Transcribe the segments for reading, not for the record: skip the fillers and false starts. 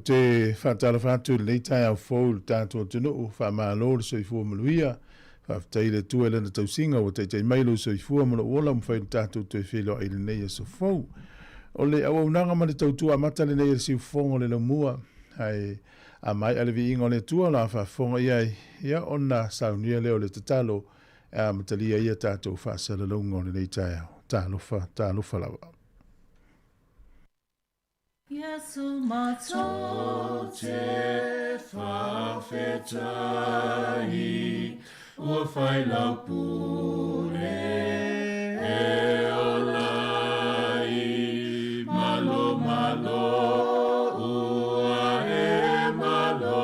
te faatalofa atu i lenei taeao fou i le tatou atunuu, faamalo le soifua manuia, faafetai i le Atua i Lana tausiga ua taitai mai lou soifua ma lou ola ua mafai ona tatou toe feiloai i lenei aso fou. O le auaunaga ma le tautua amata lenei a le siufofoga o le laumua, ae a maea le viiga o le Atua o le a faafofoga i ai, ia ona saunia lea o le tatalo e amatalia ai a tatou faasalalauga o lenei taeao. Talofa, talofa lava. Iesu matou te faafetai, ua fai lau pule e ola ai. Malo, malo, ua e malo,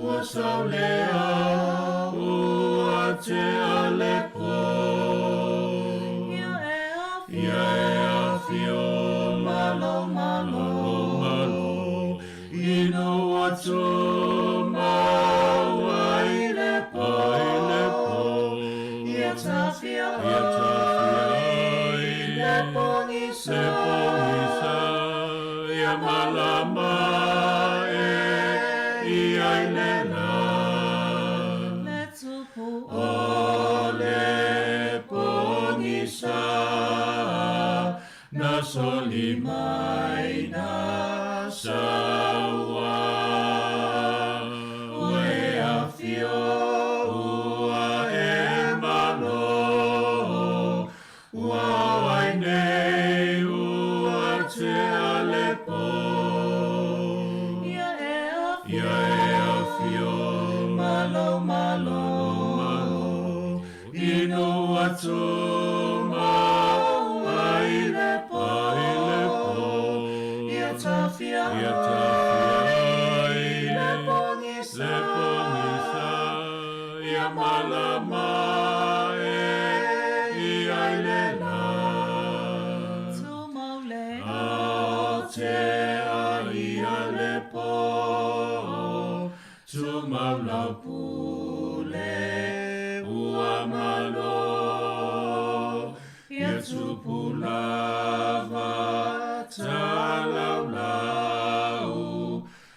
ua sau le ao, ua tea le po. Ia e afio malo malo malo inu atu maua i le po ia tafia ai le pogisa ia malama e ia i le la le tupu o le pogisa na soli mai na saua. Ua e afio, ua e malo, ua o ai nei, ua tea le po. Ia e afio, malo, malo, malo, inu atu maua i le po, ia tafia ai le pogisa, ia malama e ia i le la. Tumau le ao tea ia le po, Tumau lau pule ua malo, Ia tupu lava talaulau,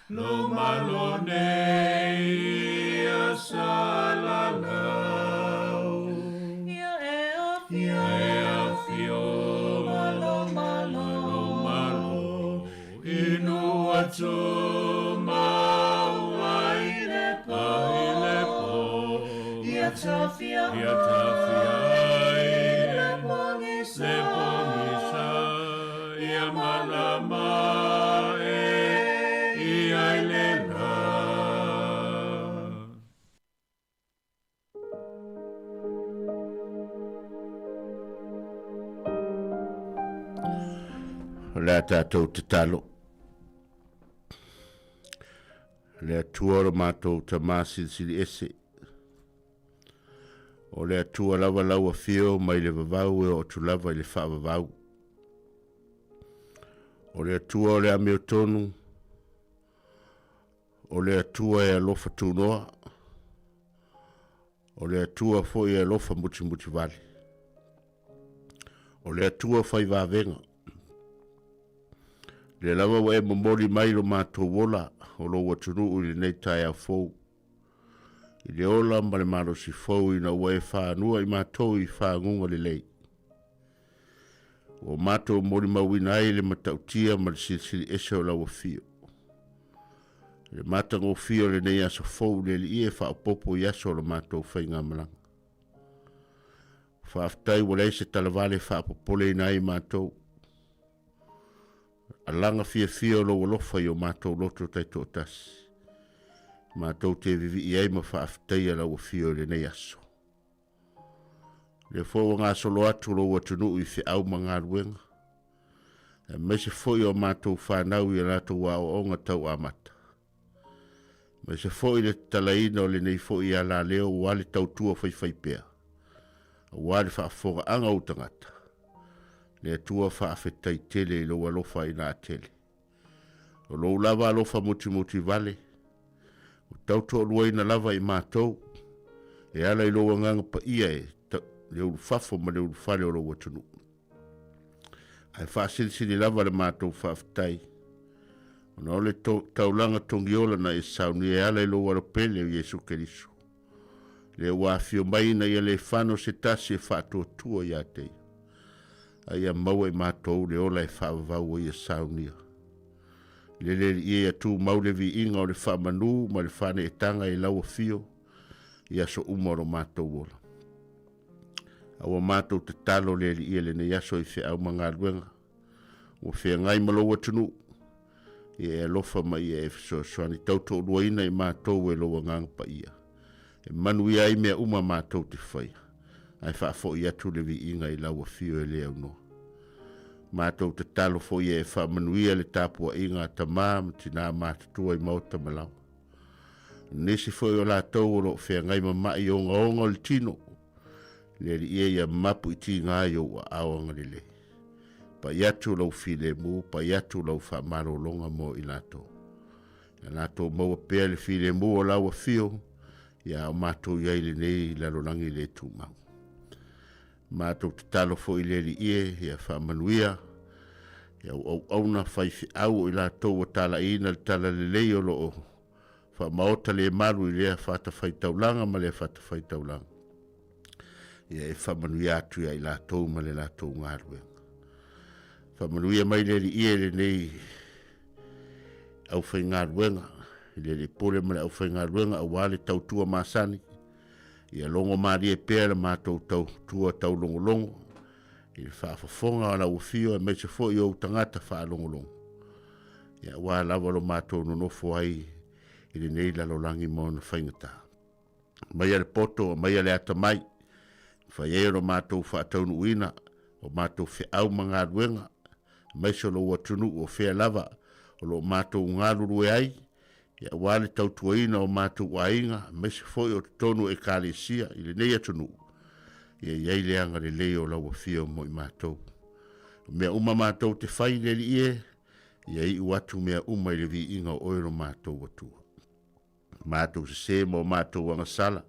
Lou malo nei ia salalau. Ia e afio malo malo, Inu atu maua i le po, ia tafia ai le pogisa, ia malama e ia i le la. O le a tatou tatalo. Le Atua o lo matou Tamā Silisili Ese. O le Atua lava lau afio mai le vavau e oo atu lava i le faavavau. O le Atua o le amiotonu, O le Atua e alofa tunoa, o le Atua foi e alofa mutimutivale. O le Atua fai vavega. Lea lava ua e momoli mai lo matou ola o lou atunuu i lenei taeao fou, i le ola ma le malosi fou ina ua e fanua i matou i faguga lelei. Ua matou molimauina ai le matautia ma le silisili ese o lau afio. Le matagofie o lenei aso fou le Alii e faaopoopo i aso o la matou faigamalaga. Faafetai ua leai se talavale e faapopoleina ai matou. Alaga fiafia o lou alofa i o matou loto taitoatasi. Matou te vivii ai ma faafetaia lau afio i lenei aso. Lea foi ua gasolo atu lou atunuu i feau ma galuega, aemaise foi o matou fanau i a latou aoaoga tau amata. Aemaise foi le tatalaina o lenei foi alaleo ua le tautua faifaipea, aua le faafofogaaga o ou tagata. Le Atua faafetai tele i lou alofa ina tele. O lou lava alofa mutimuti vale, ua tautoaluaina lava i matou, e ala i lou agaga paia e le ulufafo ma le ulufale o lou atunuu. Ae faasilisili lava le matou faafetai. Ona o le taulaga togiola na e saunia e ala i lou Alopele o Iesu Keriso, lea ua afio mai ina ia le fano se tasi e faatuatua ia te ia, a ia maua i matou le ola e faavavau ai ia saunia. Le le alii e ia tumau le viiga o le faamanu ma le faaneetaga i lau afio i aso uma o lo matou ola. A ua matou tatalo le alii e lenei aso i feau ma galuega ua feagai ma lou atunuu, ia e alofa ma ia e fesoasoani tautoaluaina i matou e lou Agaga Paia, e manuia ai mea uma matou te faia, ae faafoi atu le viiga i lau afio e le aunoa. Matou tatalo foi ia e faamanuia le tapuaiga a tama ma tina matutua i maota ma laoa. Nisi foi o latou o lo o feagai ma ma'i ogaoga o le tino, le Alii e ia mapu i tiga i ou aao agalelei. Pai atu lou filemu, pai atu lau faamalologa mo i latou. Ia latou maua pea le filemu o lau afio, ia a o matou i ai i lenei lalolagi le tumau. Matou tatalo foi i le Alii e, ia faamanuia, ia auauauna faifeau o i latou ua talaiina le talalelei o lo o faamaota le malu i lea fatafaitaulaga ma lea fatafaitaulaga. Ia e faamanuia atu ia i latou ma le latou galuega. Faamanuia mai le Alii e lenei aufaigaluega, i le Alii Pule ma le aufaigaluega aua le tautua masani. Ia logo malie pea le matou tautua taulogologo i le faafofoga o lau afio aemaise foi o ou tagata faalogologo. Ia aua lava lo matou nonofo ai i lenei lalolagi ma ona faigata. Aumaia le poto, aumaia le atamai, fai ai o lo matou faataunuuina, o matou feau ma galuega, aemaise o lou atunuu o fea lava o lo o matou galulue ai, ia aua le tautuaina o matou aiga, aemaise foi o totonu o Ekalesia i lenei atunuu, ia i ai le agalelei o lau afio mo i matou. O mea uma matou te fai le Alii e, ia iu atu mea uma i le viiga o oe lo matou Atua. Matou sesē ma o matou agasala,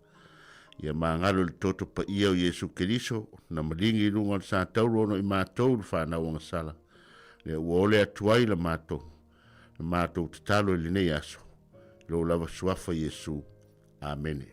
ia magalo i le toto paia o Iesu Keriso, na maligi i luga o le satauro ona i matou le fanau agasala, lea ua ole atu ai la matou, la matou tatalo i lenei aso, i lou lava suafa Iesu. Amene.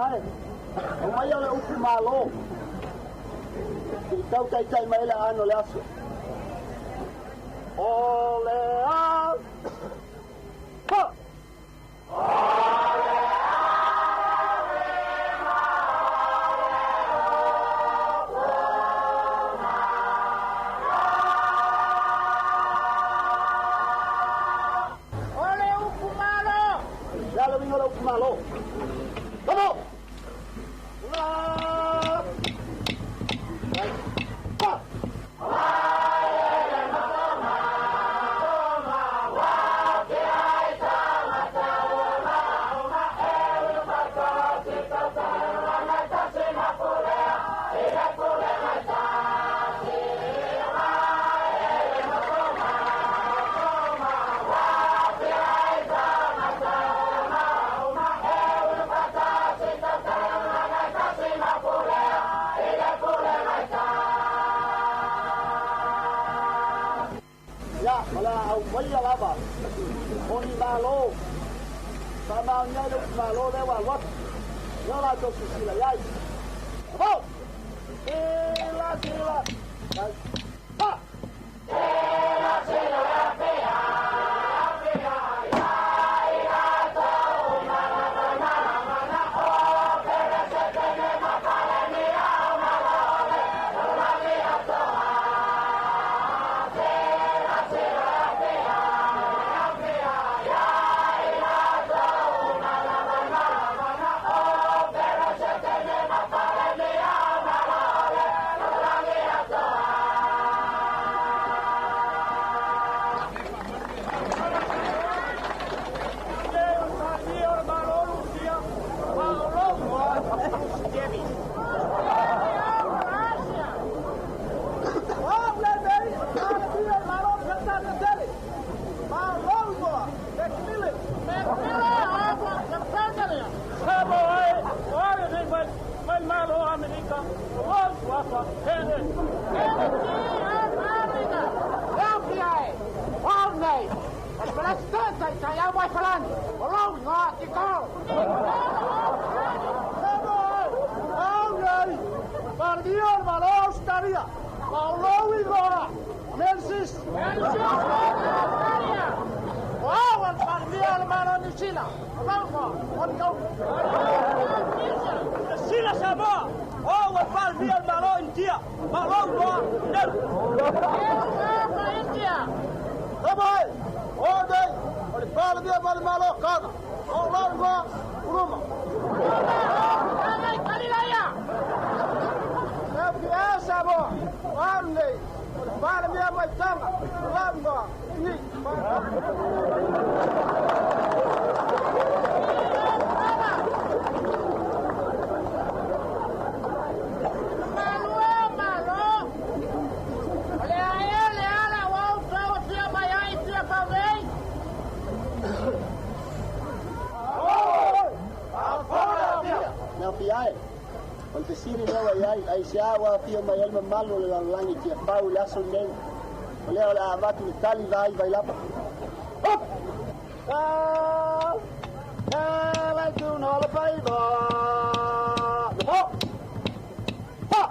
Fiae, aumaia le upu Malo, se i tau taitai mai le aano le aso. O le a, ha! O le upu Malo! Le a le uiga o le upu Malo? Come on! La! Ha! Ia, o le a aumaia lava o ni Malo faamaonia ai le upu Malo lea ua alu atu. Lea o latou silasila i ai. Amo! Sila, sila, ha! Sila Samoa! O ua Palemia o le Malo Initia! Malo igoa Nelu! Come O nei, o le Palemia ma le Malo Kana, o lau igoa, Uluma. E Samoa, o au nei, o le Palemia mai Tonga, o lau igoa, Ini. O le a ea le ala ua outou afio mai ai i Tiafau nei? Mea Fiae, o le fesili lea ua i ai, aisea ua afio mai ai le mamalu o le lalolagi i Tiafau i le aso lenei? O lea o le a avatu le tali vai Vailapa. Hop! Ta, ta, lai tu no le faiva. Ho! Ha!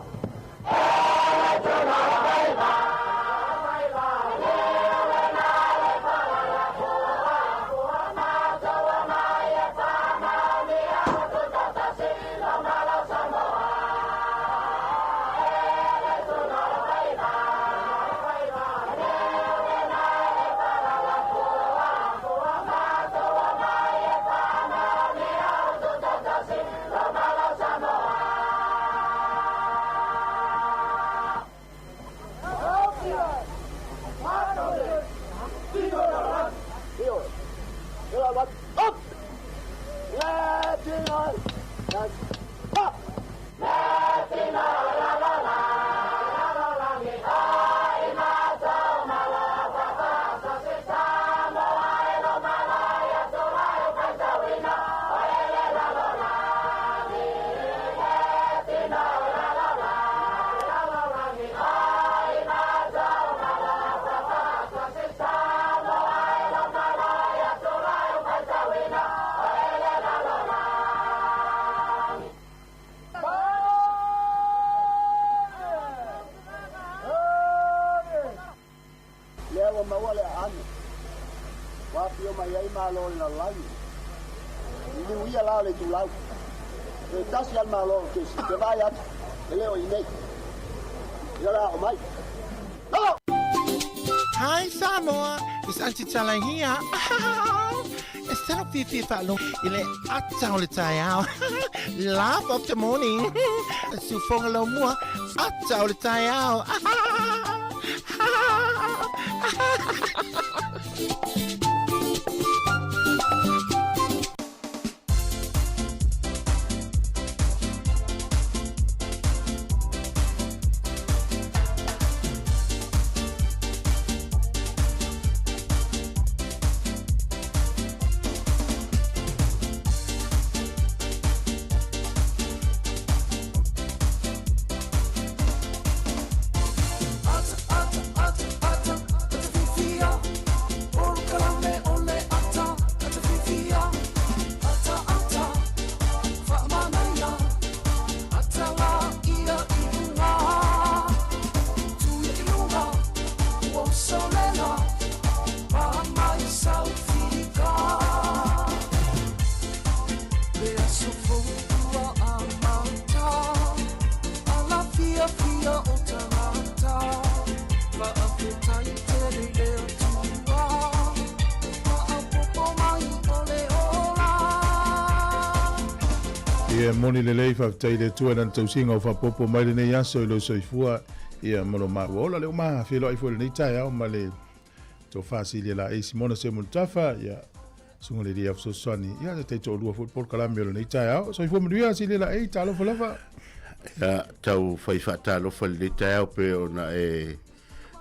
polokalame ua afio mai ai malo o le lalolagi. Liliu ia la o le itulau. Toe tasi lava le malo o le kesi, ou te vaai atu, e le o i inei. Ia o le a oo mai. Go! Hi Samoa, it's Aunty Tala here. E sala fiafia faalogo i le ata o le taeao. Laugh of the morning. Siufoga lau mua, ata o le taeao. Ia moni lelei faafetai i le Atua i lana tausiga ua faapopo mai lenei aso i lou soifua ia ma lo maua ola. Lea ua ma feiloai foi i lenei taeao ma le tofa Silia Laei Simona Semulutafa, ia susuga le Lia Fesoasoani, ia se taitoalua foi le polokalame o lenei taeao. Soifua manuia Silia Laei, talofa lava. Ia, tau fai faatalofa i lenei taeao pe ona e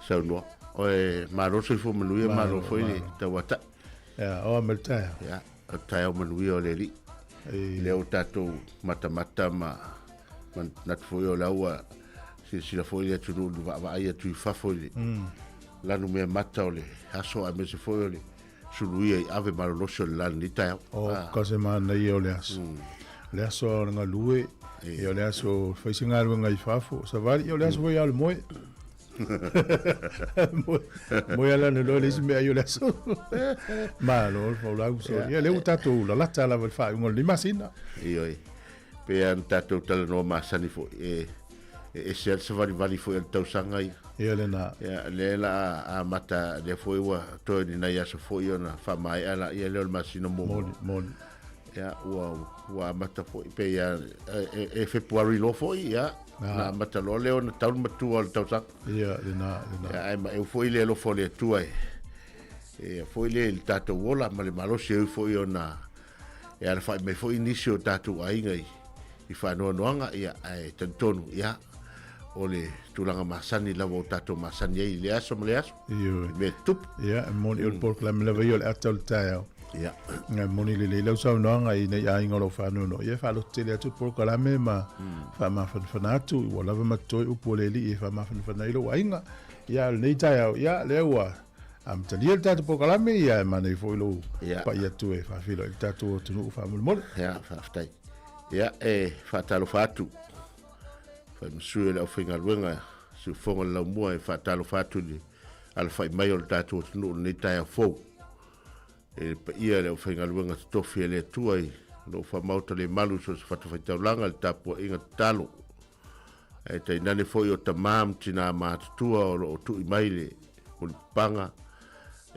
saunoa. Oe, malo soifua manuia, malo foi le tauatai. Ia, oa ma le taeao. Ia, o le taeao manuia o le Alii. Lea ua tatou matamata ma manatu foi o la ua silasila foi le atunuu i le vaavaai atu i fafo i le lanu mea mata o le aso aemaise foi o le suluia i ave malolosi o le la lenei taeao. O ka se manaia o le aso. O le aso o le galue, ia o le aso fai se galuega i fafo, savali, ia o le aso foi a o le moe. Moe ala na loa le isi mea ai o le aso. Malo le faulau so. Ia lea ua tatou lalata lava i le faaiuga o lenei masina. Ioe. Pei lava ona tatou talanoa masani foi, e ese lava le savalivali foi o le tausaga ia. Ia lena. Ia, lea la a amata, lea foi ua toe ni nai aso foi ona faamaea laia lea o le masina muamua. Moni, moni. Ia, ua amata foi, pei lava, e Fepuari loa foi, ia, na amata loa lea ona tau le matua o le tausaga. Ia, lena, lena. Ia, ae maeu foi le alofa o le Atua e, e foi le i le tatou ola ma le malosi e ui foi ona e alafai mai foi nisi o tatou aiga i, i faanoanoaga, ia, ae talitonu, ia, o le tulaga masani lava o tatou masani ai i le aso ma le aso. Ioe. I mea tutupu. Ia, e moni o le polokalame lava ia o le ata o le taeao. Ia. E moni lelei lau saunoaga i nei aiga o lo o faanoanoa. Ia, e faalototele atu le polokalame ma faamafanafana atu, ua lava ma totoe upu a le Alii e faamafanafana ai lou aiga. Ia, a o lenei taeao, ia, lea ua amatalia le tatou polokalame, ia, e manaia foi lou pai atu e faafeiloai i le tatou atunuu faamolemole. Ia, faafetai. Ia, e faatalofa atu fai ma sui o le aufaigaluega siufofoga o le Laumua, e faatalofa atu i le alafai mai o le tatou atunuu i lenei taeao fou. E le paia i le aufaigaluega totofi a le Atua i lo o faamaota le malu i so o se fatafaitaulaga i le tapuaiga tatalo. Ae tainane foi o tamā ma tinā matutua o lo o tui mai le mulipapaga,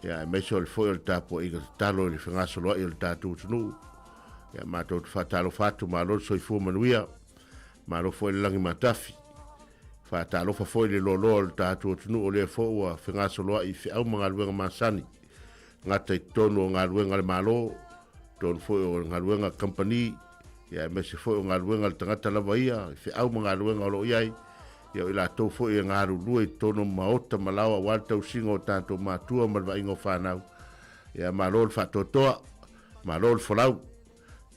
ia, aemaise o le foi o le tapuaiga tatalo i le fegasoloai o le tatou atunuu. Ia, matou te faatalofa atu, malo le soifua manuia, malo foi le lagi matafi. Faatalofa foi i le loaloa o le tatou atunuu o lea foi ua fegasoloai i feau ma galuega masani, gata i totonu o galuega a le Malo, totonu foi o galuega a kamupani, ia aemaise foi o galuega a le tagata lava ia, i feau ma galuega o lo o i ai, ia o i latou foi e galulue i totonu o maota ma laoa aua le tausiga o tatou matua ma le vaaiga o fanau. Ia malo le faatoatoa, malo le folau.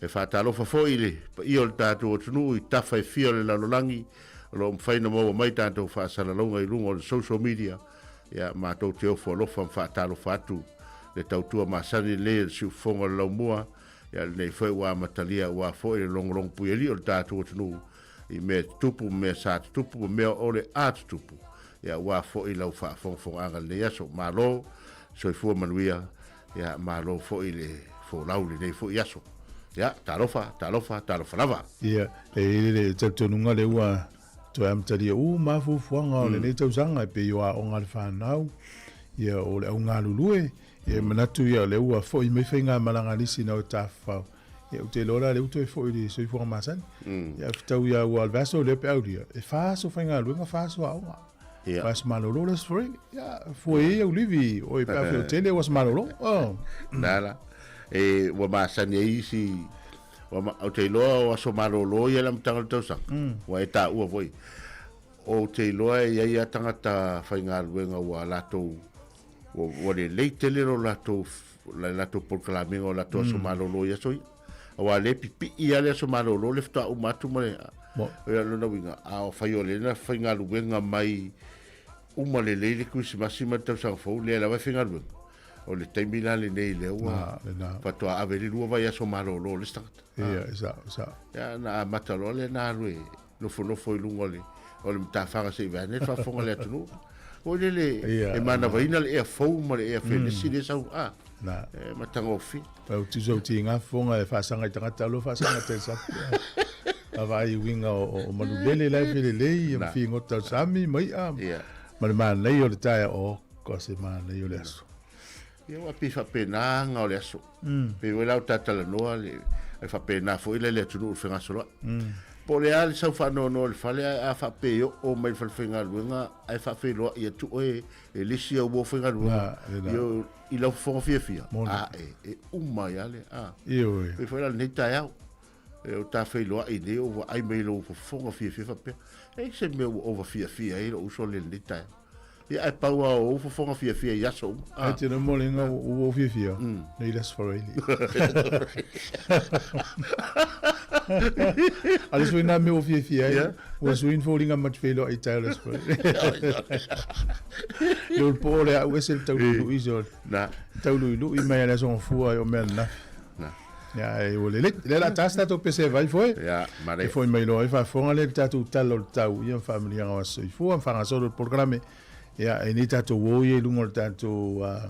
E faatalofa foi i le paia o le tatou atunuu i tafa e fia o le lalolagi o lo o mafai ona maua mai tatou faasalalauga i luga o le social media. Ia, matou te ofo alofa ma faatalofa atu le tautua masani lenei a le siufofoga o le Laumua, ia lenei foi ua amatalia aua foi le logologo puialii o le tatou atunuu i mea tutupu ma mea sa tutupu ma mea o le a tutupu, ia aua foi lau faafogafogaaga i lenei aso. Malo! Soifua manuia, ia, malo foi le folau i lenei foi aso. Ia, talofa, talofa, talofa lava. Ia, e i ai le talitonuga lea ua toe amatalia uma lava fuafuaga o lenei tausaga e pei o aoga a le fanau, ia, o le augalulue, ia, e manatu ia o lea ua foi mai faigamalaga a nisi na o tafafao. Ia, ou te iloa la lea ua toe foi i le soifuaga masani. Ia, fetau ia ua o le vaiaso lea pe aulia, e fa aso faigaluega, fa aso aoga. Ia. Aso malolo le aso Friday. Ia, fua i ai au livi, oi pe a fai o tele o aso malolo. Oh. Nā la. E, ua masani ai isi, ua ma, ou te iloa o aso malolo ia i le amataga o le tausaga. Ua e taua foi. Ou te iloa e i ai lava tagata faigaluega ua latou, ua, ua lelei tele lo latou, le latou polokalame o latou aso malolo i aso ia. Aua o lea e pipii lava le aso malolo lea faatoa uma atu ma le... O lona uiga, a fai o lea na faigaluega mai uma lelei le Kerisimasi ma le tausaga fou, lea lava e faigaluega. O le taimi la lenei lea ua faatoa ave le lua vaiaso malolo o le isi tagata. Ia, e sao, e sao. Ia, na amata loa lea na alu e nofonofo i luga o le, o le matafaga se i vaeane le faafofoga a le atunuu. Foi lele, e manavaina le ea fou ma le ea felesi lea e sau, a, e matagofie. Pau tusa o tiga fofoga e faasaga i tagata alofa faasaga tele sami. Vaavaai i uiga o manulele la e felelei ma figota o le sami ma i'a ma le manaia o le taeao. O, ko se manaia o le aso. Ia ua pei faapena aga o le aso. Pei foi la o ta talanoa le e faapena foi la le atunuu i le fegasoloai. Po o le a le sau faanoanoa i le fale ae a faapei oo mai le fale faigaluega ae faafeiloai atu oe e le isi au uo faigaluega i lau fofoga fiafia, a e uma ai lava le, a. Ioe. Pei foi la lenei taeao, e o ta feiloai nei o vaai mai i lou fofoga fiafia faapea, e i ai se mea ua ova fiafia ai lou uso le i lenei taeao. Ia ae pau lava o ou fofoga fiafia i aso uma. Ae te namo le inga ua ou fiafia, nei le aso Faraili. A le sui nā mea ua fiafia ai, ua sui ni foliga ma te feiloai i taeao le aso Faraili. Le ulu po o le au ese le tauluilui so. Na. Tauluilui mai a le aso gafua i o mea ananafi. Na. Ia, e ua lelei. Lea o le a ta se tatou pese e vai foi. Ia, mare. E foi mai loa ai faafofoga lea i le tatou tala o le tau, ia ma faamanuiaga o aso soifua ma faagasolo le polokalame. Ia, e nei tatou o ia i luga o le tatou uh,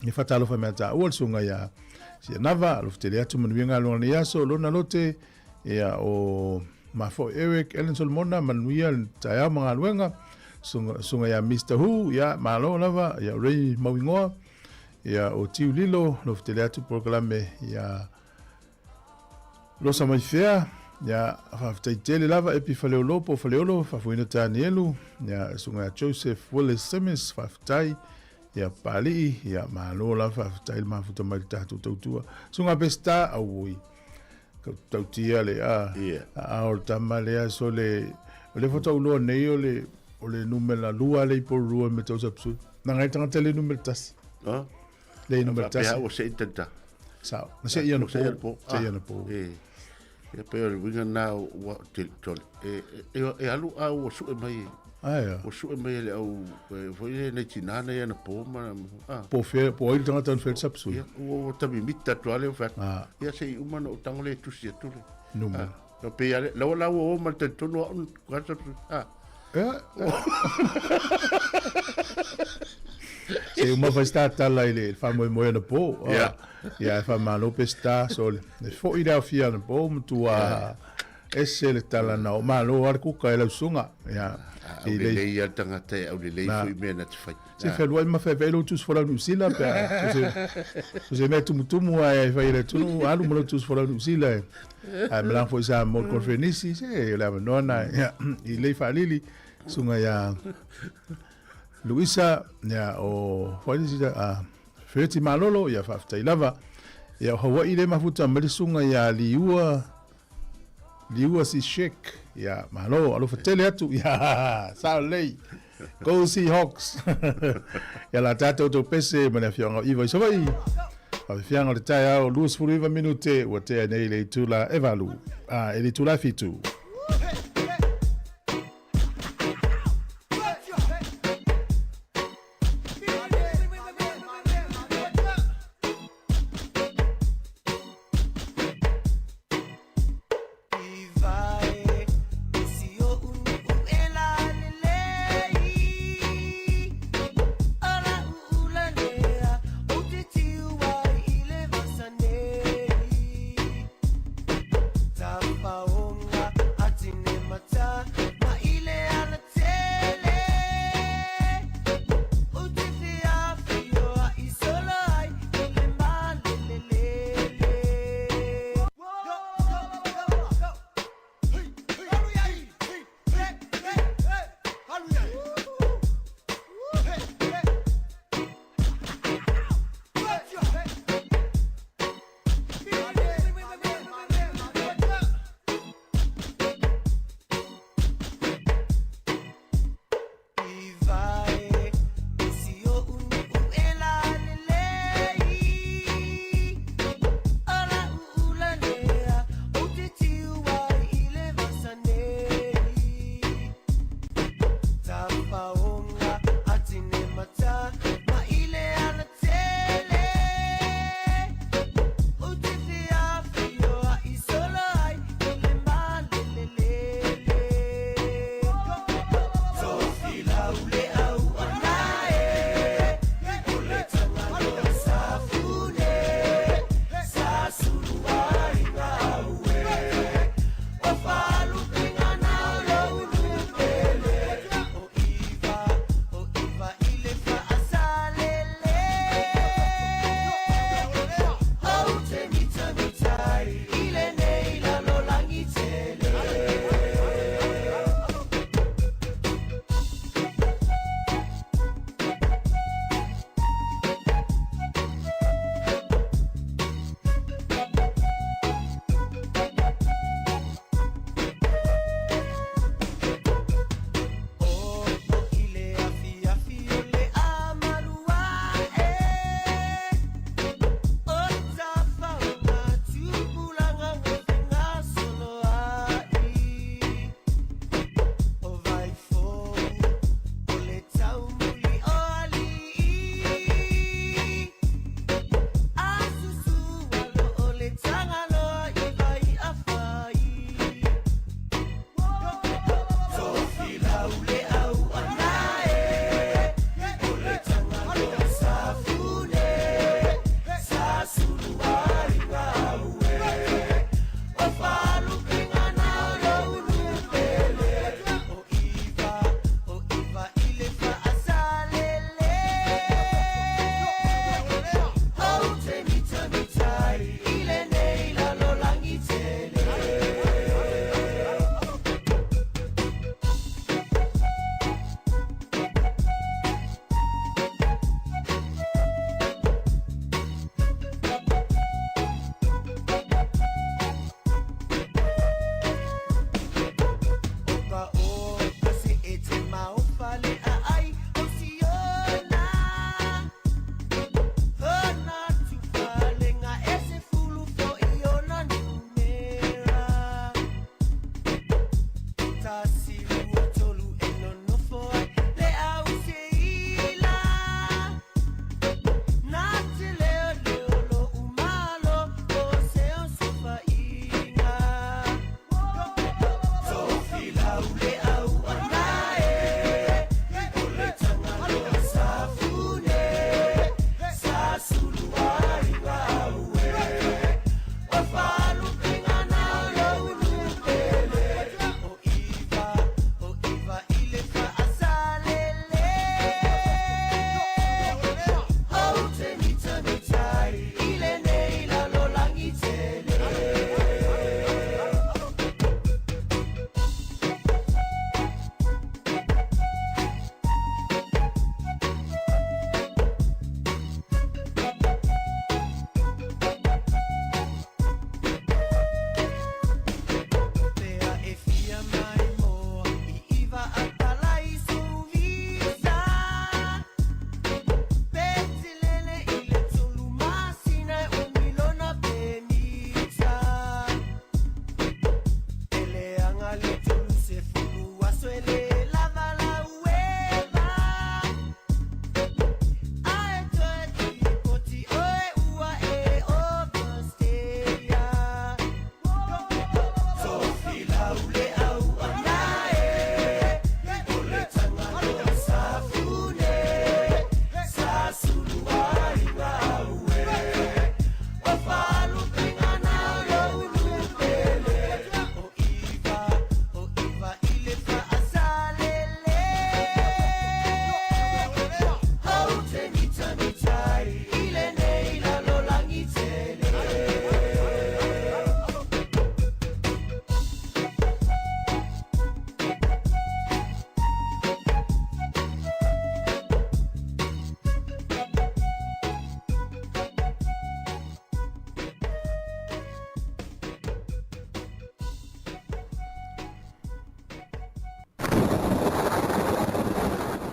e faatalofa mea taua le susuga ia Sianava, alofa tele atu manuia galuega lenei aso, Lona Lote, ia o Mafoe Eric, Ellen Solomona, manuia le taeao ma galuega, susuga, susuga ia Mr. Hu, ia malo lava, ia Ray Mauigoa, Ia, o Tiu Lilo, alofa tele atu polokalame ia Losa Maifea, ia, faafetai tele lava Epi Faleolo po o Faleolo, faafoeina Tanielu, ia, susuga ia Joseph Willis Simmons, faafetai, ia Papalii, ia, malo lava, faafetai le mafuta mai le tatou tautua. Susuga Peseta, auoi, tautia le, a, yeah. a, o le tama lea, so le, o le faatoa ou iloa nei o le, o le numera lua le i Porirua me tau sapsui. Na ngai tagata le numera tasi. Ha? Le numera tasi. Faapea ua sei tenta. Sao. Na sei ia na po. Sei ia na po. E. E pe o le uiga na ua te tole. E e e alu a ua sue mai. Aia. Ua sue mai le au e foi le nei tina nei ana po ma a. Po fe po ai le tagata na fe sapsui. Ia ua ua tamimita atu a le o fe. Ia sei uma na o tango le tusi atu le. Numera. No pe ia le laua la ua o ma le talitonu au ka sapsui. A. Se uma fai sta tala i le faamoemoe anapo. Yeah. Ia, e faamalo Peseta, so le foi le aofia anapo matua ese le tala na o malo lava le kuka e lau susuga. Ia, Aulelei lava le tagata e aulelei foi mea na te fai. Se fealuai ma feaveai lou tusi folau Niu Sila pe a so se mea tumutumu ae e fai e le atunuu alu ma lou tusi folau Niu Sila e ae malaga foi Samoa i le konferenisi se o le avanoa na ia i lei faalili susuga ia Luisa ia o foi le sida a Fereti Malolo ia faafetai lava ia o Hawaii le mafuta mai le susuga ia Liua Liua si Shek ia malo alofa tele atu ia sao lelei Go Seahawks ia la tatou tou pese ma le afioaga o Iva i Savaii Faafiafiaga o le taeao 29 minute ua tea nei le itula e valu a e le itula e fitu.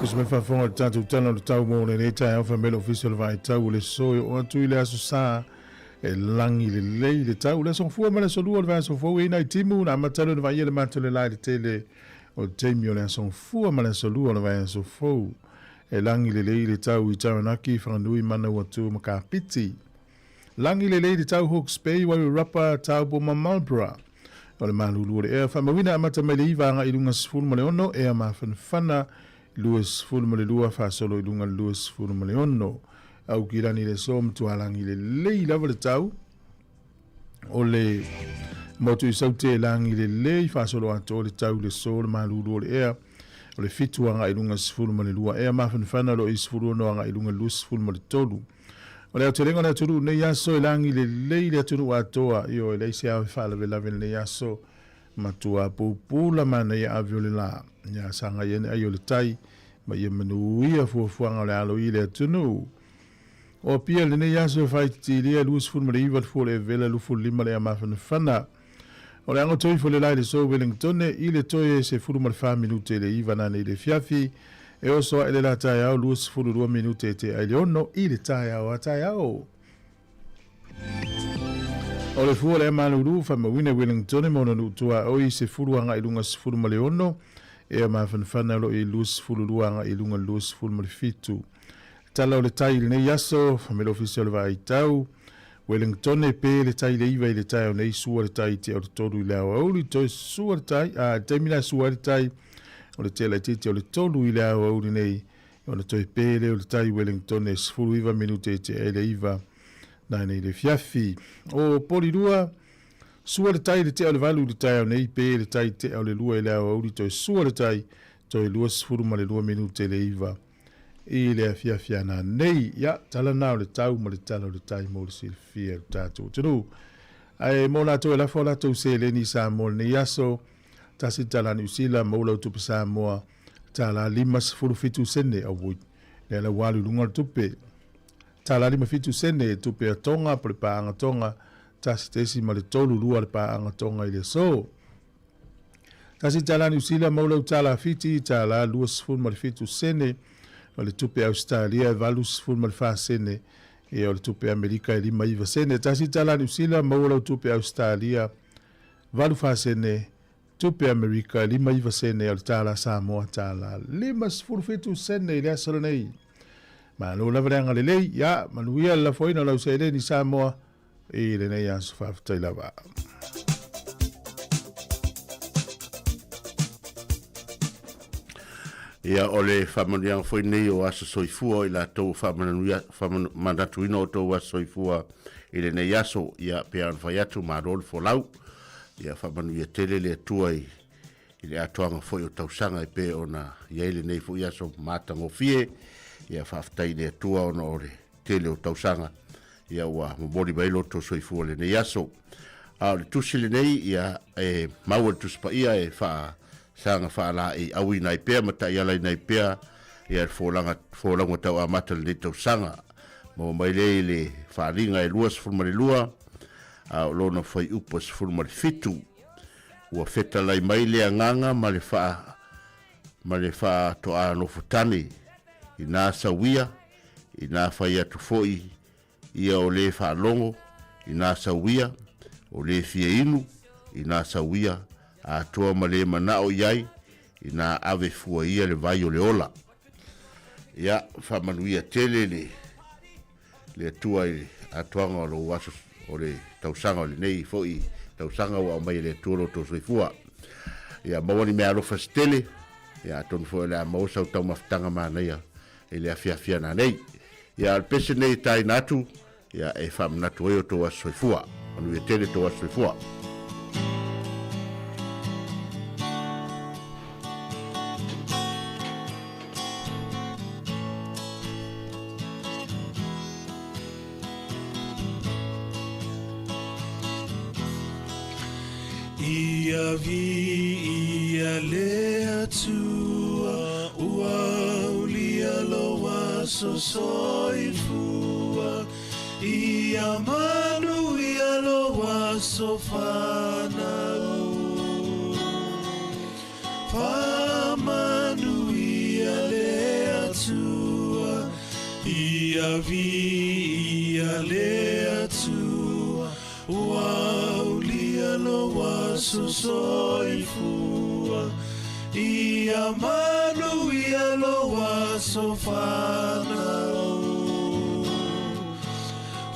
Uso mai faafofoga i le tatou Tala o le Tau mo lenei taeao fai mai le Ofisa o le Vaitau o le aso e oo atu i le Aso Sa e lagi lelei le tau. O le aso Gafua ma le aso Lua o le vaiaso fou e i ai nai timu na amata loa ona vaaia le mata o le la i le tele o le taimi o le aso Gafua ma le aso Lua o le vaiaso fou. E lagi lelei le tau i Taranaki, Whanganui, Manawatu ma Kapiti. Lagi lelei le tau Hawke's Bay, Wairarapa, Taupo ma Marlborough. O le malulu o le ea faamauina amata mai le 9 agai i luga 16, ea mafanafana 22 faasolo i luga 26. Aukilani le aso matua lagi lelei lava le tau. O le motu i Saute e lagi lelei faasolo atoa le tau le aso le malulu o le ea. O le 7 agai i luga 12, ea mafanafana lo i 16 agai i luga 23. O le aotelega o le atunuu i lenei aso e lagi lelei le atunuu atoa, ioe, leai se ao e faalavelave i lenei aso, matua pupula manaia ave o le la, ia sagai ane ai o le tai, ma ia manuia fuafuaga o le alo i le atunuu. O Apia i lenei aso e faaititilia 29 le fua o le Evela 25 le ea mafanafana. O le agoto ifo le la i le so Wellingtone i le toe 14 minute i le 9 nanei i le afiafi, e oso ae le la taeao 22 minute e tea ai le 6 i le taeao a taeao. O le fua o le malulu faamauina i Wellingtone ma ona nuu tuaoi 10 agai i luga 16, ea mafanafana o lo o i ai 22 agai i luga 27. Tala o le tai i lenei aso, fai mai le Ofisa o le Vaai Tau, Wellingtone pe le tai le 9 i le taeao nei, sua le tai i te o le 3 i le aoauli, toe sua le tai, a, i le taimi la e sua ai le tai, o le tea laitiiti o le 3 i le aoauli nei, ona toe pe lea o le tai i Wellingtone, 19 minute i te ai le 9, nanei le afiafi. O Polirua, sua le tai i le tea o le 8 i le taeao nei, pe le tai i te o le 2 i le aoauli, toe sua le tai, toe 22 minute le 9 i le afiafi ana nei. Ia, tala na o le tau ma le tala o le tai mo le silafia e le tatou atunuu. Ae mo latou e lafo a latou seleni i Samoa i lenei aso, tasi le tala Niu Sila, maua lau tupe Samoa, tala 57 sene, auoi, lea la ua alu i luga o le tupe. Tala 57 sene, tupe a Tonga po o le paaga Tonga, 1.32 le paaga Tonga i le aso. Tasi tala Niu Sila maua lau tala Fiti, tala 27 sene, o le tupe Ausetalia e 84 sene, ia o le tupe Amerika e 59 sene. Tasi tala Niu Sila maua lau tupe Ausetalia 84 sene, tupe Amerika e 59 sene, o le tala Samoa tala 57 sene i le aso lenei. Malo lava le agalelei, ia manuia le lafoina o lau seleni Samoa i lenei aso faafetai lava. Ia, o le faamanuiaga foi nei o aso soifua o i latou faamanatuina o outou aso soifua i lenei aso. Ia, pei ona fai atu, malo le folau. Ia, faamanuia tele le Atua i, i le atoaga foi o tausaga e pei ona i ai lenei foi aso matagofie. Ia, faafetai i le Atua ona o le tele o tausaga ia ua momoli mai lo outou soifua i lenei aso. A o le tusi lenei, ia, e maua i le Tusi Paia e faa saga faalaei auina ai pea ma taialaina ai pea ia le folauga, folauga tau amata o lenei tausaga. Maua mai lea i le faaliga e 22, a o lona fuaiupu e 17. Ua fetalai mai le agaga ma le faa ma le faatoa nofotane, inā sauia, inā fai atu foi ia o lē faalogo, inā sauia, o lē fia inu, inā sauia, atoa ma lē manao i ai, inā ave fua ia le vai o le ola. Ia, faamanuia tele le le Atua i le atoaga o lou aso o le tausaga o lenei foi tausaga ua aumai e le Atua lo outou soifua. Ia maua ni meaalofa se tele, ia atonu foi o le a maua sau taumafataga manaia i le afiafi ana nei. Ia, o le pese nei e taina atu, ia, e faamanatu ai o tou aso soifua. Manuia tele tou aso soifua. Ia viia le Atua, ua aulia lou aso soifua. Ia manuia lou aso fanau. Faamanuia le. Atua, ia viia le Atua, Ua aulia lou aso soifua, Ia manuia lou aso fanau.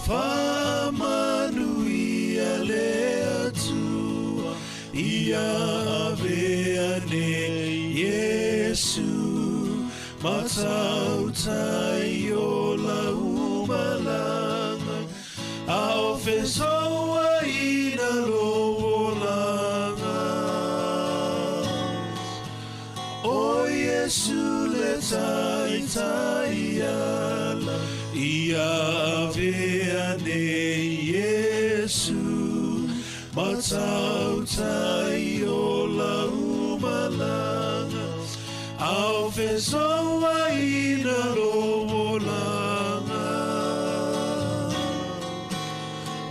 Faamanuia le Atua, Ia avea nei Iesu, Ma tautai o lau malaga, A o fesouaina lou olaga. O Iesu le taitai ala, Ia avea nei Iesu, Ma tautai o lau malaga, A o fesouaina lou olaga.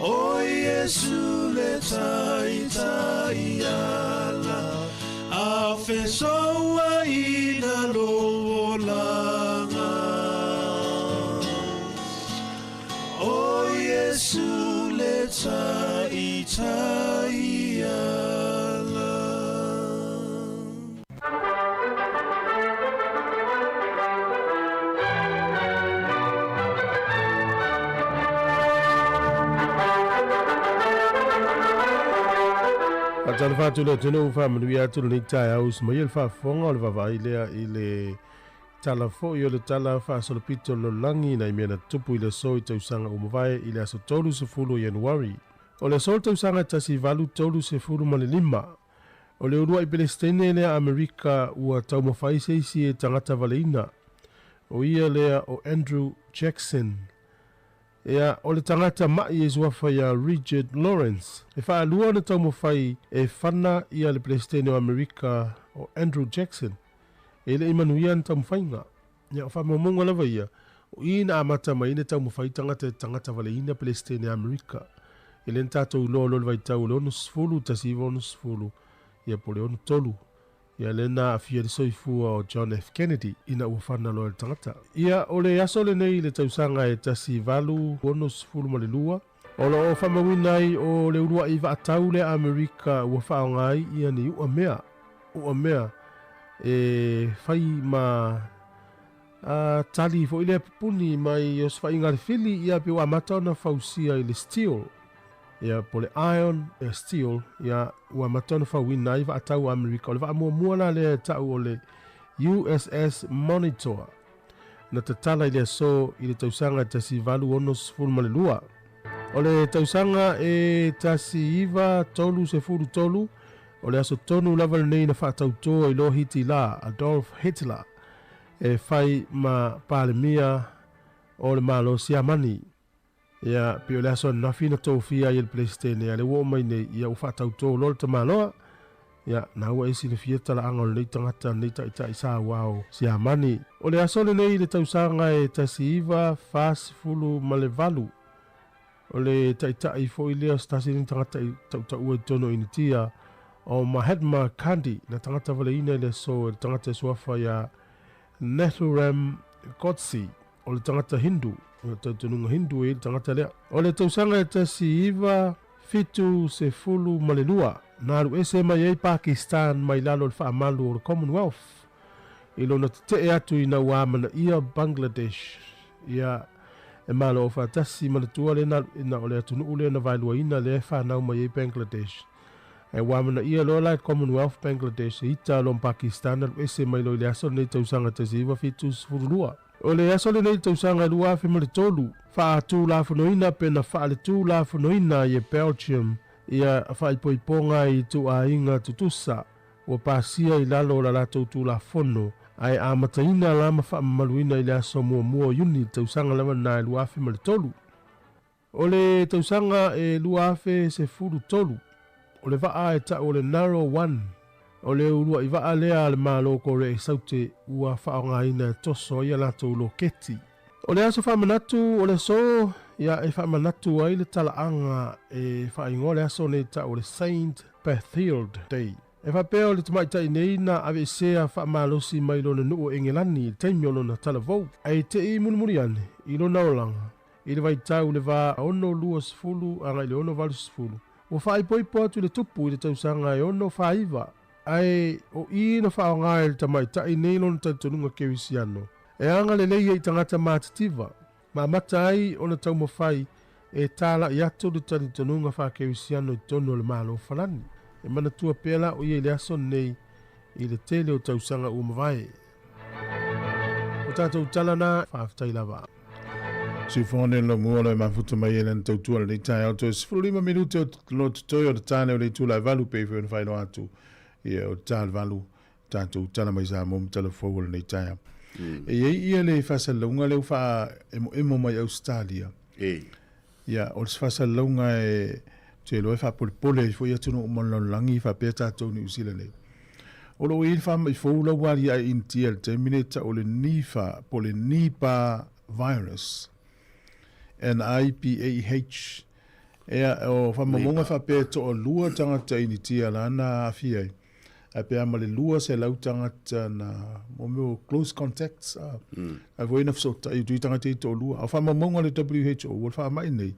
O Iesu le taitai ala, A o fesouaina lou olaga. O Iesu le taitai ala. Faatalofa atu i le atunuu, faamanuia atu lenei taeao i sumaia le faafofoga o le vaavaai lea i le Tala foi o le Tala Faasolopito o le Lalolagi nai mea na tutupu i le aso i tausaga ua mavae i le aso 30 o Ianuari. O le aso o le tausaga 1835, o le uluai Pelesitene lea Amerika ua taumafai se isi e tagata valeina, o ia lea o Andrew Jackson. Ea, o le tagata ma'i e suafa iā Richard Lawrence. E faalua ona taumafai e fana ia le Pelesitene o Amerika o Andrew Jackson. E le i manuia ana taumafaiga. Ia, o faamaumauga lava ia, o i na amata mai ai le taumafai tagata e tagata valeina Pelesitene Amerika. E le na tatou iloa loa le vaitau o le 60, 1960, ia po o le 63. Ia lea na aafia le soifua o John F. Kennedy ina ua fana loa e le tagata. Ia, o le aso lenei i le tausaga e 1862, o lo o faamauina ai o le uluai vaatau lea Amerika ua faaaoga ai ia ni u'a mea, u'a mea e fai ma a tali foi lea pupuni mai osofaiga a le fili, ia pe ua amata ona fausia i le steel, ia po le iron, ia steel, ia ua amata ona fauina ai vaatau a Amerika. O le vaa muamua la lea e tau o le USS Monitor na tatala i le aso i le tausaga 1862. O le tausaga e 1933, o le aso tonu lava lenei na faatautō ai loa Hitila, Adolf Hitler, e fai ma Palemia o le Malo Siamani. Ia, pei o le aso ananafi na tofia ai e le Peresetene, a lea ua oo mai nei, ia ua faatautō loa le tamaloa. Ia, na ua e silafia talaaga o lenei tagata, lenei taitai sa uao Siamani. O le aso lenei i le tausaga e 1948, o le taitai foi lea o se tasi lenei tagata i tautaua i totonu o Initia, o Mahatma Gandhi, na tagata valeina i le aso e le tagata e suafa ia Nathuram Godse, o le tagata Hindu, o le talitonuga Hindu e i ai le tagata lea. O le tausaga e 1972, na alu ese mai ai Pakistan mai lalo o le faamalu o le Commonwealth i lona tetee atu ina ua amanaia Bangladesh. Ia, e malo faatasi manatua lea na alu ina o le atunuu lea na vaeluaina lea e fanau mai ai Bangladesh. Ae ua amanaia loa la e Commonwealth Bangladesh e ita loa ma Pakistan alu ese mai loa i le aso lenei tausaga 1972. O le aso lenei i le tausaga 2003, faatulafonoina pe na faaletulafonoina ai e Belgium ia faaipoipoga i ituaiga tutusa ua pasia i lalo o la latou Tulafono, ae amataina la ma faamamaluina i le aso muamua o Iuni i le tausaga lava lena e 2003. O le tausaga e 2013, o le vaa e tau o le Naro One, o le uluai vaa lea a le Malo Korea i Saute ua faaaogaina e toso ai a latou loketi. O le aso faamanatu o le aso, ia e faamanatu ai le talaaga e faaigoa le aso nei tau o le Saint Bathilde Day. E faapea o le tamaitai nei na aveesea faamalosi mai lona nuu o Engelani i le taimi o lona talavou, ae te i mulimuli ane i lona olaga i le vaitau i le va 6:20 agai i le 6:80. Ua faaipoipo atu le tupu i le tausaga e 6 49, ae o i na faaaoga e le tamaitai nei lona talitonuga kerisiano e agalelei ai i tagata matitiva ma amata ai ona taumafai e talai atu le talitonuga faakerisiano i totonu o le Malo Falani. E manatua pea la o ia i le aso lenei i le tele o tausaga ua mavae. O tatou tala na, faafetai lava. Siufono le mua lo e mafuta mai e lana tautua lenei taeao toe 15 minute o lo totoe o le tāne o le itula e 8 pei foi ona faailoa atu ia o le tā le 8 tatou tala mai Samoa ma tala fou o lenei taeao. E i ai ia le faasalalauga lea ua faaemoemo mai Ausetalia. Ia, o le faasalalauga e ou te iloa e faapolepole ai foi atunuu uma o le lalolagi faapea tatou Niu Sila nei. O lo o i ai le faamai fou la ua aliae i Initia i le taimi nei e tau o le Nifa po o le Nipah virus, N-I-P-A-H. Ea, o faamaumauga e faapea e toalua tagata Initia la na aafia ai. Ae pe a ma le 200 tagata na mo mea o close contacts a. Ae foi na fesootai atu i tagata i toalua. A o faamaumauga a le WHO ua le faamai nei,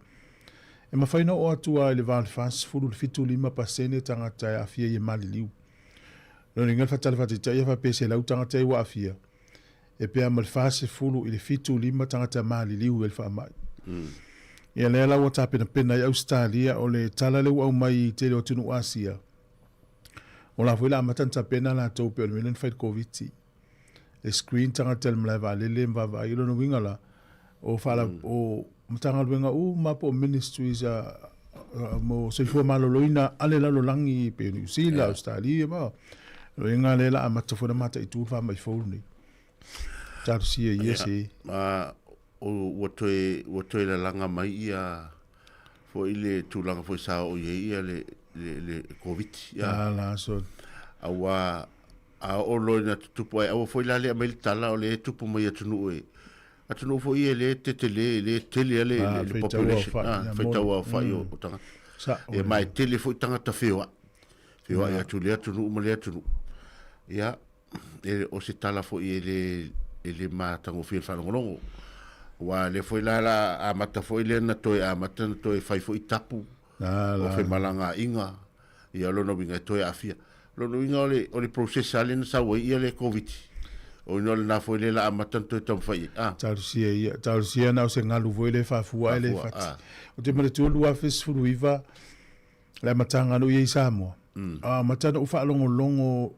e mafai ona oo atu lava i le va o le 40 i le 75% tagata e aafia i e maliliu. Lona uiga le faatala faataitai a faapea e 100 tagata e ua aafia, e pe a ma le 40 i le 75 tagata maliliu i le faamai. Ia lea la ua tapenapena ai Ausetalia, o le tala lea ua aumai i tele o atunuu Asia, O la foi la amata ona tapena latou pei o le mea lea na fai i le Koviti. E screen tagata i le malae vaalele ma vaavaai. O lona uiga la, o faala, o Matagaluega uma po o ministries a, a, mo soifua maloloina a le lalolagi pei o Niu Sila, yeah. Australia ma o uiga lea la amata foi na mataitu le faamai fou lenei. Talosia ia se. Ma ua toe ua toe lalaga mai ia foi le tulaga foi sa oo i ai ia le le le Koviti. Ah, la so. Aua a oo loa ina tutupu ai aua foi la le aumai le tala o le tupu mai atunuu e atunuu foi e le tetele le tele le ah, le population ah, faitau aofai o tagata. Ia ma e tele foi tagata feoai. Feoai atu le atunuu ma le atunuu. Ia e, o se tala foi e le, e le matagofie le faalogologo. Aua lea foi la la amata foi lea na toe amata na toe fai foi tapu ah, o femalagaaiga, ia lona uiga e toe aafia. Lona uiga o le, o le process lava lea na sau ai ia le Koviti. O ina o lena foi lea la amata na toe taumafai ai. Ah. Talosia ia, talosia na o se galu foi lea e faafua ai le fati. Ah. Ou te manatua 2019, le amataga na ou i ai i Samoa. A amata na ou faalogologo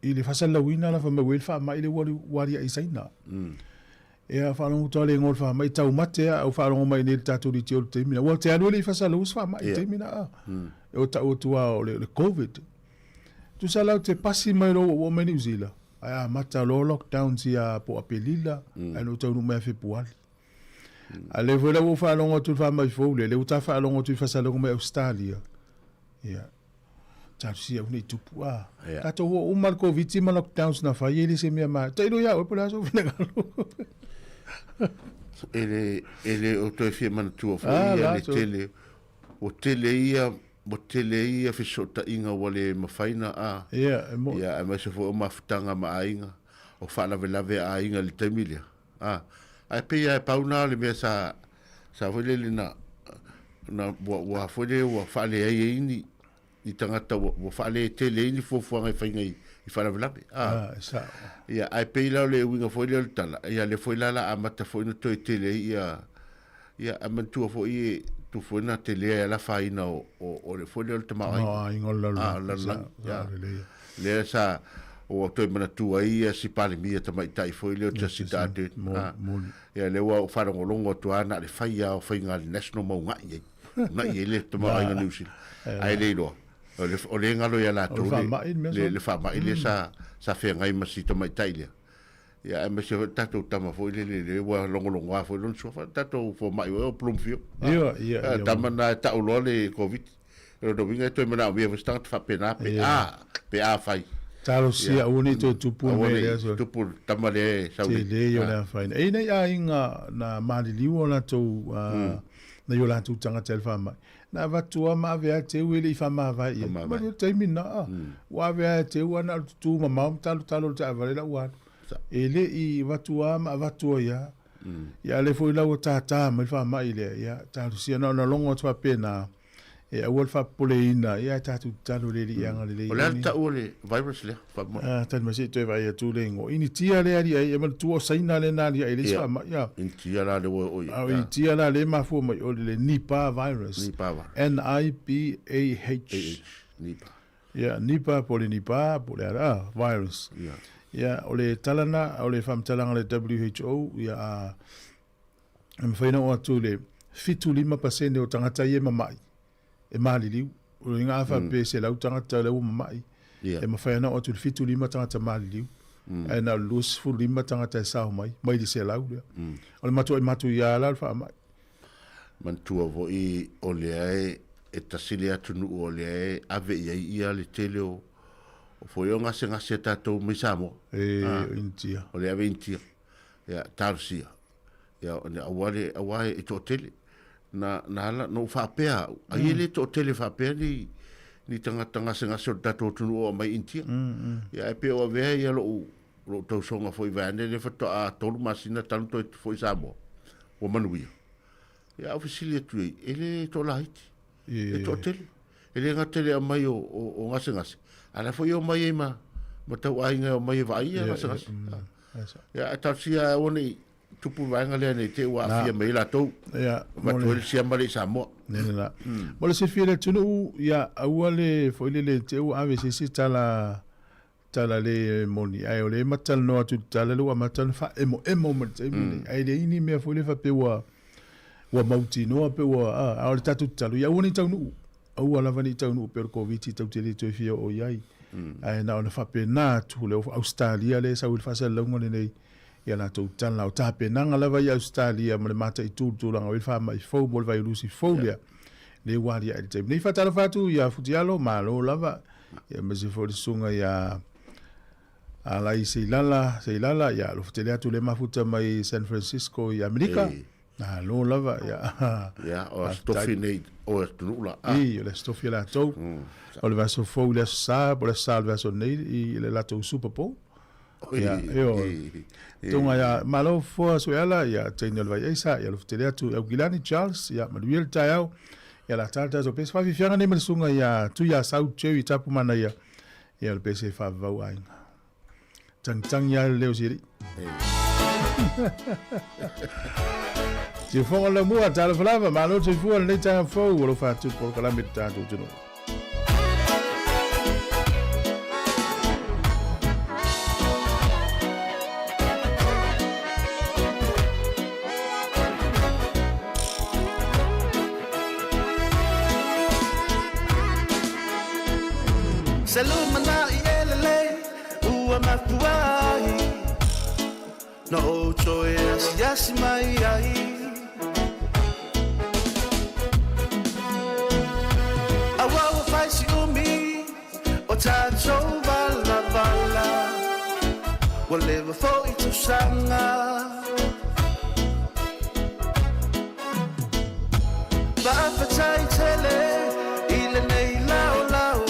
i le faasalalauina la fai mai ua i ai le faamai lea ua aliae i Saina. Ia faalogo atu lava le igoa o le faamai, taumate lava au faalogo mai nei i le tatou leitio i le taimi lena. Ua te alu e le i faasalalau se faamai i le taimi lena. E ua tau atu lava o le Covid. Tusa la ou te pasi mai loa ua ou oo mai Niu Sila, ae amata loa lockdowns ia po o Aperila, ae na ou taunuu mai ia Fepuari. A lea foi la ua ou faalogo atu i le faamai fou lea, lea ua ta faalogo atu i faasalalauga mai Ausetalia. Ia, talosia aua ne i tupu a. Yeah. Tatou oo uma le Koviti ma lockdowns na fai, e le se mea ma. Tailo ia oe po o le a sou finagalo. E le, e le o toe fia manatua foi ah, ia le tele, ua tele ia, ua tele ia fesootaiga ua le mafai na a. Ia, e mo. Ia, aemaise foi o mafutaga ma aiga, o faalavelave a aiga i le taimi lea. A, ae pei lava e pau na o le mea sa, sa foi lele na, na ua, ua foi lele ua faaleai ai ni, ni tagata ua, ua faaletele ai ni fuafuaga i faiga i, i faalavelave. A, ah, e sao. Ia, ae pei la o le uiga foi lea o le tala, ia lea foi la la amata foi na toe tele ai ia, ia, ae manatua foi e tu foi na tele ai le afaina o, o, o le foi lea o le tamaoaiga. Tamaoaiga o le lalolagi. Ah, o le lalolagi. Ia, lea sa ua toe manatua ai ia si Palemia tamaitai foi lea o Jacinda Ardern. Ah, ia lea ua ou faalogologo atu lava na o le fai lava o faiga a le National ma uga'i ai. Uga'i ai le tamaoaiga Niu Sila. Ae le iloa. O le, o le galo ia latou le, le faamai lea sa, sa feagai ma si tamaitai lea. Ia aemaise foi le tatou tama foi lele lea ua logologoa foi lona suafa, le tatou fomai foi o Bloomfield. Ia, ia, ia. Tama na e tau loa le Covid. O lona uiga e toe manaomia foi se tagata faapena pe a, pe a fai. Talosia aua ne i toe tupu le mea lea. Aua ne i tupu le tama lea e sau nei. Tele ia o le afaina. E i ai nai aiga na maliliu o latou, nai o latou tagata i le faamai. Na avatu lava ma ave lava e teu e le i faamavae i ai. Ma le taimi lena, a. Ua ave lava e teu ae na o le tutu mamao ma talotalo i le taavale la ua alu. E le i avatu lava ma avatu ai lava. Ia a o lea foi la ua tata mai le faamai lea, ia talosia na ona logo atu faapena, e aua le faapopoleina, ia ae tatou tatalo i le Alii e agalelei O le a le tau o le virus lea faamolemole? Ah, tali mai se i toe vaai atu le igoa. Initia lea e aliae ai, manatua o Saina lea na aliae ai le isi faamai. A. Initia la lea ua oo i ai. A o Initia la lea e mafua mai o le Nipah virus. Nipah virus. N-I-P-A-H. A-H, Nipah. Ia, Nipah po o le Nipah po o le a la, virus. Ia. Ia, o le tala lena, o le faamatalaga a le WHO, ia, a, e mafai ona oo atu i le 75% o tagata ia e mamai, e maliliu. O lona uiga a faapea e 100 tagata lea ua mamai, e mafai ona oo atu i le 75 tagata maliliu, ae na o le 25 tagata e sao mai, mai le 100 lea. O le matuai matuia la o le faamai. Manatua foi o lea e tasi le atunuu o lea e ave i ai ia le tele o foi o gasegase a tatou mai Samoa. E, o Initia. O lea e ave i Initia. Ia, talosia. Ia, aua le, aua e toatele. Na, na ala, na ou faapea au, ai e le toatele faapea ni, ni tagata gasegase o le tatou atunuu o aumai Initia. Ia, ae pei o avea ia lou, lou tausoga foi vaeane lea faatoa 3 masina talu toe foi Samoa, ua manuia. Ia, a ou fesili atu i ai, e le toalaiti, e toatele. E le gata i le aumai o, o, o gasegase, a la foi e omai ai ma, ma tauaiga e omai e vaai ia gasegase. Ia, ae talosia aua ne i tupu le vaega lea ne i te i ua aafia mai ai latou. Ia, Avatu ai le siama lea i Samoa. Ne ne la. Mo le silafia e le atunuu, ia aua le foi lele te i ua ave i se isi tala tala le moni, ae o lea e matalanoa atu i le tala lea ua amata ona faaemoemo mai i le taimi lenei. Ae leai ni mea foi lea faapea ua ua mautinoa pe ua a, a o le tatou tatalo, ia aua ne i taunuu. Aua lava ne i taunuu pea o le Koviti tatou te le toe fia oo i ai. Ae na ona faapena atu, o le Ausetalia lea e sau i le faasalalauga lenei i a latou tala. O tapenaga lava i Ausetalia ma le mataitu i le tulaga o i ai le faamai fou mo le vailusi fou lea, lea ua aliae i le taimi nei. Faatalofa atu ia Futialo, malo lava, aemaise foi le susuga ia Alai Seilala, Seilala, ia alofa tele atu le mafuta mai San Francisco i Amerika. Malo lava, ia. Ia, o Aso Tofi nei, o atunuu la. I, o le Aso Tofi a latou. O le vaiaso fou i le Aso Sa, po o le Aso Sa o le vaiaso nei i le latou Super Bowl. Ia, io. Tonga ia, malo foa Sueala, ia, teine o le Vaiaisa, ia alofa tele atu i Aukilani, Charles, ia, manuia le taeao. Ia la tala tatou pese faafiafiaga nei ma le susuga ia Tuiasau Jerry Tapumanaia, ia o le pese faavavau aiga. Tangitangi lava le leo si alii. Siufoga le mua, talofa lava, malo le soifua lenei taeao fou, alofa atu le polokalame i le tatou atunuu. Se lumanai e lelei ua mafua ai Na ou toe asiasi mai ai Aua ua fai si umi o tatou valavala Ua leva foi tausaga Faafetai tele i lenei laolao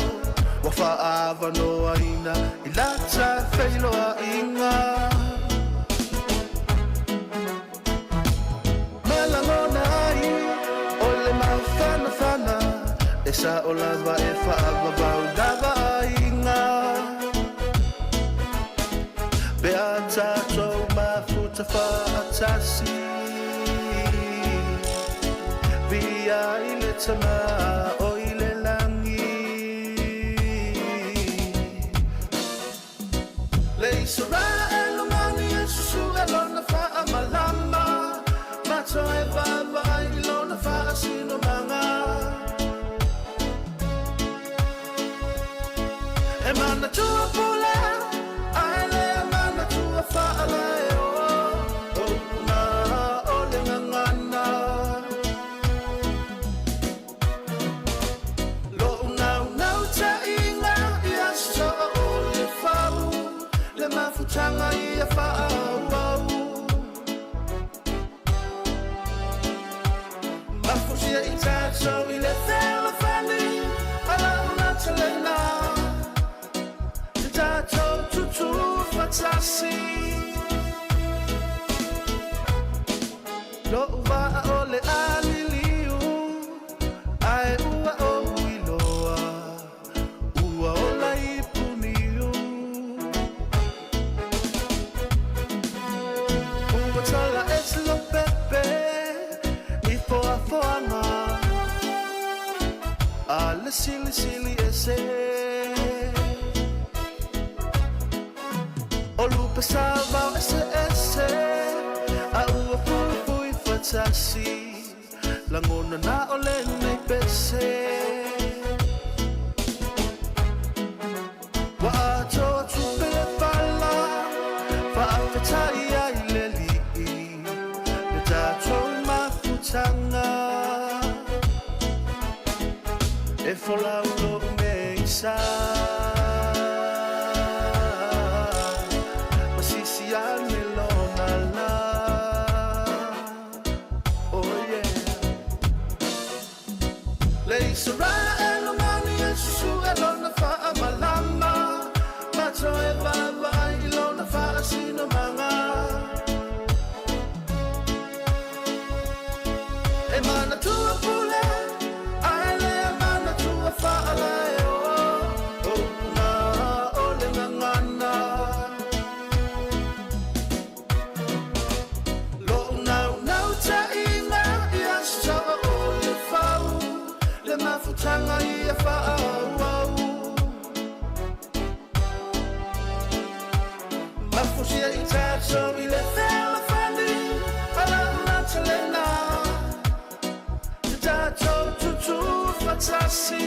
Ua faaavanoaina i lata feiloaiga Ma lagona ai o le mafanafana E sao lava e faavavau lava aiga Pe a tatou mafuta faatasi Via i le tama o i le lagi Le Isaraelu mani e susue lona faamalama Ma toe vaavaai i lona faasinomaga E manatua pule ae le manatua faalaeo O upu o le gagana Lo'u naunautaiga ia soa o le fau Le mafutaga ia faaauau Mafusia i tatou i le. mea silisili ese. O lupe sa vao eseese, a ua fuifui fatasi, lagona na o lenei pese. Ua atoa tupe le pala, faafetai ai le Alii, le tatou mafutaga. E folau lou meisa, ma sisi ane lona la. Oh yeah. Le Israel mani e susu e lona faamalama, mato e vaavaai i lona faasinomaga. E manatua pule, ae le manatua faalaeo, o upuga o le gagana. Lo'u naunautaiga ia saoa o le fau, le mafutaga ia faaauau. Mafusia i tatou i le fealofani, a lau matalena, te tatou tutu fatasi.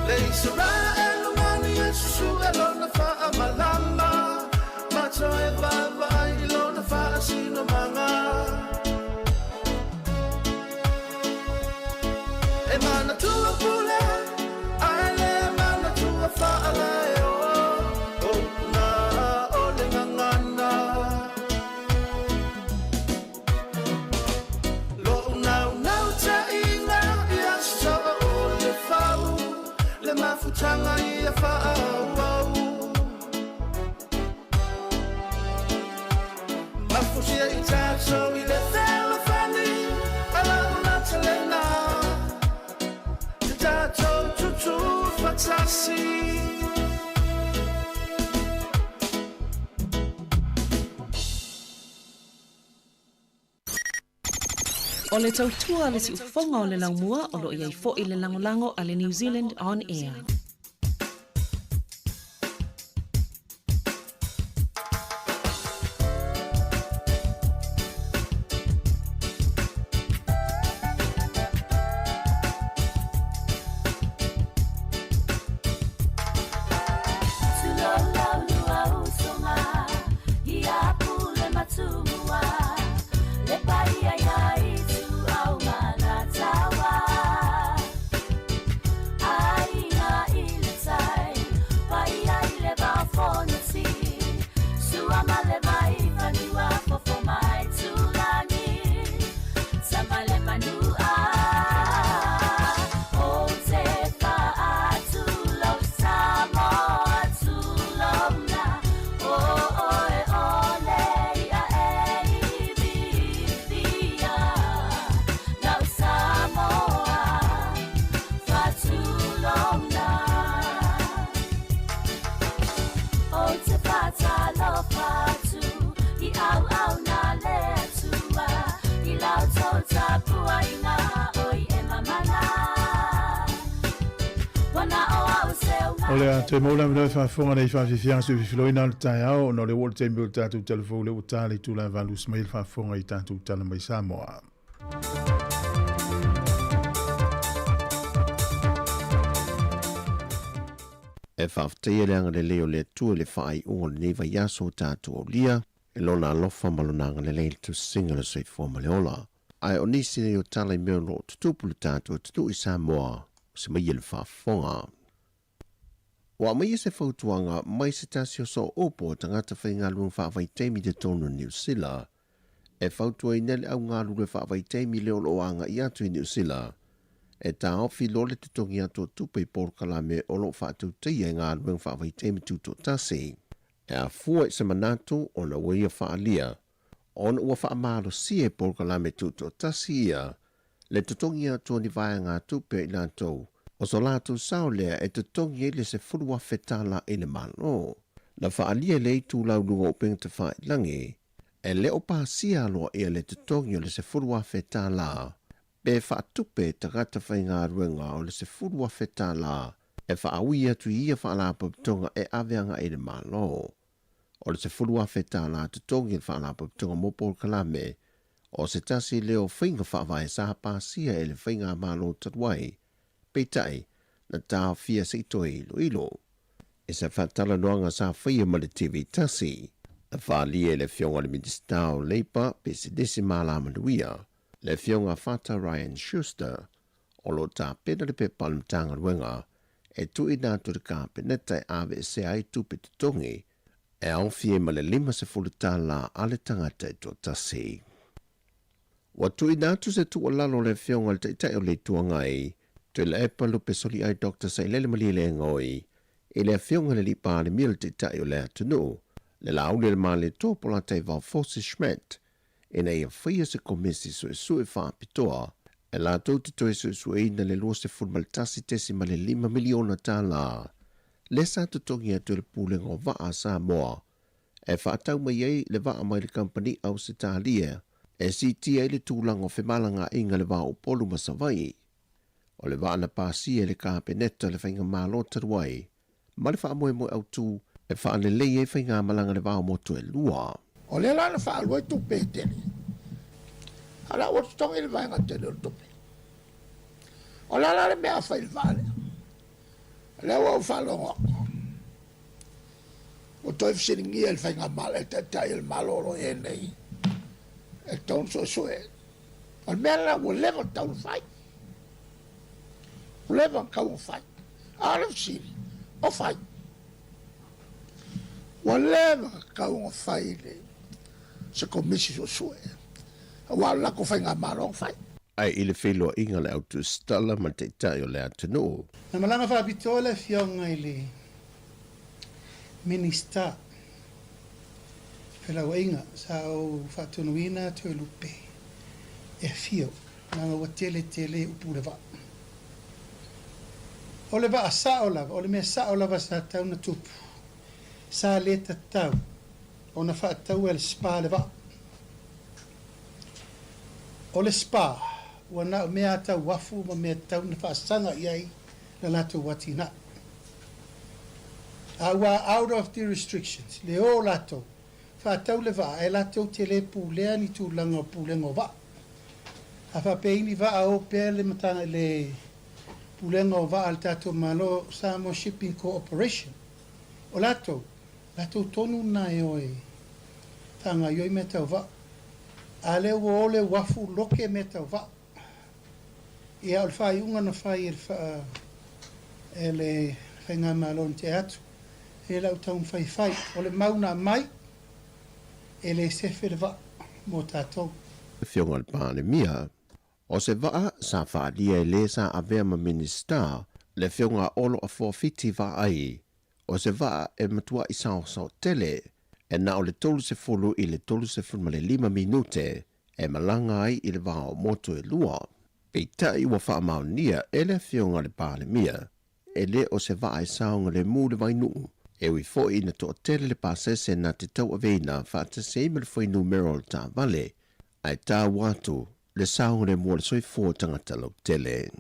Le Israel mani e susu e lona faamalama, mato e vaavaai i lona faasinomaga. E manatua pule, ae le manatua faalaeo, o upuga o le gagana. Lo'u naunautaiga ia saoa o le fau, le mafutaga ia faaauau. Mafusia i tatou i le fealofani, a lau matalena, te tatou tutu fatasi. O le tautua a le siufofoga o le laumua o lo o i ai foi le lagolago a le New Zealand On Air. O le a toe maua le avanoa e faafofoga nei faafiafiaga soififiloina o le taeao ona o le ua oo le taimi o le tatou talafou lea ua ta le itula e valusi mai le faafofoga i tatou tala mai Samoa. E faafetaia le agalelei o le Atua i le faaiuga o lenei vaiaso o tatou aulia, e Lona alofa ma Lona agalelei i le tusiga o le soifua ma le ola. Ae o nisi nei o tala i mea o lo o tutupu i le tatou atunuu i Samoa, o se maia le faafofoga. Ua aumaia se fautuaga mai se tasi o sooupu o tagata faigaluega faavaitaimi i totonu o Niu Sila, e fautuaina le au galulue faavaitaimi lea o lo o agai atu i Niu Sila, e taofi loa le totogi atu o tupe i polokalame o lo o faatautaia i galuega faavaitaimi tutoatasi. E afua i se manatu ona ua ia faaalia ona ua faamalosia e polokalame tutoatasi ia le totogi atu o ni vaegatupe a i latou, o so latou sao lea e totogi ai le $10,000 i le Malo. Na faaalia e le itulau luga o upega tafailagi, e le o pasia aloaia le totogi o le $10,000 pe faatupe tagata faigaluega o le $10,000 e faaui atu i ia faalapotopotoga e ave agai i le Malo. O le $10,000 totogi o le Faalapotopotoga mo Polokalame, o se tasi lea o faiga faavae sa pasia e le Faigamalo talu ai, peitai, na taofia se i toe iloilo. I se faatalanoaga sa faia ma le TV Tasi, na faaalia e le Afioga i le Minisita o Leipa, Pisinisi ma Alamanuia, le Afioga Fata Ryan Schuster, o lo o tapena le pepa a le Matagaluega e tuuina atu i le Kapeneta e aveesea ai tupe totogi e aofia ai ma le $50 a le tagata e toatasi. Ua tuuina atu se tuualalo a le Afioga i le Taitai o le Itu Agai, Tuilaepa Lupesoliai Doctor Sailele Malielegaoi, i le Afioga i le Alii Palemia le Taitai o le atunuu, le Laauli o le Malietoa Polataivao Fosi Schmidt, ina ia faia se komisi suesue faapitoa e latou te toe suesueina le $21.5 miliona tala lea sa totogi atu e le Pulega o Vaa a Samoa e faatau mai ai le vaa mai le kamupani Ausetalia e siitia ai le tulaga o femalagaaiga i le va o Upolu ma Savaii. O le vaa na pasia e le Kapeneta le Faigamalo talu ai ma le faamoemoe autu e faalelei ai faigamalaga i le va o motu e lua. O lea la na faaalu ai tupe e tele, a o la ua totogi le vaega tele o le tupe. O le a la le mea a fai i le vaa lea? O lea ua ou faalogo atu, ua toe fesiligia e le faigamalo, e le Taitai o le Malo o lo o i ai nei, e tatau ona suesue. O le mea lena ua leva ona tatau ona fai. Ua leva ona tatau ona fai. A o le fesili, o fai? Ua leva ona tatau ona fai le se komisi suesue, aua o le latou faigamalo na fai. Ae i le feiloaiga a le autusitala ma le Taitai o le atunuu. Na malaga faapitoa le Afioga i le Minisita Felauaiga sa ou faatonuina Toelupe e afio leaga ua tele tele upu o le vaa. O le vaa sao lava, o le mea sao lava sa tau na tupu, sa le tatau ona faataua e le SPA le vaa. O le SPA ua na o mea tau uafu ma mea tau na faasaga i ai la latou atinae. A ua out of the restrictions le o latou faatau le vaa e latou te le pulea ni tulaga o pulega o vaa. A faapea i ni vaa o pea le matanga le pulega o vaa a le tatou Malo Samoa Shipping Corporation o latou, latou tonu lena e o e faagaioi mea tau vaa. A lea ua o le uafu loke mea tau vaa. Ia, o le faaiuga na fai e le faa, e le Faigamalo na tea atu, e lau taumafai e fai. O le mau na aumai, e le sefe le vaa mo tatou. Afioga i le Palemia, o se vaa sa faaalia e le sa avea ma Minisita, le Afioga a Olo Afoa Fiti Vaai, o se vaa e matuai saosao tele, e na o le 30 i le 35 minute e malaga ai i le va o motu e lua. Peitai ua faamaonia e le Afioga i le Palemia, e le o se vaa e saogalemu le vainuu, e ui foi ina toatele le pasese na te tauaveina faatasi ai ma le fuainumera o le taavale, ae taua atu le saogalemu o le soifua o tagata lautele.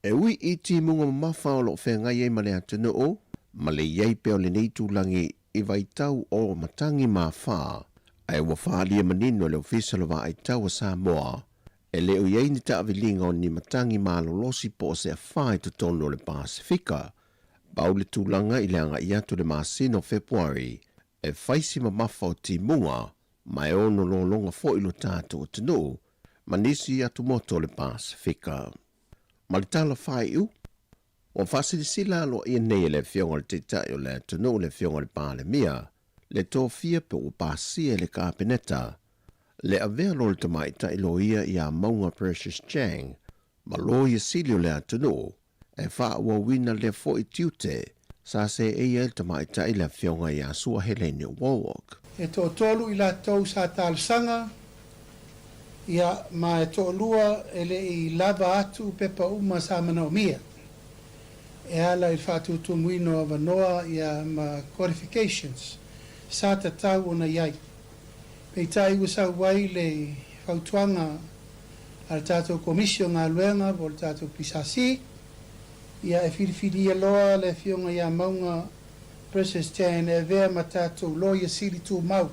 E ui i timuga mamafa o lo o feagai ai ma le atunuu, ma le i ai pea o lenei itulagi i vaitau o matagi mafā, ae ua faaalia manino e le Ofisa o le Vaaitau a Samoa, e le o i ai ni taaviliga o ni matagi malolosi po o se afā i totonu o le Pasefika. Pau le tulaga i le agai atu i le masina o Fepuari e fai si mamafa o timuga ma e ono lologa foi lo tatou atunuu. ma nisi atumotu o le Pasefika. Ma le tala faaiu, ua faasilasila aloaia nei e le Afioga i le Taitai o le atunuu le Afioga i le Palemia le tofia pe ua pasia e le Kapeneta le avea loa o le tamaitai loia ia Mauga Precious Chang ma Loia Sili o le atunuu e faaauauina lea foi tiute sa seei ai le tamaitai le Afioga ia Sua Helene Wallwork. E toatolu i latou sa talosaga, ia, ma e toalua e le i lava atu pepa uma sa manaomia e ala i le faatutumuina o avanoa, ia, ma qualifications sa tatau ona i ai. Peitai ua sau ai le fautuaga a le tatou Komisi o Galuega po o le tatou PSC, ia e filifilia loa le Afioga ia Mauga Precious Chan e avea ma tatou Loia Sili Tumau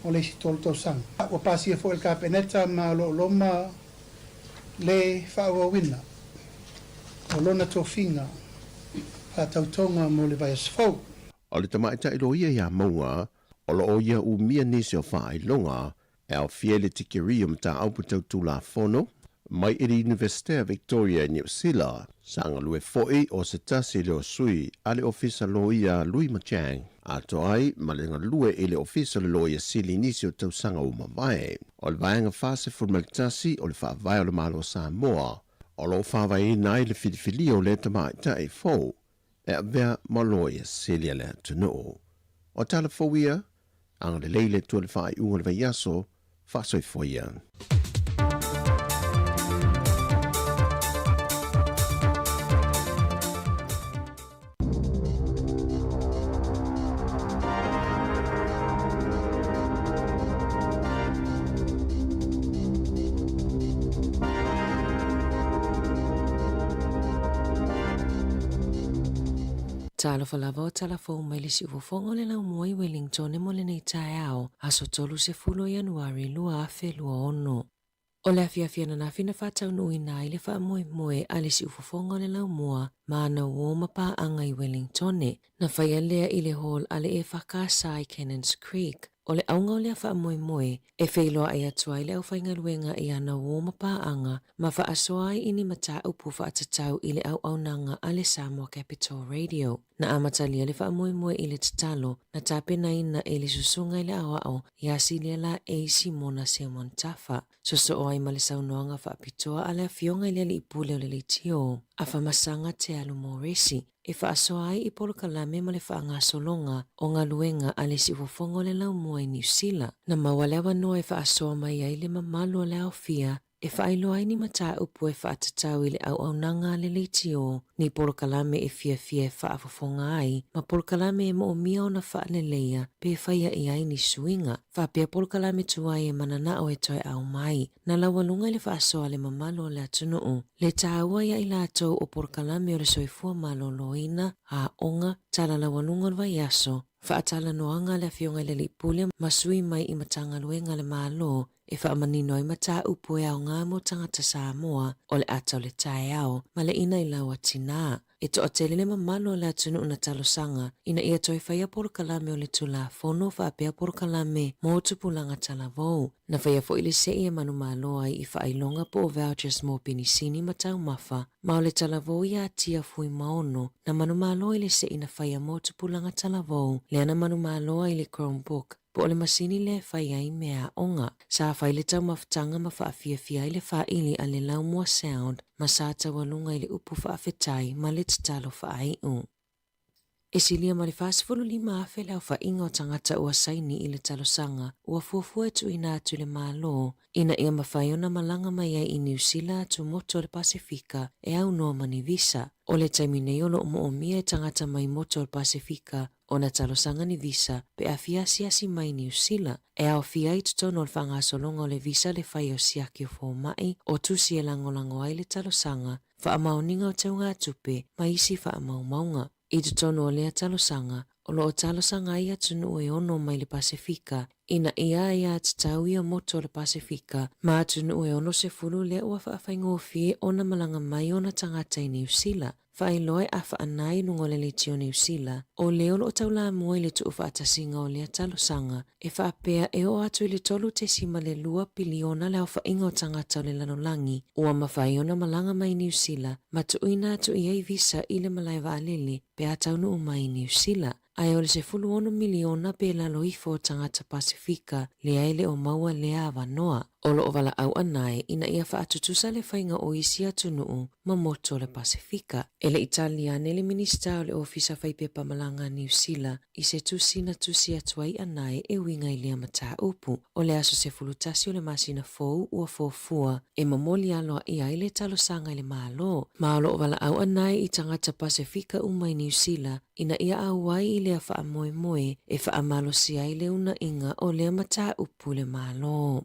mo le isi tolu tausaga. Ua pasia foi e le Kapeneta ma o lo o loma le faaauauina o lona tofiga faatautoga mo le vaiaso fou. O le tamaitai loia ia Mauga, o lo o ia umia nisi o faailoga e aofia i le tikeri o mataupu tau Tulafono mai i le Iunivesite a Victoria i Niu Sila. Sa galue foi o se tasi lea o sui a le Ofisa Loia Lui Machang, atoa ai ma le galue i le Ofisa o le Loia Sili i nisi o tausaga ua mavae. O le Vaega 41 o le Faavae o le Malo o Samoa o lo o faavaeina ai le filifilia o lea tamaitai fou e avea ma Loia Sili a le atunuu. O tala fou ia, agalelei le Atua i le faaiuga o le vaiaso, faasoifua ia. Talofa lava o tala fou mai le siufofoga o le laumua i Wellington mo lenei taeao, aso 30 o Ianuari 2026. O le afiafi ananafi na faataunuuina ai le faamoemoe a le siufofoga o le laumua ma ana uo ma paaga i Wellington. Na faia lea i le hall a le EFKS i Cannons Creek. O le auga o lea faamoemoe, e feiloai atu ai le aufaigaluega i ana uo ma paaga ma faasoa ai i ni mataupu faatatau i le auaunaga a le Samoa Capital Radio. Na amatalia le faamoemoe i le tatalo na tapenaina e le Susuga i le Aoao ia Silia Laei Simona Simon Tafa, sosoo ai ma le saunoaga faapitoa a le Afioga i le Alii Pule o le Leitio, Afamasaga Tealu Moresi, e faasoa ai i polokalame ma le faagasologa o galuega a le siufofoga o le laumua i Niu Sila. Na maua le avanoa e faasoa mai ai le mamalu o le aofia e faailoa ai ni mataupu e faatatau i le auaunaga a le leitio, ni polokalame e fiafia e faafofoga ai, ma polokalame e moomia ona faaleleia pe faia i ai ni suiga, faapea polokalame tuai e mananao e toe ao mai. Na laualuga i le faasoa a le mamalu o le atunuu, le taua ia i latou o polokalame o le soifua maloloina, aoga, tala laualuga o le vaiaso, faatalanoaga a le Afioga i le Alii Pule ma sui mai i Matagaluega a le Malo e faamanino ai mataupu e aoga mo tagata Samoa o le ata o le taeao ma le inailau a tinā. E toatele le mamalu o le atunuu na talosaga ina ia toe faia polokalame o le Tulafono faapea polokalame mo tupulaga talavou. Na faia foi le sei e manumalo ai i faailoga po o vouchers mo penisini ma taumafa, ma o le talavou ia Tia Fuimaono na manumalo i le sei na faia mo tupulaga talavou lea na manumalo ai le Chromebook po o le masini lea e fai ai meaaoga. Sa fai le taumafataga ma faafiafia ai le faili a le Laumua Sound ma sa taualuga i le upu faafetai ma le tatalo faaiu. E silia ma le 45,000 le aofaiga o tagata ua saini i le talosaga ua fuafua e tuuina atu i le Malo ina ia mafai ona malaga mai ai i Niu Sila atu motu o le Pasefika e aunoa ma ni visa. O le taimi nei o lo o moomia e tagata mai motu o le Pasefika ona talosaga ni visa pe a fia asiasi mai i Niu Sila, e aofia ai totonu o le faagasologa o le visa le fai o siaki o fomai, o tusi e lagolago ai le talosaga, faamaoniga o teugatupe ma isi faamaumauga. I totonu o lea talosaga, o lo o talosaga ai atunuu e ono mai le Pasefika ina ia aiatatau ia motu o le Pasefika ma atunuu e 60 lea ua faafaigofie ona malaga mai ona tagata i Niu Sila. Faailoa e afaana i luga o le Leitio Niu Sila, o le o lo o taulamua i le tuufaatasiga o lea talosaga, e faapea e oo atu i le 3.2 piliona le aofaiga o tagata o le lalolagi ua mafai ona malaga mai Niu Sila ma tuuina atu i ai visa i le malae vaalele pe a taunuu mai i Niu Sila. Ae o le 16 miliona pe lalo ifo o tagata Pasefika lea e le o maua lea avanoa. O lo o valaau anae ina ia faatutusa le faiga o isi atunuu ma motu o le Pasefika. E le i tali ane le Minisita o le Ofisa Faipepa Malaga a Niu Sila i se tusi na tusi atu ai anae e uiga i lea mataupu. O le aso 11 o le masina fou ua fuafua e momoli aloaia ai le talosaga i le Malo, ma o lo o valaau anae i tagata Pasefika uma i Niu Sila ina ia auai i lea faamoemoe e faamalosia ai le unaiga o lea mataupu i le Malo.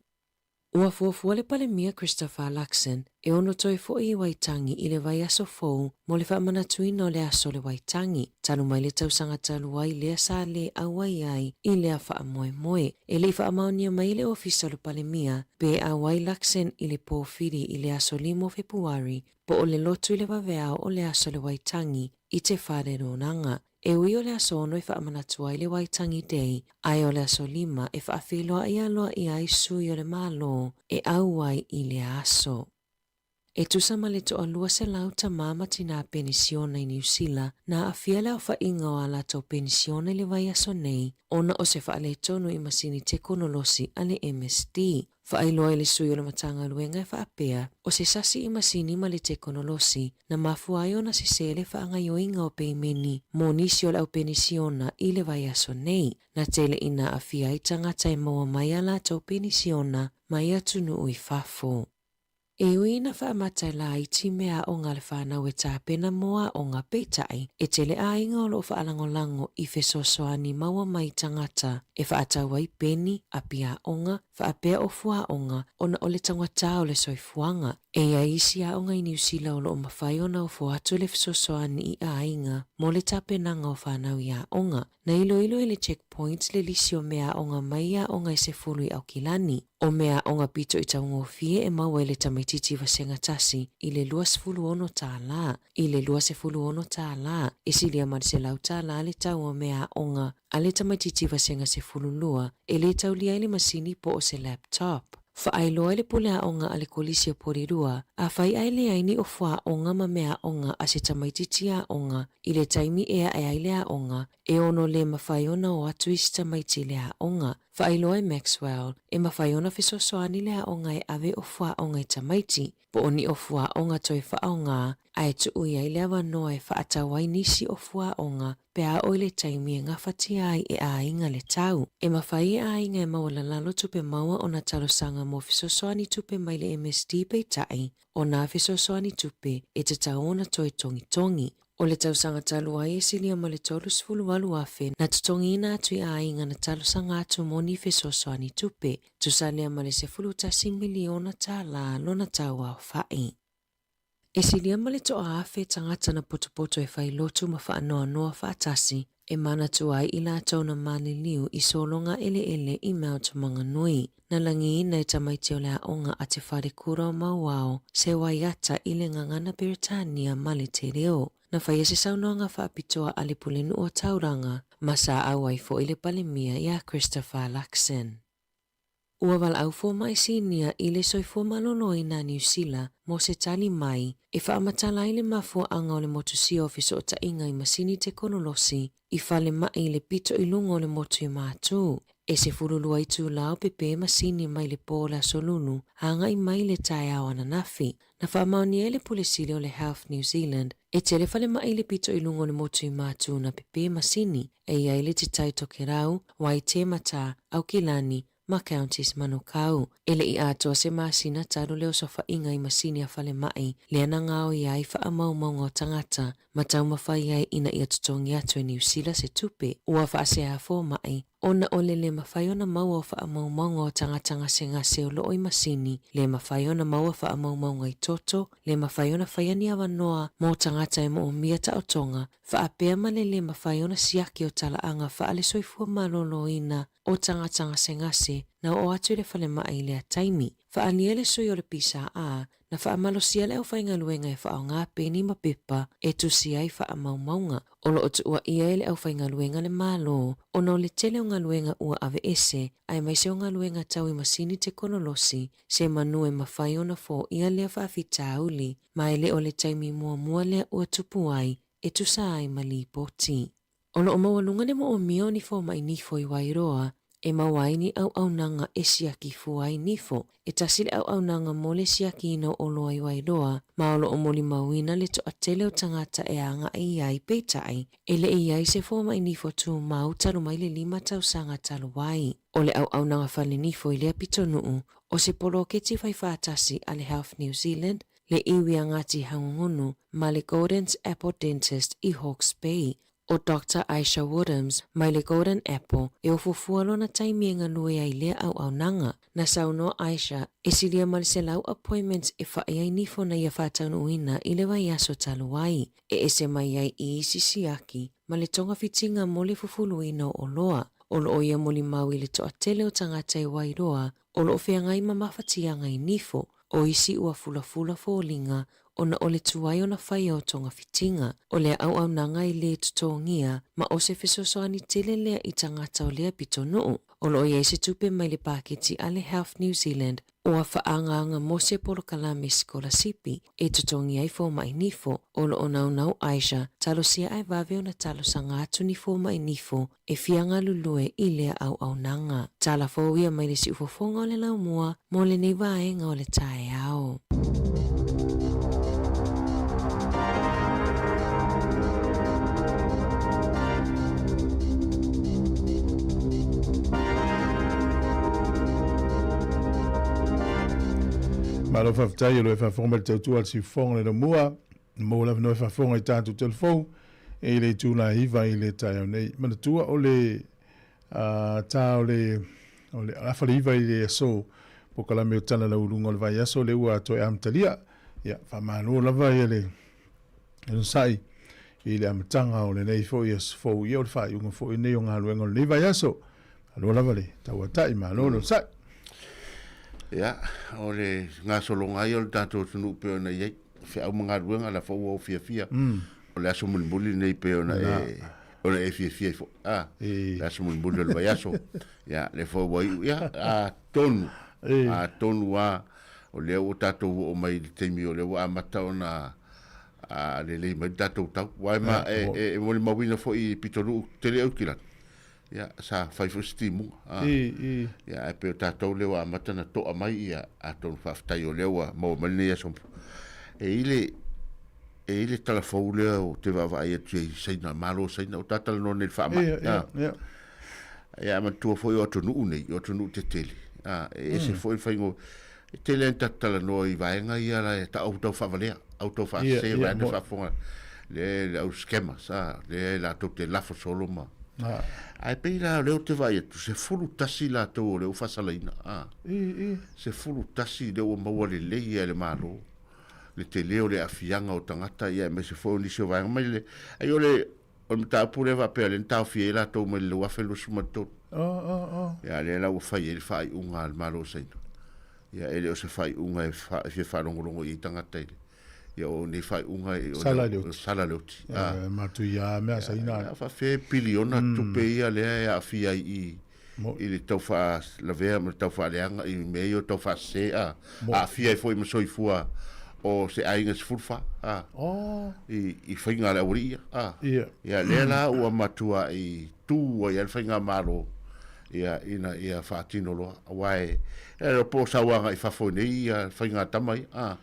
Ua fuafua le Palemia Christopher Luxon e ono toe foi i Waitangi i le vaiaso fou mo le faamanatuina o le aso o le Waitangi, talu mai le tausaga talu ai lea sa lē auai ai i lea faamoemoe. E le i faamaonia mai e le Ofisa o le Palemia pe auai Luxon i le pōwhiri i le aso 5 o Fepuari po o le lotu i le vaveao o le aso o le Waitangi i te whare rōnanga. E ui o le aso 6 e faamanatu ai le Waitangi Day, ae o le aso 5 e faafeiloai aloaia ai sui o le Malo e auai i lea aso. E tusa ma le toalua selau tamā ma tinā penisiona i Niu Sila na aafia le aofaiga o ā latou penisiona i le vaiaso nei ona o se faaletonu i masini tekonolosi a le MSD. Faailoa i le sui o le Matagaluega e faapea, o se sasi i masini ma le tekonolosi na mafua ai ona sesē le faagaoioiga o peimeni mo nisi o le au penisiona i le vaiaso nei. Na tele ina aafia ai tagata e maua mai a latou penisiona mai atunuu i fafo. E ui ina faamata e laiti mea aoga a le fanau e tapena mo aoga, peitai, e tele aiga o lo o faalagolago i fesoasoani maua mai tagata e faatau ai peni, api aoga, faapea ofu aoga ona o le taugata o le soifuaga. E i ai isi aoga i Niu Sila o lo o mafai ona ofo atu le fesoasoani i aiga mo le tapenaga o fanau i aoga. Na iloilo e le Checkpoint le lisi o mea aoga mai aoga e 10 i Aukilani. O mea aoga pito i taugofie e maua i le tamaitiiti vasega tasi i le 26 tālā, i le 26 tālā, e silia ma le 100 tālā le tau o mea aoga a le tamaitiiti vasega 12 e lē taulia ai le masini po o se laptop. Faailoa i le pule aoga a le Kolisi o Porirua, afai ae leai ni ofu aoga ma mea aoga a se tamaitiiti aoga i le taimi e ae ai le aoga, e ono lē mafai ona o atu isi tamaiti i le aoga. Faailoa e Maxwell, e mafai ona fesoasoani le aoga e ave ofu aoga i tamaiti, po o ni ofu aoga toe faaaoga, ae tuu i ai le avanoa e faatau ai nisi ofu aoga pe a oo i le taimi e gafatia ai e aiga le tau. E mafai e aiga e maualalalo tupe maua ona talosaga mo fesoasoani tupe mai le MSD peitai, o nā fesoasoani tupe e tatau ona toe togitogi. O le tausaga talu ai e silia ma le 38,000 na totogiina atu i aiga na talosaga atu mo ni fesoasoani tupe, tusa lea ma le $11 miliona tālā lona tau aofai. E silia ma le 1,000 tagata na potopoto e fai lotu ma faanoanoa faatasi e manatu ai i latou na maliliu i sologa eleele i Mount Maunganui. Na lagiina e tamaiti o le aoga a Te Wharekura o Mauao se waiata i le gagana Peretania ma le te reo. Na faia se saunoaga faapitoa a le Pulenuu o Tauranga ma sa auai foi le Palemia iā Christopher Luxon. Ua valaau fomai sinia i le soifua maloloina a Niu Sila mo se tali mai e faamatala ai le mafuaaga o le motusia o fesootaiga i masini tekonolosi i falemai i le pito i luga o le motu i Matū. E 12 itulā o pepē masini mai le pō o le Aso Lulu agai mai i le taeao ananafi. Na faamaonia e le Pule Sili o le Health New Zealand e tele falemai i le pito i luga o le motu i Matū na pepē masini e i ai le Te Tai Tokerau, Waitemata, Aukilani, ma Counties Manukau. E le i atoa se masina talu le osofaiga i masini a falemai lea na gaoia ai faamaumauga o tagata ma taumafai ai ina ia totogi atu e Niu Sila se tupe ua faasea fomai ona o le lē mafai ona maua o faamaumauga o tagata gasegase o loo i masini, lē mafai ona maua faamaumauga i toto, lē mafai ona faia ni avanoa mo tagata e moomia taotoga, faapea ma le lē mafai ona siaki o talaaga faale-soifua maloloina o tagata gasegase na oo atu i le falemai i lea taimi. Faaalia le sui o le PSA. Na faamalosia le aufaigaluega e faaaoga peni ma pepa e tusi ai faamaumauga. O lo o tuuaia e le aufaigaluega le Malo ona o le tele o galuega ua aveese aemaise o galuega tau i masini tekonolosi se manu e mafai ona foia lea faafitauli ma e le o le taimi muamua lea ua tupu ai e tusa ai ma lipoti. O lo o maualuga le moomia o ni fomai nifo i Wairoa e maua ai ni auaunaga e siaki fua ai nifo. E tasi le auaunaga mo le siakiina o oloa i Wairoa, ma o lo o molimauina le toatele o tagata e agai i ai, peitai, e le i ai se fomai nifo tumau talu mai le lima tausaga talu ai. O le auaunaga fale nifo i lea pitonuu, o se poloketi faifaatasi a le Health New Zealand, le iwi a Ngāti Hangungunu ma le Golden's Apple Dentist i Hawke's Bay. ʻO Doctor Aisha Woodhams mai le Golden Apple e ofofua lona taimi e galue ai lea auaunaga. Na saunoa Aisha, e silia ma le 100 appointments e faʻi ai nifo na ia faataunuuina i le vaiaso talu ai, e ese mai ai i isi siaki ma le togafitiga mo le fufuluina o oloa. O lo o ia molimau i le toatele o tagata i Wairoa o lo o feagai ma mafatiaga i nifo, o isi ua fulafula foliga ona o le tuai ona faia o togafitiga. O lea auaunaga e lē totogia ma o se fesoasoani tele lea i tagata o lea pitonuu. O lo o i ai se tupe mai le paketi a le Health New Zealand ua faaagaaga mo se polokalame sikolasipi e totogi ai fomai nifo. O lo o naunau Aisha, talosia ae vave ona talosaga atu ni fomai nifo e fia galulue i lea auaunaga. Tala fou ia mai le siufofoga o le laumua mo lenei vaega o le taeao. Malo faafetai o lo e faafofoga mai le tautua a le siufofoga o le laumua. Maua le avanoa e faafofoga i tatou telefou e i le itula e 9 i le taeao nei. Manatua o le tā o le o le afa le 9 i le aso polokalame o Tala Lauuluga o le Vaiaso lea ua toe amatalia. Ia, faamalo lava ia le onosai i le amataga o lenei foi aso fou, ia o le faaiuga foi lenei o galuega o lenei vaiaso. Malo lava le tauatai, malo le onosai. Ia, o le gasologa ai o le tatou atunuu pei ona i ai feau ma galuega la foi ua ou fiafia. O le aso mulimuli lenei pei ona e ona e fiafia ai foi. Ah, le aso mulimuli o le vaiaso. Ia, lea foi ua iu. Ia, atonu, atonu lava o lea ua tatou oo mai i le taimi o lea ua amata ona lelei mai le tatou tau. Aua e ma, e molimauina foi i pitonuu tele Aukilani, ia, sa fai foi se timuga. Ia, ae pei o tatou lea ua amata ona to'a mai, ia, atonu faafetai o lea ua maua mai lenei aso. E i le, e i le tala fou lea ou te vaavaai atu i Saina, Malo o Saina, o ta talanoa nei i le faamai. Ia, manatua foi o atunuu nei, o atunuu tetele, e ese foi le faiga o, e tele lava ina tatou talanoa i vaega ia la e tau tau faavalea, au tau faasese vaega faafofoga, le le au scammers, lea e latou te lafo solo ma. Ae pei la o lea ou te vaai atu, 11 latou o lea ua faasalaina, 11 lea ua maua lelei e le Malo le tele o le aafiaga o tagata, ia aemaise foi o nisi o vaega mai le, ai o le O le mataupu lea faapea lea na taofia ai latou mai le 2023. Ia lea la ua fai ai le faaiuga a le Malo o Saina. Ia e le o se faaiuga e e fia faalogologo i ai tagata i le ia o nei faaiuga e o Sala le oti. Sala le oti. Ah. Matuia mea Saina. Ia faafefea piliona tupe ia lea e aafia ai i i le tau faalavea ma le tau faaleaga i mea ia o tau faasese a aafia ai foi ma soifua o se aiga 14 a i faiga a le aualii ia a ia lea la ua matuai tu ai le faigamalo ia ina ia faatino loa aua e e po o sauaga i fafo i nei ia faiga tama ia a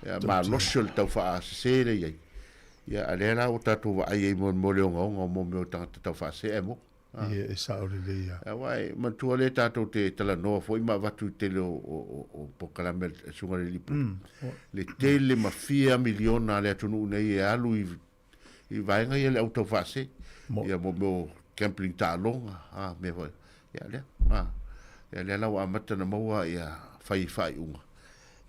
ia malosi o le tau faasese lea i ai ia a lea la ua tatou vaai ai mo le ogaoga o mo mea o tagata tau faasese ae mo Ia, e sao lelei lava. Aua e manatua lea tatou te talanoa foi ma avatu i tele o, o, o, o polokalame a le Susuga i le Alii Pule. Le tele ma fia miliona a le atunuu nei e alu i, i vaega ia le au taufaasese. Ia mo mea o gambling taaloga, a, mea foi. Ia lea, a. Ia lea la ua amata ona maua ia fai faaiuga.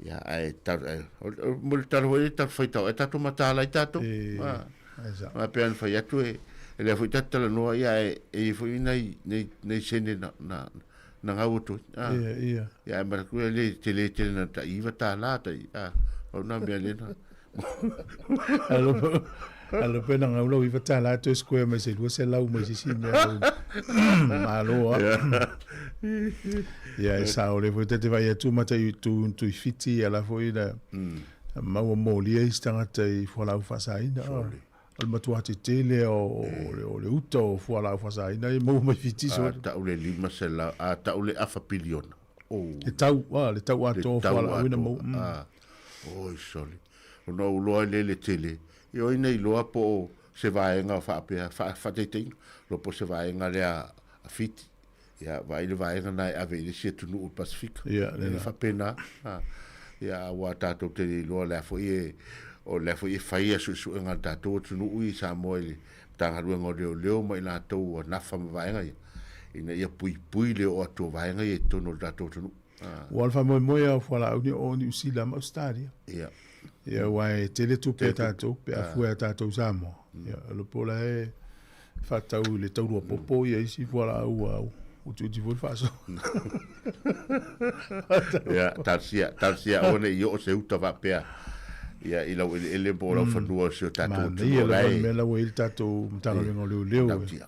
Ia ae tau, ae, o, o, mo le tala foi lea tatou faitau, ae tatou mataala ai tatou. E, A. e Aua pei ona fai atu e, e lea foi tatou talanoa, ia ae e i ai foi nai, nai, nai sene na, na, na gau atu ai. Ia, ia. Ia, ae manatua e le tele tele na tai $9 tai, pau na mea lena. Alo, alo pe na gau lau $9 toe square mai se 200 mai se isi mea. Malo a. Ia, e sao le foi te vai atu ma tai tu tu fiti ala foi la. Maua molia isi tagata i fualaau faasaina. O le matua tetele o le uta o fualaau faasaina e maua mai Fiti. A tau le 500, a tau le afa piliona. Le tau, le tau atoa o fualaau ina maua. Oi sole. Ona ou iloa ai lea i le tele, ia o ai na iloa po o se vaega faapea, faataitaiga, iloa po o se vaega lea a Fiti. Ia, vaai le vaega na e ave i le isi atunuu o le Pasefika. Ia, le la. E faapena. Ia, aua tatou te le iloa le a foi e, o le a foi e fai a suesuega a le tatou atunuu i Samoa i le Matagaluega o Leoleo ma i latou ua nafa ma vaega ia, ina ia puipui le oo atu o vaega ia i totonu o le tatou atunuu. Ua o le faamoemoe lava o fualaau ni o Niu Sila ma Ausetalia. Ia. Ia, aua e tele tupe a tatou, pe a fua e tatou Samoa. Ia, o le po la e faatau i le taurua popo ia isi fualaau ua utiuti foi le faasoa. Ia, talosia, talosia aua ne i oo se uta faapea ia i lau eleele po o lau fanua o si o tatou atunuu. Manaia lava le mea la ua i ai le tatou Matagaluega o Leoleo. Tautia.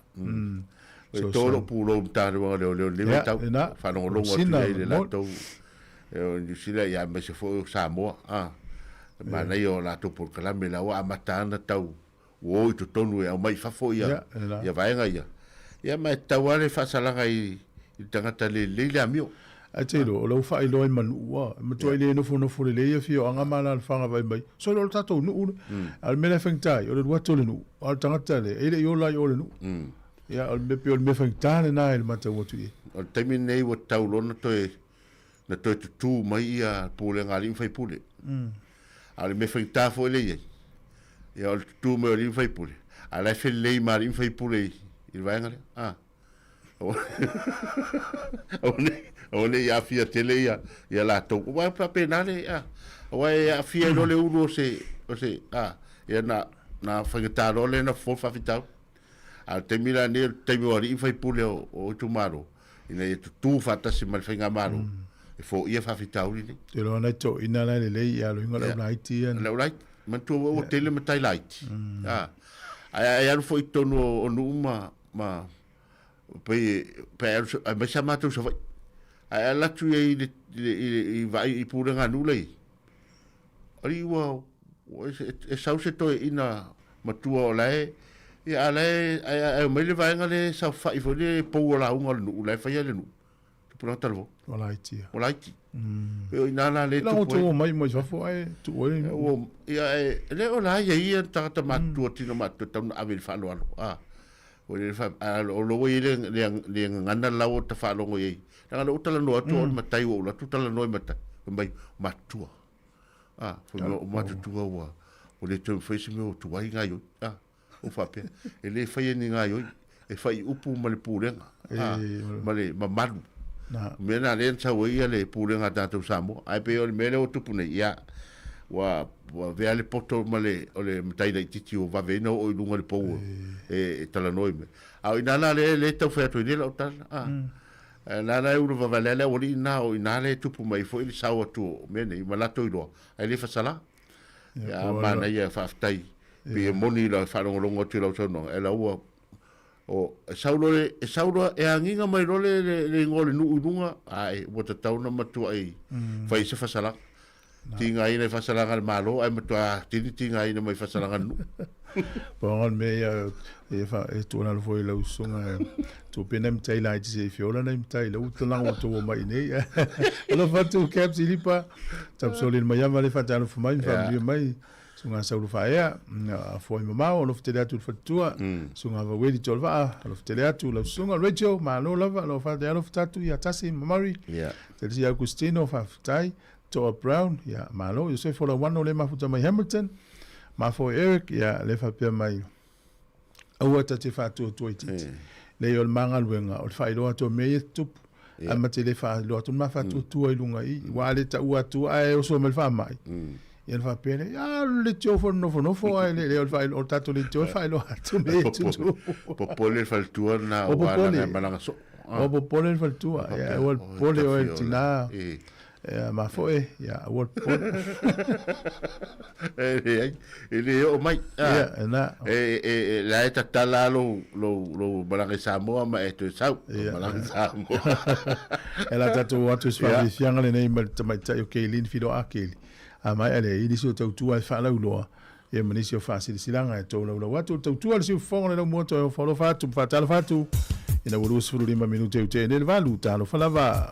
E to lou pulou Matagaluega o Leoleo i lenei vaitau. Faalogologo atu i ai i le latou o Niu Sila ia aemaise foi o Samoa. Manaia o latou polokalame la ua amata lava ona tau ua o i totonu e aumai i fafo ia, ia vaega ia. Ia ma e tatau lava le faasalaga i le tagata le lelei le amio. Ae te iloa, o lau faailoa i Manuu a, e matuai le nofonofo lelei afioaga ma alaalafaga vaai mai, sole o le tatou nuu le. A o le mea la e faigata ai, o le alu atu o le nuu, a o le tagata lea, e le i ola i o i le nuu. Ia, o le mea pei o le mea faigata lena i le matau atu i ai. O le taimi lenei ua tatau loa ona toe, na toe tutū mai ia pulega a alii ma faipule. A o le mea faigata foi lea e i ai, ia o le tutū mai o alii ma faipule, a o la e felelei ma alii ma faipule i le vaega lea. A. Aua ne i aafia tele ia, ia latou. Aua e faapena le, a. Aua e aafia ai loa le ulu o se, o se, a, ia na, na faigata loa lea na fofo le faafitauli. A o le taimi la lenei o le taimi o alii ma faipule o, o itumalo, ina ia tutū faatasi ma le faigamalo, e foia faafitauli nei. Te iloa nai toeaiina la e lelei i aloina le aulaiti ia. Le aulaiti. Manatua ua ua tele matai laiti. A, ae, ae alu foi i totonu o, o nuu ma, ma, pei, pe alu, aemaise a matou Savaii. Ae alu atu i ai i le, i le, i le, i vaai i pulega a nuu la i ai. Alii ua, ua e, e sau se toeaina matua o la e, ia a la e, ae, ae omai le vaega lea e saofai foi le pou o lauga o le nuu, la e faia le nuu. Tupulaga talavou. Ua laiti ia. Ua laiti. Pei o i ina la lea e tupu ai. Lago mai mai fafo ae tuu ai. Ua, ia e, le o la ia ia tagata matutua, tino matutua tau na ave i le faaaloalo. A, ua le fa, a, o lo ua i ai le, le, le gagana lau o ta faalogo i ai. Leaga o lea ua talanoa atu o le matai ua ou alu atu talanoa i matai. Fai mai, matutua. A, fai mai, o matutua ua, ua le toe mafai se mea ua tuai gaioi. A, ua faapea, e le faia ni gaioi, e fai upu ma le pulega, a, ma le mamalu. O mea na lea na sau ai le pulega a tatou Samoa. Ae pei o le mea lea ua tupu nei, ia, ua, ua avea le poto ma le, o le matai laitiiti ua vave ai ona oo i luga o le pou e, e talanoa i mea. A o i ina la lea, lea e tau fai atu ai nei lau tala, a. La la e ulu vavale le aualii na o ina le tupu mai foi le sao atu o mea nei ma latou iloa ae le fasala. Ia manaia faafetai pei e moni la faalogologo atu i lau saunoaga e la ua o e sau loa le e sau loa e agiga mai loa le le igoa o le nuu i luga ae ua tatau ona matuai fai se fasalaga. Tigaina i faasalaga a le Malo ae matua tini tigaina mai faasalaga a le nuu. Pau le mea ia e fa e tuualalo foi i lau usuga tuu pea nai matai laiti se i feola nai matai la ua lago tou omai i nei. Alofa atu Cap Silipa Tapsoli le Maiava le faatalofa mai ma faamanuia mai susuga Saulo Faaea afua i mamao alofa tele atu i le faletua susuga Vaueli Tolvaa alofa tele atu lau susuga Rachel malo lava alofa alofa tatu ia Tasi ma Murray Telesia Augustino faafetai Toa Brown, ia, malo. Iosefa Lauano le mafuta mai Hamilton. Mafo Eric, ia, le faapea mai, aua ta te faatuatua itiiti. Leai o le ma galuega, o le faailoa atu o mea ia e tutupu. Ae ma te le faailoa atu le ma faatuatua i luga i i. Aua a le taua atu ae oso mai le faamai, ia ona faapea lea, ia le leitio foi nofonofo ae le, o le faailoa, o le tatou leitio e faailoa atu mea ia e tutupu. Popole le faletua lena, aua leaga e malaga soo. Ua popole le faletua. Ia, aua le popole oe le tinā. Ia, mafoe, ia, aua le popole. E leai, e le oo mai. Ia, e na. E, e, e, la e tatala lou, lou, lou malaga i Samoa ma e toe sau. Ia. Malaga i Samoa. E la tatou atu i se faafiafiaga lenei ma le tamaitai o Kaylene Filoa Keli. A maea lea, i nisi o tautua e faalauiloa, ia ma nisi o faasilasilaga e tolaulau atu. O le tautua a le siufofoga o le laumua toe ofaalofa atu ma faatalofa atu ina ua 25 minute ua tea nei le valu. Talofa lava.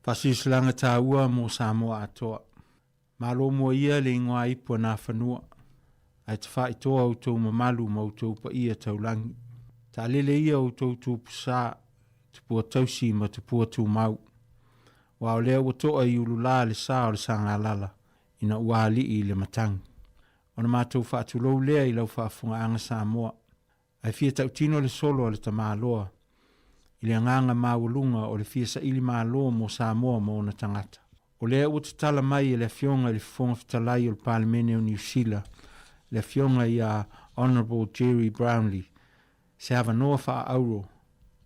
Faasilasilaga taua mo Samoa atoa. Malo mua ia le igoa ipu a Nafanua, ae tafaitoa outou mamalu ma outou paia taulagi. Taalele ia outou tupusa, tupua tausi ma tupua tumau. Aua o lea ua toa i ulula le sa o le Sagalala ina ua alii i le matagi. Ona matou faatulou lea i lau faafofogaaga Samoa, Ae fia tautino le solo a le tamaloa i le agaga maualuga o le fia saili malo mo Samoa ma ona tagata. O lea ua tatala mai e le Afioga i le Fofoga Fetalai o le Palemene o Niu Sila, le Afioga ia Honourable Gerry Brownlee, se avanoa faa-auro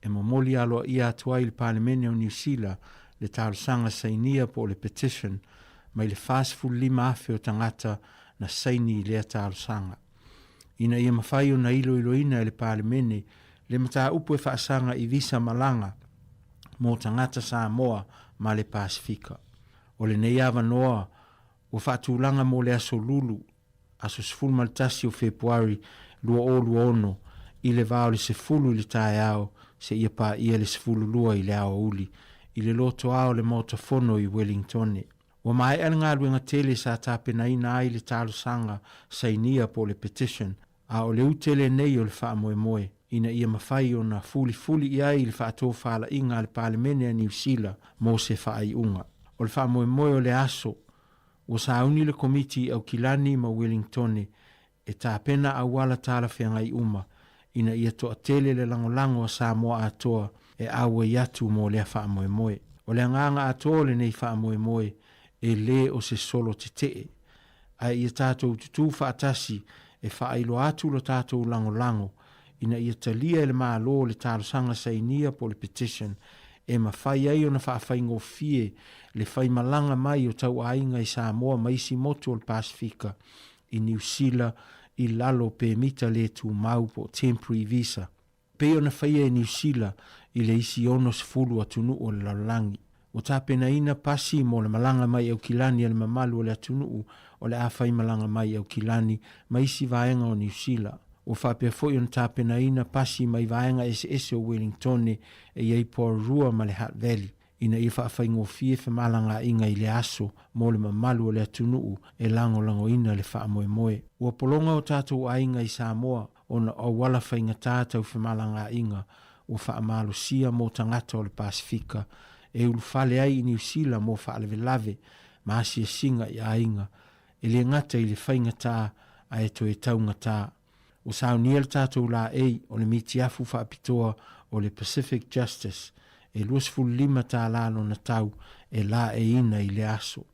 e momoli aloaia atu ai i le Palemene o Niu Sila le talosaga sainia po o le petition mai le 45,000 o tagata na saini i lea talosaga. Ina ia mafai ona iloiloina e le Palemene Le mataupu e faasaga i visa malaga mo tagata Samoa ma le Pasefika. O lenei avanoa ua faatulaga mo le aso Lulu, aso 11 o Fepuari 2026 i le va o le 10 i le taeao seia paia le 12 i le aoauli i le lotoa o le Maota Fono i Wellingtone. Ua maea le galuega tele sa tapenaina ai le talosaga sainia po o le petition, a o le ute lenei o le faamoemoe ina ia mafai ona fulifuli i ai le faatofalaiga a le Palemene a Niu Sila mo se faaiuga. O le faamoemoe o le aso, ua sauni le Komiti i Aukilani ma Wellingtone e tapena auala talafeagai uma ina ia toatele le lagolago a Samoa atoa e auai atu mo lea faamoemoe. O le agaga atoa o lenei faamoemoe e le o se solo tetee, ae ia tatou tutū faatasi e faailoa atu lo tatou lagolago ina ia talia e le Malo le talosaga sainia po o le petition e mafai ai ona faafaigofie le faimalaga mai o tauaiga i Samoa ma isi motu o le Pasefika i Niu Sila i lalo o pemita le tumau po o temporary visa, pei ona faia e Niu Sila i le isi 60 atunuu o le lalolagi. Ua tapenaina pasi mo le malaga mai Aukilani a le mamalu o le atunuu o le a faimalaga mai Aukilani ma isi vaega o Niu Sila. Ua faapea foi ona tapenaina pasi mai vaega eseese o Wellingtone e i ai Porirua ma le Hutt Valley. ina ia faafaigofie femalagaaiga i le aso mo le mamalu o le atunuu e lagolagoina le faamoemoe. Ua pologa o tatou aiga i Samoa ona o auala faigata tau femalagaaiga ua faamalosia mo tagata o le Pasefika e ulufale ai i Niu Sila mo faalavelave ma asiasiga i aiga, e le gata i le faigata ae toe taugata. Ua saunia le tatou laei o le mitiafu faapitoa o le Pacific Justice e 25 tālā lona tau e laeiina i lea aso.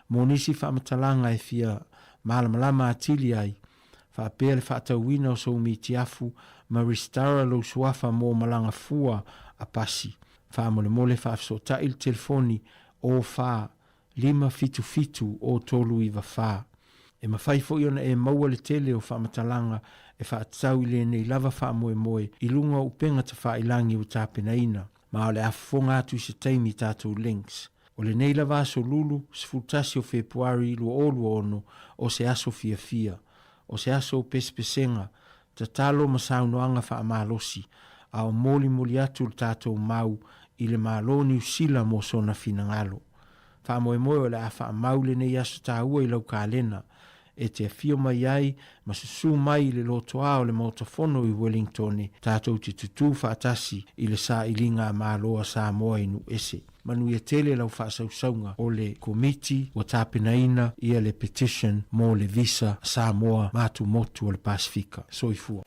Mo nisi faamatalaga e fia malamalama atili ai, faapea le faatauina o sou mitiafu ma resitara lou suafa mo malaga fua a pasi, faamolemole faafesootai le telefoni 04 577 o 394. E mafai foi ona e maua le tele o faamatalaga e faatatau i lenei lava faamoemoe i luga o upega tafailangi ua tapenaina, ma o le a fofoga atu i se taimi i tatou links. O lenei lava aso Lulu, 11 o Fepuari 2026, o se aso fiafia. O se aso o pesepesega, tatalo ma saunoaga faamalosi, a o molimoli atu le tatou mau i le Malo Niu Sila mo sona finagalo. Faamoemoe o le a faamau lenei aso taua i lau kalena, e te afio mai ai ma susū mai i le lotoa o le Maota Fono i Wellingtone tatou te tutū faatasi i le sailiga a Malo a Samoa i nuu ese. Manuia tele lau faasausauga o le Komiti ua tapenaina ia le petition mo le visa Samoa ma atumotu o le Pasefika. Soifua.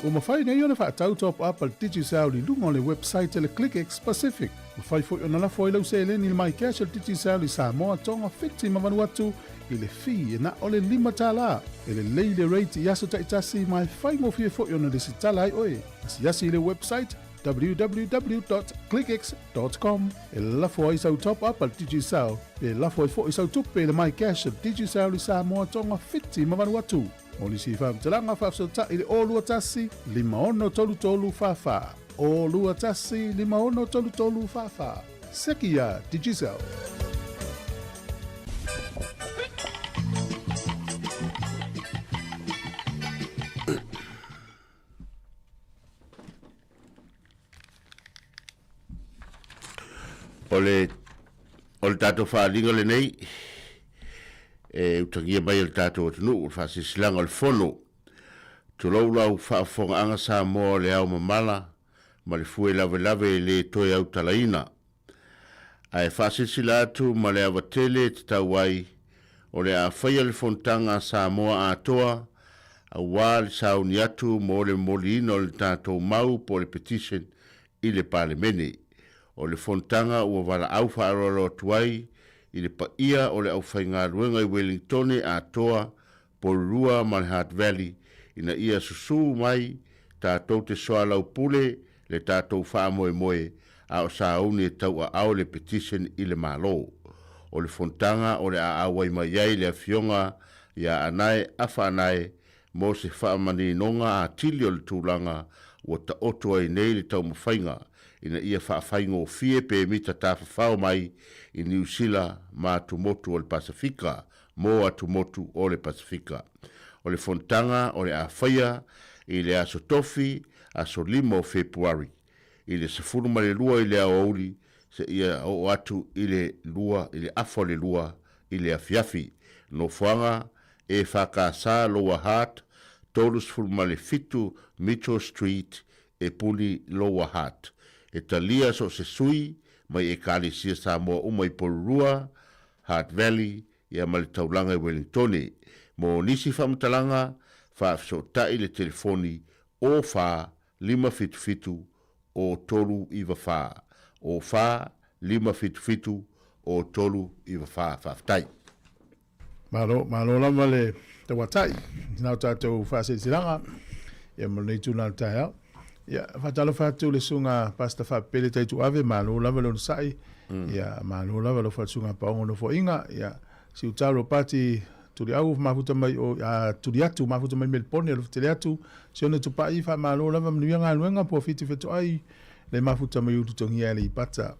Ua mafai nei ona faatau top up a le Digicel i luga o le website a le ClickX Pacific. Mafai foi ona lafo ai lau seleni i le MyCash a le Digicel i Samoa, Tonga, Fiti ma Vanuatu i le fee e na o le $5. E lelei le rate i aso taitasi ma e faigofie foi ona lesitala ai oe. Asiasi i le website www.clickx.com e lafo ai sau top up a le Digicel pe lafo ai foi sau tupe i le MyCash a le Digicel i Samoa, Tonga, Fiti ma Vanuatu. Mo nisi faamatalaga faafesootai i le 021 5633 44. 021 5633 44. Seki iā Digicel. O le, o le tatou faaaliga lenei, e utagia mai e le tatou atunuu, le faasilasilaga o le Fono. Tulou lau faafofogaaga Samoa o le ao mamala ma le fue lavelave e le toe autalaina. Ae faasilasila atu ma le ava tele e tatau ai, o le a faia le fonotaga a Samoa atoa aua le sauni atu mo le momoliina o le tatou mau po o le petition i le Palemene. O le fonotaga ua valaau faaaloalo atu ai i le paia o le aufaigaluega i Wellingtone atoa, Porirua ma le Hutt Valley ina ia susū mai tatou te soalaupule le tatou faamoemoe a o sauni e tauaao le petition i le Malo. O le fonotaga o le a auai mai ai le Afioga ia Anae Afa Anae mo se faamaninoga atili o le tulaga Ua taoto ai nei le taumafaiga ina ia faafaigofie pemita tafafao mai i Niu Sila ma atumotu o le Pasefika mo atumotu o le Pasefika. O le fonotaga o le a faia i le aso Tofi, aso 5 o Fepuari, i le 12 i le aoauli seia oo atu i le 2 i le afa o le 2 i le afiafi. Nofoaga EFKS Lower Hutt, 37 Mitchell Street, Epuni Lower Hutt. E talia so o se sui mai Ekalesia Samoa uma i Porirua, Hutt Valley, ia ma le taulaga i Wellingtone. Mo nisi faamatalaga, faafesootai le telefoni 04 577 o 394 o 4 577 o 394. Faafetai. Malo, malo lava le tauatai na o tatou faasilasilaga ia mo lenei itula o le taeao. Ia, faatalofa atu i le susuga Pastor Faapele Taituave, malo lava le onosai, ia malo lava lau faalesusuga Paogo Nofoaiga, ia Siuta Ropati Tuliau mafuta mai o a Tuliatu mafuta mai Melipone alofa tele atu, Sione Tupai faamalo lava manuia galuega Puafiti Fetoai le mafuta mai Ulutogia Aleipata.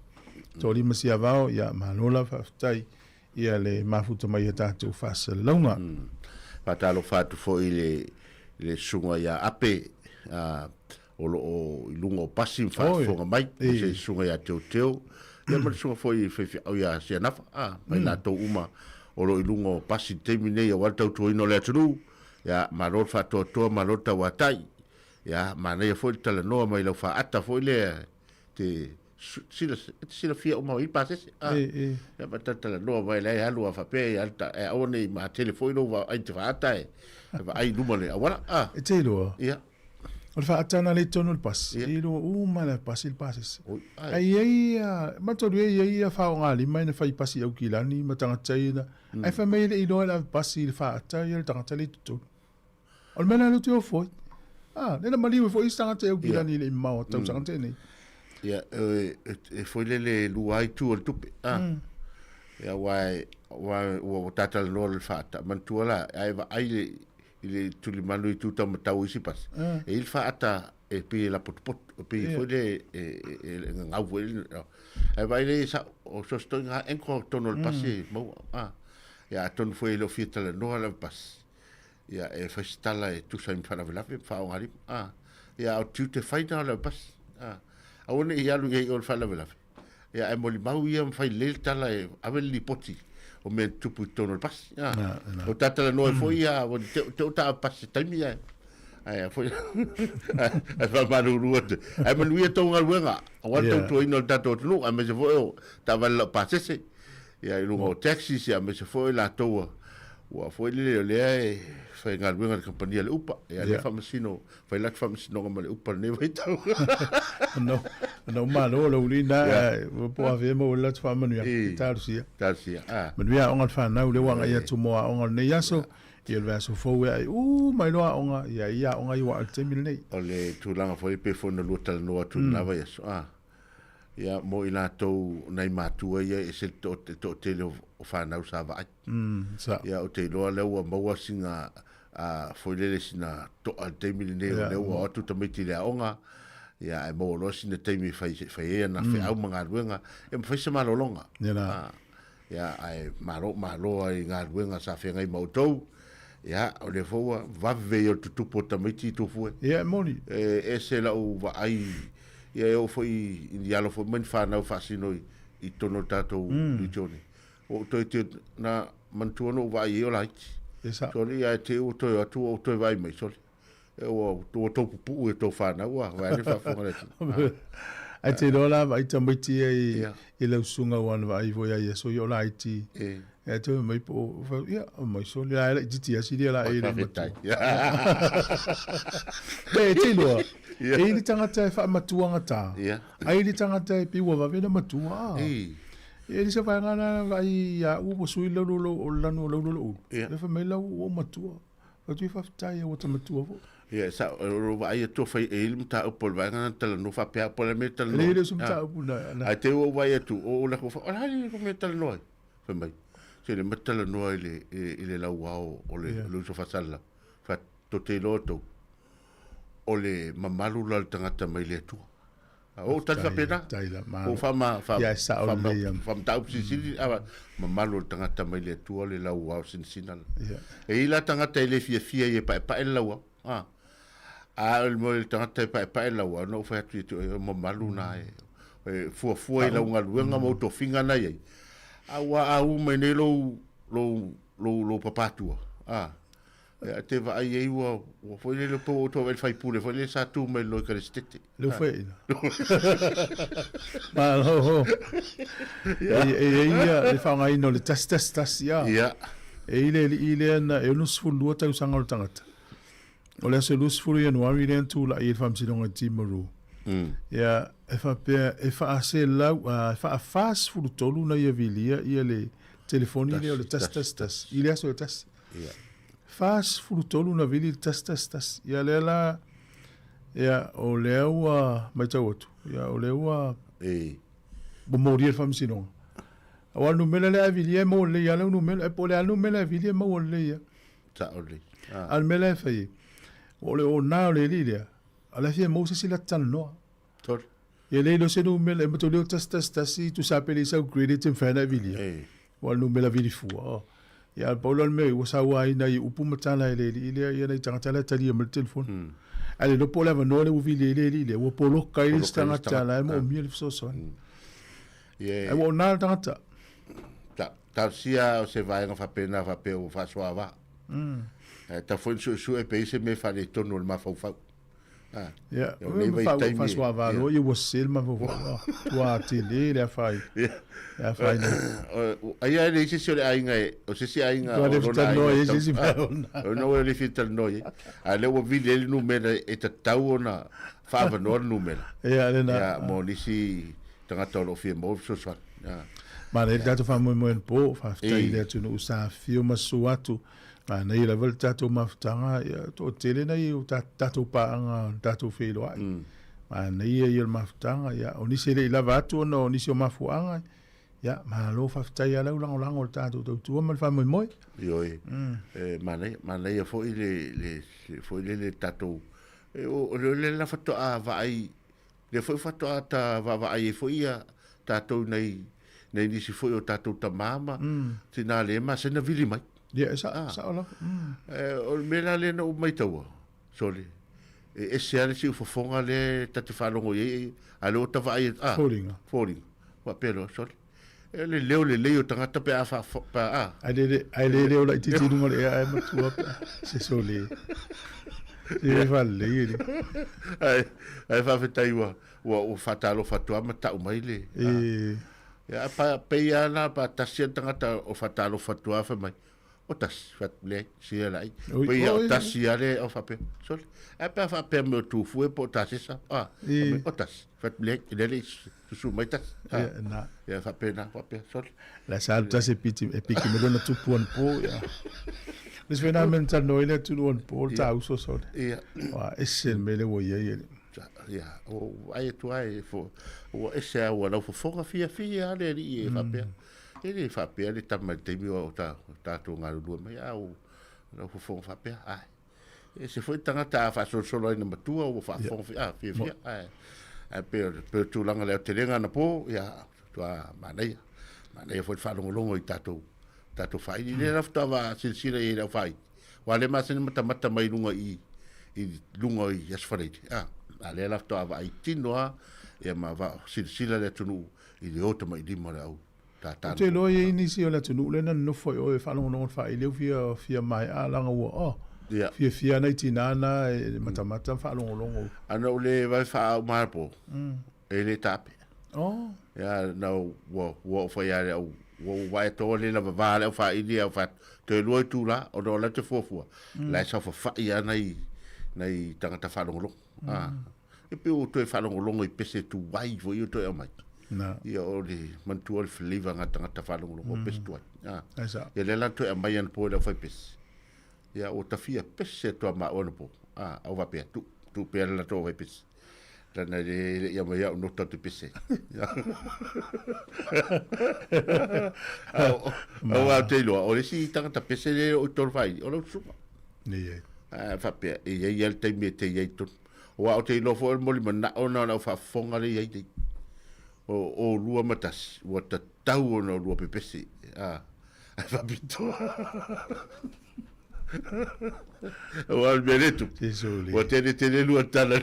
Toalima Siavao ia malo lava faafetai ia le mafuta mai ia tatou faasalalauga. Faatalofa atu foi i le le susuga ia Ape o lo o i luga o pasi ma faafofoga mai, ma se susuga ia Teoteo, ia ma le susuga foi faifeau ia Sianafa, ma i latou uma o lo o i luga o pasi i le taimi lenei aua le tautuaina o le atunuu. Ia, malo le faatoatoa, malo le tauatai. Ia, manaia foi le talanoa mai lau faata foi lea te sila, e te silafia uma i pasese. Ah, e, e. Ia ma talanoa mai lai alu a faapea ia alta e aua nei matele foi lou vaai te faata e e vaai i luma le auala. Ah. E te iloa. Ia. O le faata na le tonu le pasi. Ia. E iloa uma le pasi le pasese. Oi, ai. Ai ai ia, matolu ai ai ia faogalima ina fai pasi au kilani ma tagata ia. Ai fai mai le iloa le pasi le faata ia le tagata le totonu. O le mea lea te o foi. Ah, le na maliu e foi isi tagata e aukilani i le imao a tausaga mm. tenei. Ia, e, e, e foi lele lua ai tu o le tupe. Ah. Ia, ua, ua, ua, ua tātalanoa le whaata. Manatua la, ai vaai le, i le tulimanu i tūtau matau isi pasi. E i le whaata e pi e la potopoto, e pi foi le, e, e, e, e ngau foi le, ai vaai le sa, o so stoi ngā enko tono le pasi, mm. maua. Ah. Ia, atonu foi e le o fia talanoa le pasi. Ia, e fai se tala e tusa ai ma faalavelave ma faaaogalima. A, ia, a o tiute fai na o le aupasi. A, aua ne i alu i ai i o le faalavelave. Ia, ae molimau ia ma fai lelei le tala e ave le lipoti o mea e tutupu i totonu o le pasi. A, o ta talanoa ai foi ia, ua te, te o ta pasi se taimi ae, ae foi, ae faamalulu atu. Ae manuia tou galuega, aua le tautuaina o le tatou atunuu, aemaise foi o taavale laupasese. Ia, i luga o taxis, ia, aemaise foi latou ua, ua foi lele o lea e faigaluega i le kamupani a le Upa. Ia, lea faamasino, fai la atu faamasinoga ma le Upa i lenei vaitau. Ona, ona o malo lau uli na, ua po ave ma ua atu faamanuia, talosia. Talosia, ah. Manuia aoga le fanau, lea ua agai atu mo aoga o lenei aso, ia le vaiaso fou e ai uma ai loa aoga, ia ia aoga i ua le taimi lenei. O le tulaga foi pe foi na lua talanoa atu i le la vaiaso, ah. Ia, mo i latou nai matua ia e ese le toatele o fanau sa vaai. Mm, sa. Ia, o te iloa lea ua maua sina, a, foi lele sina to'a i le taimi lenei, o lea ua o atu tamaiti i le aoga, ia, ae maua loa sina taimi e fai, fai ai ana feau ma galuega, e mafai se malologa. Ia la. A, ia, ae malo, malo ai i galuega sa feagai ma outou. Ia, o lea foi ua vave ia o le tutupu o tamaiti i Tofue. Ia, e moni. E ese lau vaai, ia e oo foi i ni alo foi mai ni fanau faasino i, i totonu o le tatou mm. region. Ua ou toe te, na manatua na ou vaai ai o laiti. E sao. Sole, ia e te ua toe atu ua ou toe vaai mai, sole. E ua, ua tou pupuu e tou fanau a, vaai le faafofoga le atu. Ai te iloa la vaai tamaiti ia i, yeah. i lau susuga ua na vaai foi ai aso i o laiti. E. E te mai po, ia, mai sole la e laitiiti asi lia la e le matua. E te iloa, e i le tagata e faamatua gata, ai le tagata e pei ua vave ona matua. E le se vaega na vaai ia au ua sui lau lo o lanu o lau lo ulu. Le fai mai lau ua matua. Atu i faafetai ua ta matua foi. Ia, sa, o lo vaai atu fai e le mataupu o le vaega na talanoa faapea po o le mea talanoa. Le le o se mataupu na. Ai te ua vaai atu, o la ko fa, o la le mea talanoa. Fai mai, se le mea talanoa i le, i le lauao o le, yeah. le uso faasala. Fa to te iloa tou. O le mamalu la o le tagata mai le Atua. O tali faapena. O faama fa faamataupu silisili a mamalu o le tagata mai le Atua le lau ao sinasina. E i la tagata e le fiafia i e paepae le lau ao. A a o le mo le tagata e paepae le lau ao, na ou fai atu i o mamalu na e e fuafua i lau galuega ma ou tofiga na i ai. A ua a u mai nei lou lou lou lou papatua. A Ia, te vaai ai ua, ua foi lele po o tua faipule foi lele sa tu mai loi kalesetete. Le fai ina. Malo. E e e ia le whangaina o le tasi tasi tasi ia. Ia. E i le i le na e 62 tausaga o le tangata. O le aso 20 Ianuari lea na tulai ai le Faamasinoga i Timaru. Ia, e faapea e faaselau, e faa-43 na ia vilia ia le telefoni lea o le tasi tasi tasi i le aso e tasi. Ia. 43 na vili le tasi tasi tasi. Ia lea la, ia, o lea ua matau atu, ia, o lea ua e. Ua molia le faamasinoga. Aua o le numera lea e vilia e maua lelei lava lau numera, e po o le a le numera e vili e maua lelei lava. Sao lelei. Ah. A o le mea la e fai ai, o le ona o le alii lea, o la e fia maua se isi lata talanoa. Tolu. Ia le iloa se numera, e matou leo tasi tasi tasi, tusa pe le i sau credit e mafai ona e vilia. E. Ua le numera vili fua. Oh. Ia pau la o le mea ua sauaina i upu ma tala e le alii lea, ia nai tagata la e talia mai le telefoni. Ae le iloa po o le avanoa lea ua vili ai le alii lea, ua poloka ai le isi tagata la e moomia le fesoasoani. Ia Ae ua ona le tagata. Ta, talosia o se vaega faapena faapea ua faasoava. Ae tau foi na suesue pe i ai se mea faaletonu o le mafaufau. Ah. Ia, o lenei vaitaimi. Faasoava loa, ia ua sese le mafaufau. Ua tele le afaina. Le afaina. Ai a leai se isi o le aiga e, o se isi aiga o lona aiga. Ua le se isi mea ona. O lona ua le fia talanoa i ai. A lea ua vili ai le numera e tatau ona faaavanoa le numera. Ia, lena. Ia, mo nisi tagata o lo o fia maua le fesoasoani. Manaia le tatou faamoemoe anapo, faafetai i le atunuu sa afifio ma susu atu. Manaia lava le tatou mafutaga, ia, toatele nai o tatou paaga o le tatou feiloai. Manaia ia o le mafutaga, ia, o nisi e le i lava atu ona o nisi o mafuaaga, ia, malo faafetai lava lau lagolago i le tatou tautua ma le faamoemoe. Ioe, e manaia, manaia foi le, le, foi lele tatou, e, o, o le la faatoa vaai, lea foi faatoa ta vaavaai ai foi ia tatou nei, nei nisi foi o tatou tama ma tina le masani na vili mai. Ia, e sao, sao lava. E, o le mea la lea na ou maitaua, sole, e ese lava le siufofoga lea ta te faalogo i ai, a o lea ua ta vaai, ah, Foliga. Foliga. Faapea loa, sole, e le leo lelei o tagata pe a fa, pe a, ah. Ai le, ai le leo laitiiti i luga o le ea ae matua pe a, se sole. Se le faalelei e le. Ai, ai faafetai ua, ua, ua faatalofa atu lava ma tau mai le, E. Ia, pa, pei lava la pa tasi a le tagata o faatalofa atu lava fai mai, o tasi, fai atu, leai, sia la ai. Oi, Pei o oi. tasi lava le, o faapea, sole. Ae pe a faapea mai o Tufue po o Tasesa, a, E. fai mai, o tasi, fai atu, leai, lea le i susu mai tasi. A, Ia, na. ia, faapena, faapea, sole. La sa alu tasi e piti, e piki mai lona tupu anapo, ia. Le se wena men talanoa ai le atunuu anapo, le tāuso sole. Ia. Ua ese le mea lea ua i ai e le. Ia, o vaai atu lava e fo, ua ese lava ua laufofoga fiafia lava le alii e faapea. E le faapea le tama i le taimi o ta, tatou galulue mai, a ua laufofoga faapea, ae. Ese foi tagata a faasolosolo ai na matua ua faafofoga fi, a, fiafia, ae, ae pei o, pei o le tulaga lea o telega anapo, ia, matua manaia. Manaia foi le faalogologo i tatou, tatou faaili. Lea la faatoa va silasila i ai le au faaili. Aua lea masani matamata mai luga i, i luga i Aso Faraile. A, a lea la faatoa vaai tino lava, ia ma va silasila le atunuu i le o tamailima o le au Ou te iloa e i ai nisi o le atunuu lea na nonofo i o e faalogologo i le faaili au fia fia mae'a leaga ua oh Ia. fiafia nai tinā na e matamata ma faalogologo. A na ou le vave faaau mapo, e le tape. Oh. Ia, na ua ua oo foi lava i le au, ua ou vaai atu ua le lavava le au faaili au fai atu, toe lua itula, ona o la e te fuafua, la e saofafai lava nai, nai tagata faalogologo. Ah. E pei ua toe faalogologo i pese tuai foi ia toe aumai. Na. Ia o le manatua o le flavor nga tagata faalogologo o pese tuai. Ah. Ai sa. Ia lea la toe aumai anapo i le aufai pese. Ia ua tafia pese atu a maua anapo. Ah, au faapea, tu, tu pea le latou aufai pese. Lana le le ia mai au nota o te pese. Au, au au te iloa, o le isi tagata pese le o i tolu whaili, o lau susuga. Nei ai. Ah, faapea, e i ai lava le taimi e te i ai tonu. Aua ou te iloa foi o le molimanao lena o le au faafofoga lea e i ai nei. O oulua ma tasi, ua tatau ona oulua pepese, a, ae faapitoa. Aua o le mea lea e tupu, ua tele tele lua tala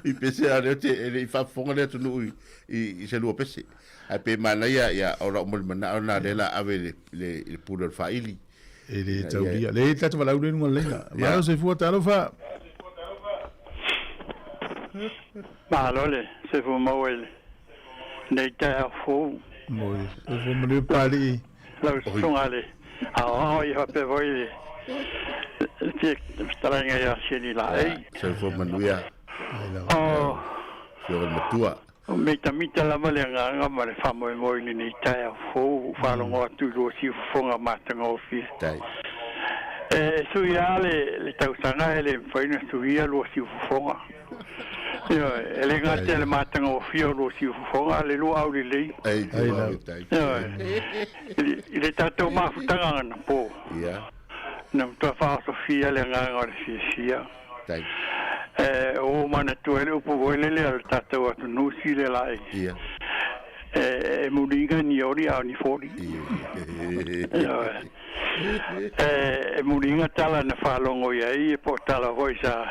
i pese, a o lea te, e le i faafofoga le atunuu i, i, i se lua pese. Ae pe manaia, ia, o lau molimanao lena lea o le a ave i le, le, i le pule o le faaili. E le taulia. Le tatou valaau lea i luga o le laina. Malo soifua, talofa. Malo le soifua maua i lenei taeao fou. Moi, soifua manuia Papalii. Lau susuga le aoao ia faapea foi le fetalaiga ia Sieni Laei. Soifua manuia. Oh. Afioga i le Matua. O mitamita lava le agaga ma le faamoemoe i lenei taeao fou ua faalogo atu i lua siufofoga matagofie. E sui lava le tausaga e le mafai ona suia lua siufofoga. Ioe, e le gata i le matagofie o lua siufofoga a o le lua aulelei. Ioe, i le tatou mafutaga anapo, na matua faaosofia le agaga o le fiafia. E ua ou manatua ai le upu foi lele a le tatou atunuu sile laei. Ia. E muliga ni oli a o ni foli. Ioe. E muliga tala na faalogo i ai po o tala foi sa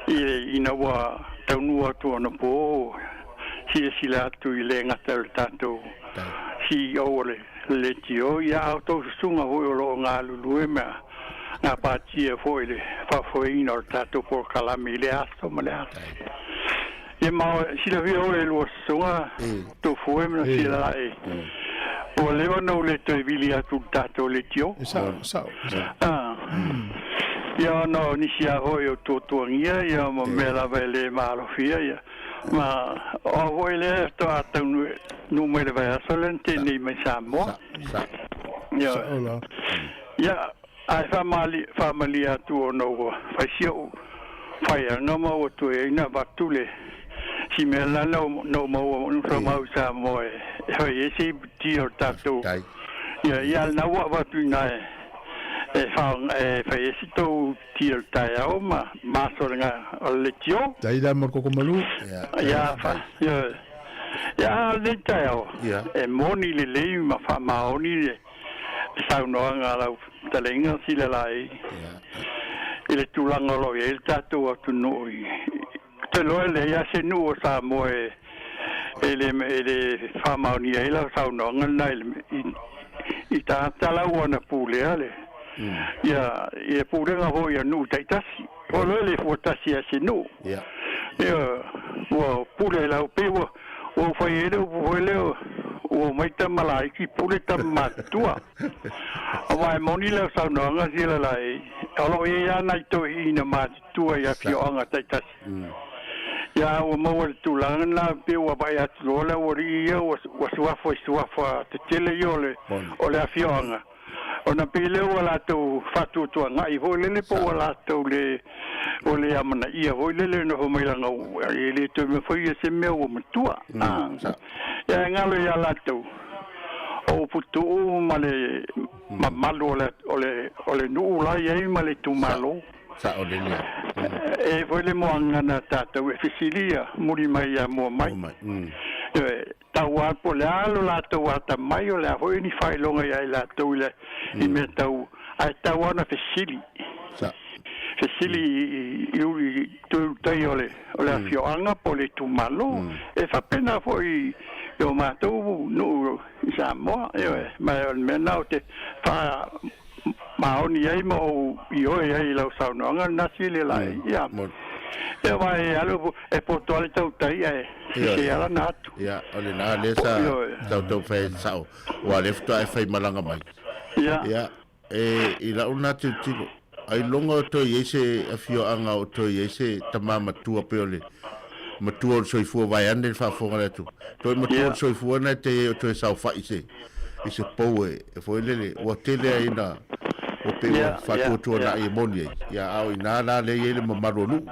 ina ua taunuu atu anapo silasila atu i le gata o le tatou CEO o le Leitio, ia a outou susuga foi o lo o galulue ma gapatia foi i le faafoeina o le tatou polokalame i lea aso ma lea aso. Ia ma silafia oe e lua susuga Tofue ma Silalai, ua leva ona ou le toe vili atu i le tatou leitio. E sao, sao, sao. Ia ona o nisi lava foi o tuatuagia ia ma mea lava e le maalofia ia. Ma o au foi lea faatoa taunuu mai le vaiaso lea na tea nei mai Samoa. Ia. Sao la. Ia, ae faamalie atu ona ua fai si o'u faiaga ma ua toe ai ona avatu le si mea la na ou maua na mau i Samoa e fai ai se iputi o le tatou. Ia, ia lena ua avatu i ina e fai ai se tou iputi o le taeao ma aso o le leitio. Tai la mo le koko malu. Ia, ia, ia, a o lenei taeao, e moni lelei ma faamaoni le saunoaga a lau fetalaiga Silalai i le tulaga o lo o i ai le tatou atunuu i te iloa e leai lava se nuu o Samoa e le e le faamaonia ai lau saunoaga lena i i tagata la ua na pulea le ia ia pulega foi a nuu taitasi. O loa e le fuatasi a se nuu. Ia ua pule lau pei ua Ua ou fai ai le upu foi lea, ua omai tama laiti pule tama matutua. Aua e moni lau saunoaga Silalai, o lo o i ai lava nai toeaiina matutua i afioaga taitasi. Ia ua maua i le tulaga lena pei ua vaai atu loa le aualii ia ua suafa i suafa tetele ia o le afioaga. Ona pei lea ua latou faatuatuanai foi lele po ua latou le ua le amanaia foi lele nofo mai laga e le toe mafai se mea ua matua. Ia e galo ia latou o upu tuu ma le mamalu o le o le o le nuu la i ai ma le itumalo. Sao lele. E foi le moaga na tatou e fesilia muli mai ia mua mai. Tau a po o le a lo latou atamai, o le a foi ni faailoga ia i latou i le i mea tau, ae tau lava ona fesili. Fesili i i toe ulutaia o le o le afioaga po o le itumalo. E faapena foi i o matou nuu i Samoa, ioe. Ma o le mea lena ou te faamaoni ai ma ou ioe ai i lau saunoaga lena Sili Laei. Ia, ia aua e alu e poto lava le tautai ae sese lava lana atu. Ia, o lena lea sa tautau fai ai sao, aua o lea faatoa e faimalaga mai. Ia. Ia, e, i lau lena tilotilo, ailoga o toe i ai se afioaga o toe i ai se tama matua pei o le matua o le soifua vaeane le faafofoga a le atunuu. Toe matua o le soifua lena e te i ai o toe saofai i se i se pou e, e foi lele, ua tele ai ina ua pei ua faatuatuanai e moni ai. Ia, a o ina la lea e i ai le mamalu o nuu.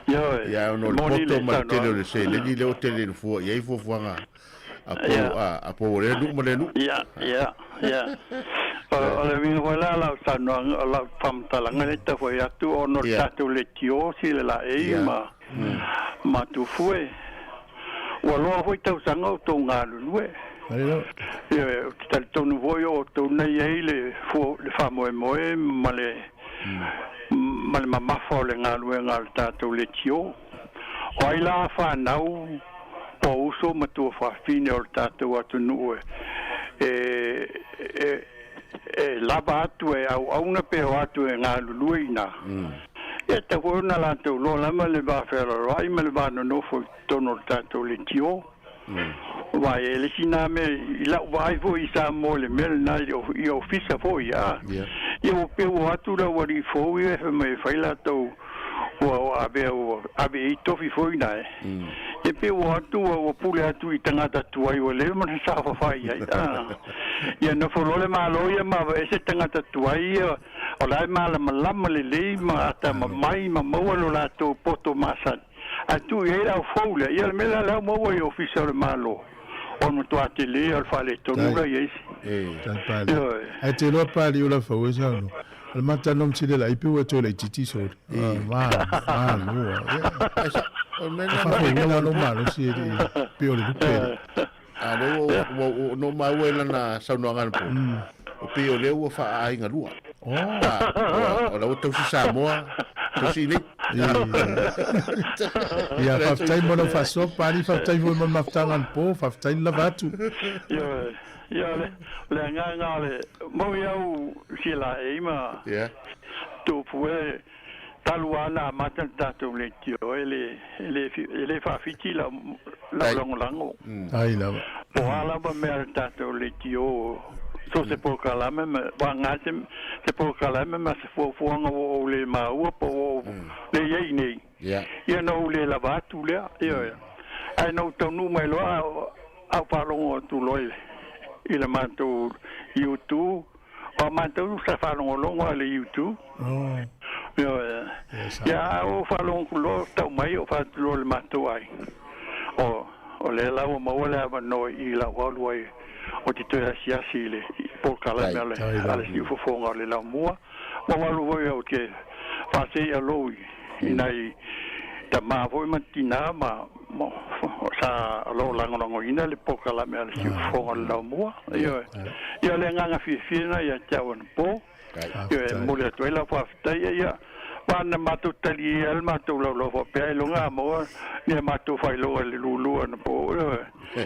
Ia, ona o le poto ma le tele o le seleni lea ua tele ina fua i ai fuafuaga a pou, a pou o lea nuu ma lea nuu. Ia, ia, ia. O le uiga foi la o lau saunoaga, o lau faamatalaga lea e tau fai atu ona o le tatou leitio sila laei ma ma Tufue. Ua loa foi tausaga o outou galulue. Ioe, ou te talitonu foi o outou na i ai le le faamoemoe ma le ma le mamafa o le galuega a le tatou leitio. O ai la fanau po o uso ma tuafafine o le tatou atunuu e e e lava atu e auauna pe o atu e galulue i ina, ia e tatau foi ona latou loa lava le va fealoaloai ma le va nonofo i totonu o le tatou leitio. Aua e le isi na mea i lau vaai foi i Samoa i le mea lena i ofisa foi a. Ia ua pei ua o atu le aualii fou ia fai mai e fai latou ua ave ua ave i ai tofi foi na e. Ia pei ua o atu ua pule atu i tagata tuai ua leva ona saofafai ai a. Ia nofo loa le Malo ia ma aveese tagata tuai ia o la e malamalama lelei ma atamamai ma maua lo latou poto masani. Ae tuu i ai le au fou lea, ia o le mea lea la ua maua i Ofisa o le Malo, o le matua tele o le faaletonu la i ai isi. Tai Pali. Ae te iloa Pali o la fau e saunoa. O le matano ma sile lai pe ua toe laititi sole. Ma, ma lua. O le mea lea. Faafouina lou malosi e le pe o le lupe le. A lea ua ua ua no maua i lana saunoaga anapo. O pei o lea ua faaaiga lua. Oh. O la ua tausi Samoa, tausi i nei. Ia, faafetai mo lau faasoa Pali, faafetai foi mo le mafutaga anapo, faafetai le lava atu. Ioe, ia o le, o le agaga o le, mau i au silaei ma tupu e, Talu lava ona amata le tatou leitio, e le, e le, e le faafiti lau, lau lagolago. Ai lava. Po o a lava mea a le tatou leitio, so o se polokalame ma, vagana se, se polokalame ma se fuafuaga ua ou le maua po ua ou le i ai i nei, ia ona ou le lava atu lea, ioe. Ae na ou taunuu mai loa a ou faalogo atu loa i le, i le matou YouTube, O a matou sa faalogologo a le YouTube. Oh. Ioe. Ia a ou faalogo atu loa tau mai ou fai atu loa i le matou aiga. O o lea la ua maua le avanoa i lau alu ai ou te toe asiasi i le polokalame a le a le siufofoga o le laumua. Ua ou alu foi ou te faasei alou i nai tama foi ma tina ma sa o lo o lagolagoina le polokalame a le siufofoga o le laumua. Ioe. Ia o le agaga fiafia lena ia te au anapo. Ioe, e momoli atu ai lau faafetai. Ia, aua na matou talie lava le matou laulau faapea ailoga a maua ni a matou faailoga i le lulu anapo. Ioe.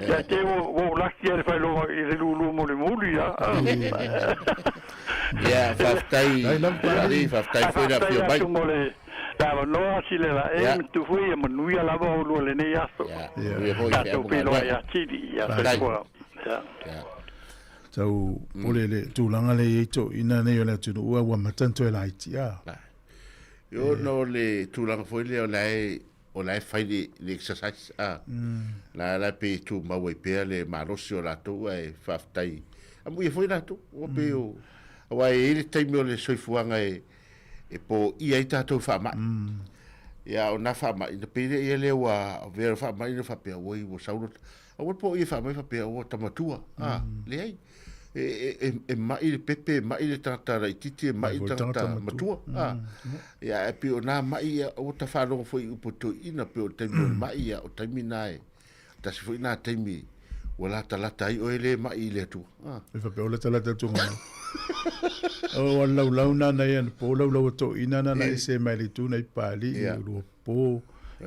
Ia te ua ou laki lava i le faailoga i le lulu mulimuli a. Ia, faafetai Pali, faafetai foi le afio mai. Mo le avanoa silela e ma tufu ia manuia lava oulua i lenei aso. Tatou feiloai atili. Ia soifua. Tau pole le tulaga lea e i ai toeaiina nei o le atunuu a ua amata ona toe laiti a. Io no le tulaga foi lea o la e o la e fai le, le exercise a. La la pe tumau ai pea le malosi o latou ae faafetai. Amuia foi latou ua pei o aua e i ai le taimi o le soifuaga e e poia ai tatou i faamai. Ia o na faamai na pei lea lea ua avea le faamai na faapea oi ua sau lo aua le poia faamai faapea ua tamatua. A leai. E, e, e mai le pepe, e mai le tagata laitiiti, e mai le tagata matua. A ia e pei o na mai ia ua ta faalogo foi i upu toeaina pei o le taimi o le mai ia o taimi na e tasi foi na taimi ua latalata ai oe le mai i le Atua. A. E faapea o latalata atu ngā. O a laulau nā nei ana pō, laulau a toeaina nā na ese mai le itu nei pali i lua pō,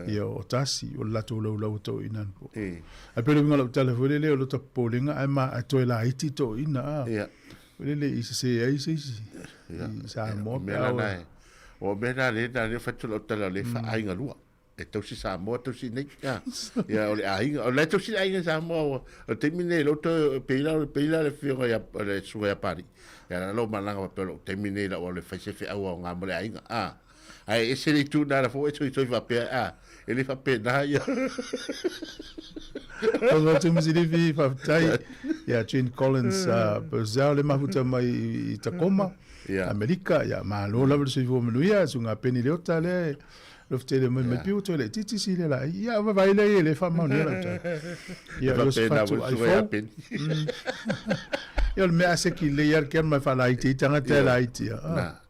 ia o tasi, o le latou laulau a toeaina ana pō. Ai pei o le uiga o lau tala foi lele o lota popolega ae ma ae toe laiti toeaina a. Foi lele i sese ai se isi i Samoa pe a oe. O mea na le na le fai atu lau tala o le faaaiga lua. E tausi Samoa, tausi nei. Ia, ia o le aiga. O la e tausi le aiga i Samoa. O le taimi nei, lou toe pei la, pei la le afioga ia, le susuga ia Pali. Ia la lou malaga faapea o lou taimi nei lau alu e fai se feau aoga mo le aiga. A, ae ese le itu na fo e soisoi faapea, a, e le faapena ia. Tonga atu Msilifi, faafetai. Ia Gene Collins, Purcell le mafuta mai i Tacoma, Amerika. Ia malo lava le soifua manuia, susuga Penny Leota lea e Lofi tele mai mai piu toe le titi si le la. Ia va vai le le fa mau ni la ta. Ia lo fatu ai fo. Ia o le mea a seki lelei lava le camera e faalaiti ai tagata e laiti lava. Na.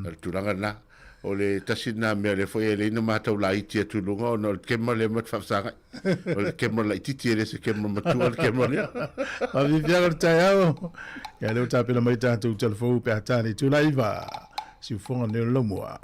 O le tulaga lena. O le tasi lena mea lea foi e lelei ona matau laiti atu i luga ona o le camera lea ma te faafesagai. O le camera laitiiti e le o se camera matua le camera lea. Faafiafiaga o le taeao. Ia lea ua tapena mai tatou talafou pe a ta le itula 9. Siufofoga nei o le laumua.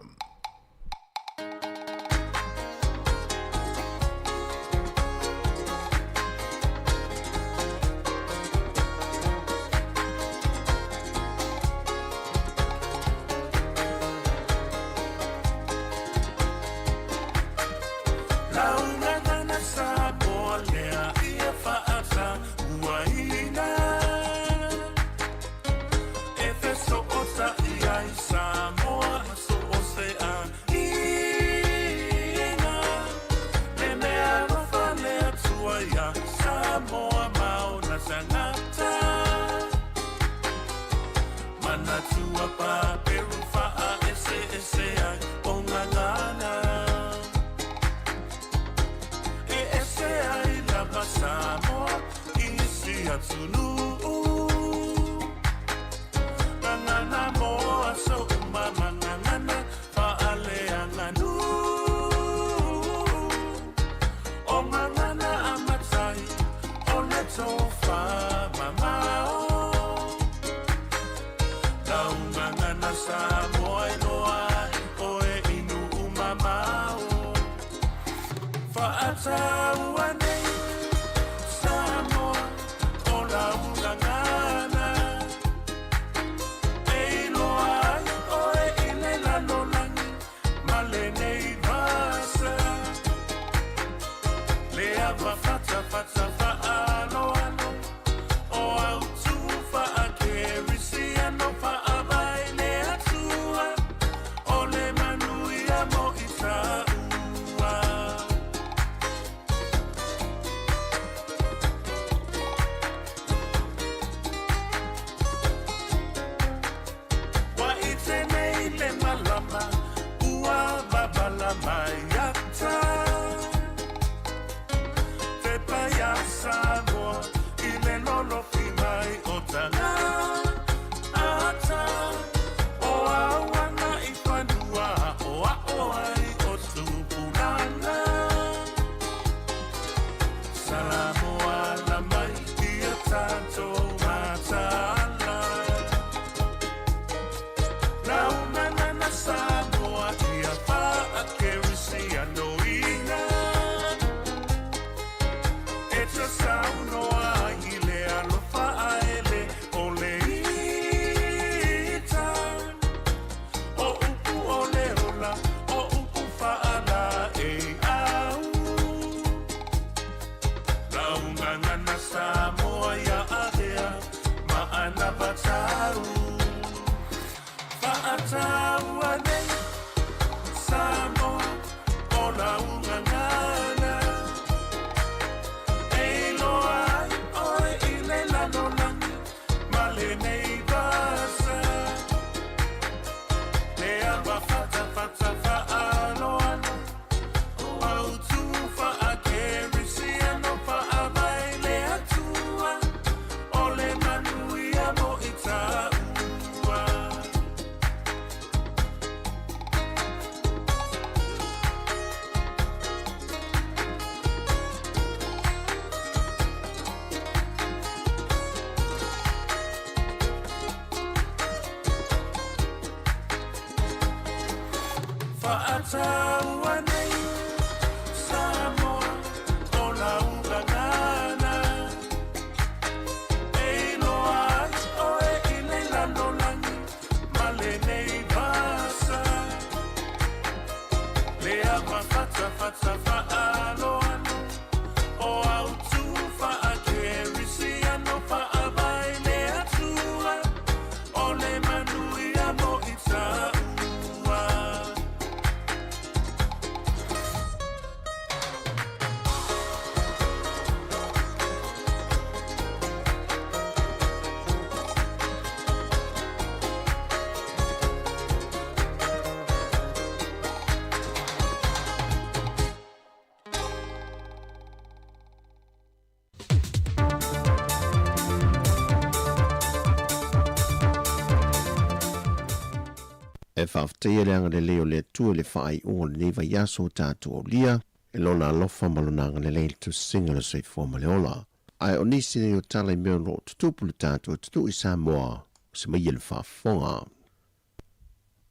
E faafetaia le agalelei o le Atua i le faaiuga o lenei vaiaso ua tatou aulia, i Lona alofa ma Lona agalelei i le tusiga o le soifua ma le ola. Ae o nisi nei o tala i mea o lo o tutupu i le tatou atunuu i Samoa, o se maia le faafofoga.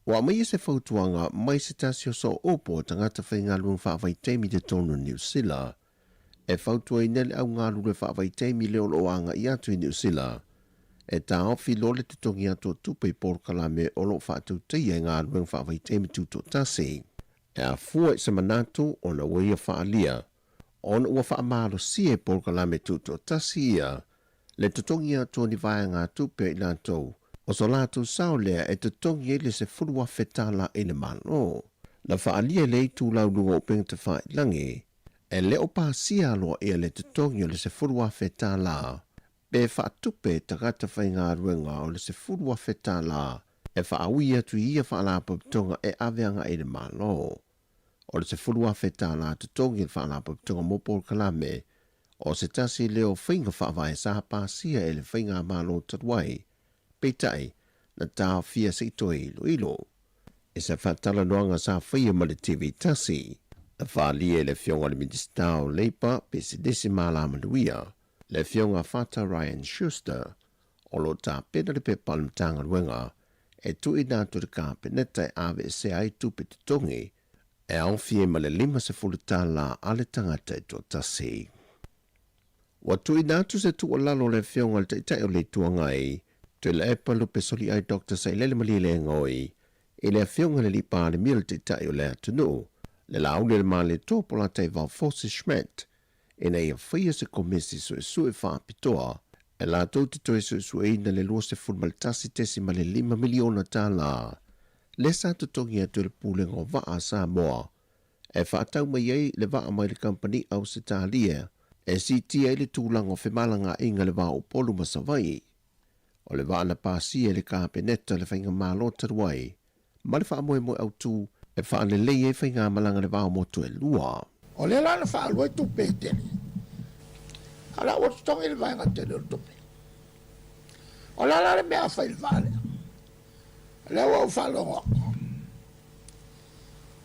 Ua aumaia se fautuaga mai se tasi o sooupu o tagata faigaluega faavaitaimi i totonu o Niu Sila e fautuaina le au galulue faavaitaimi lea o lo o agai atu i Niu Sila e taofi loa le totogi atu o tupe i polokalame o lo o faatautaia i galuega faavaitaimi tutoatasi e afua i se manatu ona ua ia faaalia ona ua faamalosia i polokalame tutoatasi ia le totogi atu o ni vaegatupe a i latou, o so latou sao lea e totogi ai le $10,000 i le Malo. Na faaalia e le itulau luga o upega tafailagi, e le o pasia aloaia le totogi o le $10,000 pe faatupe tagata faigaluega o le $10,000 e faaui atu i ia faalapotopotoga e ave agai i le Malo. O le $10,000 totogi o le Faalapotopotoga mo Polokalame, o se tasi lea o faiga faavae sa pasia e le Faigamalo talu ai, peitai, na taofia se i toe iloilo. I se faatalanoaga sa faia ma le TV tasi, na faaalia e le Afioga i le Minisita o Leipa, Pisinisi ma Alamanuia, le Afioga Fata Ryan Schuster, o lo o tapena le pepa a le Matagaluega e tuuina atu i le Kapeneta e aveesea ai tupe totogi e aofia ai ma le $50 a le tagata e toatasi. Ua tuuina atu se tuualalo a le Afioga i le Taitai o le Itu Agai, Tuilaepa Lupesoliai Doctor Sailele Malielegaoi, i le Afioga i le Alii Palemia o le Taitai o le atunuu, le Laauli o le Malietoa Polataivao Fosi Schmidt, ina ia faia se komisi suesue faapitoa e latou te toe suesueina le $21.5 miliona tala lea sa totogi atu e le Pulega o Vaa a Samoa e faatau mai ai le vaa mai le kamupani Ausetalia e siitia ai le tulaga o femalagaaiga i le va o Upolu ma Savaii. O le vaa na pasia e le Kapeneta o le Faigamalo talu ai ma le faamoemoe autu e faalelei ai faigamalaga i le va o motu e lua. O lea la na faaalu ai tupe e tele, a o lea ua totogi le vaega tele o le tupe. O le a la le mea a fai i le vaa lea? O lea ua ou faalogo atu,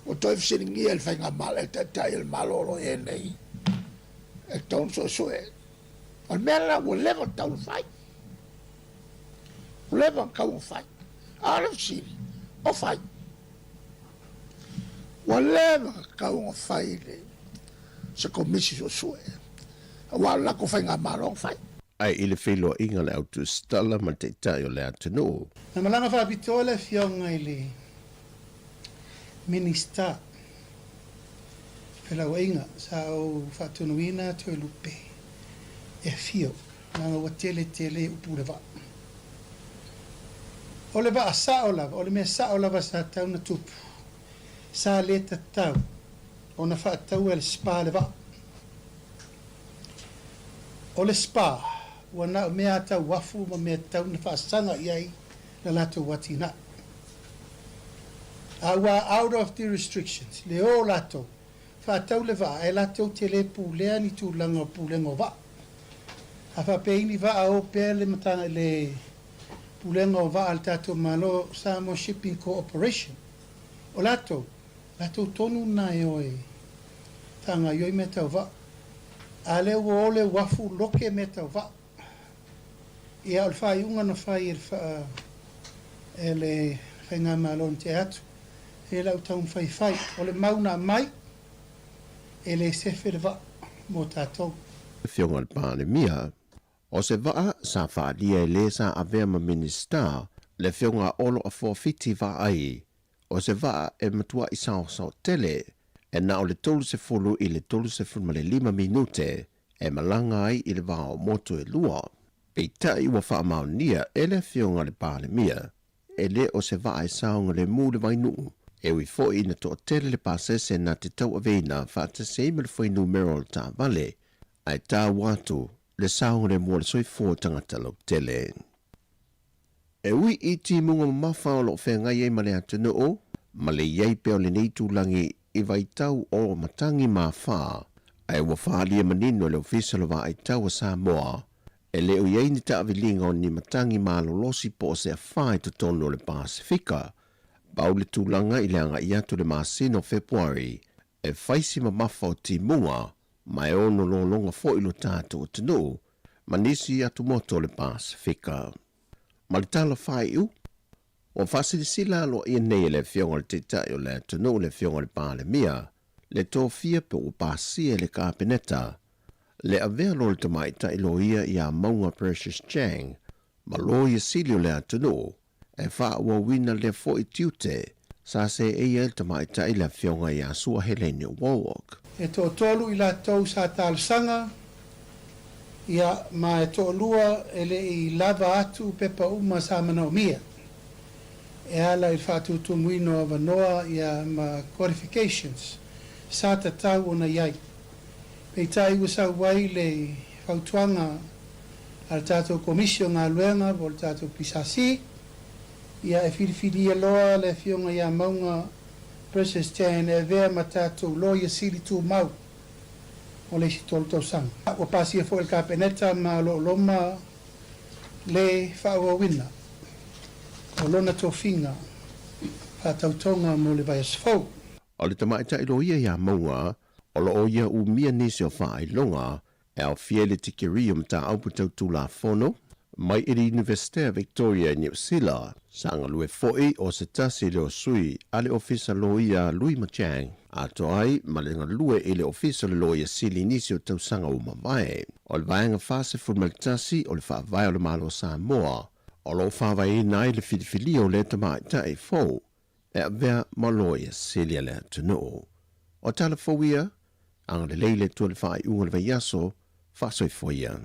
ua toe fesiligia e le faigamalo, e le Taitai o le Malo o lo o i ai nei, e tatau ona suesue. O le mea lena ua leva ona tatau ona fai. Ua leva ona tatau ona fai. A o le fesili, o fai? Ua leva ona tatau ona fai le se Komisi Suesue, aua o le latou faigamalo na fai. Ae i le feiloaiga a le autusitala ma le Taitai o le atunuu. Na malaga faapitoa le Afioga i le Minisita Felauaiga sa ou faatonuina Toelupe e afio leaga ua tele tele upu le vaa. O le vaa sao lava, o le mea sao lava sa tau na tupu, sa le tatau ona faataua e le SPA le vaa. O le SPA, ua na o mea tau uafu ma mea tau na faasaga i ai la latou atinae. A ua out of the restrictions, le o latou, faatau le vaa ae latou te le pulea ni tulaga o pulega o vaa. A faapea i ni vaa o pea le matanga le pulega o vaa a le tatou Malo, Samoa Shipping Corporation, o latou, latou tonu na e o e faagaioi mea tau vaa. A lea ua o le uafu loke mea tau vaa. Ia, o le faaiuga na fai e le faa, e le Faigamalo na tea atu, e lau taumafai e fai. O le mau na aumai, e le sefe le vaa mo tatou. Afioga i le Palemia, o se vaa sa faaalia e le sa avea ma Minisita, le Afioga a Olo Afoa Fiti Vaai, o se vaa e matuai saosao tele, e na o le 30 i le 35 minute e malaga ai i le va o motu e lua. Peitai ua faamaonia e le Afioga i le Palemia, e le o se vaa e saogalemu le vainuu, e ui foi ina toatele le pasese na te tauaveina faatasi ai ma le fuainumera o le taavale, ae taua atu le saogalemu o le soifua o tagata lautele. E ui i timuga mamafa o lo o feagai ai ma le atunuu, ma le i ai pea o lenei itulagi i vaitau o matagi mafā, ae ua faaalia manino e le Ofisa o le Vaaitau a Samoa, e le o i ai ni taaviliga o ni matagi malolosi po o se afā i totonu o le Pasefika. Pau le tulaga i le agai atu i le masina o Fepuari, e fai si mamafa o timuga ma e ono lologa foi lo tatou atunuu ma nisi atumotu o le Pasefika. Ma le tala faaiu, ua faasilasila aloaia nei e le Afioga i le Taitai o le atunuu le Afioga i le Palemia le tofia pe ua pasia e le Kapeneta le avea loa o le tamaitai loia ia Mauga Precious Chang ma Loia Sili o le atunuu e faaauauina lea foi tiute sa seei ai le tamaitai le Afioga ia Sua Helene Wallwork. E toatolu i latou sa talosaga, ia, ma e toalua e le i lava atu pepa uma sa manaomia e ala i le faatutumuina o avanoa, ia, ma qualifications sa tatau ona i ai. Peitai ua sau ai le fautuaga a le tatou Komisi o Galuega po o le tatou PSC, ia e filifilia loa le Afioga ia Mauga Precious Chan e avea ma tatou Loia Sili Tumau mo le isi 3 tausaga. Ua pasia foi e le Kapeneta ma o lo o loma le faaauauina o lona tofiga faatautoga mo le vaiaso fou. O le tamaitai loia ia Mauga, o lo o ia umia nisi o faailoga e aofia i le tikeri o mataupu tau Tulafono mai i le Iunivesite a Victoria i Niu Sila. Sa galue foi o se tasi lea o sui a le Ofisa Loia Lui Machang, atoa ai ma le galue i le Ofisa o le Loia Sili i nisi o tausaga ua mavae. O le Vaega 41 o le Faavae o le Malo o Samoa o lo o faavaeina ai le filifilia o lea tamaitai fou e avea ma Loia Sili a le atunuu. O tala fou ia, agalelei le Atua i le faaiuga o le vaiaso, faasoifua ia.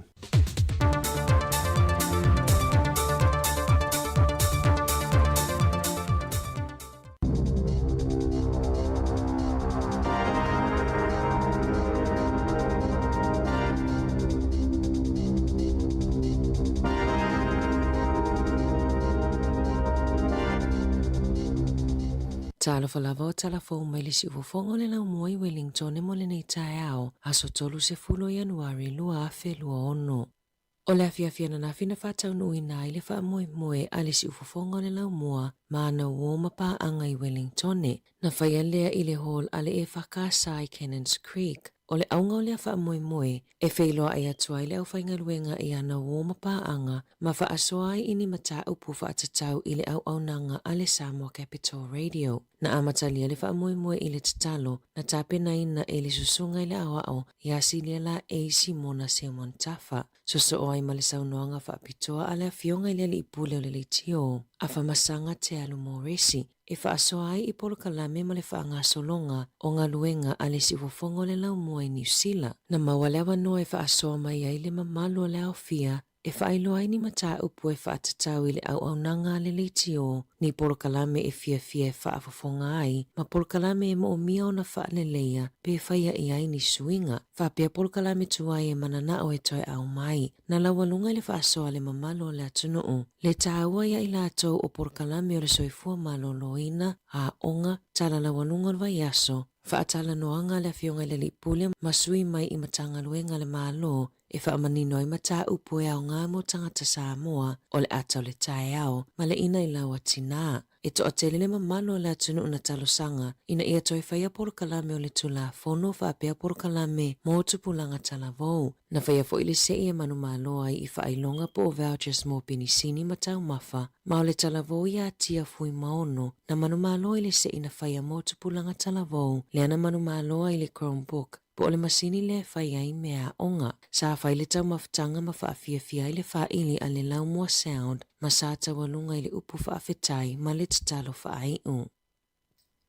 Talofa lava o tala fou mai le siufofoga o le laumua i Wellington mo lenei taeao, aso 30 Ianuari 2026. O le afiafi ananafi na faataunuuina ai le faamoemoe a le siufofoga o le laumua ma ana uo ma paaga i Wellington. Na faia lea i le hall a le EFKS i Cannons Creek. O le auga o lea faamoemoe, e feiloai atu ai le aufaigaluega i ana uo ma paaga ma faasoa ai i ni mataupu faatatau i le auaunaga a le Samoa Capital Radio. Na amatalia le faamoemoe i le tatalo na tapenaina e le Susuga i le Aoao ia Silia Laei Simona Simon Tafa, sosoo ai ma le saunoaga faapitoa a le Afioga i le Alii Pule o le Leitio, Afamasaga Tealu Moresi, e faasoa ai i polokalame ma le faagasologa o galuega a le siufofoga o le laumua i Niu Sila. Na maua le avanoa e faasoa mai ai le mamalu o le aofia e faailoa ai ni mataupu e faatatau i le auaunaga a le leitio, ni polokalame e fiafia e faafofoga ai, ma polokalame e moomia ona faaleleia pe faia i ai ni suiga, faapea polokalame tuai e mananao e toe ao mai. Na laualuga i le faasoa a le mamalu o le atunuu, le taua ia i latou o polokalame o le soifua maloloina, aoga, tala laualuga o le vaiaso, faatalanoaga a le Afioga i le Alii Pule ma sui mai i Matagaluega a le Malo e faamanino ai mataupu e aoga mo tagata Samoa o le ata o le taeao ma le inailau a tinā. E toatele le mamalu o le atunuu na talosaga ina ia toe faia polokalame o le Tulafono faapea polokalame mo tupulaga talavou. Na faia foi le sei e manumalo ai i faailoga po o vouchers mo penisini ma taumafa, ma o le talavou ia Tia Fuimaono na manumalo i le sei na faia mo tupulaga talavou lea na manumalo ai le Chromebook po o le masini lea e fai ai meaaoga. Sa fai le taumafataga ma faafiafia ai le faili a le Laumua Sound ma sa taualuga i le upu faafetai ma le tatalo faaiu.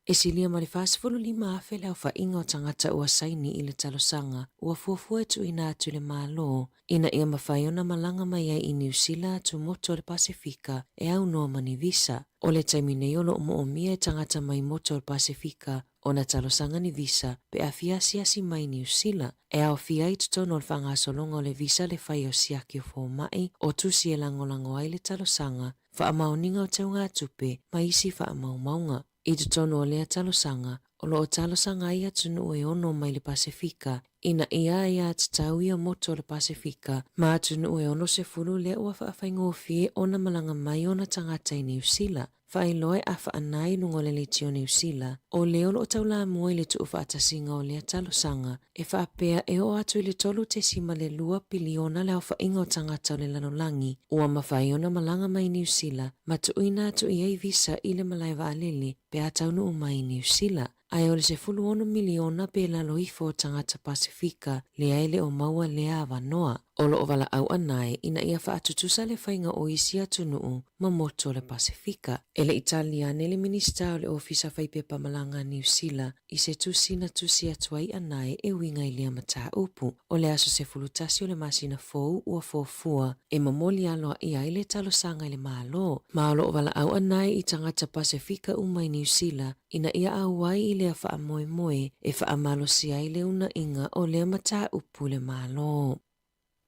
E silia ma le 45,000 le aofaiga o tagata ua saini i le talosaga ua fuafua e tuuina atu i le Malo ina ia mafai ona malaga mai ai i Niu Sila atu motu o le Pasefika e aunoa ma ni visa. O le taimi nei o lo o moomia e tagata mai motu o le Pasefika ona talosaga ni visa pe a fia asiasi mai i Niu Sila, e aofia ai totonu o le faagasologa o le visa le fai o siaki o fomai, o tusi e lagolago ai le talosaga, faamaoniga o teugatupe ma isi faamaumauga. I totonu o lea talosaga, o lo o talosaga ai atunuu e ono mai le Pasefika ina ia aiatatau ia motu o le Pasefika ma atunuu e 60 lea ua faafaigofie ona malaga mai ona tagata i Niu Sila. Faailoa e afaana i luga o le leitio Niu Sila, o le o lo o taulamua i le tuufaatasiga o lea talosaga, e faapea e oo atu i le 3.2 piliona le aofaiga o tagata o le lalolagi ua mafai ona malaga mai i Niu Sila ma tuuina atu i ai visa i le malae vaalele pe a taunuu mai i Niu Sila. Ae o le 16 miliona pe lalo ifo o tagata Pasefika lea e le o maua lea avanoa. O lo o valaau anae ina ia faatutusa le faiga o isi atunuu ma motu o le Pasefika. E le i tali ane le Minisita o le Ofisa Faipepa Malaga a Niu Sila i se tusi na tusi atu ai anae e uiga i lea mataupu. O le aso 11 o le masina fou ua fuafua e momoli aloaia ai le talosaga i le Malo, ma o lo o valaau anae i tagata Pasefika uma i Niu Sila ina ia auai i lea faamoemoe e faamalosia ai le unaiga o lea mataupu i le Malo.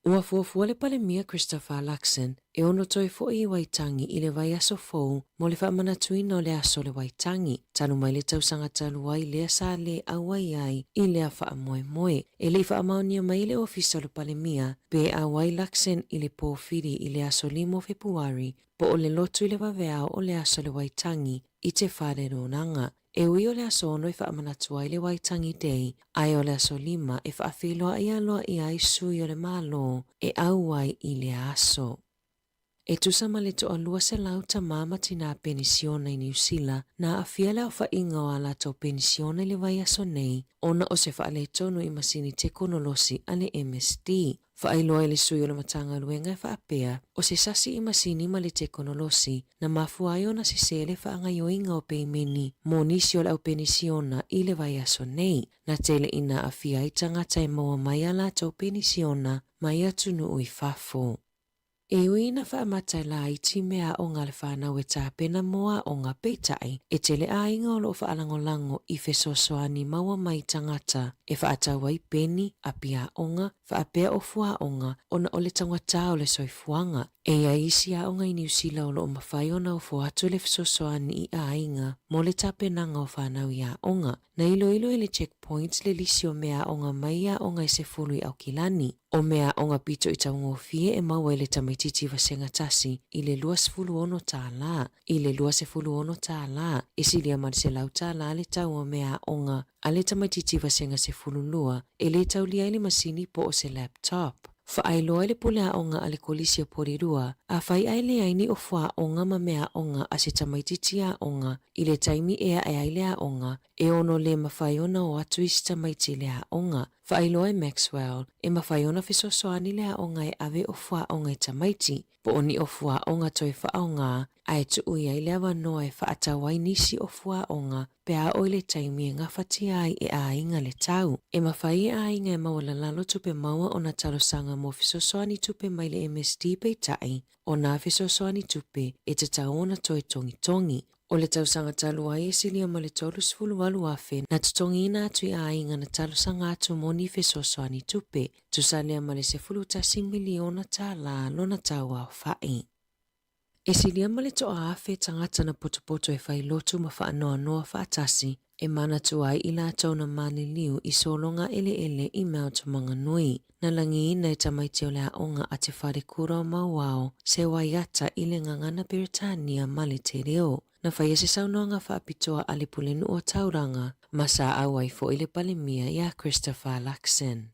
Ua fuafua le Palemia Christopher Luxon e ono toe foi i Waitangi i le vaiaso fou mo le faamanatuina o le aso o le Waitangi, talu mai le tausaga talu ai lea sa le auai ai i lea faamoemoe. E le i faamaonia mai e le Ofisa o le Palemia pe auai Luxon i le pōwhiri i le aso 5 o Fepuari po o le lotu i le vaveao o le aso o le Waitangi i te whare rōnanga. E ui o le aso 6 e faamanatu ai le Waitangi Day, ae o le aso 5 e faafeiloai aloaia ai sui o le Malo e auai i lea aso. E tusa ma le toalua selau tama ma tinā penisiona i Niu Sila na aafia le aofaiga o a latou penisiona i le vaiaso nei ona o se faaletonu i masini tekonolosi a le MSD. Faailoa i le sui o le Matagaluega e faapea, o se sasi i masini ma le tekonolosi na mafua ai ona sesē le faagaoioiga o peimeni mo nisi o le aupenisiona i le vaiaso nei. Na tele ina aafia ai tagata e maua mai a latou penisiona mai atunuu i fafo. E ui ina faamata e laiti mea aoga a le fanau e tapena mo aoga, peitai, e tele aiga o lo o faalagolago i fesoasoani maua mai tagata e faatau ai peni, api aoga, faapea o fuaoga ona o le taugata o le soifuaga. E i ai isi aoga i Niu Sila o lo o mafai ona ofo atu le fesoasoani i aiga mo le tapenaga o fanau i aoga. Na iloilo e le Checkpoint le lisi o mea aoga mai i aoga e 10 i Aukilani. O mea aoga pito i taugofie e maua i le tamaitiiti vasega tasi i le 26 tālā. I le 26 tālā, e silia ma le 100 tālā le tau o mea aoga a le tamaitiiti vasega 12 e lē taulia ai le masini po o se laptop. Faailoa i le pule aoga a le Kolisi o Porirua, afai ae leai ni ofo aoga ma mea aoga a se tamaitiiti aoga i le taimi e ae ai le aoga, e ono lē mafai ona o atu isi tamaiti i le aoga. Faailoa e Maxwell, e mafai ona fesoasoani le aoga e ave ofo aoga i tamaiti, po o ni ofo aoga toe faaaoga, ae tuu i ai le avanoa e faatau ai nisi ofo aoga pe a oo i le taimi e gafatia ai e aiga le tau. E mafai e aiga e maualalalo tupe maua ona talosaga mo fesoasoani tupe mai le MSD peitai, o nā fesoasoani tupe e tatau ona toe togitogi. O le tausaga talu ai e silia ma le 38,000 na totogiina atu i aiga na talosaga atu mo ni fesoasoani tupe, tusa lea ma le $11 miliona tālā lona tau aofai. E silia ma le 1,000 tagata na potopoto e fai lotu ma faanoanoa faatasi e manatu ai i latou na maliliu i sologa eleele i Mount Maunganui. Na lagiina e tamaiti o le aoga a Te Wharekura o Mauao se waiata i le gagana Peretania ma le te reo. Na faia se saunoaga faapitoa a le Pulenuu o Tauranga ma sa auai foi le Palemia iā Christopher Luxon.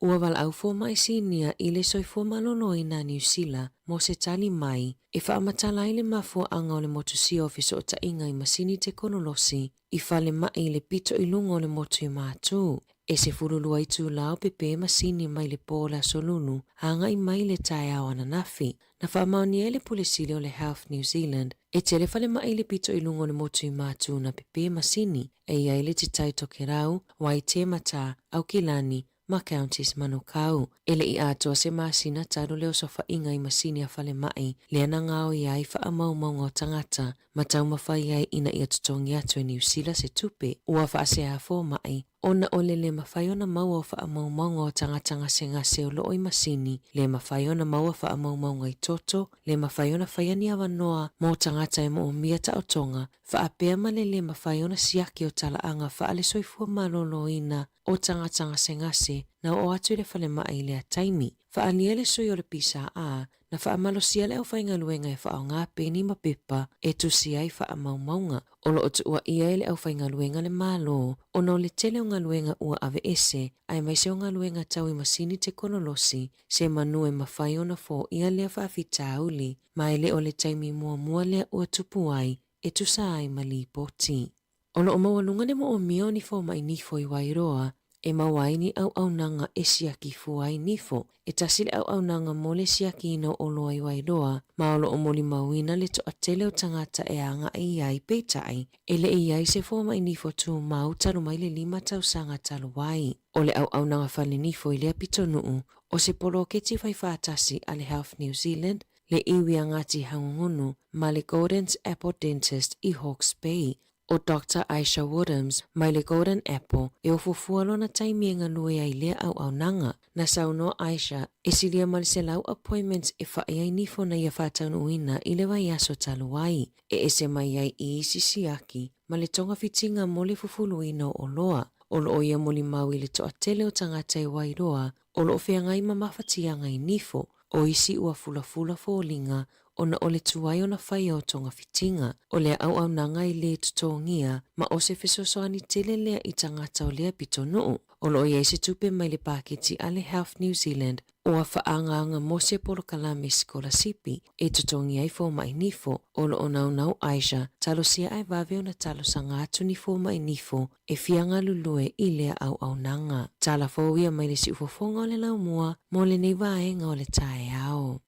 Ua valaau fomai sinia i le soifua maloloina a Niu Sila mo se tali mai e faamatala ai le mafuaaga o le motusia o fesootaiga i masini tekonolosi i falemai i le pito i luga o le motu i Matū. E 12 itulā o pepē masini mai le pō o le Aso Lulu agai mai le taeao ananafi. Na faamaonia e le Pule Sili o le Health New Zealand e tele falemai i le pito i luga o le motu i Matū na pepē masini e i ai le Te Tai Tokerau, Waitematā, Aukilani, ma Counties Manukau. E le i atoa se masina talu le osofaiga i masini a falemai lea na gaoia ai faamaumauga o tagata ma taumafai ai ina ia totogi atu e Niu Sila se tupe ua faasea fomai ona o le lē mafai ona maua o faamaumauga o tagata gasegase o loo i masini, lē mafai ona maua faamaumauga i toto, lē mafai ona faia ni avanoa mo tagata e moomia taotoga, faapea ma le lē mafai ona siaki o talaaga faale-soifua maloloina o tagata gasegase na oo atu i le falemai i lea taimi. Faaalia le sui o le PSA. Na faamalosia le aufaigaluega e faaaoga peni ma pepa e tusi ai faamaumauga. O lo o tuuaia e le aufaigaluega le Malo ona o le tele o galuega ua aveese, aemaise o galuega tau i masini tekonolosi, se manu e mafai ona foia lea faafitauli, ma e le o le taimi muamua lea ua tupu ai e tusa ai ma lipoti. O lo o maualuga le moomia o ni fomai nifo i Wairoa e maua ai ni auaunaga e siaki fua ai nifo. E tasi le auaunaga mo le siakiina o oloa i Wairoa, ma o lo o molimauina le toatele o tagata e agai i ai, peitai, e le i ai se fomai nifo tumau talu mai le lima tausaga talu ai. O le auaunaga fale nifo i lea pitonuu, o se poloketi faifaatasi a le Health New Zealand, le iwi a Ngāti Hangungunu ma le Golden's Apple Dentist i Hawke's Bay. ʻO Doctor Aisha Woodhams mai le Golden Apple e ofuafua lona taimi e galue ai lea auaunaga. Na saunoa Aisha, e silia ma le 100 appointments e faʻi ai nifo na ia faataunuuina i le vaiaso talu ai, e ese mai ai i isi siaki ma le togafitiga mo le fufuluina o oloa. O lo o ia molimau i le toatele o tagata i Wairoa o lo o feagai ma mafatiaga i nifo, o isi ua fulafula foliga ona o le tuai ona faia o togafitiga. O lea auaunaga e lē totogia ma o se fesoasoani tele lea i tagata o lea pitonuu. O lo o i ai se tupe mai le paketi a le Health New Zealand ua faaagaaga mo se polokalame sikolasipi e totogi ai fomai nifo. O lo o naunau Aisha, talosia ae vave ona talosaga atu ni fomai nifo e fia galulue i lea auaunaga. Tala fou ia mai le siufofoga o le laumua mo lenei vaega o le taeao.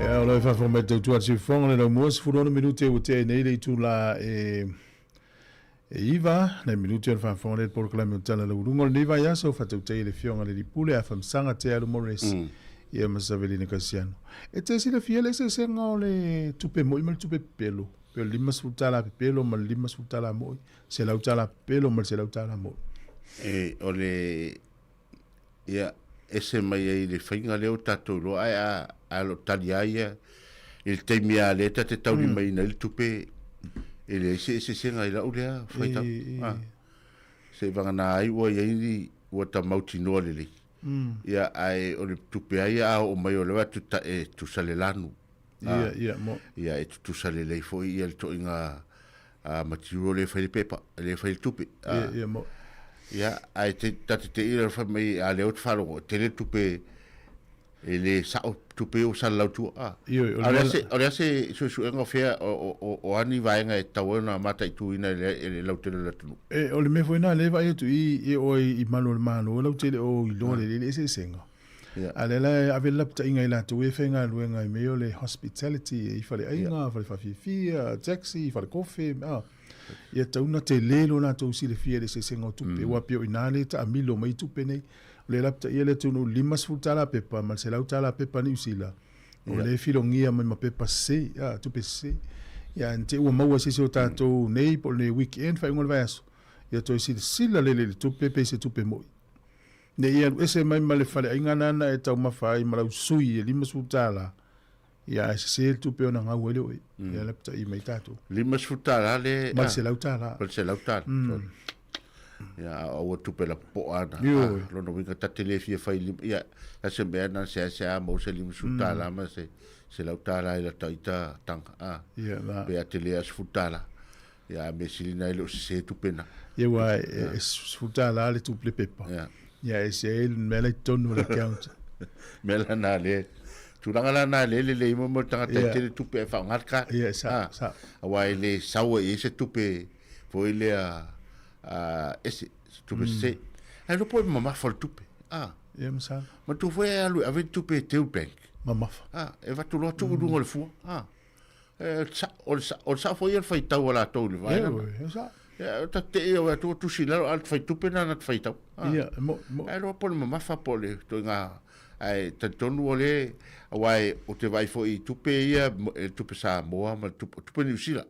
Ia, o lau faafofoga mai tautua le siufofoga o le laumua, 16 minute ua tea ai nei le itula e E iva nai minute o le faafofoga lea i le polokalame o Tala Lauuluga o lenei vaiaso, faatautai e le Afioga i le Alii Pule Afamasaga Te Alu Morris ia ma Savelina Kasiano. E te silafia le eseesega o le tupe moi ma le tupe pepelo, pe o le 50 tala pepelo ma le 50 tala moi, 100 tala pepelo ma le 100 tala moi. E, o le, ia, ese mai ai le faiga lea o tatou iloa, ae a, a lo tali lava ia i le taimi lava lea ta te taulimaina ai le tupe, e leai se eseesega i lau lea faitau. Ah, seivagana ai ua i ai ni, ua ta mautinoa lelei. Ia, ae o le tupe lava ia a oo mai o lea ua tuta, e tutusa le lanu. Ia, ia, mo. Ia, e tutusa lelei foi ia le toiga a Matiu le fai le pepa, le fai le tupe. Ia, ia, mo. Ia, ae te, ta te te ira fai mai a leo te whalogo, tele tupe e le sao tupe o sa lau tua. Ah. Io, o le ase, o le ase suesuega o fea o, o, o, o ani vaega e tau ai ona mataitu-ina e le, e le lautele o le atunuu. E, o le mea foi na le vaai atu i, i oe i malu o le Malo, lautele o iloa le le eseesega. A lea la e ave le lapataiga i latou e faigaluega i mea o le hospitality i faleaiga, fale faafiafia, taxi, fale kofe, a. Ia tatau ona tele lo latou silafia i le eseesega o tupe, aua pei o i ina lea e taamilo mai tupe nei. O lea e lapataia le atunuu i le $50 pepa ma le $100 pepa Niu Sila, o lea e filogia mai ma pepa sese, a, tupe sese. Ia ae ne i te i ua maua e se isi o tatou nei po o lenei weekend faaiuga o le vaiaso, ia toe silasila lelei i le tupe pe se tupe moi. Ne i alu ese mai ma le faleaiga nana e taumafa ai ma lau sui e $50, ia ae sese le tupe ona gau ai le oe. Ia lapata'i mai tatou. $50 le... Ma le $100. Ma le $100. Ia, a ua tupe la popoa ana. Ioe. Ah, lona uiga ta te le fia fai lima. Ia, a se mea na se se a mau se $50 ma se $100 i la taita tanga. Ah. Ia, la. Pe a te le a $10. Ia, a mea sili na e le o sese tupe na. Ia, ua e $10 le tupe le pepa. Ia. Ia, e se ai le mea la i totonu o le account. Mea la na le, tulaga la na le lelei mo mo le tagata e tele tupe e faaaoga le card. Ia, sa, sa. Aua e le sau ai i ai se tupe foi lea ese, se tupe sese. Ae iloa po e mamafa le tupe. Ah. Ia, masalo. Manatua foi e alu e ave le tupe e teu bank. Mamafa. Ah, e avatu loa tuu i luga o le fua. Ah. O le sao foi ia le faitau a latou i le vaega. Ia, e sao. Ia, ta te ia o atu tusi lalo a le faitupe na na te faitau. Ia, mo, mo. Ae loa po le mamafa po le toiga ae talitonu o le aua e o te vaai foi i tupe ia e tupe Samoa ma tupe, tupe Niu Sila.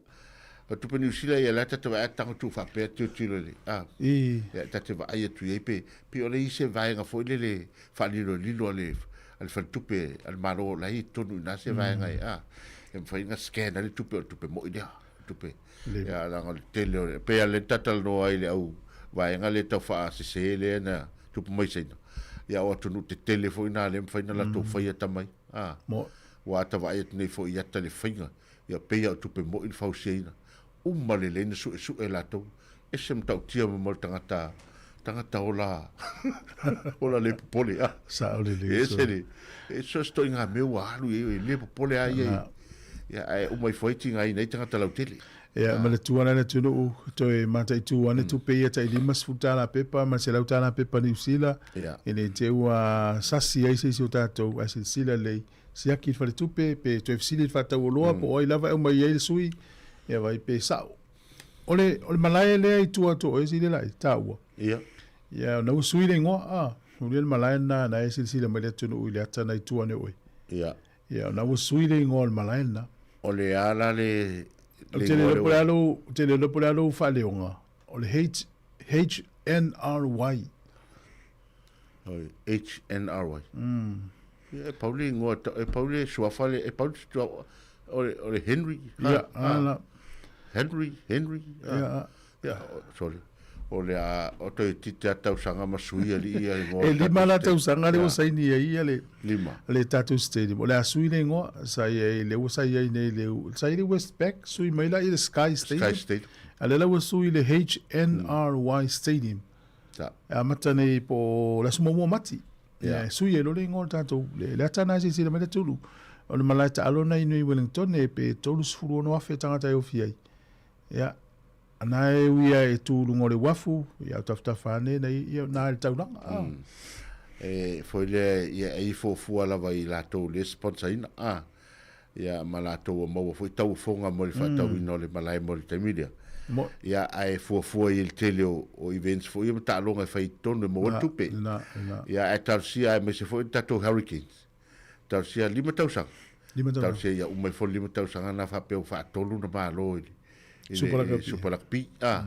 O tupe Niu Sila ia la ta te vaai atu tu faapea tilotilo le. Ah. I. Ia ta te vaai atu i ai pe pe o le i se vaega foi lele faalilolilo a le a le faletupe a le Malo la e i totonu i ina se vaega e a e mafai ona scan ai le tupe o le tupe moi lea tupe ia leaga o le tele o le pei lava o lea na talatalanoa ai i le au vaega lea tau faasese lea na tupu mai Saina ia o atunuu tetele foi na lea e mafai ona latou faia tama ia a ua ata vaai atu nei foi i ata le faiga ia pei lava o tupe moi le fausiaina uma lelei na suesue latou, ese matautia ma mau tagata, tagata ola, ola le popole a. Sao lelei. Ese le, e so se toiga mea ua alu i ai, e le popole a ia. Ia, ae uma ifo ai tigaina ai tagata lautele. Ia, manatua la le atunuu, toe mataitu ane tupe ia tai $50 pepa ma le $100 pepa Niu Sila, ina i te i ua sasi ai se isi o tatou, ae silasila lelei, siaki i le faletupe pe toe fesili i le faatauoloa po o ai lava e aumai ai le sui, ia vai pe sao. O le, o le malae lea i tua atu o oe sili la i taua. Ia. Ia, ona ua sui le igoa, a, ua le malae lena na e silasila mai le atunuu i le ata na i tua ane o oe. Ia. Ia, ona ua sui le igoa o le malae lena. O le a la le, le igoa lea ua. Ou te le iloa po o le a lou faaleoga, o le H, HNRY. Oi, HNRY. Ia, e pau le igoa, e pau le suafa le, e pau le suafa, o le, o le Henry. Ia, a la. Henry, Henry. Ia. Ia, sorry. O le a, o toe tite a tausaga ma sui alii ia igoa. E lima la tausaga le ua saini ai ia le. Lima. Le tatou stadium. O le a sui le igoa, sa i ai, le ua sa i ai nei le, sa i le Westpac, sui mai la i le Sky Stadium. Sky Stadium. A le la ua sui le HNRY Stadium. Sa. E amata nei po o le aso muamua o Mati. Ia, e sui ai loa le igoa o le tatou, le, le ata lena e silasila mai le tulu. O le malae taalo lena i Nui Wellington e pe 36,000 tagata e ofi ai. Ia, na e ui ai e tu i luga o le uafu, ia o tafatafa ane na ia na le taulaga. Ah. E foi lea, ia e fuafua lava i latou le sponsor ina. Ah. Ia, ma latou ua maua foi tauofoga mo le faatauina o le malae mo le taimi lea. Mo. Ia, ae fuafua i le tele o, o events foi ia ma taaloga e fai i totonu e maua ai tupe. Na, na. Ia, ae talosia aemaise foi le tatou Hurricanes. Talosia 5 tausaga. 5 tausaga. Talosia ia uma ifo le 5 tausaga na faapea ua faatolu na malo i le i le Super Rugby. Super Rugby. Ah.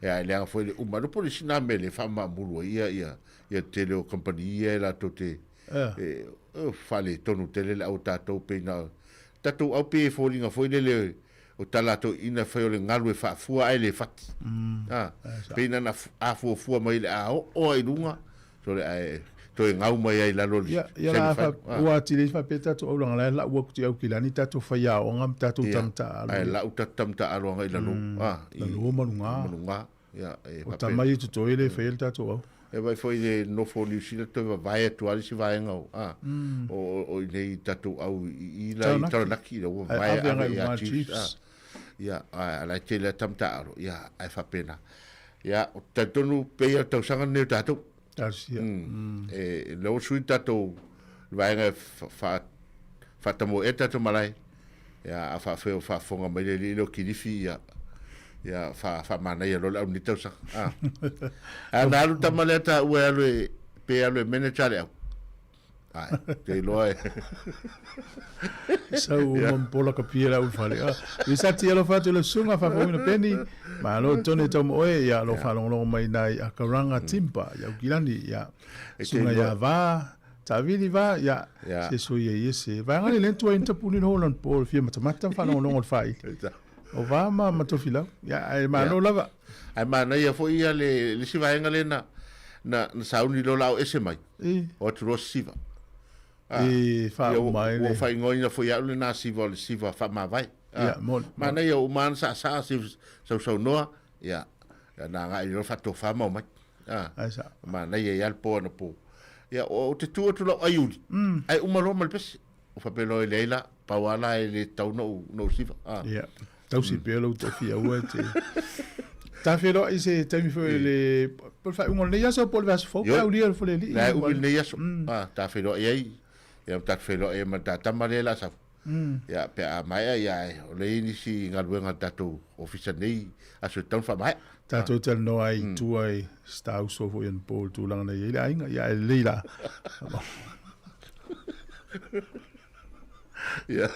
Ia, e leaga foi le uma. No po le isi na mea le faamaamulu ai ia, ia, ia tele o kamupani ia e latou te E faaletonu tele le au tatou pei na tatou au pei e foliga foi lele o ta latou ina fai o le galu e faafua ae le fati. A, pei na na afuafua mai le a oo ai luga, sole ae toe gau mai ai lalo le Ia, ia la fa, ua atili ai faapea tatou aulaga la e lau atu i Aukilani tatou faiaoga ma tatou tama taalo. Ae lau tatou tama taalo agai i lalo. Lalo ma luga. Ma luga. Ia, e O tama ia totoe le faia le tatou au. E vaai foi i le nofo o Niu Sila toe vavae atu lava le isi vaega o, a, o, o i inei tatou au i i la i Taranaki, ina ua vavae ave ia Chiefs. A, ia, a, a la e tele lava tama taaalo, ia, ae faapena. Ia, ou te talitonu pei lava o le tausaga lenei o tatou. Talosia. E, lea ua sui le tatou vaega e fa, faatamoe ea le tatou malae. Ia, a faafefea o faafofoga mai le alii lea o Kilifi, ia, ia fa, faamanaia loa le au lenei tausaga. A, a na alu tama lea taua e alu e, pe alu e manager le au. Ai, te iloa e. Sau uma ma pola ka pia la ufale. Ah, i sa ti alofa atu le susuga faafofoga Peni. Malo tone tau mo oe ia lo faalogologo mai nai Akaranga Timpa ia Ukilani ia susuga ia Va Tavili Va ia se sui ia se vaega le lentu ai tapuni no lan po fia matamata faalogologo le faaili. O Va ma Matofilau ia ai malo lava. Ai manaia foi ia le le isi vaega le na na na sauni loa la o ese mai. O atu loa siva. E faauma ai le. Ua faaigoaina foi e au lena siva o le siva faamavae. Ia, moni. Manaia ua uma lava ona saasaa sausaunoa, ia, na agai loa faatofa ma omai. Ai sa. Manaia ai lava le po anapo. Ia, ou te tu atu lau aiuli, ae uma loa ma le pese. Ou faapea loa e leai la, pau lava la e le tatau ona ou siva. Ia, tausi pea lou toafia aua e te tafeiloai i se taimi foi le po o le faaiuga o lenei aso po o le vaiaso fou pe a ulia le Falealii. La e umi lenei aso. Tafeiloai ai, ia ma tatou feiloai ai ma le ta tama lea o le a sau. Ia, pe a maea, ia, o lea e i ai nisi galuega a le tatou ofisa nei aso e tatau ona faamaea. Tatou talanoa ai i tua i si ta uso foi anapo i le tulaga na i ai le aiga, ia ae lelei la. Ia.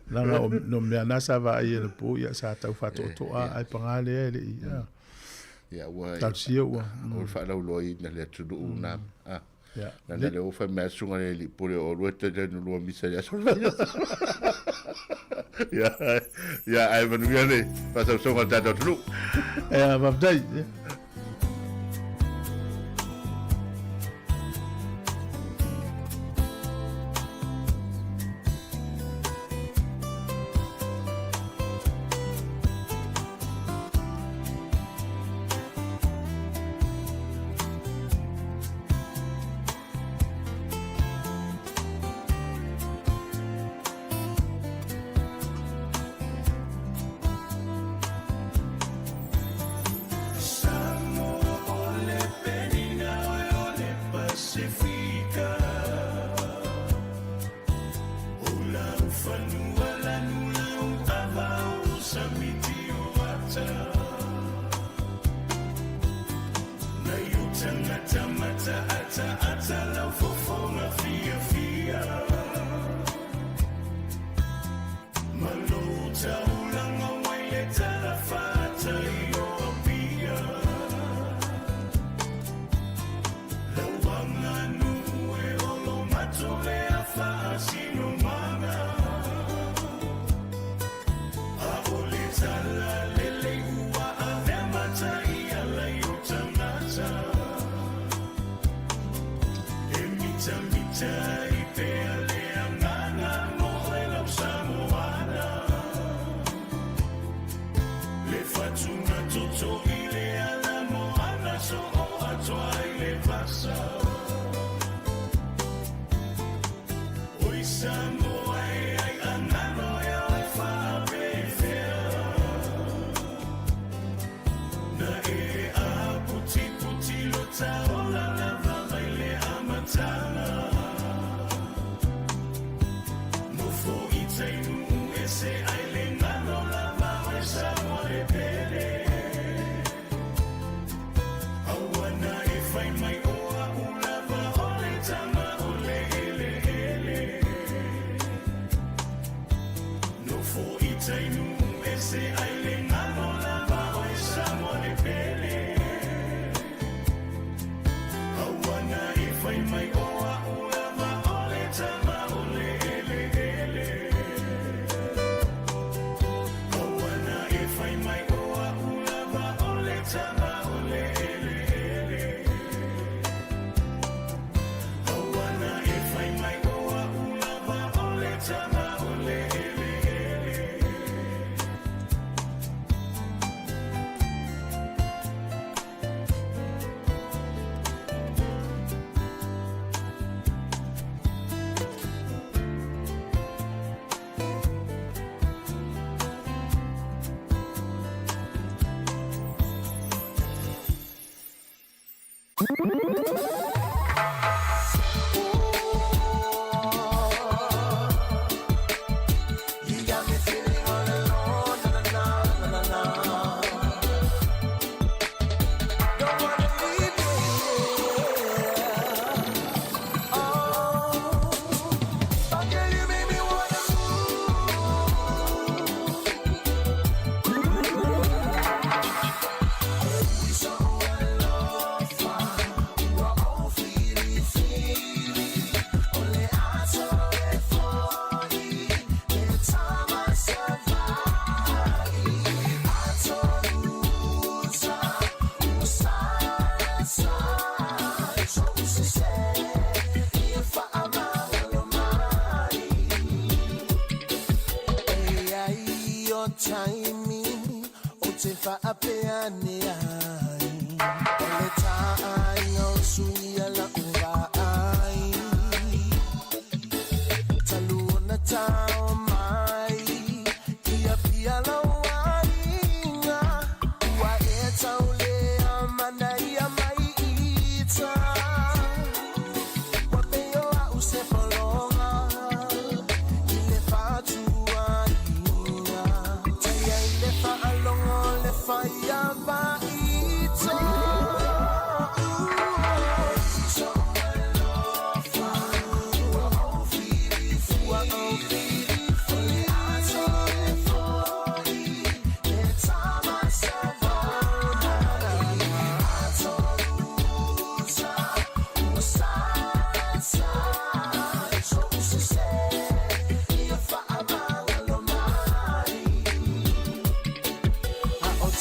Leaga o no mea na sa vaai anapo, ia sa tau faatoatoa ae paga lea e le i. Ia, ua Talosia ua. O le faalauiloaina le atunuu na. Leaga lea ua fai mai a le susuga i le alii pule o oulua e tali anu lua misa i le aso. Ia, ia, ae manuia le faasausauga a le tatou atunuu. Ia, faafetai.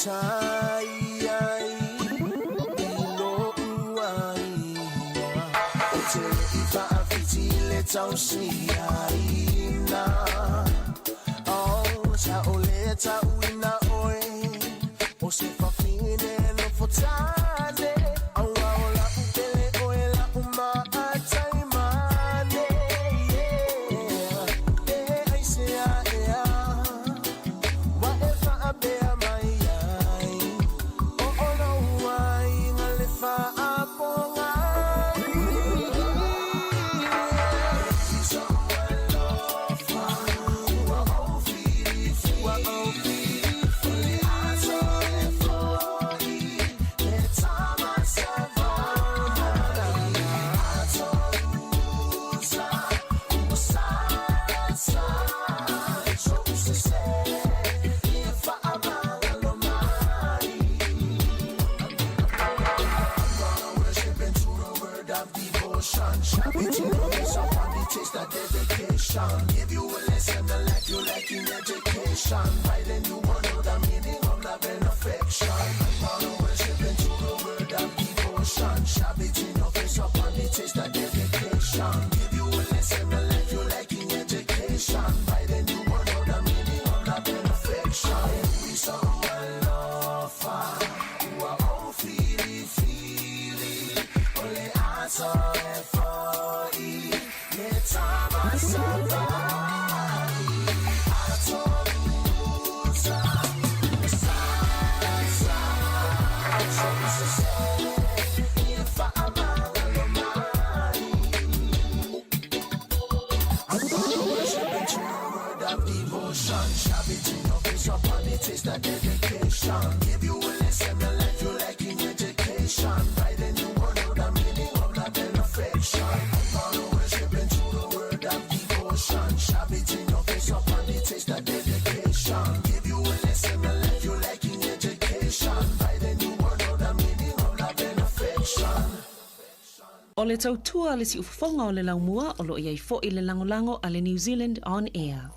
tai ai i lo'u aiga. Ou te le i fa'afiti i le tausiaina. Oh, sa o le ta'uina oe, o se fafine nofo tane. Aua o la'u pele oe la'u ma'ataimane. Yeah. E aisea ea, ua e fa'apea mai ai, o o lou aiga le fa'apogai. Ua ou filifili, ua ou filifili, aso e fo'i le tama savali. Ato'usa, ua sasa, so'u sese, ia fa'amagalo mai. I'm gonna worship into the word of devotion. Shove it in your face up on the taste of dedication. Give you a lesson in life you like in education. By then you won't know the meaning of love and affection. I'm gonna worship into the word of devotion. Shove it in your face up on the taste of dedication. Give you a lesson in life you like in education. By then you won't know the meaning of love and affection. We so alofa, ua ou filifili, o le aso e fo'i, le tama savali. Ato'usa, ua sasa, so'u sese, ia fa'amagalo mai. I'm gonna worship into the word of devotion. Shove it in your face up on the taste of dedication. Give you a lesson in life you like in education. By then you won't know the meaning of love and affection. I'm gonna worship into the word of devotion. Shove it in your face up on the taste of dedication. Give you a lesson in life you like in education. By then you won't know the meaning of love and affection. O le tautua a le siufofoga o le laumua o lo o i ai fo'i le lagolago a le New Zealand On Air.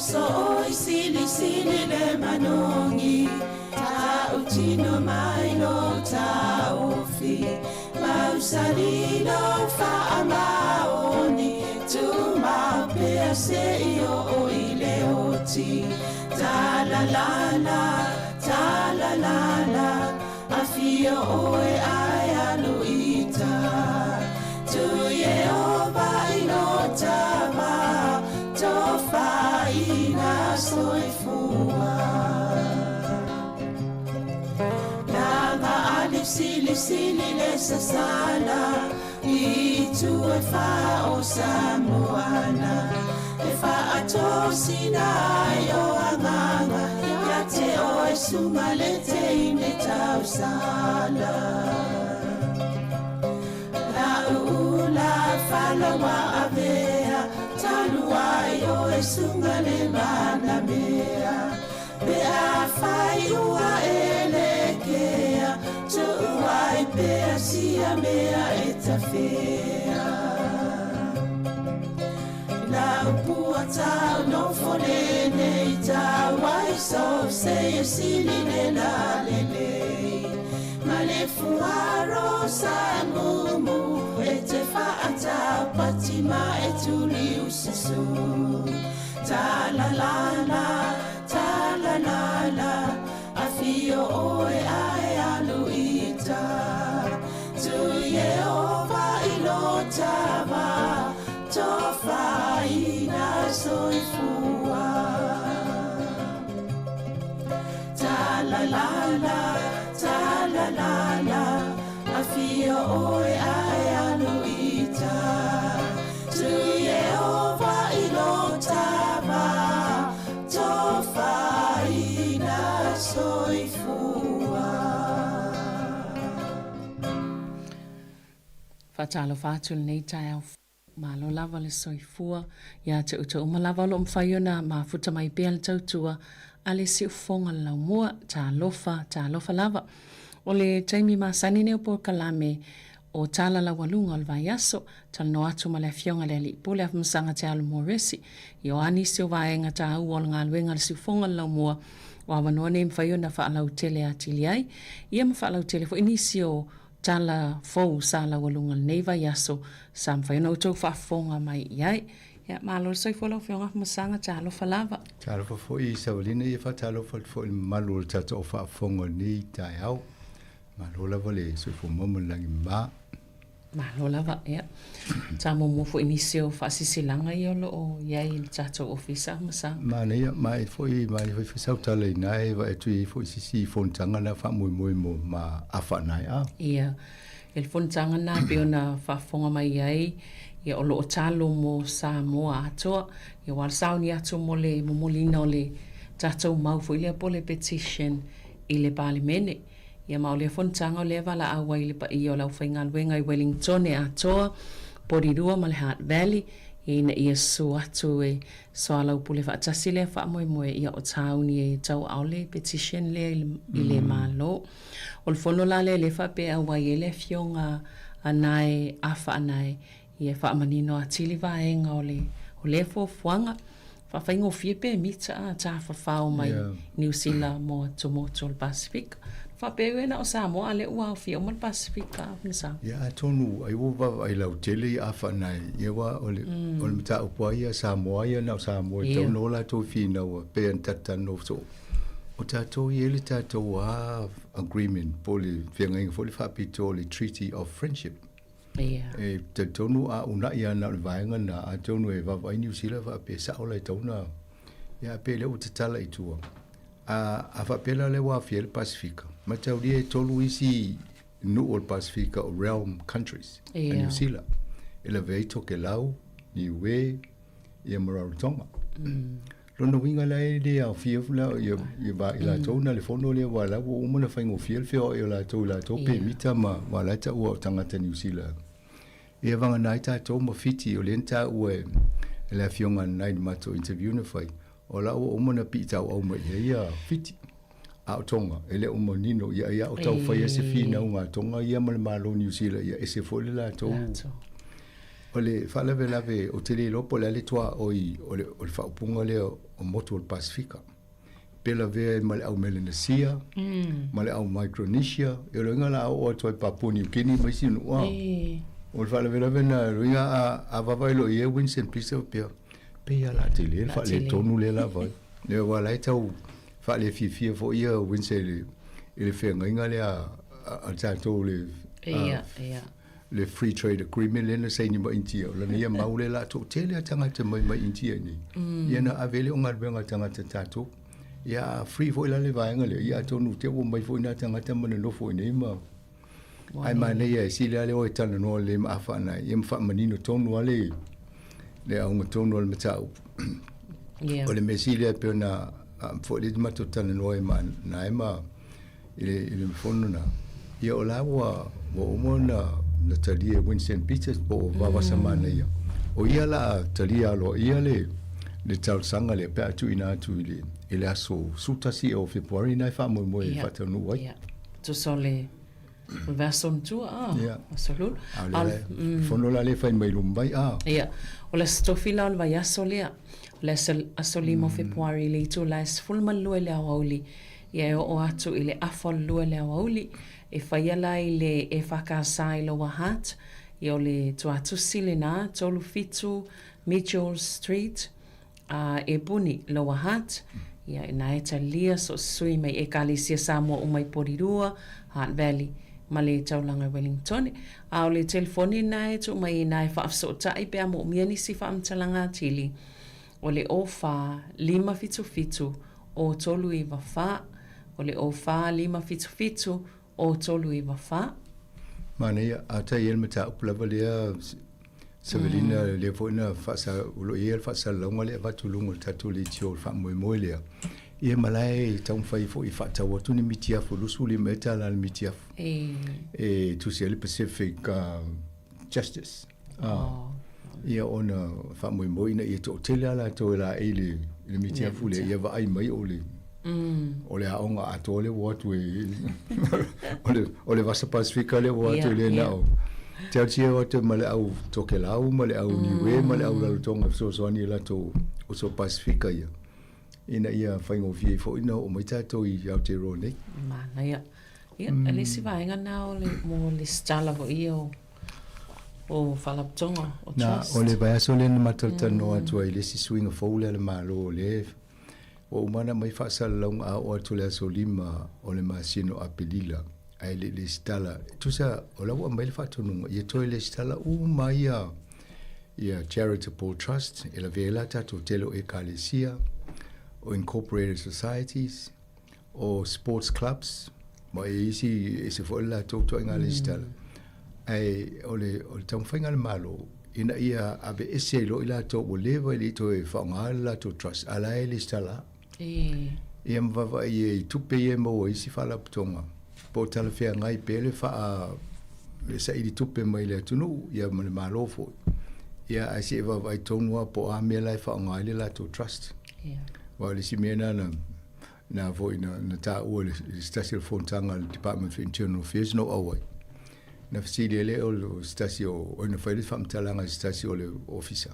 Sooi silisili le manogi Tautino mai lo taofi Mausali lo faamaoni Tumau pea seia oo i le oti Talalala, talalala Afio oe ae alu i uta Tu Ieova i lo tama Tofaina soifua Laga ali silisili le sasala I itu e fa o Samoana E faatosina ai o agaga Ia te oe suga le teine tausala La'u ula fala ua avea Talu ai oe suga le manamea Pe afai ua e lekea Tuu ai pea sia mea e tafea Lau pua tau nofo lenei Tau ai so se e sili le lalelei Ma le fuaro sa mumu E te faatau pati ma e tuli ususu Ta la la la, ta la la la Afio oe ae alu i uta Tu Ieova i lo tama Tofaina soifua Ta la la la, ta la la la Afio oe ae alu i uta Tu Ieova i lo tama Tofaina soifua. Faatalofa atu i lenei taeao Malo lava le soifua ia te outou uma lava o lo o mafai ona mafuta mai pea le tautua a le siufofoga o le laumua. Talofa, talofa lava. O le taimi masani nei o polokalame o Tala Laualuga o le Vaiaso, talanoa atu ma le Afioga i le Alii Pule Afamasaga Te Alo Moresi i o a nisi o vaega taua o le galuega a le siufofoga o le laumua o avanoa nei e mafai ona faalautele atili ai ia ma faalautele foi nisi o Tala fou sa laualuga lenei vaiaso sa mafai ona outou faafofoga mai i ai. Ia, malo le soifua lau Afioga Afamasaga, talofa lava. Talofa foi Savalina, ia faatalofa atu foi i le mamalu o le tatou au faafofoga i lenei taeao. Malo lava le soifua maua ma le lagi mama. Malo lava, ia. Sa muamua foi i nisi o faasisilaga ia o lo o i ai i le tatou Ofisa Afamasaga. Manaia, ma e foi, manaia foi sau tala i ina e vaai atu i ai foi sisi fonotaga na faamoemoe mo ma afa nae a. Ia, i le fonotaga na pei ona faafofoga mai ai, ia o lo o talo mo Samoa atoa, ia aua le sauni atu mo le momoliina o le tatou mau foi lea po o le petition i le Palemene. Ia ma o lea fonotaga o lea e valaau ai i le paia o le aufaigaluega i Wellingtone atoa, Porirua ma le Hutt Valley, ia ina ia susu atu e soalaupule faatasi lea faamoemoe ia o tauni e tauaao le petition lea i le Malo. O le fono la lea lea faapea e auai ai le afioga a Nae Afa Anae ia e faamanino atili vaega o le o lea fuafuaga. Faafaigofie pe mita a tafafao mai Niu Sila mo atumotu o le Pasifika. Faapea ua na o Samoa a lea ua aofia uma le Pasifika a Fnsa. Ia atonu ai ua vaavaai lautele ia afa nae ia aua o le o le mataupu lava ia a Samoa ia na o Samoa e tatau ona o latou finau a pei ona tatou talanoa soo o tatou e i ai le tatou a agreement po o le feagaiga foi le faapitoa o le Treaty of Friendship. E talitonu a uunai lava na o le vaega lena, atonu e vaavaai Niu Sila faapea e sao la e tatau ona, ia pe lea ua tatala i tua. A, a faapea la lea ua aafia ai le Pasifika, mataulia e tolu isi nuu o le Pasifika o realm countries a Niu Sila, e lavea ai Tokelau, Niue, ia ma Rarotonga. Lona uiga la e le aofia la ia ia va i latou na le fono lea aua la ua uma ona faigofie le feoai o latou i latou pemita ma aua la e taua o tagata Niu Sila. Ia vagana ai tatou ma Fiti o lea na taua e le afioga lena i le matou interview na fai, o la ua uma ona piitauau mai i ai ia Fiti. A o Tonga, e le o manino ia ia o tau faia se finauga a Tonga ia ma le Malo o Niu Sila ia ese foi le latou. O le faalavelave ou te le iloa po o le a le tuaoi o le o le faaupuga lea o motu o le Pasefika. Pe lavea ai ma le au Melanesia, ma le au Micronesia, ia o le uiga o le a oo atu ai i Papua New Guinea ma isi nuu a. O le faalavelave lena, o le uiga a a vaavaai loa i ai Winston Peters faapea, pei lava o le a tele le faaletonu lea lava. Ia aua o la e tau faalefiafia foi ia Winston i le i le feagaiga lea a tatou le le Free Trade Agreement lea na saini ma India, o lana ia mau lea o le a toatele lava tagata mai mai India i inei. Ia na ave ai lea o galuega a tagata tatou. Ia a free foi la le vaega lea, ia atonu te i ua omai foi na tagata ma nonofo i inei ma Ae manaia e sili lava le o e talanoa lelei ma afa ana ia ma faamanino tonu lava le le auga tonu o le mataupu. Yeah. O le mea sili lava e pei ona foi lea matou talanoa ai ma na e ma i le, i le fono na, ia o la ua, ua uma ona na talia e Winston Peters po o Vavasa Manaia. O ia la a talia aloaia le, le talosaga lea pe a tuuina atu i le, i le aso 11 o Fepuari na e faamoemoe e faataunuu ai. Ia. Tusa o le vaiaso ona tua, a, aso lulu. A o le fono la lea e fai mai luma mai, a. Ia. O le Aso Tofi la o le vaiaso lea, o le aso, aso 5 o Fepuari i le itula e 12 i le aoauli, Ia e oo atu i le afa o le lua i le aoauli, e faia la i le EFKS i Lower Hutt, ia o le tuatusi lena, 37 Mitchell Street, a Epuni, Lower Hutt, ia ina e talia so o se sui mai Ekalesia Samoa uma i Porirua, Hutt Valley, ma le taulaga i Wellingtone. A o le telefoni lena e tuu mai ina e faafesootai pe a moomia nisi faamatalaga atili, o le 04 577 o 394, o le 04 577 o 394. Manaia, a tai ai le mataupu lava lea Savelina, lea foi na faasa, o lo o i ai le faasalalauga lea e avatu i luga o le tatou leitio o le faamoemoe lea. Ia ma la e taumafai foi e faatau atu ni mitiafu, 25 ea tala le mitiafu. E tusi ai le Pacific Justice. Ia ona faamoemoe ina ia toatele lava latou e laei i le, i le mitiafu lea, ia vaai mai o le, o le aoga atoa lea ua o atu e, o le, o le Vasa Pasifika lea ua o atu e le na o Te o atu ma le au Tokelau ma le au Niue ma le au Rarotonga e fesoasoani i latou uso Pasifika ia, ina ia faigofie ai foi ona oo mai tatou i Aotearoa nei. Manaia. Ia, e le isi vaega lena o le, mo le lesitala foi ia o o Faalapotopotoga o Na, Trust. o le vaiaso lea na matou talanoa atu ai i le isi suiga fou lea a le Malo lea ua uma ona aumai faasalalauga a oo atu i le aso 5 o le masina o Aperila ae le i lesitala. Tusa o la ua aumai le faatonuga ia toe lesitala uma ia ia charitable trust e lavea ai la tatou tele o Ekalesia, o incorporated societies, o sports clubs ma e isi e ese foi le latou ituaiga lesitala. Ae o le o le taumafaiga a le Malo ina ia aveese ai loa i latou ua leva e le i toe faaaoga le latou trust a la e lesitala. Ia ma vaavaai i tupe ia e maua i isi faalapotopotoga po o talafeagai pea le faa le saili tupe mai le atunuu ia ma le Malo foi. Ia ae se i vaavaai tonu lava po o a mea la e faaaoga ai le latou trust. Aua o le isi mea lena na na foi na, na taua i le se tasi o le fonotaga a le Department for Internal Affairs na ou auai. Na fesili ai lea o se tasi o, oi na fai le faamatalaga i se tasi o le ofisa.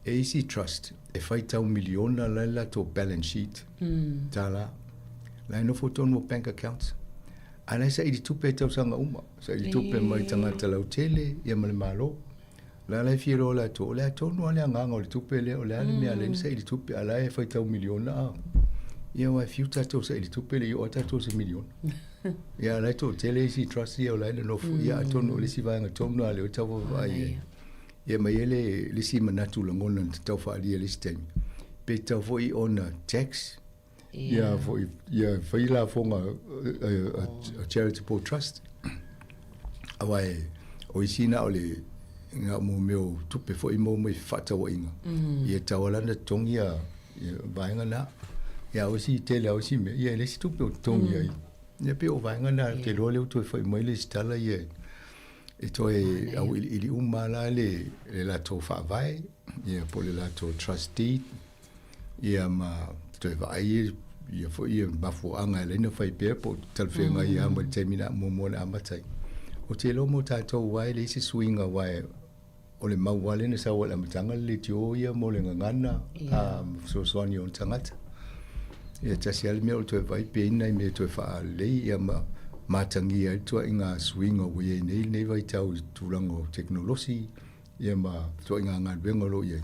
E isi trust e faitau miliona la le latou balance sheet tala. La e nofo tonu o bank accounts. A la e saili tupe i tausaga uma. Saili tupe mai tagata lautele ia ma le Malo. La la e fia iloa latou, o le a tonu lava le agaga o le tupe lea, o le a le mea e ala ai ona saili tupe, a o la e faitau miliona a. Ia aua e fiu tatou saili tupe e le i oo lava tatou i se miliona. Ia a o la e toatele isi trust ia o la e nonofo, ia atonu o le isi vaega tonu lena lea ua tau vaavaai i ai. Ia ma e i ai le isi manatu lagona na tau faaalia i le isi taimi, pe tatau foi ona tax ia foi ia fai lafoga a charitable trust aua e o isi na o le na o mea o tupe foi maua mai fefaatauaiga ia tatau lava la ona totogi ia vaega na. Ia o isi tele lava o isi mea ia e leai se tupe o totogi ai. Ia pei o vaega na ou te iloa lea ua toe fai mai le isi tala ia e toe auiliili uma lava la le latou faavae ia po o le latou trust deed Ia ma toe vaai ia foi ia mafuaaga e ala ai ona fai pea po o talafeagai lava ma le taimi na muamua na amata ai. Ou te iloa mo tatou aua e leai se suiga aua o le mau lava lea na sau ai i le amataga le leitio ia mo le gagana a ma fesoasoani i ona tagata. Ia tasi lava le mea o le toe vaai pe i ai ni nai mea e toe faalelei ia ma matagia ai le ituaiga suiga ua i ai nei lenei vaitau i tulaga o tekonolosi ia ma ituaiga galuega o lo o i ai,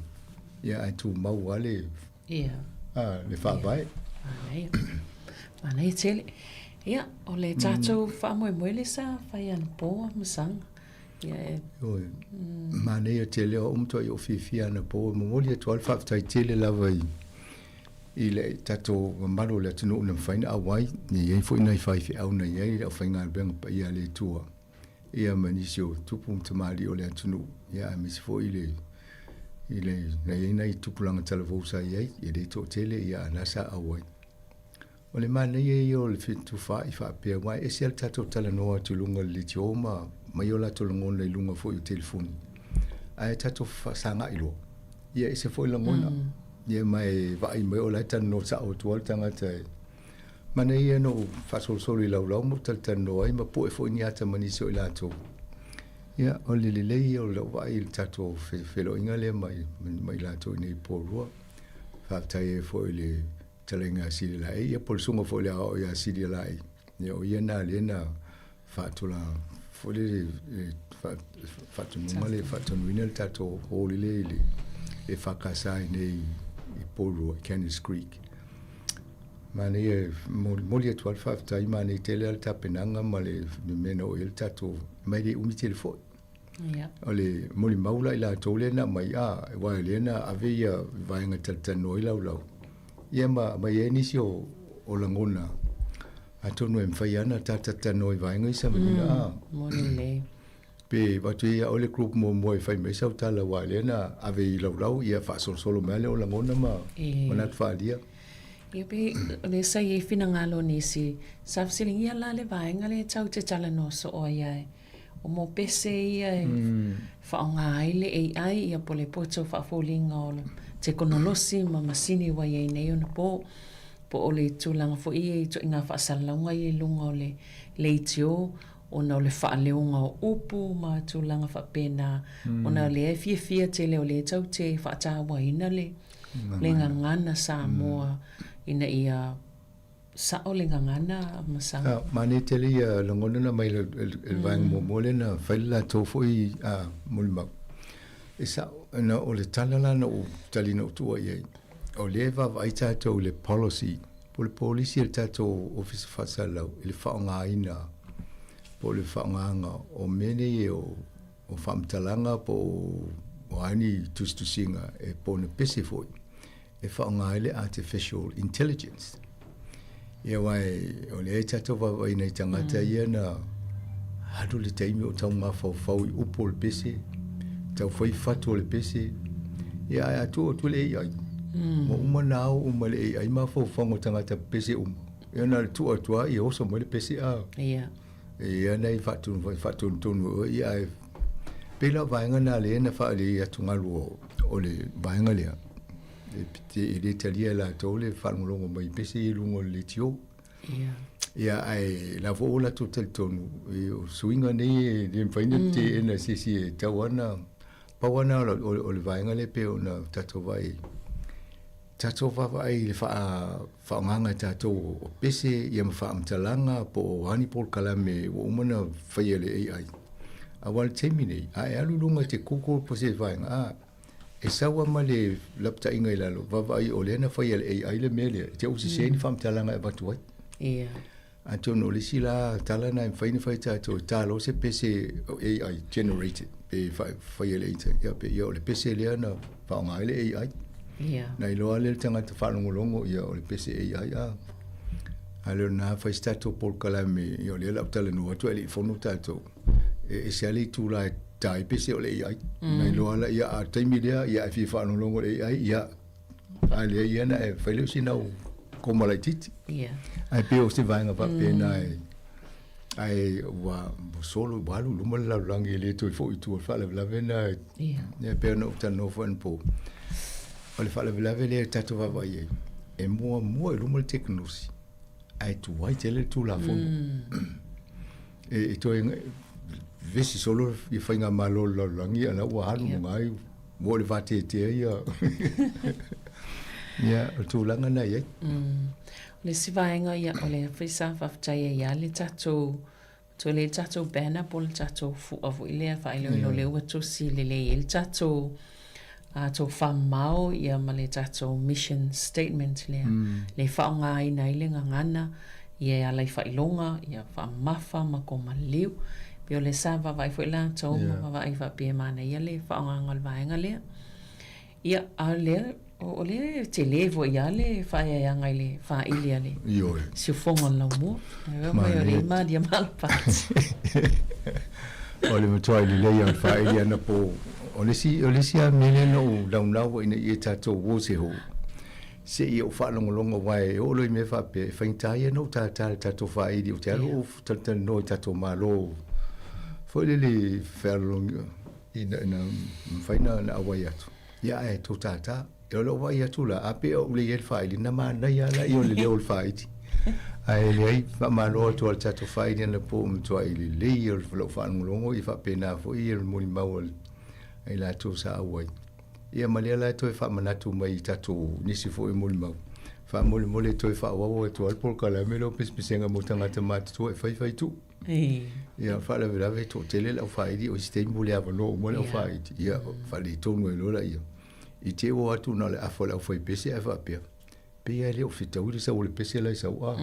ia ae tumau lava le Ia. A, le faavae. Manaia. Manaia tele. Ia, o le tatou faamoemoe lea sa fai anapo Masaga. Ia e. Ioe. Manaia tele o au matuai ou fiafia anapo. E momoli atu lava le faafetai tele lava i i le tatou mamalu o le atunuu na mafai ona auai. E i ai foi nai faifeau na i ai le aufaigaluega paia a le Atua ia ma nisi o tupu ma tamalii o le atunuu, ia aemaise foi le i le na i ai nai tupulaga talavou sa i ai, e le toatele ia a na sa auai. O le manaia ia o le fetufaai faapea, aua e ese lava le tatou talanoa atu i luga o le leitio ma aumai o latou lagona i luga foi o telefoni, ae tatou fesagai loa, ia e ese foi lagona. Ia ma e vaai mai o la e talanoa sao atu lava le tagata e Manaia na ou faasolosolo i laulau ma ou talatalanoa ai ma pue foi ni ata ma nisi o i latou. Ia, o le lelei ia o lau vaai i le tatou feiloaiga lea ma ma i latou i inei i Porirua. Faafetai ai foi i le fetalaiga ia Silia Laei, ia po o le susuga foi i le aoao ia Silia Laei. Ia o ia na lea na faatulaga foi lele e faatonuga le faatonuina le tatou hall lea i le EFKS i inei i Porirua, i Cannons Creek. Manaia e momoli atu lava le faafetai, manaia tele lava le tapenaga ma le mea na oo i ai le tatou, ma e le umi tele foi. O le molimau la i latou lea na aumai, a, aua o lea na ave ia vaega e talatalanoa ai laulau, ia ma aumai ai nisi o, o lagona, atonu e mafai lava ona ta talatalanoa i vaega ia Samalina, a. Moni lelei. Pe avatu ia oe le group muamua e fai mai sau tala aua o lea na ave i laulau ia faasolosolo mai lava lea o lagona ma manatu faaalia. Ia pe o lea sa i ai finagalo o nisi, sa fesiligia la le vaega lea tau te talanoa soo ai ai. O mo pese ia e faaaoga ai le AI ia po o le poto faafoliga o le tekonolosi ma masini ua i ai nei ona po, po o le tulaga foi ia i ituaiga faasalalauga ia i luga o le leitio ona o le faaleoga o upu ma tulaga faapena, ona o lea e fiafia tele o lea e tau te faatauaina le le gagana Samoa ina ia sao le gagana ma sa. Manaia tele ia lagona na aumai e le vaega muamua lea na fai le latou foi molimau. E sao, na o le tala la na ou tali na ou tuua i ai, o lea e vaavaai tatou i le policy, po o le polisi a le tatou Ofisa Faasalalau i le faaaogaina po o le faaaogaina o mea nei o faamatalaga po o a ni tusitusiga e po o ni pese foi e faaaoga ai le artificial intelligence. Ia aua o lea e tatou vaavaaiina i tagata ia na alu le taimi o tau mafaufau i upu o le pese, tau fai fatu o le pese, ia ae a tuu atu le AI, ua uma ona ao uma e le AI mafaufauga o tagata pese uma. Ia na o le tuu atu lava ia oso mai le pese a. Ia. Ia na i faatonutonu e oe, ia ae pei la o vaega na lea na faalelei atugalu o le vaega lea, e le talia e latou le faalogologo mai i pese ia i luga o le leitio. Ia ae la foi ua latou talitonu, o suiga nei e le mafai ona teena e se isi e tatau lava ona, pau lava lena o le vaega lea pei ona tatou vaai ai. Tatou vaavaai i le faaaogaga e tatou o pese ia ma faamatalaga po o a ni polokalame ua uma ona faia e le AI. Aua o le taimi nei, a e alu i luga e te google po o se vaega, a, e sau lava ma le lapataiga i lalo, vaavaai o lea na faia e le AI le mea lea, e te ua sese ni faamatalaga e avatu ai. Ia. Atonu o le isi la tala lena e mafai ona fai e tatou, e ta loa se pese AI generated pe faia e le AI, ia pe ia o le pese lea na faaaoga ai le AI. Ia. Na iloa lea e le tagata faalogologo ia o le pese AI a. A le o lena fai se tatou polokalame, ia o lea o le a ou talanoa atu ae le i fono tatou. E ese lava le itula e ta ai pese o le AI. Na iloa la ia a taimi lea ia a e fia faalogologo i le AI, ia A lea ia na e fai lea o sina au koma laitiiti. Ia. Ae pei o se vaega faapena e ae ua solo ua alu i luma le lalolagi e le toe foi i tua. O le faalavelave lena Ia. E pei ona ou talanoa foi anapo. O le faalavelave lea tatou vaavaai i ai, e muamua i luma le tekonolosi ae tuai tele le Tulafono. E toe vevesi solo ia faigamalo o le lalolagi a o la ua alu i luga ai ua oo i le vateatea ia ia o le tulaga lena e i ai. O le isi vaega ia o lea foi sa faafetai ai lava le tatou Toe lea le tatou banner po o le tatou fua foi lea faailoilo lea ua tusi lelei ai le tatou tofamamao ia ma le tatou mission statement lea le faaaogaina ai le gagana ia e ala i faailoga ia faamamafa ma komaliliu. Pei o lea sa vaavaai foi latou ma vaavaai faapea e manaia le faaaogaina o le vaega lea. Ia, a o lea, o lea e tele foi lava le faaeaeaga i le faili a le siufogo o le laumua. Ae mai o le malia malapati. O le matuai lelei o le faili anapo. O le isi, o le isi lava mea lea na ou naunau ai ina ia tatou uo se hou, se i ou faalogologo aua e oo loa i mea faapea, e faigata ia ona ou tata i le tatou faili, ou te alu ou talatalanoa i tatou Malo foi lele fealologi, ina ina mafai na na auai atu ia ae tou tātā. E o lou vaai atu la, a pe ou le i ai le faaili, na manaia lava laia o le leo o le faaili. Ae leai, faamalo atu lava i le tatou faaili anapo ua matuai lelei o lau faalogologo ia faapena foi le molimau a i latou sa auai. Ia ma lea la e toe faamanatu mai i tatou nisi foi o molimau, faamolemole toe faaauau atu lava le polokalame lea o pesepesega mo tagata matutua e fai fai tuu. Ia faalavelave e toatele le aufaaili o isi taimi ua le avanoa uma le aufaaili ia faaletonu ai loa laia. I te i ua o atu na o le afa o le aufaipese ae faapea, pei lava e le o fetaui le sau o le pese la e sau a.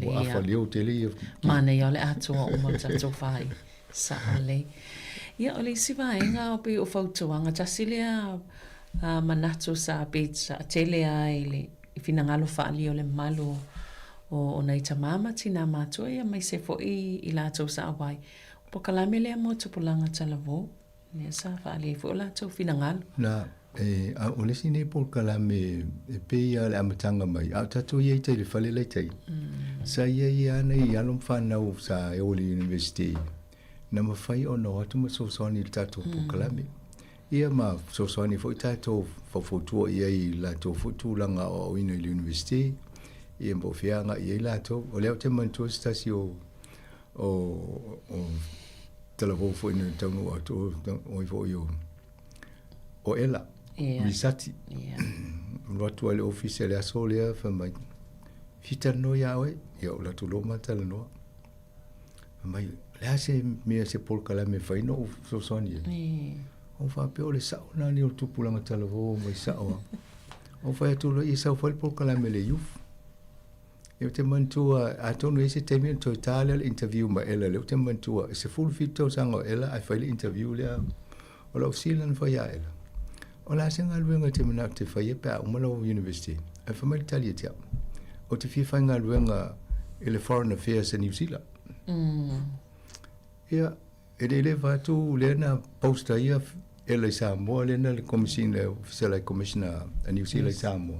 Ua afa leo tele ia. Manaia o le atoa uma o le tatou faaili. Sao lelei. Ia o le isi vaega pei o fautuaga, tasi lea manatu sa pei sa tele lava i le finagalo faaalia o le mamalu o nai tama ma tinā matua ia aemaise foi i latou sa auai. O polokalame lea mo tupulaga talavou, lea sa faaalia ai foi o latou finagalo. Na, e, a, o le isi nei polokalame e pei lava o le amataga mai, a o tatou i ai tai i le fale la i tai, sa i ai lava nai alo ma fanau sa e o i le University, na mafai ona o atu ma fesoasoani i le tatou polokalame. Ia ma fesoasoani foi tatou faufautua i ai i latou foi tulaga aoaoina i le University, ia po o fea agai i ai latou. O lea ou te manatua se tasi o o o talavou foi na taunuu atu o ai foi o o Ela yeah. Risati. Yeah. Alu atu ai le ofisa i le aso lea fai mai, fia talanoa ia oe. Ia ou alu atu loa ma talanoa. Fai mai, o le a se mea se polokalame e fai na ou fesoasoani ai? Ou faapea o le sao lena nei o le tupulaga talavou mai sao lava. Ou fai atu loa, ia sau fai le polokalame a le youth. Ia ou te manatua, atonu e i ai se taimi ona toe ta lea o le interview ma Ella lea ou te manatua, e 17 tausaga o Ella ae fai le interview lea. O lau fesili na fai ia Ella, o le a se galuega e te manao e te faia pe a uma lau university? Ae fai mai le tali ia te au, ou te fia faigaluega i le Foreign Affairs a New Zealand. Ia, e le leva atu lea na post ai ia Ella i Samoa, lea na le Commissioner, Official High Commissioner a New Zealand i Samoa.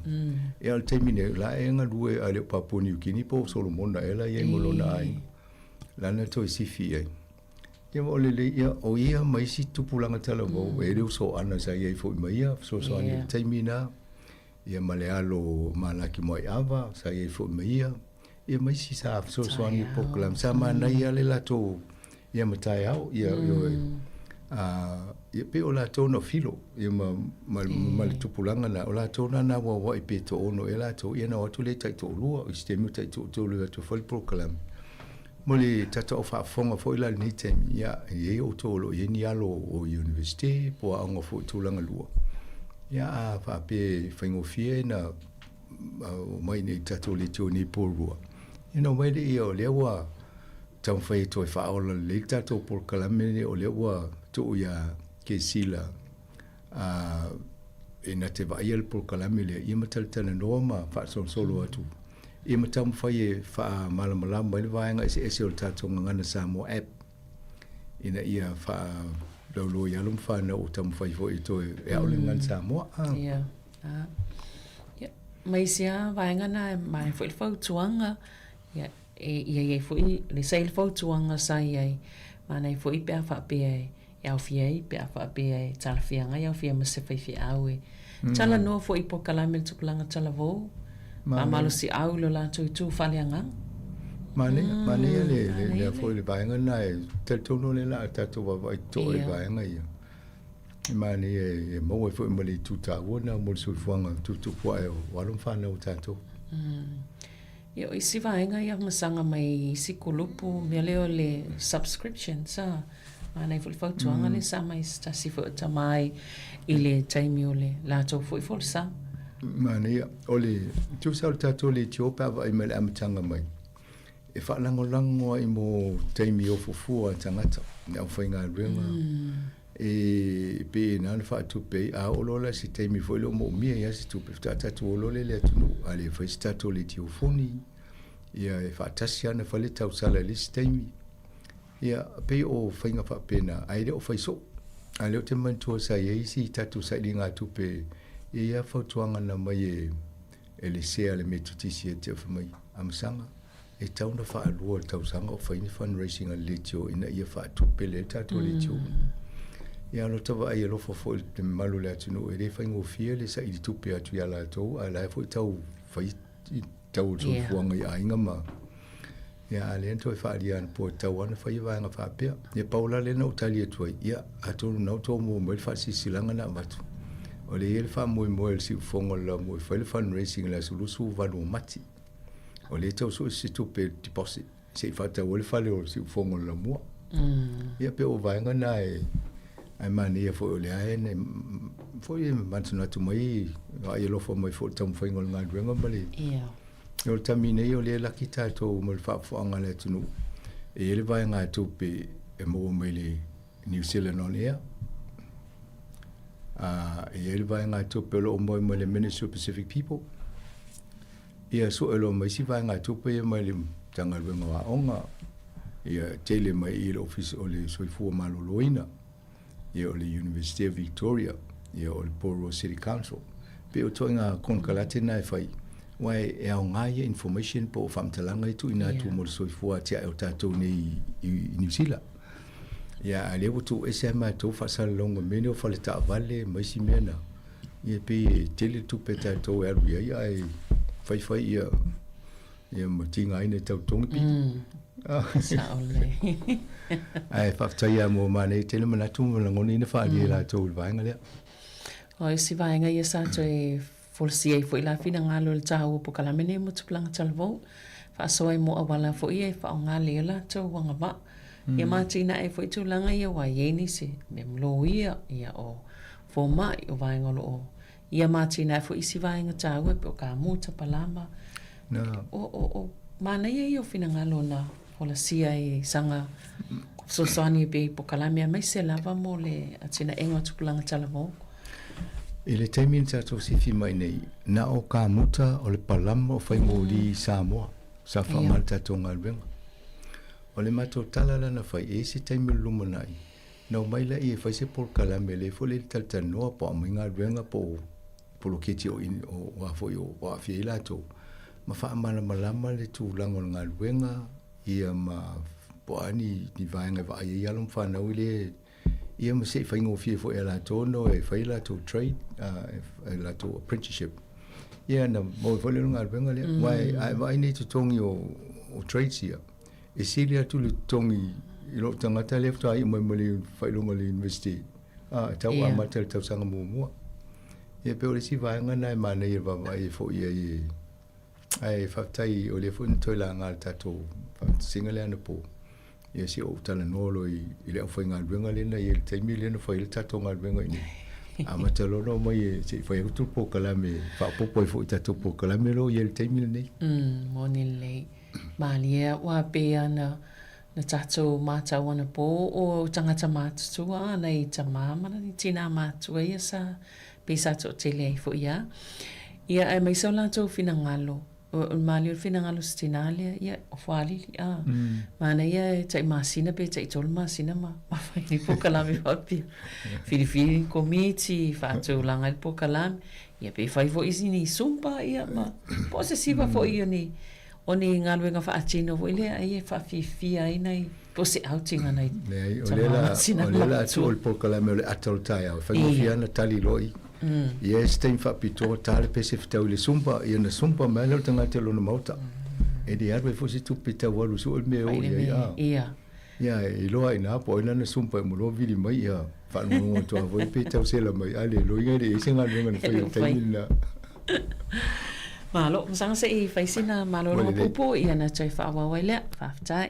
Ia, o le taimi nei, o la e galue a le o Papua New Guinea po o Solomona ea la e i ai ma lona aiga. La na toe sifi i ai. Ia ma o lelei, ia, o ia ma isi tupulaga talavou, e le uso ana sa i ai foi ma ia, fesoasoani i le taimi na, ia ma le alo o Malaki Moaiava, sa i ai foi ma ia, ia ma isi sa fesoasoani i polokalame. Sa manaia le latou, ia ma taeao, ia, ioe, a, ia pei o latou na filo, ia ma, ma, ma le tupulaga na, o latou na na auauai pe toaono ea latou, ia na o atu lea taitoalua, o isi taimi o taitoatolu e o atu e fai le polokalame. Mo le tatou au faafofoga foi la i lenei taimi, ia, e i ai outou o lo o i ai ni alo o University po o aoga foi tulaga lua, ia, a faapea e faigofie na omai i le tatou leitio nei po lua, ia ona omai lea o lea ua taumafai e toe faaola lelei le tatou polokalame lenei o lea ua tuu ia Kesila a e na te vaaia le polokalame lea, ia ma talatalanoa ma faasolosolo atu, ia ma taumafai e faamalamalama ai le vaega eseese o le tatou Gagana Samoa App, ina ia faalauiloa i alo ma fanau o taumafai foi e toe e ao le Gagana Samoa. Ia. Ia, ma isi lava vaega na e maea foi le fautuaga, ia, e ia i ai foi, le sa i ai le fautuaga sa i ai, manaia foi pe a faapea e e aofia ai pe a faapea e talafeagai aofia ma se faifeau e talanoa foi i polokalame le tupulaga talavou, faamalosiau i lo latou itu faaleagaga. Manaia, manaia le, le, le foi le vaega lena e talitonu o lea o le a tatou vaavaai totoa i vaega ia. E manaia e maua ai foi ma le itu taua lena mo le soifuaga tuputupu ae o alo ma fanau a tatou. Ia, o isi vaega ia masaga mai i isi kulupu, mea lea o le subscription, sa manaia foi le fautuaga lea sa aumai e se tasi foi o tama i le taimi o le latou foi folasaga. Manaia. O le tusa o le tatou leitio pe a vaai mai i le amataga mai, e faalagolago ai mo taimi ofo fua a tagata, le aufaigaluega, e pei e na ona faatupe ai, a oo loa la i se taimi foi lea ua moomia ai lava se tupe, faatoa tatou o loa lea i le atunuu, a le fai se tatou leitio foni, ia e faatasi lava ona fai le tausala i le isi taimi. Ia, pei o faiga faapena, ae le o fai soo. A o lea ou te manatua sa i ai isi tatou sailigatupe, e i ai lava fautuaga na aumai e, e le sea a le Metotisi ia te au, fai mai, Amasaga, e tatau ona faalua i le tausaga o fai ni fundraising a le leitio ina ia faatupe lelei le tatou leitio. Ia, o lota vaai alofa foi i le mamalu o le atunuu, e le faigofie le saili tupe atu ia latou, a o la e foi tau fai tau o le soifuaga i aiga ma Ia, a o lea na toe faaalia anapo e tatau lava ona fai vaega faapea. Ia, pau la lea na ou tali atu ai, ia, atonu na ua outou maua mai le faasilasilaga na avatu, o lea e i ai le faamoemoe o le siufofoga o le laumua e fai le fundraising i le aso 28 o Mati. O lea e tau sue se tupe deposit se i faatau ai le fale o le siufofoga o le laumua. Ia, pei o vaega na e ae manaia foi o lea e foi e manatunatu mai vaai alofa mai foi i le taumafaiga o le galuega ma le Ia. O le taimi nei o lea e laki tatou ma le faafofoga a le atunuu, e i ai le vaegatupe e maua mai le New Zealand On Air, e i ai le vaegatupe o lo o maua mai le Ministry of Pacific People, ia sue loa ma isi vaegatupe ia mai le Matagaluega o Aoga, ia tele mai i le Ofisa o le Soifua Maloloina. ia o le University of Victoria, ia o le Porirua City Council. Pei o ituaiga konekarate na e fai, aua e aoga ia information po o faamatalaga ia tuuina atu mo le soifua atiae o tatou nei i Niu Sila. Ia, a o lea ua tuuese lava matou faasalalauga mea nei o fale taavale ma isi mea na, ia e pei e tele le tupe a tatou e alu i ai ae fai fai ia Ia ma tigaina e tau totogi pili. Sao lelei. Ae faafetai lava mo manaia tele manatu ma lagona ia na faaalia e latou i le vaega lea. O isi vaega ia sa toe folasia ai foi la finagalo i le taua o polokalame nei mo tupulaga talavou, faasoa ai mo auala foi ia e faaaoga lelei ai latou agavaa. Ia ma atinae ai foi tulaga ia aua e i ai nisi mea loia, ia o fomai, o vaega o lo o Ia ma atinae foi isi vaega taua e pei o kamuta, palama. O, o, o manaia ia o finagalo na folasia e saga fesoasoani pea i polokalame aemaise lava mo le atinaega o tupulaga talavou. I le taimi na tatou sifi mai nei, na o kamuta, o le palama, o faimoli i Samoa sa faaaoga le tatou galuega. O le matou tala la na fai, e i ai se taimi o le lumanai, Na omai laia e fai se polokalame lea foi le talatalanoa po o aumai galuega po o poloketi o o a foi o aafia ai latou ma faamalamalama le tulaga o le galuega ia ma po o a ni ni vaega e vaai ai alo ma fanau i le ia ma se i faigofie foi ia latou ona o e fai latou trade uh, latou apprenticeship ia na maua foi lea o le galuega lea mm. Aua a e vaai nei totogi o, o trades ia E sili atu le totogi i lou tagata lea faatoa iu mai ma le faailoga o le university, a, e tau amata i le tausaga muamua. Ia pei o le isi vaega lena e manaia e vaavaai ai foi i ai e, ae faafetai o lea foi na toe laga le tatou faataisiga lea anapo. Ia se i ou talanoa loa i, i le aufaigaluega lea na i ai i le taimi lea na fai ai le tatou galuega i inei. Amata loa ona omai e se i fai atu le polokalame e faaopoopo ai foi i tatou polokalame o lo o i ai i le taimi lenei. Mm, moni lelei. Malie aua pei ana na tatou matau anapo o tagata matutua ana i tama ma nai tina matua ia sa pei sa toatele ai foi a. Ia aemaise o latou finagalo, o le malie o le finagalo o se tina lea, ia o Foalili a. Manaia e tai masina pe tai tolu masina ma ma fai ni polokalame faapea. Filifili ni komiti, faatulaga ai le polokalame, ia pe fai foi isi ni zumba ia ma po o se siva foi o ni O ni galuega faatino foi lea ai e faafiafia ai nai po o se outing a nai Leai, o lea la, o lea la tuu o le polokalame o le ata o le taeao, e faigofie lava ona tali loa i. Ia e se taimi faapitoa, ta le pese fetau i le zumba, ia ona zumba mai lea o le tagata i lona maota. E le alu ai foi se tupe tau alu sue le mea e oo i ai a. Ia. Ia, e iloa ai ina po o ai lana sumpa e uma loa vili mai, ia, faalogologo atu lava foi pe tau sela mai, a le iloa e leai se galuega na faia i le taimi lena. Malo, masaga se i fai sina malologa puupuu ia ona toe faaauau ai lea. Faafetai.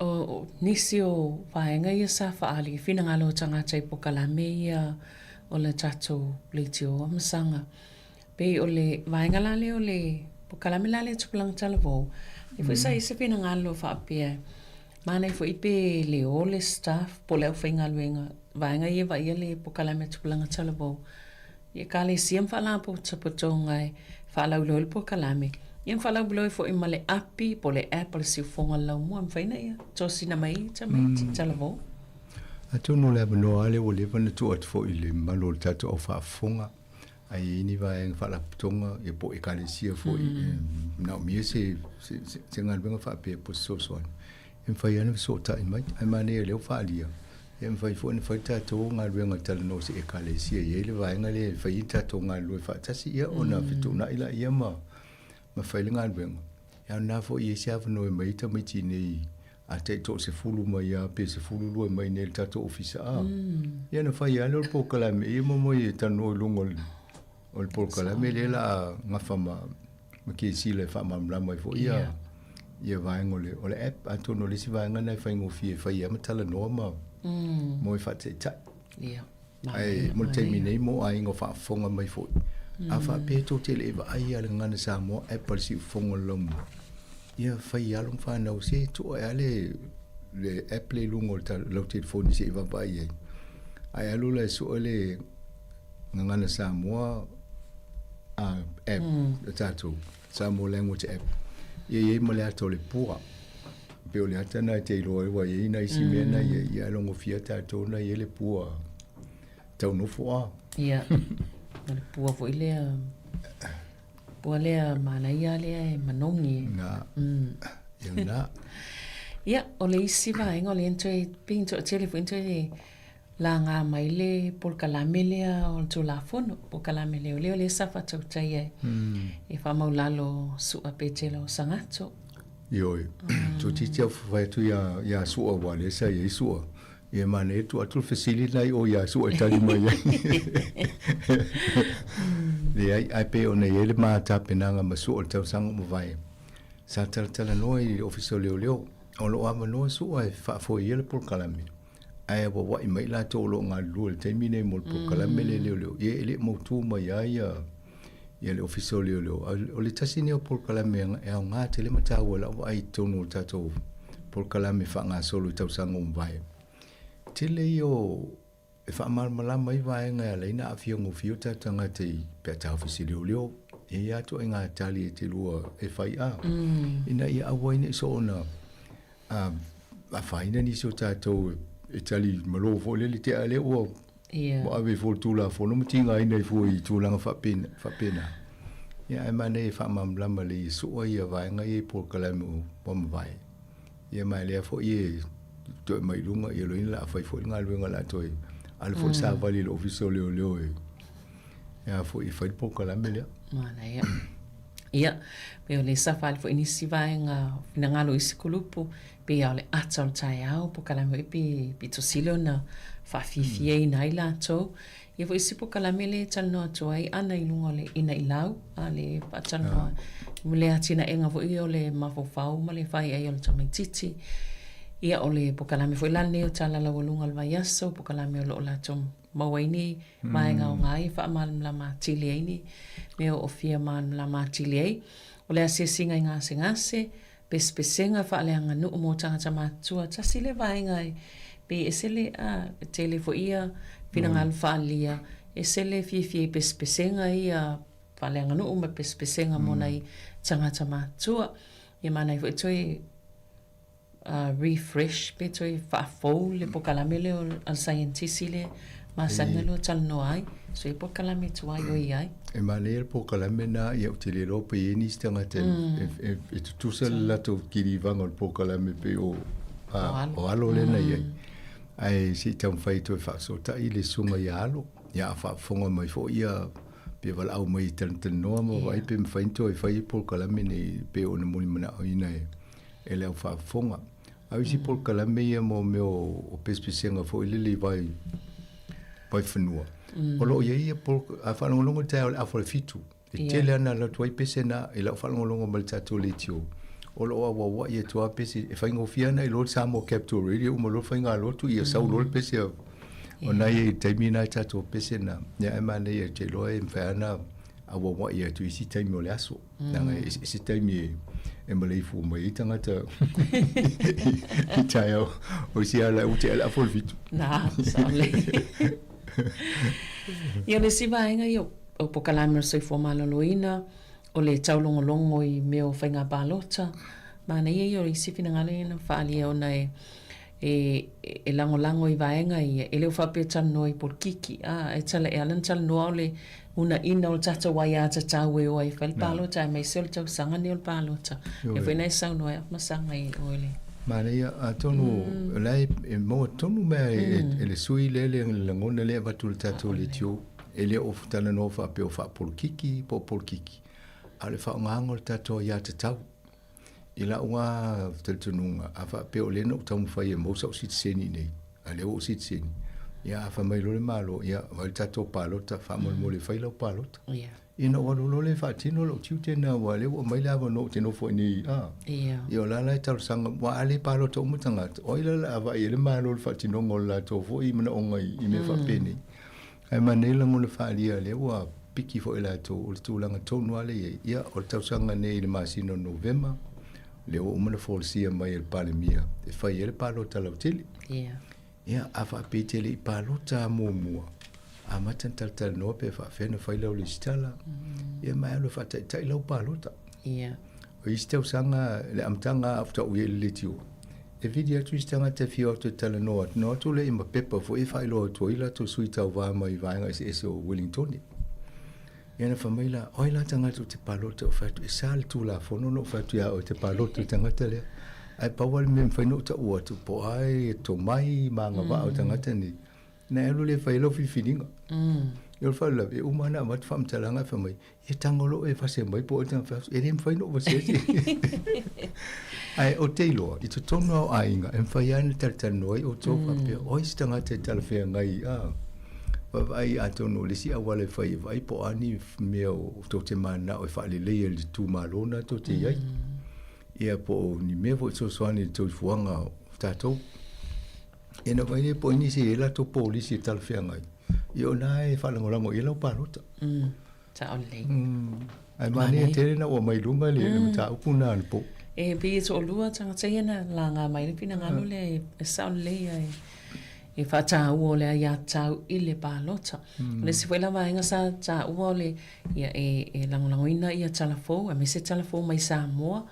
O nisi o vaega ia sa faaali i finagalo o tagata i pokalame ia o le tatou leitio amasaga. Pei o le vaega la lea o le pokalame la lea tupulaga talavou, lea foi sa i ai se finagalo faapea, manaia foi pe le o le staff po o le aufaigaluega, vaega ia e vaaia le pokalame a tupulaga talavou i Ekalesia ma Faalapotopotoga e faalauiloa ai le polokalame, ia ma faalauiloa ai foi ma le api po o le app o le siufofoga o le laumua e mafai ona ia tosina mai ai tamaiti talavou. Atonu o le avanoa lava lea ua leva ona tuu atu foi i le mamalu o le tatou au faafofoga, a i ai ni vaega faalapotopotoga ia po o Ekalesia foi e manaomia se se galuega faapea po o se fesoasoani, e mafai lava ona fesootai mai. Ae manaia o lea ua faaalia, e mafai foi ona fai tatou galuega talanoa i se Ekalesia e i ai le vaega lea e fai ai tatou galulue faatasi, ia ona fetuunai laia ma fai le galuega. Ia a o lena foi e i ai se avanoa e aumai ai tamaiti i inei a tai toasefulu mai lava pe 12 mai i inei i le tatou ofisa a, ia ona fai lava lea o le polokalame ia ma omai e talanoa i luga o le polokalame lea o le a gafa ma Kesila e faamalamalama ai foi ia ia vaega o le app. Atonu o le isi vaega lena e faigofie e fai ai ma talanoa ma mo e faataitai. Ae mo le taimi nei mo aiga o faafofoga mai foi, a faapea tou te le i vaai lava i le Gagana Samoa app a le Siufofoga o le Laumua, ia fai alo ma fanau se tuu ae lava le le app lea i luga o lau telefoni se i vaavaai ai. Ae alu la e sue le Gagana Samoa app a tatou, Samoa Language App, ia i ai ma le ata o le pua. Pei o le ata lena e te iloa ai ua i ai nai isi mea na i ai, ae logofia tatou na i ai le pua. taunofo a. Ia. O le pua foi lea, pua lea manaia lea e manogi. Na. Ia na. Ia, o le isi vaega o lea na toe, pei na toatele foi na toe laga mai le polokalame lea o le Tulafono, polokalame leoleo lea sa faatautaia e faamaulalo Su'a Petelo Sagato. Ioe, toeitiiti lava fai atu ia Su'a aua o lea sa i ai Su'a. Ia manaia tuu atu le fesili lena i o ia Su'a e tali mai ai. Leai, ae pei ona i ai le ma tapenaga ma Su'a i le tausaga ua mavae, sa talatalanoa i le Ofisa o Leoleo, o lo o avanoa Su'a e faafoe ia le polokalame, ae auauai mai i latou o lo o galulue i le taimi lenei mo le polokalame lea leoleo, ia e le i mautu mai lava ia ia le Ofisa o Leoleo. O le tasi lenei o polokalame e aoga tele ma taua i lau vaai i totonu o le tatou polokalame faagasolo i tausaga ua mavae. Tele ia o e faamalamalama ai vaega e ala ai ona aafia gofie o tatou tagata i pe a taofi se leoleo. E i ai lava ituaiga tali e te lua e fai a, ina ia aua ai ne i soona afaina nisi o tatou e tali malo foi lele te a lea ua ua ave fua i le Tulafono ma tigaina ai fua i tulaga faapena faapena. Ia ae manaia e faamalamalama lelei e sua ia vaega ia i polokalame ua mavae. Ia ma lea foi e toe mai i luga ia loina o le a fai foi le galuega o le a toe alu foi le savali i le Ofisa o Leoleo e a foi e fai le polokalame lea. Manaia. Ia, pei o le sa faaali foi nisi vaega o finagalo i isi kulupu, pei lava o le ata o le taeao, polokalame foi pe pito sili ona faafiafiaina ai latou. Ia foi isi polokalame lea e talanoa atu ai ana i luga o le inailau, a le faatalanoa le atinaega foi o le mafaufau ma le faiai o le tamaitiiti. Ia, o le polokalame foi la lenei o Tala Laualuga o le Vaiaso, polokalame o lo o latou maua ai ni vaega aoga e faamalamalama atili ai ni mea o fia malamalama atili ai. O le asiasiga i gasegase, pesepesega faaleaganuu mo tagata matutua, tasi lea vaega e pei ese le, a, e tele foi ia finagalo faaalia, ese le fiafia i pesepesega ia faaleaganuu ma pesepesega mo nai tagata matutua. Ia manaia foi toe refresh pe toe faafou le polokalame lea a le saienitisi lea masani ona lua talanoa ai. So e polokalame tuai o i ai. E manaia le polokalame lena, ia ou te le iloa pe i ai nisi tagata e tutusa le latou kilivaga o le polokalame pei o o Alo lea na i ai. Ae se i taumafai e toe faafesootai le susuga ia Alo, ia a faafofoga mai foi ia pe valaau mai e talatalanoa ma vaai pe mafai ona toe fai le polokalame nei pei ona mulimanaoina e e le au faafofoga. A o isi polokalame ia mo mea o pesepesega foi lele i vai, vai fanua. O lo o i ai ia pol, a faalogologo i le taeao i le afa o le fitu, e tele ana alu atu ai pese na i lau faalogologo mai le tatou leitio, o lo o auauai atu lava pese, e faigofie ana i lo le Samoa Capital Radio, uma loa le faigalotu, ia sau loa le pese a o na i ai i le taimi na i tatou pese na. Ia ae manaia ou te iloa e mafai lava ona auauai atu i isi taimi o le aso. Leaga e ese taimi e maleifua mai ai tagata i taeao o isi ala ua tea le afa o le fitu. Na, sao lelei. Ia, o le isi vaega ia o polokalame o le soifua maloloina, o le taulogologo i mea o faiga palota, manaia ia o isi finagalo ia na faaalia ona e e lagolago i vaega ia, e le o faapea e talanoa i polokiki, a, e tala, e ala ona talanoa o le unaina o le tatou aiatatau e o ai e fai le palota, aemaise o le tausaga lenei o le palota. Lea foi na e saunoa ai Afamasaga i oe le. Manaia, atonu o la e maua tonu mea e le sui lea le lagona lea e avatu i le tatou leitio, e le o talanoa faapea o faapolokiki po o polokiki, a o le faaaogaina o le tatou aiatatau. I la'u lava talitonuga, a faapea o lea na ou taumafai e maua sa'u sitiseni i inei, a o lea ua ou sitiseni, ia a fai mai loa le Malo, ia vaai le tatou palota, faamolemole e fai lau palota. Ia ona ou alu loa lea e faatino la'u tiute lena aua o lea ua aumai le avanoa ou te nofo ai nei, a. Ia o la la e talosaga, aua a le palota uma tagata, o ai la o le a vaai ai le Malo i le faatinoga o le latou foi manaoga i mea faapenei. Ae manaia lagona faaalia lea ua piki foi latou o le tulaga tonu lava lea e i ai. Ia, o le tausaga nei i le masina o Novema, lea ua uma ona folasia mai e le Palemia e fai ai le palota lautele. Ia. Ia, a faapea e te le i palota muamua, amata ona talatalanoa pe faapefea ona fai lau lesitala, ia ma e alu e faataitai lau palota. Ia. O isi tausaga, le amataga lava faatoa ou i ai i le leitio. E vili atu isi tagata e fia o atu e talanoa atu, ona o atu lea i ma pepa foi e faailoa atu ai latou sui tauva mai vaega eseese o Wellingtone. Ia na fai mai la, o ai la tagata ou te palota? Ou fai atu, e sa le Tulafono na ou fai atu ia oe e te palota i le tagata lea. Ae pau lava le mea e mafai ona ou taua atu, po o ai e tomai ma agavaa o tagata nei, ona e alu lea e fai ai lau filifiliga. Ia o le faalavelave, e uma lava ona avatu faamatalaga ae fai mai, Ia tago loa e vase mai po o ai le tagata fai atu, e le mafai ona ou vasea se. Ae ou te iloa, i totonu lava o aiga, e mafai lava ona talatalanoa ai outou faapea, o ai se tagata e talafeagai, a, vaavaai atonu o le isi auala e fai e vaai po o a ni mea o tou te mananao e faaleleia i le itumalo lena tou te i ai. Ia po o ni mea foi e fesoasoani i le soifuaga o tatou. Ia na vaai lea po o ai nisi e i ai latou polisi e talafeagai, ia o lena e faalagolago i ai lau palota. Sao lelei. Ae manaia tele na ua mai luga le mm. mataupu na le po. E pei e toalua tagata ia na laga mai le finagalo lea e sao lelei ai e faataua o le aiatatau i le palota. O le isi foi la vaega sa taua o le ia e, e lagolagoina ia tala fou aemaise tala fou mai Samoa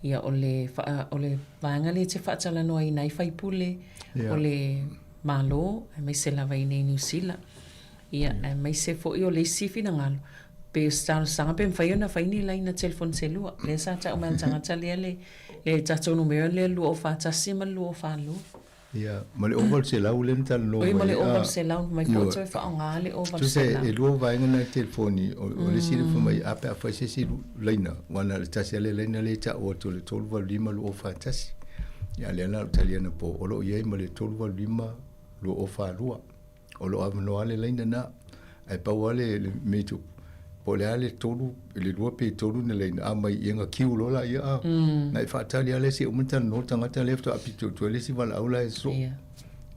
ia o le faa, o le vaega lea e te faatalanoaina ai faipule o le Malo aemaise lava i inei i Niu Sila. Ia, aemaise foi o le isi finagalo, pe o se talosaga pe mafai ona fai ni laina telefoni se lua. Lea sa tau mai e le tagata lea le, le tatou numera lea 2041 ma le 2042. Ia, ma le 800 lea na talanoa mai. Oi, ma le 800, mai foi toe faaaoga le 800. Tusa e lua vaega na telefoni, o, o le isi le fai mai, a pe a fai se isi laina, aua na o le tasi lava le laina lea e taua atu o le 385 2041. Ia, lea la o le tali anapo, o lo o i ai ma le 385 2042. O lo o avanoa lava le laina lena. Ae pau lava le, le mea i tupu, po o le a le tolu, le lua pe tolu na laina, a mai ia na queue loa laia, a. Na e faatali lava lea seia uma ona talanoa le tagata lea faatoa apito atu ai le isi valaau la e sosoo.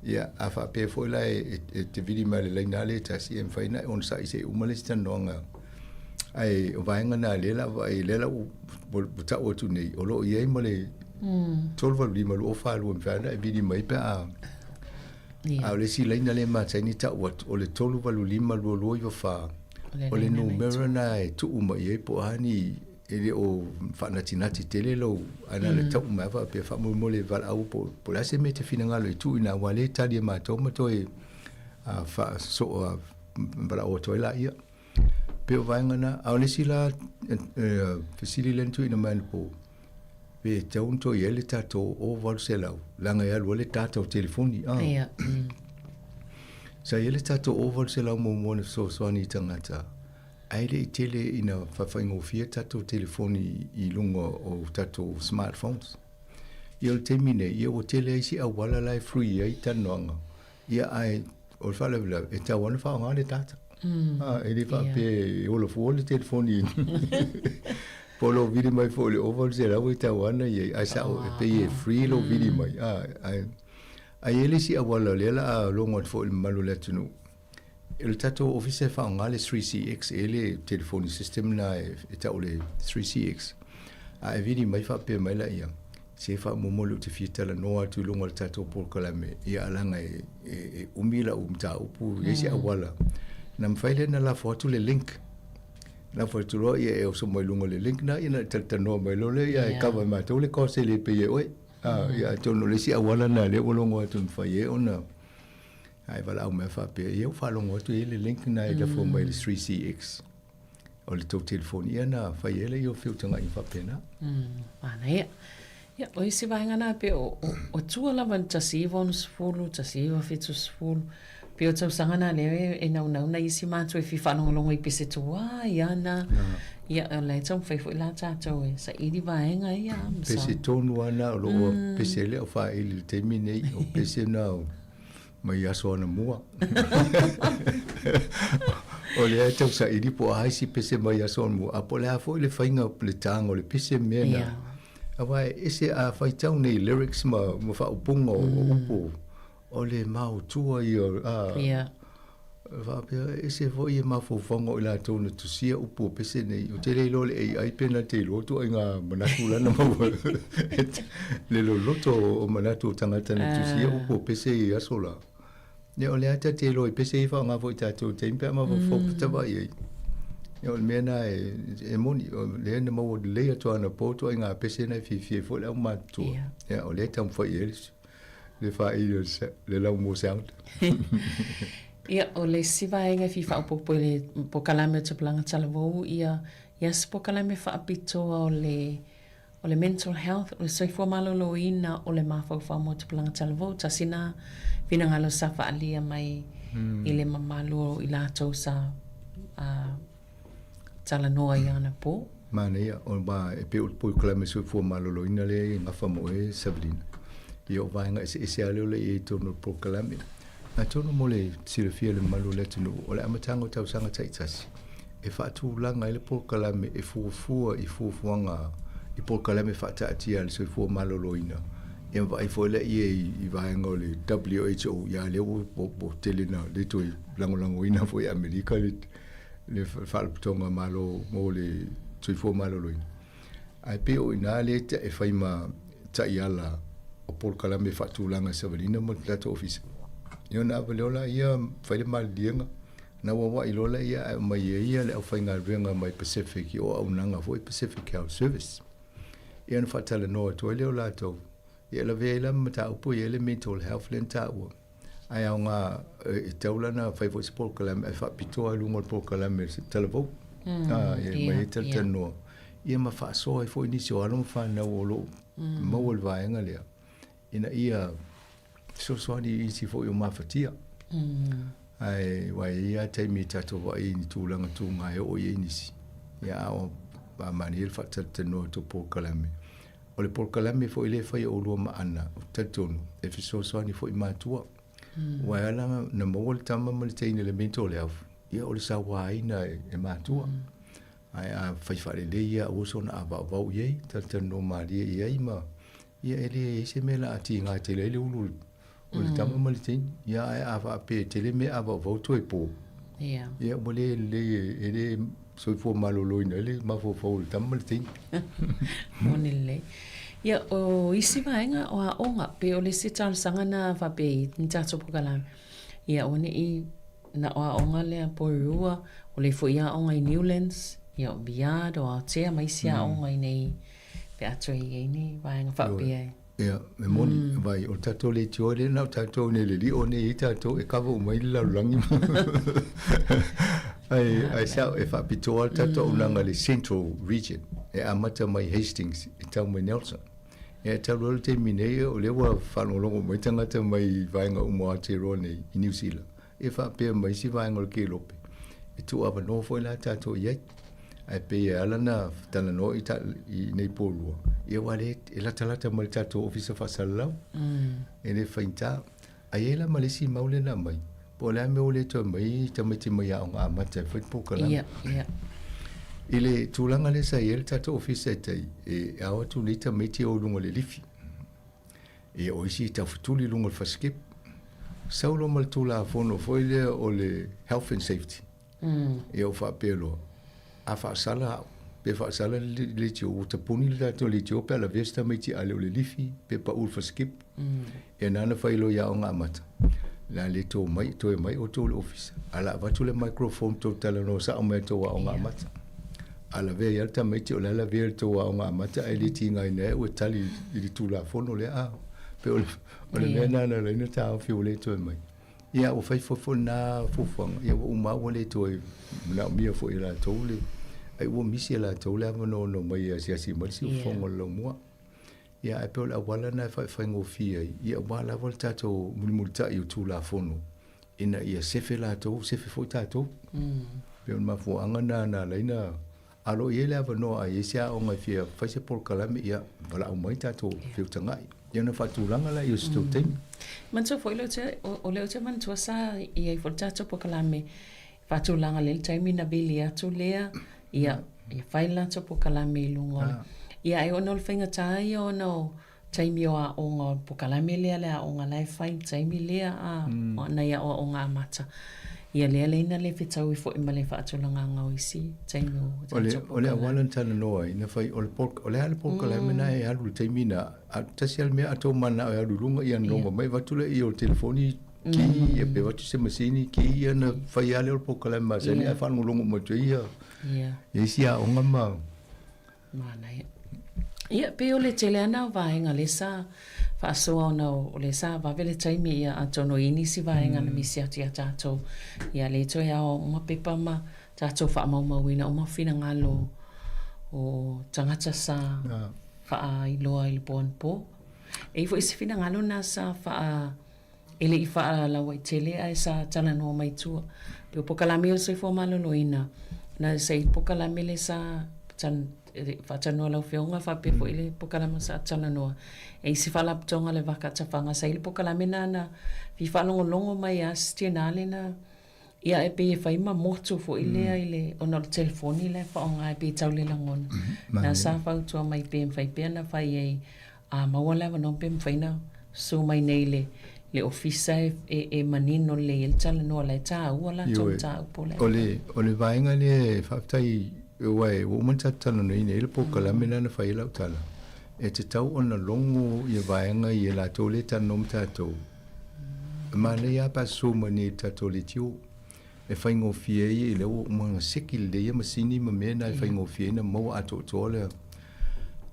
Ia, a faapea foi la e, e te vili mai i le laina lava lea e tasi, e mafai ona e onosai seia uma le isi talanoaga. Ae o vaega na lea la vaai, lea la ua, ua tau atu nei, o lo o i ai ma le 385 242 e mafai ona e vili mai pe a A o le isi laina lea e masani tau atu, o le 385 2294, o le numera lena e tuu mai ai po o a ni, e le o faanatinati tele lou, ae na o le tau mai lava faapea, faamolemole valaau po o le a se mea e te finagalo e tuu i ina, aua o lea e tali e matou ma toe faasoo valaau atu ai laia. Pei o vaega na, a o le isi la fesili lea na tuuina mai anapo, pe tatau ona toe i ai le tatou 800, leaga e alu ai le data o telefoni. Ah. Ia. Mm. Sa i ai le tatou 800 muamua na fesoasoani i tagata, ae le i tele ina faafaigofie tatou telefoni i luga o tatou smartphones. Ia o le taimi nei, ia ua tele ai isi auala la e free ai talanoaga. Ia ae o le faalavelave, e tatau lava ona faaaoga le data. Mm. Ah, e le faapea e ola fua le telefoni. Po o lou vili mai foi i le ova o le selau e tatau lava ona i ai. Ae sao, e pei e free lou vili mai. Ah, ae, ae i ai le isi auala o lea o le a logo atu foi i le mamalu o le atunuu. O le tatou ofisa e faaaoga le 3CX, e i ai le telefoni system lena e tau o le 3CX. A e vili mai faapea mai laia, Se faamolemole ou te fia talanoa atu i luga o le tatou polokalame, ia leaga e, e, e umi lau mataupu i isi auala. Na mafai lea ona lafo atu le link. Lafo atu loa, ia e oso mai luga o le link na, ia na e talatalanoa mai loa lea, ia e cover e matou le cost e le pay e oe. Ah, ia atonu o le isi auala na lea ua logo atu e mafai ai ona a e valaau mai faapea, ia ua faalogo atu e i ai le link na e lafo mai i le 3CX. O le tou telefoni ia na fai ai lea o feutagaiga faapena. Manaia. Ia, o isi vaega na pei o, o, o tua lava i le 1960, 1970, pei o tausaga na lea e, e naunau nai isi matua e fia faalogologo i pese tuai ana. Ia, o la e taumafai foi la tatou e saili vaega ia. Ma sa- Pese tonu lava na o lo o pese lea o faaili i le taimi nei, o pese na o mai aso anamua. O lea e tau saili po o a isi pese mai aso anamua, a po o le a foi le faiga le tāga o le pese mea na. Yeah. Aua e ese a faitau nei lyrics ma, ma faaupuga o mm. upu, o le maotua ia, a, yeah. Faapea, e ese foi e mafaufauga o i latou na tusia upu o pese nei. Ou te le iloa le AI pe na te iloa ituaiga manatu la na maua le loloto o manatu o tagata na tusia upu o pese i aso la. Ia o lea ta te iloa i pese ia faaaoga foi i tatou taimi pe a mafaufau mm. tava i ai. Ia o le mea lena e, e moni, o lea na maua lelei atu anapo ituaiga pese na e fiafia ai foi le aumatutua. Ia. Ia o lea e taumafai i ai le, le faaili o le, le laumua sound. Ia, o le isi vaega e fia faaopoopo i le polokalame o Tupulaga Talavou, ia, ia se polokalame faapitoa o le, o le mental health, o le soifua maloloina o le mafaufau mo Tupulaga Talavou. Tasi lena finagalo sa faaalia mai i le mamalu o i latou sa talanoa i anapo. Manaia, o ma e pei o le polokalame soifua maloloina lea e gafa mo oe Savelina. Ia o vaega eseese lava lea o le i ai i totonu o le polokalame. Atonu mo le silafia e le mamalu o le atunuu, o le amataga o tausaga taitasi, e faatulaga ai le polokalame e fuafua i fuafuaga i polokalame faataatia a le soifua maloloina, ia ma vaai foi lea i vaega o le WHO, ia lea ua ua tele na le toe lagolagoina foi e Amerika le le Faalapotopotoga a Malo mo le Soifua Maloloina. Ae pei o i ina lea e fai ma taiala o polokalame faatulaga e savalina mo le tatou ofisa. Ia ona ava lea o laia fai le maliliega, na auauai loa laia ae aumai ai ia le aufaigaluega mai Pacific i o auaunaga foi Pacific Health Service. Ia ona faatalanoa atu ai lea o latou, ia e lavea ai la ma mataupu e i ai le mental health lea na taua. Ae aoga e tatau la ona fai foi se polokalame ae faapitoa i luga o le polokalame talavou. Ia mai ai talatalanoa ia ma faasoa ai foi nisi o alo ma fanau o lo o maua i le vaega lea ina ia fesoasoani i isi foi o mafatia. Ae aua e i ai lava taimi e tatou vaai i ni tulaga tuga e oo i ai nisi, ia a o manaia le faatalatalanoa atu o polokalame. O le polokalame foi lea e fai e oulua ma Ana, ou te talitonu, e fesoasoani foi i matua. Aua e ala ona maua le tama ma le teine i le mental health, ia o le sauaina e matua. Ae a fai faalelei ia, aua soona avaavao i ai, talatalanoa malie i ai ma, ia e leai se mea o le a tiga tele ai le ulu o le tama ma le teine. Ia ae a faapea e tele mea avaavao toe po, ia ua le lelei e le soifua maloloina ai le mafaufau o le tama ma le teine. Moni lelei. Ia, o isi vaega o aoga, pei o le isi talosaga na faapea i ni tatou polokalame, ia aua ne i na o aoga lea Porirua, o le foi aoga i Newlands, ia o Biard, o Aotea ma isi aoga i nei pe a toe i ai ni vaega faapea e. Ia, e moni, vai, o le tatou leitioa lea na o tatou nei le lio nei ai tatou e kava uma ai le lalolagi. Ai, ai sao, e faapitoa le tatou auaunaga i le Central Region, e amata mai Hastings e tau mai Nelson. Ia, e talu ai le taimi nei, o lea ua faalogologo mai tagata mai vaega uma o Aotearoa nei i Niu Sila, e faapea ma isi vaega o le kelope, e tuuavanoa foi la tatou i ai. Ae pei e ala ona talanoa i, ta, i nei Porirua, ia aua lea e latalata mai le tatou ofisa faasalalau. E le faigata. Ae i ai la ma le isi mau lea na aumai, po o le a le mea ua le toe aumai tamaiti mai aoga amata e fai le polokalame. Ia, ia. I le tulaga lea sa i ai le tatou ofisa i tai, e ao atu nei tamaiti e o i luga o le lifi. Ia, o isi e taufetuli i luga o le fasikepu. Sau loa ma le Tulafono foi lea o le Health and Safety. Ia ou faapea loa, a faasala au, pe faasala le leitio, ua tapuni le tatou leitio pe a lavea se tamaiti a le o le lifi pe pau i le fasikepu. Ia na ona fai loa i Aoga Amata, o le a le toe mai, toe mai outou i le ofisa, ae o le a avatu le microphone tou talanoa sao mai i le tou Aoga Amata. A lavea ai lava le tamaiti o la e lavea i le tou Aoga Amata ae le tigaina ai au e tali i le Tulafono lea. A, pei o le, o le mea lena na ala ai ona taofi ua le toe mai. Ia ua fai foi foi lena fuafuaga, ia ua uma lava ua le toe manaomia foi e latou le, ai ua misi e latou le avanoa na omai e asiasi mai le siufofoga o le laumua. Ia ae pei o le auala lena e faigofie ai, ia aua lava le tatou mulimulitai o Tulafono ina ia sefe latou, sefe foi tatou. Pei o le mafuaaga lena na ala ai ona A o lo o i ai le avanoa a i ai se aoga e fia fai se polokalame, ia valaau mai tatou feutagai. Ia ona faatulaga lea o se tou taimi. Manatua foi lea o lea ou te manatua sa i ai foi le tatou polokalame faatulaga lea i le taimi na vili atu lea, ia fai le latou polokalame i luga o le... Ia ae ona o le faigata ia ona o taimi o aoga o le polokalame lea le aoga la e fai i le taimi lea a o nai aoaoga amata ia lea lea ina le fetaui foi ma le faatulagaga o isi taimi o O le, o le auala na talanoa ai, na fai, o le, o le a le polokalame na e alu i le taimi na, a, tasi lava le mea a tou mananao e alu i luga, ia logo mai, avatu lea i o le telefoni Ki ia pe avatu se masini ki ia ona fai lava lea o le polokalame masani ae faalogologo uma atu ai ia ia isi aoga ma Manaia. Ia, pei o le tele lava na o vaega lea sa faasoa ona o lea sa vave le taimi, ia, atonu e i ai nisi vaega na misi atu ia tatou. Ia, lea toe ao uma pepa ma tatou faamaumauina uma finagalo o tagata sa faailoa i le po anapo. E i ai foi se finagalo na sa faa E le i faalauaitele ae sa talanoa mai tua. Pei o polokalame o le soifua maloloina, na sa i polokalame le sa faatalanoa lau Afioga faapea foi le polokalame sa talanoa e isi faalapotopotoga le Vaka Tafaga sa i le polokalame na na fia faalogologo mai a si tina lena ia e pei e fai ma motu foi lea i le ona o le telefoni la e faaaoga e pei e tau le lagona. Na sa fautua mai pe mafai pea ona fai ai A maua le avanoa pe mafai ona susu mai nei le le ofisa e e e manino lelei ai le talanoa la e taua latou Ioe. mataupu la e O le o le vaega lea e faafetai aua e ua uma ona tatou talanoaina i ai le polokalame lea na fai ai lau tala, e tatau ona logo ia vaega ia latou lea e talanoa ma tatou. E manaia lava pe a susu mai nei i le tatou leitio. E faigofie ai i lea ua uma ona seki lelei ia masini ma mea na e faigofie ai ona maua atoatoa le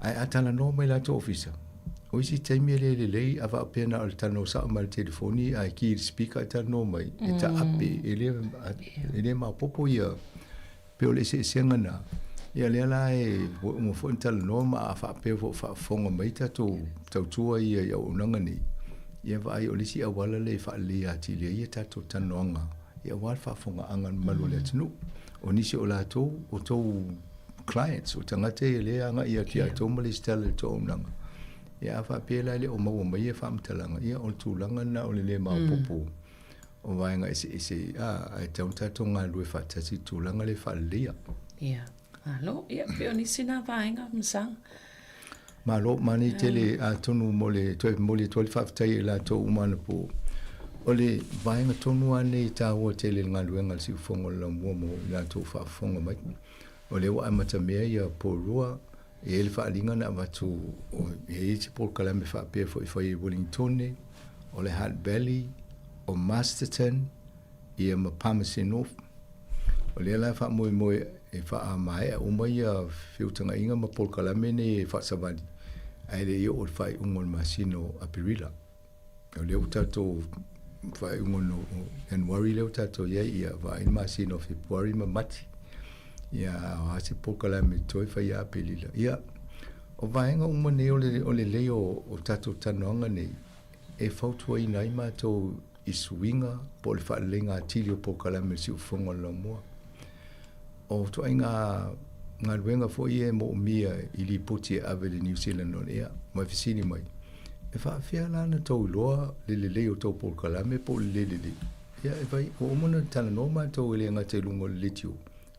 Ae a talanoa mai latou ofisa, o isi taimi e le lelei a faapea na o le talanoa sao mai le telefoni ae ki i le speaker ae talanoa mai, e taape, e le, e le maopoopo ia, pei o le eseesega na. Ia lea la e ua uma foi ona talanoa ma a faapea foi o faafofoga mai tatou tautua ia i auaunaga nei, ia vaai o le isi auala lea e faaleleia atili ai a tatou talanoaga ia aua le faafofogaaga a le mamalu o le atunuu. O nisi o latou, o tou clients, o tagata ia lea e agai atu ia outou ma lesitala i le tou auaunaga. Ia a faapea la e le o maua mai ia faamatalaga, ia o le tulaga lena o le le maopoopo o vaega eseese, a, ae tatau ona tatou galulue faatasi i le tulaga lea e faaleleia. Ia, malo. Ia, pei o nisi na vaega masaga. Malo, manaia tele atonu mo le toe momoli atu ai le faafetai i latou uma anapo. O le vaega tonu lava lenei e taua tele i le galuega a le Siufofoga o le Laumua mo i latou faafofoga mai. O lea ua amatamea ia Porirua, e i ai le faaaliga na avatu, e i ai se polokalame faapea foi e fai i Wellingtone, o le Hutt Valley, o Masterton, ia ma Palmerston North. O lea la e faamoemoe e faamaea uma ia feutagaiga ma polokalame nei e faasavali, ae le i oo i le faaiuga o le masina o Aperila. O lea ua tatou faaiuga o Ianuari lea ua tatou i ai, ia vaai le masina o Fepuari ma Mati. Ia, o a se polokalame toe fai ia Aperila. Ia, o vaega uma nei o le, o lelei o, o tatou talanoaga nei, e fautuaina ai matou i suiga po o le faaleleiga atili o polokalame o le Siufofoga o le Laumua. O ituaiga galuega foi ia e moomia i lipoti e ave i le New Zealand On Air, ma e fesili mai, E faafefea la ona tou iloa le lelei o tou polokalame po o le le lelei? Ia e fai, ua uma ona talanoa matou e le gata i luga o le leitio,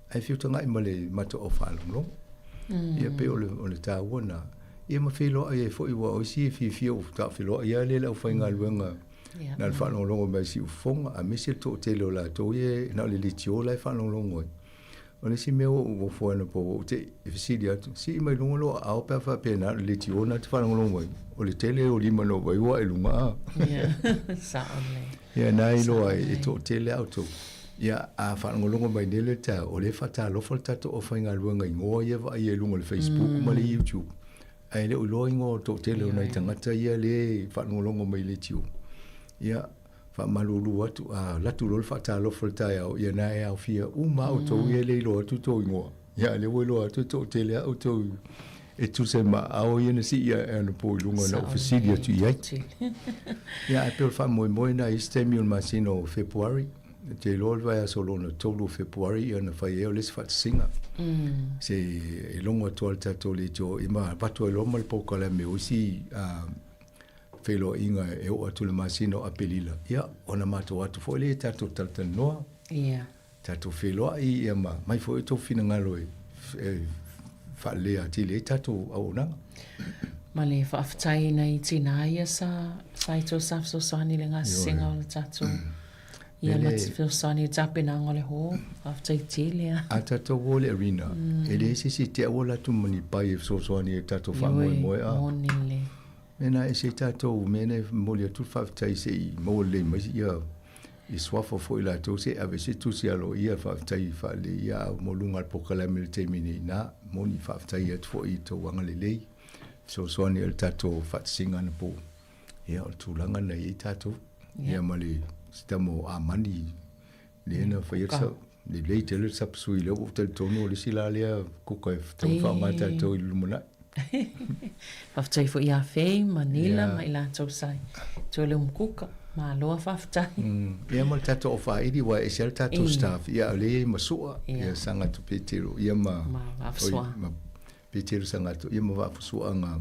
ae feutaga'i ma le matou au faalogologo. Ia pei o le, o le taua lena. Ia ma feiloai ai foi, aua o isi e fiafia ua faatoa feiloai lava lea i le aufaigaluega na o le faalogologo mai i siufofoga, aemaise le toatele o latou ia na o le leitio la e faalogologo ai. O le isi mea ua ou ofo ai anapo ua ou te i fesili atu, sii mai luga lou aao pe a faapea na o le leitio na te faalogologo ai. O le tele o lima na ou vaai ua ae i luga a. Sao lelei. Ia na iloa ai e toatele a outou. Ia a faalogologo mai nei le taeao, o lea e faatalofa le tatou aufaigaluega i igoa ia e vaaia i luga o le Facebook ma le YouTube. Ae le o iloa igoa o le toatele o nai tagata ia lea e faalogologo mai i leitio. Ia, faamalulu atu, a alu atu loa le faatalofa i le taeao, ia na e aofia uma lava outou ia e le iloa atu outou igoa. Ia, a o lea ua iloa atu e toatele lava outou e tusa ma aao ia na sii ae anapo i luga na ou fesili atu i ai. Ia, ae pei o le faamoemoe lena i isi taimi o le masina o Fepuari. Ou te iloa o le vaiaso lona tolu o Fepuari ia ona fai ai o le isi faatasiga. Se e logo atu ai le tatou leitio ia ma avatu ai loa ma le polokalame o isi feiloaiga e oo atu i le masina o Aperila, ia ona matou atu foi lea e tatou talatalanoa. Ia. Tatou feiloai ia ma mai foi outou finagalo e faaleleia atili ai tatou auaunaga. Ma le faafetai i nai tinā ia sa sa i tua sa fesoasoani i le gasesega o le tatou ia ma fesoasoani i le tapenaga o le hall. Faafetai tele lava. A tatou o i le arena, e leai se isi e te aua latou ma ni pai e fesoasoani ai i le tatou faamoemoe a. Ioe, moni lelei. Mea na e ese ai tatou, mea na e momoli atu le faafetai se i maua lelei mai ia i suafa foi latou se i ave se tusi aloaia faafetai faalelei ia a mo luga o le polokalame i le taimi nei ina moni faafetai atu foi i tou agalelei fesoasoani i le tatou faatasiga anapo ia o le tulaga na i ai tatou ia ma le sitama o Amani lea na fai atu lelei tele le sapasui lea ua ou talitonu o le isi la lea kuka e tatau ona faaaoga tatou i le lumanai. Faafetai foi ia Fei ma Nila ma i latou sa toe le umukuka. Malo a faafetai. Ia ma le tatou au-faaili aua e ese lava le tatou staff ia a o lea e i ai ma Sua ia Saga Petero ia ma ma Petero Saga ia ma Vaafusuaga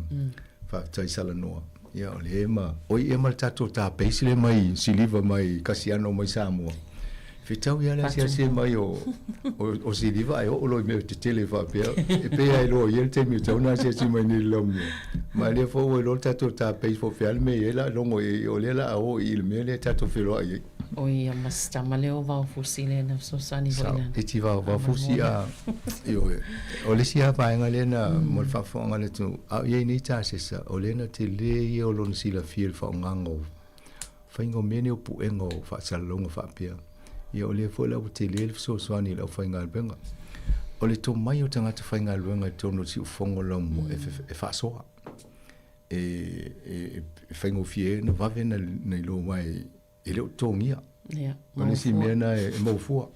faafetai Salanoa ia o lea ma oi ia ma le tatou database lea mai Siliva mai Kasiano mai Samoa. Fetau ia le asiasi mai o o Siliva ae oo loa i mea tetele faapea e pei lava e iloa i ai le taimi e tatau ona asiasi mai nei i le laumua. Ma lea foi ua iloa le tatou database po o fea le mea e i ai la logo i o lea la a o i le mea lea tatou feloai ai. O ia ma si tama lea o Vaofusi lea na fesoasoani foi lana. E ti vao Vaofusi a ioe. O le isi lava vaega lea na mo le faafofoga a le atunuu, a o i ai nei tasesa, o lea na tele ia o lona silafia i le faaaogaga o faiga o mea nei o puega o faasalalauga faapea. Ia o lea foi la ua tele le fesoasoani i le aufaigaluega. O le tomai o tagata faigaluega i totonu o le siufofoga o le laumua e faasoa. E faigofie ai ona vave ona iloa aua e le o totogia. Ia, O le isi mea lena e maua fua.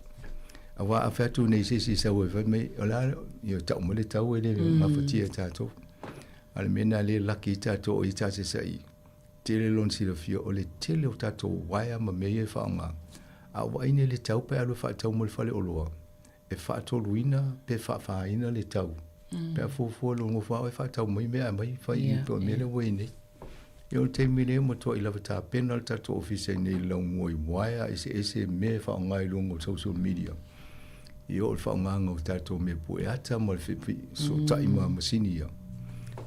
Aua a fai atu nei se isi e sau e fai mai, o le a, ia tau mai le tau e le gafatia e tatou. A o le mea lena lea e laki ai tatou o i tasesai, tele lona silafia o le tele o tatou uaea ma mea ia e faaaoga. A ou vaai nei i le tau pe a alu e faatau mo le faleoloa, e faatoluina pe faafaina le tau. Pe a fuafua lou nofo lava oe faatau mai mea aumai fai i po o le mea lea ua i ai nei. Ia o le taimi lea ua matuai lava tapena le tatou ofisa i nei i le laumua i uaea eseese mea e faaaoga i luga o social media. Ia o le faaaogaga o tatou mea pue ata ma le fesootai ma masini ia.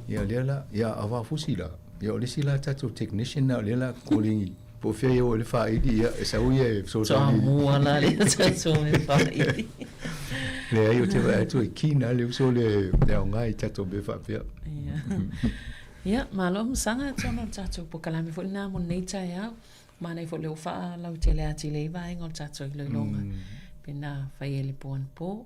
Ia lea la, ia a Vaofusi la, ia o le isi la tatou technician na o lea la kolegi po o fea ia o le faaili ia e sau ia e fesoasoani. Toamua la lea tatou mea faaili. Leai ou te vaai atu e keen lava le uso lea e aoga i tatou mea faapea. Ia. Ia, malo masaga atonu o le tatou polokalame foi lena mo lenei taeao. Manaia foi o lea ua faalautele atili ai vaega o le tatou iloiloga pe na fai ai le po anapo.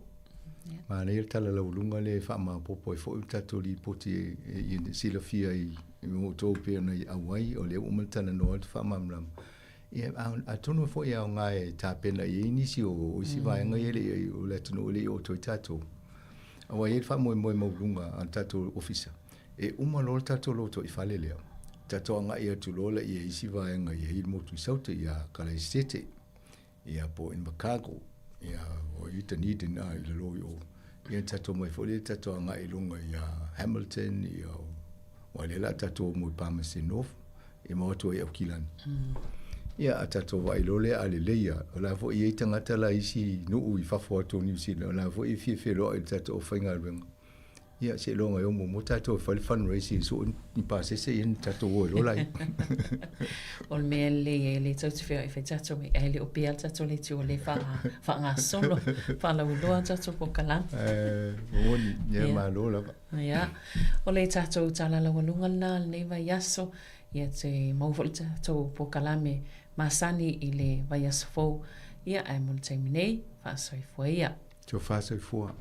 Manaia le tala laualuga lea e faamaopoopo ai foi le tatou lipoti e silafia i outou pei ona auai, o lea ua uma ona talanoa atu faamalamalama. Ia, atonu foi e aoga e tapena i ai nisi o isi vaega ia e le i, o le atunuu e le i oo atu ai tatou. Aua e i ai le faamoemoe maualuga a le tatou Ofisa, e uma loa le tatou lotoifale lea, tatou agai atu loa laia i isi vaega e i ai le motu i Saute, ia Kalaisete, ia po o Invercargill, ia o i Dunedin a i lalo i o. Ia tatou omai foi lea tatou agai i luga ia Hamilton, ia aua lea la tatou o i Palmerston North, ia ma o atu ai i Aukilani. Ia a tatou vaai loa lea a lelei lava, o la foi e i ai tagata la i isi nuu i fafo atu o Niu Sila, o la foi e fia feloai i le tatou aufaigaluega. Ia seiloga e o muamua tatou e fai le fundraising e sue ni pasese ia ona tatou o ai loa laia. O le mea lelei e le tou te feoai fai tatou mea ae le o pea le tatou leitio o lea faagasolo faalauiloa tatou polokalame. Eh, moni, ia malo lava. Ia, o le tatou tala laualuga lena o lenei vaiaso, ia te maua foi le tatou polokalame masani i le vaiaso fou. Ia, ae mo le taimi nei, faasoifua ia. Tofa soifua.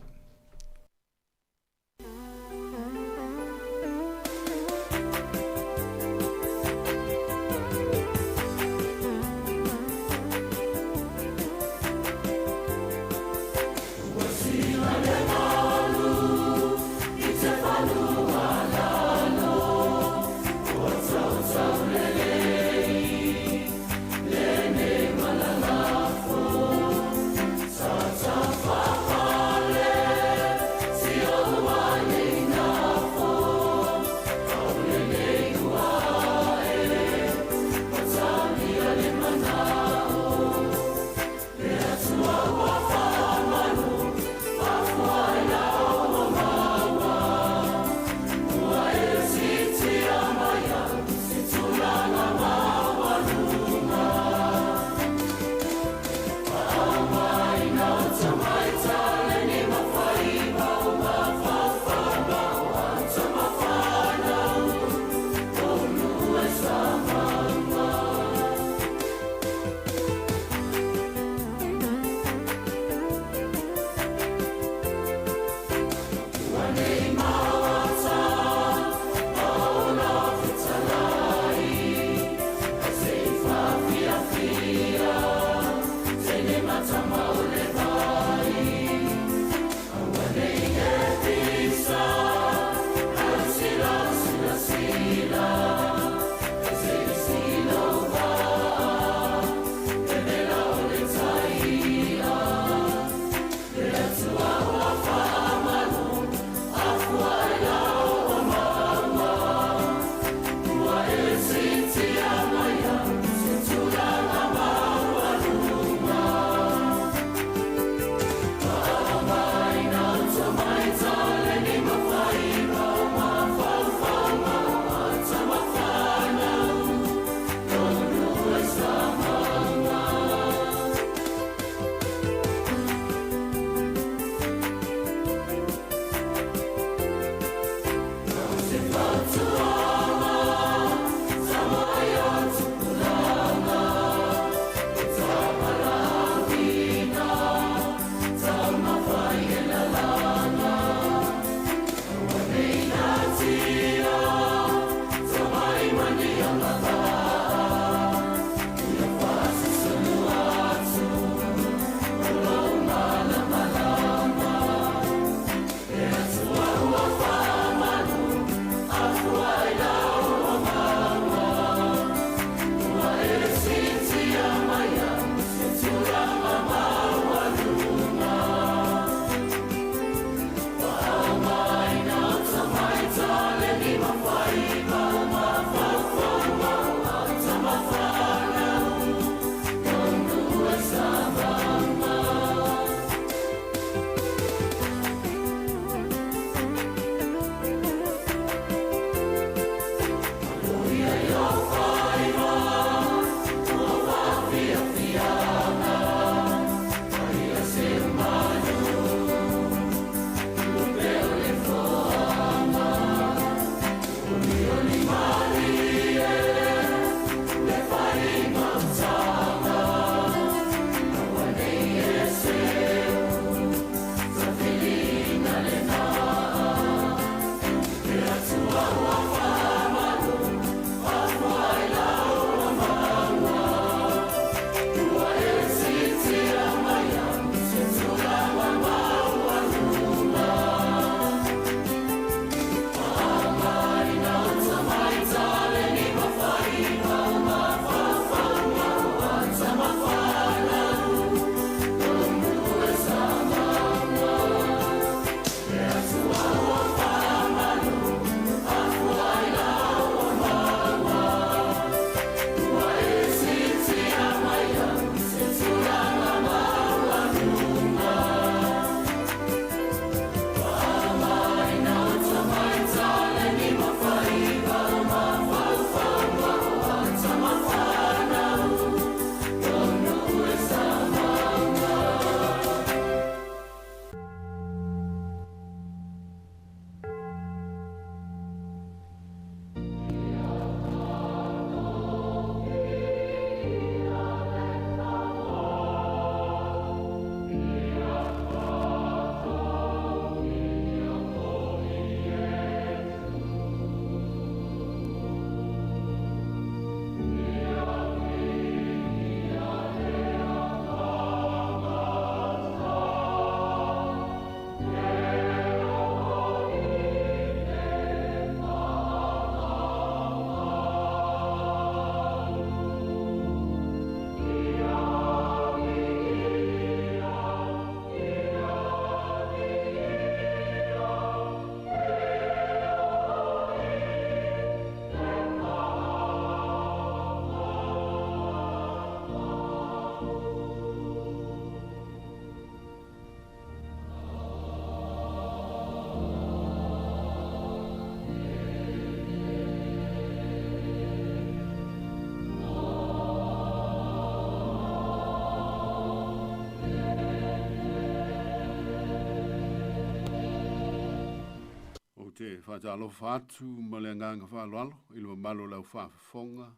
te faatalofa atu ma le agaga faaaloalo i le mamalu o le aufaafofoga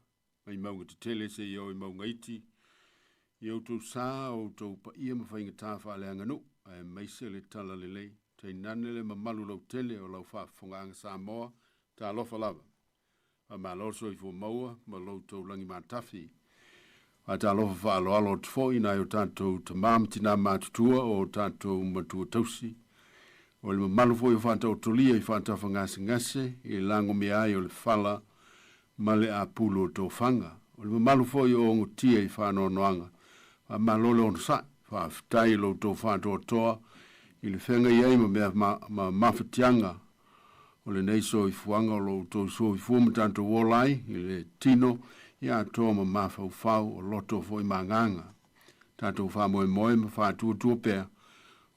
mai mauga tetele seia oo i mauga iti i outou sa o outou paia ma faigata faaleaganuu aemaise le talalelei tainane le mamalu lautele o lau faafofogaaga Samoa. Talofa lava. Faamalo le soifua maua ma lo outou lagi matafi. Faatalofa faaaloalo atu foi i nai o tatou tamā ma tinā matutua o o tatou matua tausi. O le mamalu foi o faataotolia i faatafagasegase i le lagomia ai o le fala ma le apulu o tofaga. O le mamalu foi o ogotia i faanoanoaga. Faamalo le onosai. Faafetai i lo outou faatoatoa i le feagai ai ma mea ma mafatiaga o lenei soifuaga o lo outou soifua ma tatou ola ai i le tino ia atoa ma mafaufau o loto foi ma agaga. Tatou faamoemoe ma faatuatua pea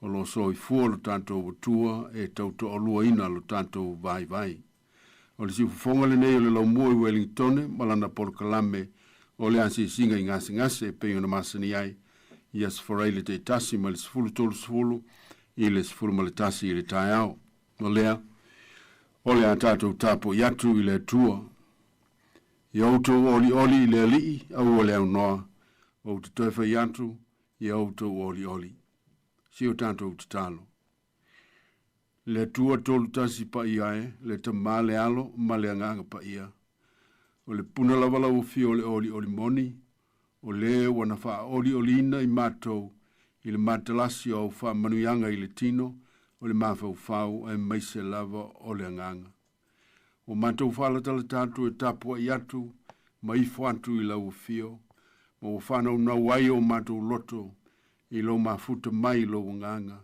o lo o soifua lo tatou Atua e tautoaluaina lo tatou vaivai. O le siufofoga lenei o le laumua i Welingtone ma lana polokalame o le asiasiga i gasegase e pei ona masani ai i Aso Faraile taitasi mai le 13:30 i le 11 i le taeao. O lea, o le a tatou tapuai atu i le Atua. Ia outou olioli i le Alii, aua le aunoa, ou te toe fai atu, ia outou olioli. Si o tatou tatalo. Le Atua tolu tasi paia e, le Tamā le Alo ma le Agaga Paia. O le puna lava lau afio o le olioli moni, o le ua na faaolioliina i matou i le matalasi o au faamanuiaga i le tino, o le mafaufau aemaise lava o le agaga. Ua matou faalatalata atu e tapuai atu ma ifo atu i lau afio, ma ua faanaunau ai o matou loto i lou mafuta mai i lou agaga,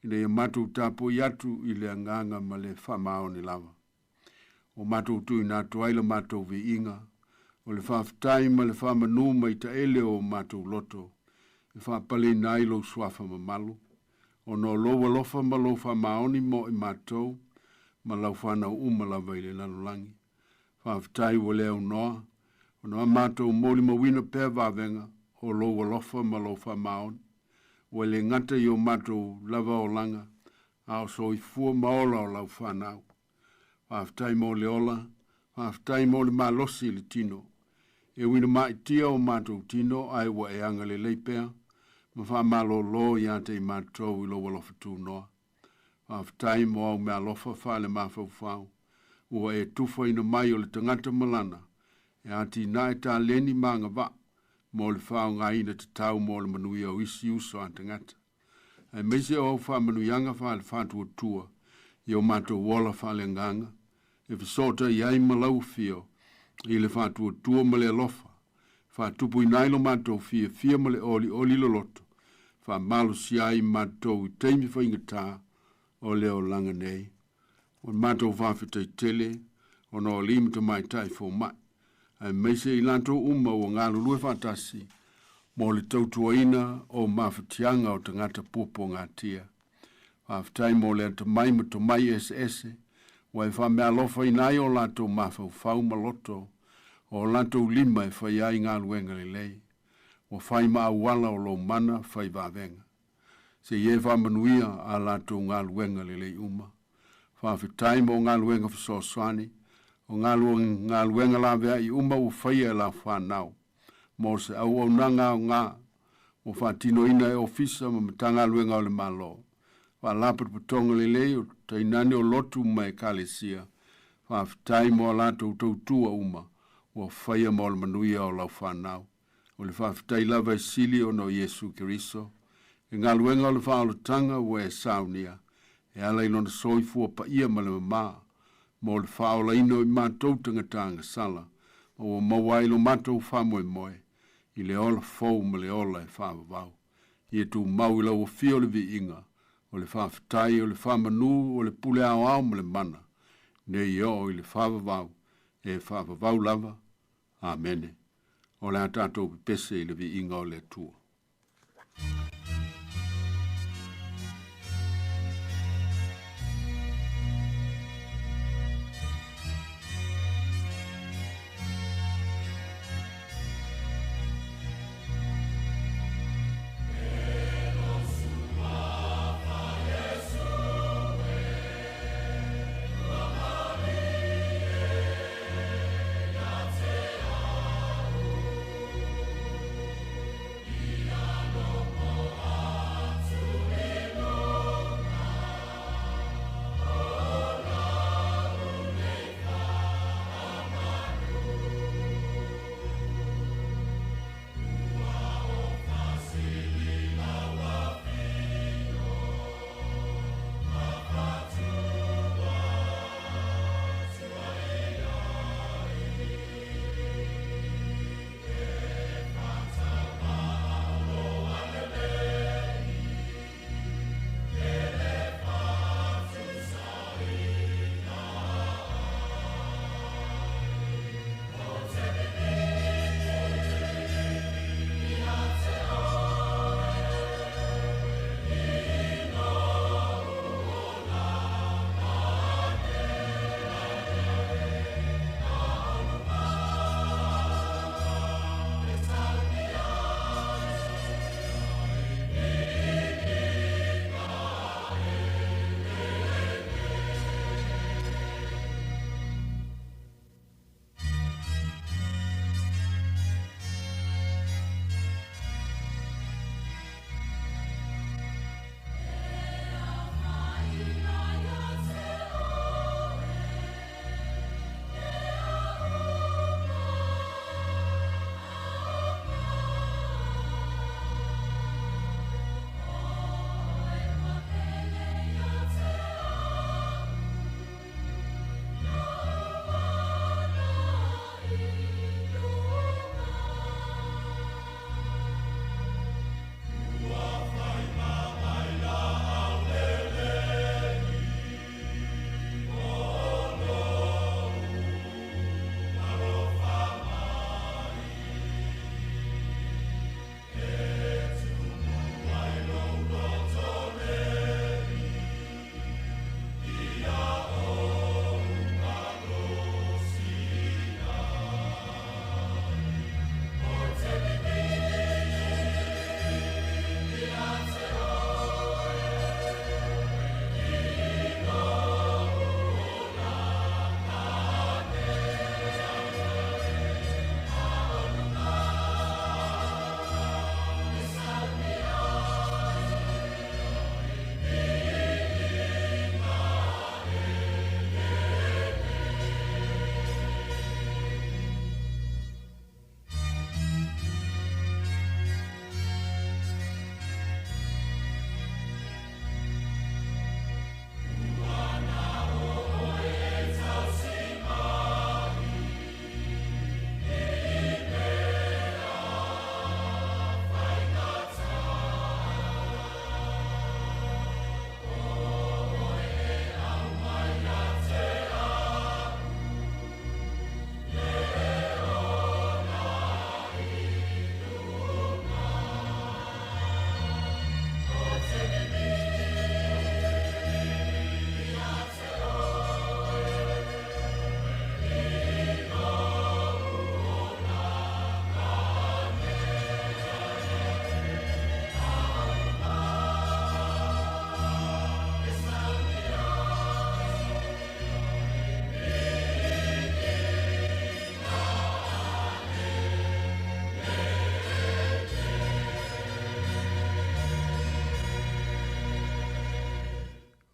ina ia matou tapuai atu i le agaga ma le faamaoni lava. Ua matou tuuina atu ai la matou viiga, o le faafetai ma le faamanu mai taele o matou loto, e faapaleina ai lou suafa mamalu, ona o lou alofa ma lou faamaoni mo i matou, ma lau fanau uma lava i le lalolagi. Faafetai ua le aunoa, ona a matou molimauina pea vavega o lou alofa ma lou faamaoni, ua le gata i o matou lava olaga, a o soifua ma ola o lau fanau. Faafetai mo le ola, faafetai mo le malosi i le tino. E ui ina ma'itia o matou tino ae ua e agalelei pea ma faamalōlō iā te i matou i lou alofa tunoa. Faafetai mo au meaalofa faalemafaufau ua e tufaina mai o le tagata ma lana e atinae taleni ma agavaa mo le faaaogaina tatau mo le manuia o isi uso a tagata. Aemaise o au faamanuiaga faale-faatuatua i o matou ola faaleagaga e fesootai ai ma lau afio i le faatuatua ma le alofa, faatupuina ai lo matou fiafia ma le olioli loloto, faamalosia ai matou i taimi faigata o le olaga nei. O le matou faafetai tele ona o alii ma tamaitai fomai, aemaise i latou uma ua galulue faatasi mo le tautuaina o mafatiaga o tagata puapuagatia. Faafetai mo le atamai ma tomai eseese ua e faameaalofaina ai o latou mafaufau ma loto, o latou lima e fai ai galuega lelei. Ua fai ma auala o lou mana fai vavega. Seia e faamanuia a latou galuega lelei uma. Faafetai mo galuega fesoasoani, o galuega laveai uma ua faia e lau fanau mo se auaunaga aoga ua faatinoina e ofisa ma Matagaluega o le Malo, Faalapotopotoga lelei o tainane o lotu ma ekalesia. Faafetai mo a latou tautua uma ua faia mo le manuia o lau fanau. O le faafetai lava e sili ona o Iesu Keriso, i galuega o le faaolataga ua e saunia, e ala i lona soifua paia ma le mamā, mo le faaolaina o i matou tagata agasala, ma ua maua ai lo matou faamoemoe i le ola fou ma le ola e faavavau. Ia tumau i lau afio le viiga, o le faafetai, o le faamanu, o le pule aoao ma le mana, nei oo i le faavavau, e faavavau lava. Amene. O le a tatou pepese i le viiga o le Atua.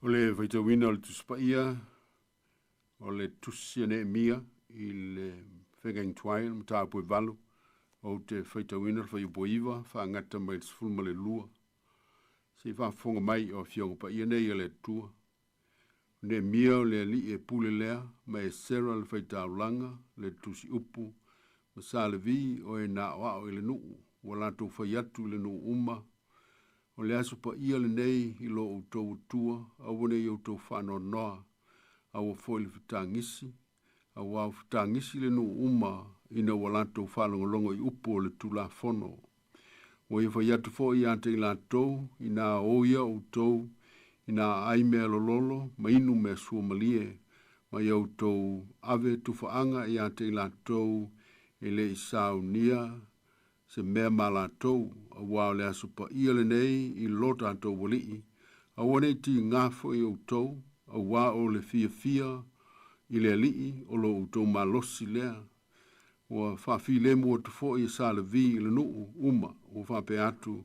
O le faitauina o le Tusi Paia, o le Tusi a Neemia i le Fegaingtuai, le mataupu e 8, ou te faitauina le fuaiupu e 9, faagata mai le 12. Se i faafofoga mai o Afioga Paia nei a le Atua. O Neemia o le alii e pule lea, ma Esera le faitaulaga, le tusi upu, ma Sa Levi o e naoao i le nuu, ua latou fai atu i le nuu uma, O le aso paia lenei i lo outou Atua, aua ne i outou faanoanoa, aua foi le fetagisi, auā ua fetagisi le nuu uma ina ua latou faalogologo i upu o le Tulafono. Ua ia fai atu foi ia te i latou, inā o ia outou, inā aai mea lololo ma inu mea suamalie, ma ia outou ave tufaaga ia te i latou e le i saunia se mea ma latou, auā o le aso paia lenei i lo tatou Alii, aua ne i tigā foi outou, auā o le fiafia i le Alii o lo outou malosi lea. Ua faafilemu atu foi e Sa Levi i le nuu uma, ua faapea atu,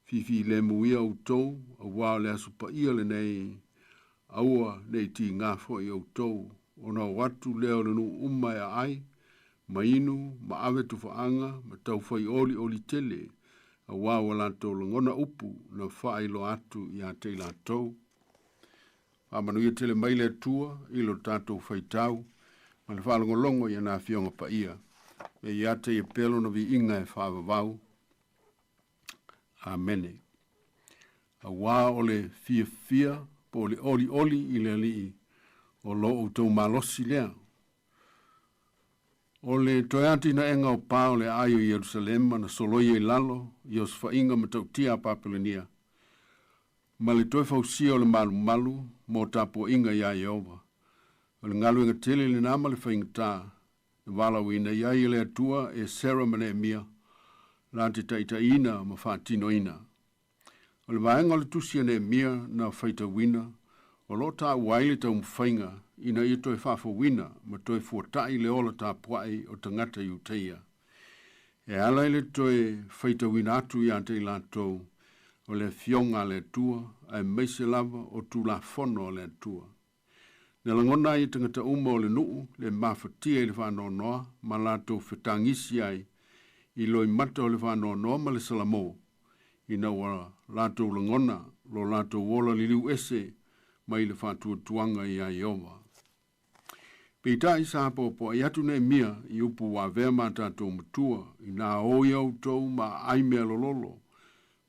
Fifilemu ia outou, auā o le aso paia lenei, aua ne i tigā foi outou, ona o atu lea o le nuu uma e aai, ma inu, ma ave tufaaga, ma taufai olioli tele, auā ua latou lagona upu na faailoa atu ia te i latou. Faamanuia tele mai le Atua i lo tatou faitau ma le faalogologo i ana Afioga Paia, me ia te ia pea lona viiga e faavavau. Amene. Auā o le fiafia po o le olioli i le Alii o lo outou malosi lea. O le toe atinaega o pa o le aai o Ierusalema na soloia i lalo i osofaiga matautia a Papelonia, ma le toe fausia o le malumalu mo tapuaiga iā Ieova. O le galuega tele lenā ma le faigata na valaauina i ai e le Atua Esera ma Neemia la te taitaiina ma faatinoina. O le vaega o le tusi a Neemia na faitauina, o lo o taua ai le taumafaiga ina ia toe faafouina ma toe fuata'i le ola tapua'i o tagata Iutaia. E ala i le toe faitauina atu ia te i latou o le Afioga a le Atua aemaise lava o Tulafono a le Atua. Na lagona ai e tagata uma o le nuu le mafatia i le faanoanoa ma latou fetagisi ai i loimata o le faanoanoa ma le salamo, ina ua latou lagona lo latou ola liliu ese mai le faatuatuaga iā Ieova. Peitai sa poapoaʻi atu Neemia i upu ua avea ma tatou matua, inā o ia outou ma aai mea lololo,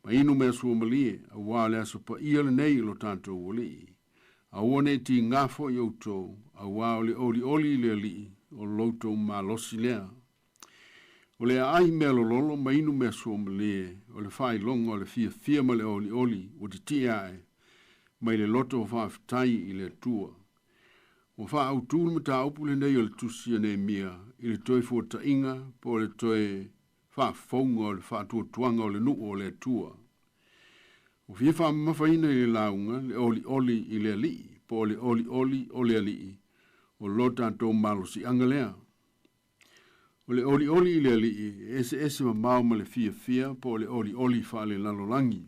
ma inu mea suamalie, auā le aso paia lenei i lo tatou Alii. Aua ne i tigā foi outou, auā o le olioli i le Alii o lo outou malosi lea. O le aai mea lololo ma inu mea suamalie, o le faailoga o le fiafia ma le olioli ua titie ae mai le loto o faafetai i le Atua. Ua faaautu le mataupu lenei o le tusi a Neemia i le toe fuataʻiga po o le toe faafouga o le faatuatuaga o le nuu o le Atua. Ua fia faamamafaina i le lauga le olioli i le Alii po o le olioli o le Alii o lo tatou malosiaga lea. O le olioli i le Alii e eseese mamao ma le fiafia po o le olioli faalelalolagi.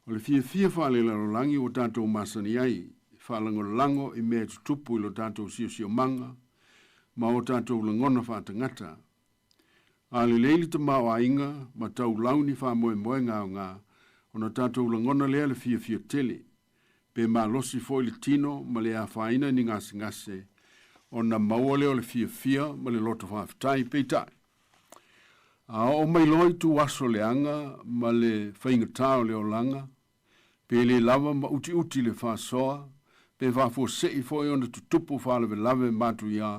O le fiafia faalelalolagi ua tatou masani ai, e faalagolago i mea e tutupu i lo tatou siosiomaga ma o tatou lagona faatagata. A lelei le tamaoaiga ma taulau ni faamoemoega aoga, ona tatou lagona lea le fiafia tele, pe malosi foi le tino ma le afaina i ni gasegase, ona maua lea o le fiafia ma le loto faafetai. Peitai, a oo mai loa i tuaso leaga ma le faigata o le olaga, pe le lava ma utiuti le faasoa, pe faafuasei foi ona tutupu faalavelave matuiā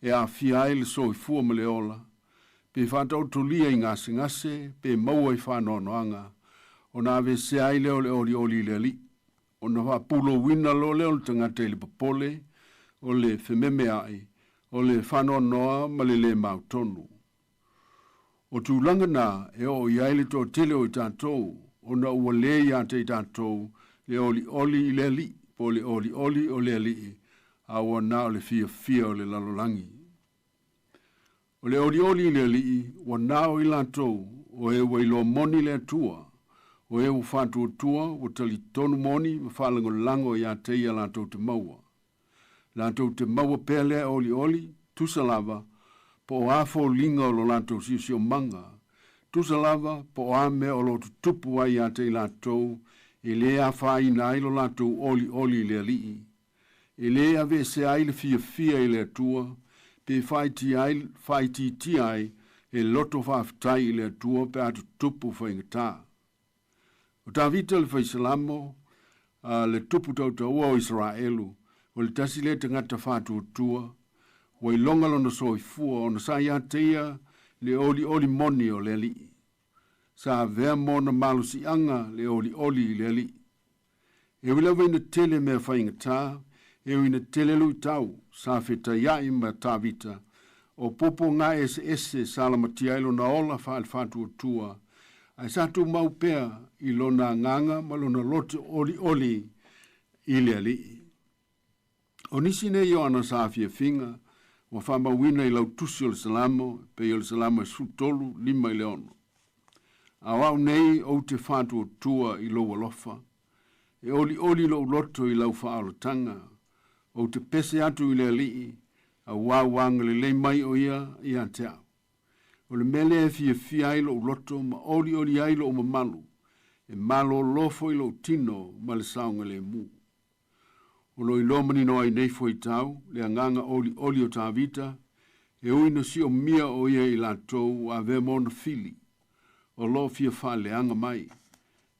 e aafia ai le soifua ma le ola, pe faataotolia i gasegase pe maua i faanoanoaga, ona aveesea ai lea o le olioli i le Alii, ona faapulouina loa lea o le tagata i le popole, o le fememeaʻi, o le faanoanoa ma le lē mautonu. O tulaga na e oo i ai le toatele o i tatou, ona ua lē ia te i tatou le olioli i le Alii, po o le olioli o le Alii, a ua na o le fiafia o le lalolagi. O le olioli i le Alii, ua na o i latou o e ua iloa moni le Atua, O e ua faatuatua ua talitonu moni ma faalagolago iā te ia latou te maua. Latou te maua pea lea olioli, tusa lava, po o a foliga o lo latou siosiomaga, tusa lava po o a mea o lo o tutupu ai iā te i latou, e lē afaina ai lo latou olioli i le Alii. E lē aveesea ai le fiafia i le Atua, pe faaitiitia ai le loto faafetai i le Atua pe a tutupu faigata. O Tavita le faisalamo, a le tupu tautaua o Isaraelu, o le tasi lea tagata faatuatua, ua iloga lona soifua ona sa ia te ia le olioli moni o le Alii. Sa avea ma ona malosiaga le olioli i le Alii. E ui lava ina tele mea faigata, e ui ina tele luitau sa fetaiai ma Tavita, o puapuaga eseese sa lamatia ai lona ola faale-faatuatua, ae sa tumau pea i lona agaga ma lona loto olioli i le Alii. O nisi nei o ana saafiafiga ua faamauina i lau tusi o le Salamo, e pei o le Salamo e 13, 5 i le 6. A o au nei ou te faatuatua i lou alofa, e olioli lou loto i lau faaolataga, ou te pese atu i le Alii, auā ua agalelei mai o ia ia te au. O le mea lea e fiafia ai lou loto ma olioli ai lou mamalu, e malōlō foi lou tino ma le saogalemu. O lo o iloa manino ai nei fuaitau le agaga olioli o Tavita, e ui ina siomia o ia i latou ua avea ma ona fili, o lo o fia faaleaga mai.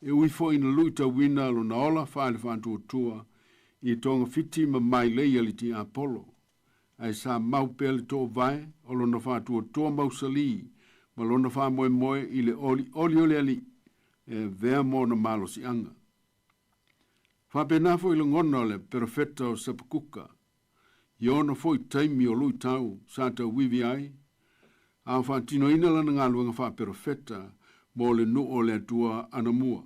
E ui foi ina luitauina lona ola faale-faatuatua i togafiti ma mailei a le tiapolo, ae sa mau pea le toovae o lona faatuatua mausalī ma lona faamoemoe i le olioli o le Alii e avea ma ona malosiaga. Faapena foi lagona o le perofeta o Sapakuka i ona foi taimi o luitau sa tauivi ai, a o faatinoina lana galuega faaperofeta mo le nuu o le Atua anamua,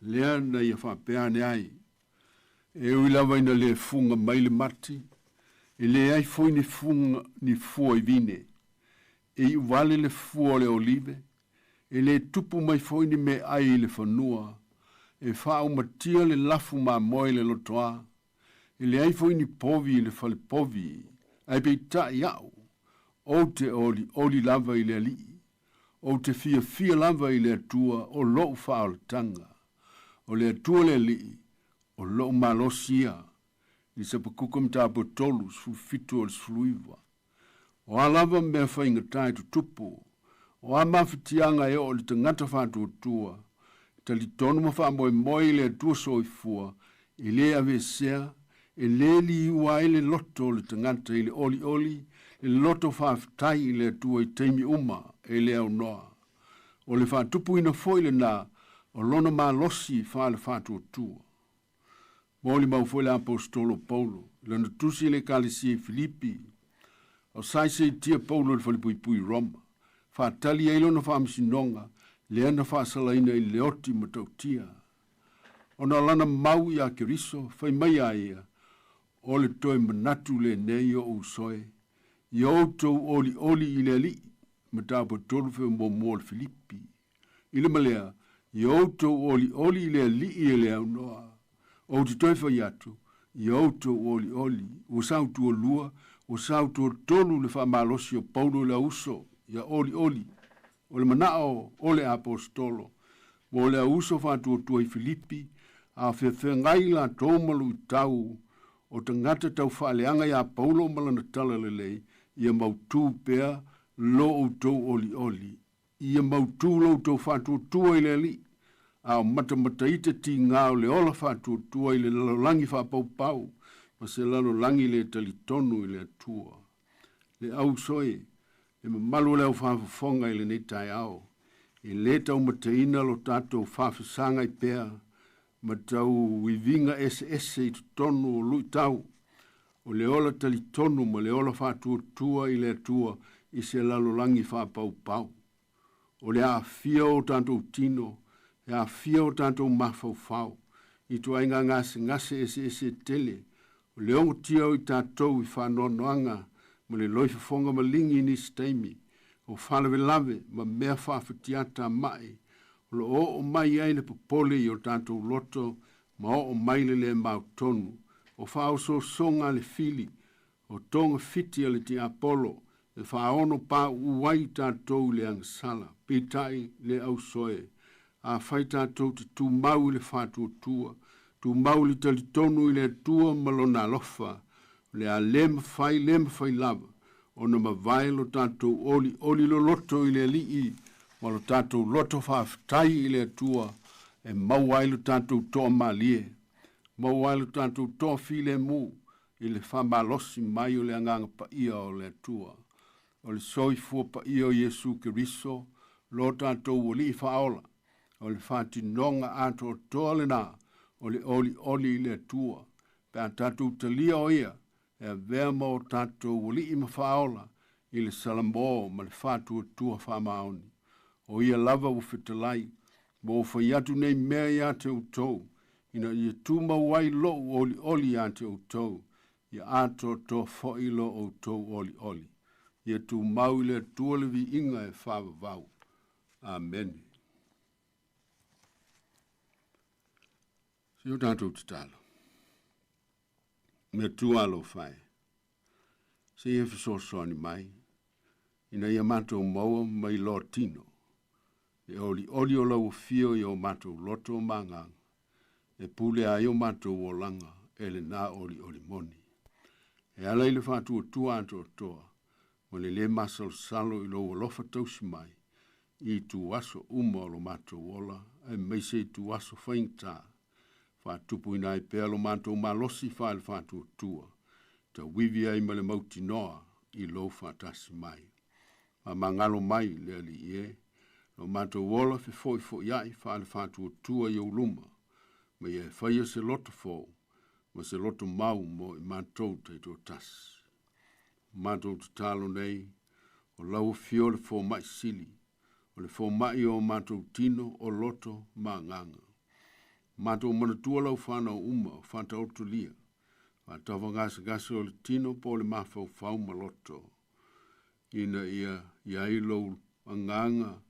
lea na ia faapea ane ai, E ui lava ina le fuga mai le mati, e leai foi ni fuga ni fua i vine, e iuvale le fua o le olive, e le tupu mai foi ni meaai i le fanua, e faaumatia le lafu mamoe i le lotoā, e leai foi ni povi i le fale povi, ae peitai au, ou te olioli lava i le Alii, ou te fiafia lava i le Atua o lou faaolataga. O le Atua le Alii, o lou malosi ia, i Sapakuka mataupu 3, 17 o le 19. O a lava mea faigata e tutupu, o a mafatiaga e oo i le tagata faatuatua, e talitonu ma faamoemoe i le Atua soifua, e le aveesea, e le liua ai le loto o le tagata i le olioli, le loto faafetai i le Atua i taimi uma e le aunoa. O le faatupuina foi lena o lona malosi faale-faatuatua. Molimau foi le aposetolo o Paulo i lana tusi i le Ekalesia i Filipi, o saisaitia Paulo i le falepuipui i Roma, faatali ai lona faamasinoga lea na faasalaina i le oti matautia. Ona o lana mau iā Keriso, fai mai a ia, O le toe manatu lenei o ou uso e, ia outou olioli i le Alii, mataupu e 3 feomuamua o le Filipi. I le ma lea, ia outou olioli i le Alii e le aunoa. Ou te toe fai atu, ia outou olioli, ua sautualua, ua sautuatolu le faamalosi o Paulo i le auso, ia olioli. O le manao o le aposetolo, mo le auso faatuatua i Filipi, a feafeagai latou ma luitau o tagata tau faaleaga iā Paulo ma lana talalelei, ia mautū pea lo outou olioli. Ia mautū lo outou faatuatua i le Alii, a o matamataita tigā o le ola faatuatua i le lalolagi faapaupau ma se lalolagi le talitonu i le Atua. Le auso e, le mamalu o le au faafofoga i lenei taeao, e lē taumateina lo tatou faafesagai pea ma tau iviga eseese i totonu o luitau, o le ola talitonu ma le ola faatuatua i le Atua i se lalolagi faapaupau. O le aafia o tatou tino, e aafia o tatou mafaufau i ituaiga gasegase eseese e tele, o le ogotia o i tatou i faanoanoaga ma le loifofoga maligi i nisi taimi, o faalavelave ma mea faafetiata ma'i, O lo o oo mai ai le popole i o tatou loto ma oo mai le le mautonu. O faaosoosoga a le fili, o togafiti a le tiapolo, e faaono pauu ai tatou i le agasala. Peitai le ausoe, afai tatou te tumau i le faatuatua, tumau i le talitonu i le Atua ma Lona alofa, o le a le mafai, le mafai lava ona mavae lo tatou olioli loloto i le Alii ma lo tatou loto faafetai i le Atua e maua ai lo tatou toamalie, maua ai lo tatou toafilemu i le faamalosi mai o le Agaga Paia o le Atua. O le soifua paia o Iesu Keriso, lo tatou Alii faaola, o le faatinoga atoatoa lena o le olioli i le Atua, pe a tatou talia o ia e avea ma o tatou alii ma faaola i le salamo ma le faatuatua faamaoni. O ia lava ua fetalai, ma ua fai atu nei mea ia te outou, ina ia tumau ai lou olioli ia te outou, ia atoatoa foi lo outou olioli. Ia tumau i le Atua le viiga e faavavau. Amene. Se o tatou tatalo. Le Atua alofa e, se i e fesoasoani mai, ina ia matou maua mai loa tino, le olioli o lau afio i o matou loto ma agaga, e pule ai o matou olaga e lena olioli moni. E ala i le faatuatua atoatoa, ma le lē masalosalo i lou alofa tausi mai, i ituaso uma o lo matou ola, aemaise ituaso faigata, faatupuina ai pea lo matou malosi faale-faatuatua, tauivi ai ma le mautinoa i lou faatasi mai. Faamagalo mai le Alii e, lo matou ola fefoifoiai faale-faatuatua i ou luma, ma ia e faia se loto fou ma se loto mau mo i matou taitoatasi. O matou tatalo nei, o lau afio le fomai sili, o le fomai o matou tino, o loto ma agaga. Matou manatua lau whanau uma o whataotolia, whaatawagasagasa o le tino po o le mafaufau ma loto, ina ia iai lou agaga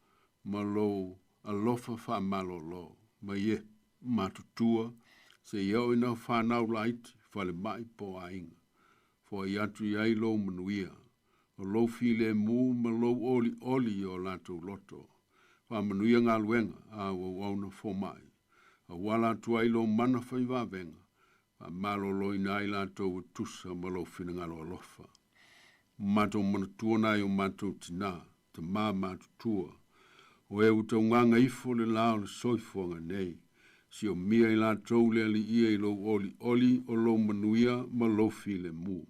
ma lou alofa faamalolo, ma ia matutua seia oo ina fanau laiti, falemai po o aiga. Foai atu i ai lou manuia, o lou filemu ma lou olioli i o latou loto. Faamanuia galuega a ua auauna fomai, auala atu ai lou mana faivavega, faamaloloina ai latou e tusa ma lou finagalo alofa. Matou manatua nai o matou tinā, tamā matutua, o e ua taugaga ifo le la o le soifuaga nei, siomia i latou le Alii e i lou olioli o lou manuia ma lou filemu.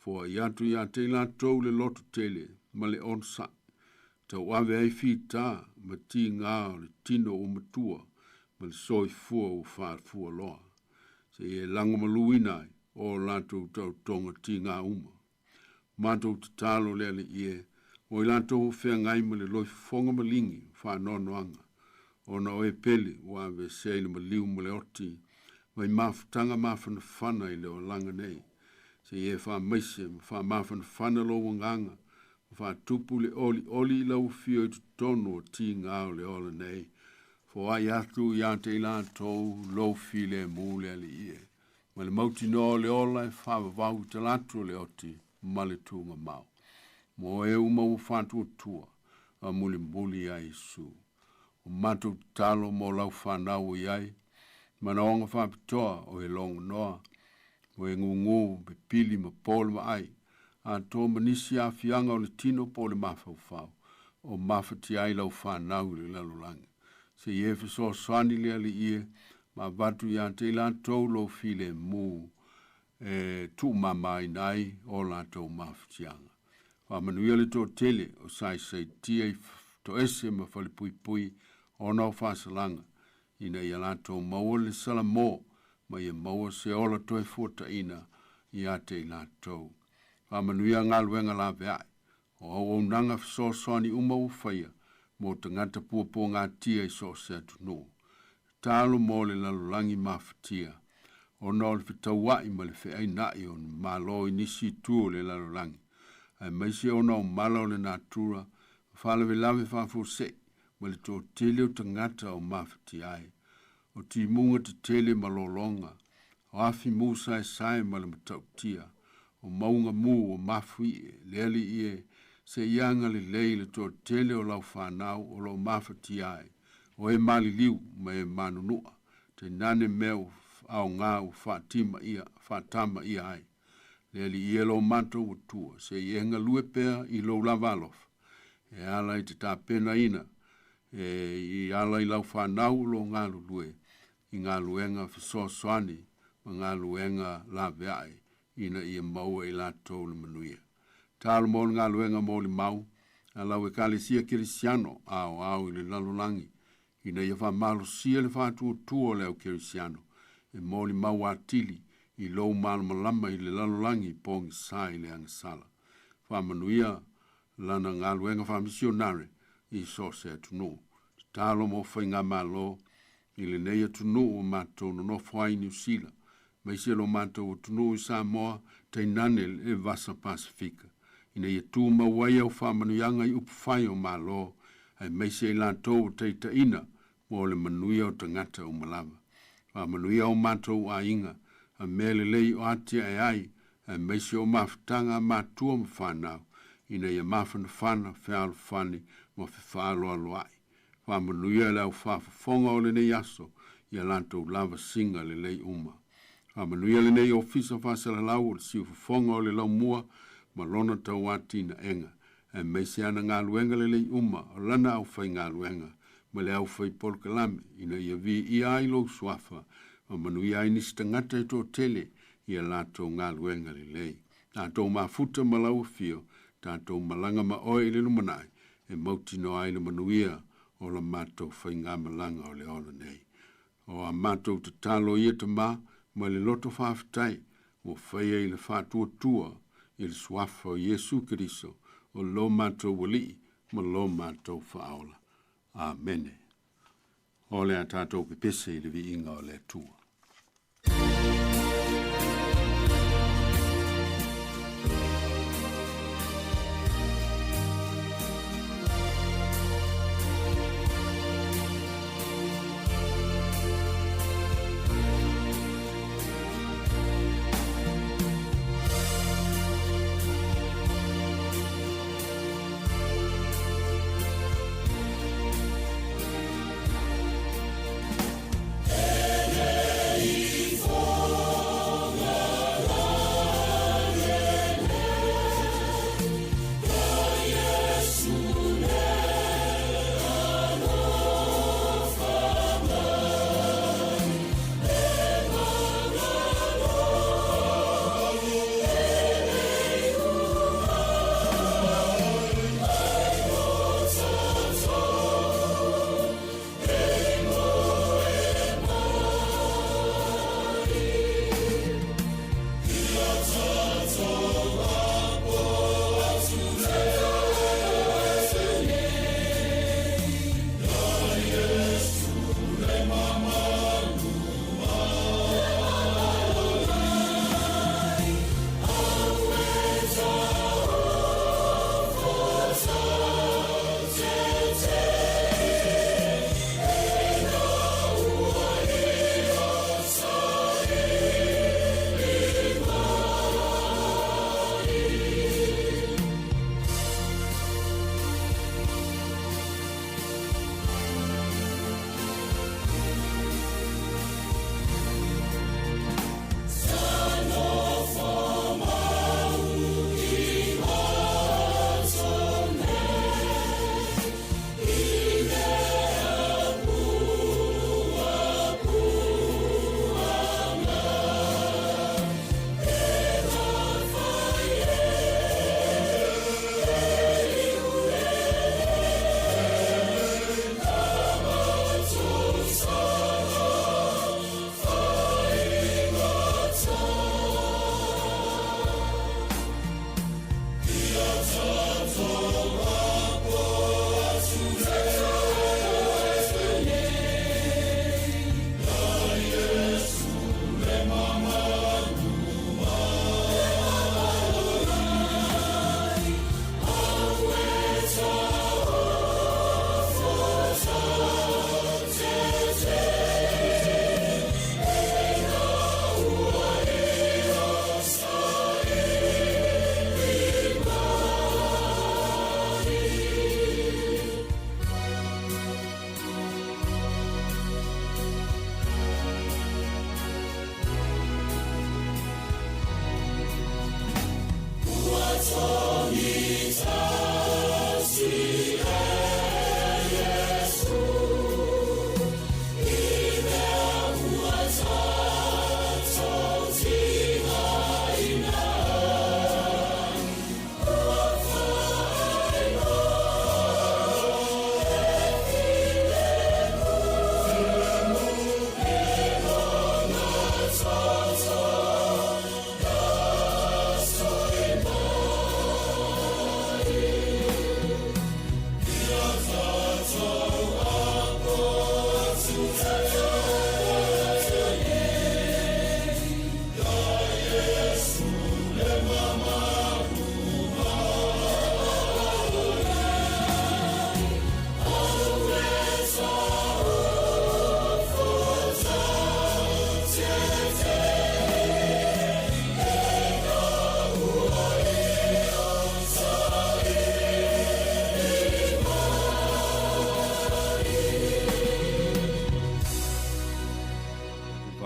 Foai atu ia te i latou le loto tele ma le onosai, tauave ai fitā ma tigā o le tino ua matua ma le soifua ua faafualoa, seia e lagomaluina ai o latou taotoga tigā uma. Matou tatalo le Alii e, mo i latou o feagai ma le loifofoga maligi o faanoanoaga, ona o e pele ua aveesea i le maliu ma le oti, mai mafutaga mafanafana i le olaga nei, seia e faamaise ma faamafanafana lou agaga, ma faatupu le olioli i lau afio i totonu o tigā o le ola nei, foai atu ia te i latou lou filemu le Alii e, ma le mautinoa o le ola e faavavau i talaatu o le oti ma le tugamau. Mo e uma ua faatuatua, a mulimuli ia Iesu. O matou tatalo mo lau fanau o i ai, manaoga faapitoa o e logonoa, o e gugu, pepili ma po le vaai, atoa ma nisi aafiaga o le tino po o le mafaufau, o mafatia ai lau fanau i le lalolagi. Seia e fesoasoani le Alii e, ma avatu ia te i latou lou filemu e tuumamaina ai o latou mafatiaga. Faamanuia le toatele o saisaitia i toese ma falepuipui ona o faasalaga, ina ia latou maua le salamo ma ia maua se ola toe fuataina ia te i latou. Faamanuia galuega laveai, o auaunaga fesoasoani uma ua faia mo tagata puapuagatia i so o se atunuu. Tatalo mo le lalolagi mafatia, ona o le fetauai ma le feaina'i o malo i nisi itu o le lalolagi, aemaise ona o mala o le natura ma faalavelave faafuasei. ma le toatele o tagata o mafatia ai, o timuga tetele ma lologa, o afi mu saesae ma le matautia, o mauga mu o mafuie, le Alii e, se i agalelei i le toatele o lau fanau o lo o mafatia ai, o e maliliu ma e manunua, tainane mea ua aoga ua faatima ia, faatama ia ai. Le Alii e lo matou Atua, se i e galue pea i lou lava alofa, e ala i te tapenaina e i ala i lau fanau o lo o galulue i galuega fesoasoani ma galuega laveai ina ia maua i latou le manuia. Talo mo le galuega molimau a lau Ekalesia Kerisiano aoao i le lalolagi ina ia faamalosia le faatuatua o le au Kerisiano e molimau atili i lou malamalama i le lalolagi pogisa i le agasala. Faamanuia lana galuega faamisionare i so o se atunuu. Tatalo mo faigamalo i lenei atunuu ua matou nonofo ai i Niu Sila, aemaise lo matou atunuu i Samoa, tainane le Vasa Pasefika, ina ia tumau ai au faamanuiaga i upufai o Malo, aemaise i latou ua taitaiina mo le manuia o tagata uma lava. Faamanuia o matou aiga, a mea lelei o atiae ai, aemaise o mafutaga a matua ma fanau, ina ia mafanafana, fealofani ma fefaaloaloai. Faamanuia le au faafofoga o lenei aso i a latou lava siga lelei uma. Faamanuia lenei Ofisa Faasalalau o le Siufofoga o le Laumua ma lona tauatinaega, aemaise ana galuega lelei uma o lana aufaigaluega ma le aufai polokalame, ina ia viia ai lou suafa ma manuia ai nisi tagata e toatele i a latou galuega lelei. Tatou mafuta ma lau afio, tatou malaga ma oe i le lumanai, e mautinoa ai le manuia o la matou faigamalaga o le ola nei. O a matou tatalo ia Tama ma le loto faafetai ua faia i le faatuatua i le suafa o Iesu Keriso o lo matou Alii ma lo matou Faaola. Amene. O le a tatou pepese i le viiga o le Atua.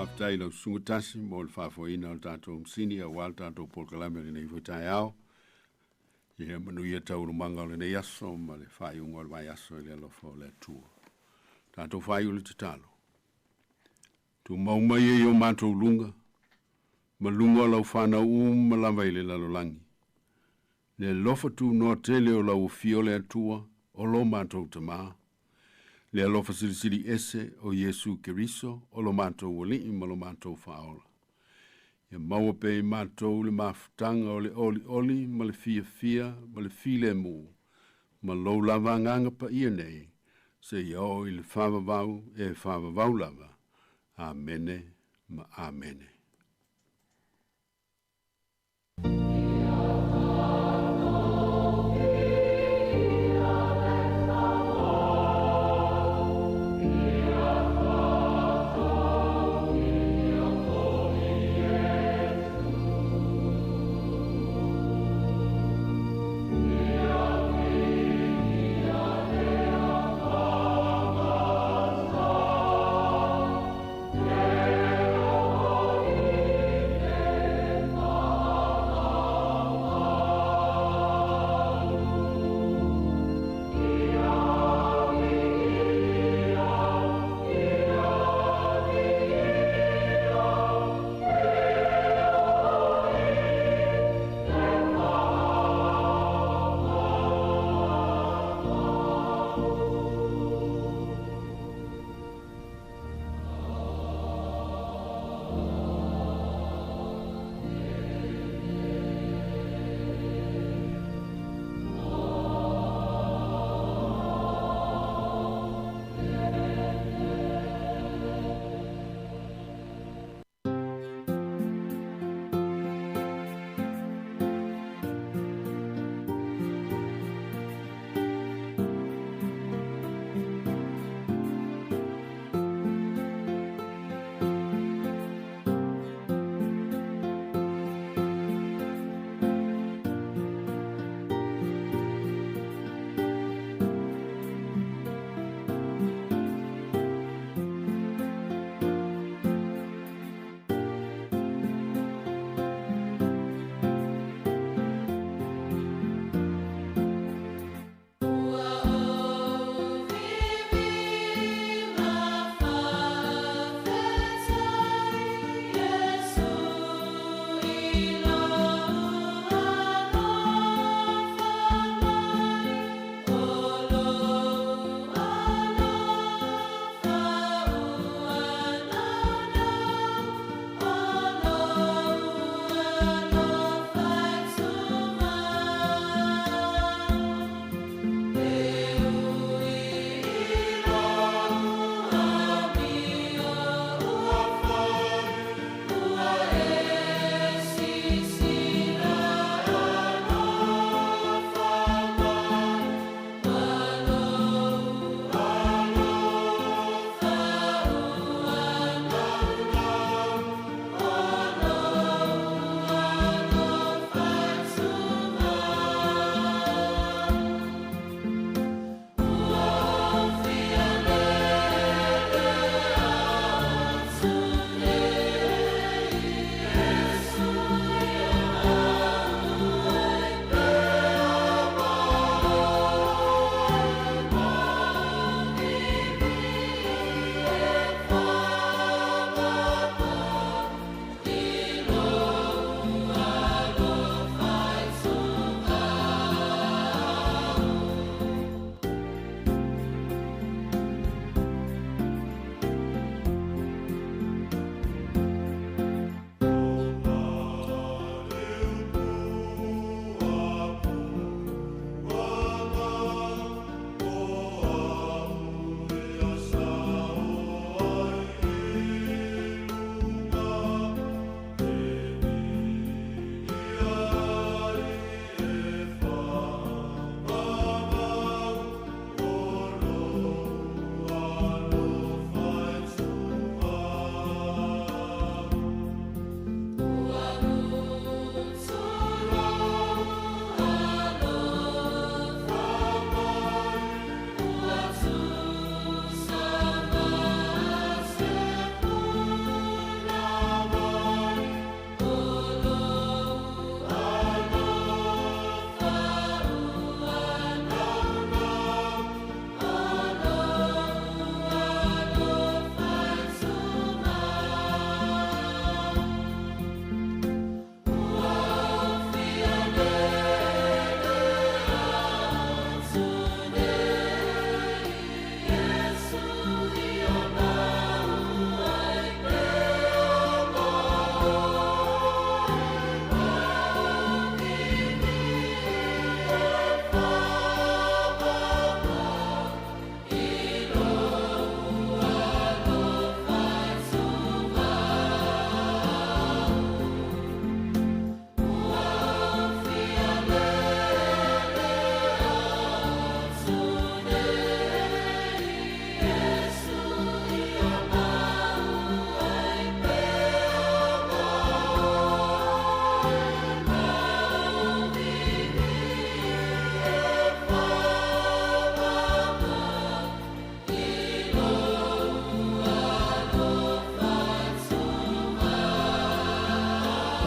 Faafetai i lau Susuga Tasi mo le faafoeina o le tatou masini aua le tatou polokalame o lenei foi taeao. Ia manuia taualumaga o lenei aso ma le faaiuga o le vaiaso i le alofa o le Atua. Tatou faaiu le tatalo. Tumau mai e i o matou luga, ma luga o lau fanau uma lava i le lalolagi. Le alofa tunoa tele o lau afio le Atua, o lo matou Tamā, le alofa silisili ese o Iesu Keriso, o lo matou Alii ma lo matou Faaola. Ia maua pea i matou le mafutaga o le olioli ma le fiafia ma le filemu, ma lou lava Agaga Paia nei, seia oo i le faavavau e faavavau lava. Amene ma Amene.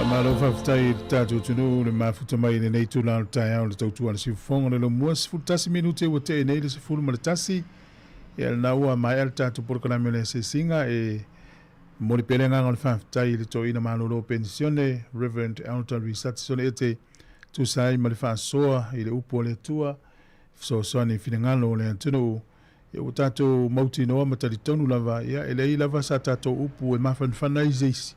Faamalo faafetai i le tatou atunuu le mafuta mai i lenei itula o le taeao i le tautua a le siufofoga o le lomua 11 minute ua tee nei le 11. Ia lena ua maea le tatou polokalame o le asiasiga e momoli pea le agaga o le faafetai i le toeaina malolo penisione Reverend Elder Risati Ete tusa ai ma le faasoa i le upu a le Atua fesoasoani i finagalo o le atunuu. Ia ua tatou mautinoa ma talitonu lava, ia e leai lava sa tatou upu e mafanafana ai se isi,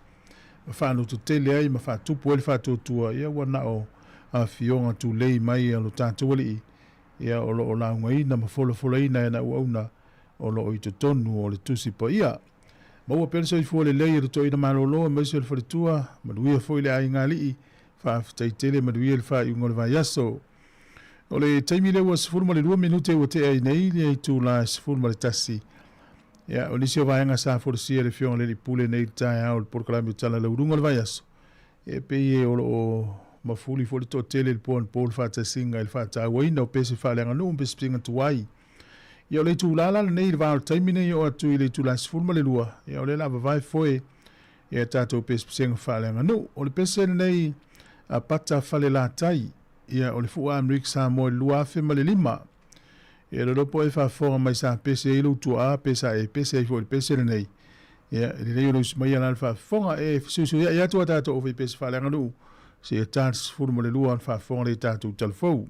ma faalototele ai ma faatupu ai le faatuatua, ia ua na o afioga tulei mai a lo tatou Alii, ia o lo o laugaina ma folafolaina e ana auauna o lo o i totonu o le Tusi Paia. Maua pea le soifua lelei e le toeaina malolo aemaise o le faletua, manuia foi le aiga alii, faafetai tele, manuia le faaiuga o le vaiaso. O le taimi lea ua 12 minute ua tea ai nei le itula e 11. Ia, o nisi o vaega sa folasia e le Afioga i le Alii Pule nei i le taeao o le polokalame o Tala Laualuga o le vaiaso, e pei e o lo o mafuli foi le toatele i le po anapo le faatasiga i le faatauaina o pese faaleaganuu ma pesepesega tuai. Ia, o le itula la lenei i le va o le taimi nei e oo atu i le itula e 12, ia o lea o le a vavae foe ia tatou pesepesega faaleaganuu. O le pese lenei a Pata Falelatai, ia o le fua Amerika Samoa i le 2005. Ia le iloa po o e faafofoga mai sa pese ai lou tuaa pe sa e pese ai foi i le pese lenei. Ia e lelei ona usi maia la le faafofoga e fesuisuiai atu a tatou aufaipese faaleaganuu seia ta le 12 ona faafofoga lea i tatou talafou.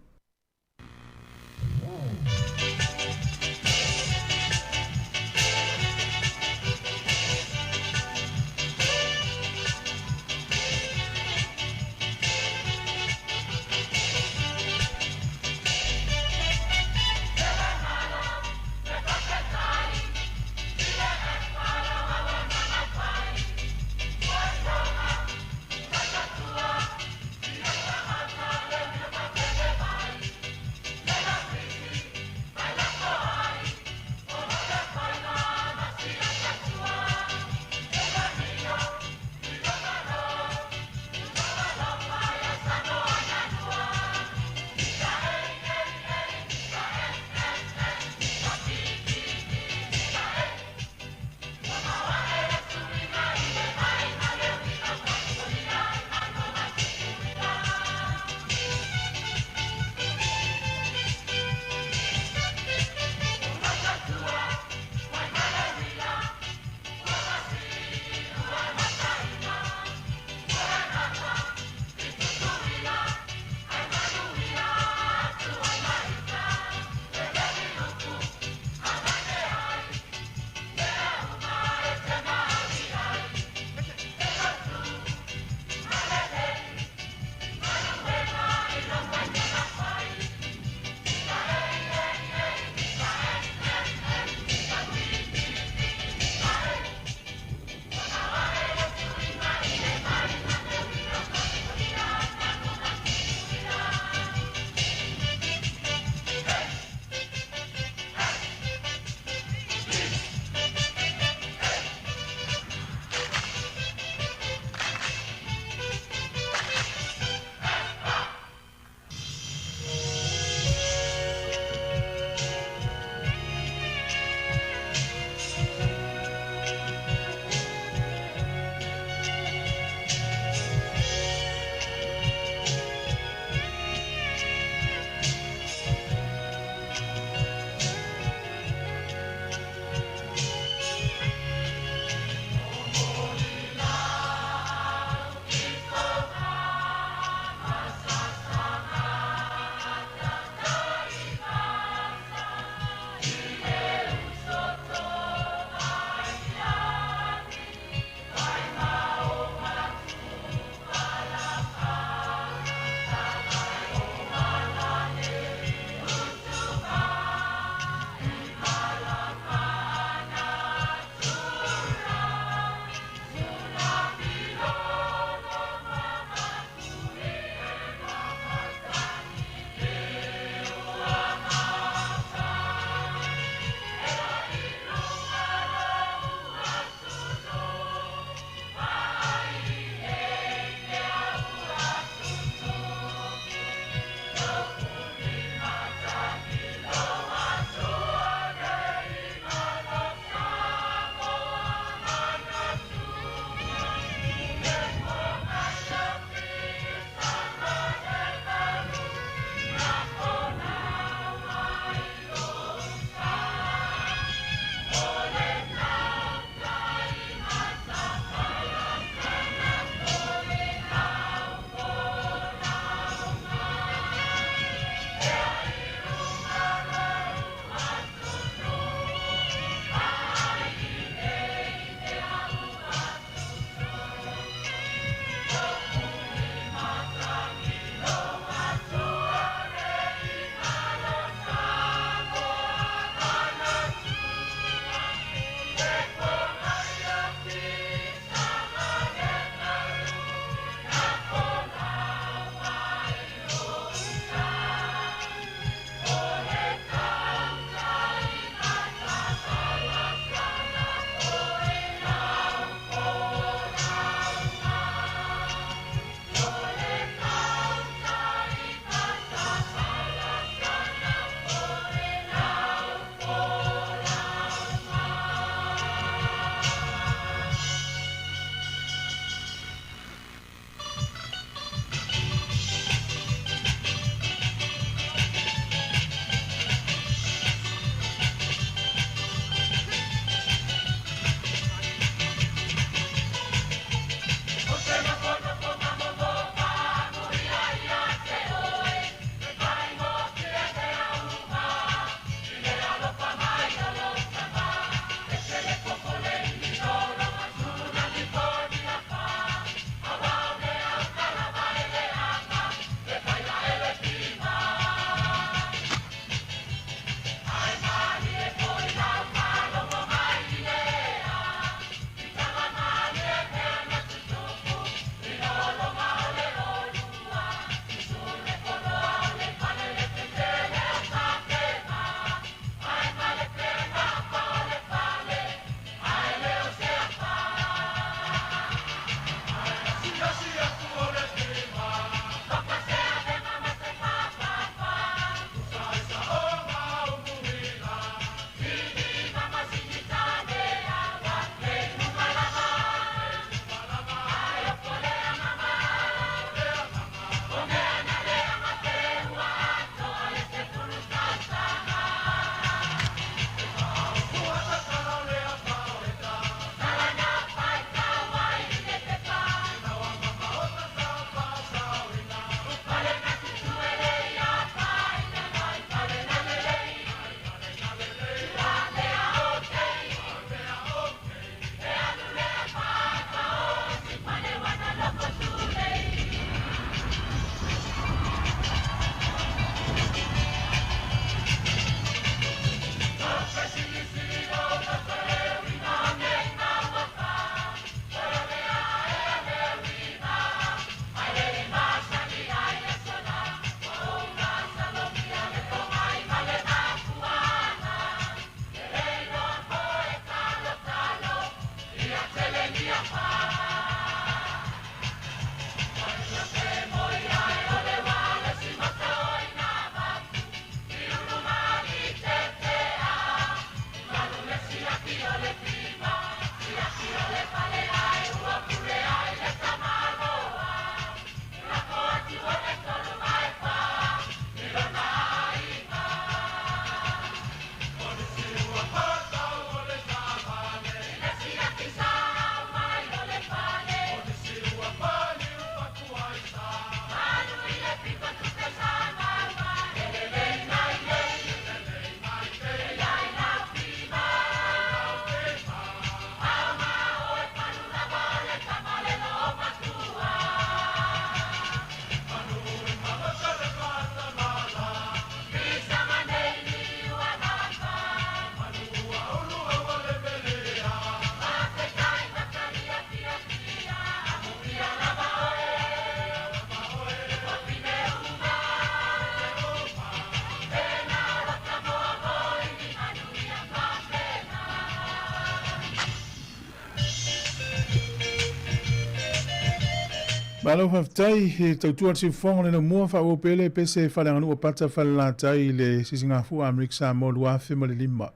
Malo faafetai e tautua le siufofoga o le laumua faaauau pea le pese faaleaganuu a Pata Falelatai i le Sisigafua Amerika Samoa 2005.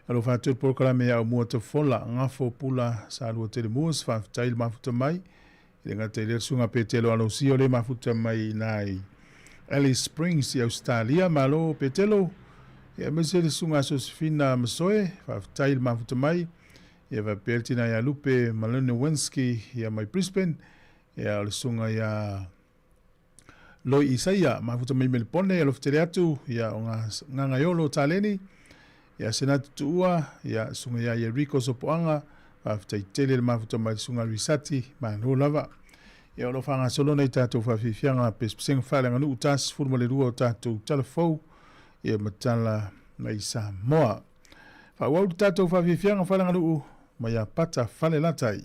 Alofa atu i le polokalame ia Aumua Tafola, Gafo Pula Salua Telemua, se faafetai i le mafuta mai. E le gata i lea le susuga Petelo Alosio le mafuta mai i ina i Alice Springs i Ausetalia. Malo Petelo, ia aemaise le susuga Sosefina Masoe, faafetai i le mafuta mai. Ia faapea le tina ia Lupe Malinowinski ia mai Brisbane. Ia o le susuga ia Loi Isaia, mafuta mai Melipone, alofa tele atu, ia o Gagaiolo Taleni, ia Senatu Tuua, ia susuga ia Yeriko Sopoaga, faafetai tele le mafuta mai le susuga Luisati, malo lava. Ia o lo o faagasolo nai tatou faafiafiaga pesepesega faaleaganuu 42 o tatou tala fou, ia ma tala mai Samoa. Faaauau le tatou faafiafiaga faaleaganuu mai Apata Falelatai.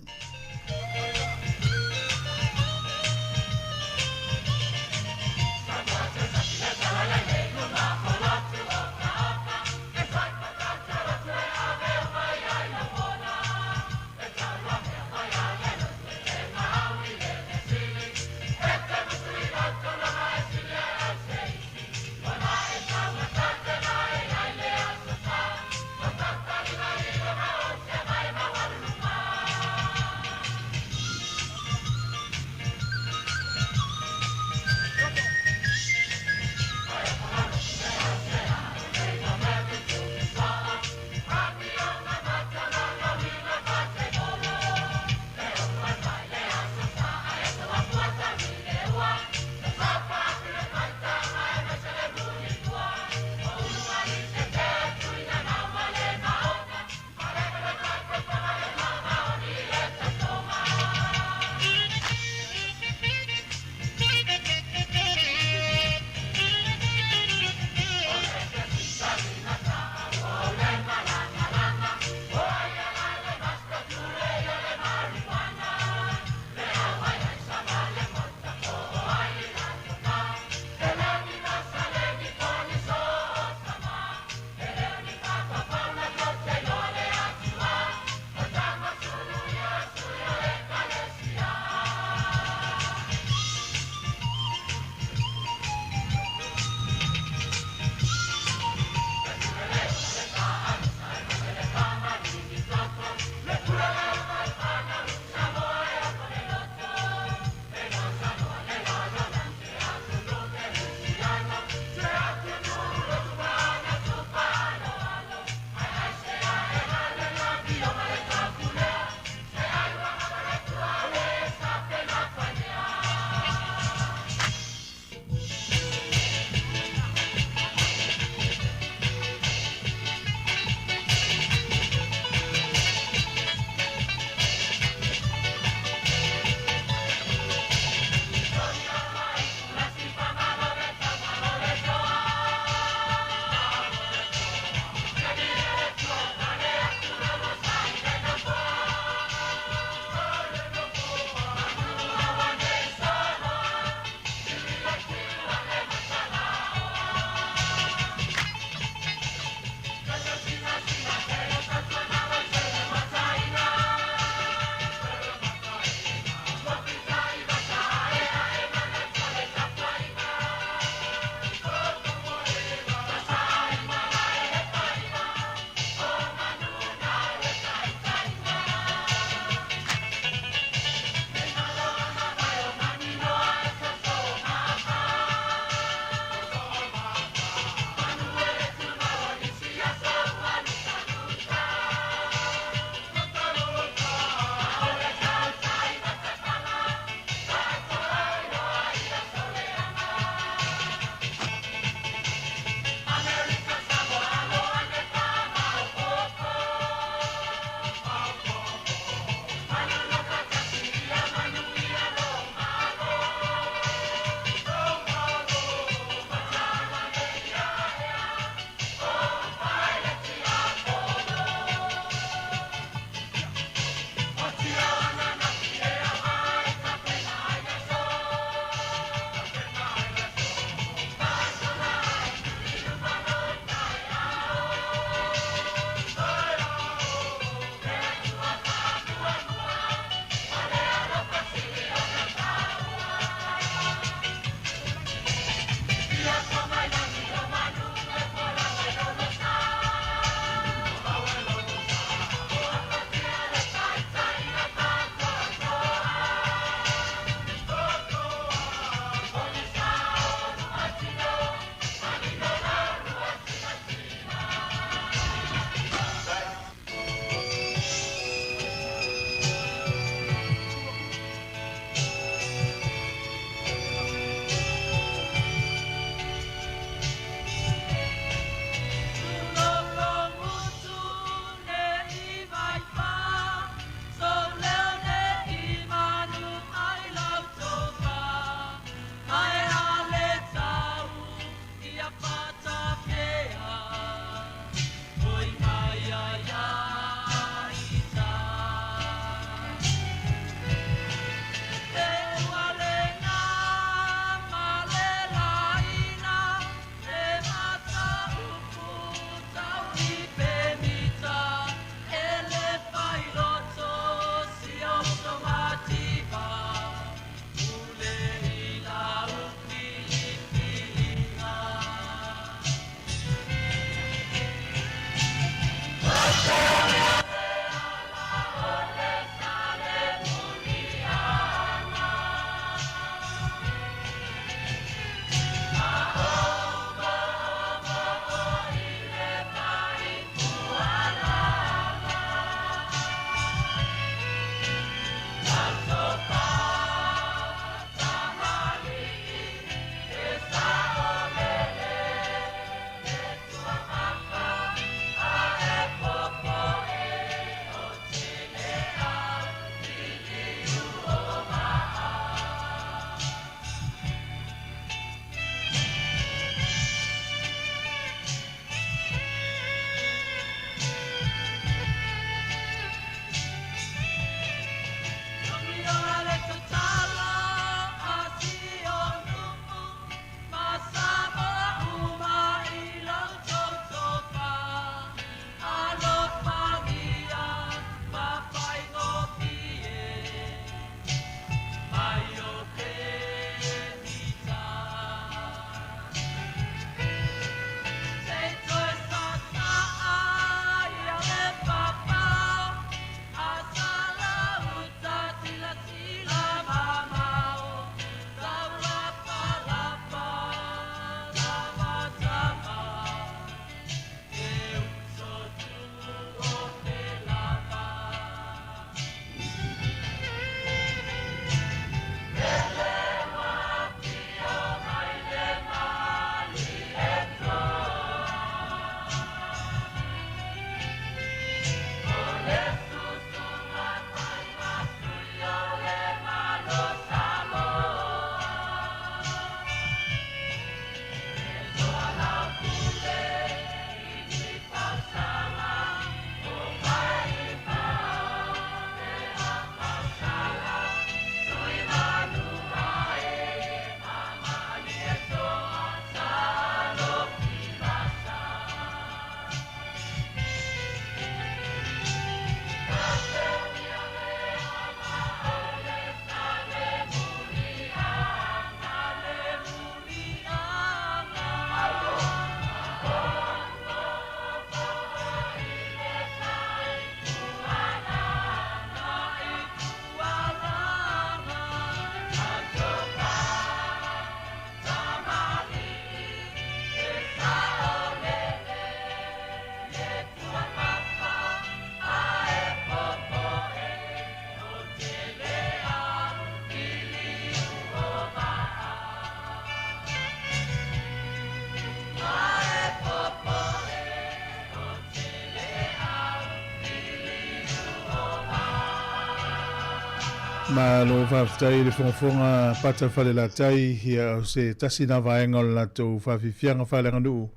Malo faafetai i le fogafoga Pata Falelatai, ia o se tasi na vaega o le latou faafiafiaga faaleaganuu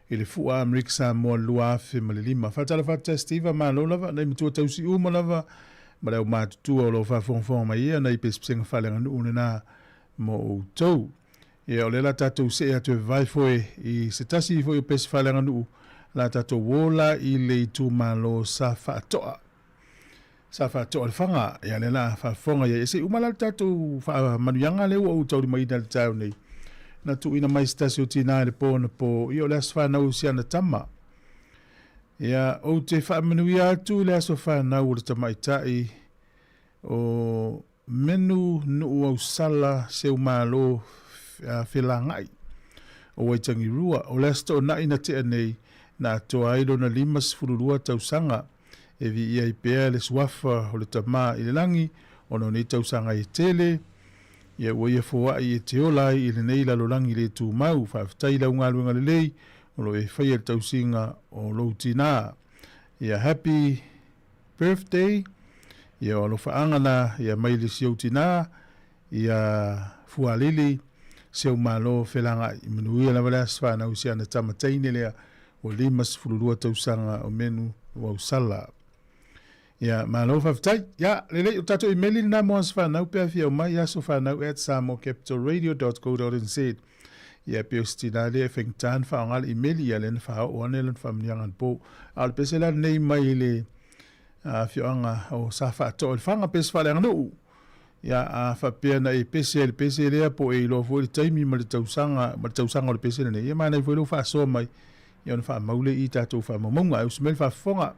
i le Fua Amerika Samoa 2005. Faatalofa atu Steve, malo lava, nai matua tausi uma lava ma le aumatutua o lo o faafogafoga mai ia nai pesepesega faaleaganuu lena mo outou. Ia o lea la tatou see atu e vavae foe i se tasi foi o pese faaleaganuu la tatou ola i le itumalo sa faatoa. Sa faatoa le faga, ia lea la faafofoga ia se uma la le tatou faamanuiaga lea ua ou taulimaina i le taeao nei. Na tuuina mai se tasi o tinā i le po na po, ia o le aso fanau o si ana tama. Ia, ou te faamanuia atu i le aso fanau o le tamaitai o Menu Nuuausala Seumalo Felagai o Waitangirua, o le Aso Toonai na tea nei, na atoa ai lona 52 tausaga. E viia ai pea le suafa o le Tama i le lagi ona o nei tausaga e tele, ia ua ia foai e te ola ai i lenei lalolagi le tumau. Faafetai i lau galuega lelei o lo o e faia i le tausiga o lou tinā. Ia happy birthday, ia o alofaaga na ia mai le si ou tinā, ia Fualili, Seumalo Felagai. Manuia lava le aso fanau si ana tama teine lea ua 52 tausaga o Menu Wausala. Ia, malo faafetai. Ia, lelei, o tatou imeli lena mo aso fanau pe a fia aumai, asofanau@samoacapitalradio.co.nz. Ia, pe o se tinā lea e faigata ona faaaoga le imeli, ia lea na faaoo ane lana faamanuiaga anapo. A o le pese la lenei mai le afioaga o Safaatoa i Lefaga, pese faaleaganuu. Ia, a faapea na e pese ai i le pese lea, po o e iloa foi le taimi ma le tausaga, ma le tausaga o le pese lenei, ia manaia foi lou faasoa mai, ia ona faamau lea i tatou faamaumauga. Ae usi mai le faafofoga.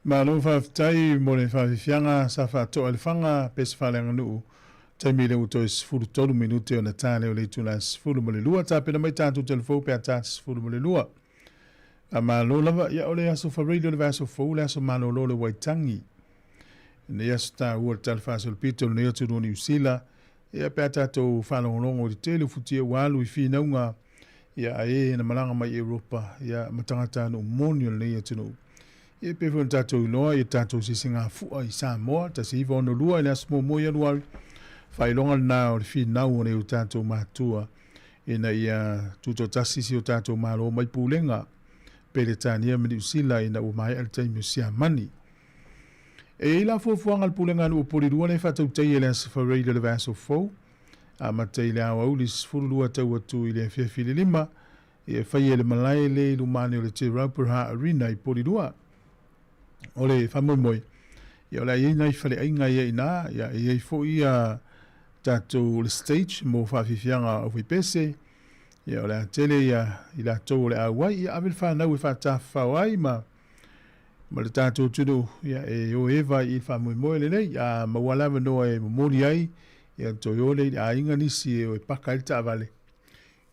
Malo faafetai mo le faafiafiaga sa faatoa i le faga pese faaleaganuu taimi lea ua toe 13 minute ona ta lea o le itula 12. Tapena mai tatou telefou pe a ta 12. Faamalo lava. Ia o le aso Faraile o le vaiaso fou le aso malolo o le Waitangi. Lenei aso taua le tala faasolopito o lenei atunuu o Niu Sila. Ia pe a tatou faalogologo i le tele o futia ua alu i finauga ia a e na malaga mai i Europa ia ma tagatanuu moni o lenei atunuu. Ia pei foi ona tatou iloa ia tatou sisigafua i Samoa 1962 i le aso 1 o Ianuari, faailoga lena o le finau o nai o tatou matua ina ia tutoatasi si o tatou Malo mai pulega Peretania ma Niu Sila ina ua maea le taimi o Siamani. E i ai la fuafuaga a le Pulega a Nuu o Polilua lea e faatautaia i le Aso Faraile o le vaiaso fou, amata i le aoauli 12 tau atu i le afiafi i le 5, e faia i le malae le i luma ane o le Te Rauparaha Arena i Polilua. O le faamoemoe, ia o le a i ai nai faleaiga ia i ina, ia e i ai foi ia tatou o le stage mo faafiafiaga aufaipese, ia o le a tele ia i latou o le a auai, ia ave le fanau e faatafafao ai ma ma le tatou atunuu, ia e o eva i le faamoemoe lenei, a maua le avanoa e momoli ai, ia toe o lea i le aiga nisi e o e paka ai le taavale.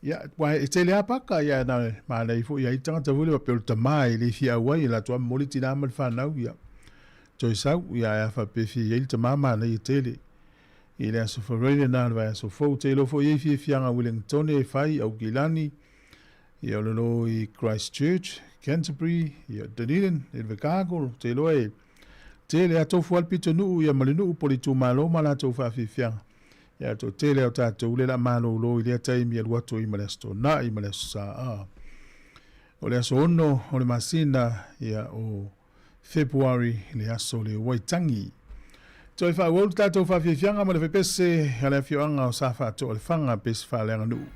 Ia, aua e tele lava paka, ia na manaia foi ai tagata foi lea faapea o le tama e le fia auai, e latou lava momoli tina ma le fanau, ia toe sau, ia ae a faapea e fia i ai le tama, manaia tele. I le aso Faraile lena o le vaiaso fou, te iloa foi i ai fiafiaga Wellingtone e fai, Aukilani, ia o le lo i Christchurch, Canterbury, ia Dunedin, Invercargill, te iloa e tele a tofu lava le pitonuu ia ma le nuu po o le itumalo ma latou faafiafiaga. Ia toatele o tatou le la malolo i lea taimi alu atu ai ma le Aso Toonai ma le Aso Sa. O le aso 6 o le masina ia o February le aso le Waitangi. Toe faaauau le tatou faafiafiaga ma le fepese a le afioaga o Safaatoa Lefaga pese faaleaganuu.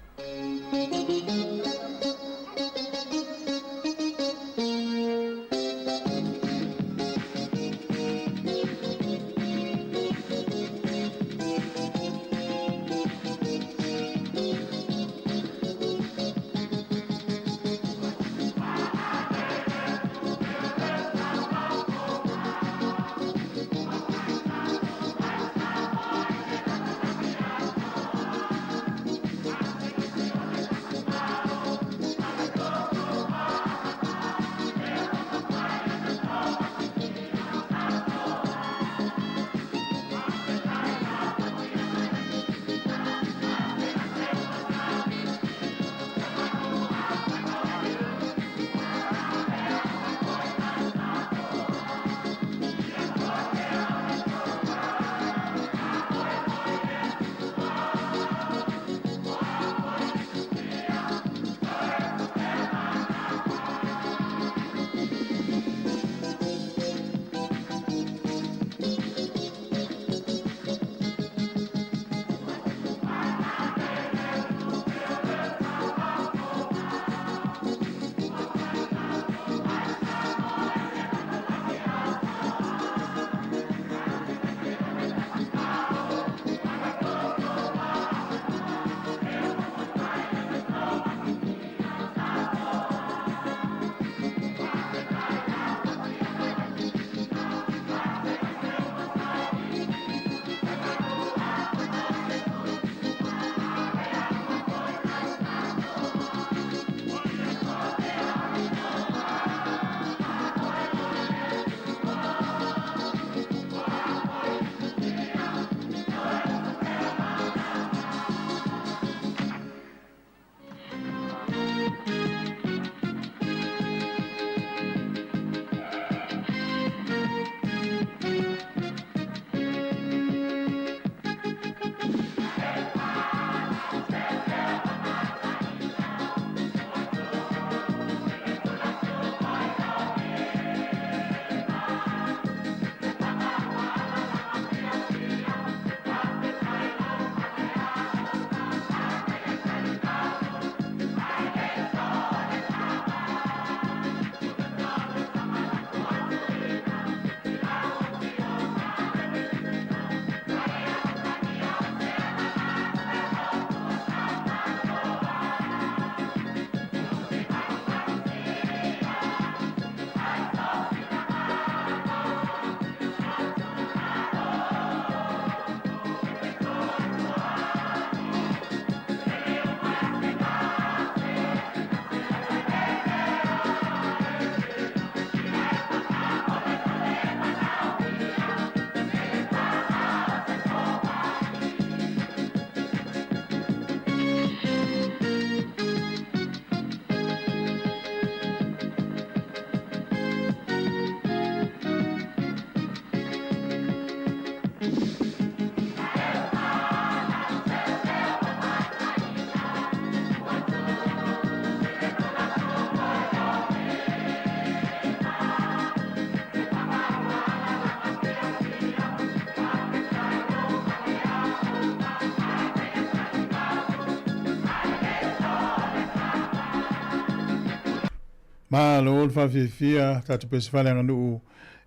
Malo le faafiafia tatou pese faaleaganuu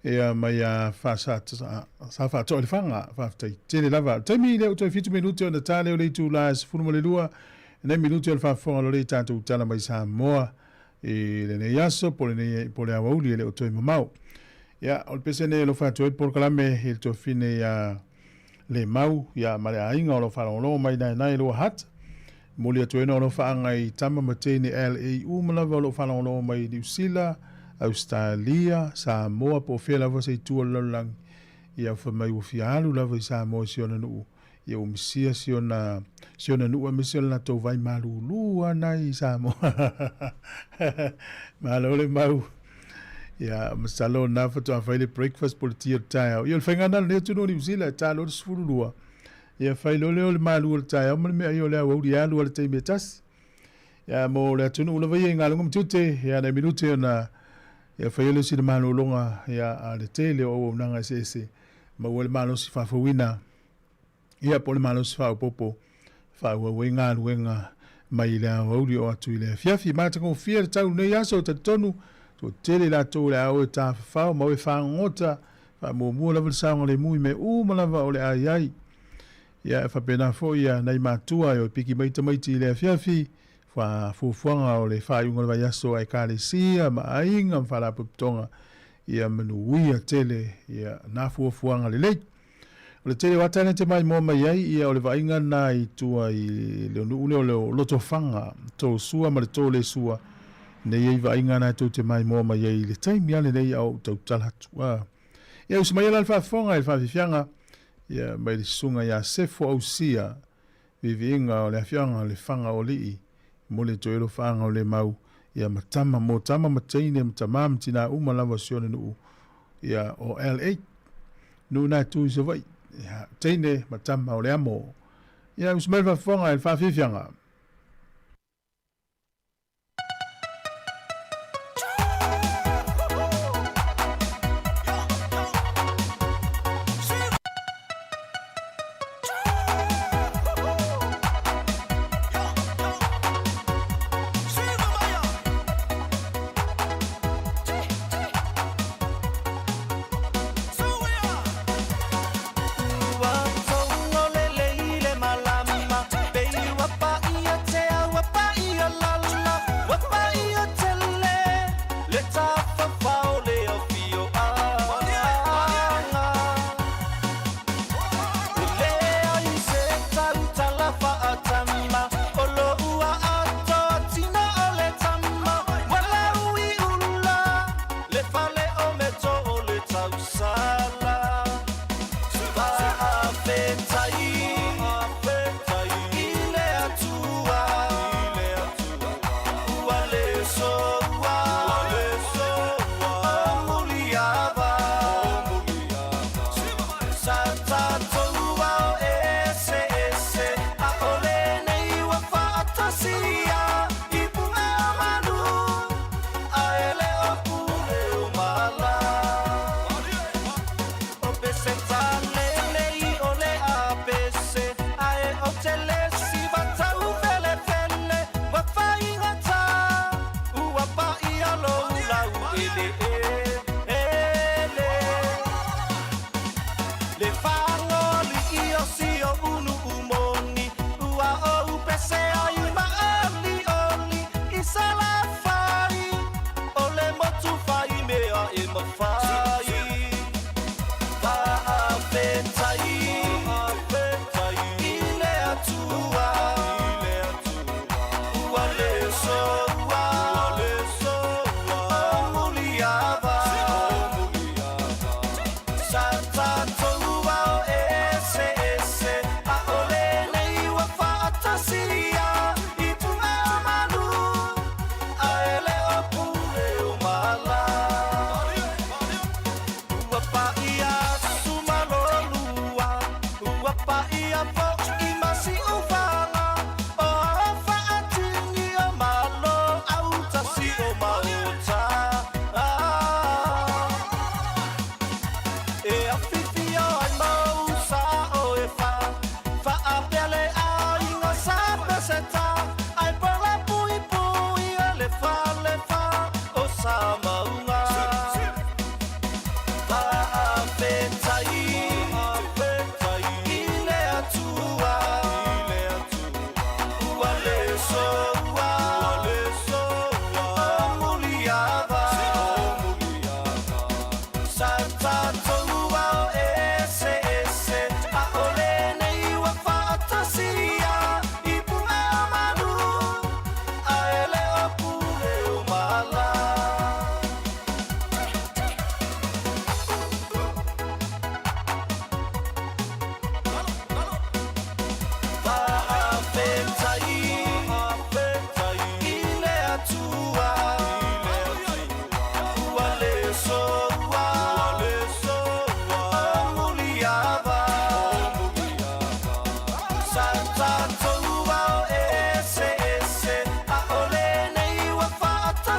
ia mai ia Sa Faatoa i Lefaga. Faafetai tele lava. O le taimi lea ua toe 7 minute ona ta lea o le itula e 12 nai minute o le faafofoga loa lea i tatou tala mai Samoa i lenei aso po o lenei po o le aoauli e le o toe mamao. Ia, o le pese nei e alofa atu ai le polokalame i le tuafafine ia Lemau ia ma le aiga o lo o faalogologo mai naenae Lower Hutt. Momoli atu ai ona alofaaga i tama ma teine LA uma lava o lo o faalogologo mai i Niu Sila, Ausetalia, Samoa po o fea lava se itu o le lalolagi, ia fai mai ua fia alu lava i Samoa i si ona nuu, ia ua misia si ona, si ona nuu aemaise o le latou vai malulu lava na i Samoa. Malo le mau. Ia, masalo o lena faatoa fai le breakfast po o le ti o le taeao. Ia o le faiga lena o lenei atunuu o Niu Sila, e ta loa le 12, Ia fai loa lea o le malu o le taeao ma le meaai o le aoauli e alu lava i le taimi e tasi. Ia mo le atunuu lava ia i galuega ma tiute, ia nai minute ona ia faia lea o sina malologa ia a le tele o auaunaga eseese maua ai le malosi faafouina ia po o le malosi faaopoopo faaauau ai galuega mai le aoauli oo atu i le afiafi. Matagofie le tau i lenei aso, talitonu toatele i latou o le a o e tafafao ma o e fagogota Faamuamua lava le saogalemu i mea uma lava o le a i ai. Ia, e faapena foi ia nai matua e o e piki mai tamaiti i le afiafi, fa fuafuaga o le faaiuga o le vaiaso a Ekalesia ma aiga ma faalapotopotoga, ia manuia tele ia na fuafuaga lelei. O le tele o ata na te maimoa mai ai, ia o le vaaiga na i tua i le nuu lea o le Lotofaga, to sua ma le to le sua, nei ai vaaiga na tou te maimoa mai ai i le taimi lava lenei a o ou tautala atu. A. Ia usi mai la le faafofoga i le faafiafiaga, ia mai le susuga ia Sefo Ausia, viiviiga o le afioaga o Lefaga o Alii, momoli atu ai alofaaga o Lemau, ia ma tama, mo tama ma teine ma tamā ma tinā uma lava o si ona nuu, ia o LA. Nuu na e tu i Savaii, ia teine ma tama o le amo. Ia usi mai le faafofoga i le faafiafiaga. Ua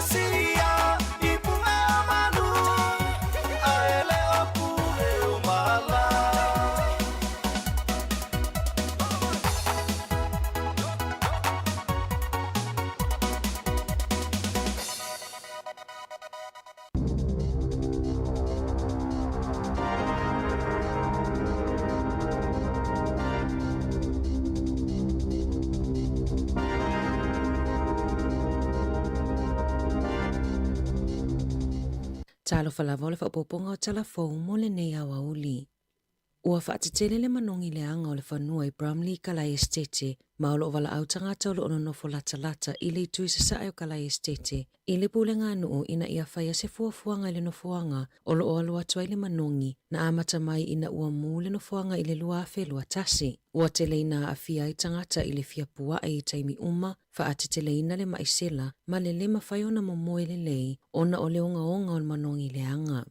Siria i puʻe o manu, a e le o pule o mala. Talofa lava o le faaopoopoga o tala fou mo lenei aoauli. Ua faatetele le manogi leaga o le fanua i Bromley i Kalai Esitete ma o lo o valaau tagata o lo o nonofo latalata i le itu i sasae o Kalai Esitete i le pulega a nuu ina ia faia se fuafuaga i le nofoaga o lo o alu atu ai le manogi na amata mai ina ua mu le nofoaga i le 2021. Ua tele ina aafia ai tagata i le fia puaʻe i taimi uma, faateteleina le maʻi sela ma le lē mafai ona momoe lelei ona o le ogaoga o le manogi leaga.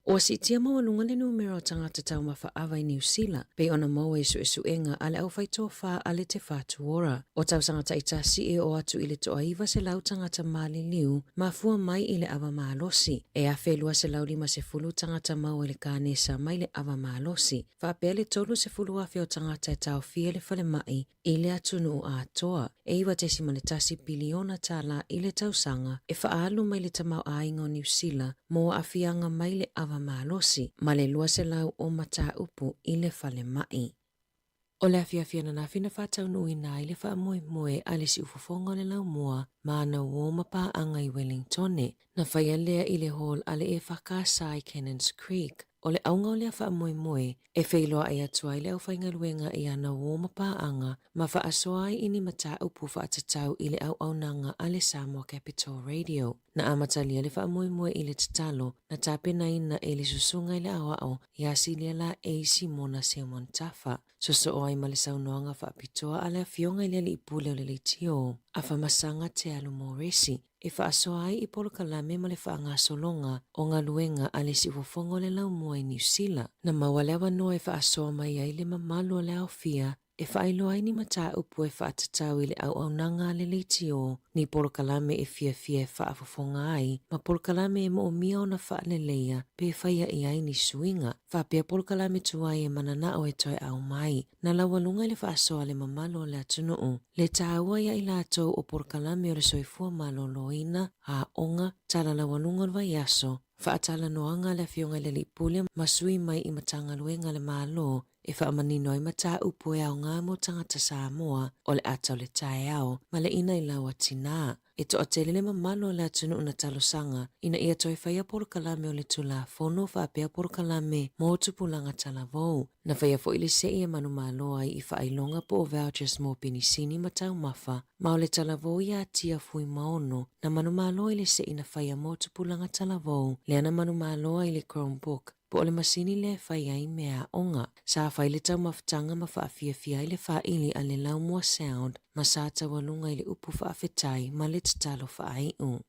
Ua siitia maualuga le numera o tagata taumafa ava i Niu Sila, pei ona maua i suesuega a le aufaitofa a le Te Whatu Ora. O tausaga taitasi e oo atu i le toa-900 tagata maliliu mafua mai i le ava malosi. E 1,250 tagata maua i le kanesa mai le ava malosi, faapea le 30,000 o tagata e taofia i le falemai i le atunuu atoa, e $9.1 piliona tālā i le tausaga e faaalu mai le tamaoaiga o Niu Sila mo aafiaga mai le ava malosi ma le 200 o mataupu i le falemai. O le afiafi ananafi na faataunuuina ai le faamoemoe a le siufofoga o le laumua ma ana uō ma paaga i Wellingtone. Na faia lea i le hall a le EFKS i Cannons Creek. O le auga o lea faamoemoe, e feiloai atu ai le aufaigaluega i ana uō ma paaga ma faasoa ai i ni mataupu faatatau i le auaunaga a le Samoa Capital Radio. Na amatalia le faamoemoe i le tatalo na tapenaina e le Susuga i le Aoao iā Silia Laei Simona Simon Tafa, sosoo ai ma le saunoaga faapitoa a le Afioga i le Alii Pule o le Leitio, Afamasaga Tealu Moresi, e faasoa ai i polokalame ma le faagasologa o galuega a le siufofoga o le laumua i Niu Sila. Na maua le avanoa e faasoa mai ai le mamalu o le aofia e faailoa ai ni mataupu e faatatau i le auaunaga a le leitio, ni polokalame e fiafia e faafofoga ai, ma polokalame e moomia ona faaleleia pe faia i ai ni suiga, faapea polokalame tuai e mananao e toe aumai. Na laualuga i le faasoa a le mamalu o le atunuu, le taua ia i latou o polokalame o le soifua maloloina, aoga, tala laualuga o le vaiaso, faatalanoaga a le Afioga i le Alii Pule ma sui mai i Matagaluega a le Malo e faamanino ai mataupu e aoga mo tagata Samoa o le ata o le taeao ma le inailau a tinā. E toatele le mamalu o le atunuu na talosaga ina ia toe faia polokalame o le Tulafono faapea polokalame mo tupulaga talavou. Na faia foi le sei e manumalo ai i faailoga po o vouchers mo penisini ma taumafa, ma o le talavou iā Tia Fuimaono na manumalo i le sei na faia mo tupulaga talavou, lea na manumalo ai le Chromebook po o le masini lea e fai ai meaaoga. Sa fai le taumafataga ma faafiafia ai le faili a le Laumua Sound ma sa taualuga i le upu faafetai ma le tatalo faaiu.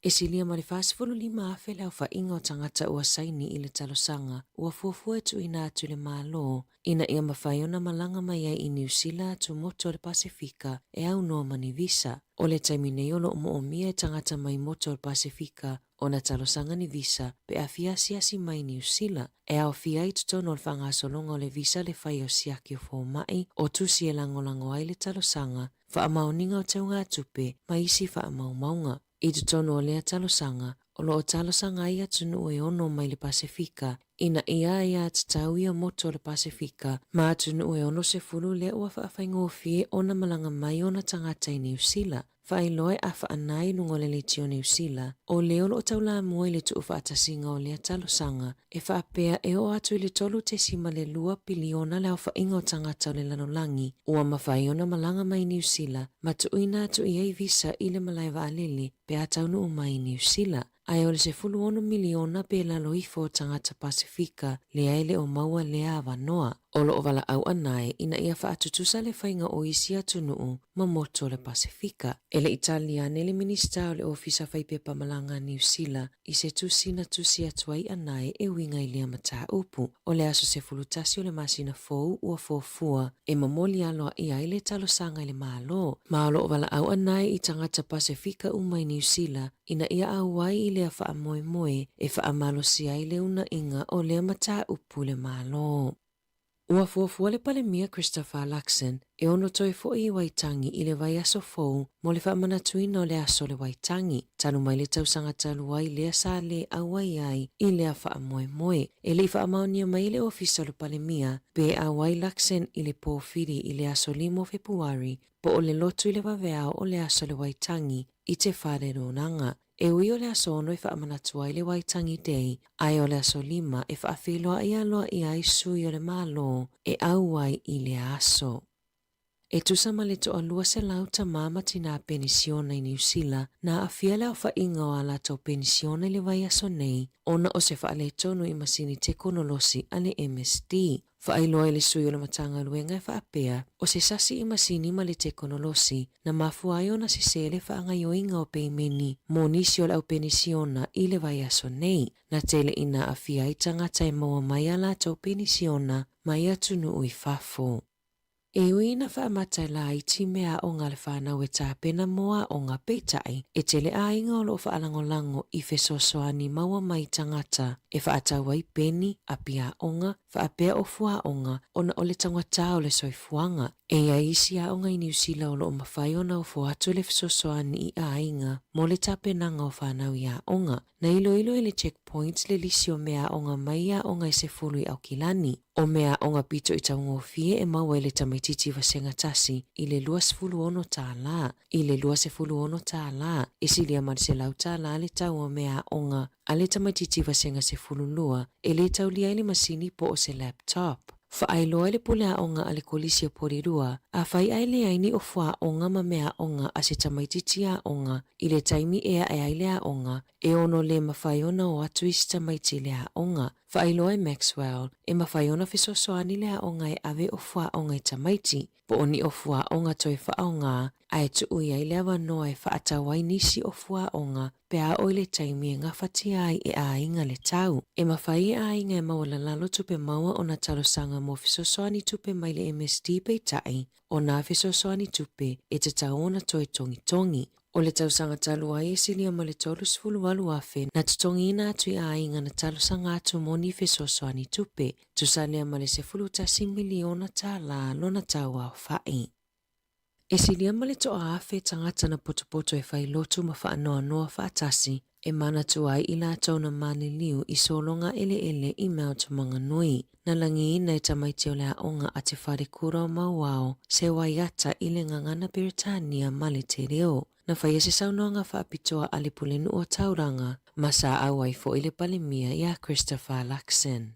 E silia ma le 45,000 le aofaiga o tagata ua saini i le talosaga ua fuafua e tuuina atu i le Malo ina ia mafai ona malaga mai ai i Niu Sila atu motu o le Pasefika e aunoa ma ni visa. O le taimi nei o lo o moomia e tagata mai motu o le Pasefika ona talosaga ni visa pe a fia asiasi mai i Niu Sila, e aofia ai i totonu o le faagasologa o le visa le fai o siaki o fomai, o tusi e lagolago ai le talosaga, faamaoniga o teugatupe ma isi faamaumauga. I totonu o lea talosaga, o lo o talosaga ai atunuu e ono mai le Pasefika ina ia aiatatau ia motu o le Pasefika ma atunuu e 60 lea ua faafaigofie ona malaga mai ona tagata i Niu Sila. Faailoa e afaana i luga o le leitio Niu Sila, o le o lo o taulamua i le tuufaatasiga o lea talosaga, e faapea e oo atu i le 3.2 piliona le aofaiga o tagata o le lalolagi ua mafai ona malaga mai i Niu Sila ma tuuina atu i ai visa i le malae vaalele pe a taunuu mai i Niu Sila. Ae o le 16 miliona pe lalo ifo o tagata Pasefika lea e le o maua lea avanoa. O lo o valaau anae ina ia faatutusa le faiga o isi atunuu ma motu o le Pasefika. E le i tali ane le Minisita o le Ofisa Faipepa Malaga a Niu Sila i se tusi na tusi atu ai anae e uiga i lea mataupu. O le aso 11 o le masina fou ua fuafua e momoli aloaia ai le talosaga i le Malo, ma o lo o valaau anae i tagata Pasefika uma i Niu. Niu Sila ina ia auai i lea faamoemoe e faamalosia ai le uunaiga o lea mataupu i le Malo. Ua fuafua le Palemia Christopher Luxon e ono toe fo'i i Waitangi i le vaiaso fou mo le faamanatuina o le Aso o le Waitangi, talu mai le tausaga talu ai lea sa lē auai ai i lea faamoemoe. E le i faamaonia mai e le Ofisa o le Palemia pe auai Luxon i le pōfili i le aso 5 o Fepuari po o le lotu i le vaveao o le Aso o le Waitangi i te Whare Rōnanga. E ui o le aso 6 e faamanatu ai le Waitangi Day, ae o le aso 5 e faafeiloai aloaia ai sui o le Malo e auai i lea aso. E tusa ma le toalua selau tama ma tinā penisiona i Niu Sila na aafia le aofaiga o ā latou penisiona i le vaiaso nei ona o se faaletonu i masini tekonolosi a le MSD. Faailoa i le sui o le Matagaluega e faapea, o se sasi i masini ma le tekonolosi na mafua ai ona sesē le faagaoioiga o peimeni mo nisi o le aupenisiona i le vaiaso nei. Na tele ina aafia ai tagata e maua mai a latou penisiona mai atunuu i fafo. E ui ina faamata e laiti mea aoga a le fanau e tapena mo aoga, peitai, e tele aiga o lo o faalagolago i fesoasoani maua mai tagata e faatau ai peni, api aoga, faapea o fuaoga ona o le taugata o le soifuaga. E i ai isi aoga i Niu Sila o lo o mafai ona ofo atu le fesoasoani i aiga mo le tapenaga o fanau i aoga. Na iloilo e le Checkpoint le lisi o mea aoga mai aoga e 10 i Aukilani. O mea aoga pito i taugofie e maua i le tamaitiiti vasega tasi i le 26 tālā. I le 26 tālā, e silia ma le 100 tālā le tau o mea aoga a le tamaitiiti vasega 12 e lē taulia ai le masini po o se laptop. Faailoa i le pule aoga a le Kolisi o Porirua, afai ae leai ni ofo aoga ma mea aoga a se tamaitiiti aoga i le taimi e ae ai le aoga, e ono lē mafai ona o atu isi tamaiti i le aoga. Faailoa e Maxwell, e mafai ona fesoasoani le aoga e ave ofo aoga i tamaiti, po o ni ofo aoga toe faaaoga, ae tuu i ai le avanoa e faatau ai nisi ofo aoga pe a oo i le taimi e gafatia ai e aiga le tau. E mafai e aiga e maualalalo tupe maua ona talosaga mo fesoasoani tupe mai le MSD peitai, o nā fesoasoani tupe e tatau ona toe togitogi. O le tausaga talu ai e silia ma le 38,000 na totogiina atu i aiga na talosaga atu mo ni fesoasoani tupe, tusa lea ma le $11 miliona tālā lona tau aofai. E silia ma le 1,000 tagata na potopoto e fai lotu ma faanoanoa faatasi e manatu ai i latou na maliliu i sologa eleele i Mount Maunganui. Na lagiina e tamaiti o le aoga a Te Wharekura o Mauao se waiata i le gagana Peretania ma le te reo. Na faia se saunoaga faapitoa a le Pulenuu o Tauranga ma sa auai foi le Palemia iā Christopher Luxon.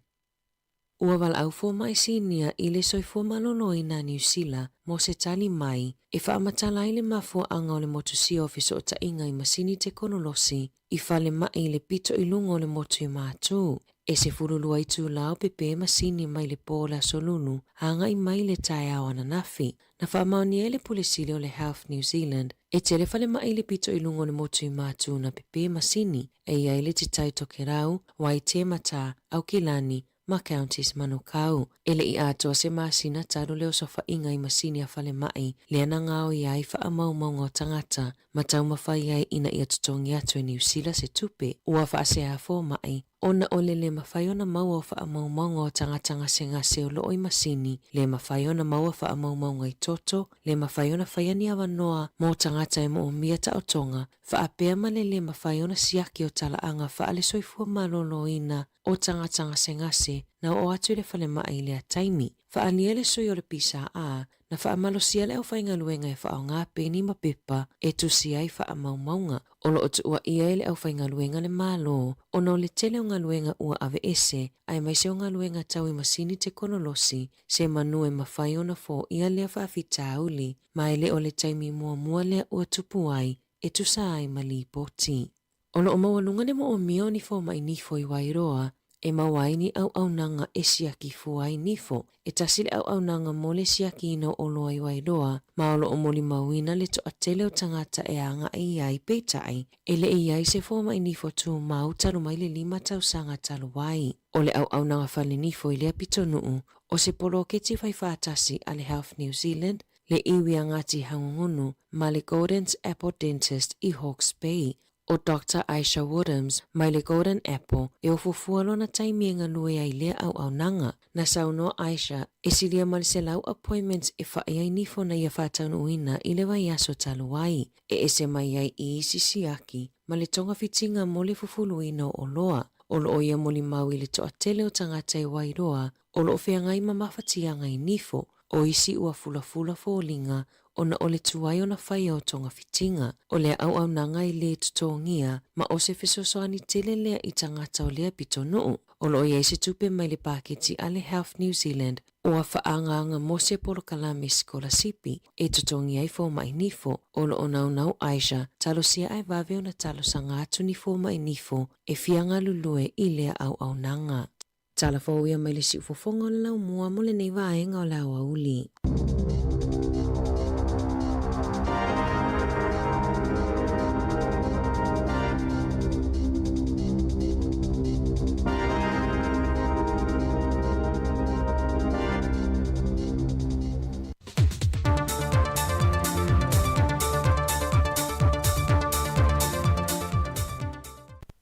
Ua valaau fomai sinia i le soifua maloloina a Niu Sila mo se tali mai e faamatala ai le mafuaaga o le motusia o fesootaiga i masini tekonolosi i falemai i le pito i luga o le motu i Matū. E 12 itulā o pepē masini mai le pō o le Aso Lulu agai mai le taeao ananafi. Na faamaonia e le Pule Sili o le Health New Zealand e tele falemai i le pito i luga o le motu i Matū na pepē masini e i ai le Te Tai Tokerau, Waitematā, Aukilani, ma Counties Manukau. E le i atoa se masina talu le osofaiga i masini a falemai lea na gaoia ai faamaumauga o tagata ma taumafai ai ina ia totogi atu e Niu Sila se tupe ua faasea fomai ona o le lē mafai ona maua o faamaumauga o tagata gasegase o lo o i masini, lē mafai ona maua faamaumauga i toto, lē mafai ona faia ni avanoa mo tagata e moomia taotoga, faapea ma le lē mafai ona siaki o talaaga faale-soifua maloloina o tagata gasegase na oo atu i le falemai i lea taimi. Faaalia le sui o le PSA na faamalosia le aufaigaluega e faaaoga peni ma pepa e tusi ai faamaumauga. O lo o tuuaia e le aufaigaluega le Malo ona o le tele o galuega ua aveese aemaise o galuega tau i masini tekonolosi se manu e mafai ona foia lea faafitauli ma e le o le taimi muamua lea ua tupu ai e tusa ai ma lipoti. O lo o maualuga le moomia o ni fomai nifo i Wairoa e maua ai ni auaunaga e siaki fua ai nifo. E tasi le auaunaga mo le siakiina o oloa i Wairoa ma o lo o molimauina le toatele o tagata e agai i ai peitai e le i ai se fomai nifo tumau talu mai le 5 tausaga talu ai. O le auaunaga fale nifo i lea pitonuu o se poloketi fai faatasi a le Health New Zealand. le iwi a Ngāti Hangungunu ma le Golden's Apple Dentist i Hawke's Bay. ʻO Doctor Aisha Woodhams mai le Golden Apple e ofofua lona taimi e galue ai lea auaunaga. Na saunoa Aisha, e silia ma le 100 appointments e faʻi ai nifo na ia faataunuuina i le vaiaso talu ai, e ese mai ai i isi siaki ma le togafitiga mo le fufuluina o oloa. O loo ia molimau i le toatele o tagata e Wairoa o loo feagai ma mafatiaga i nifo, o isi ua fulafula foliga ona o le tuai ona faia o togafitiga. O lea auaunaga e lē totogia ma o se fesoasoani tele lea i tagata o lea pitonuu. O loo i ai se tupe mai le paketi a le Health New Zealand ua faaagaaga mo se polokalame sikolasipi e totogi ai fomai nifo. O loo naunau Aisha, talosia ae vave ona talosaga atu ni fomai nifo e fia galulue i lea auaunaga. Tala fou ia mai le siufofoga o le laumua mo lenei vaega o le aoauli.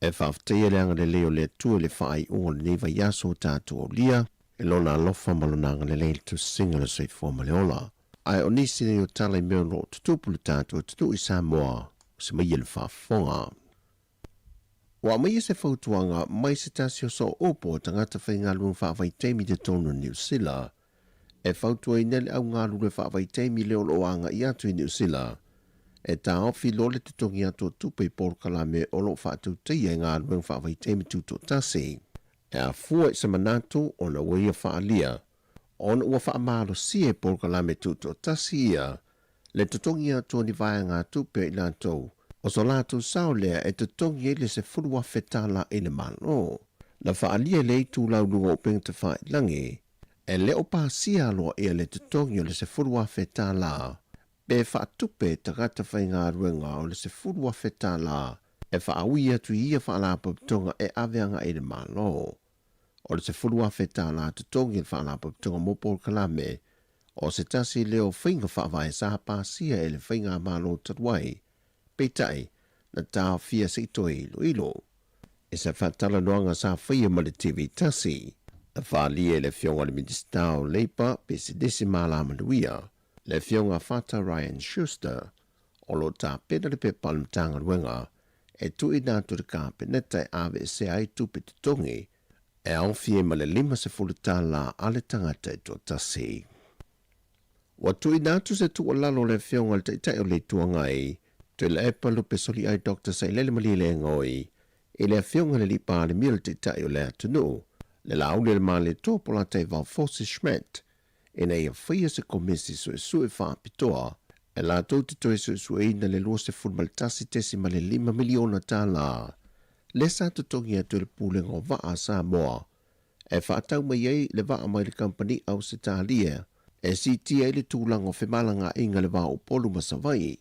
E faafetaia le agalelei o le Atua i le faaiuga o lenei vaiaso o tatou aulia, i Lona alofa ma Lona agalelei i le tusiga o le soifua ma le ola. Ae o nisi nei o tala i mea o lo o tutupu i le tatou atunuu i Samoa, o se maia le faafofoga. Ua aumaia se fautuaga mai se tasi o sooupu o tagata faigaluega faavaitaimi i totonu o Niu Sila e fautuaina le au galulue faavaitaimi lea o lo o agai atu i Niu Sila e taofi loa le totogi atu o tupe i polokalame o lo o faatautaia i galuega faavaitaimi tutoatasi. E afua i se manatu ona ua ia faaalia ona ua faamalosia i polokalame tutoatasi ia le totogi atu o ni vaegatupe a i latou, o so latou sao lea e totogi ai le $10,000 i le Malo. Na faaalia e le itulau luga o upega tafailagi, e le o pasia aloaia le totogi o le $10,000 pe faatupe tagata faigaluega o le $10,000 e faaui atu i ia faalapotopotoga e ave agai i le Malo. O le $10,000 totogi o le faalapotopotoga mo polokalame o se tasi lea o faiga faavae sa pasia e le faigamalo talu ai, peitai, na taofia se i toe iloilo. I se faatalanoaga sa faia ma le TV tasi, na faaalia e le Afioga i le Minisita o Leipa, Pisinisi ma Alamanuia, le Afioga Fata Ryan Schuster, o lo o tapena le pepa a le Matagaluega e tuuina atu i le Kapeneta e aveesea ai tupe totogi e aofia ai ma le $50 a le tagata e toatasi. Ua tuuina atu se tuualalo a le Afioga i le Taitai o le Itu Agai, Tuilaepa Lupesoliai Doctor Sailele Malielegaoi, i le Afioga i le Alii Palemia o le Taitai o le atunuu, le Laauli o le Malietoa Polataivao Fosi Schmidt, ina ia faia se komisi suesue faapitoa e latou te toe suesueina le $21.5 miliona tala lea sa totogi atu e le Pulega o Vaa a Samoa e faatau mai ai le vaa mai le kamupani Ausetalia e siitia ai le tulaga o femalagaaiga i le va o Upolu ma Savaii.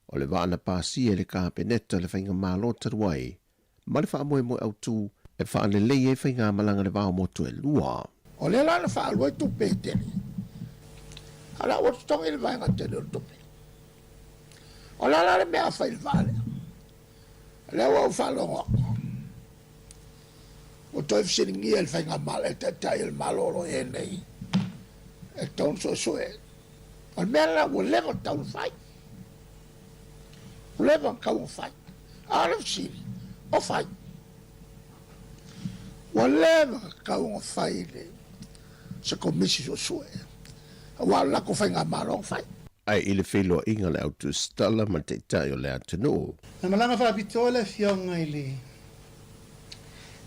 O le vaa na pasia e le Kapeneta o le Faigamalo talu ai ma le faamoemoe autu e faalelei ai faigamalaga i le va o motu e lua. O lea la na faaalu ai tupe e tele, a o lea ua totogi le vaega tele o le tupe. O le a la le mea a fai i le vaa lea? O lea ua ou faalogo atu, ua toe fesiligia e le faigamalo, e le Taitai o le Malo o lo o i ai nei, e tatau ona suesue. O le mea lena ua leva ona tatau ona fai. Ua leva ona tatau ona fai. A o le fesili, o fai? Ua leva ona tatau ona fai le se Komisi Suesue, aua o le latou faigamalo na fai. Ae i le feiloaiga a le autusitala ma le Taitai o le atunuu. Na malaga faapitoa le Afioga i le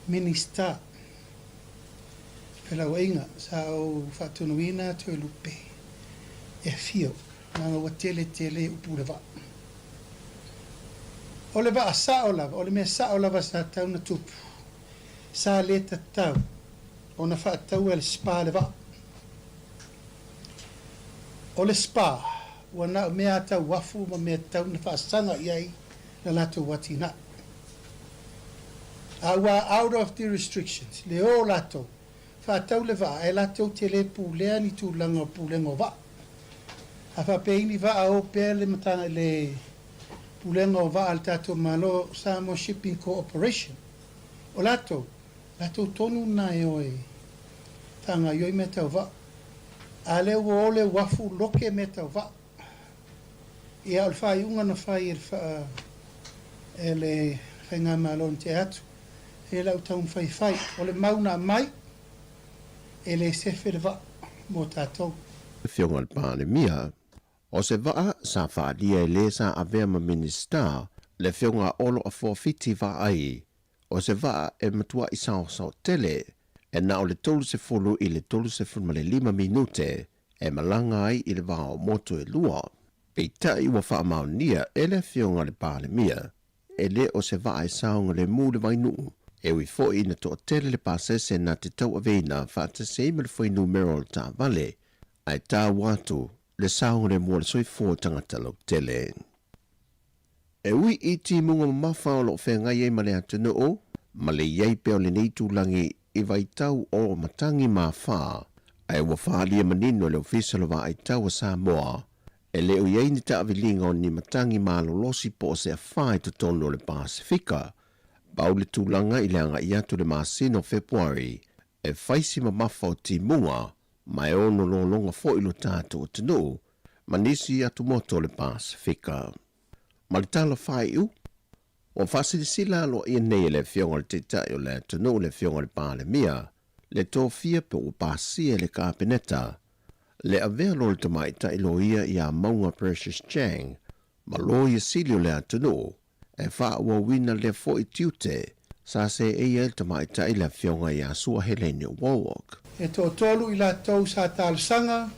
Minisita Felauaiga sa ou faatonuina Toelupe e afio leaga ua tele tele upu le vaa. O le vaa sao lava, o le mea sao lava sa tau na tupu, sa le tatau ona faataua e le SPA le vaa. O le SPA, ua na o mea a tau afu ma mea tau na faasaga i ai la latou atinae. A ua out of the restrictions, le o latou, faatau le vaa, ae latou te le pulea ni tulaga o pulega o vaa. A faapea i ni vaa o pea le mataga le Pulega o Vaa a le tatou Malo, Samoa Shipping Corporation, o latou, latou tonu lena e o e faagaoioi mea tau vaa. A lea ua o le uafu loke mea tau vaa. Ia, o le faaiuga na fai e le faa, e le Faigamalo na tea atu, e lau taumafai e fai. O le mau na aumai, e le sefe le vaa mo tatou. Afioga i le Palemia, O se vaa sa faaalia e le sa avea ma Minisita, le Afioga a Olo Afoafiti Vaai, o se vaa e matuaʻi saosao tele, e na o le 30 i le 35 minute e malaga ai i le va o motu e lua. Peitai ua faamaonia e le Afioga i le Palemia, e le o se vaa e saogalemu le vainuu, e ui foi ina toatele le pasese na te tauaveina faatasi ai ma le fuainumera o le taavale, ae taua atu le saogalemu o le soifua o tagata lautele. E ui i timuga mamafa o lo o feagai ai ma le atunuu, ma le i ai pea o lenei itulagi i vaitau o matagi mafā, ae ua faaalia manino e le Ofisa o le Vaaitau a Samoa, e le o i ai ni taaviliga o ni matagi malolosi po o se afā i totonu o le Pasefika. Pau le tulaga i le agai atu i le masina o Fepuari e fai si mamafa o timuga ma e ono lologa foi lo tatou atunuu ma nisi atumotu o le Pasefika. Ma le tala faaiu, ua faasilasila aloaia nei e le Afioga i le Taitai o le atunuu le Afioga i le Palemia le tofia pe ua pasia e le Kapeneta le avea loa le tamaitai loia ia Mauga Precious Chang ma Loia Sili o le atunuu e faaauauina lea foi tiute sa seei ai le tamaitai le Afioga ia Sua Helene Wallwork. E toatolu i latou sa talosaga,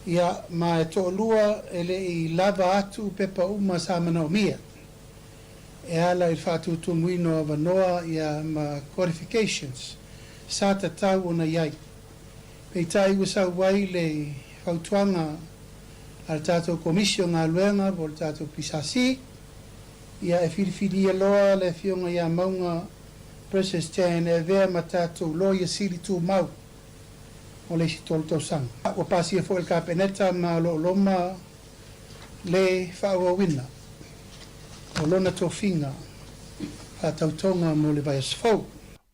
ia, ma e toalua e le i lava atu pepa uma sa manaomia e ala i le faatutumuina o avanoa, ia, ma qualifications sa tatau ona i ai. Peitai ua sau ai le fautuaga a le tatou Komisi o Galuega po o le tatou PSC, ia e filifilia loa le Afioga ia Mauga Precious Chan e avea ma tatou Loia Sili Tumau mo le isi tolu tausaga. Ua pasia foi e le Kapeneta ma o lo o loma le faaauauina o lona tofiga faatautoga mo le vaiaso fou.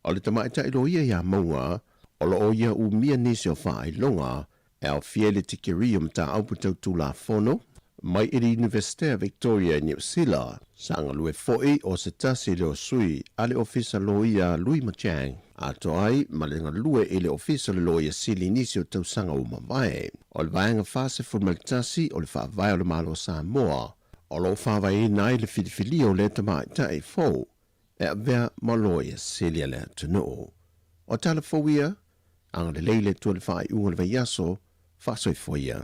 O le tamaitai loia ia Mauga, o lo o ia umia nisi o faailoga e aofia i le tikeri o mataupu tau Tulafono mai i le Iunivesite a Victoria i Niu Sila. Sa galue foi o se tasi lea o sui a le Ofisa Loia Lui Machang, atoa ai ma le galue i le Ofisa o le Loia Sili i nisi o tausaga ua mavae. O le Vaega 41 o le Faavae o le Malo o Samoa o lo o faavaeina ai le filifilia o lea tamaitai fou e avea ma Loia Sili a le atunuu. O tala fou ia, agalelei le Atua i le faaiuga o le vaiaso, faasoifua ia.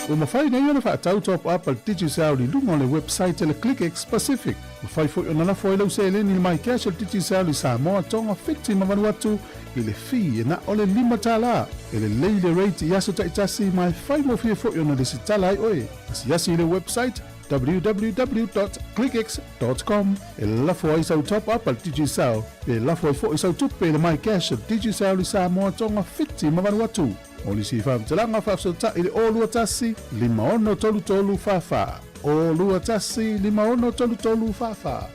Ua mafai nei ona faatau top up a le Digicel i luga o le website a le ClickX Pacific. Mafai foi ona lafo ai lau seleni i le MyCash a le Digicel i Samoa, Tonga, Fiti ma Vanuatu i le fee e na o le $5. E lelei le rate i aso taitasi ma e faigofie foi ona lesitala ai oe. Asiasi i le website www.clickx.com e lafo ai sau top up a le Digicel pe lafo ai foi sau tupe i le MyCash a le Digicel i Samoa, Tonga, Fiti ma Vanuatu. Mo nisi faamatalaga faafesootai i le 021 5633 44. 021 5633 44.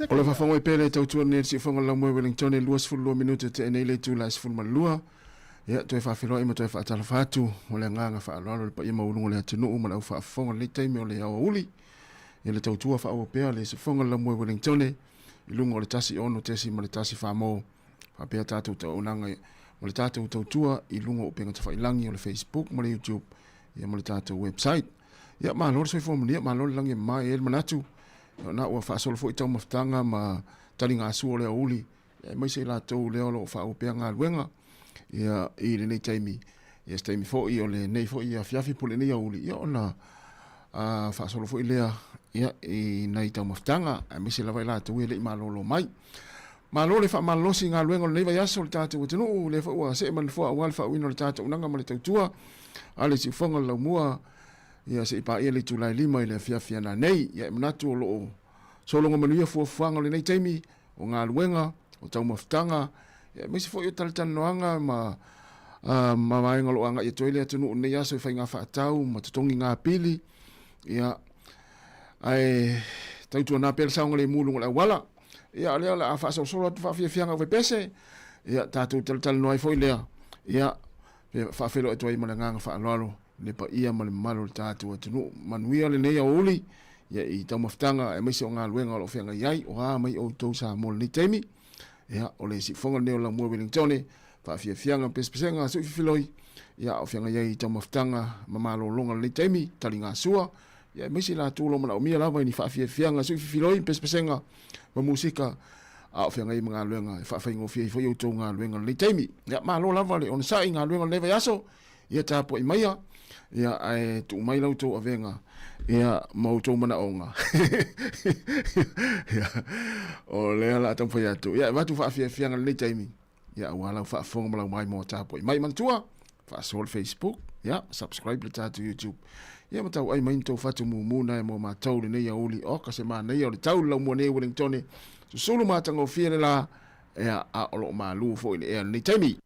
O le faafagoe pea le tautua nei le siufoga o le laumua i Wellington e 22 minute tea nei le itula e 12. Ia, toe faafeiloai ma toe faatalofa atu mo le agaga faaaloalo i le paia maualuga o le atunuu ma le au faafofoga i lenei taimi o le aoauli. Ia le tautua faaauau pea le siufoga o le laumua i Wellington i luga o le 16.1 mo faapea tatou tauaunaga ma le tatou tautua i luga o upega tafailagi o le Facebook ma le YouTube ia ma le tatou website. Ia malo le soifua manuia, malo le lagi e mama, e i ai le manatu ona ua faasolo foi taumafataga ma taligasua o le aoauli aemaise i latou lea o lo o faaauau pea galuega ia i lenei taimi. Ia se taimi foi o lenei foi afiafi po o lenei aoauli ia ona faasolo foi lea ia i nai taumafataga aemaise lava i latou e le i malolo mai. Malo le faamalolosi i galuega o lenei vaiaso le tatou atunuu, lea foi ua see ma le nofoa aua le faauuina o le tatou auaunaga ma le tautua a le siufofoga o le laumua ia se i paia le itula e 5 i le afiafi ana nei. Ia e manatu o lo o sologa manuia fuafuaga o lenei taimi, o galuega, o taumafataga, ia aemaise foi o talatalanoaga ma ma vaega o lo o agai atu ai le atunuu i lenei aso i faiga faatau ma totogi gapili. Ia, ae tautuana pea le saogalemu i luga o le auala. Ia, o lea o le a faasolosolo atu faafiafiaga ufepese, ia, tatou talatalanoa ai foi lea, ia, faafeiloai atu ai ma le agaga faaaloalo le paia ma le mamalu o le tatou atunuu. Manuia lenei aoauli, ia, i taumafataga aemaise o galuega o lo o feagai ai, o a mai outou Samoa i lenei taimi. Ia, o le siufofoga lenei o Laumua Wellingtone, faafiafiaga ma pesepesega a Suififiloi, ia, a o feagai ai i taumafataga ma malologa i lenei taimi, taligasua, ia, aemaise i latou o lo o manaomia lava i ni faafiafiaga suififiloi, pesepesega ma musika, a o feagai ma galuega e faafaigofie ai foi outou galuega i lenei taimi. Ia, malo lava le onosai i galuega o lenei vaiaso, ia tapuai maia, ia, ae tuu mai la outou avega, ia, ma outou manaoga. Ia, o lea o le a taumafai atu. Ia, e avatu faafiafiaga i lenei taimi, ia, aua lau faafofoga ma lau maimoa tapuai mai. Manatua, faasoa le Facebook, ia, subscribe le tatou YouTube, ia ma tauai mai ni tou fatu mumu na e mo matou lenei aoauli. Oka se manaia o le tau le laumua nei i Wellingtone, susulu matagofie le la, ia, a o lo o malu foi le ea i lenei taimi.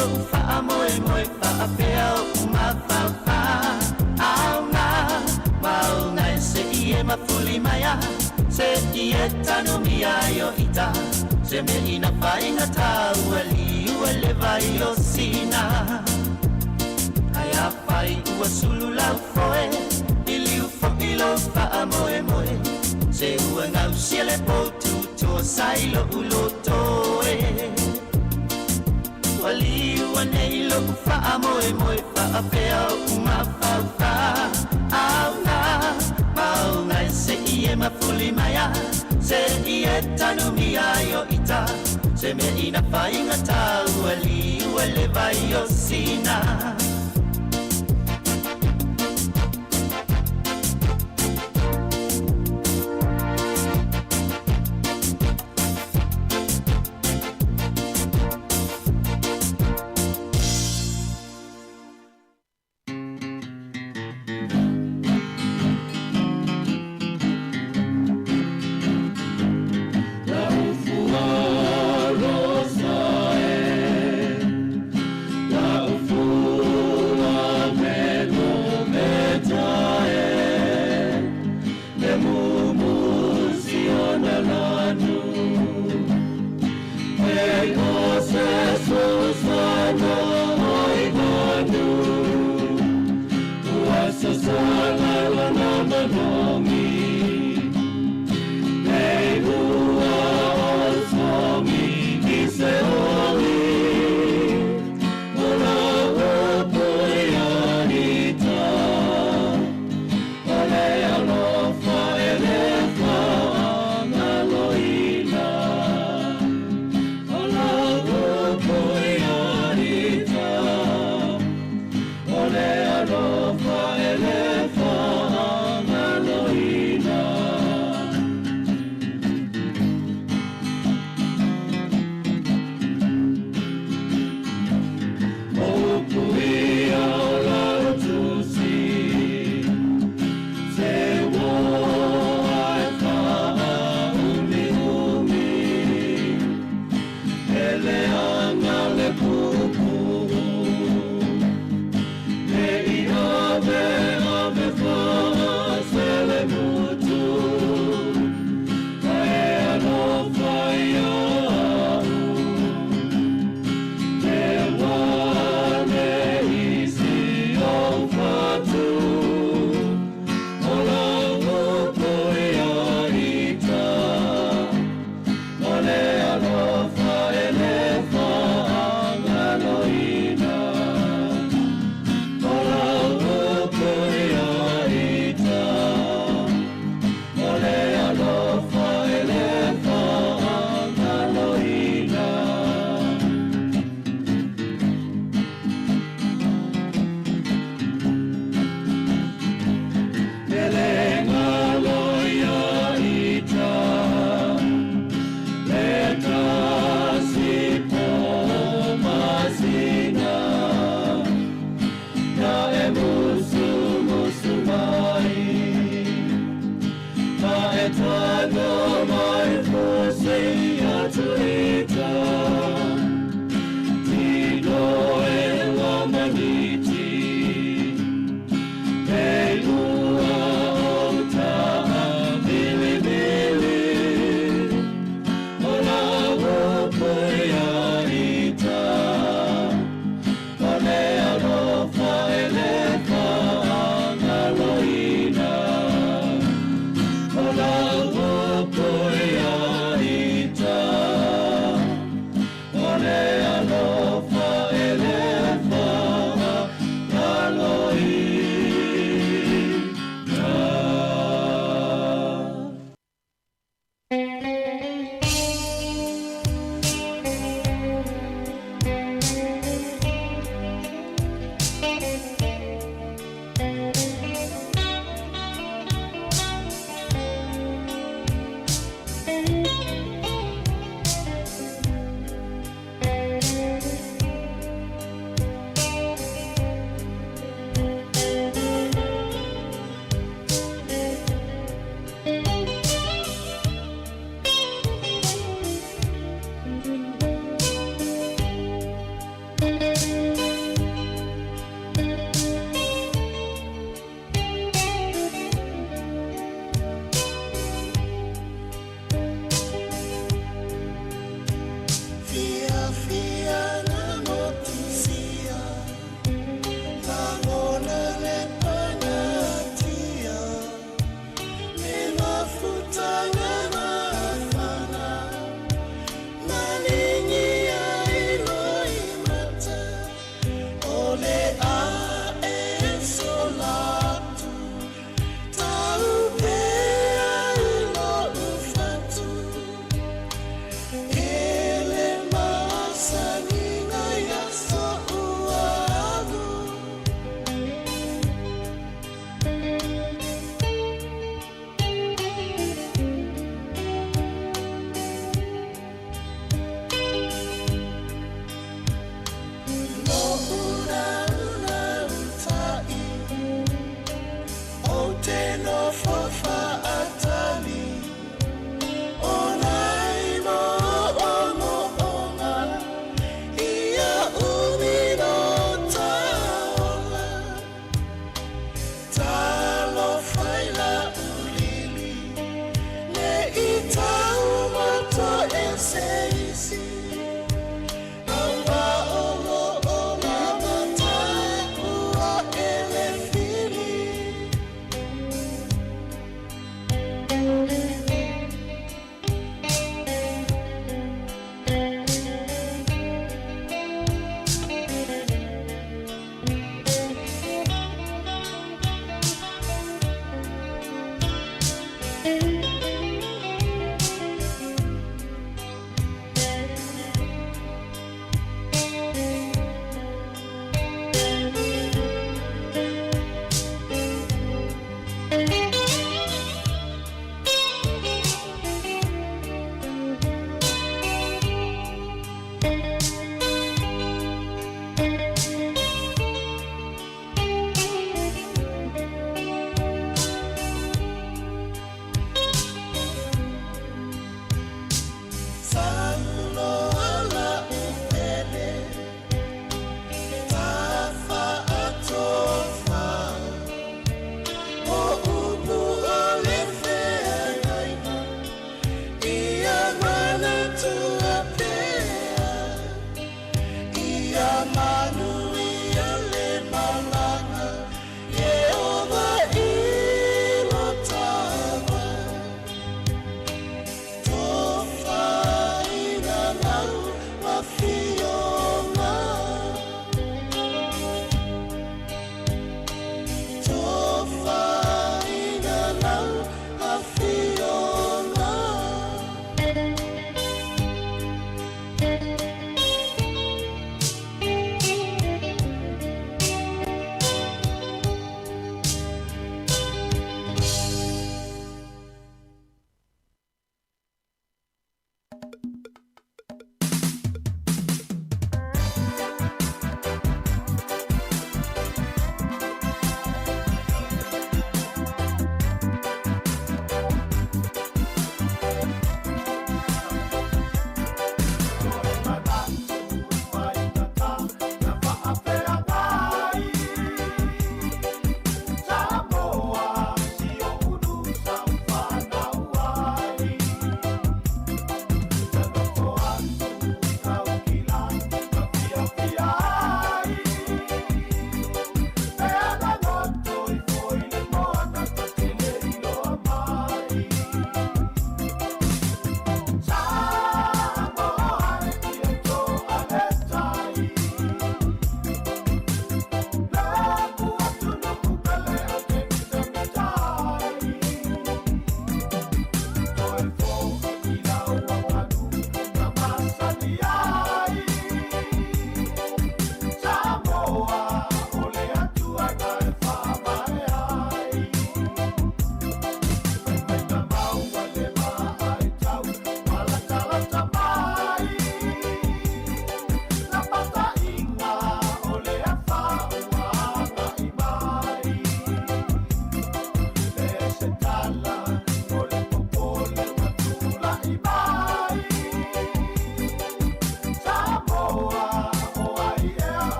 lo'u fa'amoemoe fa'apea o'u mafaufā Auga mauga e se'i e mafuli mai a Se'i e tanumia ai o ita Se mea ina faigatā ua liu e le vai o sina Ae afai ua sulu lau foe I liu fo'i lou fa'amoemoe Se ua gausia le poutu tosa i lo'u loto e Ua liu nei lo'u fa'amoemoe Fa'apea o'u mafaufā Auga mauga e se'i e mafuli mai a Se'i e tanumia ai o ita Se mea ina faigatā ua liu e le vai o Sina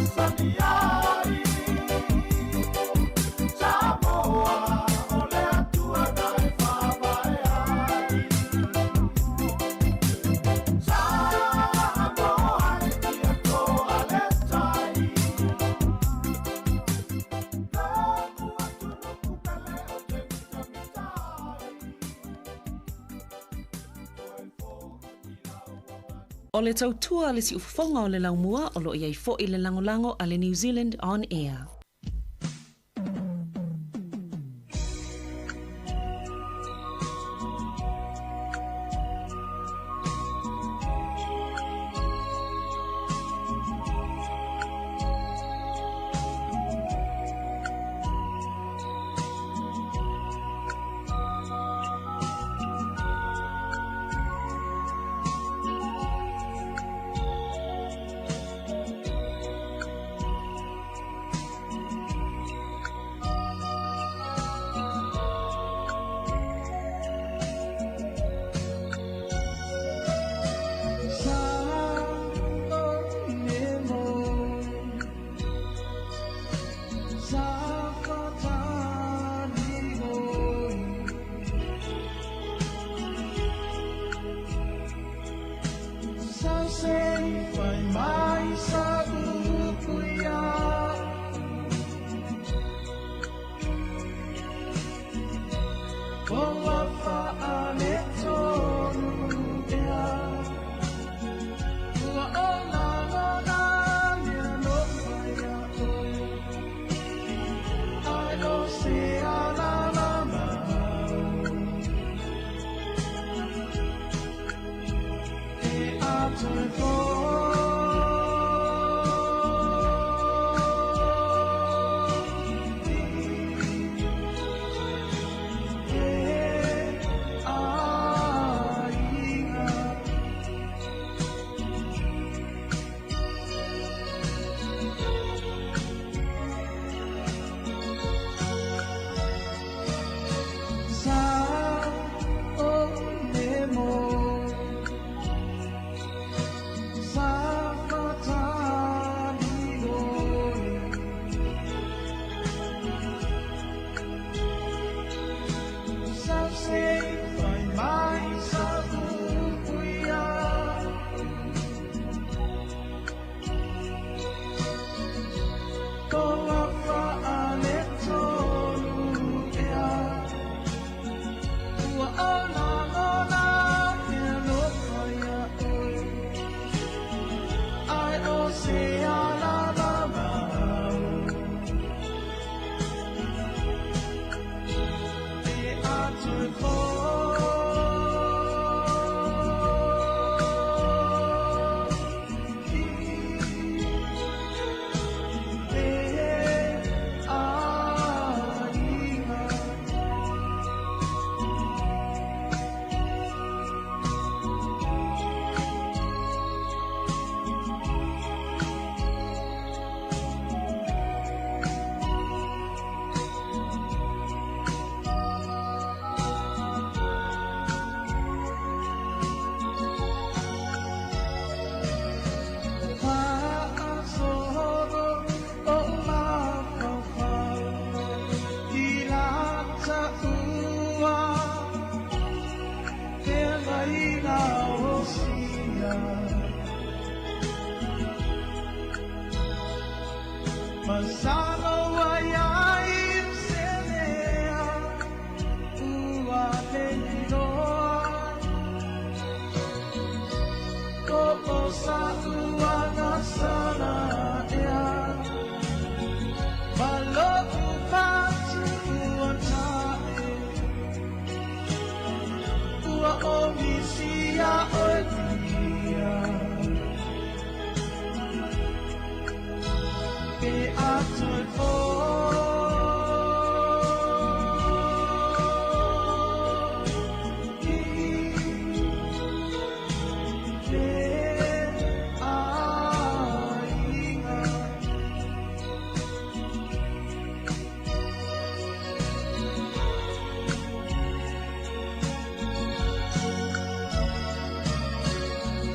masani ai. Samoa, o le Atua na e faavae ai. Samoa e tiakoa le tai. Lo'u atunuu pele ou te mitamita ai. Toe fo'i lau aganuu. O le tautua a le siufofoga o le laumua o lo o i ai foi le lagolago a le New Zealand On Air.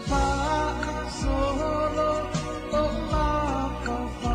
Fa solo o ma fa.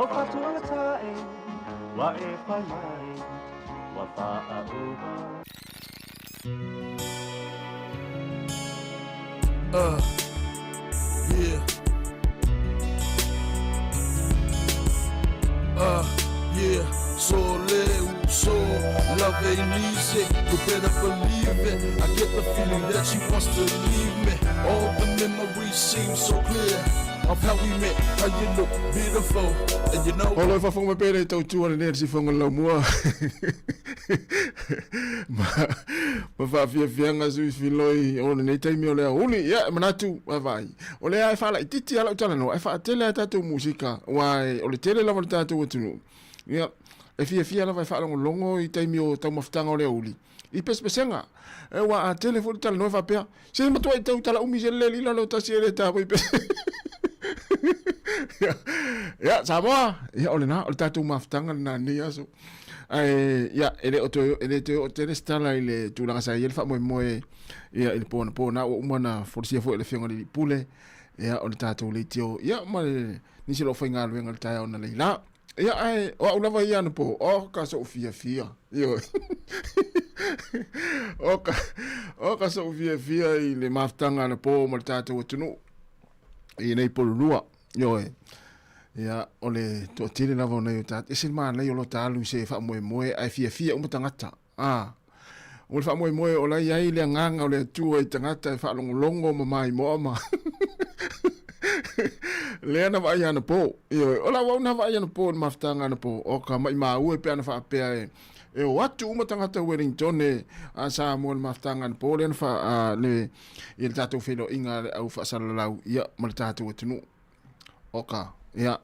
Lou fatuagata e Ua e fai mai Ua faauma. Yeah. Yeah. So le so love ain't easy. You better believe it. I get the feeling that she wants to leave me. All the memories seem so clear of how we met, how you look beautiful, and you know. O lo e faafofoga mai pea le tautua lenei a le sifoga o le laumua ma, ma faafiafiaga sui filoi o lenei taimi o le aouli. Ia, e manatu, vaavaai, o lea e faalaitiiti lava lau talanoa, ae faatele a tatou musika, aua o le tele lava o le tatou atunuu, ia, e fiafia lava e faalogologo i taimi o taumafataga o le aouli, i pesepesega. E aua a tele foi le talanoa e faapea, se matuai tau talaumi se lele lila lo tasi e le tā foi pese. Ia, Samoa, ia o lena, o le tatou mafutaga lena nei aso. Ae, ia, e le o toe, e le toe o tele se tala i le tulaga sa i ai le faamoemoe, ia, i le po anapo na ua uma na folasia foi e le Afioga i le Alii Pule, ia, o le tatou leitio, ia, ma le nisi o lo o faigaluega i le taeao analeila. Ia, ae, o au lava ia anapo, o ka so'u fiafia, ioe. O ka, o ka so'u fiafia i le mafutaga anapo ma le tatou atunuu i nei polulua, ioe. Ia, o le toatele lava o nai o tatou, ese le manaia o lo ta alu i se faamoemoe ae fiafia uma tagata. A, o le faamoemoe o la e i ai le agaga o le Atua i tagata e faalogologo ma maimoa ma lea na vaai anapo. Ioe, o lau au na vaai anapo i le mafutaga anapo, o ka maimau e pe ana faapea e e o atu uma tagata Wellingtone a Samoa i le mafutaga anapo lea na fa, a, le, i le tatou feiloaiga a le au faasalalau, ia, ma le tatou atunuu. Oka, ia,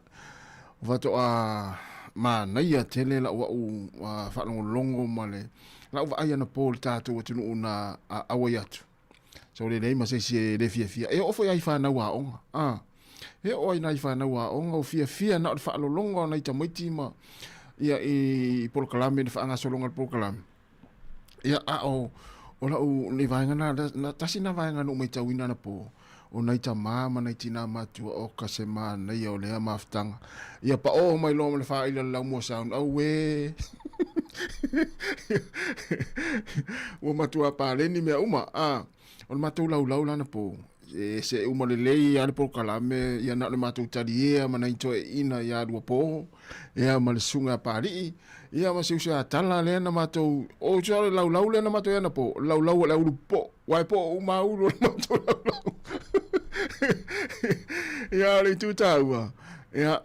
faatoa manaia tele lau au faalogologo ma le lau vaai anapo i le tatou atunuu na auai atu. So le leai ma se isi e le fiafia. E oo foi lava i fanau aoga. A, e oo ai nai fanau aoga o fiafia na o le faalologo o nai tamaiti ma ia i polokalame le faagasologa o le polokalame. Ia, a o, o lau, le vaega na, na, tasi na vaega na ou matauina anapo, o nai tamā ma nai tinā matua, o ka se manaia o lea mafutaga. Ia paoo mai loa ma le faaila le laumua sound, auē! Ua matua paleni mea uma, a, o le matou laulau la anapo, e se uma lelei lava le polokalame, ia na o le matou taliea ma nai toeaiina ia Luapo, ia ma le susuga ia Papalii, ia ma si uso ia Tala lea na matou, o uso o le laulau lea na matou i anapo, o le laulau a le aulu popo, aua e popo uma lava ulu o le matou laulau. Ia, o le itu taua, ia,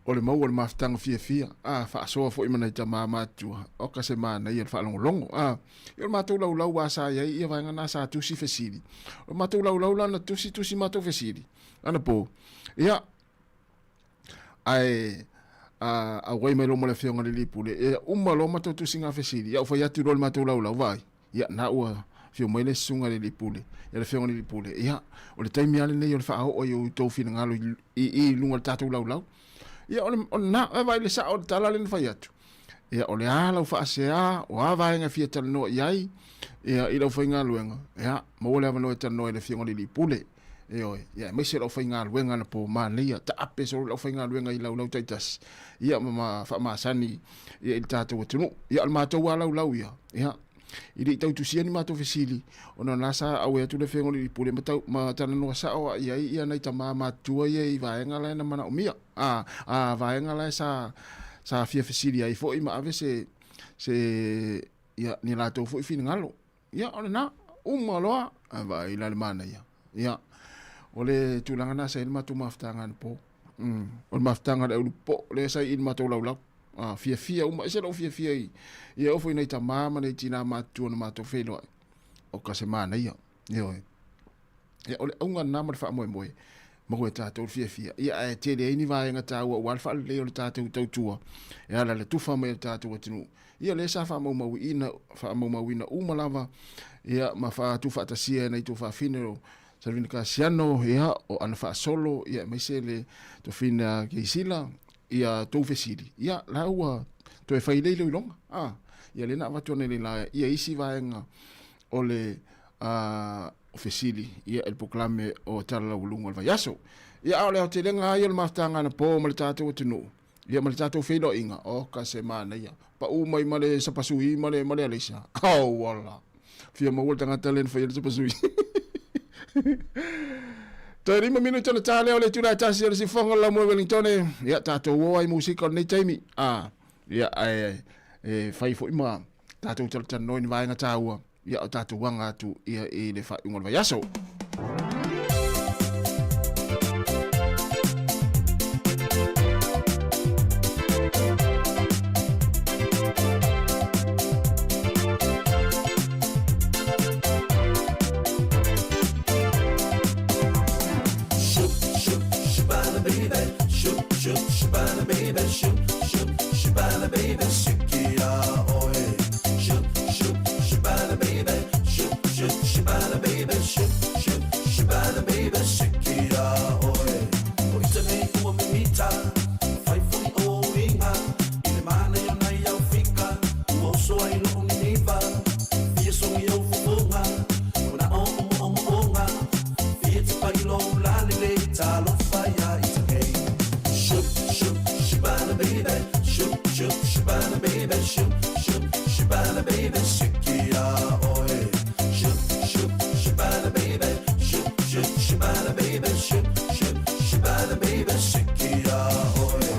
o le maua o le mafutaga fiafia, a, faasoa foi ma nai tama matutua, oka se manaia le faalogologo, a. Ia o le matou laulau lava sa i ai ia vaega na sa tusi fesili. O le matou laulau la na tusi tusi matou fesili anapo. Ia, ae a auai mai loa ma le Afioga i le Alii Pule, ia uma loa matou tusiga fesili, ia ou fai atu loa i le matou laulau, vaai, ia na ua afio mai le Susuga i le Alii Pule, ia le Afioga i le Alii Pule, ia, o le taimi lava lenei o le faaoo i outou finagalo i, i, i luga o le tatou laulau. Ia, o le, o lena, vaai le sao o le tala lea na fai atu. Ia, o le a lau faasea, o a vaega e fia talanoa i ai, ia, i lau faigaluega, ia, maua le avanoa e talanoa i le Afioga i le Alii Pule. Ioe, ia, aemaise le aufaigaluega anapo manaia, taape solo le aufaigaluega i laulau taitasi, ia, ma, ma faamasani ia, i le tatou atunuu. Ia, o le matou lava laulau ia, ia, i le i tau tusia ni matou fesili, ona o lena sa auai atu le Afioga i le Alii Pule ma tau, ma talanoa sao i ai ia nai tama matutua ia i vaega la e na manaomia, a, a vaega la e sa, sa fia fesili ai foi ma ave se, se, ia, ni latou foi finagalo. Ia, o lena, uma loa, ae vaai la le manaia. Ia, o le tulaga lena sa i ai le matou mafutaga anapo. O le mafutaga a le aulu popo, lea sa i i le matou laulau. A, fiafia uma, ese lou fiafia i, ia oo foi i nai tama ma nai tina matutua na matou feiloai. O ka se manaia, ioe. Ia, o le auga lena ma le faamoemoe, maua e tatou le fiafia. Ia, ae tele ai ni vaega taua aua le faaleleia o le tatou tautua e ala i le tufa mai o le tatou atunuu. Ia, lea sa faamaumauina, faamaumauina uma lava, ia, ma faatufaatasia e nai tuafafine o Salvini Kasiano, ia, o Ana Faasolo, ia, aemaise le tuafafine a Keisila, ia tou fesili, ia, la ua toe fai lelei iloiloga. A, ia, lea na avatu analeila ia isi vaega o le a, o fesili ia i le polokalame o Tala Laualuga o le Vaiaso. Ia, a o le aotelega lava ia o le mafutaga anapo ma le tatou atunuu. Ia ma le tatou feiloaiga, oka se manaia. Pau mai ma le sapasui ma le ma le alaisa. Auala. Fia maua le tagata lea na faia le sapasui. Toe 5 minute ona ta lea o le itula e tasi o le sifoga o le laumua i Wellington. Ia, tatou o ai musika o lenei taimi. Ah, ia, ae e fai foi ma tatou talatalanoa i ni vaega taua. Ia, o tatou aga atu ia i le faaiuga o le vaiaso. Shoot, shoot, shabana baby. Shoot, shoot, shabana baby. Shoot, shoot, shabana baby. Sikia oe. Shoot, shoot, shabana baby. Shoot, shoot, shabana baby. Shoot, shoot, shabana baby. Sikia oe. O ita nei ua mimita. Fai foi o inga. I le mana i ona i au fika. Ua oso ai loo niniva. Fia songi au fofoga. Ona o o o o o Fia te pai lo lalele. Talofa ia ita nei. Shoot, shoot, shabana baby. Shoot, shoot, shabana baby. Shoot, shoot, shabana baby. Sikia oe. Shoot, shoot, shabana baby. Shoot, shoot, shabana baby. Shoot, shoot, shabana baby. Sikia oe.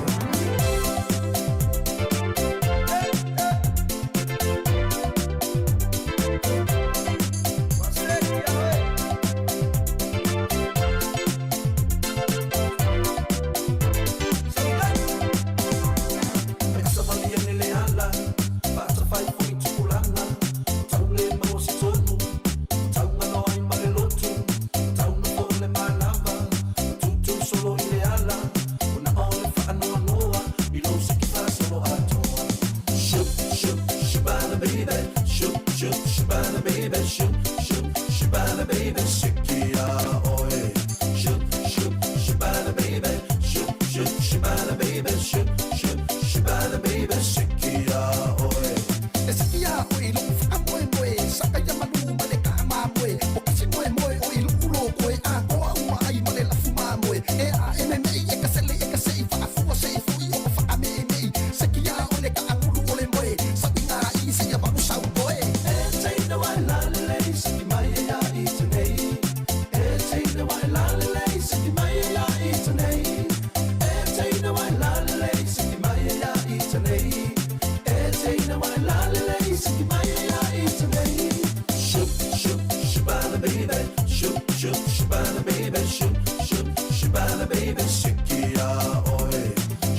Shoot, shoot, shabana baby. Shoot, shoot, shabana baby. Shoot, shoot, shabana baby. Sikia oe. Shoot, shoot, shabana baby. Shoot, shoot, shabana baby. Shoot, shoot, shabana baby. Sikia oe. E sikia o i lou faamoemoe saka ia malu ma le kaamamoe o kasi moemoe o i lu'u lokoe atoa ua ai ma le lafu mamoe e a e meme'i e kasele e kase'i faafua se'i fo'i o ma faame'eme'i sekia o le kaagulu o le moe saʻiga i seia malu sautoe. E teine wai lalelei siki mai e ia i tenei. E teine wai lalelei siki mai e ia i tenei. E teine wai lalelei siki mai e ia i tenei. E teine wai lalelei siki mai e ia i tenei. Shoot, shoot, shabana baby. Shoot, shoot, shabana baby. Shoot, shoot, shabana baby. Sikia oe.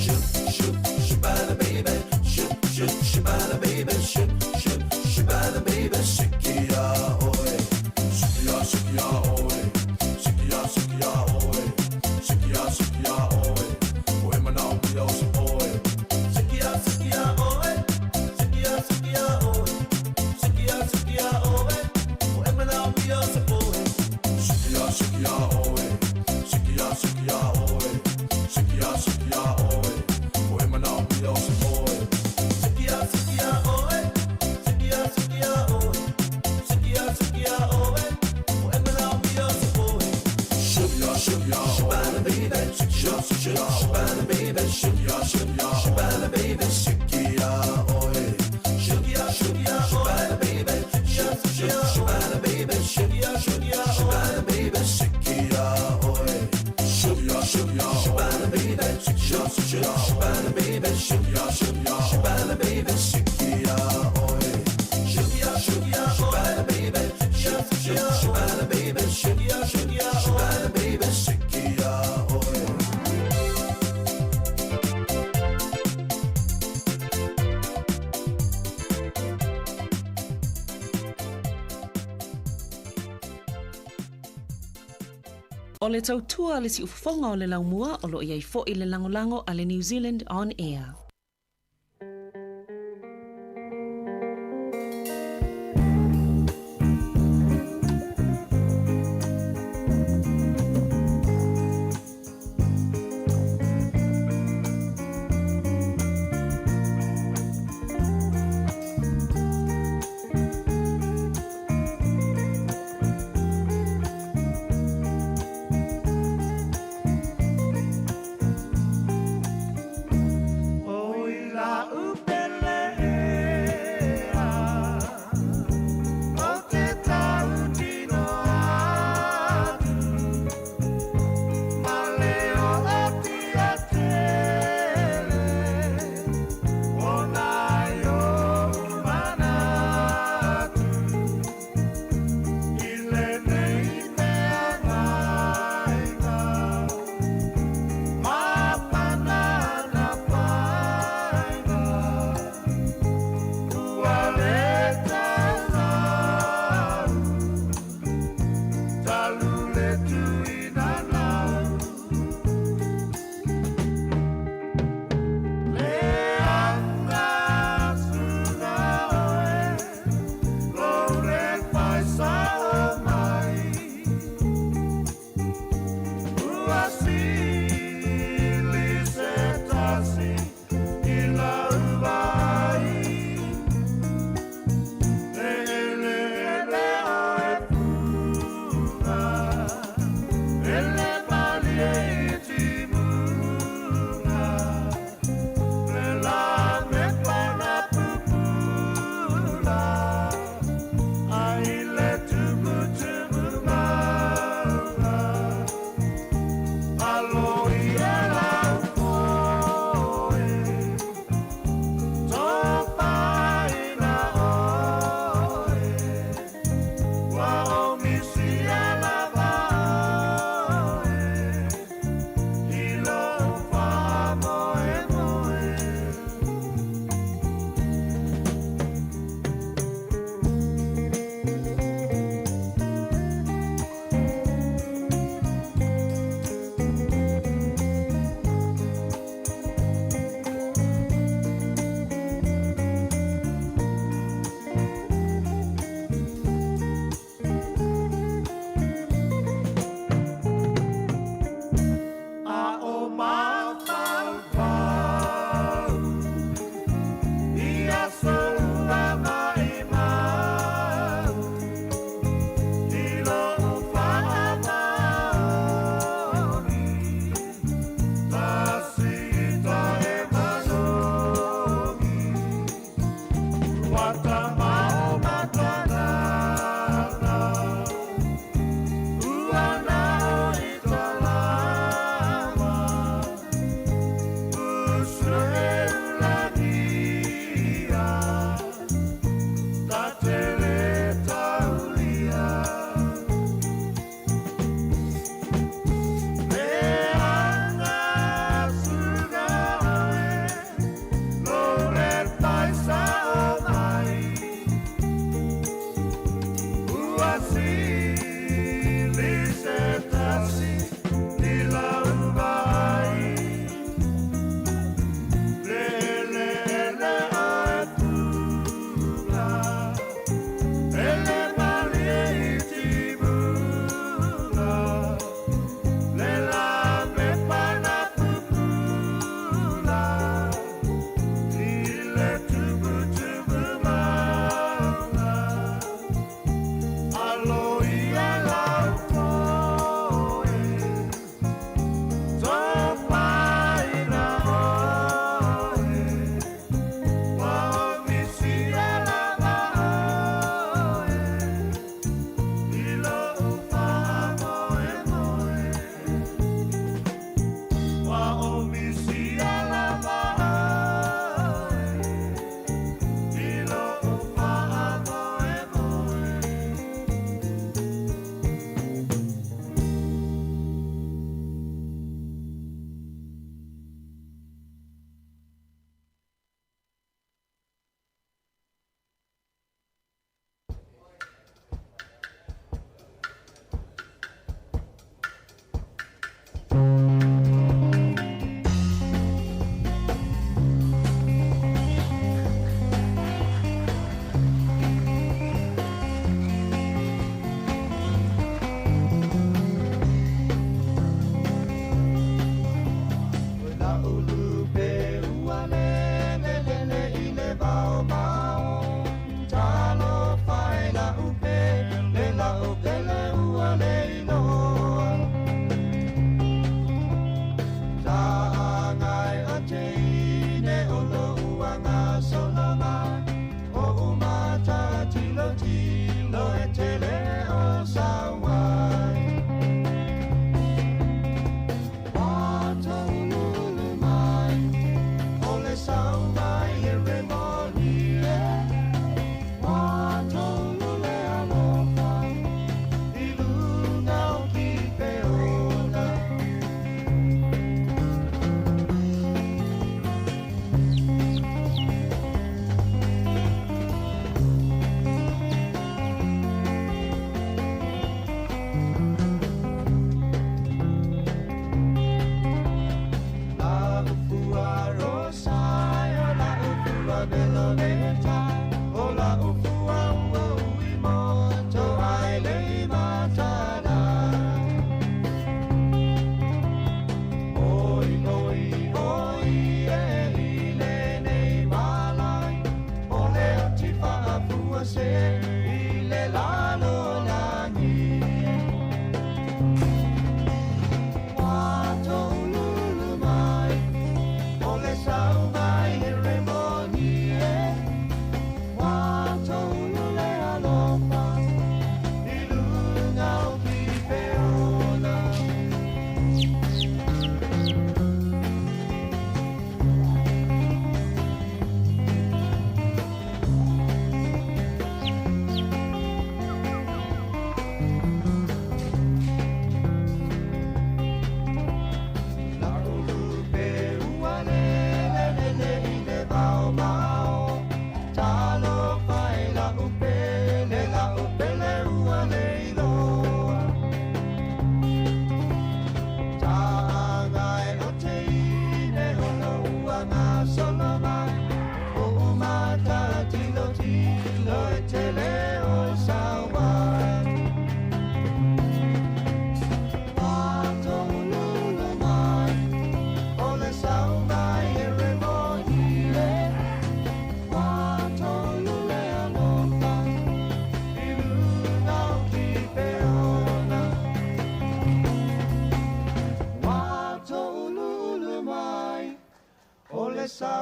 Shoot, shoot, shabana baby. Shoot, shoot, shabana baby. Shoot, shoot, shabana baby. Sikia oe. Sikia, sikia oe. Sikia, sikia oe. Sikia, sikia oe. Oe manao mia o se oe. Sikia, sikia oe. Sikia, sikia oe. Sikia, sikia oe. Oe manao mia o se oe. Sikia, sikia oe. Sikia, sikia oe. Sikia, sikia oe. Oe manao mia o se oe. Sikia, sikia oe. Sikia, sikia oe. Sikia, sikia oe. Oe manao mia o se oe. Sikia, sikia shabana baby. Sikia, sikia shabana baby. Sikia, sikia shabana baby. Sikia oe. Sikia, sikia shabana baby. Sikia, sikia shabana baby. Sikia, sikia shabana baby. Sikia oe. Sikia, sikia shabana baby. Sikia, sikia shabana baby. Sikia, sikia shabana baby. Sikia oe. Sikia, sikia shabana baby. Sikia, sikia shabana baby. Sikia, sikia shabana baby. Sikia oe. O le tautua le siufofoga o le laumua o loo i ai fo'i le lagolago a le New Zealand On Air.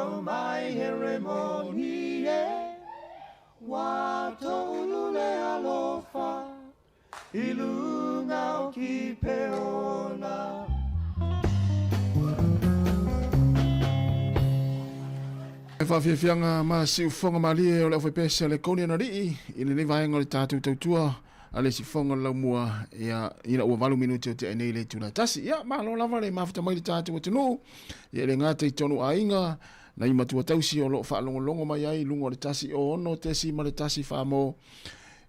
Kau mai Heremoni e Ua toʻulu le alofa I luga o Kipeona. E faafiafiaga ma siufoga malie o le aufaipese a le Koni Analii i lenei vaega o le tatou tautua a le siufoga o le laumua ia ina ua 8 minute o tea nei le itula e tasi. Ia malo lava le mafuta mai le tatou atunuu ia e le gata i tonu aiga nai matua tausi o lo o faalogologo mai ai i luga o le 106.1 Samoa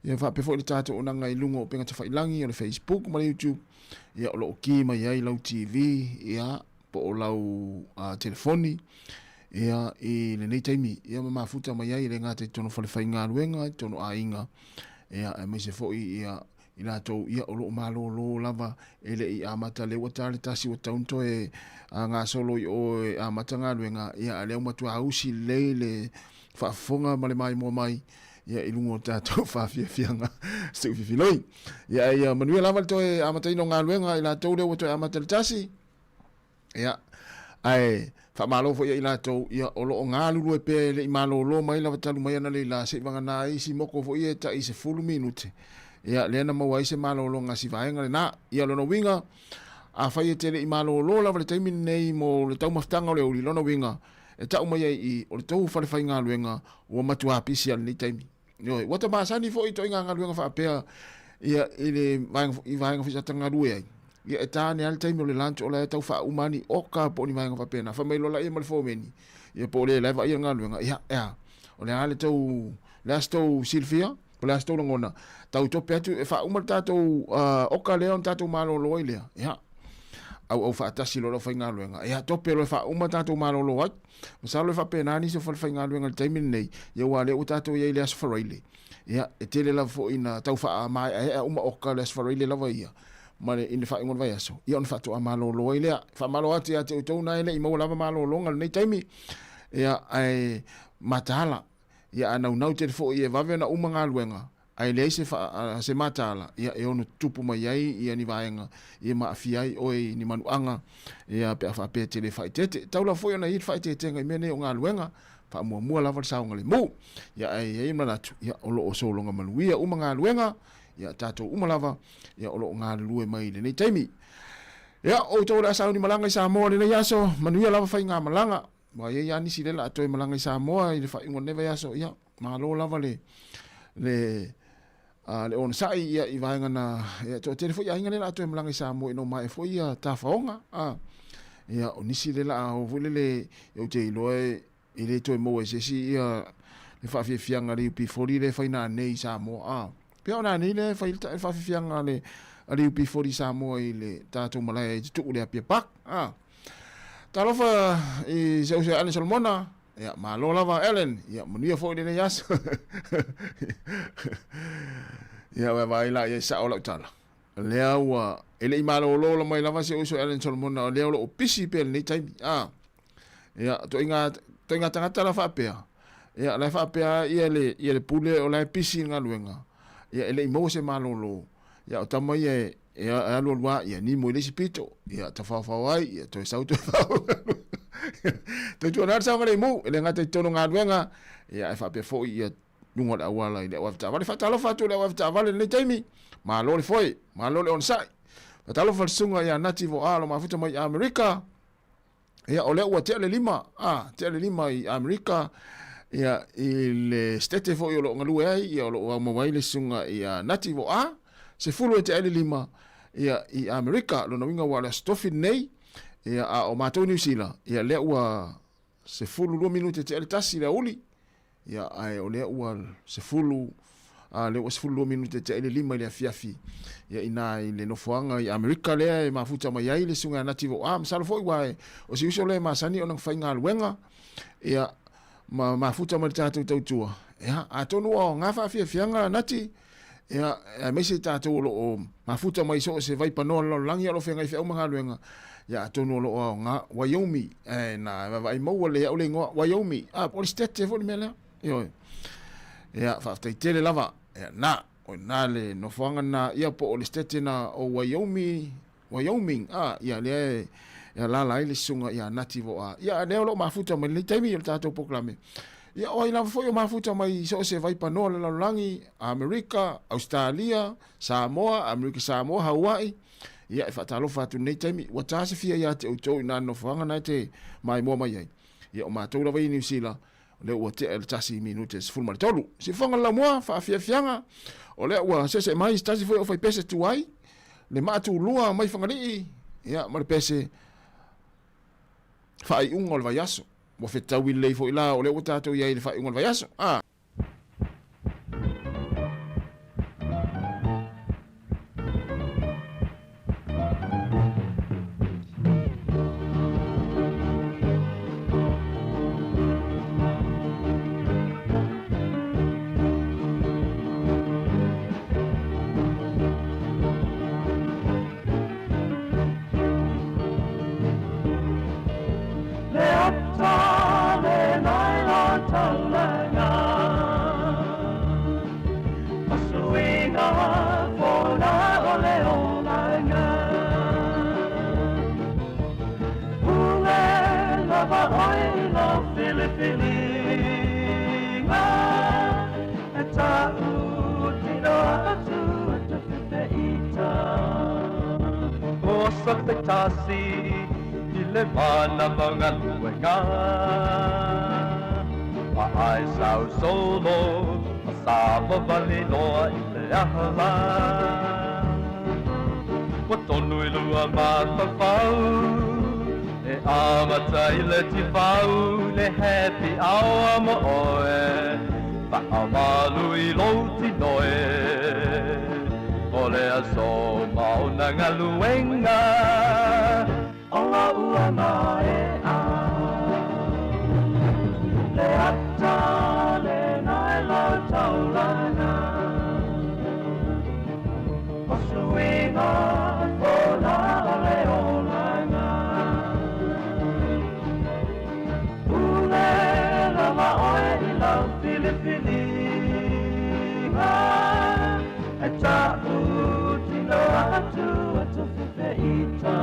ia faapea foi le tatou auaunaga i luga o upega tafailagi o le Facebook ma le YouTube ia o lo o ki mai ai lau TV ia po o lau telefoni ia i lenei taimi ia ma mafuta mai ai e le gata i totonu o falefaigaluega i totonu o aiga ia aemaise foi ia i latou ia o lo o malōlō lava e le i amata lea ua ta le tasi ua tatau ona toe gasolo i o e amata galuega ia a o lea ua matua usi lelei le faafofoga ma le maimoa mai ia i luga o tatou faafiafiaga seufiufiloi. Ia ai ia manuia lava le toe amataina o galuega i latou lea ua toe amata i le tasi. Ia, ae faamalo foi ia i latou ia o lo o galulue pea e le i malōlō mai lava talu mai analeila se i vagana ai isi moko foi ia e tai 10 minute. Ia, lea na maua ai se malōlōga a si vaega lena. Ia, lona uiga, afai e te le i malōlō lava i le taimi lenei mo le taumafataga o le uli, lona uiga, e tau mai ai i, o le tou falefaigaluega ua matua pisi lava i lenei taimi. Ioe, ua ta masani foi i ituaiga galuega faapea ia i le vaega i vaega foi sa ta galue ai. Ia e ta ane lava le taimi o le lunch o la e tau faauma lava ni oka po o ni vaega faapena. Fai mai loa laia ma le fomeni, ia po o le la e vaaia le galuega, ia e a? O le a le tou, le a se tou silafia? Po o le a se tou lagona? Tau tope atu e faauma le tatou oka lea ona tatou malolo ai lea. Ia, auau faatasi loa le aufaigaluega. Ia, tope loa e faauma tatou malolo ai. Masalo e faapena nisi o falefaigaluega i le taimi lenei, ia aua o lea ua tatou i ai i le Aso Faraile. Ia, e tele lava foi ina tau faamaeaea uma oka le Aso Faraile lava ia, ma le, i le faaiuga o le vaiaso, ia ona faatoa malolo ai lea. Faamalo atu ia te outou na e le i maua lava malologa i lenei taimi, ia, ae mataala, ia a naunau tele foi e vave ona uma galuega, ae leai se fa, se mataala, ia e ono tutupu mai ai ia ni vaega ia ma aafia ai oe i ni manuaga, ia pe a faapea e te le faaeteete. E tau lava foi ona i ai le faaeteetega i mea nei o galuega, faamuamua lava le saogalemu. Ia ae i ai le manatu, ia o lo o sologa manuia uma galuega, ia tatou uma lava, ia o lo o galulue mai i lenei taimi. Ia, o outou o le a sauni malaga i Samoa i lenei aso, manuia lava faigamalaga. Ua i ai lava nisi lea o le a toe malaga i Samoa i le faaiuga o lenei vaiaso, ia, malo lava le, le, a, le onosai ia, i vaega na, ia, toatele foi aiga lea o le a toe malaga i Samoa ina ua maea foi ia tafaoga, a. Ia, o nisi lea o le a o foi lele, ou te iloa e, e le toe maua e se isi ia le faafiafiaga a le UP40 lea e fai nanei i Samoa, a. Pei o nanei lea e fai le faafiafiaga a le, a le UP40 i Samoa i le tatou malae i Tutuu i le Apia Park, a. Talofa i si ou uso ia Allen Solomona. Ia, malo lava Allen. Ia, manuia foi lenei aso. Ia, ua vaai la ia sao lau tala. Lea ua, e le i malolo la mai lava si ou uso Allen Solomona, o lea o lo o pisi pea lenei taimi. Ah. Ia, toinga, toinga tagata la faapea. Ia, la faapea ia le, ia le pule o la e pisi i le galuega. Ia, e le i maua se malolo. Ia, o tama ia e, e alu alu lava, ia nimo i le isi pito, ia tafaofao ai, ia toe sau toe fao. Tautuana le saogalemu, e le gata i totonu o galuega, ia ae faapea foi ia luga o le auala i le au avetaavale. Faatalofa atu i le au avetaavale i lenei taimi, malo le foe, malo le onosai. Faatalofa i le susuga ia Nati Voa o lo o mafuta mai i Amerika, Ia, o lea ua tea le lima, a, tea le lima i Amerika, ia, i le sitete foi o lo o galue ai, ia, o lo o aumau ai le susuga ia Nati Voa, 10 e tea ai le lima, ia, i Amerika. Lona uiga ua o le Aso Tofi lenei, ia, a o matou i Niu Sila, ia, lea ua 12 minute e tea le tasi i le aoauli, Ia, ae o lea ua 10, a, lea ua 12 minute e tea ai le 5 i le afiafi, ia, inā i le nofoaga i Amerika lea e mafuta mai ai le Susuga ia Nati Voa. Masalo foi aua e, o si uso lea e masani ona faigaluega, ia, ma mafuta mai le tatou tautua. Ia, atonu ua aoga faafiafiaga Nati, ia, aemaise i tatou o lo o mafuta mai so o se vaipanoa o le lalolagi a o lo o feagai feau ma galuega, ia, atonu o lo o aoga. Wyoming, e, na, e vaavaai maua lelei au le igoa, Wyoming, a, po o le sitete foi le mea lea. Ioe. Ia, faafetai tele lava. Ia, na, o ina le nofoaga na, ia, po o le sitete na o Wyoming, Wyoming, a, ia, lea e, E alaala ai le susuga ia Nati Voa. Ia, lea o lo o mafuta mai lenei taimi o le tatou polokalame. Ia, o ai lava foi o mafuta mai i so o se vaipanoa o le lalolagi, Amerika, Ausetalia, Samoa, Amerika Samoa, Haua'i, ia, e faatalofa atu i lenei taimi. Ua ta se fia ia te outou i nā nofoaga na e te maimoa mai ai. Ia, o matou lava i Niu Sila, o lea ua tea le tasi minute e 13. Sifoga le laumua, faafiafiaga, o lea ua seese mai se tasi foi o faipese tuai, le maa tulua mai Fagalii, ia, ma le pese faaiuga o le vaiaso. Ua fetaui lelei foi la, o lea ua tatou i ai i le faaiuga o le vaiaso. Ah. Le ata le nai lo taulaga O suiga fona o le olaga Pule lava oe i lau filifiliga E ta'u tino atu e te fefeita O sa taitasi i le manawa galuega Ma ai sau solo ma sa wawali loa i le aha la Ua tonu i lua mafaufau E amata i le tifau le happy hour mo oe Faamalu i lou tino e O le aso ma ona galuega O la'u a mae'a Le ata lena i lau taulaga O suiga fona o le olaga Pule lava oe i lau filifiliga E ta'u tino atu e tafefeita.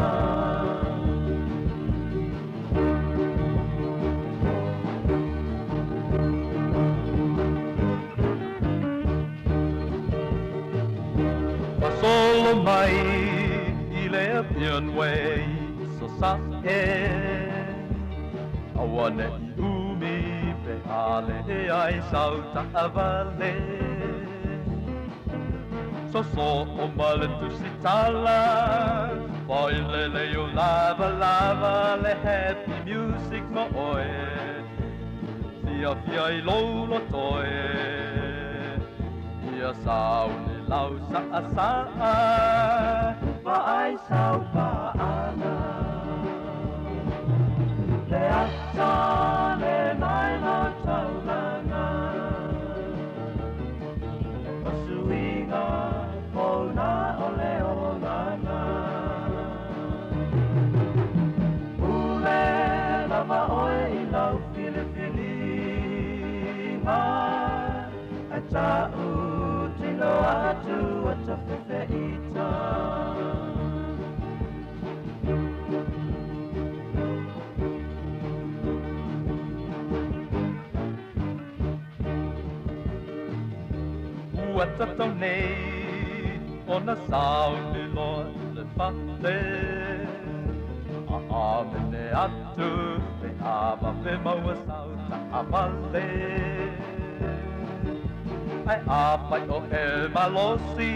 Faasolo mai i le Appian Way so sa'e Aua ne'i umi pe a leai sau taavale Soso o ma le tusitala Failele o lava lava le happy music mo oe Fiafia i lou loto e Ia sauni lau saasaa Vaai sau paana Le ata lena i lau taulaga O suiga fona o le olaga Pule lava oe i lau filifiliga E ta'u tino atu e tafefeita Ua tatau nei ona sauni loa i le fale A amene atu pe a vave maua sau taavale Ae afai o e malosi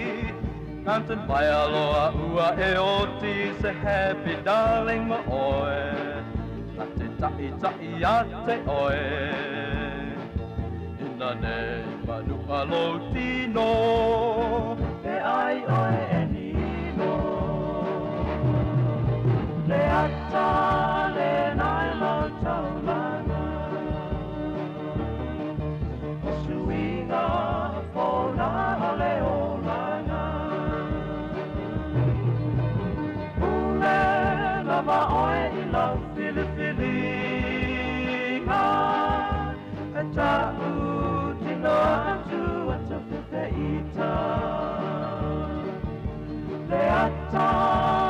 Mountain vai aloa ua e oti se happy darling mo oe Na te ta'i ta'i ia te oe Ina nei manua lou tino Pe ai oe e nino Le ata lena i lau taulaga O suiga fona o le olaga Pule lava oe i lau filifiliga E ta'u tino atu e tafefeita Le ata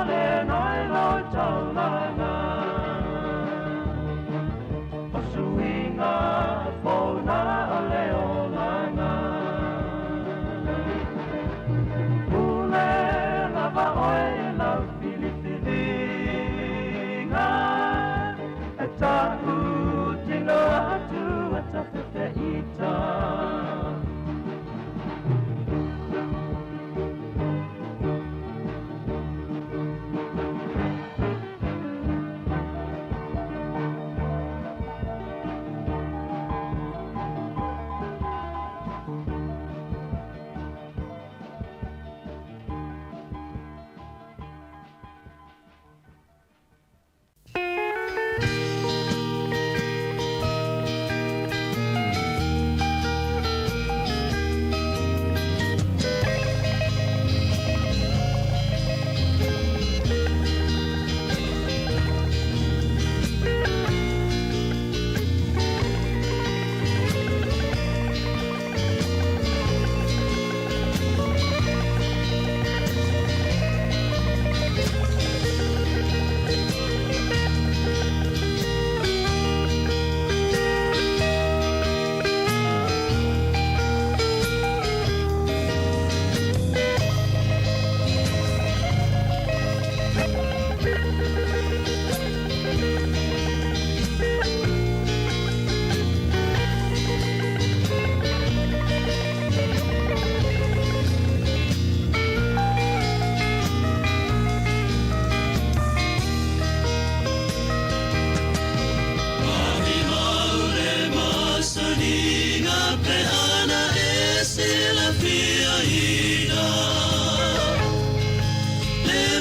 lena i lau taulaga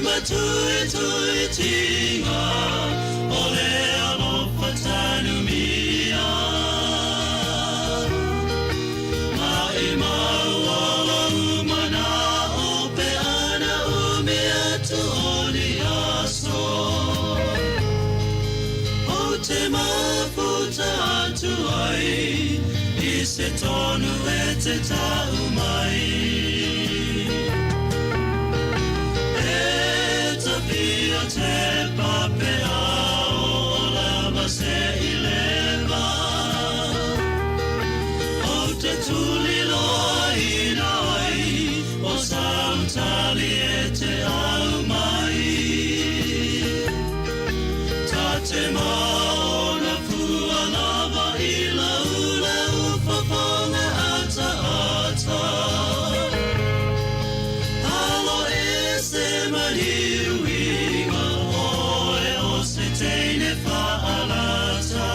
matuituitiga o le alofa tanumia. Maʻimau o lou manaʻo pe ana umi atu o ni aso. Ou te mafuta atu ai i se tonu e te ta'u mai. E tapia te papea o lava se i leva. Ou te tuliloaina ai o sautali e te au mai. Ta te maona fua lava i laulau fofoga ataata. Alo ese maliuiga oe o se teine faalata.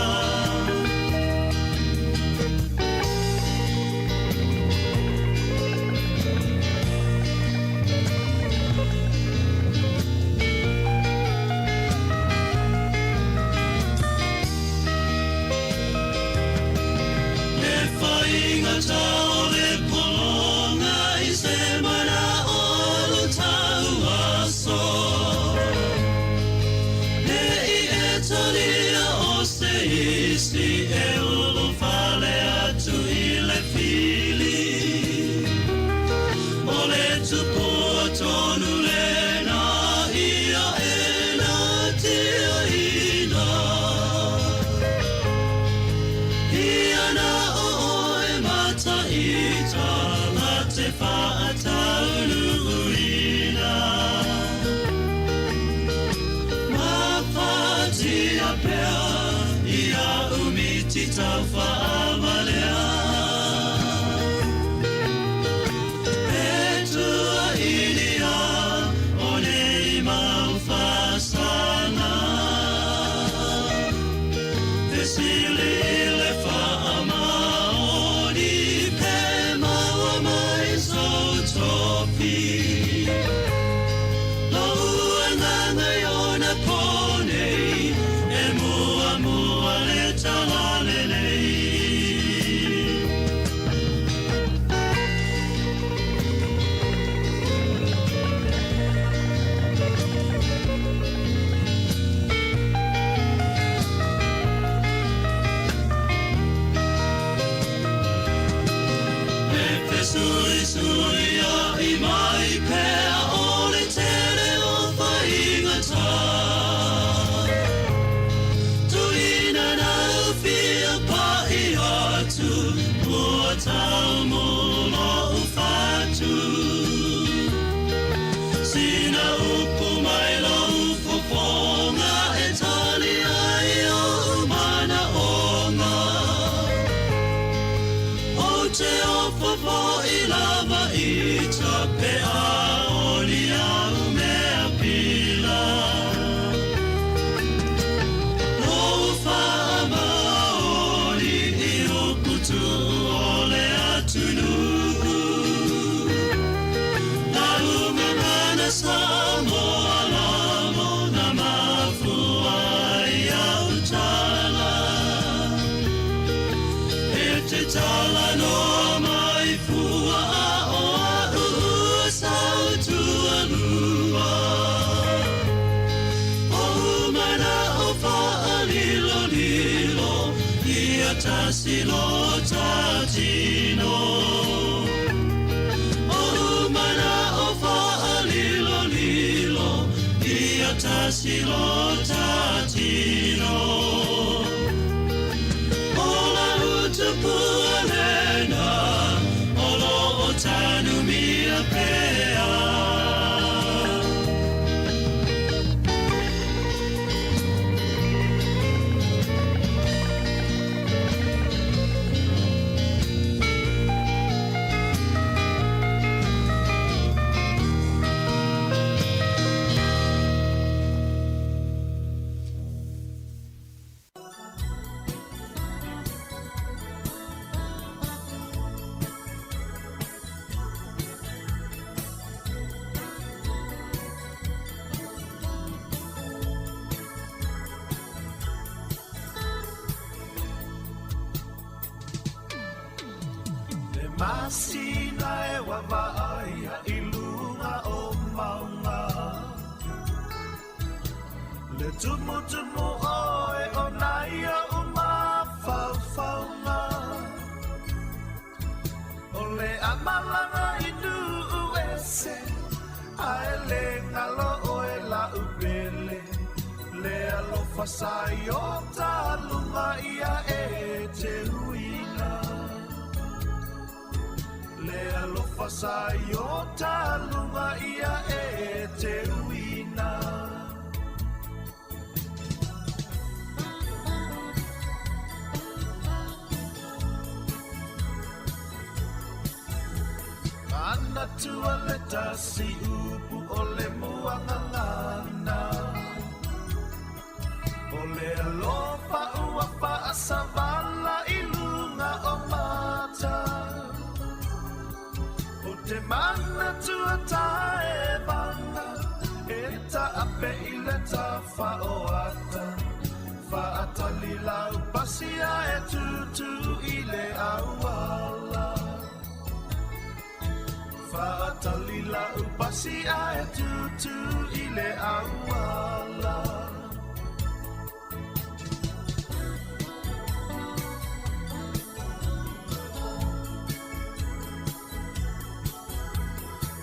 Le faigata o le pologa i se manaʻo alu tau aso. Neʻi e talia o se isi e ulufale atu i le fili. O le tupua tonu lena ia e natiaina. Ia na o oe mataita la te faataunuuina. Mafatia pea ia umiti taufaavalea. E tuainia o nei mau fasaga. Fesili i le faamaoni pe maua mai sou tofi. Lou agaga i ona po nei, e muamua le talalelei. E fesuisuiaʻi mai pea o le tele o faigata. Tuina nau fia paʻi atu, ua taumu loʻu fatu. Sina upu mai lou fofoga e tali ai oʻu manaʻoga. Ou te ofo foʻi lava ita pe a o ni au mea pila. Lou faamaoni i upu tuu o le atunuu. Lau gagana Samoa lamo na mafua ai au tala. E te talanoa mai fua a o a'u ua sautualua. Ou manaʻo faalilolilo ia tasi lo tatino. Ou manaʻo faalilolilo ia tasi lo tatino. O lau tupua lena o loo tanumia pea. Masina e wavaia i luga o maunga. Le tumutumu oe o nai o mafaufauga. O le amalanga i nuu ese, ae le ngalo oe la upele. Le alofa sa i o talunga ia e te uina. Le alofa sa i o talunga ia e te uina. Mana tua le tasi upu o le muangangana. O le alofa ua faasavala i luga o mata. O te mana tua taevana, e taape i le tafaoata. Faatali lau pasia e tutu i le auala. Faatali lau pasia e tutu i le auala.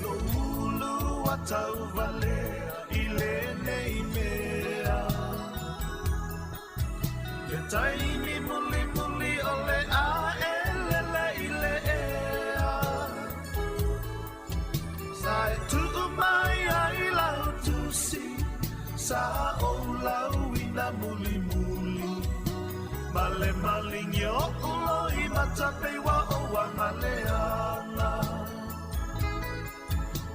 Lo ulu atau valea i lenei mea. Le taimi muli muli o le a e lele i le ea. Sa e tuu mai ai lau tusi, sa o lau ina muli muli. Male malingi o ulo i matapeiwa o wangaleanga.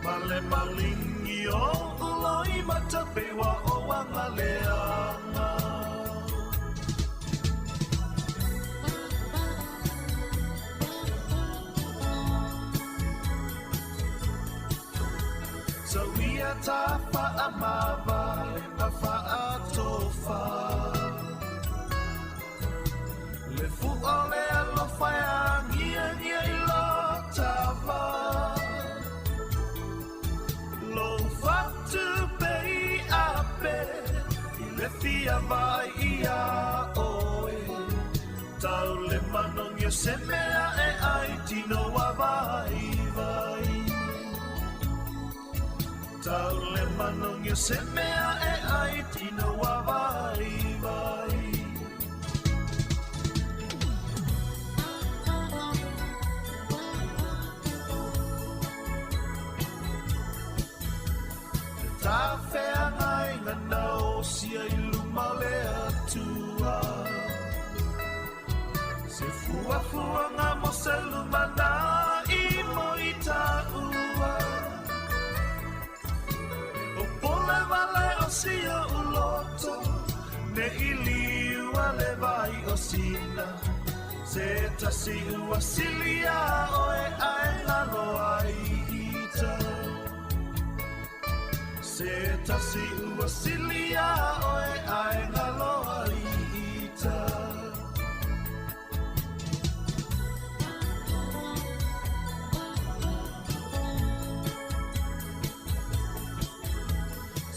Male malingi o ulo i matapeiwa o wangaleanga. So ia ta whaamawale ma whaatofa. Le fua le alofa e angia ngia i lo tava. Lo whatu pe i ape, i le fia vai ia oe. Tau le manongi o se mea e ai tino wa vai vai. Tau le manongi o se mea e ai tino wa vai vai. Ta whea ngai ngā nao sia i luma le atua. Se fua fua ngā mo se luma nā i mo i tā ua. O pole vale o sia uloto, ne i liua le vai o sina. Se tasi ua silia oe ae ngalo ai ita. Se tasi ua silia oe ae ngalo ai ita.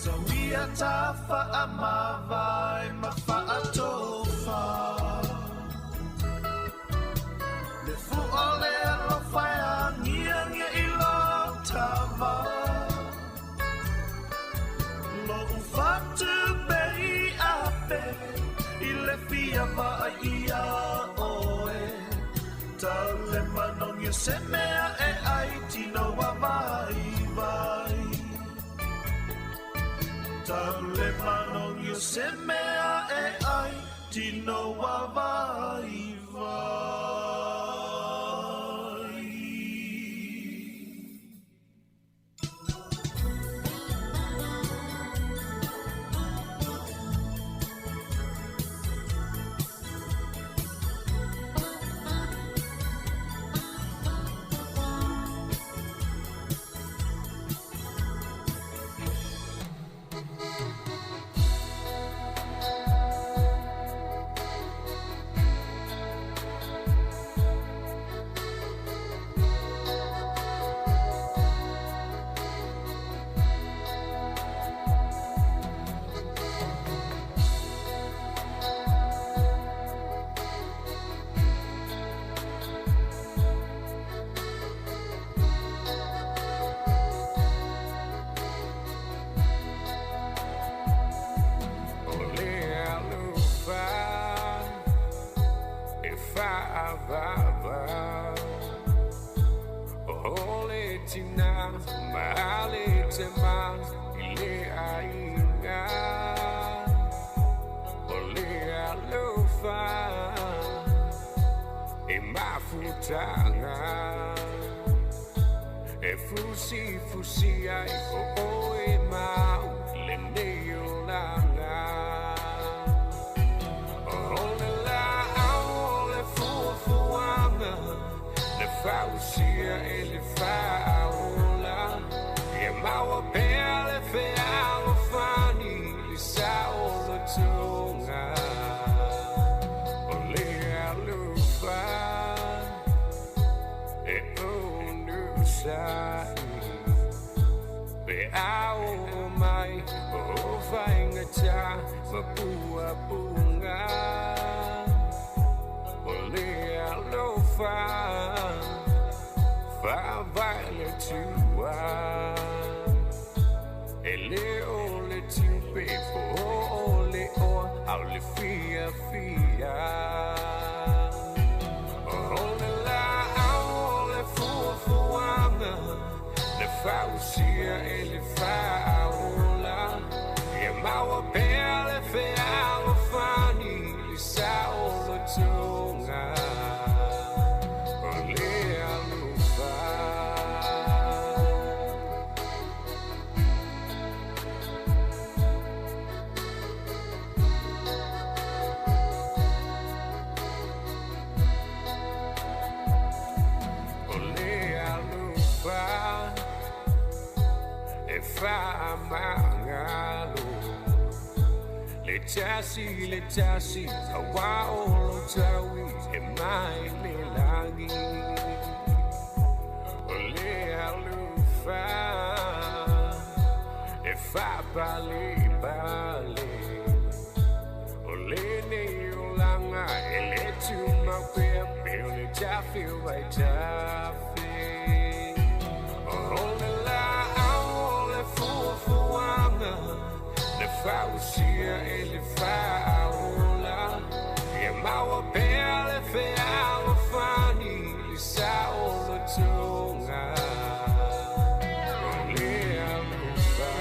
So ia ta whaamawai ma whaatofa. Le fua le alofa e angia ngia i lo tava. Lo ufatu pe i ape, i le fia vai ia oe. Tau le manongi o se mea e ai tino wa vai vai. Tau le manongi o se mea e ai tino wa vai vai. i le aiga O le alofa E mafutaga E fusi fusi ai o oe mau lenei olaga O le laau o le fuafuaga Na fausia e le faaola Ia maua pea le fealofani Le saolotoga O le alofa E onosai Pe a oo mai o faigata ma puapuga O le alofa faavae le Atua E lē o le tupe po o le oa a o le fiafia O le laau o le fuafuaga Na fausia e le faaola Ia maua pea le fealofani Le saolotoga O le alofa. O le alofa e faamagalo Le tasi le tasi auā o lou taui e mai le lagi O le alofa e faapalepale O lenei olaga e lē tumau pea pe o le tafe o vaitafe O le laau o le fuafuaga Na fausia e le faaola Ia maua pea le fealofani Le saolotoga O le alofa.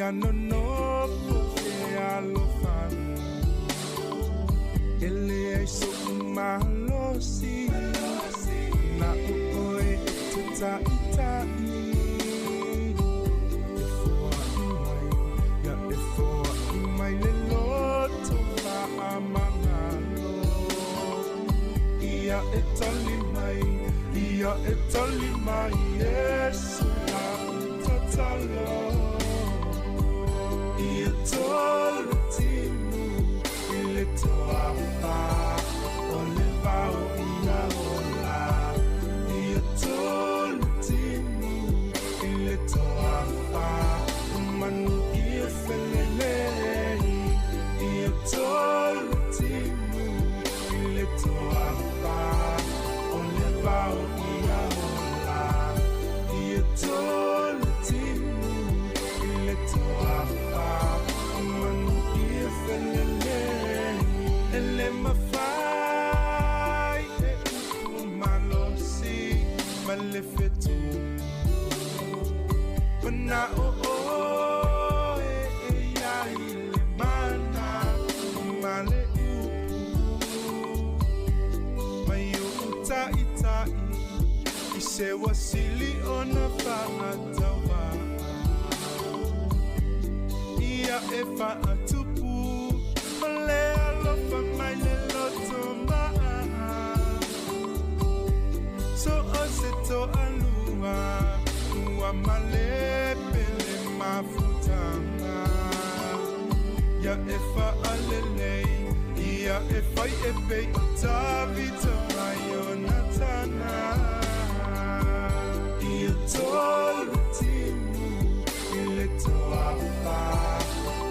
Ia nonofo e alofani E leai soʻu malosi Na o oe e te taʻitaʻi E foaʻi mai Ia e foaʻi mai le loto faamagalo Ia e tali mai Ia e tali mai Iesu laʻu tatalo Ia tolu timu i le toafa O le vao ia ola Ia tolu timu i le toafa Manu ia felelei Ia tolu timu i le toafa O le vao ia ola Ia tolu timu i le toafa Manu ia felelei E le mafai e upu malosi Ma le fetu Mana o oe e ia i le mana Ma le upu Mai o taʻitaʻi I se wasili ona faatauvaa Ia e faatupu O le alofa mai le loto maa So o se toalua Ua malepe le mafutaga Ia e faalelei Ia e fai e pei o Tavita mai Ionatana Ia tolu timu i le toafa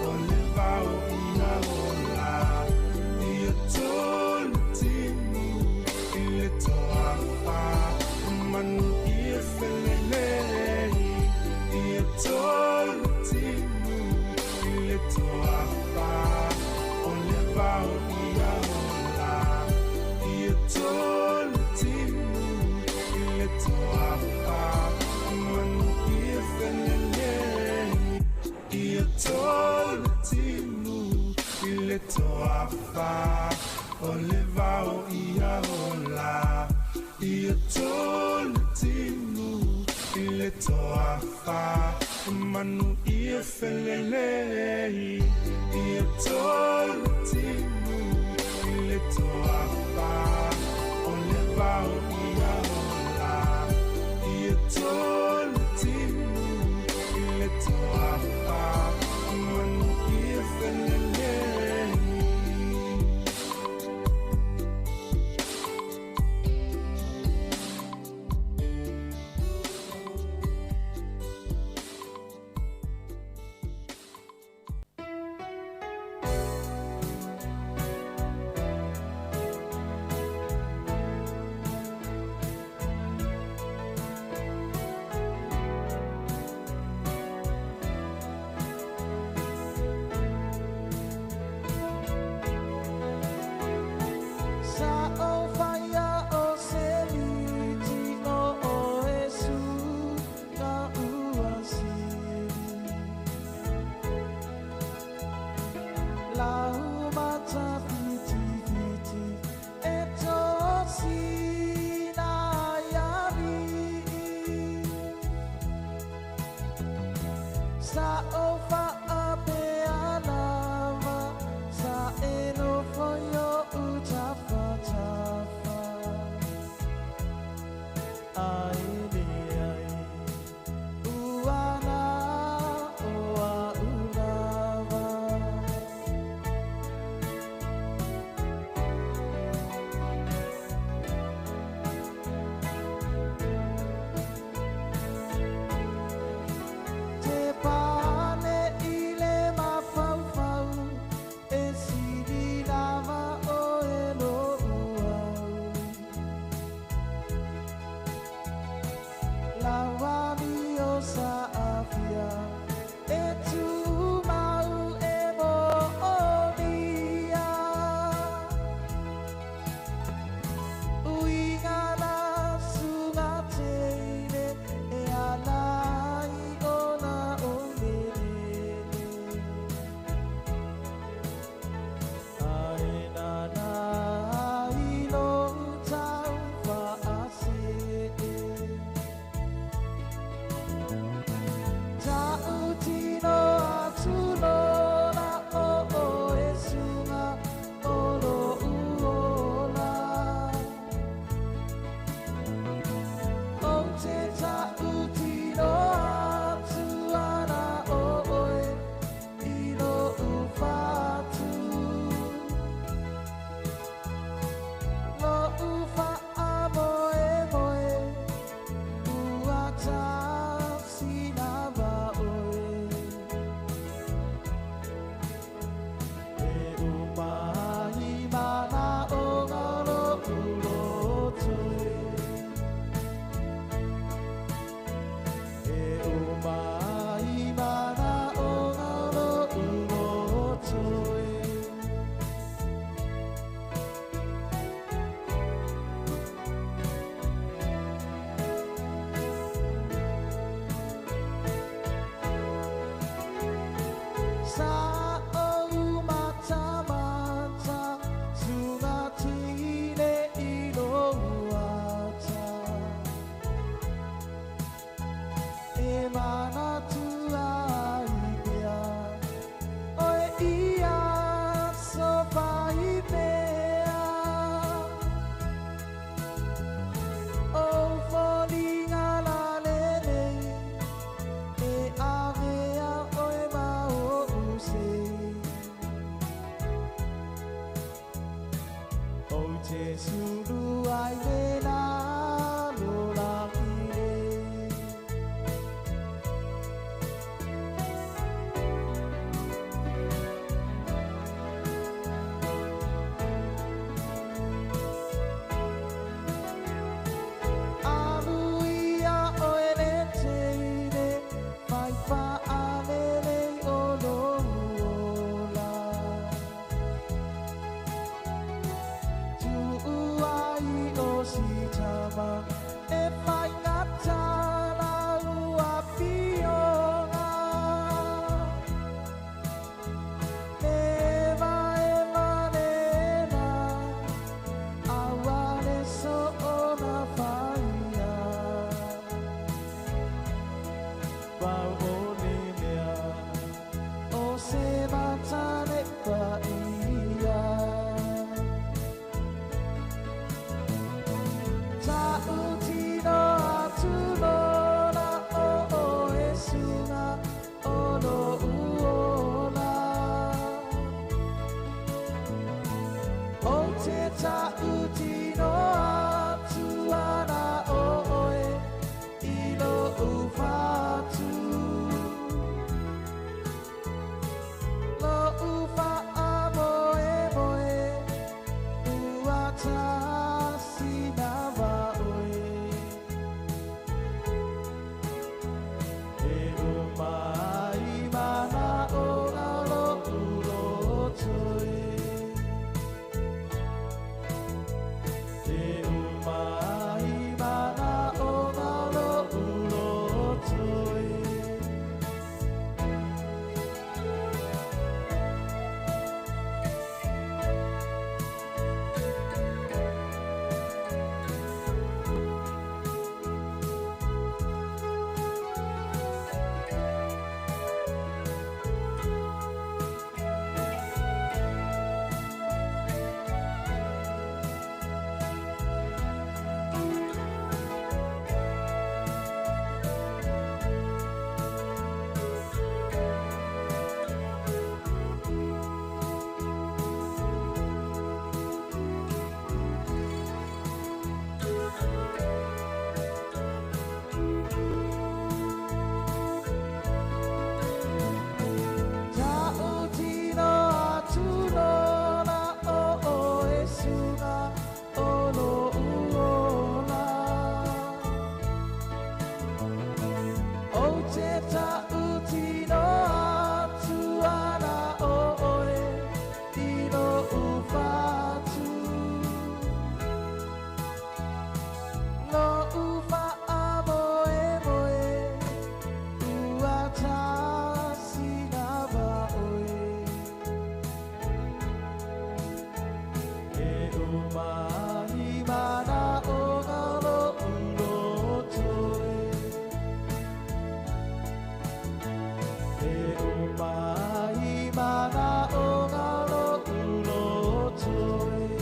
O le vao ia ola Ia tolu timu i le toafa Manu ia felelei Ia tolu timu i le toafa O le vao ia ola Ia tolu timu i le toafa Manu ia felelei Ia tolu timu i le toafa O le vao ia ola Ia tolu timu i le toafa Manu ia felelei Ia tolu timu i le toafa O le vao ia ola Ia tolu timu i le toafa Manu ia felelei. Sa o whaia o se miti o o esu ka ua siri. Lau mata whiti whiti e tō sina ia vi. Sa o whaa pe alava, sa e no foio u tafa tafa. Ai le ai, uana o a ulava. Te pane i le mafaufau, e sili lava o e lo uau. Lawa mi o sa afia, e tu mau e mo o nia. Uiga la sunga teine, e ala i ona o lelele. faatasi lava oe. E umai mana o ngalo uloto e. E umai mana o ngalo uloto e.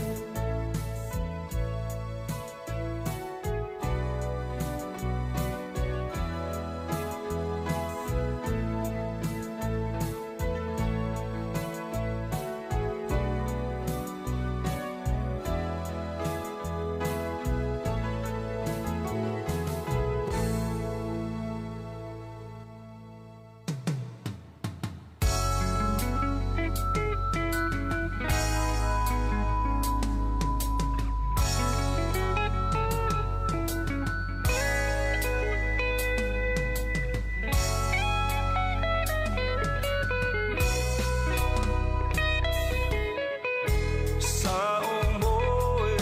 Sa o moe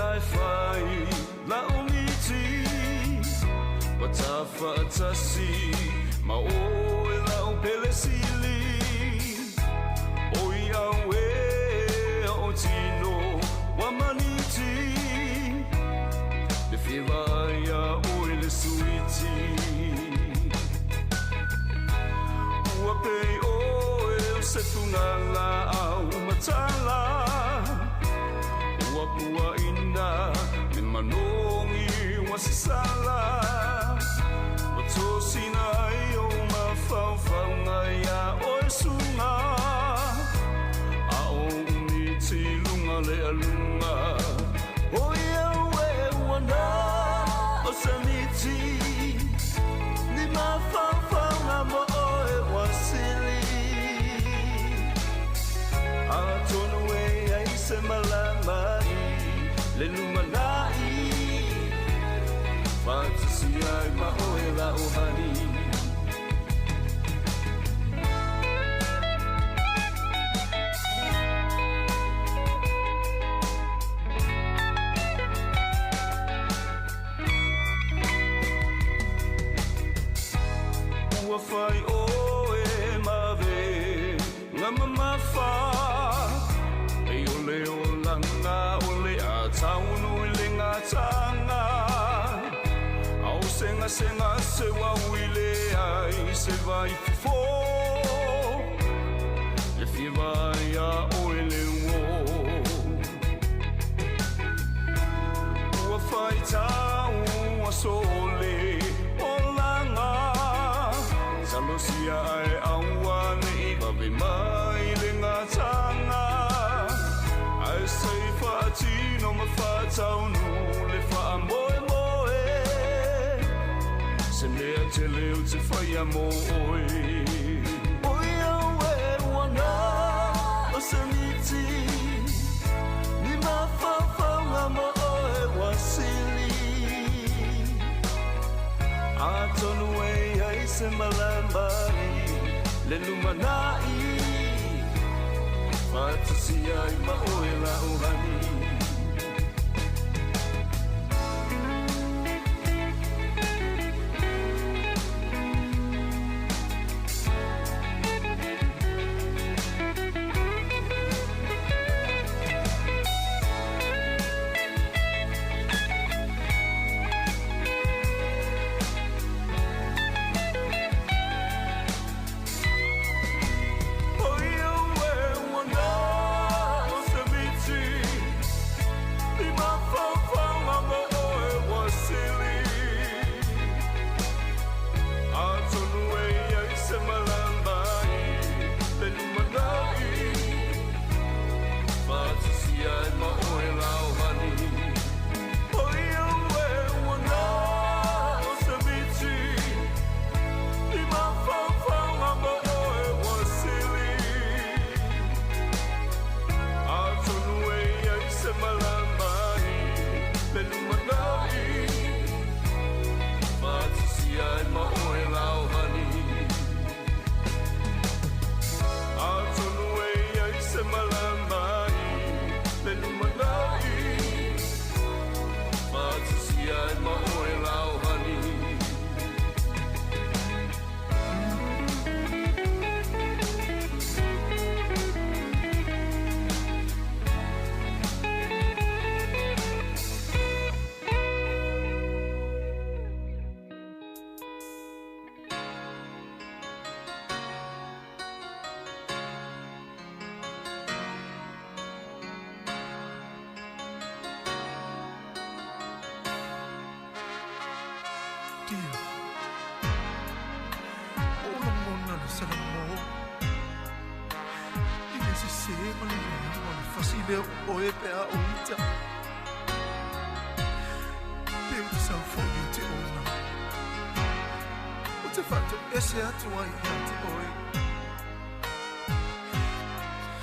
ai whai la o miti Wa tawhaatasi ma oe la o pele sili Oi au e o tino wa maniti Le whiwa ia oe le suiti Ua pei oe o se tungala au matala Ua pua ina me manongi wa sisala Wa tosina ai o mawhauwhaunga ia oe sunga A o umiti lunga le alunga O ia ue wana o saniti Ni mawhauwhaunga mo oe wasili A tonu e ai se malama i le lumanai Whatasi ai ma oe la o hani Ua whai oe mawe ngā mamafa E o le o langa o le a taunu i le ngā tanga Au senga senga se wa uile ai se vai fofo Le fiwa ia oe le uo Ua whai tau a sole o langa Talosia ai aua nei wawe mai le ngā tanga Ai sei whaatino ma whataunu le whaamoe moe Se mea te leo te whaia mō oe Oi au e wana o saniti Ni mawhawhaunga mo oe wasili A tonu e ai se malama i le lumanai Whatasi ai ma oe la uhani Oi au e wana o se miti Ua ou lagona le salamo i le sesē ma le leaga o le fasi lea o oe pe a ou ita. Pe ou te saufoʻi o te ona. Ou te faatoese atu ai iā te oe.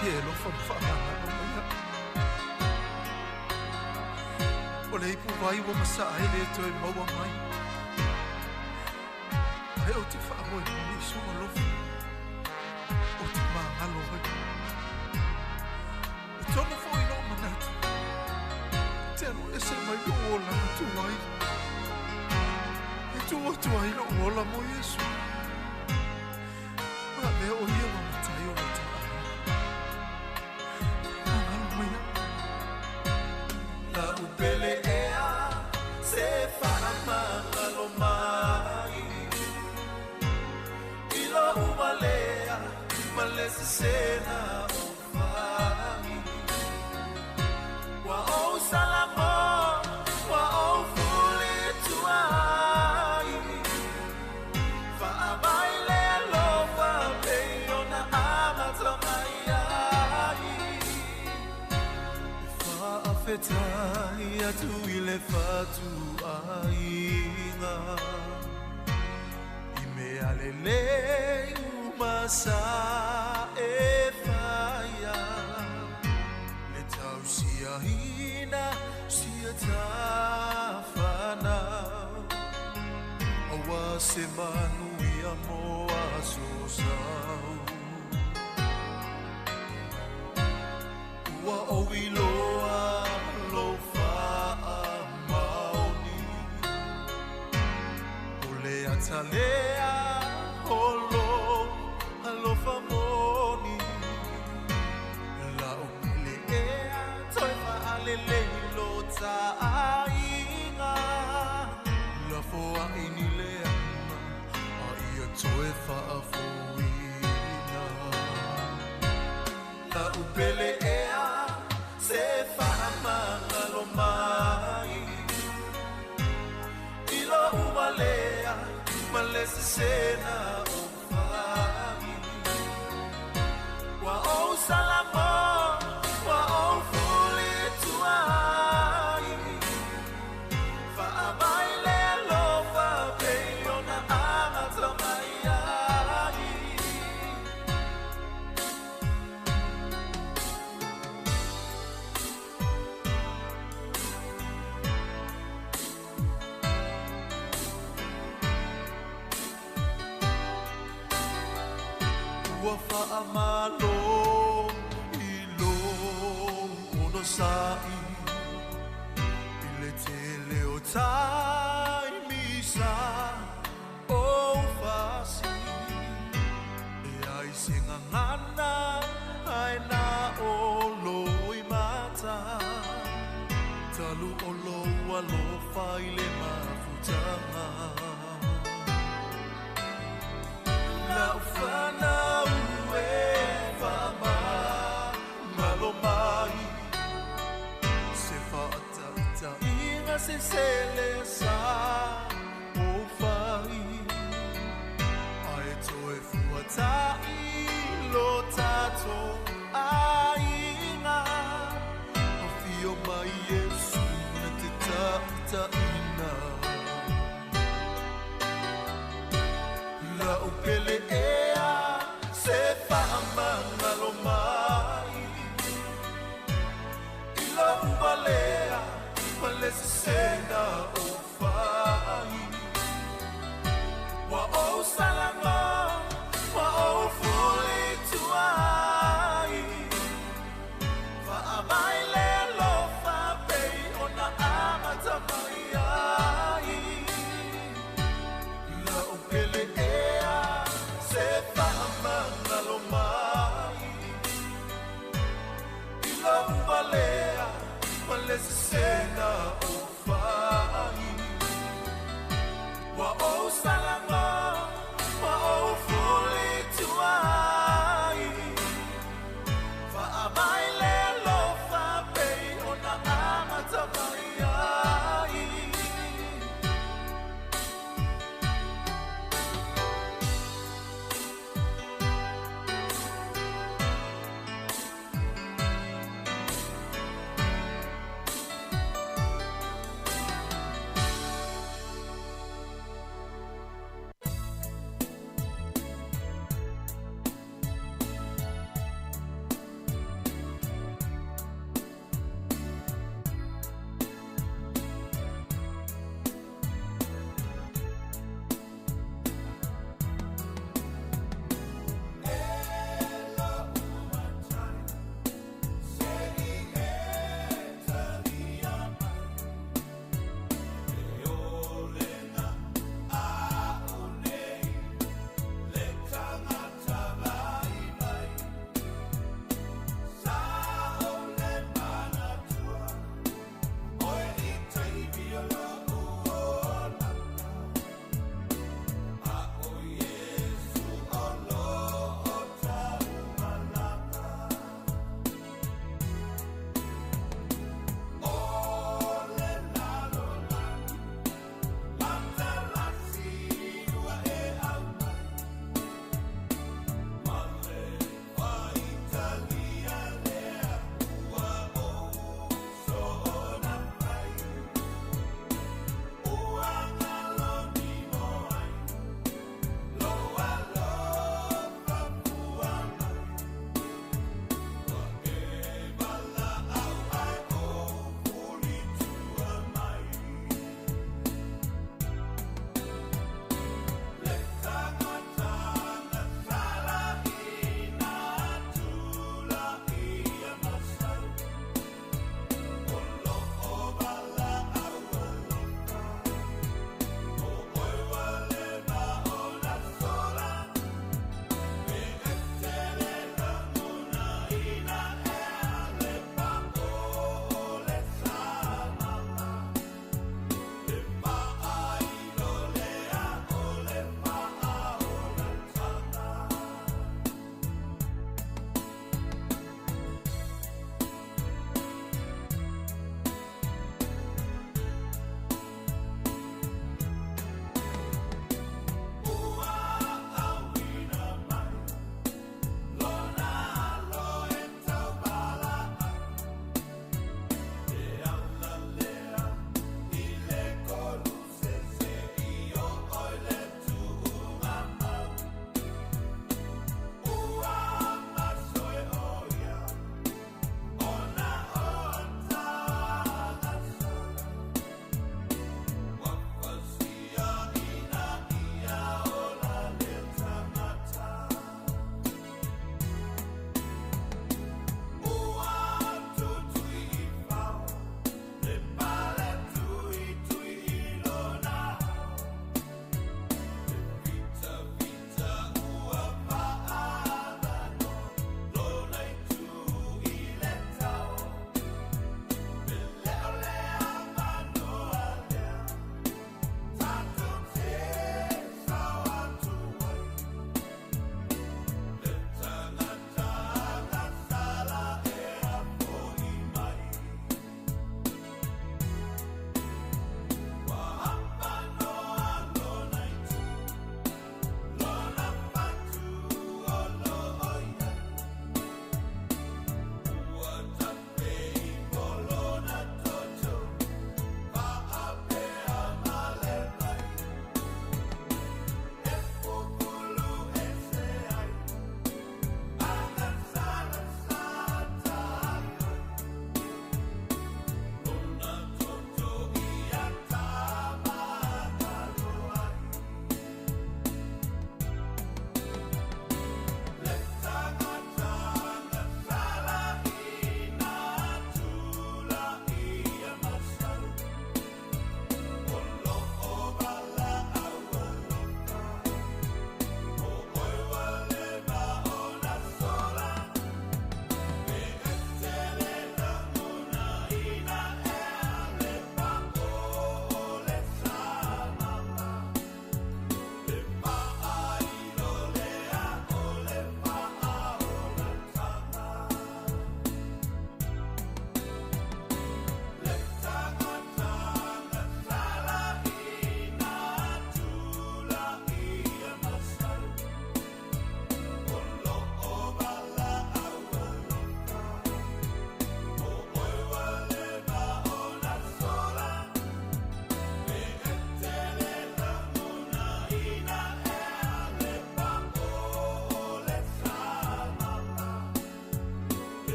Ia e alofa ma faamagalo mai aʻu. O le ipuvai ua masaʻa ai lē toe maua mai. Ae ou te faamoemoe i sou alofa. Ou te magalo ai. E tonu foʻi lou manatu. Te alu ese mai lou olaga tuai. E tuu atu ai lou ola mo Iesu. Ma avea o ia ma matai o lota aiga. Faamagalo mai aʻu. La'u pele ea se faamagalo mai i lo'u valea ma le sesena o fai. Ua ou salamo, ua ou fulituai. Faamai le alofa pei ona amata mai ai. E faafetai atu i le fatuaiga. I mea lelei uma sa e faia. Le tausiaina sia tafanau. Auā se manuia mo aso sau. Ua ou iloa lou faamaoni. O le atalea o lou alofa moni. La'u pele ea toe faalelei lo taaiga. Lafoaʻi ni leaga a ia toe faafoina. La'u pele ea se faamagalo mai i lo'u valea ma le sesena o fai. Ua ou salamo, ua ou fulituai. Faamai le alofa pei ona amata mai ai. Ua faamalo i lou onosaʻi i le tele o taimi sa ou fasi. E ai se gagana ae na o loimata. Talu o lou alofa i le mafutaga. La'u fanau e faamagalo mai. Se faataitaiga se sele sa ou fai. Ae toe fuataʻi lo tatou aiga. Afio mai Iesu na te taitaina. La'u pele ea se faamagalo mai i lou valea ma le sesena o fai. Ua ou salamo, ua ou fulituai. Faamai le alofa pei ona amata mai ai. La'u pele ea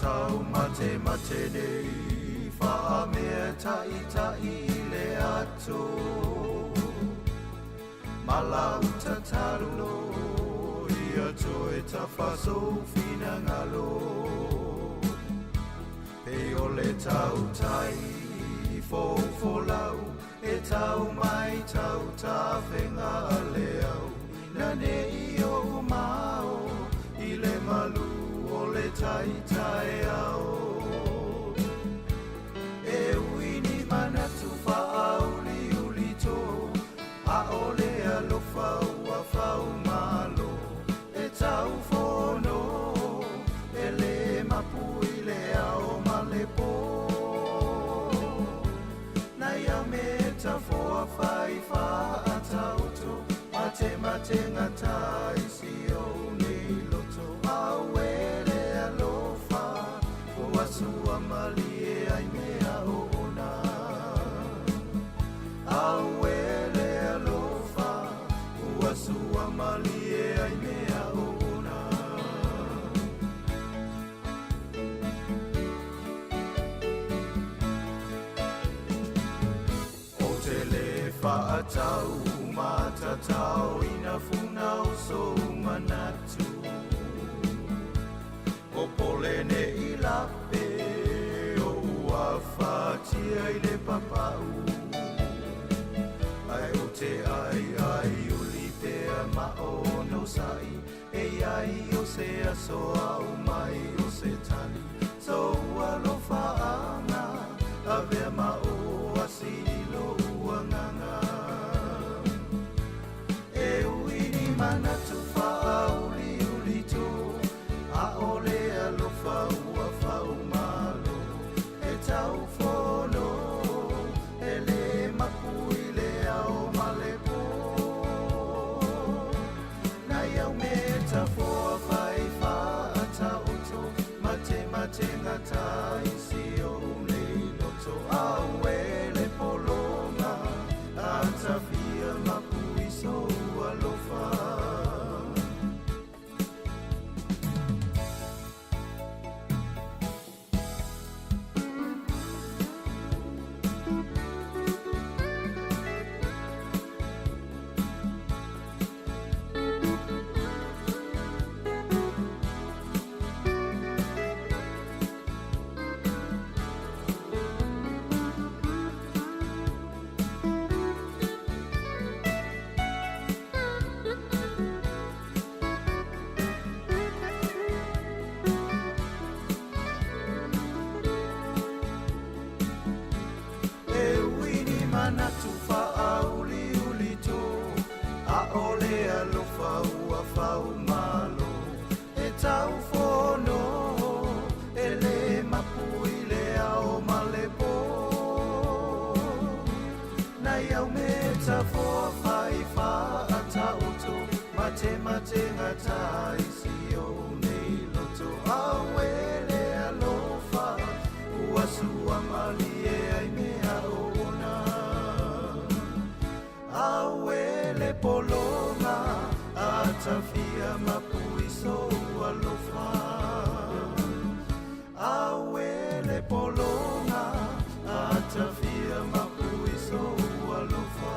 tau mate mate nei Whaamea tai tai le ato Malauta talo Ia toe tafaso finangalo Pe o le tau tai Fōfō lau E tau mai tau tawhenga le au Na nei o mao I le malu o le tai tai ao E uini manatu whaauli uli tō A ole alofa ua whau malo E tau fono E le mapu i le ao ma le pō Na ia me ta foa whai wha tauto Mate mate ngata isi o nei loto A wele alofa O asua malie ai mea o ona A wele alofa O asua malie ai mea o ona O te le whaatau matatau ina funa o so manatu O pole ne i lape o ua whatia i le papau Ai o te ai ai uli pea ma o no sai E ai o se aso au mai o se tali So alofa anga avea ma o asilo uanganga E uini manatu whaauli uli tō A ole alofa ua whau malo E tau fono E le mapu i le ao ma le pō Na iau me ta foa whai wha taoto Mate mate ngata isi o nei loto A wele polonga A tawhia mapu i so alofa E uini manatu whaauli uli tō A ole alofa ua whau malo E tau fono E le mapu i le ao ma le pō Na iau me ta foa whai wha taoto Mate mate ngata isi o nei loto A wele alofa Ua sua malie ai mea o ona A wele polonga A tawhia mapu i so alofa A wele polonga A tawhia mapu i so alofa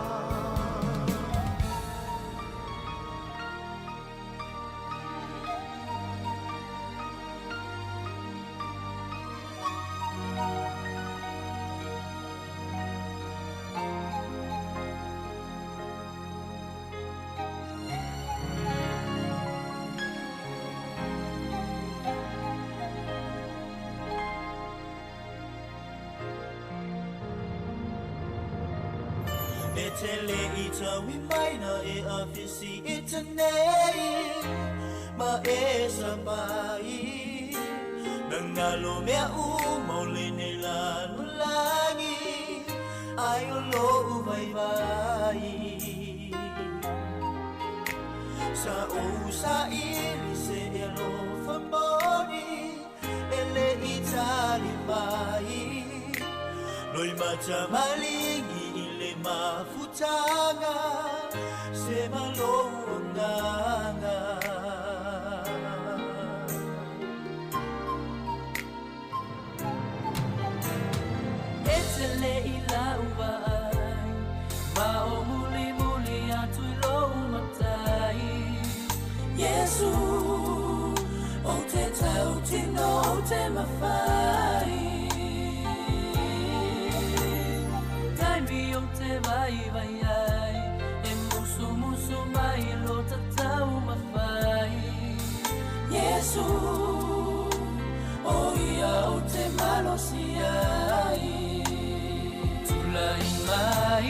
E te le i tau i maina e awhisi i te nei Ma e sapai Na ngalo mea u maule nei lanu langi Ai o lo u vai vai Sa o sa ili se e lo whamoni E le i tali mai Loi mata malingi i le mafutanga Se malo anganga. mautino o te mawhai. Taimi o te vai vai ai, e musu musu mai lo tatau mawhai. Yesu, o ia o te malosi ai. Tulai mai,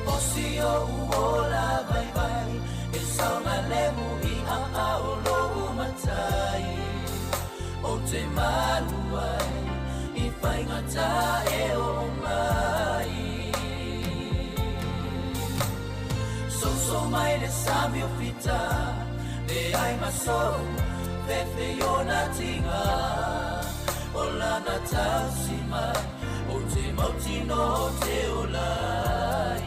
o si o uola vai vai, e saunga lemu i a ao lo matai. O te maluai, i whaingata e o mai. So mai le sami o fita, le ai maso, fefe yona tinga. O lana tausi mai, o te mautino o te olai.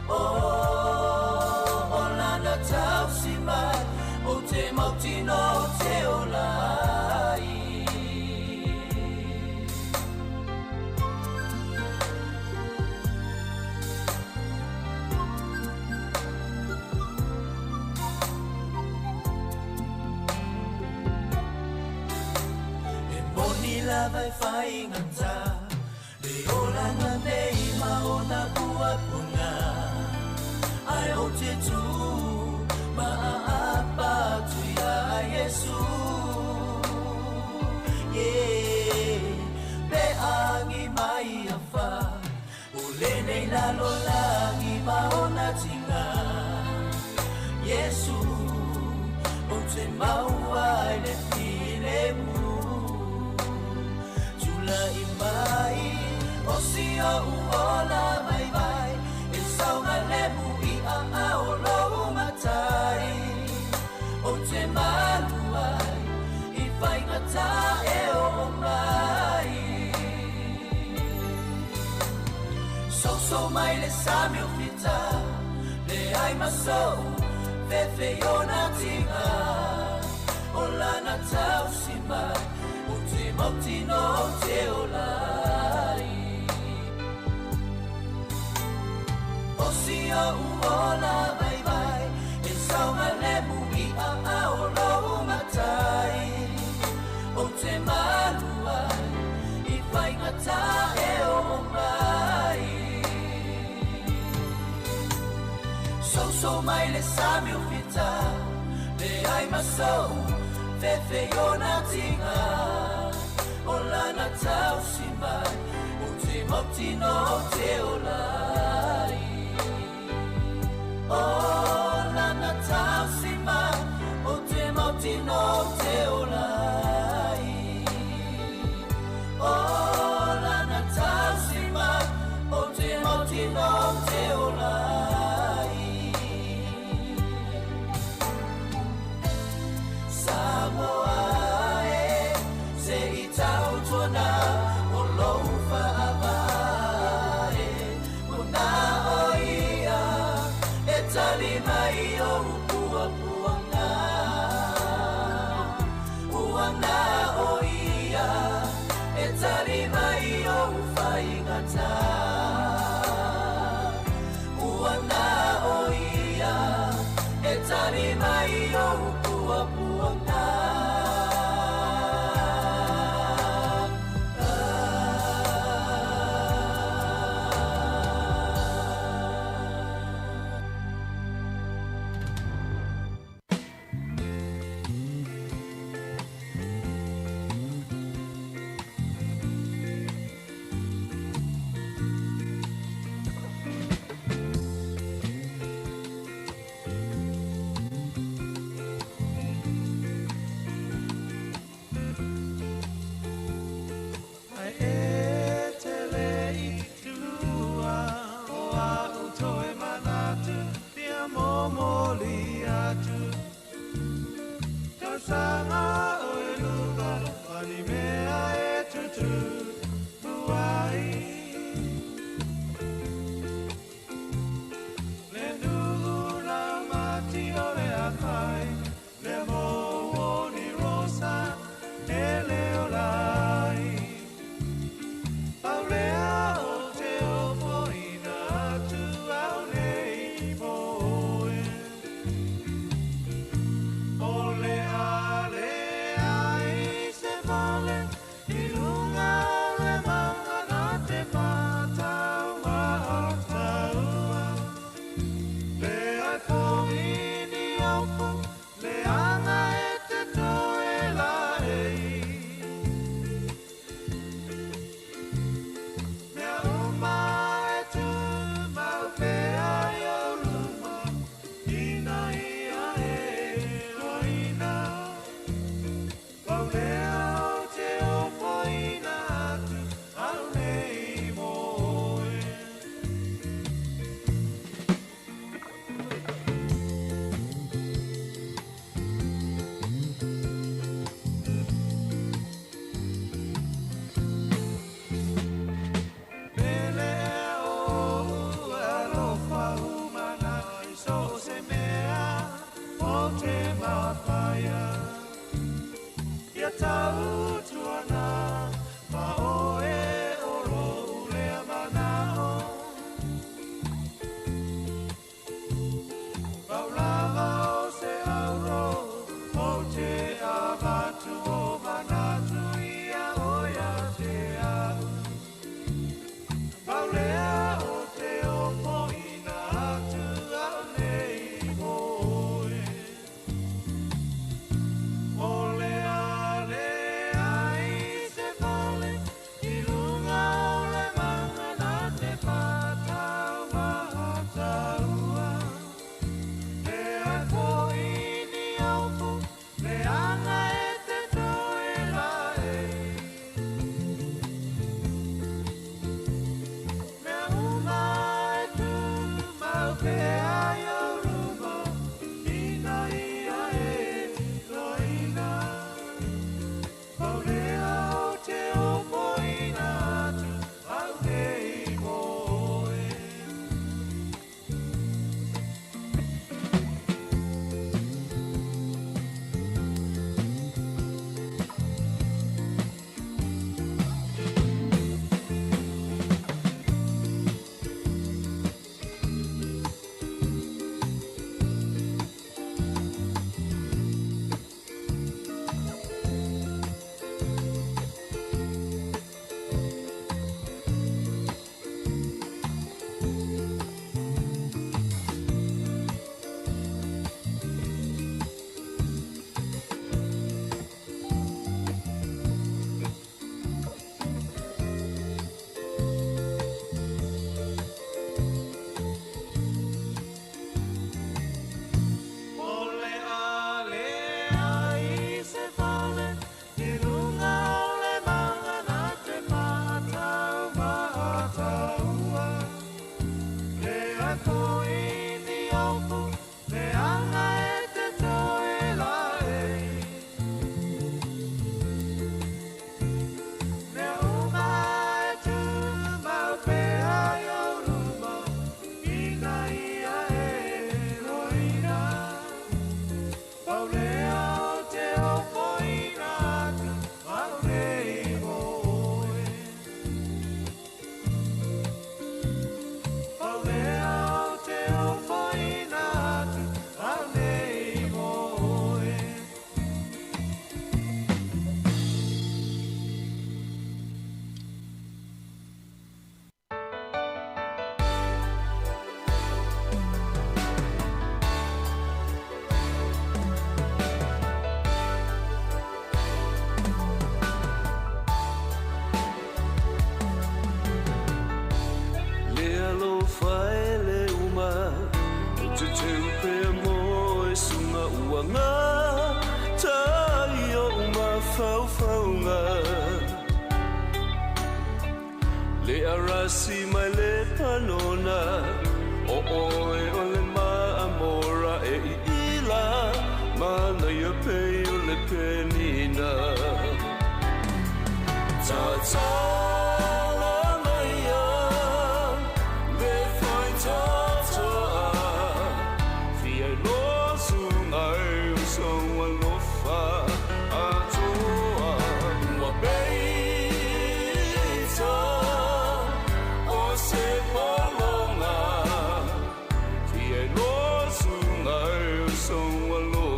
O lana tausi mai, o te mautino o te olai. E moni lava e whaingata, le olanga nei ma ona puapunga. Ai o te tū, ma a apa tu ia Yesu. Yeah, pe angi mai a wha, o le nei lalo langi ma ona tinga. Yesu, o te maua i le file mu. Tula i mai, o si o uola vai vai, e saunga lemu i a ao lo matai. O te maluai, i whaingata e o mai. So mai le sami o fita, le ai maso, fefe yona tinga. O lana tausi mai, o te mautino o te olai. O si o uola vai vai, e saunga lemu i a ao lo matai. O te maluai, i whaingata e o mai. So mai le sami o fita, le ai maso, fefe yona tinga. O lana tausi mai, o te mautino o te olai. O lana tausi mai, o te mautino o te olai. O lana tausi mai, o te mautino o te olai. Samoa e, se i tautuana, o lou whaavae. Mo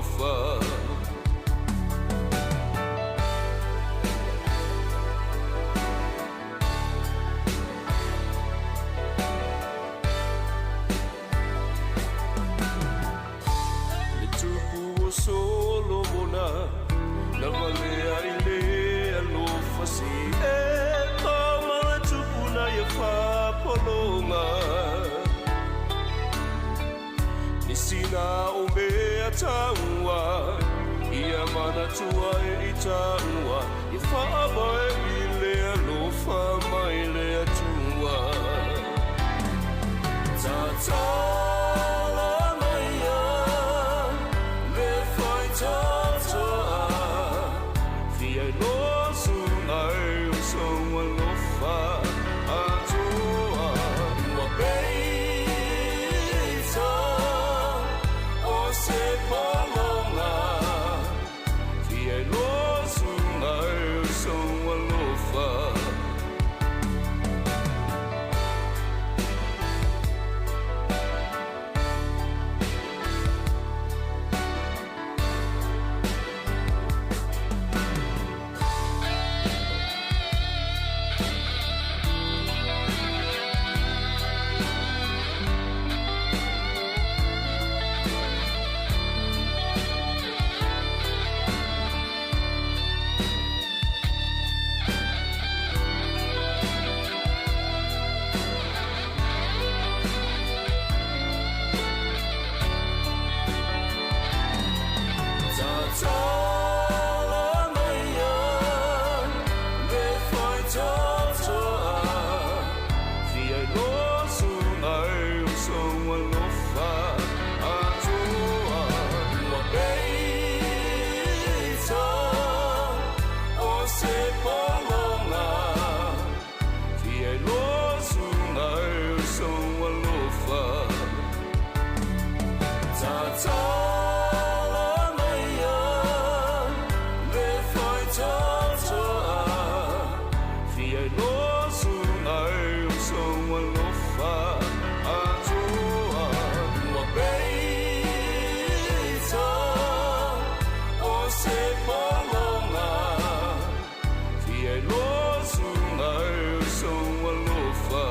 Alofa. Atua e i tāua I whaavae i le alofa mai le Atua. Tatala maia le faitatoa Fia i loa suga e o sou alofa Atua. Ua peita o se paloga Fia i loa suga e o sou alofa. Tatala maia le faitatoa Fia i loa suga e o sou alofa Atua. Ua peita o se paloga Fia i loa suga e o sou alofa. Tatala maia le faitatoa Fia i loa suga e o sou alofa Atua. Ua peita o se paloga Fia i loa suga e o sou alofa.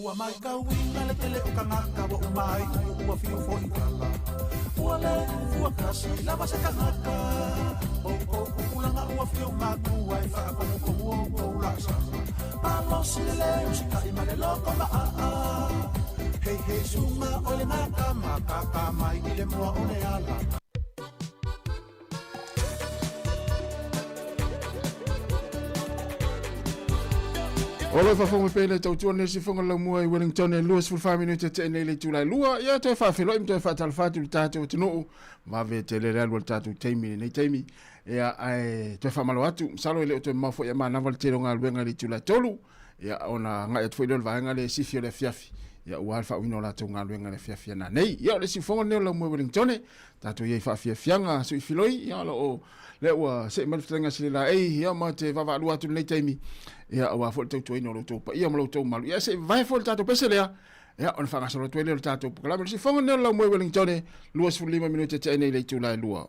Ua mai kauina le tele o kangaka wa umai ua fiu fo i kala. Ua le fua kasi lava se kangaka. O o upulanga ua fiu matua e wha komu komu o kou la sasa. Palo si le le usika i male loko ma a a. Hei hei sunga o le ngaka makaka mai i le mua o le ala. O lo faafofoga pea le tautua nei sifoga laumua i Wellington e 25 minute te nei le itula e lua. Ia toe faafeloai ma toe faatalofa atu i le tatou atunuu. Vave tele le alu a le tatou taimi i lenei taimi. Ia ae toe faamalo atu. Masalo e le o toe mamao foi ia manava le tele o galuega i le itula e tolu. Ia ona agai atu foi lea o le vaega lea e sifi o le afiafi. Ia ua le faauiina o latou galuega i le afiafi ana nei. Ia o le siufoga lenei o Laumua i Wellington. Tatou i ai faafiafiaga sui filoi. Ia o lo o lea ua see mai le fetalaiga Silelaei. Ia ma te vaavaalua atu i lenei taimi. Ia aua foi le tautuaina o lo outou paia ma lo outou malu. Ia se i vavae foi le tatou pese lea. Ia ona faagasolo atu ai lea o le tatou polokalame. O le siufoga lenei o Laumua i Wellington. 25 minute te nei le itula e lua.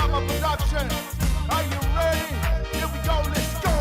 Tama Production. Are you ready? Here we go, let's go.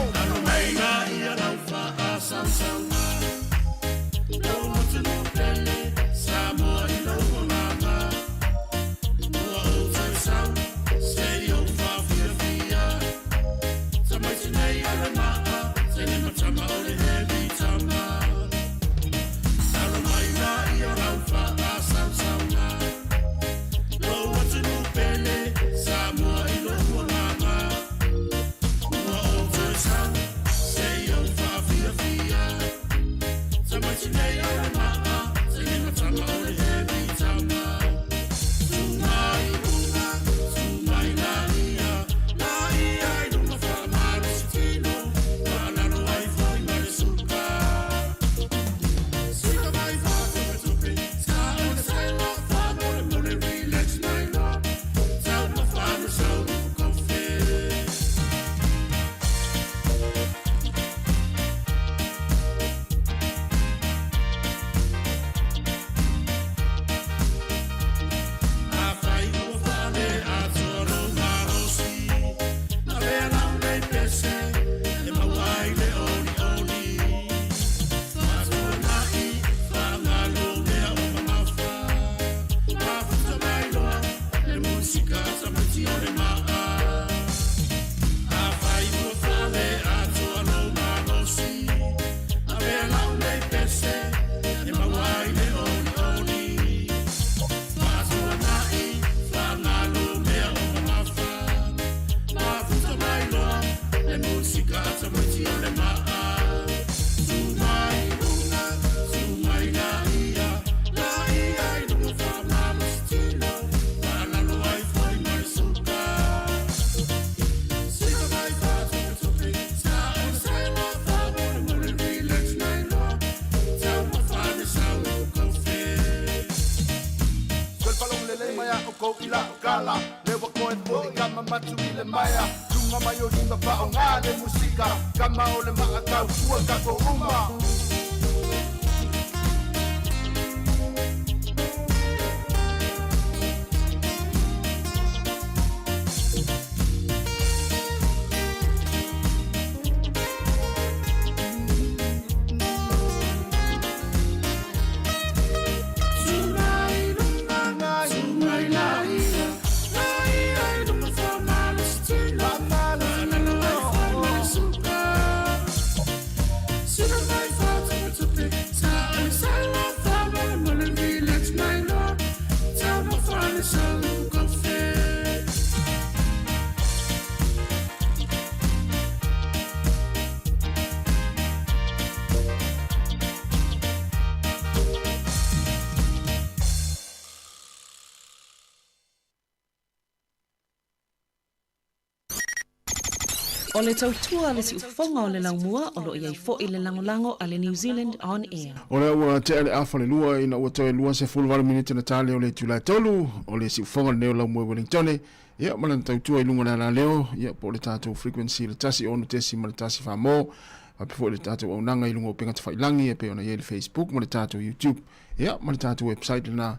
O le tautua le siufofoga o le laumua o loo iai fo'i le lagolago a le New Zealand On Air. O lea ua tea le afa le lua ina ua toe 28 minute na tale o le itula e tolu o le siufofoga lenei o Laumua i Wellingtone ia ma lana tautua i luga o le alaleo ia po o le tatou frequency le 106.1 famo faapea foi le tatou auaunaga i luga o upega tafailangi e pei ona i ai le Facebook ma le tatou YouTube ia ma le tatou website lena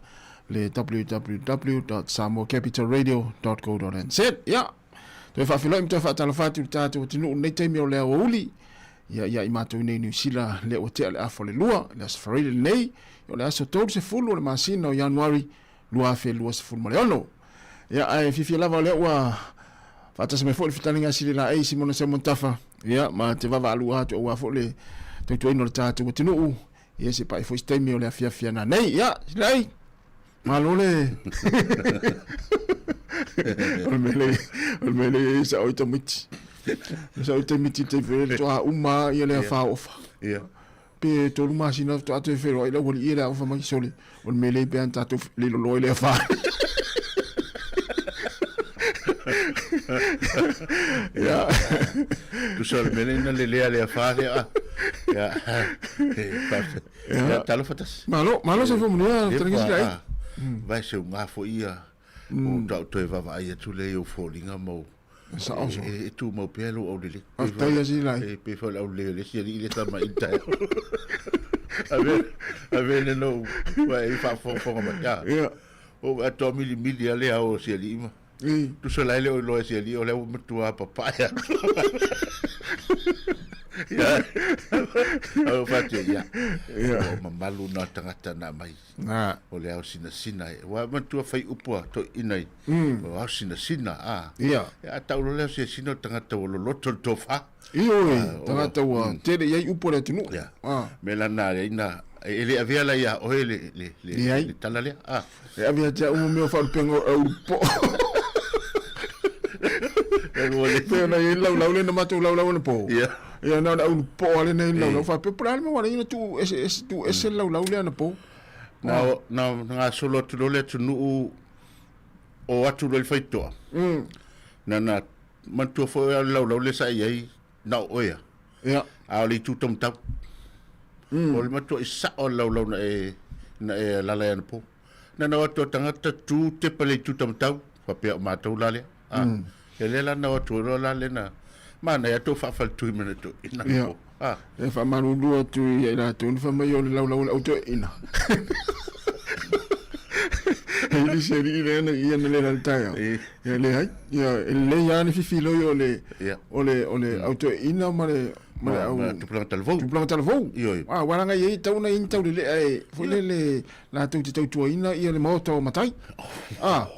le www.samoacapitalradio.co.nz ia Toe faafeiloai ma toe faatalofa atu i le tatou atunuu i lenei taimi o le aoauli. Ia, ia i matou nei i Niu Sila, lea ua tea le afa o le lua, le aso Faraile lenei, o le aso 30 o le masina o Ianuari 2026. Ia, ae fiafia lava o lea ua faatasi mai foi le fetalaiga a Sili Laei Simona Simon Tafa, ia, ma te vaavaalua atu aua foi le tautuaina o le tatou atunuu, ia se pai foi se taimi o le afiafi ana nei. Ia, Sili Laei, Malo le o le mea lea o le mea lea e sao i tamaiti. E sao i tamaiti te fe le toa uma ia le afa ofa. Ia. Pe tolu masina faatoa toe feiloai le aualii ia le aofa mai sole. O le mea lea pe ana tatou le loloa i le afa. Ia. Tusa o le mea lea na lelea le afa lea. Ia. Ia, talofa tasi. Malo, malo sa fo manuia, tala sila ai. Vai se unga fo ia. O tau toe vavaai atu le i o foliga ma o Sao so. E tu mau pea lou aulelei. Faafetai ia sila ai. E pe fa le aulelei o le isi alii le tama i le taeao. Ave, ave le lou, vai e faafogafoga mai. Ia. Ia. O atoa milimili a le ao o si alii ma. Tusa la e le o iloa e si alii o lea ua matua papae atu. Ia, au fatia, ia. Ia. O mamalu na tagata na mai. Na. O le ao sinasina. Ua matua fai upu a toeaiina i. O ao sinasina, a. Ia. Ia, a tau loa lea o sinasina o tagata ua loloto le tofa. Ioe, tagata ua tele i ai upu a le atunuu. Ia. Me lana ai na e le avea la ia oe le le le le tala lea. A. E ave ia te au mo mea o faalupega o au po. Pei ona i ai le laulau lea na matou laulau anapo. Ia. Ia na o le au po lava lea na i le laulau. Faapea po o le a le mea ua ala ai ona tuu ese ese tuu ese le laulau lea anapo. Na na gasolo atu loa le atunuu o atu loa i le faitotoa. Na na manatua foi o le laulau lea sa i ai na o oe a. Ia. A o le itu taumatau. O le matuai sao o le laulau na e na e alala ai anapo. Na na o atu o tagata tu tepa le itu taumatau, faapea o matou la lea. A. Ia lea la na o atu ai loa la lea na manaia tou faafaletui ma na toeaiina anapo. A. E faamalulu atu ia i latou ni fai mai o le laulau o le au toeaina. E i se alii lea na ia na le la le taeao. Ia leai. Ia e lelei lava le fifiloi o le o le o le au toeaina ma le ma le au tupulaga talavou. Tupulaga talavou. Ioe. Ah, aua leaga e i ai tatau ona i ai ni taulelea e foi lele latou te tautuaina ia le maota o matai. Ah.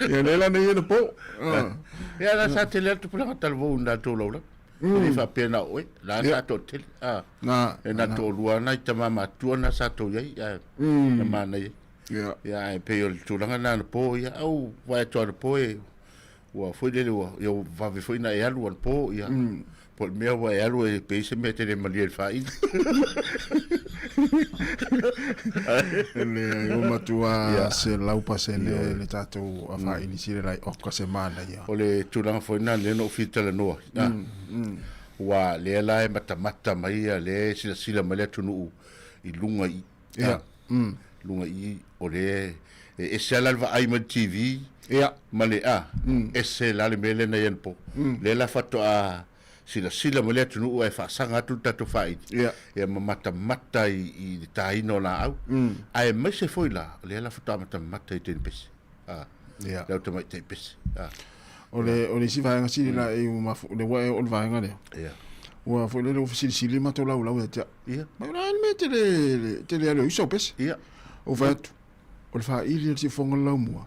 Ia lea la nei ina po. Ah. Ia la sa tele atu pula talavou na tou laulau. Mm. E faapea na oe, la sa toatele. Ah. Na. E na toalua na i tama matua na sa tou iai. Ah. Na manaia. Ia. Ia e pei o le tulaga na na po ia au vaai atu anapo e ua foi lele ua ia ua vave foi na e alu anapo ia. Po o le mea ua e alu e pei se mea e te le malie i le faaili. Leai, ua matua 100% le tatou faaili sili lai oka se manaia. O le tulaga foi lena lea na ou fia talanoa ai, aua lea la e matamata mai ia lea e silasila mai le atunuu i luga i Ia. Luga i o le e ese lava la le vaai mai le TV Ia. ma le a ese la le mea lea na i ai anapo. Lea la faatoa silasila mai le atunuu ae faasaga atu le tatou faaili. Ia. Ia ma matamata i i le taina o laau. Aemaise foi la lea la faatoa matamata i teine pese. A. Ia. Le au tamaitai pese. A. O le o le isi vaega sili la e ua mafu le ua e oo i le vaega lea. Ia. Ua foi lele ua fesilisili matou laulau ia te au. Ia. Mai o le a le mea e te le te le alu ai sau pese. Ia. Ou fai atu, o le faaili o le siufofoga o le laumua,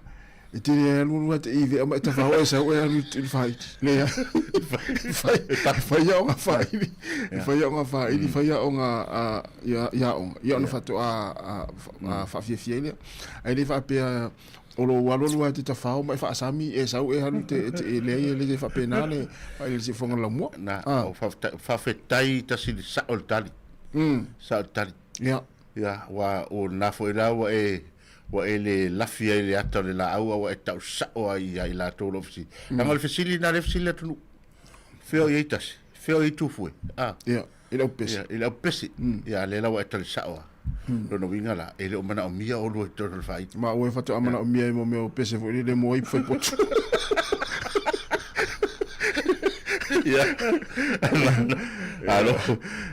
e te le alu alu lava te ivea ma e tafao e sau e alu i le faaili. Leai. E fai, fai aoga faaili, e fai aoga faaili, fai aoga i aoga, ia ona faatoa faafiafia ai lea. Ae le faapea o lou alu alu lava e te tafao ma e faasami e sau e alu te, te e leai e le faapena le faaili o le siufofoga o le laumua. Na, o faafetai tasi i le sao o le tali. Sao le tali. Ia. Ia, ua o lena foi la ua e ua e le lafi ai i le ata o le laau a ua e tau sao ai ia i latou o lo o fesili. Leaga o le fesili lena lea e fesili le atunuu. Fea o i ai tasi? Fea o i ai Tufue? A. Ia, i le aupese. Ia, i le aupese. Ia, lea la ua e tali sao lava. Lona uiga la, e le o manaomia oulua i totonu o le faaili. Ma ua e faatoa manaomia ai mo mea o pese foi lele mo ai fai potu. Ia. Malo.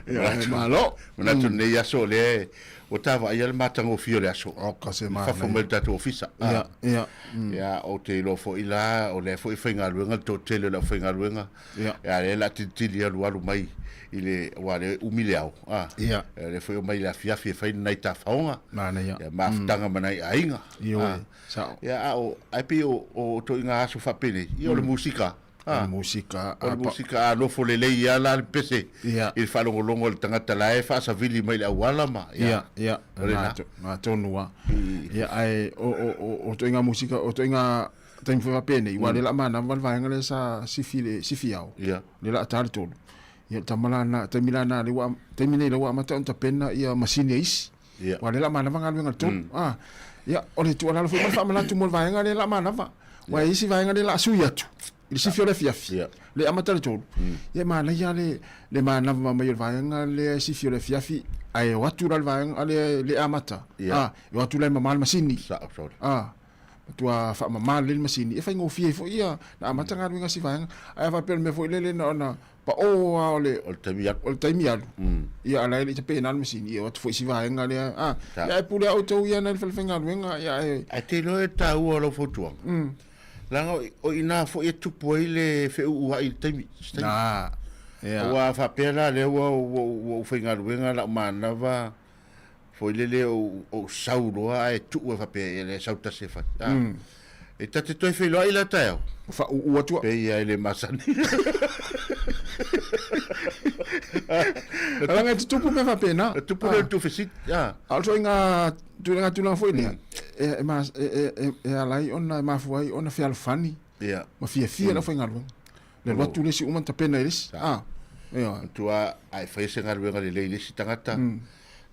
Ia, malo. Manatu lenei aso o lea ua ta vaaia le matagofie o le aso. Oka se manaia. Fafo mai le tatou ofisa. Ia, ia. Ia, ou te iloa foi la, o lea foi e faigaluega le toatele o le aufaigaluega. Ia. Ia, lea o le a tilitili alualu mai i le, aua o lea e umi le ao. Ia. O lea foi e omai i le afiafi e fai nai tafaoga. Manaia. Ia, mafutaga ma nai aiga. Ioe, sao. Ia, a o, ae pei o, o ituaiga aso faapenei, ia o le musika. O le musika. O le musika a nofo lelei lava la le pese i le faalogologo a le tagata la e faasavili mai i le auala ma, ia, ia, o lena. Na tonu lava. Ia, ae o, o, o, o ituaiga musika, o ituaiga taimi foi faapenei, aua o lea o le a manava le vaega lea sa sifi i le sifi ao, lea o le a ta le tolu. Ia, o le tama la lena, taimi la lena lea ua, taimi nei la ua amata ona tapena ia masini a isi. Aua o lea o le a manava galuega a le tolu. Ia, o le tuualalo foi ma le faamanatu mo le vaega lea o le a manava. Aua e i ai isi vaega lea o le a sui atu i le sifi o le afiafi, lea e amata i le tolu. Ia e manaia le, le manava mai o le vaega lea e sifi o le afiafi, ae o atu la le vaega lea e amata, e o atu la e mama le masini. Matua faamamā lelei le masini, e faigofie ai foi ia na amata galuega a si vaega. Ae a faapea o le mea foi lele na ona paʻō lava o le, O le taimi alu. o le taimi alu, ia a o la e le i tapena le masini, ia o atu foi si vaega lea, a, ia ae pule lava outou ia nai le fale faigaluega, ia ae. Ae te iloa e taua o lau fautuaga, leaga o i ina foi e tupu ai le feʻuʻuaʻi i le taimi, se taimi. Na, ia. Aua a faapea la lea ua ou faigaluega lau manava foi lele ou sau loa ae tuu e faapea e le sau tasi e fai. E ta te toe feiloai la taeao. Faauu atu. Pei ia e le masani. Leaga e tutupu mea faapena. E tupu le tuufesili. A o le ituaiga tulaga tulaga foi lea, e ala ai ona e mafua ai ona fealofani ma fiafia le aufaigaluega. Le alu atu le isi uma tapena i le isi. Ioe. Matua a e faia se galuega lelei i le isi tagata,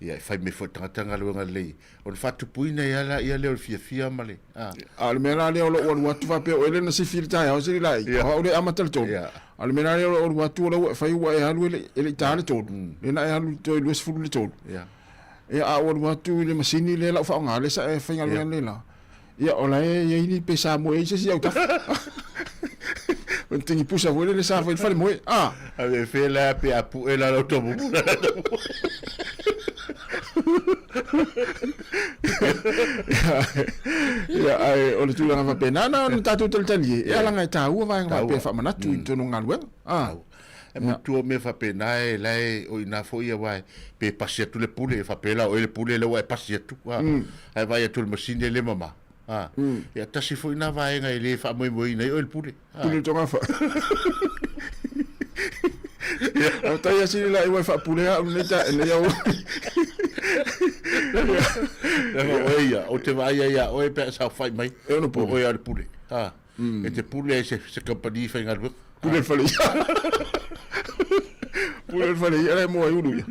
ia e fai mai foi i le tagata galuega lelei. Ona faatupuina ai lava lea o le fiafia ma le, a. A o le mea la lea o lou alu atu faapea o oe lea na sifi i le taeao sili la i, o au lea e amata i le 3. A o le mea la lea o lou alu atu o la ua e fai ua e alu e le i ta le 3, lea na e alu toe 20 i le 3. Ia a ou alu atu i le masini lea lau faaaoga lea sa e faigaluega nei la, Ia, o la e i ai ni pesa moe ai se isi autafa. O le tingi pusa foi lele sa fai i le fale moe. Ah! A me fe la pe a pu'e la lau tomumu la la tomumu. Ia, ae o le tulaga faapena, na ona tatou talitali e, e alaga e taua vaega faapea e faamanatu i totonu o galuega. Ah! E matua o mea faapena e la e o ina foi aua e pe pasi atu le pule e faapea la o oe le pule lea ua e pasi atu a ae vaai atu i le masini e le mama a ia tasi foi na vaega e le faamoemoeina ai oe le pule a. Pule le togafa. Ao tai asili la iwa e faapule au nei ta nei au. Leaga oe ia, o te vaai ai ia oe pe a saofai mai. E ono pule. O oe a le pule. A. E te pule ai se se company faigaluega. Pule le fale ia. Pule le fale ia le moa i ulu ia.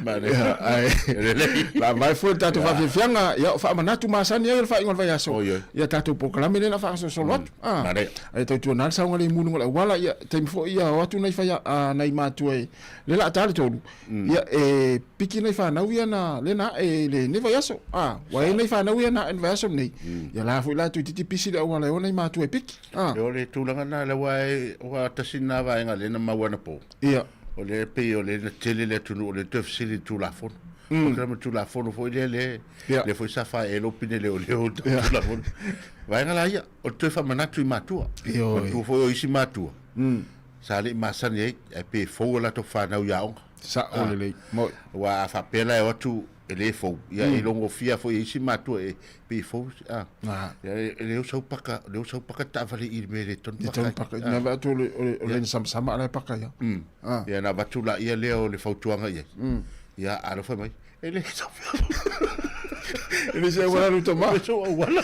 Manaia. Ia, ae. Lelei. La vai foi le tatou faafiafiaga, ia o faamanatu masani ai o le faaiuga o le vaiaso. Oi, oi. Ia tatou polokalame lea na faagasolosolo atu. Ah. Manaia. Ae tautuana le saogalemu i luga o le auala, ia taimi foi ia o atu nai faia nai matua e le la ta le tolu. Ia e piki nai fanau ia na le na ae i lenei vaiaso. A, ua i ai nai fanau ia na ae i le vaiaso lenei. Ia la foi la toeitiiti pisi le auala e o nai matua e piki. A. E o le tulaga na lea ua e ua tasi na vaega lea na maua anapo. Ia. O lea pei o lea na tele le atunuu o lea toe fesili i le Tulafono. Mm. O le Tulafono foi lea lea Ia. lea foi sa faaee lou pine leoleo i le Tulafono. Vaega la ia, o le toe faamanatu i matua. Ioe. Manatua foi o isi matua. Sa le i masani ai, ae pe fou a latou fanau i aoga. Sa'o lelei. Moi. Aua a faapea la e o atu e le fou, ia e logofia foi e isi matua e pei e fou, a. Ia e le o sau paka, le o sau paka taavale i le mea e le tonu paka ai. E tonu paka, na avatu o le, o le samasama a la e paka ia. Ia na avatu laia lea o le fautuaga i ai. Ia alofa mai, E le sau E le se auala lu tama. E sau auala.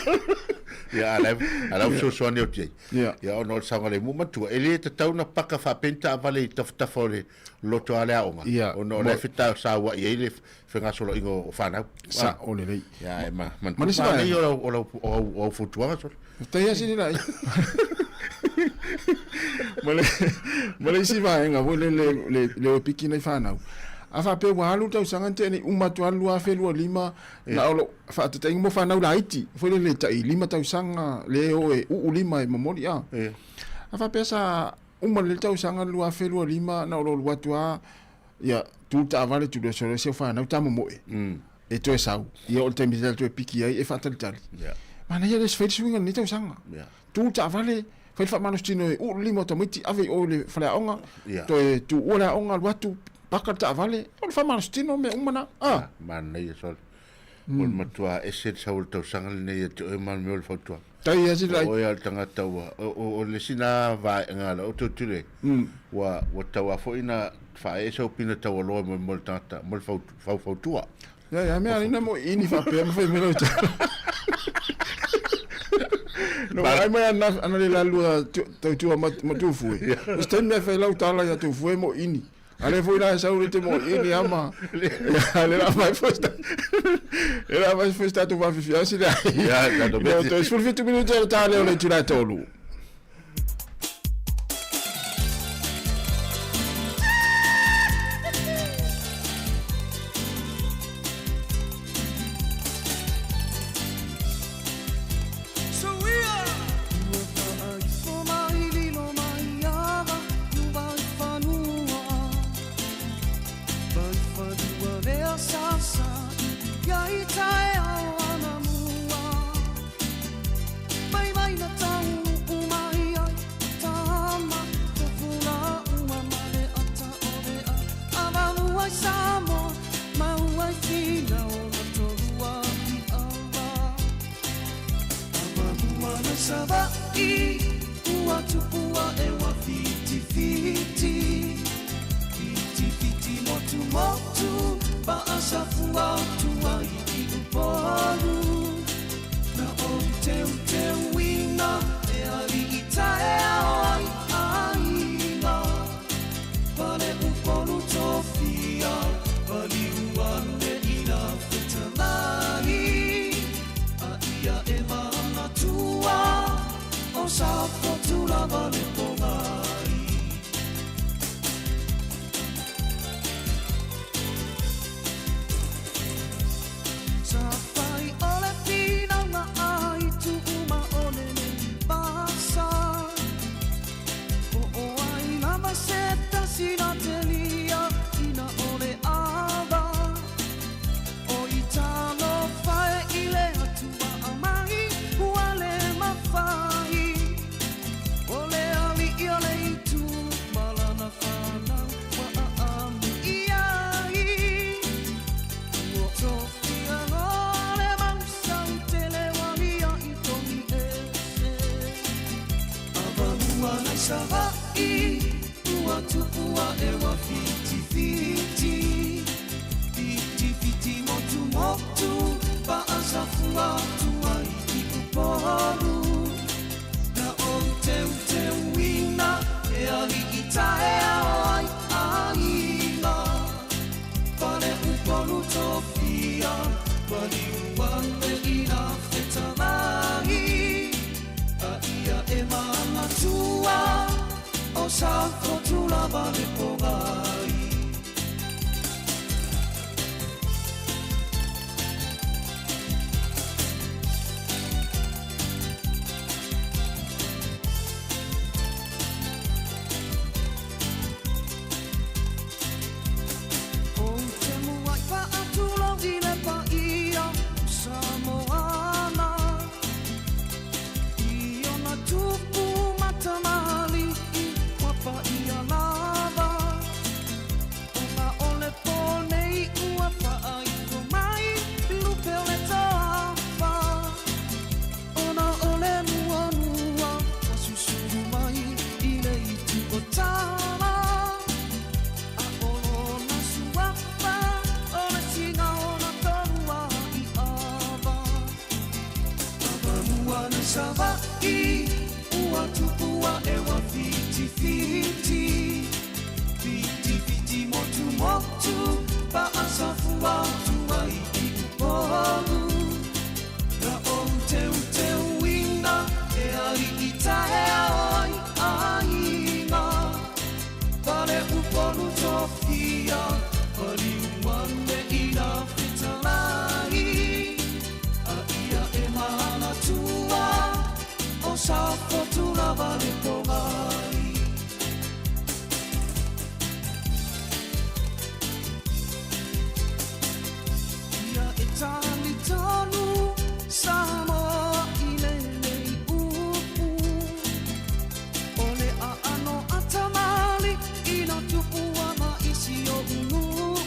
Ia ala ala fesoasoani atu ai. Ia. Ia ona o le saogalemu matua. E le tatau na paka faapea ni taavale i tafatafa o le loto a le aoga. Ia. Ona o la e fetasaua'i ai le fegasoloaiga o fanau. Sa'o lelei. Ia e ma Ma le isi vaega. Manaia o lau o lau o au fautuaga sole. Faafetai lava sili lai. Ma le ma le isi vaega foi lele le le o piki nai fanau. A faapea ua alu le tausaga na tea nei uma atu lava le 2025 na o lou faataitaiga mo fanau laiti foi lele tai 5 tausaga le o e uu lima e momoli a. A faapea sa uma lelei le tausaga le 2025 na o lou alu atu lava ia tu le taavale tu le oso ese o fanau tamomoe. E toe sau, ia o le taimi e toe piki ai e faatalitali. Manaia le fai le suiga i lenei tausaga. Tu le taavale, fai le faamalositino e uu le lima o tamaiti, ave i o i le faleaoga, toe tuua le aoga, alu atu, paka le taavale, o le faamalositino mea uma na. Ah. Manaia sole. O le matua ese le sau o le tausaga lenei ia te oe ma le mea o le fautuaga. Tai ia sila. O oe a le tagata ua, o le isi na vaega la o tilotilo i ai, ua, ua tau a foi na faaee sau pina taualoa mo le tagata, mo le faufautua. Ia, ia, mea alina mo ini faapea ma fai mai lau tala. No, ai mai ana, ana le lalua tautua ma tufue. O se taimi e fai lau tala ia tufue mo ini. A le foi la e sau le te mo ini ama. Ia, le la mai foi sta. Le la mai foi sta tu vafifi asi le. Ia, tatou Ia, beti. toe 17 minute le tale o le itula e tolu. Sweet. Mai Savaii ua tupu ae ua fitifiti Fitifiti motumotu Paasafua atu ai i Upolu Na ou teuteuina e alii taeao ai aiga Pale Upolu tofia Paliu ane i na fetalai A ia e manatua O Safotu lava le pogai Sa fai o le finauga ai tuuma o lenei vasa Po o ai lava se tasi na telia ina o le ava O i talofa e i le Atua aumai ua le mafai O le alii o le itu ma lana fanau ua aamu i ai Ua tofia loa le mausau tele ua lia'i togi ese Avamua nai Savaii ua tupu ae ua fitifiti Fitifiti motumotu Paasafua atu ai i Upolu Na ou teuteuina e alii taeao ai aiga Pale Upolu tofia Maliu ane i na fetalai A ia e manatua O Safotu lava le pogai Ou te muai faatulou i le paia o Samoana I ona tupu ma tamalii ua paia lava Ona o le po nei ua faaifo mai lupe o le toafa Ona o le muamua ua susulu mai i le itu o Tama A o lona suafa o le siga o na tolu i ava Avamua nai Savaii ua tupu ae ua fitifiti Fitifiti motumotu Paasafua atu ai i Upolu Na ou teuteuina e alii taeao ai aiga Pale Upolu tofia Paliu ane i na fetalai A ia e manatua O Safotu lava le pogai Ia e talitonu Samoa i lenei upu O le aano a tamalii na tupua ma isi o nuu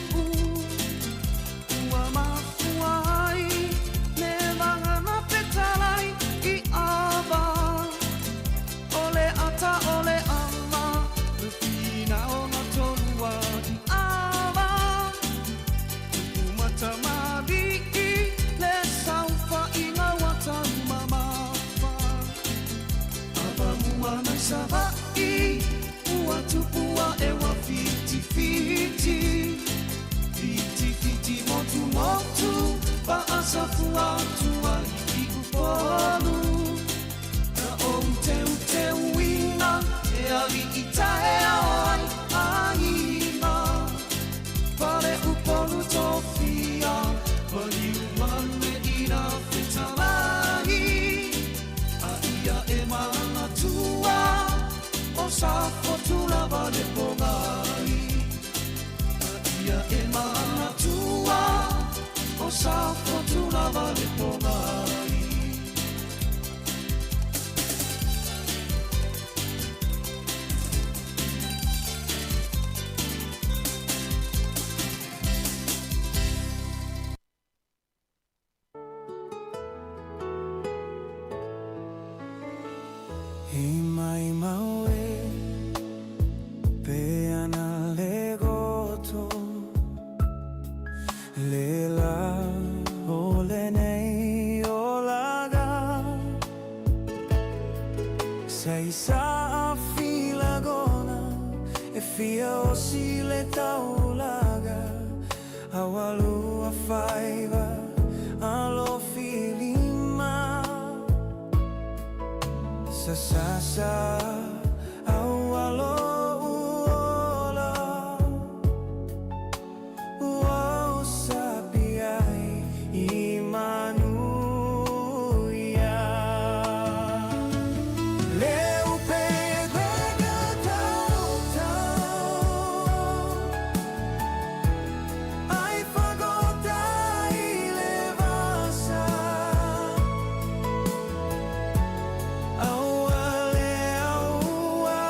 Ua mafua ai le vaga na fetalai i ava O le ata o le ala le finau na tolua i ava Tupu ma tamalii le saofaiga ua taumamafa Avamua nai Savaii ua tupu ae ua fitifiti Fitifiti motumotu Paasafua atu ai i Upolu Na ou teuteuina e alii taeao ai aiga Pale Upolu tofia Paliu ane i na fetalai A ia e manatua O Safotu lava le pogai A ia e manatua O Safotu lava le pogai I mai mau e pe ana le goto Le la o lenei olaga Sei sa a filagona E fia o si le taulaga Awalua faiva alo filima Sa sa sa au alo uola Ua o sapi ai i manuia Le upe vega tau Ai fagota i le vasa Aua le aua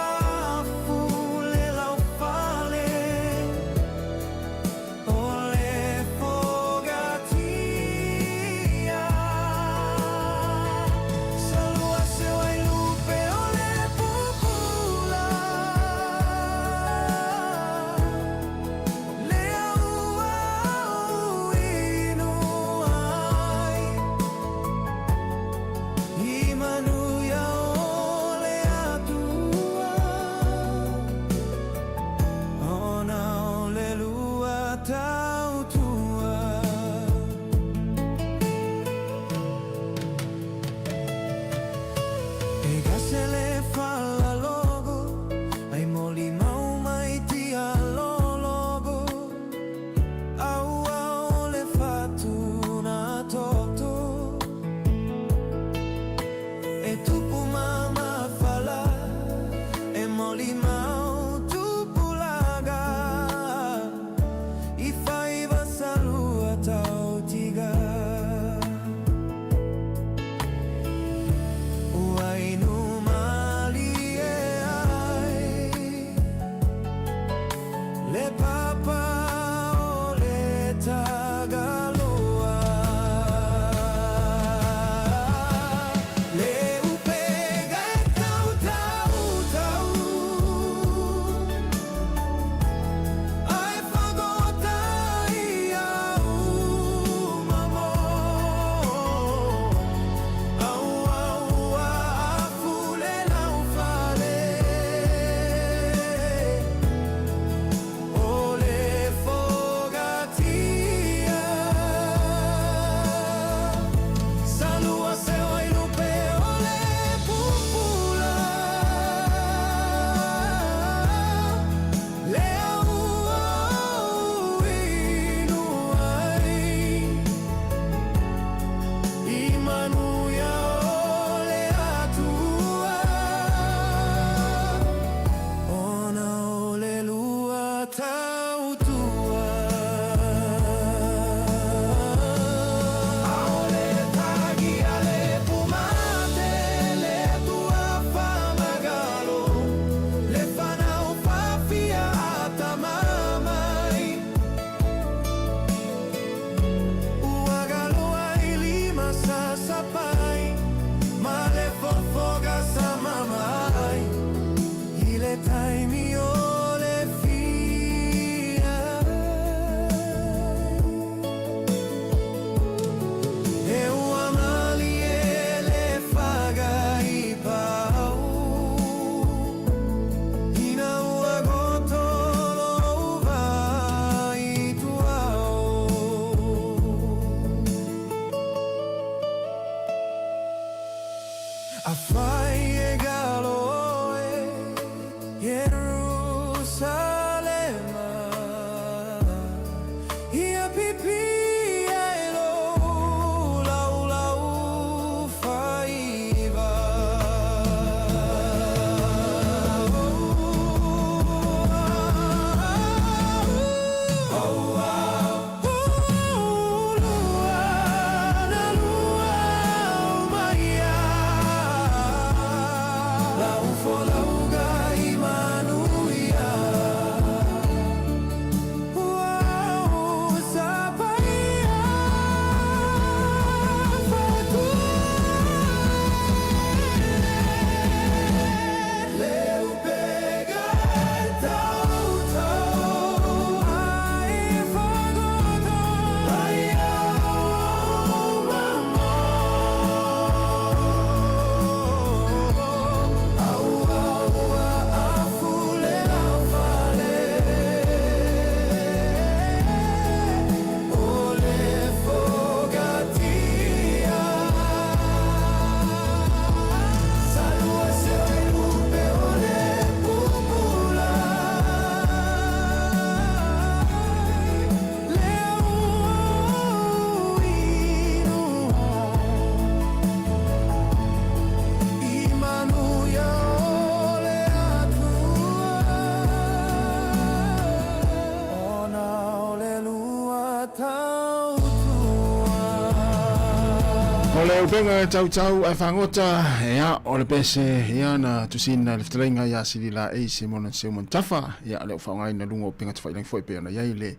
le upega e tautau ae fagota, ia, o le pese, ia, na tusina le fetalaiga ia Silila e Simona Seuman Tafa, ia, le o faaaogaina luga o upega tafailangi foi pei ona i ai le,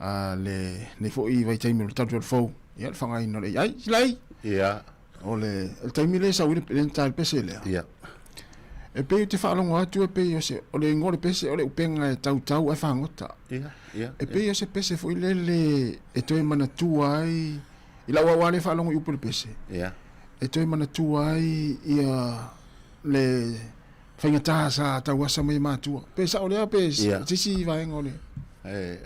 a, le, nei foi vaitaimi o le talu fou, ia, le faaaogaina o le AI. Silai! Ia. O le, o le taimi lea e sau ai le, le ta le pese lea. Ia. E pei ou te faalogo atu e pei o se, o le igoa o le pese o le upega e tautau ae fagota. Ia, ia. E pei o se pese foi lele e toe manatua ai, i lau au lava lea faalogo i upu o le pese. Ia. E toe manatua ai ia le faigata sa tauasa mai e matua. Pe sao lea pe Ia. se isi vaega o le... E,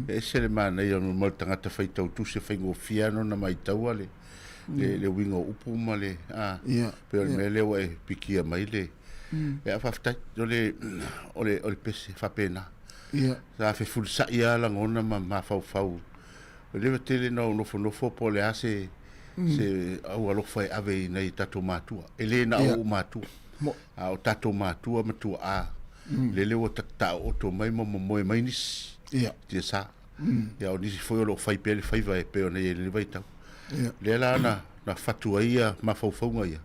e ese le manaia o le mea o le tagata faitau tusi e faigofie lava ona maitaua le, le, le uiga o upu ma le, a, Ia, pei o le ia. mea lea ua e pikia mai le, ia faafetai, o le, o le, o le pese faapena. Ia. Sa fefulisai lava lagona ma mafaufau. E le tele na ou nofonofo po o le a se, se aualofa e ave i nai tatou matua. E le na o ou matua. Mo. A o tatou matua ma tuaa, lele ua taoto mai ma momoe mai nisi. Ia. Tia sa. Ia o nisi foi o lo o fai pea le faiva e pei ona i ai i lenei vaitau. Ia. Lea la na, na fatu ai ia mafaufauga ia,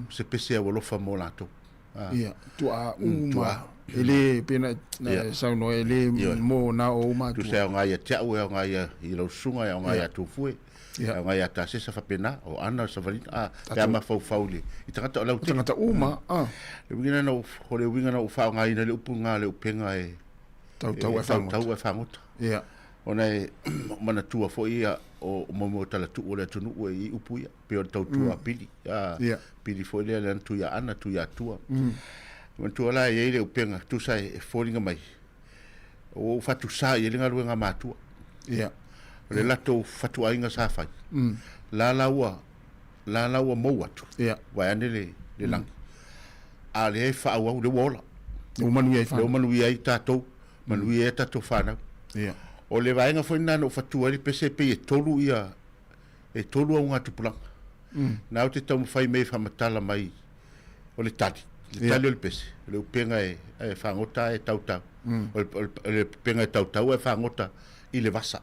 se pese aualofa mo latou. Ah. Ia, tuaa uma. Tuaa. E le, pei na, na Ia. saunoa, e le Ioe. mo na o ou matua. Tusa e aoga ia te au, e aoga ia i lau susuga, e aoga Ia. ia Tufue, Ia. e aoga ia Tasesa faapena, o Ana, o Savalina, a, pe a Tatou- mafaufau i le, i tagata o lau tele. Tagata uma, a. Le uiga na ou, o le uiga na ou faaaogaina le upu lena le upega e, Tautau e ae fagota. tautau ae fagota. Ia. Ona e manatua foi ia o mo mo talatuu o le atunuu e i upu ia, pei o le tautua a pili. A, Ia. pili foi lea lea na tui ia Ana, tui ia Tua. Manatua la e i ai le upega, tusa e foliga mai, o ou fatusā i ai le galuega a matua. Ia. O le latou fatuaiga sa fai. La la ua, la la ua mou atu. Ia. Vaeane le, le lagi. A lea e faaauau, le ua ola. Ua manuia ai Le ua fanau. manuia ai tatou, manuia ai tatou fanau. Ia. O le vaega foi lena na ou fatua ai le pese pei e tolu ia, e tolu augatupulaga. Na ou te taumafai mea e faamatala mai o le tali. Le tali o le pese, o le upega e, e fagota e tautau. O le, o le, o le upega e tautau e fagota i le vasa.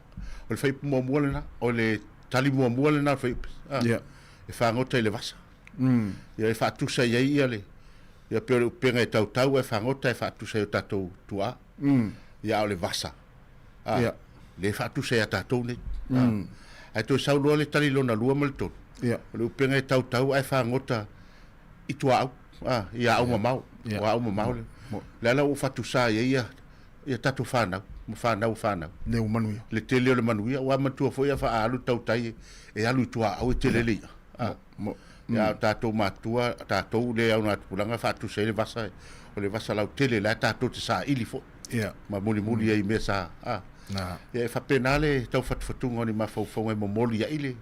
O le faiupu muamua lena, o le tali muamua lena o le faiupu. Ah, Ia. E fagota i le vasa. Ia e faatusa i ai ia le, ia pei o le upega e tautau e fagota e faatusa i o tatou tuaa. Ia a o le vasa. Ah, Ia. Le faatusa ia tatou nei. Ah. Ae toe sau loa le tali lona lua ma le tolu. Ia. O le upega e tautau ae fagota i tuaau, ah, i aau mamao. Ia. O aau mamao le. Le ala ua fatusā i ai ia, ia tatou fanau, ma fanau fanau. Le ua manuia. Le tele o le manuia, ua matua foi ia faaalu tautai e, e alu i tuaau e tele le ia. Ah. Mo. Ia o tatou matua, tatou le augatupulaga faatusa ai le vasa, o le vasa lautele la e tatou te saili foi. Ia. Ma mulimuli ai i mea sa. Ah. Na. Ia e faapena le taufatufatuga o ni mafaufauga e momoli ai le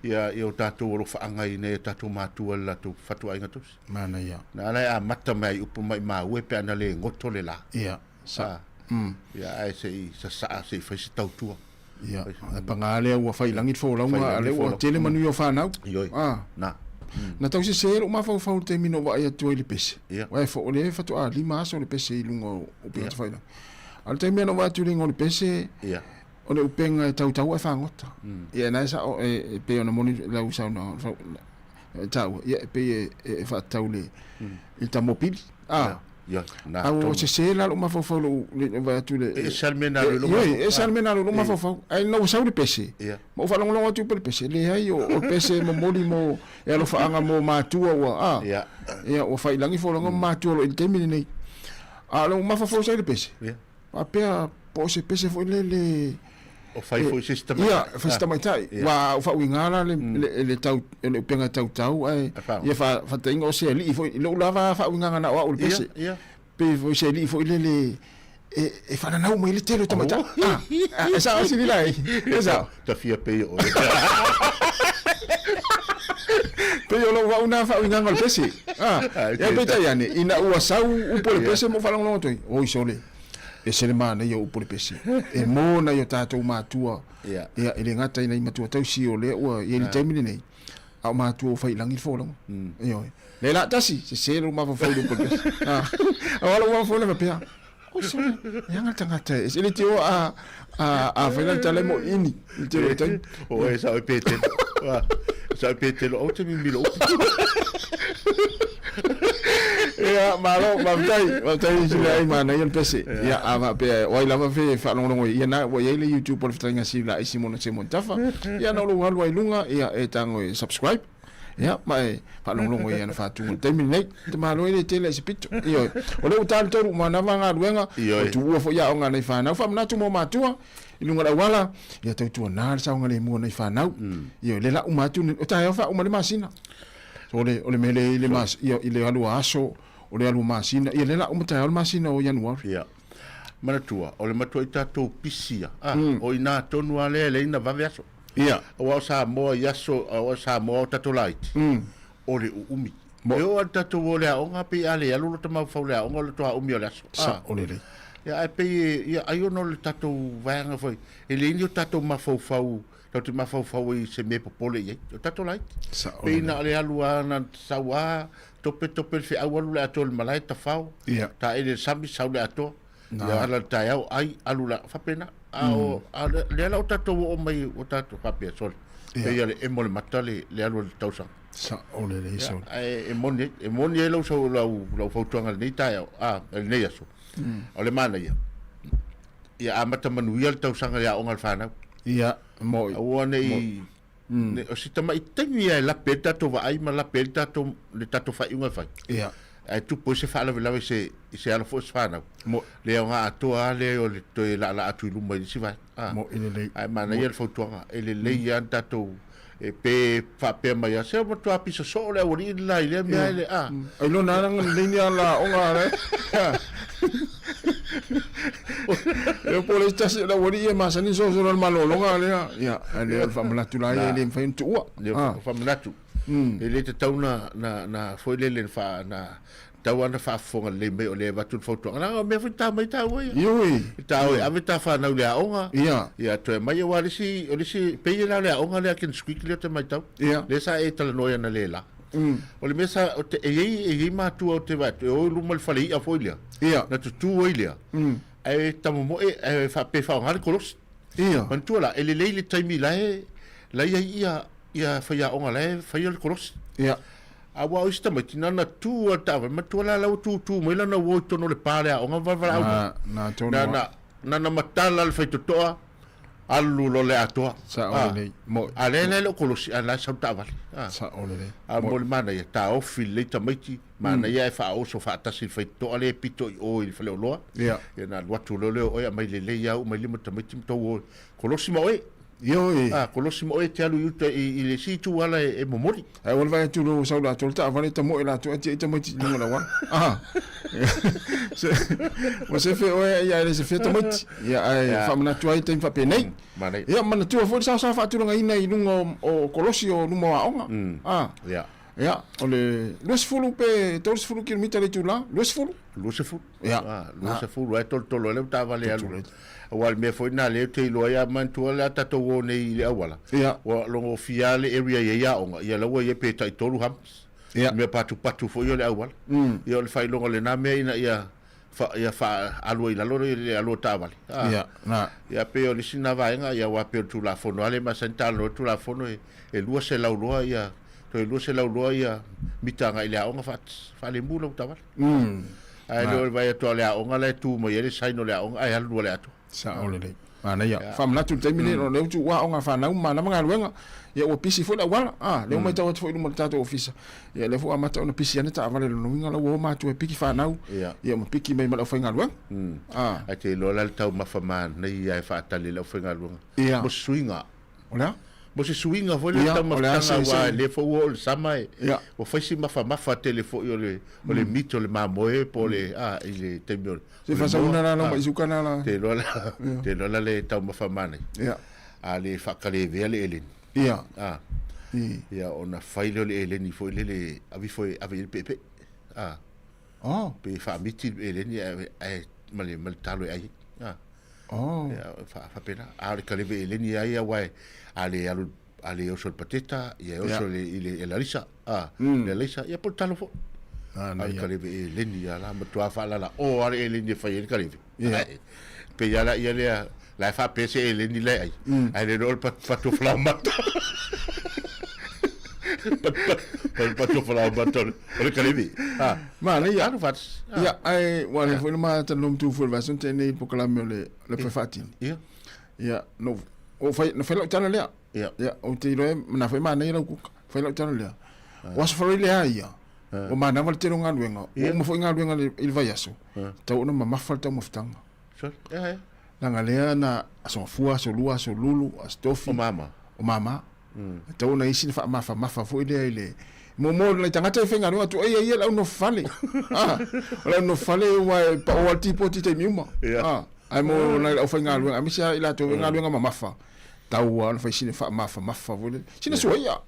ia ia o tatou alofaaga i nei o tatou matua le latou fatuaiga tausi. Manaia. Na ala e amata mai ai upu maimau e pe ana le goto le la. Ia. Sa. Ah. Ia ae se'i sasaa se'i fai se tautua. Ia. E pagā lea ua faiilagi le folauga, Faiilagi a lea le ua folauga. tele manuia o fanau. Ioe. Ah. Na. Na tau sesē lou mafaufau i le taimi na ou vaai atu ai i le pese. Ia. Uae fo, o lea faatoa 5 aso le pese i luga o upega Ia. tafailagi. A o le taimi na ou vaai atu i le igoa o le pese, Ia. o le upega e tautau ae fagota. Ia na e sao e, e pei ona moni lau saunoaga e taua, ia e pei e, e, e faatatau le, i le tamopili. Ah. Ia. Na. A ua tonu. sesē la lou mafaufau lou le vaai atu le E ese lava le mea na alu i lou Ioe, mafaufau. e ese lava le mea na alu i lou E. mafaufau. Ae na ua sau le pese. Ia. Ma ou faalogologo atu pe le pese, leai o, o le pese e momoli mo e alofaaga mo matua ua a. Ia. Ia ua failagi folauga ma matua o lo i le taimi lenei. A o lou mafaufau sa i le pese. Ia. Faapea po o se pese foi lele O fai foi se isi tamaitai. Ia, fai se tamaitai. Ia. Ua faauiga la le, le, le, tau, le upega tautau ae E faaoga. ia fa, faataiga o se alii foi. I lou lava faauigaga na o au le pese. Ia. Ia. Pe foi se alii foi lele e, e faananau mai le tele o tamaitai. Ah, ah, e sao silila ai. E sao. Tafia pei o. Pe o lou vau na faauigaga o le pese. Ah, Ah, ia peitai ane, ina ua sau upu o le Ia. pese mo faalogologo atu ai. Oi sole. E se le manaia o upu o le pese. E mō nai o tatou matua. Ia. Ia, e le gata i nai matua tausi o lea ua i ai le taimi lenei. A o matua o failagi le folauga. Ioe. Le la tasi, sesē lou mafaufau i le upu o le pese. Ah, o lou mafaufau le faapea. Oi sole, e aga le tagata e. Se le te o a, a, a fai la le tala e mo ini. I le tele o taimi. O e sao e pe tele. Sa pe te lo o te mimi lo Ia, malo, faafetai, faafetai sila ai manaia le pese. Ia, a faapea, o ai lava fe faalogologo i ia na, ua i ai le YouTube o le fetalaiga Sila i Simona Simon Tafa. Ia, na o lou alu ai luga, ia, e tago e subscribe. Ia, ma e faalogologo i ana faatuga i le taimi lenei. Te malo e le tele ai se pito. Ioe. O lea ua ta le tolu, manava galuega, o tuua foi aoga a nai fanau. Faamanatu mo matua, i luga o le auala, ia tautuana le saogalemu o nai fanau. Ioe, le la uma atu, o taeao faauma le masina. So, o le, o le mea lea i le, mas, ia, i le alu a aso, o le alu o masina, ia le la uma taeao le masina o Ianuari. Ia. Manatua, o le matuai tatou pisi ia. Ah, o inā tonu lava lea e leai na vave aso. Ia. Aua o Samoa i aso, aua o Samoa o tatou laiti, o le uumi. E oo lava i le tatou o i le aoga, pei a le alu lota mafaufau i le aoga, o le toa umi o le aso. Sao lelei. Ia, ae pei e, ia, ai ona o le tatou vaega foi, e leai ni o tatou mafaufau, tatou te mafaufau ai i se mea e popole i ai. O tatou laiti. Sao Pei lelei. na o le alu lava, na sau lava, tope tope le feau, alu le atoa i le malae, tafao, Ia. taele i le sami, sau le atoa. Na. Ia ala le taeao, ai, alu la, faapena. A o, a o lea la ua tatou oo mai, ua tatou faapea, sole. Ia. Pei o le emo le mata le, le alu o le tausaga. Sao lelei, Ia, sole. ae e moni ai, e moni ai lau, sau, lau, lau fautuaga i lenei taeao, a, i lenei aso. O le manaia, ia amata manuia le tausaga i aoga a le fanau. Ia, moi. Aua ne i, ne, o si tamai taimi lava e lape ai le tatou vaai ma lape ai le tatou, le tatou faaiuga e fai. Ia. Ae tupu ai se faalavelave i se, i se ala foi o se fanau. Moi. Le aoga atoa lava lea o le toe laalaa atu i luma i le isi vaega. Ah. Moi lelei. Ae manaia le fautuaga, e lelei lava le tatou, e pe faapea mai lava, se ua matua pisa soo le aualii le la i lea mea e le, ah. Ai lona ala lelei ni ala aoga le. E po le tasi la wali e masani so so le malologa lea. Ia, ae le o le faamanatu la ia e le mafai ona tuua. Le Ah. faamanatu. E le tatau na, na, na foi lele na faa, na, tau lava na faafofoga lelei mai o lea e avatu le fautuaga. Leaga o mea foi ta mai taua ia. Ioe. Ta o e ave ta fanau i le aoga. Ia. Ia toe mai aua o le isi, o le isi, pei la o le aoga lea a Ken Squeak lea ou te matau. Ia. Lea sa e talanoa ai analeila. O le mea sa, o te, e i ai, e i ai matua o te vaai atu, e o i luma i le fale i'a foi lea. Ia. Na tutū ai lea. Ae tamomoe, ae faapea e faaaoga le kolosi. Ia. Manatua la, e lelei le taimi la e, la e i ai ia, ia faiaoga la e faia le kolosi. Ia. Aua o isi tamaiti, na ona tu lava i le taavale, manatua la, la ua tutū mai lana uo i totonu o le pa o le aoga ma valaau mai. Na, na tonu Na, lava. na, na ona matala le faitotoa, alu loa le atoa. Sao Ah. lelei. Moi. A lea la e le o kolosi, a la e sau le taavale. Ah. Sao lelei. A Moi. mo le manaia, taofi lelei tamaiti, manaia e faaoso faatasi i le faitotoa lea e pito i o i le faleoloa. Ia. Ia na alu atu loa lea o oe, aumai lelei lava uma i lima tamaiti ma tou o. Kolosi ma oe. Ioe. Ah, kolosi ma oe e te alu i uta i, i le isi itu ala e, e momoli. Ae ua le vaai atu loa ua sau latou le taavale tamoe latou ae tiai tamaiti i luga o le auala. Ah. Se, ua sefe oe ia e le sefea tamaiti. Ia ae Ia. faamanatu ai taimi faapenei. Manaia. Ia manatua foi le saosa faatulagaina i luga o, o kolosi o luma o aoga. Ah. Ia. Ia, o le 20 pe 30 kilomita le itula, 20? 20. Ia. Ah, 20 ae tolotolo ai le taavale e alu. Aua o le mea foi lena lea ou te iloa ai a manatua le a tatou o nei i le auala. Ia. Ua logofia lava le area e i ai aoga, ia la ua i ai pe tai-tolu humps. Ia. Mea patupatu foi o le auala. Ia o le faailoga o lena mea ina ia fa, ia faaalu ai i lalo le alu o taavale. Ah. Ia, na. Ia pei o le isi lena vaega, ia aua pei o le Tulafono lava lea e masani talanoa ai le Tulafono e, e 200 loa ia, toe 200 loa ia mita agai i le aoga faalemu lau taavale. Ae le o le vaai atu lava o le aoga la e tu mai ai le sign o le aoga ae alu loa le atoa. Sao lelei. Manaia. Faamanatu i le taimi lenei, o lea ua tuua aoga a fanau ma manava galuega. Ia ua pisi foi le auala. Ah, lea ua matau atu foi i luma o le tatou ofisa. Ia lea foi ua amata ona pisi ane taavale lona uiga la ua o matua e piki fanau. Ia ma piki mai ma le aufaigaluega. Ah. Ae te iloa la le taumafa manaia e faatali e le aufaigaluega. Ia. Mo se suiga. O le a? Mo se suiga foi le Ia, o le a taumafataga se- aua se- e le foi ua oo i le sama e Ia. ua fai si mafamafa tele foi o le o le meat o le mamoe po o le a i le taimi o le Se o le faasauna moa. la lau Ah. mai suka na la. Te iloa la te iloa la le taumafa manaia. Ia. A le faakalevea le eleni. Ia. Ah. I. Ia ona fai lea o le eleni foi lele ave foi ave i ai le peepee. Ah. Oh. Pe faamiti le eleni ae ae ma le ma le talo e ai. Ah. Oh. Ia faapena. A o le kaleve eleni ai aua e a le alu a le oso i le pateta, ia e oso Ia. i le i le i le alisa. Ah, le alisa ia po o le talo foi. Ah, A o le kaleve eleni ia la matua faalala o lava le eleni e fai ai le kaleve. Ia. Ae, pei lava la ia lea la e faapea se eleni la e ai. Ae le iloa o le patu falaoamata. Patupatu o falaomata o le kaleve. Ah. Manaia. Alu faatasi. Ia, ae ua lea foi na ma talanoa matua foi i le vaiaso na tea nei i le polokalame o le le Pepa Faatini. Ia. Ia, na ou fai, na fai lau tala lea. Ia. Ia, ou te iloa e, na foi manaia lau kuka. Fai lau tala lea. O Aso Faraile lava ia, ua manava le tele o galuega. Ua uma foi galuega i le vaiaso, tatau ona mamafa le taumafataga. Sorry. Ia, ia. Leaga lea na Aso Gafua, Aso Lua, Aso Lulu, Aso Tofi. O mama. O mama. E tatau ona i ai sina faamafamafa foi lea i le mo nai tagata e faigaluega atu ai ia le au nofo fale. Ah, o le au nofo fale ua e pao lava le tipoti i taimi uma. Ah, ae mo nai le aufaigaluega aemaise lava i latou e galuega mamafa, tatau lava ona fai sina faamafamafa foi lea. Sina suaia.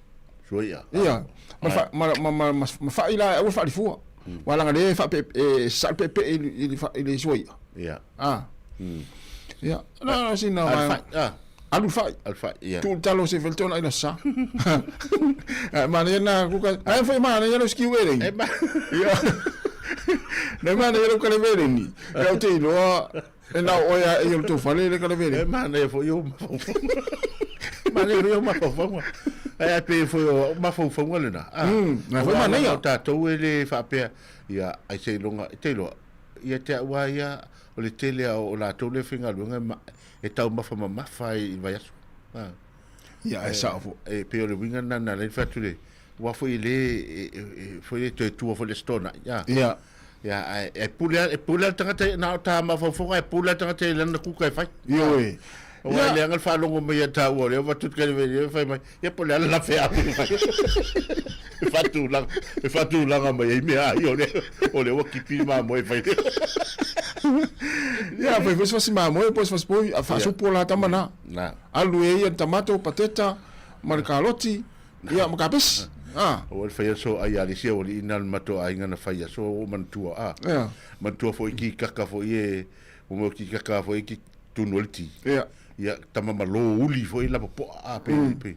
Suaia. Ia. Ma ma ma ma ma fai la e aua le faalifua. Aua leaga lea e faape e sasaa le peepee i le suaia. Ia. Ah. Ia. Na sina vaega. Alu le fai. Alu fai, ia. Tuu le talo se feletoa na ina sa. Manaia na kuka. Ai foi manaia lau skiu eleni. E ma. Ia. Na manaia lau kaleve eleni. Ia o te iloa e na o oe a e i o le tou fale le kaleve eleni. E manaia foi o mafaufauga. Manaia foi o mafaufauga. Ai ai pe foi o mafaufauga lena. Ah. Na foi manaia. O tatou e le faapea ia ai seiloga te iloa ia te au lava ia o le tele lava o latou lea e faigaluega e taumafa mamafa ai i le vaiaso. Ia, e sao foi. E pei o le uiga lena na ala ai ona fai atu le, aua foi e le, foi le toe tua foi le Aso Toonai. Ia. Ia, ae e pule lava, e pule lava le tagata, na o ta mafaufauga, ae pule lava le tagata i lana kuka e fai. Ioe. Aua e leaga le faalogo mai ia taua o lea ua avatu le kalevele, fai mai, ia po o le a le lape a e faatulaga, e faatulaga mai ai mea ai o lea, o lea ua kipi le mamoe e fai. Ia, fai foi se fasi mamoe po o se fasi poi, a faasupo la tama na. Na. Alu e ia le tamato, pateta, ma le kaloti, ia ma kapesi. Ah. Ua le fai aso ai a le isi aualii na le matou aiga na fai aso ua ou manatua a. Ia. Manatua foi ki kaka foi e, mo mea o ki kaka foi ki tunu o le ti. Ia. Ia, tama ma lo uli foi lava poa a pe pe.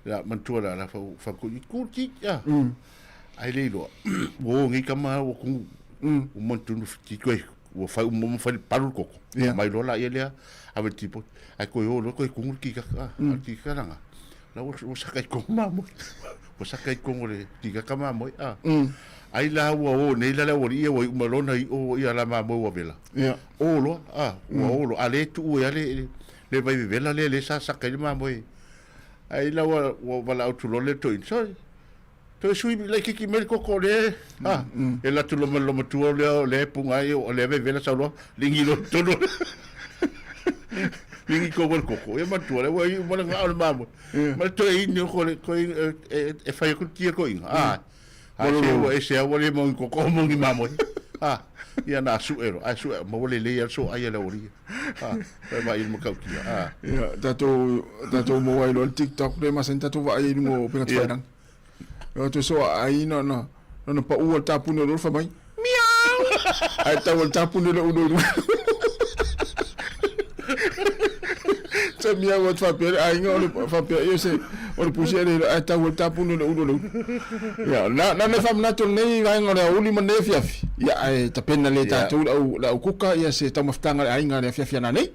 La manatua la la fa fa ko i ku ti a. Ai le iloa. Ua o nei tama ua kugu. Ua mantunu ti koe ua fai uma ma fai le palu le koko. Ia. Mai loa la ia lea ave le tipoti. Ai koe o loa koe kugu le kikaka a. Le kikaka langa. La ua ua saka i kongo mamoe. Ua saka i kongo le kikaka mamoe a. Ai la ua o nei la le aualii ia ua iu mai loa ona i'o ia la mamoe ua vela. Ia. O loa a, ua o loa. A le tuu ai lava le le vai vevela lea lea sa saka ai le mamoe. Ai la ua ua valaau atu loa le toeaina, sorry, toe sui laitiiti mai le koko lea a, e alu atu loa ma le loomatua lea o lea e puga ai o lea e vevela sau loa, ligi loa i totonu o le ligi tonu o le koko. Ia matua lea ua iu ma le gao o le mamoe. Ma le toeaina ko le koe e fai atu le tia toeaina. A, a se ua ese lava ua le mau ni koko mau ni mamoe. A, ia na sue loa, ae sue maua lelei lava le soaai a le aualii. A, fai mai i le matautia. A. Ia, tatou, tatou maua ai loa le TikTok lea e masani tatou vaai ai i luga o upega tafailagi. Ia, toe soaai na, na, na pau le tapuni o le ulu fai mai, miau! Ae tau le tapuni o le ulu i luga. Te miau atu faapea le aiga o le faapea ia se o le pusi ele ae tau le tapuni o le ulu o le ulu. Ia, na na le faamanatu o lenei vaega o le aoauli ma lenei afiafi. Ia, ae tapena lē tatou le au le au kuka ia se taumafataga a le aiga i le afiafi a nanei.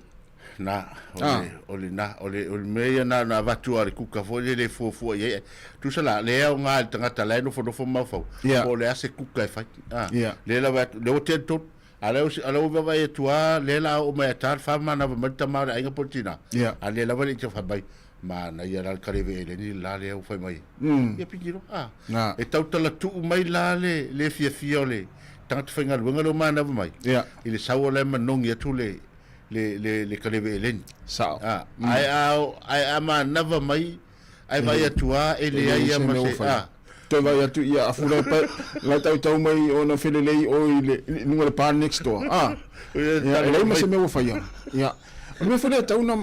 Na, o le, o le na, o le, o le mea ia na, na avatu lava le kuka foi lele e fuafua i ai. Tusa la, le aoga i le tagata la e nofonofo ma mafaufau, po o le a se kuka e fai. A, lea lava e atu, lea ua tele tonu. A lea ua, a lea ua vaavaai atu lava, lea la a oo mai ia ta le fa manava mai le tama o le aiga po o le tina. A lea lava e le i tau fai mai, manaia la le kaleve eleni le la lea ua fai mai ai. Ia piki loa, a. E tautala tuu mai la le, le fiafia o le tagata faigaluega lea ua manava mai, i le sau o la e manogi atu le, le, le, le kaleve eleni. Sao. A, ae a, ae a manava mai, ae vaai atu lava e leai lava ma se, a. Toe vaai atu ia afu la pa la tautau mai ona felelei oi i le i luga o le pa next door. A. Ia, e leai ma se mea ua faia. Ia. O le mea foi lea e tatau ona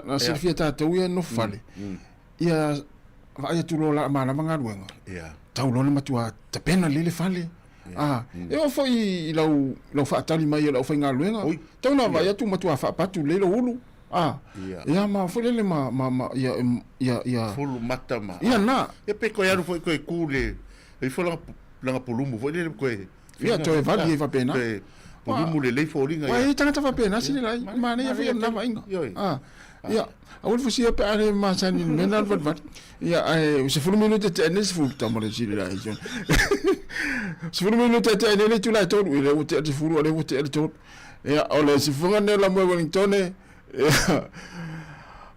na silafia e tatou ia nofo fale. Ia vaai atu loa la malama galuega. Ia. Tau loa le matua tapena lelei le fale. A, e oo foi i lau, lau faatali mai o le aufaigaluega, tau na vaai atu matua faapatu lelei lou ulu. A, ia ma foi lele ma, ma, ma, ia, ia, ia. Fulu mata ma. Ia na. Ia pe koe alu foi koe ku le, e ifo langa, langa pulumu foi lele koe. Ia, toe vali ai faapena. Toe pulumu lelei foliga ia. Ua i ai tagata faapena sili lai, manaia foi o lena vaaiga. A. Ia, aua le fusia pe a le masani i le mea lena o le valivali. Ia, ae ua 10 minute tea nei le 10, tama le sili la i 10 minute tea nei le itula e 3, ia lea ua tea le 10, a o lea ua tea le 3. Ia, o le sifuga lenei o Lamoe Wellingtone, ia,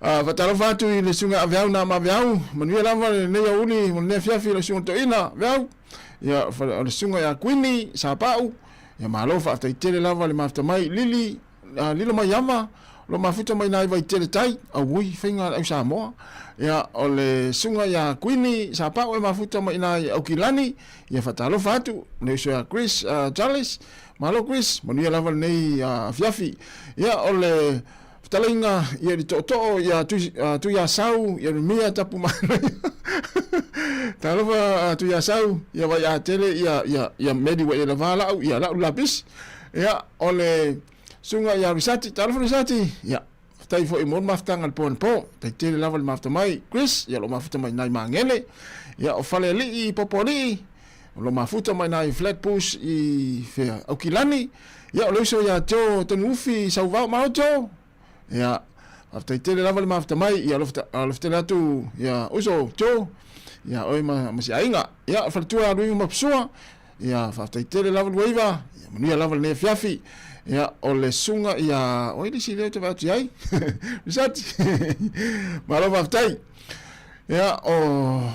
faatalofa atu i le susuga Aveau na ma Aveau, manuia lava lenei aoauli ma lenei afiafi i lau susuga toeaina, Aveau. Ia, o le susuga ia Kuini, Sapau, ia malo faafetai tele lava le mafuta mai, Lili, Lilo mai ava, o lo mafuta mai nai Vaitele tai, auoi faiga a le au Samoa. Ia, o le susuga ia Kuini Sapau e mafuta mai nai Aukilani, ia faatalofa atu, le uso ia Chris Charles, malo Chris, manuia lava lenei afiafi. Ia, o le fetalaiga ia i le tootoo ia Tuiasau, ia Lumia Tapumaanaia. Talofa Tuiasau, ia Vaiatele, ia Meli ua ia lava lau, ia lau lapisi. Ia, o le susuga ia Risati, talofa Risati, ia, faafetai foi mo le mafutaga i le po anapo, faafetai tele lava le mafuta mai, Chris, ia o lo o mafuta mai nai Magele, ia, o Falealii Popoalii, o lo o mafuta mai nai Flatbush i fea, Aukilani, ia, o le uso ia Joe Tonuufi i Sauvao, malo Joe, ia, faafetai tele lava le mafuta mai, ia, alofa tele atu, ia, uso Joe, ia, oe ma, ma si aiga, ia, o le faletua ia Luiva Mapusua, Ia, faafetai tele lava Luaiva, ia manuia lava lenei afiafi. Ia, o le susuga ia, o ai le isi lea ou te vaai atu i ai? Risati. Malo faafetai. Ia, o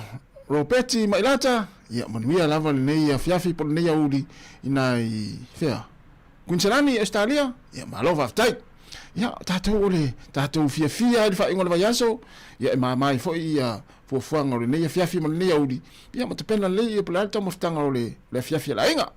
Ropeti Mailata, ia manuia lava lenei afiafi po o lenei aoauli i nai fea? Kuiniselani, Ausetalia, ia malo faafetai. Ia, tatou o le tatou fiafia ai le faaiuga o le vaiaso, ia e mama ai foi ia fuafuaga o lenei afiafi ma lenei aoauli, ia ma tapena lelei ia po o le a le taumafataga o le afiafi a le aiga.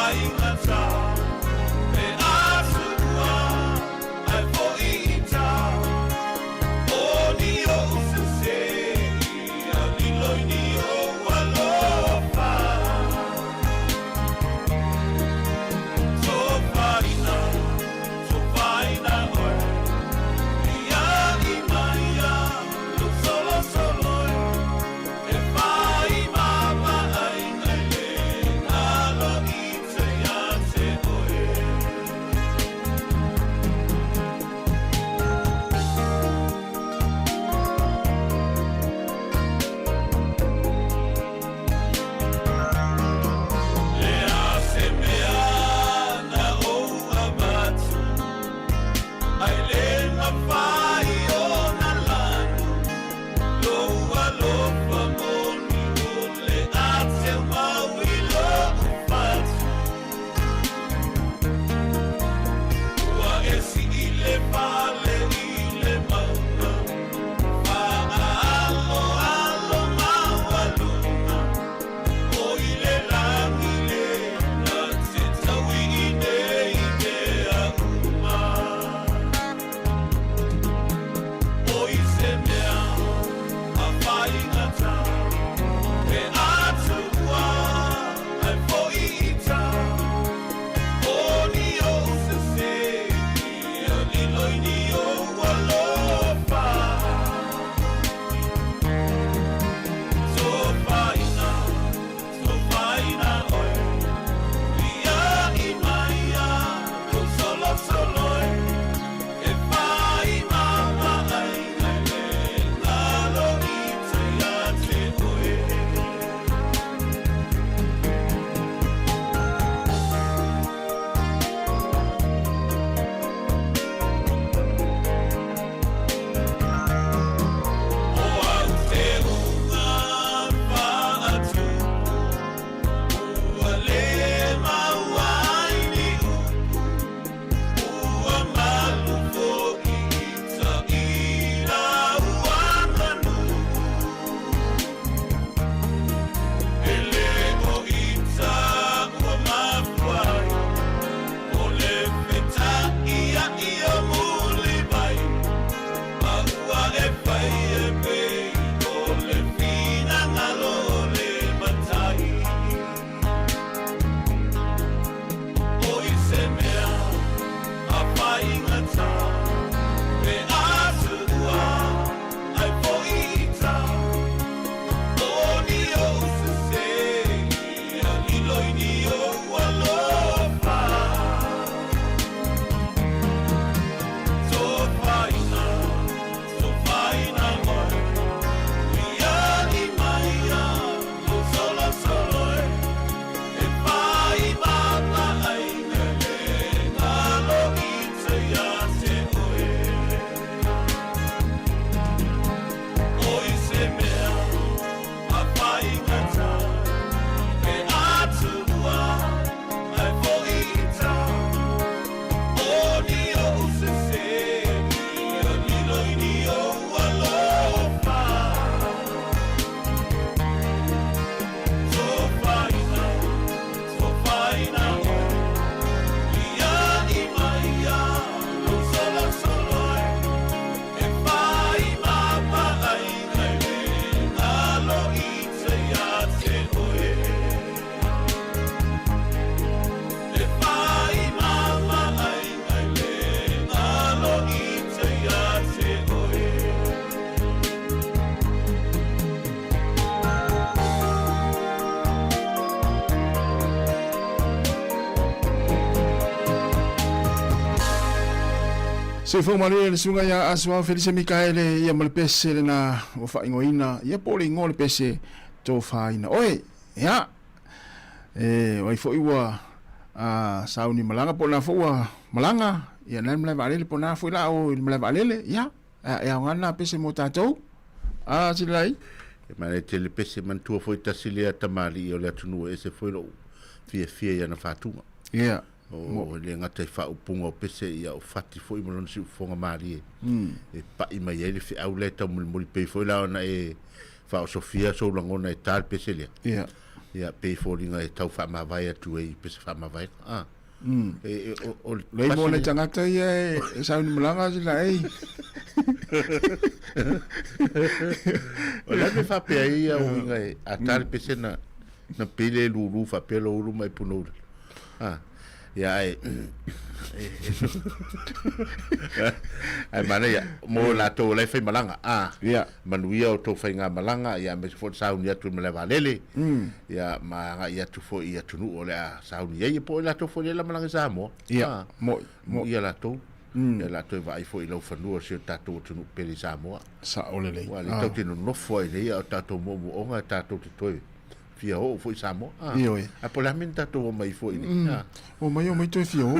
faigata Pe atua ai foʻi i ta O ni oʻu sese ia lilo i ni ou alofa Tofaina, tofaina oe Liaʻi mai ia lou solosolo e E fai mama aiga i le galo i te ia te oe. Le a se mea na ou avatu ai le mafai ona lanu lou alofa moni o le a teumau i loʻu fatu. Ua e sii le fale i le mauga faaaloalo maualuga o i le lagi le na te taui i nei mea uma. O i se mea a faigata pe atua ai foʻi i ta O ni ou sese ia lilo i ni ou alofa. Tofaina, tofaina oe Liaʻi mai ia lou solosolo e E fai mama aiga i le galo i te ia te oe. O au te uga faatupu Ua le maua ai ni upu Ua malu foʻi i taʻila ua aganuu E le o ita ua mafua ai O le fetaʻiaʻi o muliwai Ma ua e fai e pei o le finagalo o le matai. O i se mea a faigata pe atua ai foʻi i ta O ni ou sese ia lilo i ni ou alofa. Tofaina, tofaina oe Liaʻi mai ia lou solosolo e E fai mama aiga i le galo i te ia te oe. O i se mea a faigata pe atua ai foʻi i ta O ni ou sese ia lilo i ni ou alofa. Tofaina, tofaina oe Liaʻi mai ia lou solosolo e E fai mama aiga i le galo i te ia te oe. E fai mama aiga i le galo i te ia te oe. Soifua malie le susuga ia Asoao Felise Mikaele ia ma le pese lena ua faaigoaina ia po o le igoa o le pese Tofaina Oe. Ia, e o ai foi ua a, sauni malaga po o na foi ua malaga ia na le malae vaalele po o na foi la o i le malae vaalele. Ia, e aoga lena pese mo tatou. A, Silai? E manaia tele pese manatua foi tasi lea tamalii o le atunuu e ese foi lou fiafia i ana faatuga. Ia. O e le gata i faaupuga o pese ia o fati foi ma lona siufofoga malie. E pai mai ai le feau lea e taumolimoli pei foi la ona e faaosofia sou lagona e ta le pese lea. Ia. Ia, pei e foliga e tau faamavae atu ai i pese faamavaega. A. E, e, o, o le Lei mo le tagata ia e, e sauni malaga sila ei. O le a le mea faapea ai ia uiga e a ta le pese na, na pele e lulu faapea lou ulu ma e punou i lalo. A. Ia ae ae manaia mo latou o la e faimalaga a Ia. manuia o tou faigamalaga ia aemaise foi le sauni atu i le malae vaalele ia ma agai atu foi i atunuu o le a sauni ai po o latou foi lea la malaga i Samoa. Ia, a mo'i, mo'i. Ia latou ia latou e vaai foi i laufanua o si o tatou atunuu pele i Samoa. Sa'o lelei. Aua o lea tatou te nonofo ai nei a o tatou moomooga tatou te toe fia oo foi i Samoa. Ah, Ioe. Ae po o le a mea na tatou omai foi i inei. Ah. Omai, omai toe fia oo.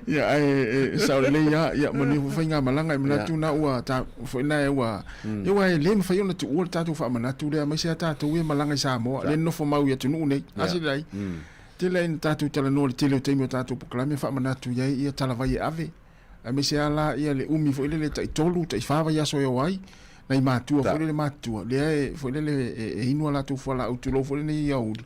Ia, ae e sao lelei lava. Ia, manuia foi faigamalaga. E manatu na ua ta, foi na e ua, ia aua e le mafai ona tuua le tatou faamanatu lea, aemaise lava tatou ia e malaga i Samoa, lea e nonofo mau i atunuu nei. A sili ai, tele ai ina tatou talanoa i le tele o taimi o tatou polokalame e faamanatu i ai ia talavai e ave. Aemaise lava la ia le umi foi lele tai tolu, tai fa vaiaso e o ai, nai matua foi lele matutua, lea e foi lele e inu a latou fualaau tulou foi lenei aoauli.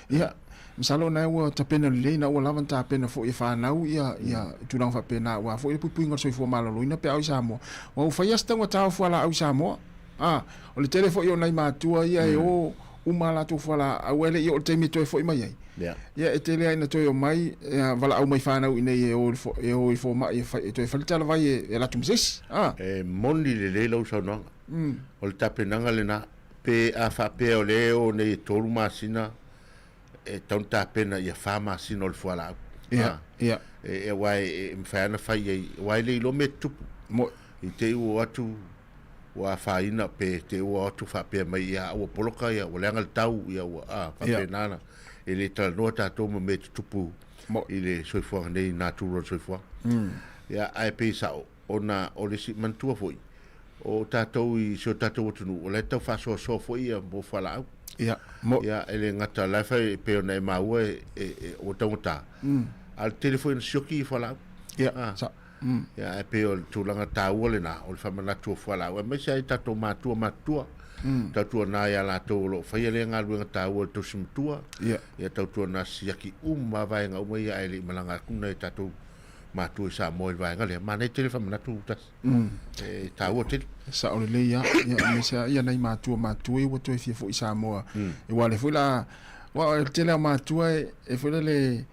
Ia, masalo o na ua tapena lelei, na ua lava ona tapena foi e fanau ia ia tulaga faapena aua foi le puipuiga o le soifua maloloina pe a o i Samoa. Aua ua fai lava se taugata o fualaau i Samoa. A, o le tele foi o nai matua ia e o uma a latou fualaau ae le i oo i le taimi e toe foi mai ai. Ia, e tele lava ina toe omai, ia, valaau mai fanau i inei e o i le e o i fomai e fai, e toe fai le talavai e, e alu atu ma se isi. A. E moni lelei lau saunoaga. O le tapenaga lena. Pe a faapea o lea e o nei e tolu masina, e tatau ona tapena ia fa masina o le fualaau. Ia, ia. E, aua e, e mafai lava ona fai ai, aua e le iloa mea e tutupu. Moi. I te i ua o atu ua afaina pe te ua o atu faapea mai ia ua poloka ia ua leaga le tau ia ua a faapena na e le talanoa tatou ma mea e tutupu i le soifuaga nei natura o le soifuaga. Ia ae pei sao ona o le isi manatua foi o tatou i si o tatou atunuu o la e tau faasoasoa foi ia mo fualaau. Ia, Ia e le gata la e fai e pei ona e maua e, e, e ua taugata. A o le tele foi ona sioki i fualaau. Ia, sa, Ia, ae pei o le tulaga taua lena, o le faamanatu o fualaau, aemaise ai tatou matua matutua, tautuana ia latou o lo o faia lea galuega taua i le tausi matua, ia tautuana siaki uma lava vaega uma ia ae le i malaga atu nai tatou matua i Samoa i le vaega lea. Manaia tele faamanatu tasi. E taua tele. Sao lelei lava, ia, aemaise lava ia nai matua matutua ia ua toe fia foi i Samoa. Aua o lea foi la, aua o le tele lava o matua e foi lele,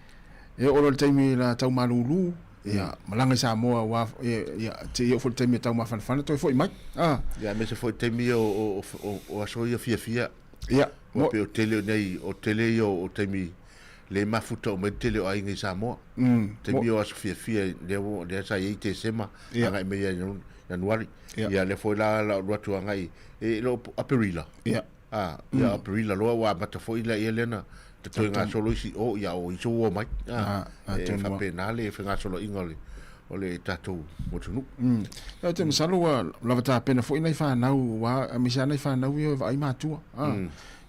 e oo loa i le taimi la tau malulu, ia malaga i Samoa aua ia seia oo foi i le taimi e tau mafanafana toe foi mai. A. Ia aemaise foi taimi ia o o o aso ia fiafia. Ia. Ua pei o tele nei o tele ia o taimi le mafuta uma ai le tele o aiga i Samoa. Taimi o aso fiafia lea lea sa i ai Tesema agai mai ia Ianuari. Ia lea foi la la alu atu agai e lo Aperila. Ia. A, ia Aperila loa ua amata foi la ia lea na toe gasolo isi o ia o iso ua omai. A, e faapena le fegasoloaiga o le o le tatou atunuu. Ou te masalo ua lava tapena foi nai fanau aua aemaise lava nai fanau ia e vaai matua. A,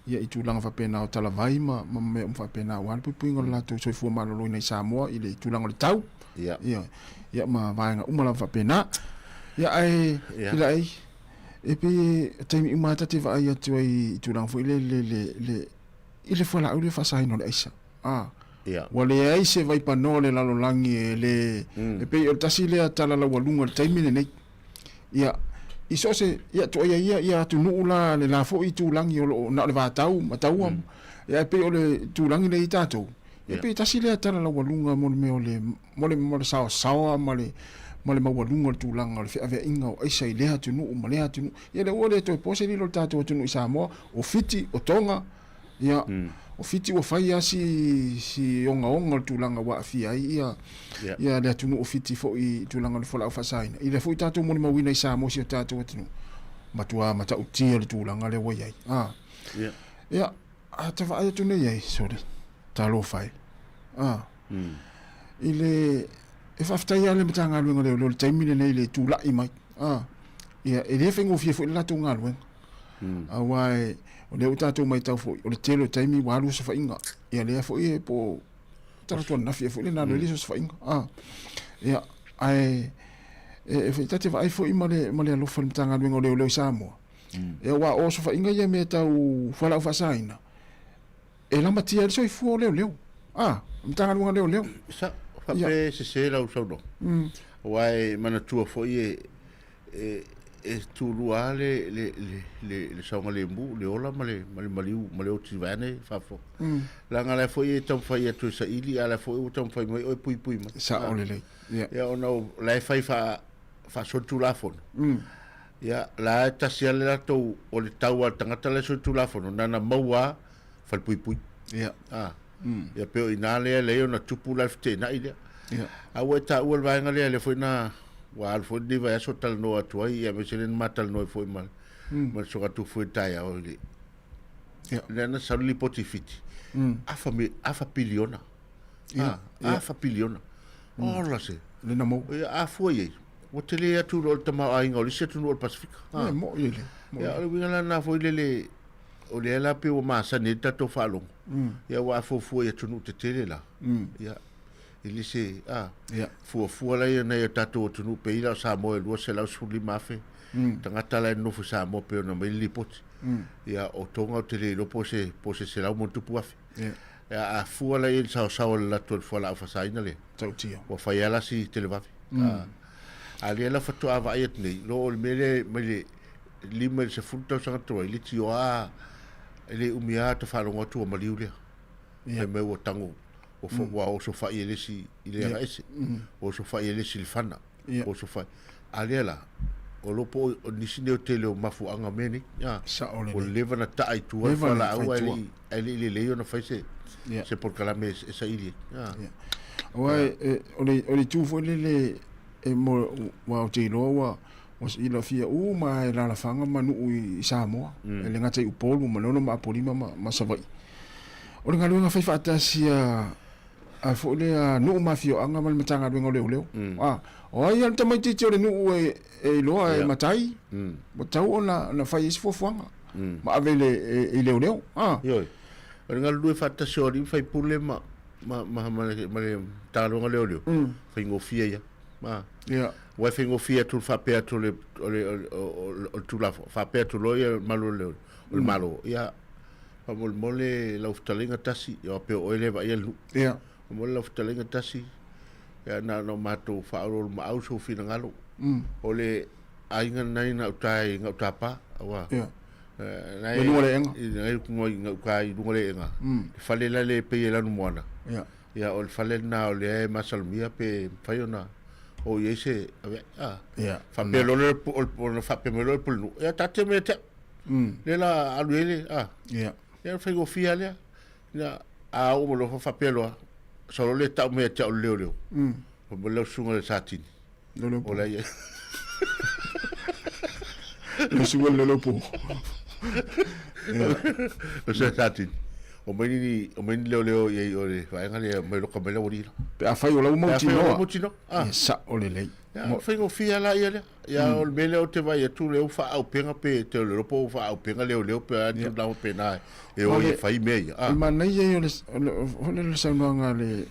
ia i tulaga faapena o talavai ma ma mea uma faapena aua le puipuiga o le latou soifua maloloina i Samoa i le tulaga o le tau. Ia. Ia ma vaega uma lava faapena. Ia ae ila ai E pei e taimi uma lava ta te vaai atu ai i tulaga foi lele le, le, i le fualaau lea faasaina o le aisa. A, yeah. Ua leai se vaipanoa o le lalolagi e le, e pei o le tasi lea tala laualuga i le taimi lenei. Ia, i so o se, ia, tuaia ia, ia atunuu la, le la foi itulagi o lo o na o le vatau ma taua, ia, e pei o le itulagi lea i tatou, ia, e pei tasi lea tala laualuga mo le mea o le, mo le, mo le saosaoa ma le, ma le maualuga o le tulaga o le feaveaiga o aisa i lea atunuu ma lea atunuu. Ia lea ua le toe po se lilo i le tatou atunuu i Samoa, o Fiti, o Toga, ia, o Fiti ua fai lava si, si ogaoga o le tulaga ua aafia ai ia, ia le atunuu o Fiti foi i tulaga o le fualaau faasaina. I lea foi tatou molimauina i Samoa si o tatou atunuu, matua matautia le tulaga lea ua i ai. A. Ia, a ta vaai atu nei ai, sorry, talofa e. A. I le, e faafetai lava le Matagaluega o Leoleo i le taimi lenei i le tulai mai. A, ia, e le faigofie foi le latou galuega. Aua e, o lea ua tatou matau foi, o le tele o taimi ua alu osofaiga. Ia lea foi e po o talaatu ananafi ea foi lena alu ai le isi osofaiga. A, ia, ae, e, e, ta te vaai foi ma le, ma le alofa i le Matagaluega o Leoleo i Samoa. Ia aua o osofaiga ia i mea tau fualaau faasaina, e lamatia ai le soifua o leoleo. A, Matagaluega o Leoleo. Sa, faapea e sese lau saunoaga. Aua e manatua foi e, e, e tulua lava le, le, le, le, le saogalemu, le ola ma le, ma le maliu, ma le oti vaeane faafofoga. Leaga la foi e taumafai atu e saili, a o la foi ua taumafai mai oe puipui mai. Sao lelei. Ia. Ia ona o la e fai faa, faasolitulafono. Ia, la e tasi lava le latou, o le tau a le tagata la e solitulafono, na ona maua lava falepuipui. Ia. A. Ia pei o i ina lea lea ona tupu la le feteenai lea. Ia. A ua e taua le vaega lea, lea foi na ua alu foi lenei vaiaso o talanoa atu ai, ia aemaise lea na ma talanoa ai foi ma ma le Soga Tufu i le taeao i le Ia. lea na sau le lipoti i Fiti. Afa afa piliona. Ia. Afa piliona. Ola se. Le na maua. Ia, a fua i ai, ua tele atu i lo le tamaoaiga o le isi atunuu o le Pasefika. Ia, mo'i le. Ia, o le uiga la lena foi lele, o lea la pei ua masani ai le tatou faalogo. Ia, aua a fuafua i atunuu tetele la, ia, e le se, a, fuafua la ia nai o tatou atunuu pei la o Samoa e 215,000 tagata la e nonofo i Samoa pei ona aumai le lipoti. Ia, o Toga ou te le iloa po o se, po o se 100 plus. Ia, a fua la i ai le saosao o le latou i le fualaau faasaina lea, Tautia. Ua fai lava la si televave. A lea la faatoa vaai atu nei, lo o le mea lea mai le 5 i le 10 tausaga talu ai, le tioa e le umi lava ta faalogo atu ua maliu lea. Ia. Fai mai ua tago, ua ua osofai e le isi i le agaese, ua osofai e le isi i le fana, Ia. ua osofai. A lea la, o lo po o nisi nei o tele o mafuaaga o mea nei. Ah, Sao lelei. Ua leva na taa i tua le Leva na fualaau fai ae tua. le i ae le i lelei ona fai se Ia. se polokalame e saili ai. Ah. Ia. Aua e, o le, o le itu foi lele e mo, ua ou te iloa ua, ua silafia uma e alaalafaga ma nuu i Samoa, e le gata i Upolu, Manono ma Apolima ma, ma Savaii. O le galuega fai faatasi a, a foi lea nuu ma afioaga ma le Matagaluega o Leoleo. A, o ai lava le tamaitiiti o le nuu e, e iloa e matai, ua tatau ona, ona fai ai se fuafuaga ma ave i le, e, i leoleo. A. Ioe. O le galulue faatasi o alii ma faipule ma ma ma ma le ma le Matagaluega o Leoleo, faigofie ia. Ma. Ia. Aua e faigofie atu le faapea atu o le o le o le Tulafono, faapea atu loa ia malu o le o le Malo. Ia, faamolemole lau fetalaiga tasi, ia pei o oe lea e vaaia le nuu. Ia. Faamolemole lau fetalaiga tasi, ia na ona matou faaoloolomaau sou finagalo. O le aiga lenei i gauta i Gautapa, aua. Ia. Na I luga o le eega. I gauta i luga o le eega. Le fale la le pei e lanumoana. Ia. Ia, o le fale lena o lea e masalomia pe mafai ona oo i ai se ave. A. Ia. Faapea loa le ona faapea mai loa le pulenuu, ia taatia mai ia te au. Lea la alu ai le, a. Ia. Ia faigofie lava lea. Ia, a oo mai loa faapea loa, sau loa le tau mai ia te au o le leoleo. Fai mai lau susuga i le Satini. Leoleo O la ia. Le susuga i le leoleo po. O se Satini. O mai ni, o mai ni leoleo i ai o le vaega lea mai loka mai lau alii la. Pe afai o lau Pe afai o lau mautinoa. mautinoa. Ia sao lelei. Ia, faigofie la ia lea. Ia, o le mea lea ou te vaai atu lea ua faaauupega pe te o le po ua faaauupega leoleo pe a tulaga faapena e o e fai mea ia. O le manaia ia o le, o le, o le saunoaga a le,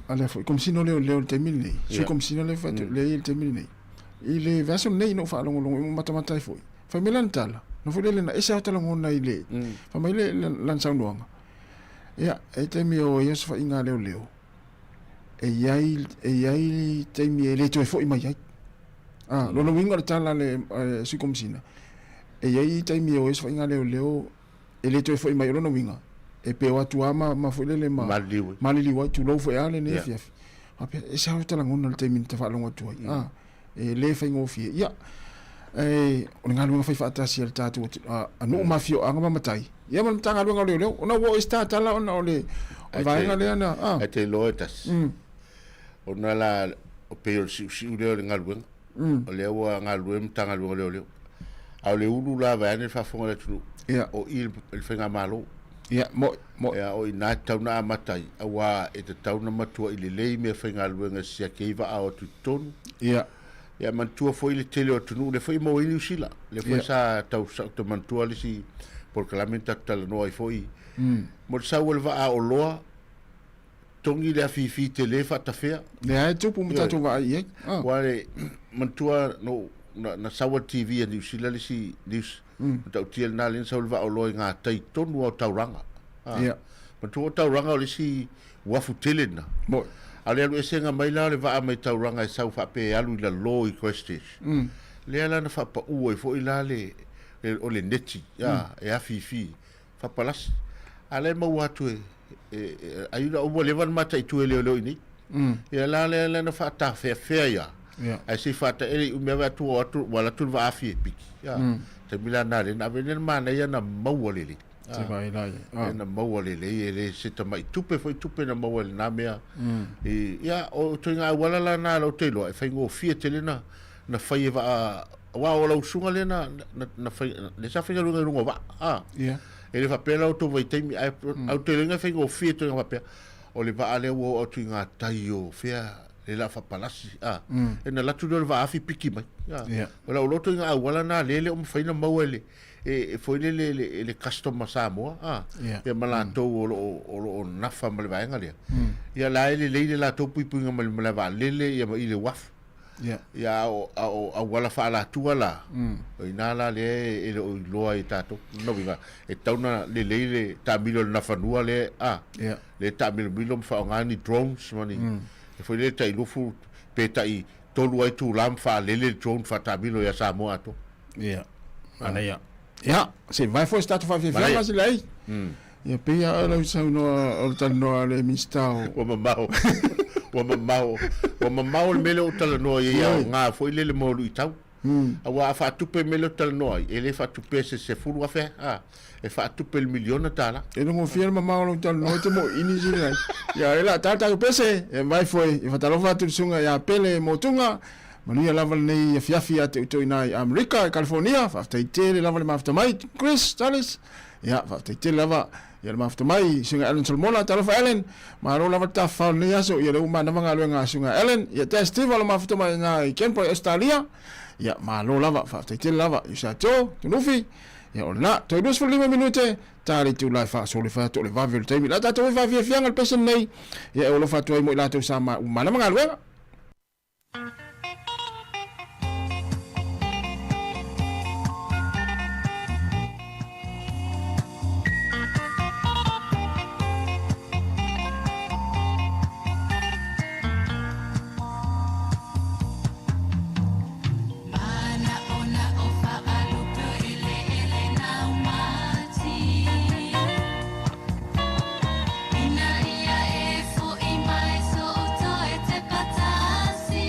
a le foi Komesina o Leoleo i le taimi lenei, Sui Komesina lea lea e i ai i le taimi lenei. I le vaiaso lenei na ou faalogologo i matamata ai foi. Fai mai lana tala, na foi lele na ese lava ta lagona i le, fai mai le lana saunoaga. Ia, e taimi o ai osofaiga a leoleo, e i ai, e i ai taimi e le toe foi mai ai. A, lona uiga o le tala a le Sui Komesina, e i ai taimi e o ai osofaiga a leoleo e le toe foi mai, o lona uiga, e pe o atu lava ma foi lele ma maliliu ai, maliliu ai, tulou foi lava lenei afiafi. Faapea, e ese lava ta lagona i le taimi na ta faalogo atu ai. A, e le faigofie. Ia, e, o le galuega fai faatasi a le tatou a nuu ma afioaga ma matai, ia ma le Matagaluega o Leoleo, ona ua oo i se tatala ona o le vaega lea na, a. Ae te iloa e tasi. Ona la, o pei o le siusiu lea o le galuega. O lea ua galulue le Matagaluega o Leoleo. A o le ulu la vaeane le faafofoga a le atunuu, o i le faigamalo. Ia, mo'i, mo'i. Ia, o i ina e tatau ona amata ai, aua e tatau ona matuai lelei meafaigaluega e siaki ai vaa o atu i totonu. Ia. Ia, manatua foi le tele o atunuu, lea foi e maua ai Niu Sila. Lea foi sa tau sa manatua le isi polokalame na tatou talanoa ai foi. Mo le sau o le vaa oloa, togi le afifi tele faatafea. Lea e tupu ma tatou vaai i ai. Aua le manatua no, na, na sau a le TV a Niu Sila le isi news. Matautia lena lea na sau le vaaoloa i gatai tonu lava o Tauranga. A. Ia. Manatua o Tauranga o le isi uafu tele lena. Mo'i. A o le alu esega mai la o le vaa mai Tauranga e sau faapea e alu i lalo i Christchurch. Lea la na faapau ai foi la le, le o le neti, a, e afifi, faapalasi. A la e maua atu e, e, e ai la ua leva ona mataitu e leoleo i inei. Ia la lea la na faatafeafea ia. Ia. Ae se i faataele i umi ave atu o atu, ua alu atu le vaafi e piki. Ia. Taimi la na lea na ave lea na manaia na maua lelei. Se vaai la ia. Lea na maua lelei e le se tamai tupe foi tupe na maua i lena mea. I, ia, o ituaiga auala la na lau te iloa e faigofie tele na, na fai e vaa, aua o lau usuga lea na, na, na fai, lea sa faigaluega i luga o vaa. A. Ia. E le faapea la outou vaitaimi, ae au te iloa e faigofie ituaiga faapea. O le vaa lea ua oo atu i gatai o fea le la faapalasi, a. E na alu atu lea o le vaafi piki mai. A. Ia. O lau loto i ngā auala na lea e le o mafai ona maua e le, e, e foi lele e le, e le customer Samoa, a. Ia. Ia ma latou o lo o, o lo o nafa ma le vaega lea. Ia la e lelei le latou puipuiga mai le malae vaalele ia ma i le uafu. Ia. Ia a o, a o auala faaalatua la, o i ina la lea e le o iloa ai e tatou. Lona uiga, e tatau ona lelei le taamilo i le Nafanua lea, a, Ia. lea e taamilomilo ma faaaoga ni drones ma ni, e foi lele tai 20 pe tai 3 ai itula ma faalele le drone faataamilo ia Samoa atoa. Ia, manaia. Ia, se i vae foi se tatou faafiafiaga sila ai. Ia pei lava o lau saunoa o le talanoa a le Minisita o... Ua mamao, ua mamao, ua mamao le mea lea ua ou talanoa i ai, e aoga foi lele mo luitau. Aua a faatupe le mea lea ou te talanoa ai, e le faatupea i se $10,000, a, e faatupe i le $1miliona. E logofia le mamao o lau talanoa e te moʻini sila ai. Ia, e la ta tatou pese, e vae foi, e faatalofa atu i le susuga ia Pele Motuga, Manuia lava lenei afiafi ia te outou ina i Amerika, i California. Faafetai tele lava le mafuta mai, Chris Charles. Ia, faafetai tele lava ia le mafuta mai, Susuga Ellen Solomona. Talofa Ellen, malo lava le tafafao i lenei aso. Ia lea ua manava galuega a Susuga Ellen. Ia Des Steve o le mafuta mai ina i Canberra i Australia. Ia, malo lava, faafetai tele lava. Usa Joe, Tunufi. Ia, o lena, toe 25 minute, ta le itula e faasolo e fai atu o le vave o le taimi. La tatou i faafiafiaga le pese lenei. Ia, e alofa atu ai mo i latou sa ma, ua manava galuega. Ina ia e foʻi mai soʻu toe te patasi.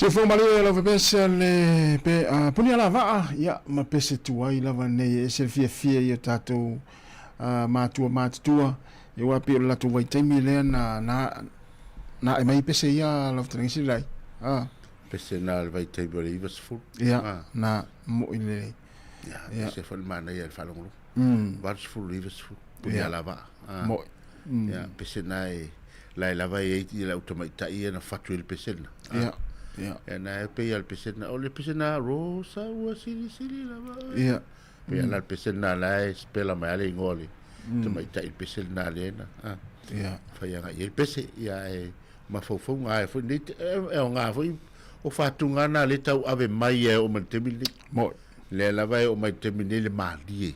Soifua malie lau pepese le pe uh, puni ala vaa ia ma pese tuai lava nei e ese le fiafia i o tatou uh, matua matutua e ua pei o le latou vaitaimi lea na na na e mai pese ia lau fetalaiga lai. Ah. Pese na le vaitaimi o le 90. Ia, ah. na moi le Ia, yeah. pese foi le manaia le faalogologo. Mm. 80 90 puni yeah. ala vaa. Ah. Moi. Mm. Ia, pese na e lae lava e ai lau tamaitai ia na fatu i le pese na. Ah. Ia. Ia. Ia na e pei le pese na. O le pese na rosa ua silisili lava. Ia. Pei mm. la le pese na la e spela mai ale ingoa le mm. tamaitai le pese na le na. Ah. Ia. Whai anga i le pese ia e mafaufauga ae foi nei e aoga foi o faatuga na le tau ave mai e o mai taimi lenei. Moi. Lea lava e o mai taimi nei le malie.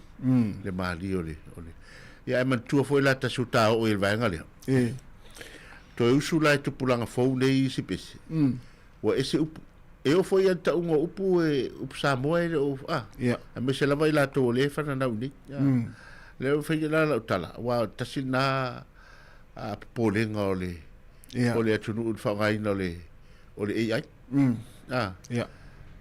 Le malie o le o le ia e manatua foi la tasi o ta oo i le vaega lea. E. Toe usu la e tupulaga fou nei isi pese. Ua ese upu. E oo foi ia tauga o upu e upu Samoa e le o a. Ia. Aemaise lava i latou o lea e fananau i nei. Lea ua fai la lau tala, aua tasi lena a popolega o le yeah. o le atunuu i le faaaogaina o le o le AI. Ah. Yeah.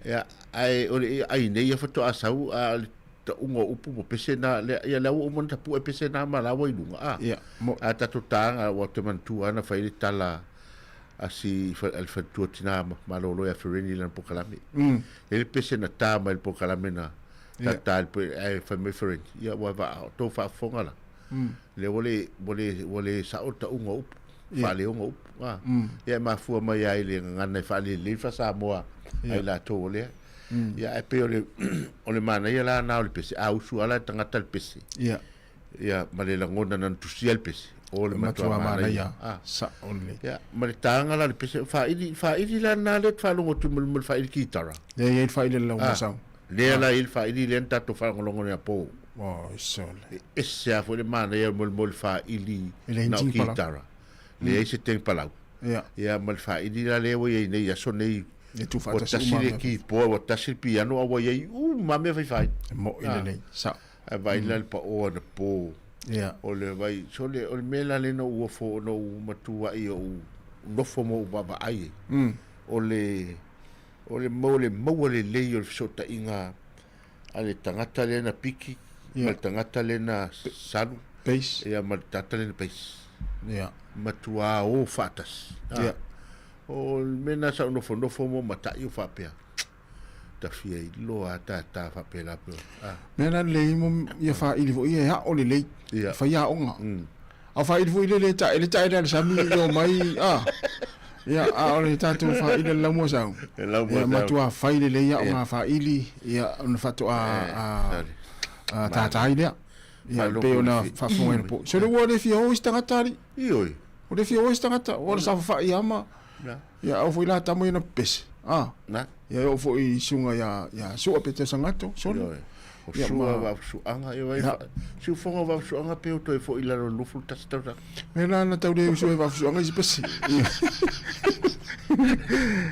Ia, ae o le AI nei ia faatoa sau a le tauga o upu ma pese na le ia le ua uma ona tapue pese na ma la ua i luga a. Yeah. Mo. A tatou taga ua te manatua ana fai le tala a si a le faletua tina malolo ia Fereni lana polokalame. E le pese na tā mai le polokalame na Yeah. ta ta ae fai mai Fereni ia ua vaa tou faafofoga la. Lea ua le, ua le, ua le sao le tauga o upu, faaleoga o upu. A. Ia e mafua mai ai le gagana e faalelelei le faa-Samoa ai latou o lea. Ia ae pei o le, o le manaia la na o le pese, a usu lava la le tagata le pese. Ia. Ia, ma le lagona na tusia le pese, o le matua matua manaia. manaia. A. Sao lelei. Ia, ma le taga la o le pese, faaili, faaili la na lea e te faalogo atu ma le faaili kitara. Lea e i ai le faaili a le A. laumasau. Lea la e i ai le faaili lea na tatou faalogologo nei apo. Oh, sole. E ese lava foi le manaia mo le faaili E leai na o ni tini palau. kitara. Leai se tini palau. Ia. Ia ma le faaili la lea ua i ai nei i aso nei. E Ua tuufaatasi tasi uma le mea. keyboard, ua tasi le piano, a ua i ai uma mea faifai. E mo'i lelei. Sao. Ae vaai la le pao anapo. Ia. O le vai, sole, o le mea la lea na ou ofo, na ou matuai ou nofo ma ou vaavaai ai. O le, o le mau, le maua lelei o le fesootaiga a le tagata lea na piki, Ia. ma le tagata lea na salu, Bass. ia ma le tagata lea na bass. Ia. Matua o faatasi. Ah. Ia. O le mea na sa ou nofonofo mo matai o faapea. Tafia iloa a tātā faapea la pe. Ah. Mea la lelei mo ia faaili foi ia e ao lelei. Ia. Fai aoga. A faaili foi le le tae le tae le le sami i o mai a. Ia a o le tatou faaili le laumua sau. Le laumua Ia sau. matua fai lelei Ia. aoga faaili ia ona faatoa Eh, a sorry. a tātai lea. Ia Faalogo pei ona le fi- faafofoga i le po. So le ua le fia o isi tagata alii. Ioe. O le fia o isi tagata o le safafa'i ama. Na. Ia au foi la tamo ia na pepese. Ah. Na. Ia e oo foi i suga ia ia Sua pe te sangato sole. Ioe. O Ia, sua ma- vafusuaga, ia vai Ia. siufoga o vafusuaga pe o toe foi i lalo o le 21 tausaga. Mea la na tau le usu e vafusuaga isi pese. Ia.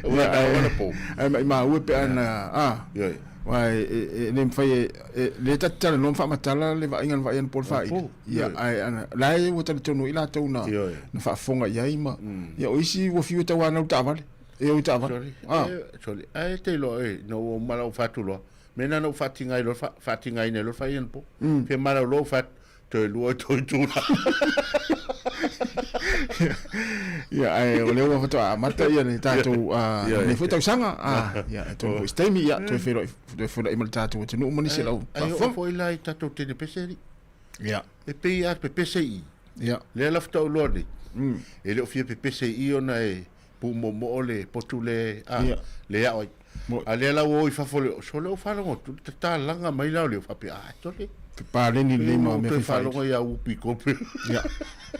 Ua tau ona po. Ai mai maua pe ana ah. Ioe. Wa e e le mafai e e le tatala no faamatala le vaaiga na vaai ana po le faaili. Po, Ia ioe. ai ana la e ua talitonu i latou na Ioe. na faafofoga i ai ma ia o isi ua fiu e tauanau taavale. E o i taavale. Sorry. Ah. Eh, sorry. Ai te loa e no o mala o fatu loa. Mena no fatinga i lo fatinga i ne lo fai po. Pe mala lo fat toe lua toe tula. Ia ai o le ua faatoa amata ia le tatou ah Ia, le ia. foi tausaga ah ia e toe foi se taimi ia toe feiloai ma le tatou atunuu ma nisi lau Ai o faafofoga. foi la i tatou tene pese ali. Ia. E pei a pepese i. Ia. Lea la faatoa ou loa nei. E le o fia pepese i ona e pumomoo le potu le a Ia. le ao ai. Mo- A lea la ua o i fafo le so le o faalogo atu le tatalaga mai la o le o faapea ah tole. Paleni lelei ma mea Toe faifai. faalogo ia upi kope. Ia.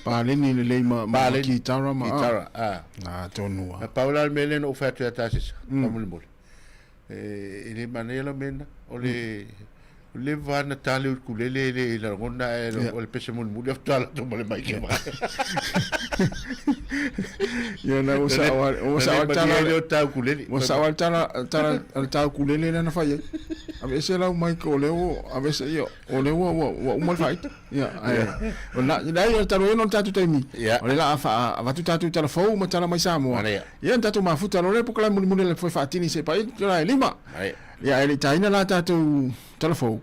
Paleni lelei ma ma Paleni. kitara ma ah. Kitara, ah. Ah tonu Na ah. pau la le mea lea na ou fai atu ia Tasesa, faamolemole. E le manaia la mea lena, o le o le va na tā le ukulele le i lagona e Ia. o le pese mulimuli faatoa latou ma le maike mai. Ia na ua sao ua sao Na le tala malie le o tā ukulele. ua sao tala tala le tā ukulele lea na fai ai. Aveese lau mic o lea ua aveese ia o lea ua ua ua uma le faaita. Ia ae o na leai o talu ai ona o le tatou taimi. O lea la a faa avatu tatou tala fou ma tala mai Samoa. Ia na tatou mafuta loa lea pokalae mulimuli le foi faatini se pai la e lima. Ia ae le i taina la tatou tala fou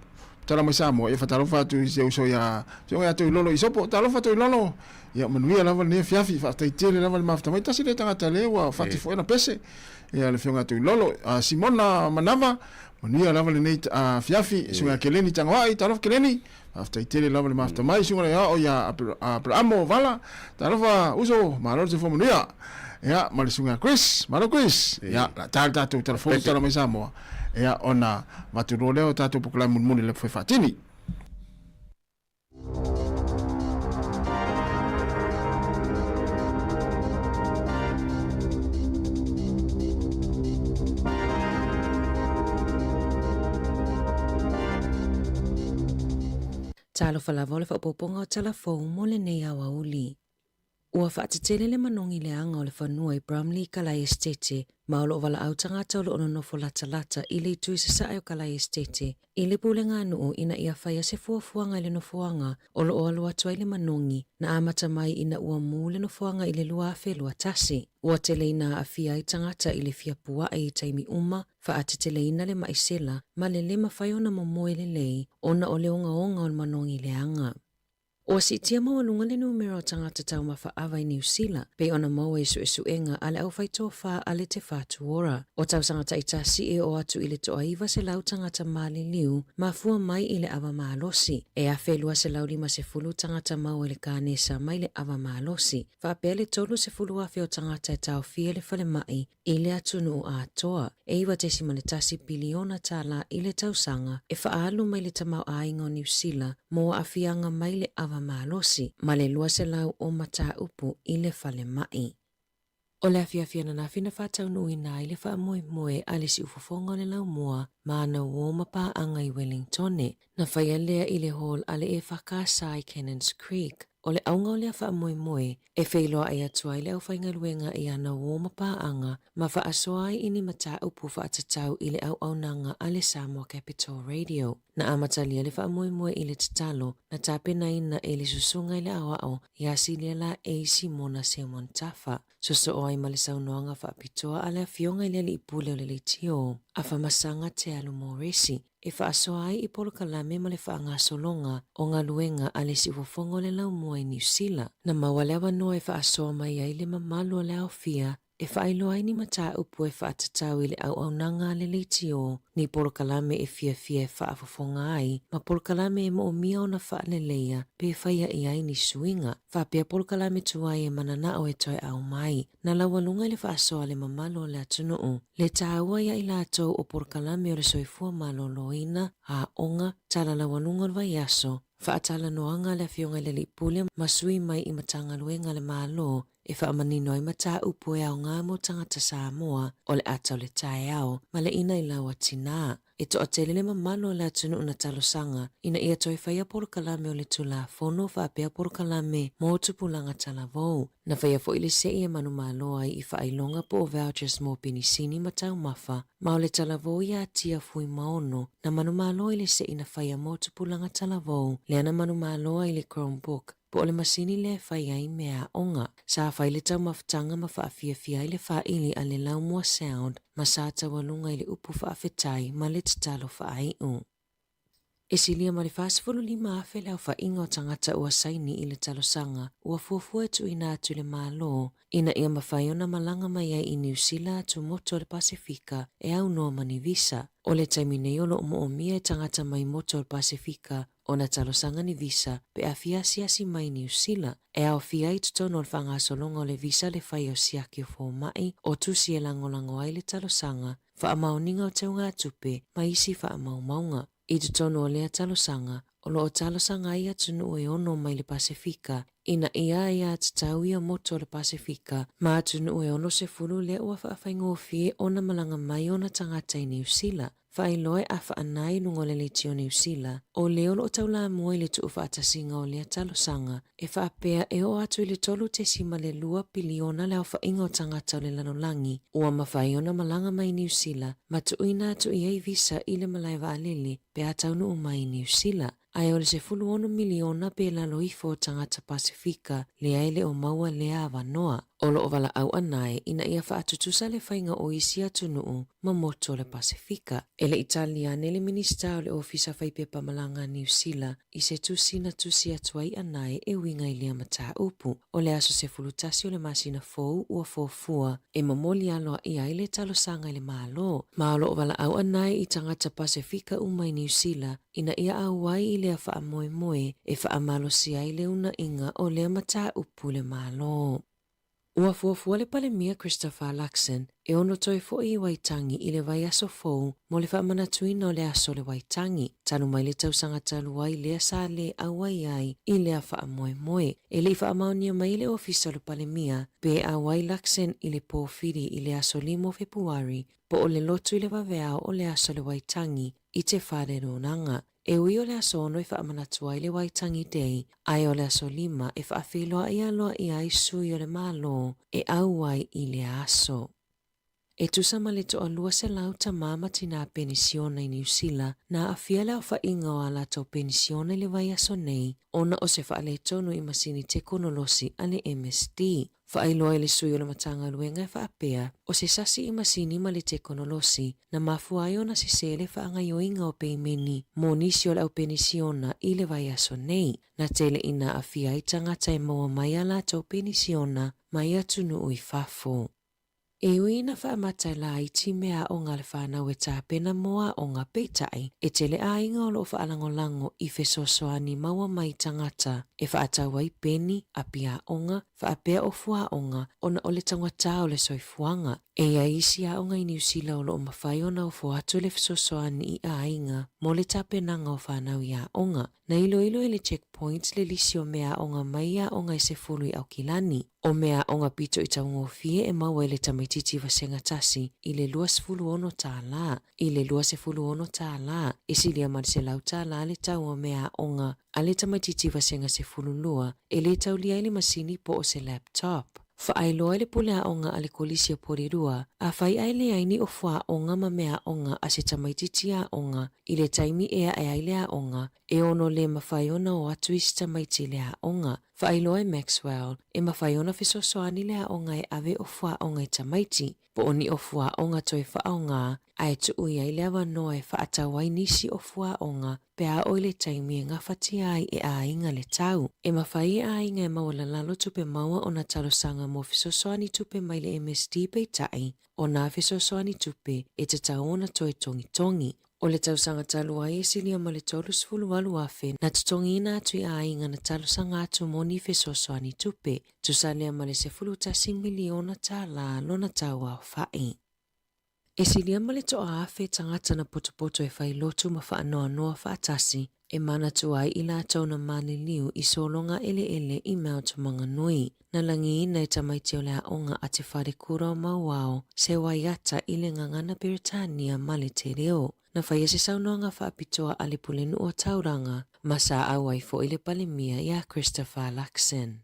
tala mai Samoa ia fatalofa atu i se uso ia Afioga ia Toilolo Isopo talofa Toilolo. Ia manuia lava lenei afiafi faafetai tele lava le mafuta mai tasi lea tagata lea ua fati foi ana pese. Ia le Afioga ia Tuilolo, Simona Manava, manuia lava lenei afiafi, Susuga ia Keleni Tagoai, talofa Keleni, faafetai tele lava le mafuta mai, Susuga le Aoao ia Aperamo Vala, talofa uso, malo le soifua manuia. Ia, ma le Susuga ia Chris, malo Chris. Ia, la ta le tatou telefoni tala mai Samoa. Ia, ona avatu loa lea o tatou pokolae mulimuli le foi faatini. Talofa lava o le faaopoopoga o tala fou mo lenei aoauli. Ua faatetele le manogi leaga o le fanua i Bromley i Kalai Esetete, ma o lo o valaau tagata o lo o nonofo latalata i le itu i sasae o Kalai Esetete i le pulega a nuu ina ia faia se fuafuaga i le nofoaga o lo o alu atu ai le manogi na amata mai ina ua mu le nofoaga i le 2021. Ua tele ina aafia ai tagata i le fia puaʻe i taimi uma, faateteleina le maʻi sela ma le le mafai ona momoe lelei ona o le ogaoga o le manogi leaga. Ua siitia maualuga le numera o tagata taumafa ava i Niu Sila, pei ona maua i suesuega a le aufaitofa a le Te Whatu Ora. O tausaga taitasi e oo atu i le toaiva selau tagata maliliu mafua mai i le ava malosi. E 1,250 tagata maua i le kanesa mai le ava malosi, faapea le 30,000 o tagata e taofia i le falemai i le atunuu atoa, e $9.1 piliona tālā i le tausaga e faaalu mai le tamaoaiga o Niu Sila mo aafiaga mai le ava malosi ma le 200 o mataupu i le falemai. O le afiafi ananafi na faataunuuina ai le faamoemoe a le siufofoga o le laumua ma ana uō ma paaga i Wellingtone. Na faia lea i le hall a le EFKS i Cannons Creek. O le auga o lea faamoemoe, e feiloai atu ai le aufaigaluega i ana uō ma paaga ma faasoa ai i ni mataupu faatatau i le auaunaga a le Samoa Capital Radio. Na amatalia le faamoemoe i le tatalo na tapenaina e le Susuga i le Aoao iā Silia Laei Simona Simon Tafa, sosoo ai ma le saunoaga faapitoa a le Afioga i le Alii Pule o le Leitio, Afamasaga Te Alu Moresi, e faasoa ai i polokalame ma le faagasologa o galuega a le siufofoga o le laumua i Niu Sila. Na maua le avanoa e faasoa mai ai le mamalu o le aofia e faailoa ai ni mataupu e faatatau i le auaunaga a le leitio, ni polokalame e fiafia e faafofoga ai, ma polokalame e moomia ona faaleleia pe faia i ai ni suiga, faapea polokalame tuai e mananao e toe ao mai. Na laualuga i le faasoa a le mamalu o le atunuu, le taua ia i latou o polokalame o le soifua maloloina, aoga, tala laualuga o le vaiaso, faatalanoaga a le Afioga i le Alii Pule ma sui mai i Matagaluega a le Malo e faamanino ai mataupu e aoga mo tagata Samoa o le ata o le taeao ma le inailau a tinā. E toatele le mamalu o le atunuu na talosaga ina ia toe faia polokalame o le Tulafono faapea polokalame mo tupulaga talavou. Na faia foi le sei e manumalo ai i faailoga po o vouchers mo penisini ma taumafa, ma o le talavou iā Tia Fuimaono na manumalo i le sei na faia mo tupulaga talavou lea na manumalo ai le Chromebook po o le masini lea e fai ai meaaoga. Sa fai le taumafataga ma faafiafia ai le faili a le Laumua Sound ma sa taualuga i le upu faafetai ma le tatalo faaiu. E silia ma le 45,000 le aofaiga o tagata ua saini i le talosaga ua fuafua e tuuina atu i le Malo ina ia mafai ona malaga mai ai i Niu Sila atu motu o le Pasefika e aunoa ma ni visa. O le taimi nei o lo o moomia e tagata mai motu o le Pasefika ona talosaga ni visa pe a fia asiasi mai Niu Sila, e aofia ai totonu o le faagasologa o le visa le fai o siaki o fomai, o tusi e lagolago ai le talosaga, faamaoniga o teugatupe ma isi faamaumauga. I totonu o lea talosaga, o lo o talosaga ai atunuu e ono mai le Pasefika ina ia aiatatau ia motu o le Pasefika ma atunuu e 60 lea ua faafaigofie ona malaga mai ona tagata i Niu Sila. Faailoa e afaana i luga o le Leitio Niu Sila, o le o lo o taulamua i le tuufaatasiga o lea talosaga, e faapea e oo atu i le 3.2 piliona le aofaiga o tagata o le lalolagi ua mafai ona malaga mai i Niu Sila ma tuuina atu i ai visa i le malae vaalele pe a taunuu mai i Niu Sila. Ae o le 16 miliona pe lalo ifo o tagata Pasefika lea e le o maua lea avanoa. O lo o valaau anae ina ia faatutusa le faiga o isi atunuu ma motu o le Pasefika. E le i tali ane le Minisita o le Ofisa Faipepa Malaga a Niu Sila i se tusi na tusi atu ai anae e uiga i lea mataupu. O le aso 11 o le masina fou ua fuafua e momoli aloaia ai le talosaga i le Malo, ma o lo o valaau anae i tagata Pasefika uma i Niu Sila ina ia auai i lea faamoemoe e faamalosia ai le unaiga o lea mataupu i le Malo. Ua fuafua le Palemia Christopher Luxon e ono toe foi i Waitangi i le vaiaso fou mo le faamanatuina o le aso o le Waitangi, talu mai le tausaga talu ai lea sa le auai ai i lea faamoemoe. E le i faamaonia mai e le Ofisa o le Palemia pe auai Luxon i le pōwhiri i le aso 5 o Fepuari po o le lotu i le vaveao o le aso o le Waitangi i te whare rōnanga. E ui o le aso 6 e faamanatu ai le Waitangi Day, ae o le aso 5 e faafeiloai aloaia ai sui o le Malo e auai i lea aso. E tusa ma le toalua selau tama ma tinā penisiona i Niu Sila na aafia le aofaiga o a latou penisiona i le vaiaso nei ona o se faaletonu i masini tekonolosi a le MSD. Faailoa i le sui o le Matagaluega e faapea, o se sasi i masini ma le tekonolosi na mafua ai ona sesē le faagaoioiga o peimeni mo nisi o le au penisiona i le vaiaso nei. Na tele ina aafia ai tagata e maua mai a latou penisiona mai atunuu i fafo. E ui ina faamata e laiti mea aoga a le whanau e tapena mo aoga peitai, e tele aiga o lo o faalagolago i fesoasoani maua mai tagata e faatau ai peni, api aoga, faapea ofu aoga ona o le taugata o le soifuaga. E i ai isi aoga i Niu Sila o lo o mafai ona ofo atu le fesoasoani i aiga mo le tapenaga o whanau i aoga. Na iloilo e le Checkpoint le lisi o mea aoga mai aoga e 10 i Aukilani. O mea aoga pito i taugofie e maua i le tamaitiiti vasega tasi i le 26 tālā. I le 26 tālā, e silia ma le 100 tālā le tau o mea aoga a le tamaitiiti vasega 12 e le taulia ai le masini po o se laptop. Faailoa i le pule aoga a le Kolisi o Porirua, afai ae leai ni ofu aoga ma mea aoga a se tamaitiiti aoga i le taimi e ae ai le aoga, e ono le mafai ona o atu isi tamaiti i le aoga. Faailoa e Maxwell, e mafai ona fesoasoani le aoga e ave ofu aoga i tamaiti, po o ni ofu aoga toe faaaoga, ae tuu i ai le avanoa e faatau ai nisi ofu aoga pe a oo i le taimi e gafatia ai e aiga le tau. E mafai e aiga e maualalalo tupe maua ona talosaga mo fesoasoani tupe mai le MSD peitai, o nā fesoasoani tupe e tatau ona toe togitogi. O le tausaga talu ai e silia ma le 38,000 na totogiina atu i aiga na talosaga atu mo ni fesoasoani tupe, tusa lea ma le $11 miliona tālā lona tau aofai. E silia ma le 1,000 tagata na potopoto e fai lotu ma faanoanoa faatasi e manatu ai i latou na maliliu i sologa eleele i Mount Maunganui. Na lagiina e tamaiti o le aoga a Te Wharekura o Mauao se waiata i le gagana Peretania ma le te reo. Na faia se saunoaga faapitoa a le Pulenuu o Tauranga ma sa auai foi le Palemia iā Christopher Luxon.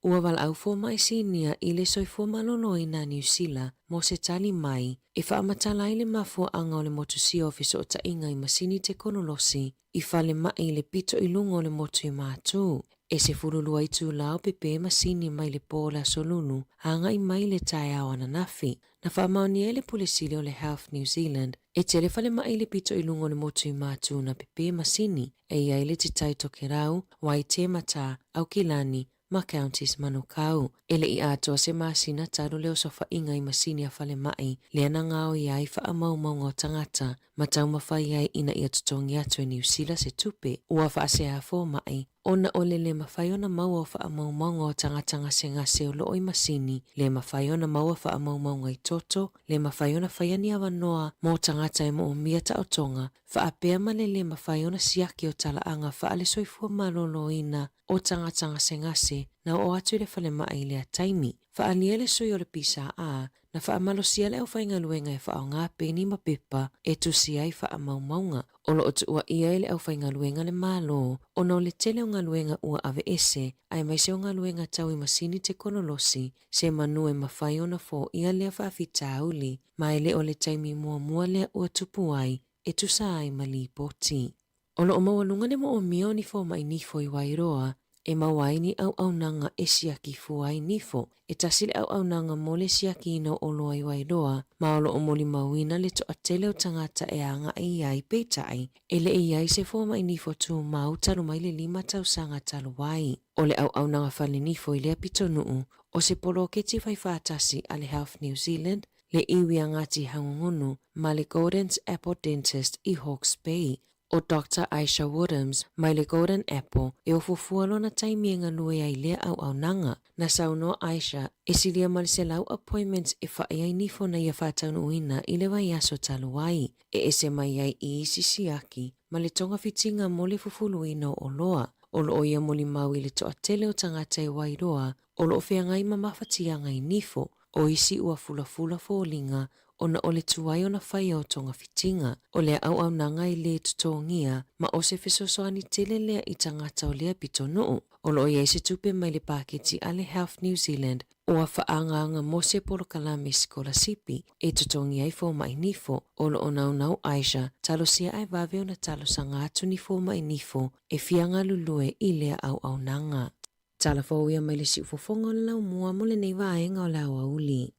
Ua valaau fomai sinia i le soifua maloloina a Niu Sila mo se tali mai e faamatala ai le mafuaaga o le motusia o fesootaiga i masini tekonolosi i falemai i le pito i luga o le motu i Matū. E 12 itulā o pepē masini mai le pō o le aso Lulu agai mai le taeao ananafi. Na faamaonia e le Pule Sili o le Health New Zealand e tele falemai i le pito i luga o le motu i Matū na pepē masini e i ai le Te Tai Tokerau, Waitemata, Aukilani, ma Counties Manukau. E le i atoa se masina talu le osofaiga i masini a falemai lea na gaoia ai faamaumauga o tagata ma taumafai ai ina ia totogi atu e Niu Sila se tupe ua faasea fomai ona o le le mafai ona maua o faamaumauga o tagata gasegase o lo o i masini, le mafai ona maua faamaumauga i toto, le mafai ona faia ni avanoa mo tagata e moomia taotoga, faapea ma le le mafai ona siaki o talaaga faale-soifua maloloina o tagata gasegase. na oo atu i le falemai i lea taimi. Faaalia le sui o le PSA na faamalosia le aufaigaluega e faaaoga peni ma pepa e tusi ai faamaumauga. O lo o tuuaia e le aufaigaluega le Malo ona o le tele o galuega ua aveese aemaise o galuega tau i masini tekonolosi se manu e mafai ona foia lea faafitauli ma e le o le taimi muamua lea ua tupu ai e tusa ai ma lipoti. O lo o maualuga le moomia o ni fomai nifo i Wairoa e maua ai ni auaunaga e siaki fua ai nifo. E tasi le auaunaga mo le siakiina o oloa i Wairoa, ma o lo o molimauina le toatele o tagata e agai i ai, peitai, e le i ai se fomai nifo tumau talu mai le lima tausaga talu ai. O le auaunaga fale nifo i lea pitonuu, o se poloketi faifaatasi a le Health New Zealand, le iwi a Ngāti Hangungunu ma le Golden's Apple Dentist i Hawke's Bay. ʻO Doctor Aisha Woodhams mai le Golden Apple e ofuafua lona taimi e galue ai lea auaunaga. Na saunoa Aisha, e silia ma le 100 appointments e fa'i ai nifo na ia faataunuuina i le vaiaso talu ai, e ese mai ai i isi siaki ma le togafitiga mo le fufuluina o oloa. O lo o ia molimau i le toatele o tagata e Wairoa o lo o feagai ma mafatiaga i nifo, o isi ua fulafula foliga ona o le tuai ona faia o togafitiga. O lea auaunaga e lē totogia ma o se fesoasoani tele lea i tagata o lea pitonuu. O lo o i ai se tupe mai le paketi a le Health New Zealand ua faaagaaga mo se polokalame sikolasipi e totogi ai fomai nifo. O lo o naunau Aisha, talosia ae vave ona talosaga atu ni fomai nifo e fia galulue i lea auaunaga. Tala fou ia mai le siufofoga o le laumua mo lenei vaega o le aoauli.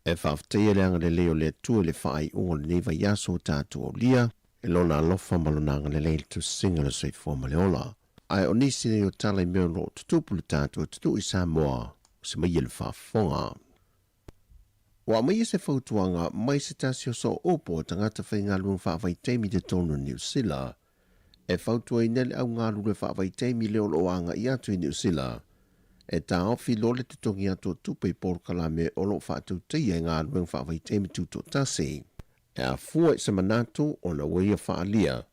E faafetaia le agalelei o le Atua i le faaiuga o lenei vaiaso o tatou aulia, i Lona alofa ma Lona agalelei i le tusiga o le soifua ma le ola. Ae o nisi nei o tala i mea o lo o tutupu i le tatou atunuu i Samoa, o se maia le faafofoga. Ua aumaia se fautuaga mai se tasi o sooupu o tagata faigaluega faavaitaimi i totonu o Niu Sila, e fautuaina le au galulue faavaitaimi lea o lo o agai atu i Niu Sila e taofi loa le totogi atu o tupe i polokalame o lo o faatautaia i galuega faavaitaimi tutoatasi. E afua i se manatu ona ua ia faaalia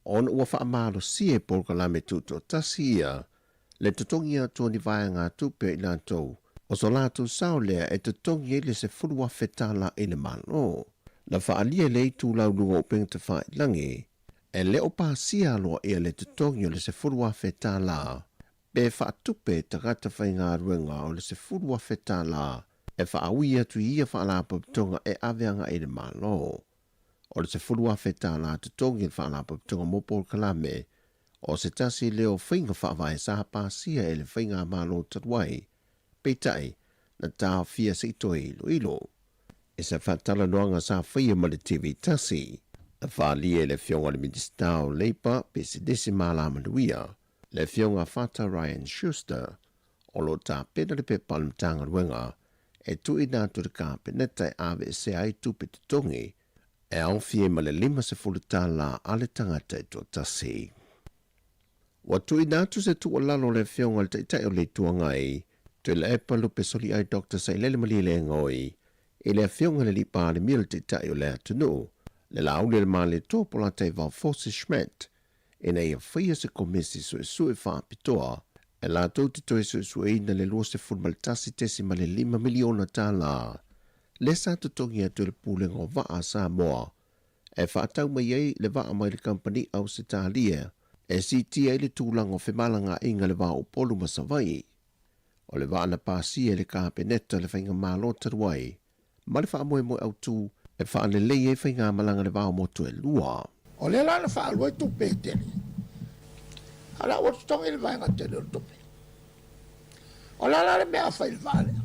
ona ua faamalosia i polokalame tutoatasi ia le totogi atu o ni vaegatupe a i latou o so latou sao lea e totogi ai le $10,000 i le Malo. Na faaalia e le itulau luga o upega tafailagi E le o pasia aloaia le totogi o le $10,000 pe faatupe e tagata faigaluega o le $10,000 e faaui atu i ia faalapotopotoga e ave agai i le Malo. O le $10,000 totogi o le faalapotopotoga mo polokalame o se tasi lea o faiga faavae sa pasia e le Faigamalo talu ai, peitai, na taofia se i toe iloilo. I se faatalanoaga sa faia ma le TV Tasi, na faaalia e le Afioga i le Minisita o Leipa, Pisinisi ma Alamanuia, le Afioga Fata Ryan Schuster, o lo o tapena le pepa a le Matagaluega e tuuina atu i le Kapeneta e aveesea ai tupe totogi e aofia ai ma le $50 a le tagata e toatasi. Ua tuuina atu se tuualalo a le Afioga i le Taitai o le Itu Agai, Tuilaepa Lupe Soliai Doctor Sailele Malielegaoi, i le Afioga i le Alii Palemia le Taitai o le atunuu, le Laauli o le Malietoa Polataivao Fosi Schmidt, ina ia faia se komisi suesue faapitoa e latou te toe suesueina le $21.5 miliona tala lea sa totogi atu e le Pulega o Vaa a Samoa e faatau mai ai le vaa mai le kamupani Ausetalia e siitia ai le tulaga o femalagaaiga i le va o Upolu ma Savaii. O le vaa na pasia e le Kapeneta le Faigamalo talu ai ma le faamoemoe autu e faalelei ai faigamalaga i le va o motu e lua. O lea la na faalua ai tupe e tele, a o la ua totogi le vaega tele o le tupe. O le a la le mea a fai i le vaa lea?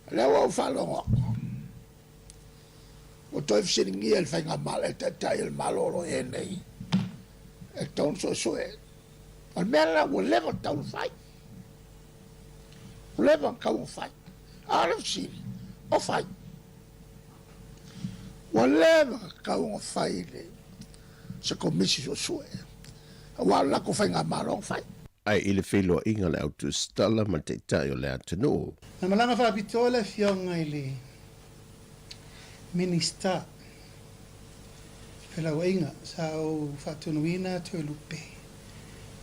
O lea ua ou faalogo atu, ua toe fesiligia e le faigamalo, e le Taitai o le Malo o lo o i ai nei, e tatau ona suesue. O le mea lena ua leva ona tatau ona fai. Ua leva ona tatau ona fai. A o le fesili, o fai? Ua leva tatau ona fai le se Komisi Suesue, aua o le latou faigamalo na fai. Ae i le feiloaiga a le au tusitala ma le Taitai o le atunuu. Na malaga faapitoa le Afioga i le Minisita Felauaiga sa ou faatonuina Toelupe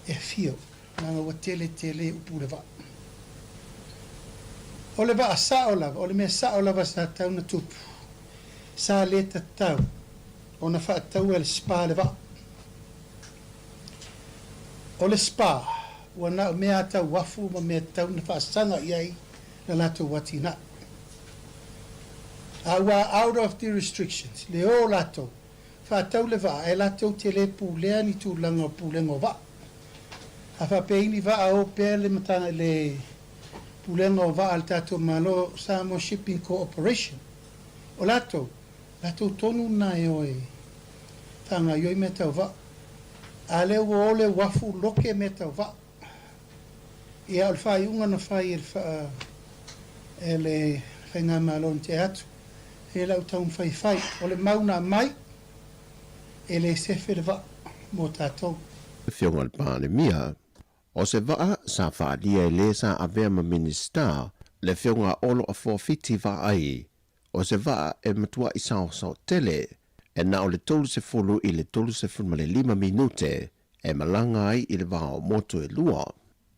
e afio leaga ua tele tele upu le vaa. O le vaa sao lava, o le mea sao lava sa tau na tupu, sa le tatau ona faataua e le SPA le vaa. O le SPA, ua na o mea a tau uafu ma mea tatau na faasaga i ai la latou atinae. A ua out of the restrictions, le o latou, faatau le vaa, ae latou te le pulea ni tulaga o pulega o vaa. A faapea ni vaa o pea le matanga le pulega o vaa a le tatou Malo, Samoa Shipping Corporation, o latou, latou tonu lena e o e faagaoioi mea tau vaa. A lea ua o le uafu loke mea tau vaa. Ia, o le faaiuga na fai e le faa, e le Faigamalo na tea atu, e lau taumafai e fai. O le mau na aumai, e le sefe le vaa mo tatou. Afioga i le Palemia, o se vaa sa faaalia e lē sa avea ma Minisita, le Afioga a Olo Afoafiti Vaai, o se vaa e matuaʻi saosao tele, e na o le 30 i le 35 minute e malaga ai i le va o motu e lua.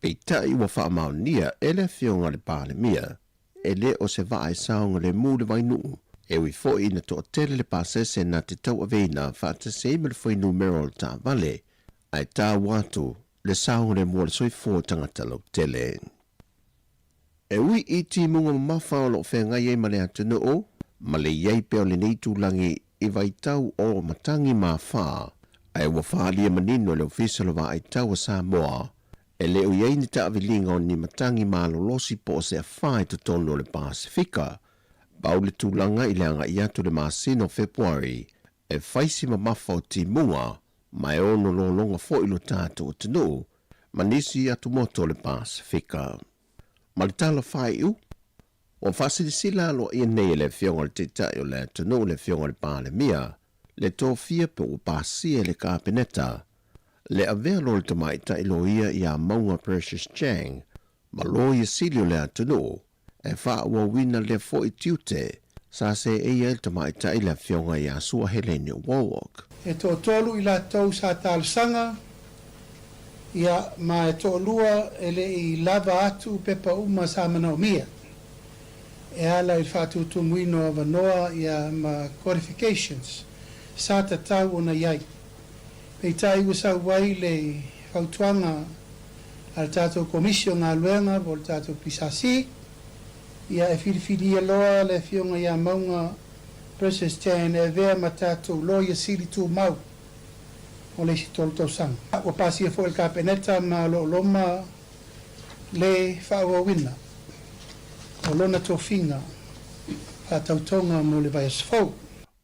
Peitai ua faamaonia e le Afioga i le Palemia, e lē o se vaa e saogalemu le vainuu, e ui foi ina toatele le pasese na te tauaveina faatasi ai ma le fuainumera o le taavale, ae taua atu le saogalemu o le soifua o tagata lautele. E ui i timuga mamafa o loo feagai ai ma le atunuu, ma le i ai pea o lenei itulagi i vaitau o matagi ma afa, ae ua faaalia manino e le Ofisa o le Vaaitau a Samoa, e le o i ai ni taaviliga o ni matagi malolosi po o se afa i totonu o le Pasefika. Pau le tulaga i le agai atu i le masina o Fepuari, e fai si mamafa o timuga ma e ono lologa foi lo tatou atunuu ma nisi atumotu o le Pasefika. Ma le tala faaiu, ua faasilasila aloaia nei e le Afioga i le Taitai o le atunuu le Afioga i le Palemia le tofia pe ua pasia e le Kapeneta le avea loa le tamaitai loia ia Mauga Precious Chang ma Loia Sili o le atunuu e faaauauina lea foi tiute sa seei ai le tamaitai le Afioga ia Sua Helene Wallwork. E toatolu i latou sa talosaga, ia, ma e toalua e le i lava atu pepa uma sa manaomia e ala i le faatutumuina o avanoa, ia, ma qualifications sa tatau ona i ai. Peitai ua sau ai le fautuaga a le tatou Komisi o Galuega po o le tatou PSC, ia e filifilia loa le Afioga ia Mauga Precious Chan e avea ma tatou Loia Sili Tumau mo le isi tolu tausaga. Ua pasia foi e le Kapeneta ma o lo o loma le faaauauina o lona tofiga faatautoga mo le vaiaso fou.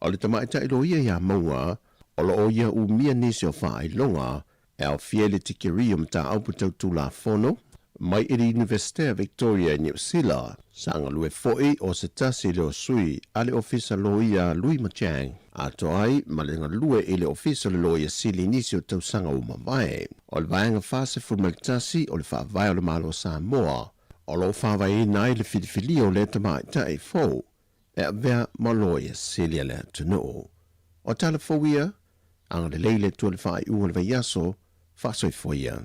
O le tamaitai loia ia Mauga, o lo o ia umia nisi o faailoga e aofia i le tikeri o mataupu tau Tulafono mai i le Iunivesite a Victoria i Niu Sila. Sa galue foi o se tasi lea o sui a le Ofisa Loia Lui Machang, atoa ai ma le galue i le Ofisa o le Loia Sili i nisi o tausaga ua mavae. O le Vaega 41 o le Faavae o le Malo o Samoa o lo o faavaeina ai le filifilia o lea tamaitai fou e avea ma Loia Sili a le atunuu. O tala fou ia, agalelei le Atua i le faaiuga o le vaiaso, faasoifua ia.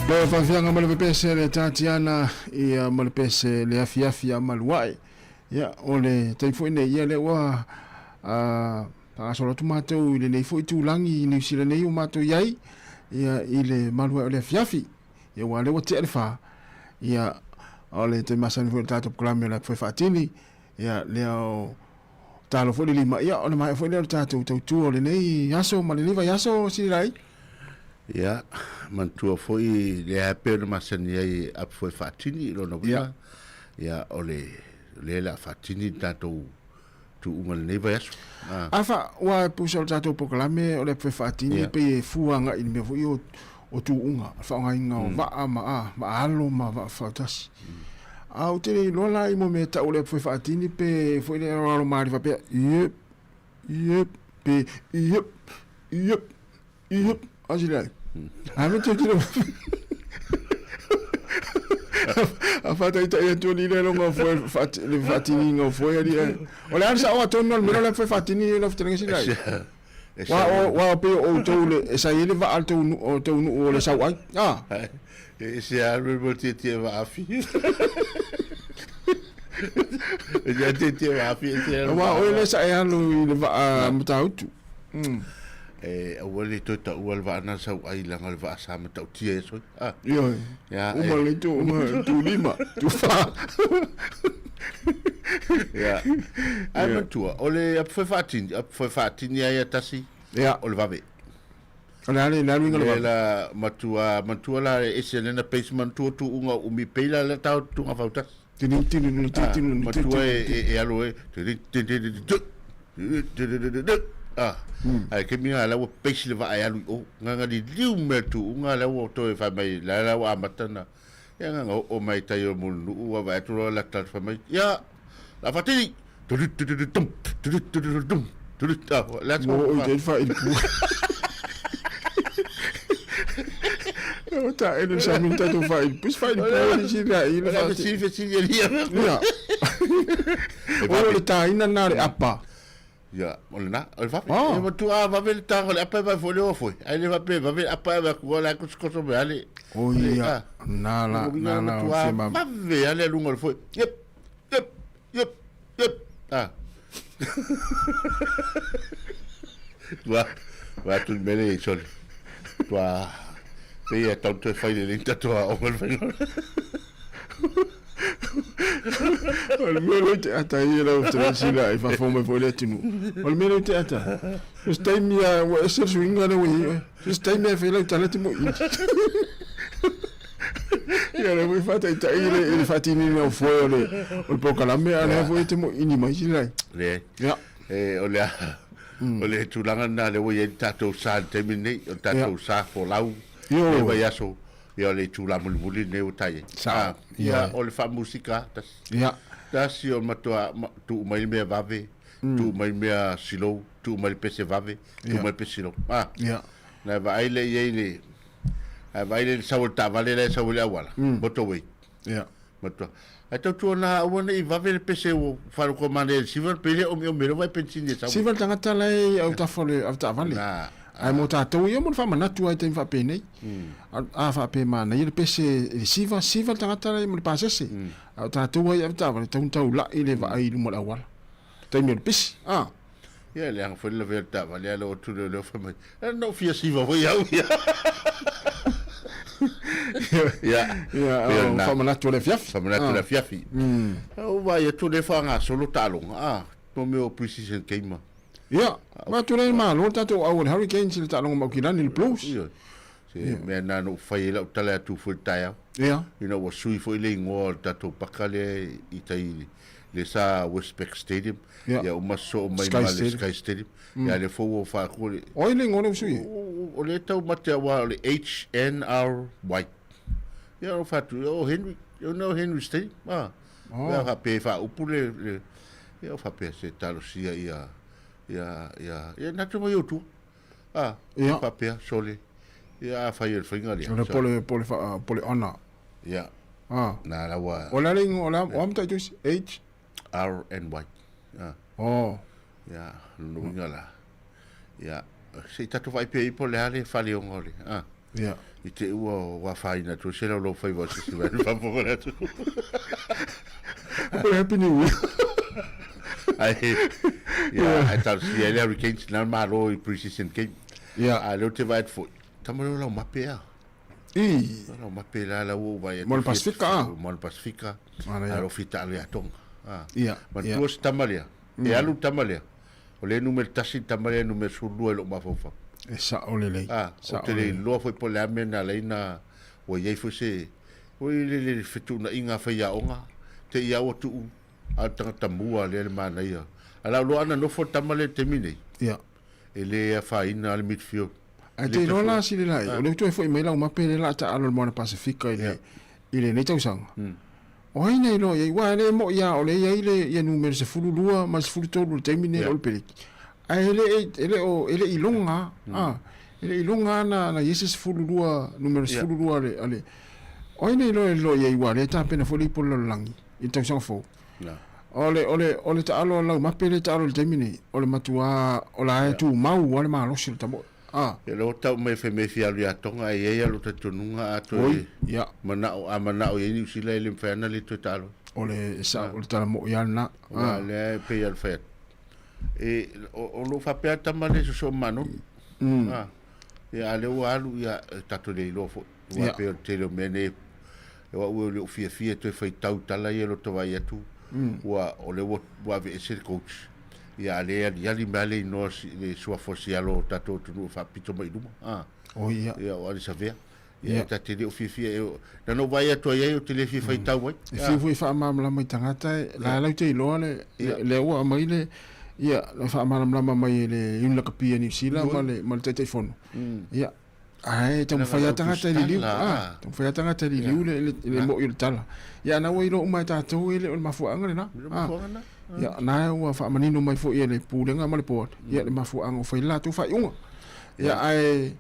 Pe faafiaga ma le pepese le tatiana ia ma le pese le afiafi a maluae. Ia, o le taimi foi nei, ia lea ua faagasolo atu matou i lenei foi itulagi i Niu Sila nei ua matou i ai, ia, i le maluae o le afiafi. Ia, aua o lea ua tea le fa, ia, o le taimi masani foi o le tatou polokalame o le Apu Faatini, ia, lea o talo foi le lima, ia, o le maea foi lea o le tatou tautua o lenei aso ma lenei vaiaso, Silai. Ia, manatua foi lea e pei ona masani ai Apu foi Faatini i lona uiga, ia, o le, lea o le a faatini le tatou tuuga i lenei vaiaso. Afa, ua pusa o le tatou polokalame o le Apu Faatini e pei e fua agai i le mea foi o o tuuga, le faaaogaina o vaa ma a, vaa alo ma vaa fautasi. A ou te le iloa la i mo mea e tau o le Apu Faatini pe foi le aloalo malie faapea, iep, iep, pe iep, iep, iep, a sila ai. A me te tiro. A faataitai atu alii le aloga o foe le faatiniga o foe alii ai. O le a le sao atonu o le mea lea o le faatini lau fetalaiga sila ai. Wa o wa pe o outou le e sa i ai le vaa o le tou nuu o tou nuu o le sau ai. Ah. E ese a le mo tietie vaafi. E ese a tietie vaafi e ese a. Wa oe le sa e alu i le vaa Matautu. E aua le toe taua le vaa na sau ai leaga o le vaa sa matautia e soi. Ah. Ioe. Ya, uma le tu uma tu lima, tu fa. Ya. Ai matua, o le apu foi faatini, apu foi faatini ai a tasi. Ya. O le vave. O le ale le alu inga le vave. La matua, matua la ese lena peis matua tu unga umi peila le tau tunga fautasi. Tini tini tini tini tini. Matua e e alu e. Tini tini tini tini. Ah. Ai ke minga la ua peisi le vaa e alu i o. Nganga li liu mea tu unga la ua toe fai mai la la ua amata na. Ia nganga o o mai tai o mulu ua vai atu loa la tal fai mai. Ia la fatini. Tu tu tu tu tum tu tu tu tu tum tu tu ah la Mo o te fa i pu. O ta e le sa min tatou fa i pu fa i pu ni si la i le fa. Si fe si ia. Ia. O le taina na le apa. Ia, o lena, o le vave. Oh. Ia matua a vave le taga o le apa e vai foi le oa foi. Ai le vape vave le apa e vai ku la ku koso me ale. O ia, na la, na la o se ma. Vave ale lunga le foi. Yep, yep, yep, yep. Ah. Tua, wa tu mele i soli. Tua, pe ia tau toe fai le le tatua o le whainga. O le mea lea te ata ai lau fetalai i faafofoga mai foi le atunuu. O le mea lea te ata. So se taimi a ua ese le suiga lea ua i ai oe. So se taimi a fai lau tala te mo'i. Ia lea foi faataitai i le i le faatinoina o foe o le o le polokalame a lea foi e te moʻiini mai sila. Le. Ia. E o le o le tulaga lena lea ua i ai le tatou sa i le taimi lenei, o le tatou sa folau. Ioe. Le vaiaso Ia o le itula mulimuli lenei ua tai ai. Sao. Ah, ia, o le faamusika, tasi. Ia. Tasi o le matua ma, tuu mai le mea vave, mm. tuu mai le mea silou, tuu mai le pese vave, tuu mai le pese silou. Ah. Ia. Na vaai le i ai le, na vaai le sau o le taavale la e sau i le auala, mm. motorway. Ia. Matua. Ai tautua na aua nei vave le pese ua wharoko mane le siva, pe le omi omi vai pensini e sau. Siva le tagata la e au tafa o le avetaavale. Na. Ae mo tatou ia mo le faamanatu lava i taimi faapenei. A faapea manaia le pese i le siva, siva le tagata la mo le pasese. A o tatou lava i avetaavale, tatau ona taulai le vaai i luma o le auala. Taimi o le pisi. A. Ia leaga foi le lavea o le taavale a le oo atu lea o lea fai mai, e na ou fia siva foi au ia. Ia. Ia, o faamanatu o le afiafi. Faamanatu o le afiafi. Ua vaai atu o lea e faagasolo taaloga, a, mo mea o pre-season game. Ia, ma tulai le Malo le tatou au o le Hurricanes i le taaloga ma Aukilani i le Blues. Ia, se mea lena na ou fai ai lau tala atu foi i le taeao. Ia. Ina ua sui foi le igoa o le tatou paka lea i tai le sa Westpac Stadium. Ia. Ia uma sosoo mai Sky ma le Stadium. Sky Stadium. Ia lea foi ua faaku le... O ai le igoa lea ua sui ai? O lea e tau mate aua o le HNRY. Ia o fatu, o Henry, o no Henry Stadium. Ah. Oh. Ia faapea e faaupu le, le ia o faapea se talosia ia ia ia ia natu mai o tua. Ah, Ia. faapea sole. Ia a fai o le faiga lea. O le pole pole fa pole ona. Ia. Ah. Na la ua O le a le igoa o le a o a mataitu isi? H R N Y. Ah. Oh. Ia, lona uiga la. Ia, se i tatou vaai pea i po o le a le faleoga o le. Ah. Ia. I te ua o afaina atu ai se lau faiva o se isi vaega faafofoga le atunuu. Po le Happy New Year. Ai, ia, ai talosia ai le Hurricanes na malo i pre-season game. Ia. A leo te vaai atu foi. Tama leo Laumape ea. I. Laumape la la ua vaai atu. Mo le Pasifika, ah. Mo le Pasifika. Ala, ia. A lo fita alu ia Tonga. Ah. Ia, Matua ia. se tama lea. E alu tama lea. O le numera 1 le tama lea numera 12 i lou mafaufau. E sao lelei. Ah, Sao ou te le lelei. iloa foi po o le a mea na ala ai na ua i ai foi se ua i le, le fetuunaiga a faiaoga te i a ua tuu a o le tagata mua lea le manaia. A lau loa ana nofo le tama lea i le taimi nei. Ia. E le afaina le midfield. Ae te iloa la sili la, o lea ua toe foi mai Laumape lea o le a taalo i le Moana Pasifika i le i lenei tausaga. O ai na iloa i ai, aua e le mo'i lava o lea e i ai le ia numera 12 ma le 13 i le taimi lenei o le peleki. Ae le e le o e le i iloga a, e le i iloga lava na i ai se 12 numera 12 a le a le O ai na iloa e iloa i ai aua o lea e tapena foi le ipu o le lalolagi i le tausaga fou. O le o le o le taalo a Laumape lea e taalo i le taimi lenei, o le matua o la e tumau lava le malosi o le tama. A. Ia lea ua tau mai fai mai e fia alu ia Tonga ae i ai lou talitonuga a toe manao a manao i ai Niu Sila e le mafai ana le toe taalo. O le sa o le tala mo'i lava lena. Aua lea e pei lava ona fai atu. E o lo o faapea tama lea e sosoo ma Manolo. A. Ia a lea ua alu ia e tatou le iloa foi. Aua e pei o le tele o mea nei o au e le o fiafia e toe faitau i tala ia i lota vaai atu ua o lea ua aveese le coach. Ia a lea e aliali mai lava le inoa le suafa o sialo o tatou atunuu e faapito mai i luma. A. Oh, ia. Ia o Ardie Savea. Ia e ta te le o fiafia e na ona ou vaai atu ai ai ou te le fia faitau ai. E fiu foi faamalamalama i tagata e la lau te iloa le lea ua aumai le ia le faamalamalama mai e le Iuni Lakapi a Niu Sila ma le ma le Taitaifono. Ia ae taumafai lava tagata e liliu, a taumafai lava tagata e liliu le le mo'i o le tala. Ia na ua iloa uma e tatou e le o le mafuaaga lena. Ia na ua faamanino mai foi e le Pulega ma le Board ia le mafuaaga ua fai ai le latou faaiuga. Ia ae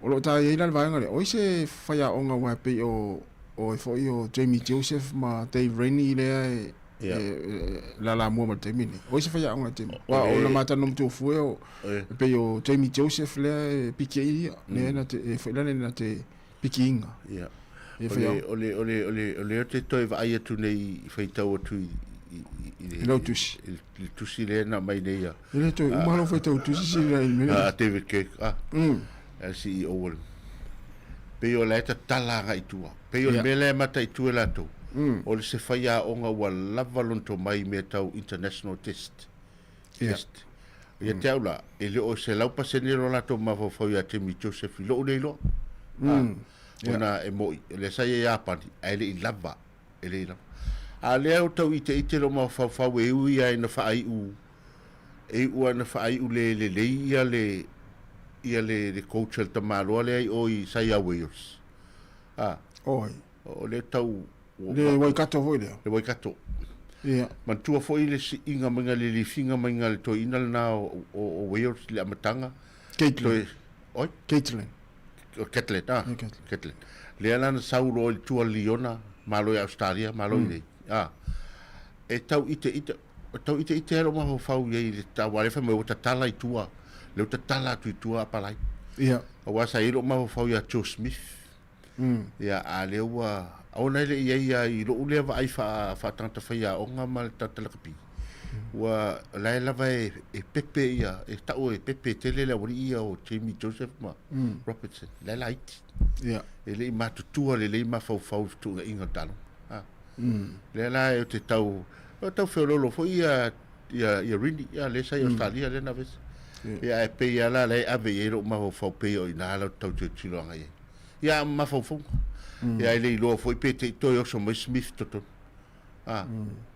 o lo o ta i ai la le vaega lea, o ai se faiaoga aua e pei o o ai foi o Jamie Joseph ma Dave Rennie lea e e lalamua mai le taimi lenei. O ai se faiaoga e te aua o le ma talanoa matua fua o e pei o Jamie Joseph lea e piki ia, lea na te e foi lale na te pikiina. Ia. O le o le o le o le o te toe vaai atu nei i faitau atu i i le lau tusi. I le tusi lea na aumai nei a. E le toe uma lou faitau tusi sili la i le mea. A David Kirk, a. A CEO o le pei o la e tatala agai i tua. Pei o le mea lea e mataitu e latou, o le se faiaoga ua lava lona tomai i mea tau international test. Test. Ia te au la, e le o 100% lo latou mafaufau ia Jamie Joseph i lou nei iloa. Ona e mo'i, o lea sa ia i Iapani, ae le i lava, e le i lava. A o lea ua tau iteite lou mafaufau e ui lava ina faaiu, e iu lava ina faaiu le lelei ia le, ia le, le coach a le tamaloa lea i o i sa ia Wales. A. Oi. O lea tau... Le Waikato foi lea. Le Waikato. Ia. Manatua foi le siiga maiga, le lifiga maiga le toeaina lena o, o, o Wales i le amataga. Caitlin. Toe, oi? Caitlin. O Catlin, ah. Yeah, Catlin. Lea la na sau loa i le tua Liona, malo i Australia, malo i nei. Ah. E tau ite ite, tau ite ite ai lou mafaufau i ai i le tau, aua lea fai mai ua tatala i tua, lea ua tatala atu i tua apalai. Ia. Aua sa i ai lou mafaufau ia Joe Smith. Ia, a lea ua, ona e le i ai lava i lou lea vaai faa, faatagata faiaoga ma le tagata lakapi, ua, o la e lava e, e pepe ia, e tau e pepe tele le aualii ia o Jamie Joseph ma Robertson, la e laiti. Ia. E le i matutua lelei mafaufau i fetuunaiga o le taaloga. A. Lea la e te tau, o tau feoloolo foi ia, ia, ia Rini, ia lea sa i Australia lea na aveese. Ia ae pei lava la la e ave i ai lou mafaufau pei o i ina lau tau tilotilo agai ai. Ia mafaufauga. Ia e le iloa foi pe te i toe oso mai Smith totonu. A,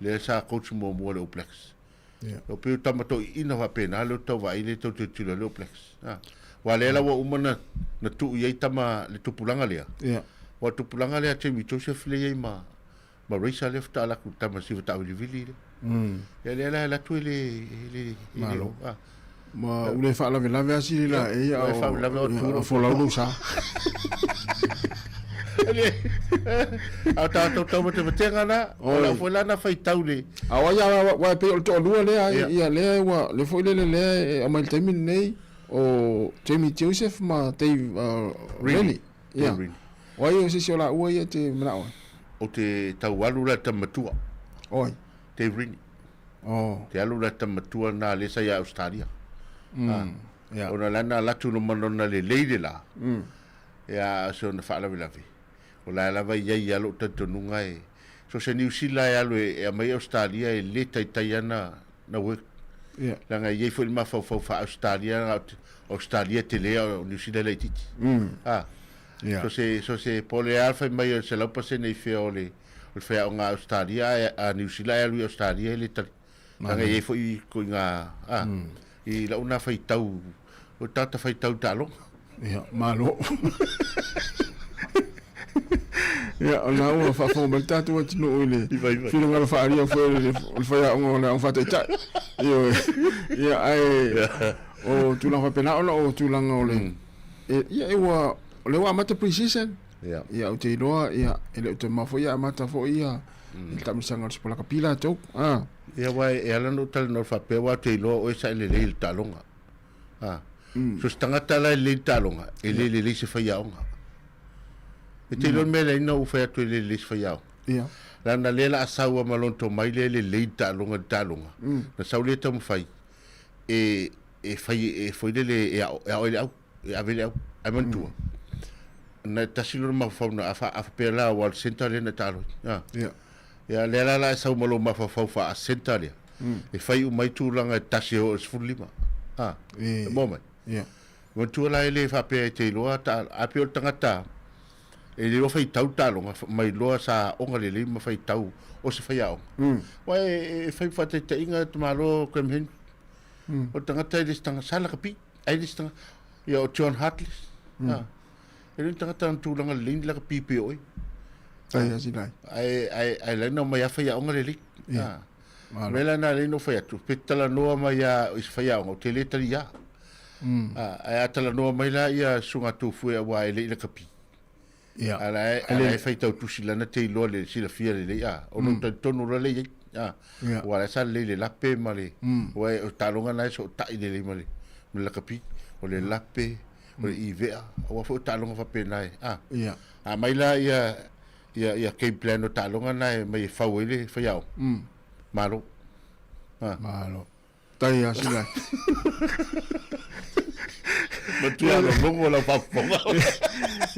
lea sa coach muamua le All Blacks. O pei o tama toeaiina faapena lea ou te tau vaai lea tau tilotilo ai le All Blacks. A, aua lea la ua uma ona na tuu i ai tama le tupulaga lea. Aua le tupulaga lea a Jamie Joseph lea i ai ma ma Racer lea faatoa alu atu i le tama siva taavilivili lea. Ia lea la e alu atu e le e le e le Malo. Ma ua le faalavelave lava sili la e ia o folau lou sa. A o tatou taumatematega la, o lau foi la na faitau le... A o ai aua e pei o le toalua lea, ia lea ua, lea foi lele lea e aumai i le taimi lenei, o Jamie Joseph ma Dave Rennie. Ia. O ai o se isi o laua ia e te manao ai? Ou te tau alu la tama matua. O ai? Dave Rini. Oh. Te alu la tama matua na le sa ia Australia. Yeah. Ona lana latu no manona le leile la. Ia so na faalavelave. O la lava ia ia lo talitonuga e so se Niu Sila e alu e aumai Ausetalia e le taitai ana na work. Yeah. Leaga e iai foi le mafaufau faa-Ausetalia na o Ausetalia tele o Niu Sila e laitiiti. Ah. Yeah. So se so se po o le a le fai mai o le 100% i fea o le o le faiaoga a Ausetalia ae a Niu Sila e alu i Ausetalia e le tali. Leaga e iai foi ituaiga ah i lau na faitau o tagata faitau taaloga. Ia, malo. Ia, o lena ua faafofoga mai le tatou atunuu i le finagalo faaalia foi o le faiaoga o le aoga faataitai. Ioe. Ia, ae o tulaga faapena ona o tulaga o le... Ia, e ua, o lea ua amata pre-season. Ia. Ia, ou te iloa, ia, e le o toe mamao foi, ia amata foi ia i le taamilosaga o le Sipa Lakapi latou. Ah. Ia, aua e ala ona ou talanoa faapea, aua ou te iloa oe sa e lelei i le taaloga. A. So se tagata la e lelei le taaloga, e le lelei se faiaoga. E te iloa le mea lea ina ua fai atu e le lelei se faiaoga. Ia. Leaga lea la a sau lava ma lona tomai lea e lelei le taaloga i le taaloga. Na sau lea taumafai e e fai e foi lele e ao e ao ai le au, e ave le au. Ae manatua, na tasi lona mafaufau na a faapea la aua o le centre lea na taalo ai. A. Ia. Ia lea la la e sau ma lou mafaufau faa-centre lea. E fai uma ai tulaga e tasi e oo i le 15. A. E. E moa mai. Ia. Manatua la e le faapea e te iloa ta, a pei o le tagata e le iloa faitau le taaloga, mai loa sa aoga lelei ma faitau o se faiaoga. Aua e fai ma faataitaiga tamaloa Graham Henry. O le tagata e le se tagata, sa lakapi, ai le se tagata. Ia o John Hartless. A. E le o ni tagata na tulaga lelei ni lakapi pei o oe. Tai a silai. Ae, ae, ae laina omai lava faiaoga lelei. Ia. A. O le mea la lena lea na ou fai atu, pe talanoa mai lava i se faiaoga, ou te le taliā. A, ae a talanoa mai la ia Susuga Tufue aua e le i lakapi. Ia. A la e, a la e faitau tusi lana te iloa le silafia lelei, a, ona ou talitonu loa lea i ai. A, Ia. aua la e sa lelei i le lape ma le, aua o taaloga na e sootai lelei ma le, ma le lakapi. O le lape, o le ivea, aua foi o taaloga faapena e, a. Ia. A mai la ia, ia, ia game plan o taaloga na e mai e fau ai le faiaoga. Malo. A. Malo. Tai a sila. Matua lologo lau faafofoga.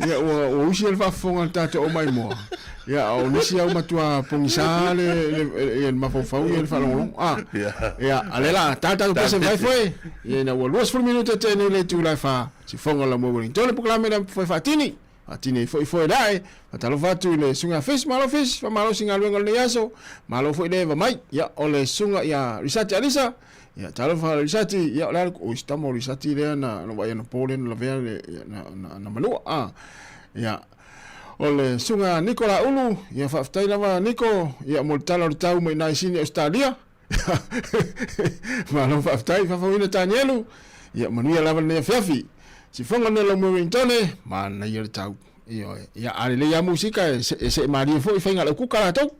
Ia, ua, ua usi le faafofoga le tatou o mai moa. Ia, o nisi au matua pogisa le, le, le, le mafaufau ia le faalogologo. Ah. Ia. Ia, a le la, tā tatou pese vai foi. Ia, ina ua 20 minute te nei le itula e whā. Sifoga la mua Wellington, le pokalame na foi faatini. Faatini ai foi foi la e. Faatalofa atu i le susuga Fish, malo Fish, faamalo si galuega o lenei aso. Malo foi le Eva mai. Ia, o le susuga ia Risati Alisa. Ia, talofa Risati, ia, o le a le, oi, si tama o Risati lea na, na vaai anapo lea na lavea le, ia, na, na, na manua. Ah. Ia, o le susuga Niko Laulu, ia, faafetai lava Niko, ia, mo le tala o le tau mai i nai Sini Ausetalia. Malo faafetai, faafauina Tanielu. Ia, manuia lava lenei afiafi. Sifoga nei lau Wellingtone, manaia le tau. Ioe. Ia, a lelei lava musika e, e see malie foi faiga a le au kuka latou.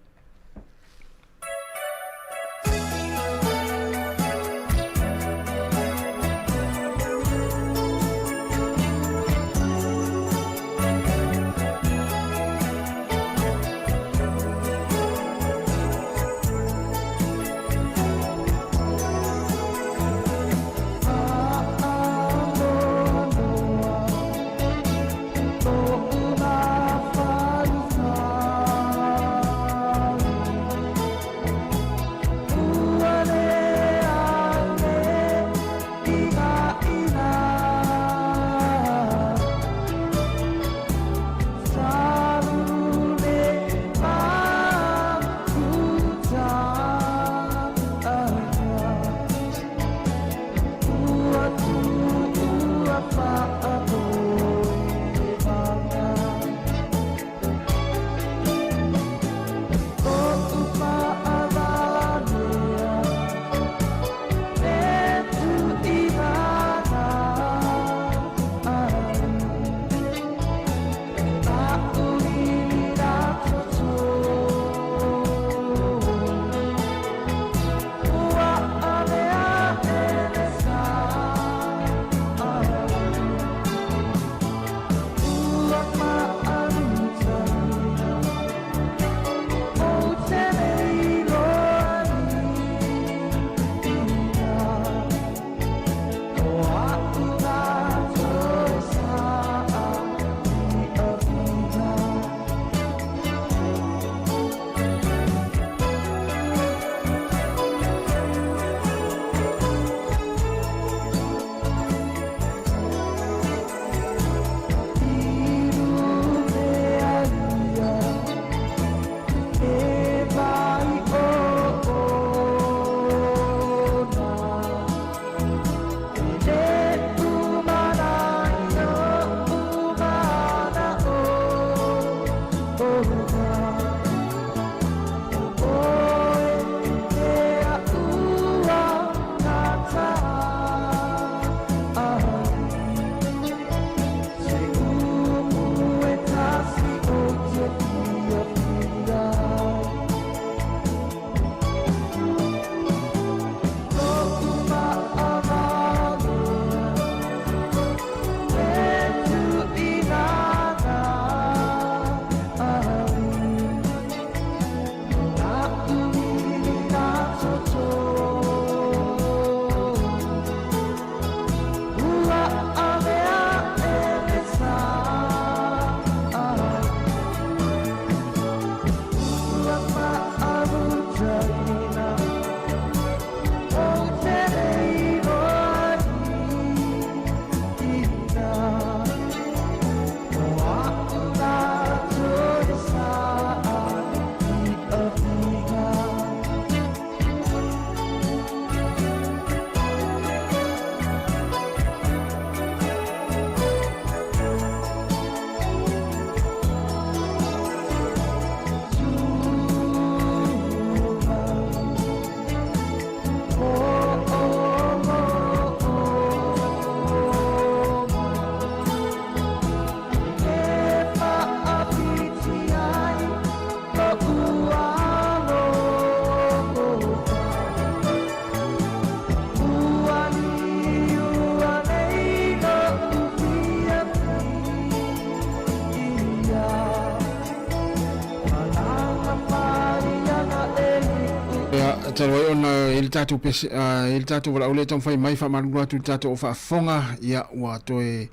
talu ai ona i le tatou pese, i le tatou valaau lea e taumafai mai faamalulu atu i le tatou faafofoga, ia ua toe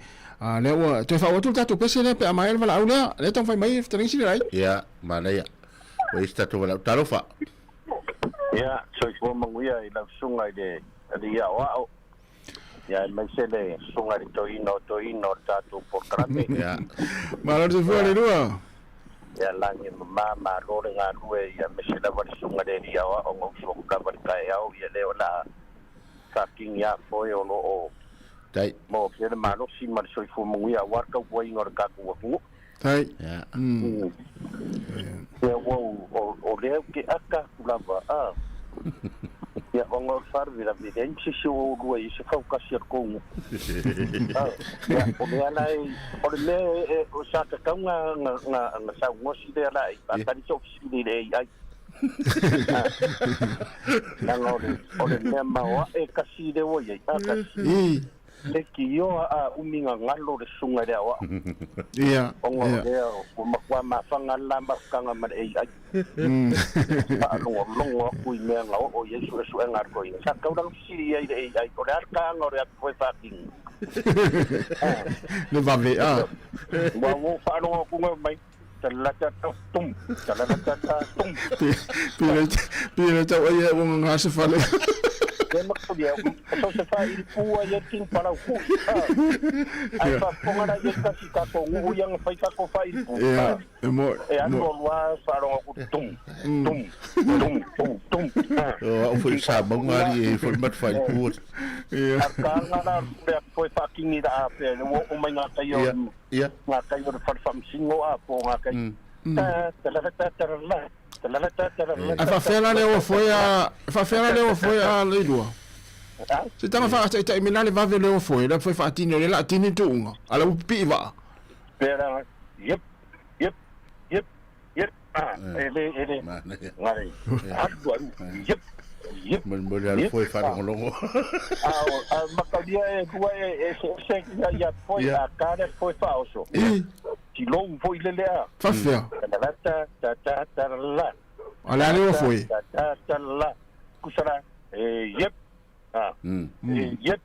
lea ua toe faauu atu le tatou pese lea pe a maea le valaau lea, lea e taumafai mai le fetalaiga Silialai. Ia, manaia. Ua i ai se tatou valaau. Talofa. Ia, soifua manuia i lau susuga i le Alii Aoao, ia aemaise le susuga i le Toeaina o Toeaina o le tatou polokalame. Ia. Malo le soifua Leilua. Ia lagi e mama, malo le galue, ia aemaise lava le susuga i le Alii Aoao na usu atu lava i le taeao, ia lea o le a faatini afoe o lo o Tai. maua pea le malosi ma le soifua manuia aua le tautuaina o le tatou atunuu. Tai. Ia. Ia ua o lea ou te ata atu lava a. Ia ona o le faalavelave e leai ni se isi o oulua i ai se fautasi a le tou nuu. Ia o lea la e o le mea e sa tatau na na saunoa si lea la e tali sou fesili i le AI. Leaga o le mea maoae tasi lea ua i ai a tasi. Le kioa a umi gagalo le susuga i le aoao. Ia, Ona o ia. lea ua matua mafaga le la mafutaga ma le AI. Faalogologo atu i mea na oo i ai suesuega a le toeaina. Sa tatau la ona fesili i ai i le AI, o le a le taga o le atu foi faatino? Le vave, a. Ua ou faalogo atu na mai, Talalatata tum, talalatata tum. Pe le tau ai e ua gaga se fale. Le makalia, so se fa i pua i e tin palau ku. Ai fa ponga la i kasi ka ko ngu ia nga fai ka ko fa i pu. Ia, e mo. E alu lua faalogo ku tum, tum, tum, tum, tum. O au foi sa maunga ali e foi mat fa i pu. Ia. A ka nga la le foi fa kingi la a pe le wo o mai nga tai o. Ia. Ngā kai o le whare whamsingo a po ngā kai. Ta, ta la ta ta la, ta la ta ta la. Ae faafefea la le o foe a, faafefea la le o foe a Leilua? Se tanga whaataitai me la le vave o le o foe, le foe whaatini o le la tini tuunga, a la upipi i vaa. Pera, yep, yep, yep, yep, ah, ele, ele, ngare, alu, alu, yep, yep. Molimoli a le foe whaalongolongo. A, a makalia e rua e, e se, se ia ia foe, a kare foe whaoso. Ti lou foi lele a. Whawhea. Ta ta ta ta ta la. A le ale o foe. Ta ta ta la. Kusara, e, yep, ah, e, yep.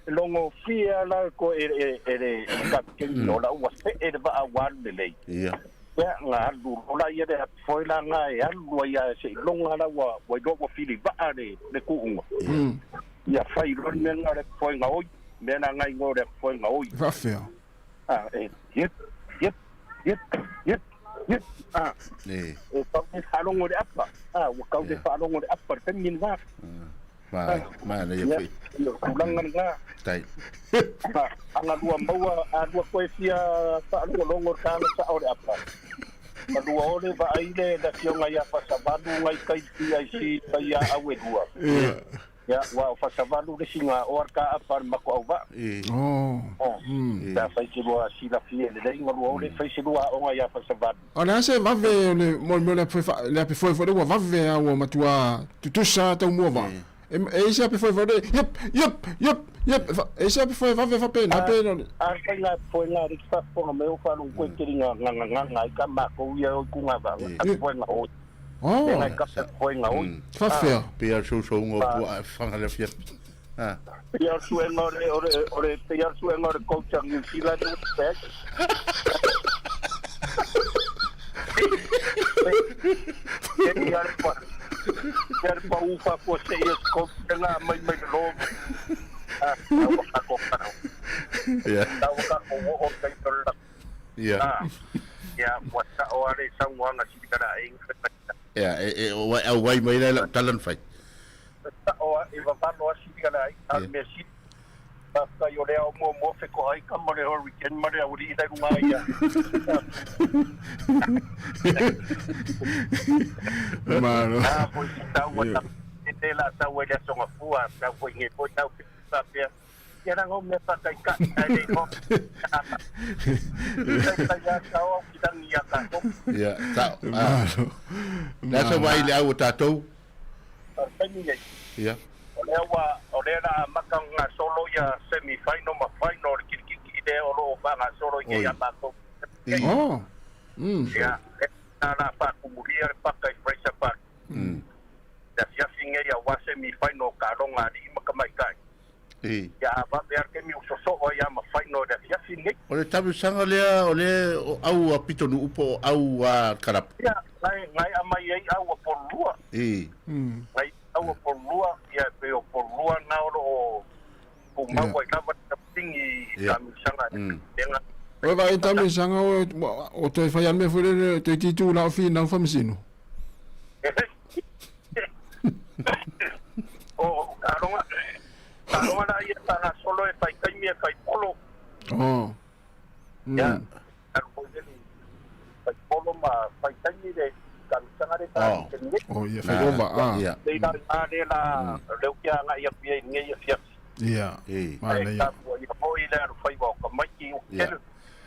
Longo fia la ko e e e le kapiteni o la ua se e le vaa walu le lei. Ia. Ia nga alu o la ia le foi la nga e alu ai ia se longa la ua ua iloa ua fili vaa le le kuunga. Ia fai loa le mea nga le foi nga oi, mea na ngai ngo le foi nga oi. Faafefea. Ah e yep yep yep yep yep ah. E. E kau le faalogo le apa. Ah ua kau le faalogo le apa le taimi lena. Ma, ma na ia foi. Ia, tulaga lena. Tai. Aga lua maua, a lua koe fia faalogologo le taga sao le apa. Ma lua ole vaai le le afioga ia Fasavalu ngai kai PIC kai ia au e lua. Ia. Ia, ua o Fasavalu le sina o ar ka apa le mako au vaa. Oh. Pe a fai se lua silafia lelei nga lua ole fai se lua aoga ia Fasavalu. O le a se vave o le mo le mea o le ape foe le ape foe foi le ua vave a ua matua tutusa taumua vaa. E e i se ape foe foi le yep yep yep yep e se ape foe vave faapena pe no le. A fai nga foe nga le ki faafofoga mai o faalogo koe tele nga nga nga nga ai ka makou ia o i ku nga vaa ape foe nga oi. Oh. Nga ka ape foe nga oi. Faafefea. Pe a le sousouga o puaa e faga le afiafi. Ah. Pei a o le suega o le o le o le pei a o le suega o le coach a New Zealand ua pe ai. Pei a le pa pei a le pau faafuasei o se coach lena aumai mai le lo. Ah, ua kako kau. Ia. Ua kako oo le taimi o le laki. Ia. Ah, ia ua sao lava le saunoaga sili kana aiga. Ia, e e o ai au ai mai le lau tala na fai. Sao a e vavalo a sili kana aiga, a o le mea sili. Faafetai o le ao muamua fetoai ka ma le hurricane ma le aualii la i luga ia. Malo. A foi se tau a e te la tau ai le aso gafua, tau foi nge foi tau faapea. Ia langa o mea faataitai ae le igoa. Tai a tau au ki rangi ia tatou. Ia, sao. Malo. Le a se vai le au o tatou? O le taimi nei. Ia. O lea ua, o lea la amata ona gasolo ia semi final ma final o le kilikiki lea o lo o faagasolo i nei a matou. Oh. Ia, lea la faatumulia le paka i Fraser Park. Le afiafi afiafi nei auā semifaina o taaloga a alii ma tamaitai. Ia a vave a le taimi ua sosoo ai lava ma faina o le afiafi lenei. O le tamisaga lea o le o au a pitonuu po o au a kalapu? Ia, na e aumai ai au a Pololua. Na i au a Pololua, ia e pei o Pololua na o lo o tumau ai lava le tautini i tamisaga e ga. Oe vaai tamisaga o toe fai a le mea foi lele toeitiiti ula o finau faamasino. O taaloga, taaloga la ia sa gasolo e fai taimi e fai polo. Oh. Ia, alu foi lele fai polo ma fai taimi le tamisaga le ta Oh. Oh, ia fai ova, ah. Ia. Nei la ina le la leu kia agai atu i ai lenei afiafi. Ia. E. Ai tapu ia foi le alu faiva o tamaiti o tele.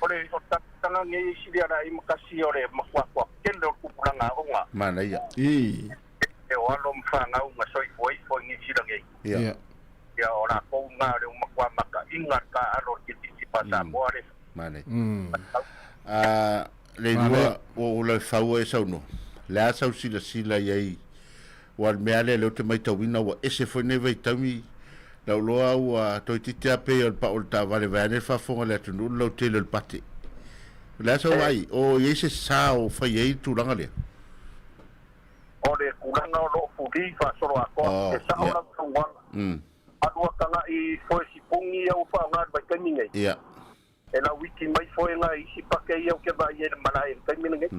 O le o tamisaga nei e sili ala ai ma kasi o le makuakua tele o le tupulaga aoga. Manaia. I. E o alo ma fanau na soifua ifo i Niu Sila nei. Ia. Ia o lakou na o le matua makaina le taaalo o le kirikiti faa-Samoa le. Manaia. A le lua ua ou laufau ai saunoa. Le a sau silasila i ai ua le mea lea lea ou te maitauina ua ese foi nei vaitaimi lau loa ua toeitiiti lava pei o le pau o le taavale vaeane le faafofoga a le atunuu le lautele o le pate. O le a sau vaai o i ai se sa o fai ai le tulaga lea? O le tulaga o lo o fuli faasolo atoa, e sao lau saunoaga. Alu a tagai i foe sipuni ia ua faaaoga i le vaitaimi nei. E lauiti mai foe na isi pake ia ou te vaai ai i le malae i le taimi lenei.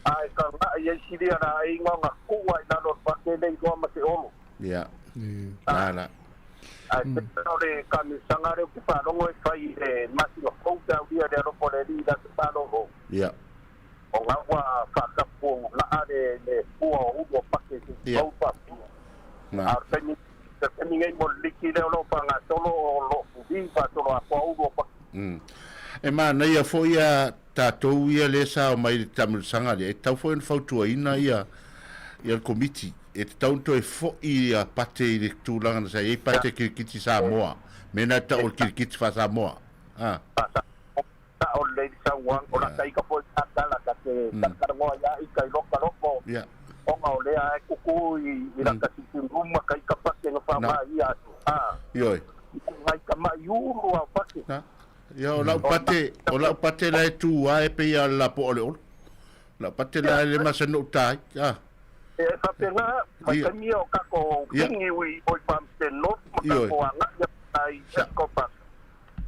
A e tagai ai silia la ai na ona tuu i lalo o le pake le iloa ma se olo. Ae pei o le kamisaga lea ou te faalogo e fai i le masina fou pe aulia i le alofa o le Alii i le aso malolo. O na ua faatapu naa le fua o ulu o pake se i mau faapia. A o le taimi, le taimi nei mo le liki lea o lo o faagasolo o lo o fuli faasolo atoa ulu o pake. E manaia foi ia tatou ia lea sa omai i le taamilosaga lea, e tatau foi ona fautuaina ia ia le Komiti, e tatau ona toe foi ia Pate i le tulaga na sa i ai Pate Kirikiti Samoa, mea na e tau o le Kirikiti faa-Samoa. A. Sao lelei le saunoaga, o lata ika foi lena tala ta te talatalanoa ia ika i loka loko, ona o lea e kuku i lata sitting room ma ka ika pake na faaaoga ia atu, a nai tamai ulu a o pake. Ia, o lau pate, o lau pate la e tu lava e pei lava o le lapoa o le olo. Lau pate la e le masani ona ou ta ai, a. E faapena, mai taimi ia o tatou kingi ui oi Palmerston North ma tatou agai atu i Ascot Park.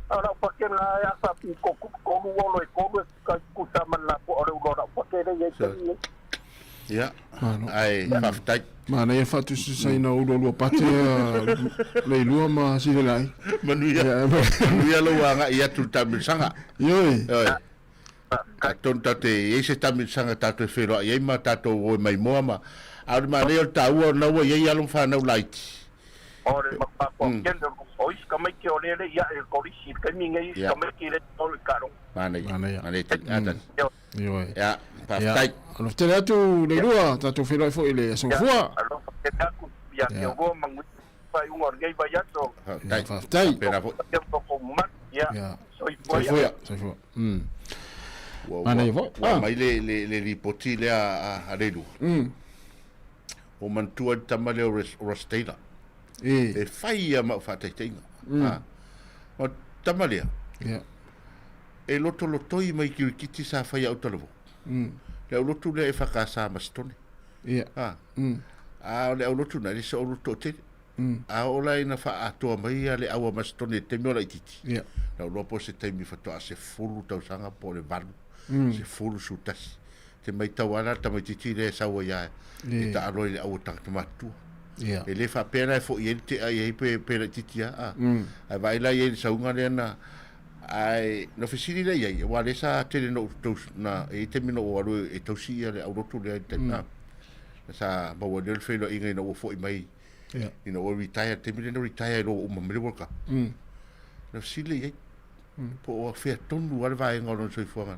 A o lau pake la e afa pito tolu olo e tolu e kai tutusa ma le lapoa o le ulo o lau pake lea i ai taimi nei. Ia, ae faafetai. Manaia faatusatusaina o ulualua pate Leilua ma Silelai. Manuia, manuia lou agai atu i le taamilosaga. Ioe. Ioe. Atonu tatou te i ai se taamilosaga tatou e feiloai ai ma tatou o e maimoa ma a o le manaia o le taua o lena ua i ai alo ma fanau laiti. O le matua tele o isi tamaiti o lea e le i ae i le kolisi i le taimi lenei, isi tamaiti le i tolu i taaloga. Manaia, manaia tele. A tali. Ioe. Ia, faafetai. Alofa tele atu Leilua, tatou feiloai foi i le aso Gafua. Alofa tele atu ia te oulua manuia faaiuga o lenei vaiaso. Faafetai. Faafetai. Faapena foi. Ia, soifua ia. Soifua, soifua. Manaia foi. Ua aumai le lipoti lea a Leilua. Ua manatua le tama lea o Ross Taylor. E fai ia ma au faataitaiga. O le tama lea, e lotolotoi mai kirikiti sa fai au talavou. Le aulotu lea e whakasa Masitone. A o le aulotu na, le se aulotu o tele. A o la ina whaatoa mai ia le aua Masitone e taimi o laititi. Lau loa po se taimi whatoa se fulu tausaga po le valu, se fulu sutasi. Te maitau lava la le tamaitiiti lea e sau ai lava e taalo ai i le au o tagata matutua. E le faapea la e foi ai le tea i ai pe, pe laitiiti lava, a. Ae vaai la i ai i le sauga lea na, ae na fesili lea i ai, aua lea sa tele na ou tausi, na, e i ai taimi na ou alu e tausi ia le aulotu lea i le taimi, a. Sa maua ai lea le feiloaiga ina ua foi mai, ina ua retire, le taimi lea na retire ai loa ua uma mai le World Cup. Na fesili lea i ai, po o afea tonu lava le vaega o lona soifuaga.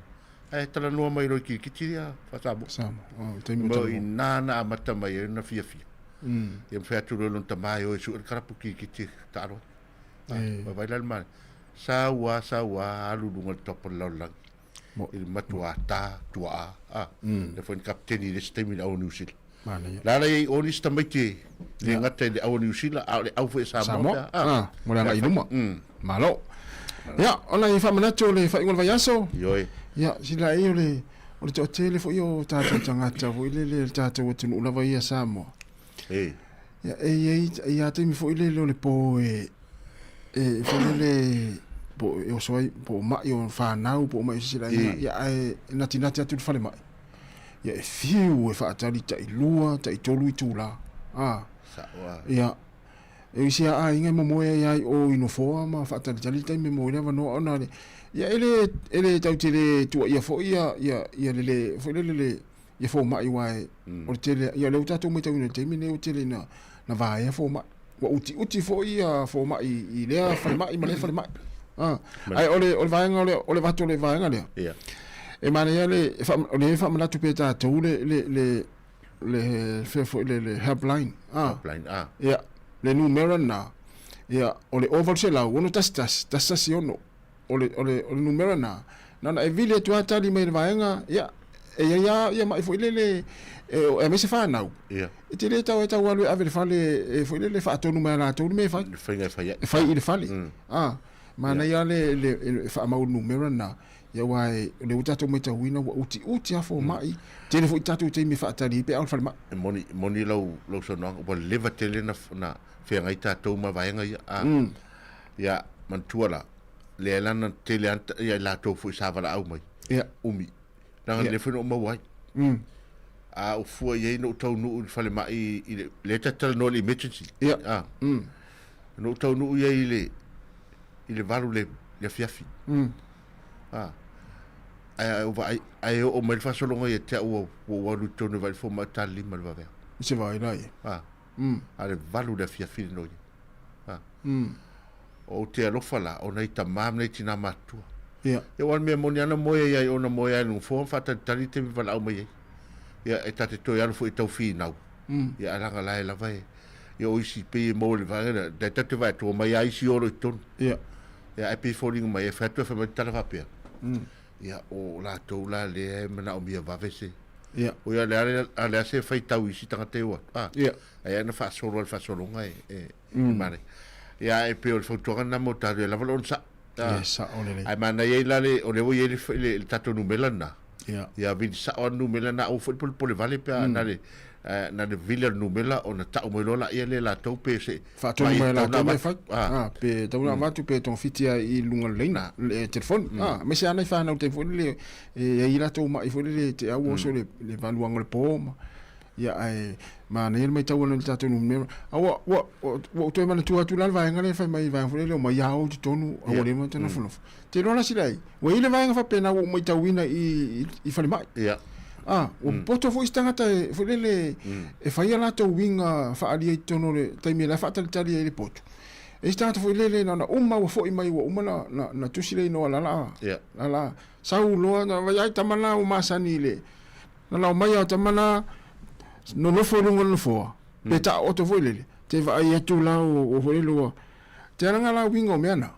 Ae talanoa mai loa i kirikiti ia faa-Samoa. Samoa. Oh, i taimi o Ma talanoa. i nā na amata mai ai ona fiafia. Ia ma fai atu loa i lona tama e o e sue le kalapu kirikiti taalo ai. E. Vaavaai la le manaia. Sau a, sau a, alu i luga o le top o le lalolagi. I le matua ta, tuaa, a. Lea foi na kapeteni i le isi taimi i le au o Niu Sila. Manaia. La la i o nisi tamaiti le gata i le au o Niu Sila, a o le au foi e Samoa. Samoa. Pea. Ah, mo le agai i luma. Malo. Ia, Ia, ona i faamanatu o le faaiuga o le vaiaso. Ioe. Ia, sila ai o le o le toatele foi o tatou tagata foi lele le tatou atunuu lava ia Samoa. E. Ia, e i ai e i a taimi foi lele o le po e e foi lele po e oso ai po o mai o whanau po o mai o se sila E. ia ae e natinati atu le fale mai. Ia e fiu e whaatali tai lua, tai tolu i tūlā. Ah. Sa'o a. Ia, e isi a aiga e momoe ai ai o i nofoa ma faatalitali taimi mo le avanoa ona le ia e le e le tau te le tuuaia foi ia ia ia le le foi le le le ia fomai aua e o le tele ia lea ua tatou matauina i le taimi lenei ua tele ina na vaea fomai ua utiuti foi ia fomai i lea falemai ma lea falemai a ae o le o le vaega o le o le avatu o le vaega lea Ia. e manaia le e o lea e faamanatu pea e tatou le le le le fea foi le le helpline a Helpline, a. ia le numera lena ia o le 0800 61 116 o le o le o le numera lena na ona e vili atu lava tali mai le vaega ia e i ai lava ia mai foi lele e aemaise fanau Ia. e te le tau e tau alu e ave i le fale e foi lele faatonu mai a latou le mea e fai Le faiga e fai ai. e fai i le fale a manaia le le e faamau le numera lena ia aua e o lea ua tatou matauina ua utiuti lava fomai tele foi tatou taimi e faatali ai pe a o le falemai. E moni, moni lau, lau saunoaga, ua leva tele na, na feagai tatou ma vaega ia. A, Ia, manatua la, lea la na tele lava ia i latou foi sa valaau mai. Ia. Umi. Leaga Ia. lea foi na ou maua ai. A ou fua i ai na ou taunuu i le falemai i le, lea ta te talanoa i le emergency. Ia. A. Na ou taunuu i ai i le, i le 8 le, le afiafi. A. Ae ae ou vaai, ae oo mai le faasologa ia te au ua, ua ou alu i totonu e vaai i le fomai o tala lima i le vaveao. Se vaai la ia. A. A le 8 le afiafi le noia. A. Ou te alofa la, o nai tamā ma nai tinā matutua. Ia. Ia aua o le mea moni lava na moe ai ai ona moe ai i le nofoa ma faatalitali le taimi e valaau mai ai. Ia e ta te toe alu foi e tau finau. Ia ae leaga la e lava e ia o isi pei e maua i le vaega lea, lea ta te vaai atu ua omai lava isi o lo i totonu. Ia. Ia ae pei e foliga mai e fai atu e fai mai le tala faapea. Ia o latou la lea e manaomia vave se. Ia. O ia lea a lea se faitau i isi tagata e o atu. A. Ia. Ae ana faasolo ai le faasologa e e manaia. Ia ae pei o le fautuaga lena mo tatou ia lava le onosai. Ia, sao lelei. Ae manaia ai la le o lea ua i ai le le tatou numera lena. Ia. Ia vili sao lava le numera lena aua foi le polepole vale pe a na le na le vili o le numera ona tau mai loa laia lea e latou pe se Faatonu mai e latou mea e fai. Ah. Pe tau na avatu pe togafiti lava i luga o le laina, le telefoni. Ah, aemaise lava nai fanau i le taimi foi lele e i ai latou mai foi lele te au oso le le valuaga o le po ma ia ae manaia le matau ana i le tatou numera. A ua ua ua ou toe manatua atu la le vaega lea e fai mai vaega foi lele o mai ao i totonu a ua leva ona nofonofo. Te iloa la sila ai, ua i ai le vaega faapena ua ou matauina i i falemai. Ia. Ah, ua popoto foi isi tagata e foi lele e fai a latou uiga faaalia i totonu o le taimi e la e faatalitali ai i le potu. E isi tagata foi lele na ona uma ua foi mai ua uma na na na tusi le inoa lala Ia. lala sau loa na vai ai tama la ua masani i le na lao mai a tama la nonofo i luga o le nofoa pe taooto foi lele te vaai atu la ua foi lele ua te ala la uiga o mea na.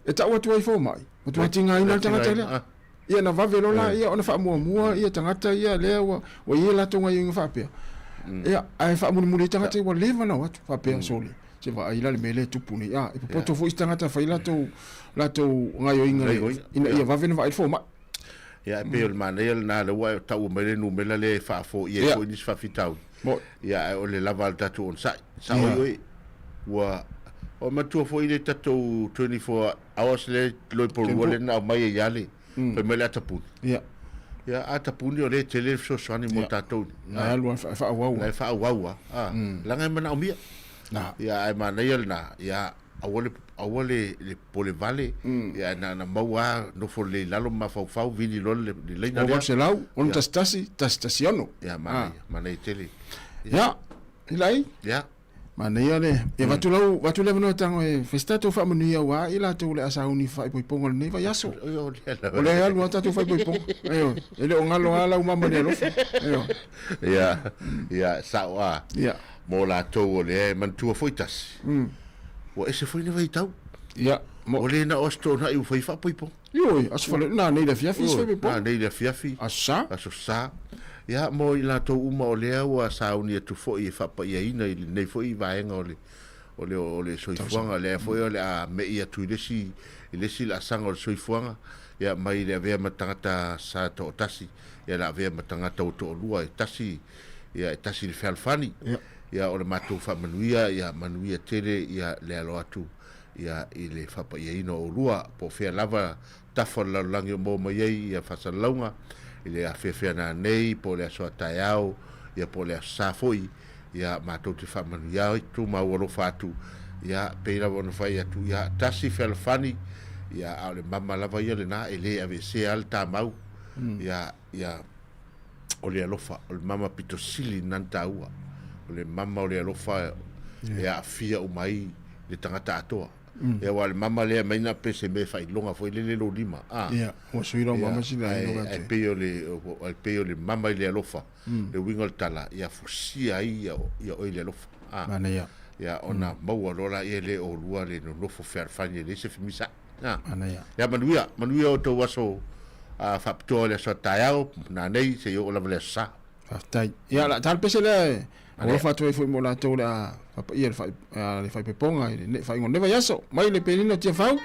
E tau atu ai fomai, matua tigaina le tagata lea. Ia na vave loa laia ona faamuamua ia tagata ia lea ua ua i ai latou gaoioiga faapea. Ia, ae faamulimuli ai tagata ia ua leva ona o atu faapea, sole, se vaai la le mea lea e tupu nei. A, e popoto foi isi tagata e fai latou latou gaoioiga ina ia vave ona vaai le fomai. Ia, e pei o le manaia lena lea ua e taua mai le numera lea e faafoia ai foi nisi faafitauli. Ia, ae o le lava o le tatou onosai. Sao ai oe, ua o matua foi le tatou 24 hours le loi polua le na aumai ai lava le fai mai le atapuni. Ia. Ia, atapuni o lea e tele le fesoasoani mo tatou. Na e alu lava e faaauau. Na e faaauau lava. Leaga e manaomia. Ia, ae manaia lena, ia, aua le aua le le popole vale, ia na ona maua lava nofo lelei i lalo ma mafaufau vili loa le le laina lea. 800 61 116. Ia, manaia, manaia tele. Ia, Ilai. Ia. Manaia le, ia avatu lau, avatu le avanoa e tago e fai se tatou faamanuia aua i latou o le a sauni i faaipoipoga o lenei vaiaso. O lea e alu lava tatou faaipoipoga. Ioe, e le o galo lava lau mama i le alofa. Ioe. Ia, ia, sao lava. Ia. Mo latou o lea e manatua foi tasi. Ua ese foi le vaitau. Ia. Ua le na o Aso Toonai ua fai faaipoipoga. Ioe, aso Faraile, nanei le afiafi isi faaipoipoga. Nanei le afiafi. Aso Sa. Aso Sa. Ia, mo i latou uma o lea ua sauni atu foi e faapaiaina i lenei foi vaega o le o le o le soifuaga, lea foi o le a me'i atu i le isi i le isi laasaga o le soifuaga, ia, mai le avea ma tagata sa toatasi, ia le avea ma tagata ua toalua, e tasi, ia, e tasi le fealofani. Ia, o le matou faamanuia, ia manuia tele, ia, le alo atu, ia, i le faapaiaina o oulua, po o fea lava tafa o le lalolagi o maua mai ai ia faasalalauga i le afeafea nanei po o le aso a taeao ia po o le aso sa foi ia matou te faamanuia atu ma ua alofa atu ia pei lava ona fai atu ia tasi fealofani ia a o le mama lava ia lena e le aveesea a le tamau ia ia o le alofa o le mama pito sili lena na taua o le mama o le alofa e aafia uma ai le tagata atoa. Ia aua o le mama lea aumai na pe se mea e faailoga foi lele lou lima a. Ia, ua sui lau mama sina ai loga te. Ae pei o le ae pei o le mama i le alofa, le uiga o le tala, ia fusia ai ia ia oe i le alofa. A. Manaia. Ia ona maua loa laia le oulua le nonofo fealofani e leai se femisa'i. A. Manaia. Ia manuia, manuia outou aso faapitoa o le aso a taeao, nanei seia oo lava le aso sa. Faafetai. Ia, o le a ta le pese lea e alofa atu ai foi mo latou o le a faapaia le fai, le faipepoga i le faaiuga o lenei vaiaso. Mai le penina o Tiafau.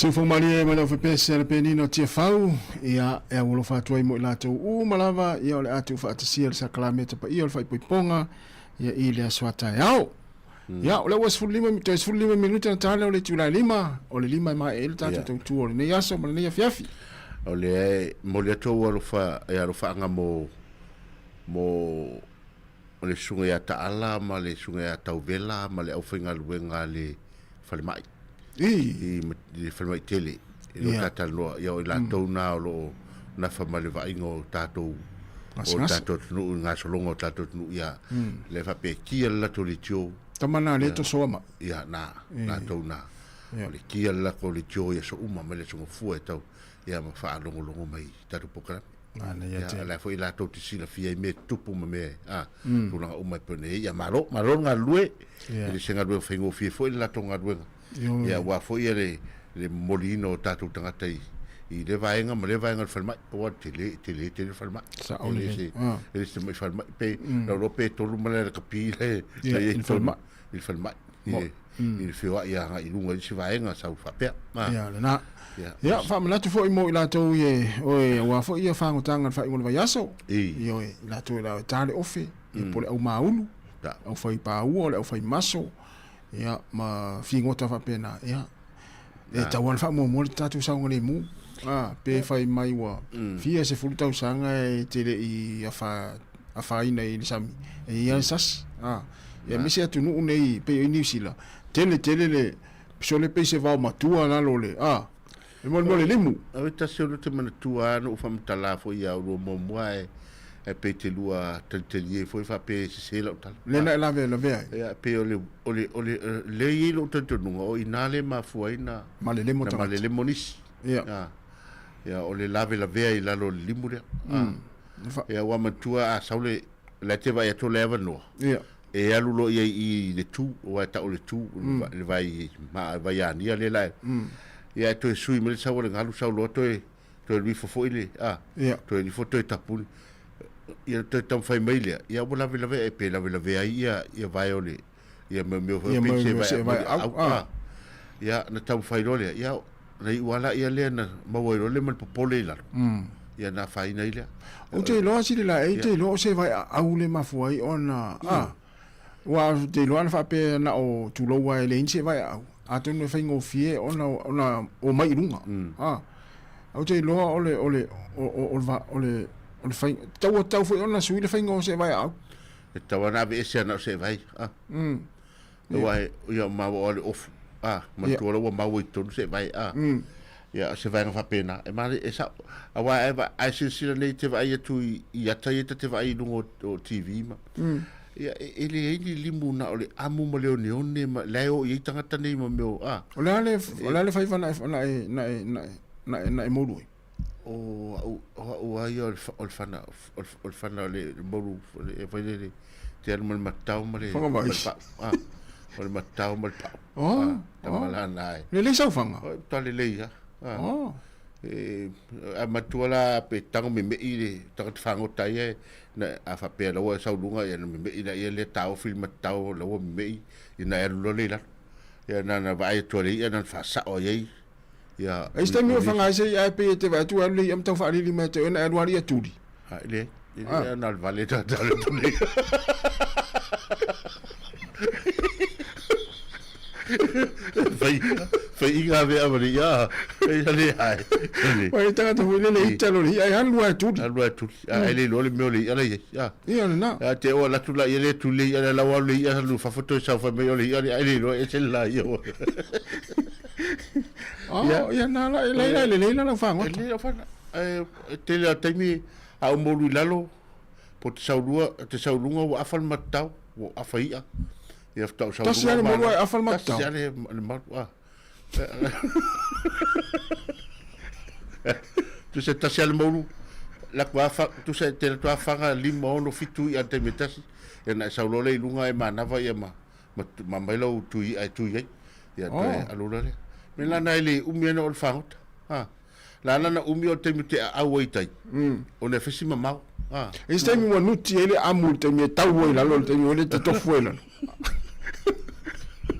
Siufomalie mai lau fepese a le penina o Tiafau, ia, e aualofa atu ai mo i latou uma lava, ia o le a tuufaatasia le sakalameta paia o le faaipoipoga, ia i le aso a taeao. Ia, o lea ua 15, toe 15 minute na ta lea o le itula e 5, o le 5 e maea ai le tatou tautua o lenei aso ma lenei afiafi. O lea e momoli atu ou alofa, e alofaaga mo, mo le susuga ia Taala ma le susuga ia Tauvela ma le aufaigaluega a le falemai. I le falemai tele. I lo talanoa, ia o i latou na o lo o nafa ma le vaaiga o tatou o tatou atunuu i gasologa o tatou atunuu ia le faapea kia le latou leitio. Tama na le tosoa ma. Ia na, latou na. O le kia le latou leitio i aso uma mai le aso Gafua e tau ia ma faalogologo mai i tatou polokalame. Manaia tele. Ia, la foi latou te silafia i mea tutupu ma mea, a, tulaga uma e pei ona i ai. Ia, malo, malo le galulue. E le se galuega faigofie foi le latou galuega. Ia, aua foi ia le, le momoliina o tatou tagata i, i lea vaega ma lea vaega o le falemai. Aua e tele, tele tele le falemai. Sao E le lelei. se, e le se tamai falemai. Pe, lau iloa pe tolu malae lakapi la e, Ia, la e i ai i le totonu falemai. i le falemai. I, i le feoai agai i luga i isi vaega sau faapea. Ia, lena. Ia, faamanatu foi mo i latou e, oe, aua foi ia fagotaga i le faaiuga o le vaiaso. Ioe, i latou e la e ta le ofe, ia po o le aumaulu, aufai paua, o le aufai maso, ia, ma figota faapena, ia. E tatau lava ona faamuamua le tatou saogalemu. A, pe fai mai ua fia sefulu tausaga e te le i afa, afaina i le sami, e i ai le sasi. A, ia aemaise atunuu nei pei o Niu Sila, tele tele le sole pei se vao matua lalo o le, a, e mo le limu. Oi tasi o te manatua lava na ou faamatala foi ia oulua muamua ae ae pei te lua talitalie foi faapea e sese lau tala. Lea na e lavelavea ai. Ia pei o le o le o le lea e i ai lou talitonuga o i ina lea e mafua ai na malelemo tagata. Malelemo nisi. Ia. A, ia o le lavelavea i lalo o le limu lea. A. Ia ua manatua a sau le la e te vaai atu o le avanoa. Ia. E alu loa i ai i le tu, aua e tau o le tu, le vai, vai ania lea la e. Ia e toe sui mai le sau o le galu sau loa toe toe alu ifo foi le, a, toe alu ifo toe tapuni. Ia toe taumafai mai lea, ia ua lavelave e pe lavelave ai ia, ia vae o le, ia mea mea foi pe se vae, vae au, a. Ia, na taumafai loa lea, ia, na iu lava la ia lea na maua ai loa le ma le popole i lalo. Ia na afaina ai lea. Ou te iloa sili la, e te iloa o se vaeaau le mafua ai ona, a, aua ou te iloa ana faapea na o tulou lava e leai ni se vaeaau, atonu e faigofie ona, ona omai i luga, a. Ou te iloa o le, o le, o, o, o le, o le, o le fai, tau ua tatau foi ona sui le faiga o se vaeaau. E tatau lava ona aveese ana o se vai, a. Aua e, ia maua o le ofu, a, manatua la ua maua i totonu se vai, a. Ia, o se vaega faapena, e male, e sao, aua e, a e silasila nei te vaai atu i, i ata ia ta te vaai i luga o, o TV ma, ia, e, e leai ni limu na o le amu ma le oneone ma, la e o i ai tagata nei ma mea o, a. O le a le, o le a le faiva na e, na e, na e, na e, na e, na e moulu ai? O au, o au lava ia o le, o le fana, o le, o le fana o le moulu, o le, fai le, te alu ma le matao ma le, Fagavai. ma le pau, a. O le matao ma le pau. Oh, A, tama oh. la na e. Lelei sau faga? O, ta lelei lava. A. Oh. E, a matua la pe tago meme'i le tagata fagota ia e, na, a faapea la ua sau luga, ia na meme'i laia lea taofi le matao la ua meme'i, ia na e alu loa lea i lalo. Ia na na vaai atu e le i'a na na faasa'o ai ai ia Ai se taimi o faga ai se i'a e pei e te vaai atu e alu le i'a ma tau faalili mai ia te oe na e alu lava le i'a tuli. A, e leai, e leai, na o le vale tagata alu atu nei. Fai, fai iga vea ma le i'a, e le ai. Ua tagata foi lele ita lo le i'a e alu lava e tuli. Alu lava e tuli. A e le iloa le mea o le i'a la i ai. A. Ia lena. A te o atu la ia le tuli le i'a la lau alu le i'a alu fafo toe sau fai mai o le i'a le e le iloa ese le la ia. Oh, ia na la e la le le la lau fagota. E le lau faga. E tele a taimi a ou moulu i lalo po te sau lua te sau luga ua afa le matatau ua afa i'a. Ia faatoa ou sau Tasi luga lava le moulu ae afa le matatau. Tasi lava le malu a. Tusa tasi lava le moulu laku afa tusa te latou afaga 5 6 7 i'a i le taimi e tasi. Ia na e sau loa lea i luga e manava ia ma ma mai lau tui i'a e tui ai. Ia toe alu loa lea. Mea la na e le umi ana o le fagota. Ha. La la na umi o le taimi te aau ai i tai. Ona e fesi mamao. Ha. E se taimi ua nuti ai le amu i le taimi e tau ai i lalo, le taimi o le te tofu ai i lalo.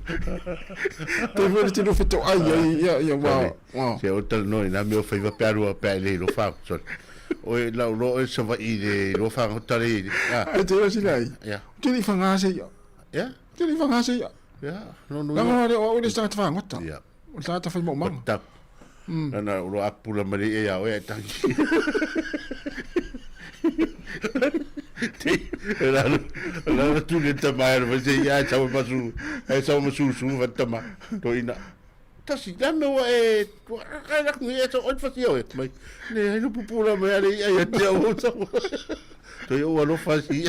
Te foi le tino feto ai ai ia ia wa wa. Se o talanoa i nā mea o faiva pe alu pe a e le i lo whao. Sorry. Oe lau loa oe Savaii i le lo whangota le i. Ah. Ai te osi lai. Ia. Te li whanga se ia. Ia. Te li whanga se ia. Ia. No no. Langa le o le tagata whangota. Ia. O le tagata whai maumanga. Tap. Nana o lo apula ma le ia oe ai tangi. Te la la tu le tama e se ia e sawa masu e sawa masu su va tama to ina. Tasi la me wa e kai la ku e to oi fasi oe mai. Ne ai no pupula mai ale ia ia te o sa. To ia ua lofa si.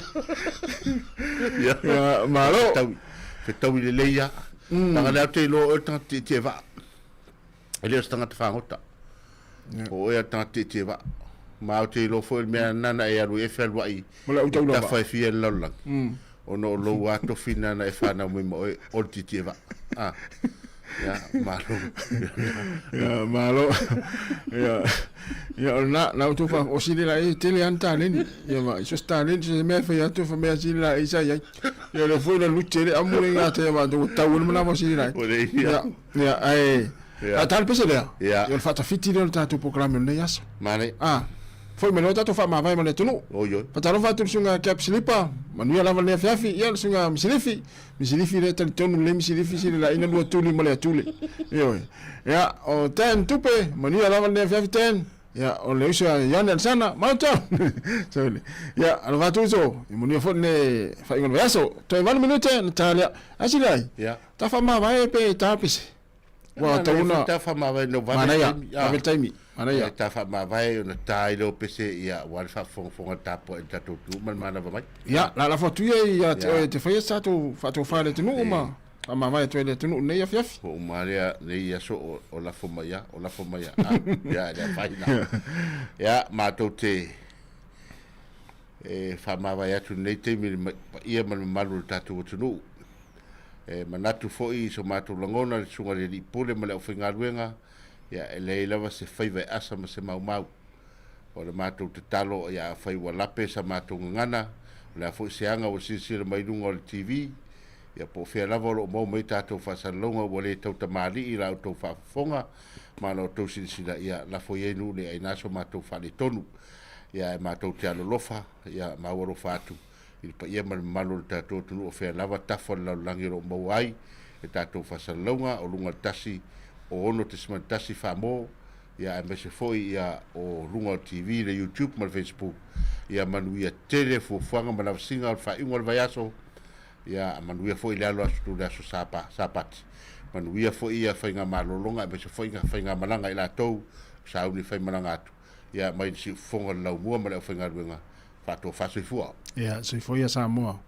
Ia malo. Tau fe tau i le leia. Tanga le ate lo o tanga te te va. E le o se tagata fagota. O oe a tagata tietie vaa. Ma ou te iloa foi o le mea nana e alu e fealuai Ma le au taula vaa. Tafa e fia i le lalolagi. Ona o lou a tofi nana e fanau mai ma oe o le tietie vaa. A. Ia, malo. Ia, malo. Ia, ia o lena, na outou fa, o sili la e tele ana taleni. Ia ma, so se taleni, so se mea e fai atu, fa mea sili la e sa i ai. Ia o lea foi na lute le amu le ngā te ma, ua tau le manawa o sili la e. O le ia. Ia, ia, ae, Ia. a tale pese lea. Ia. Ia o le faatafiti lea o le tatou polokalame o lenei aso. Mane. A, foi mai loa tatou faamavae ma le atunuu. Oi oi. Faatalofa atu i le susuga Cap Silipa, manuia lava lenei afiafi, ia le susuga Misilifi, Misilifi lea e talitonu lelei Misilifi sili laina lua tuli ma le atule. Ioe. Ia, o Dan Tupe, manuia lava lenei afiafi Dan. Ia, o le uso ia Ioane Alesana, Mauta. Sorry. Ia, alofa atu uso, ia manuia foi lenei faaiuga o le vaiaso. Toe 8 minute na ta lea. A sili ai? Ia. Ta faamavae pe ta pese. Ua Na, tau na, ona ta faamavae no vave Manaia, taimi. vave taimi. Manaia. E ta faamavae ona ta i leo pese ia ua le faafofogafoga tapuai i le tatou atunuu ma le manava mai. Ia, la lafo atu ia ia te Ia. oe te faia se tatou faatofa i le atunuu ma faamavae atu ai le atunuu i lenei afiafi. Ua uma lea nei aso o, o lafo mai a, o lafo mai a. Ah, ia, le afaina. Ia, matou te e faamavae atu i lenei taimi i le paia ma le mamalu o le tatou atunuu. E manatu foi i so matou lagona i le susuga i le Alii Pule ma le aufaigaluega, ia e leai lava se faiva e asa ma se maumau. O le matou tatalo, ia afai ua lape sa matou gagana, o le a foi se aga ua silasila mai i luga o le TV, ia po o fea lava o lo o maua mai tatou faasalalauga ua le tau tamalii i la outou faafofoga ma la outou silasila, ia lafo i ai nuu le aina so matou faaletonu. Ia e matou te alolofa, ia maua alofa atu i le paia ma le mamalu o le tatou atunuu o fea lava tafa o le lalolagi o lo o maua ai e tatou faasalalauga o luga o le 1 o 6.1 Samoa, ia aemaise foi ia o luga o le TV, le YouTube ma le Facebook. Ia manuia tele fuafuaga ma lavasiga o le faaiuga o le vaiaso, ia manuia foi le alo atu le aso Sapa, Sapati. Manuia foi ia faigamalologa aemaise foi ia faigamalaga i latou o sauni faimalaga atu, ia mai le siufofoga o le laumua ma le aufaigaluega faatofa soifua. Ia, soifua ia Samoa.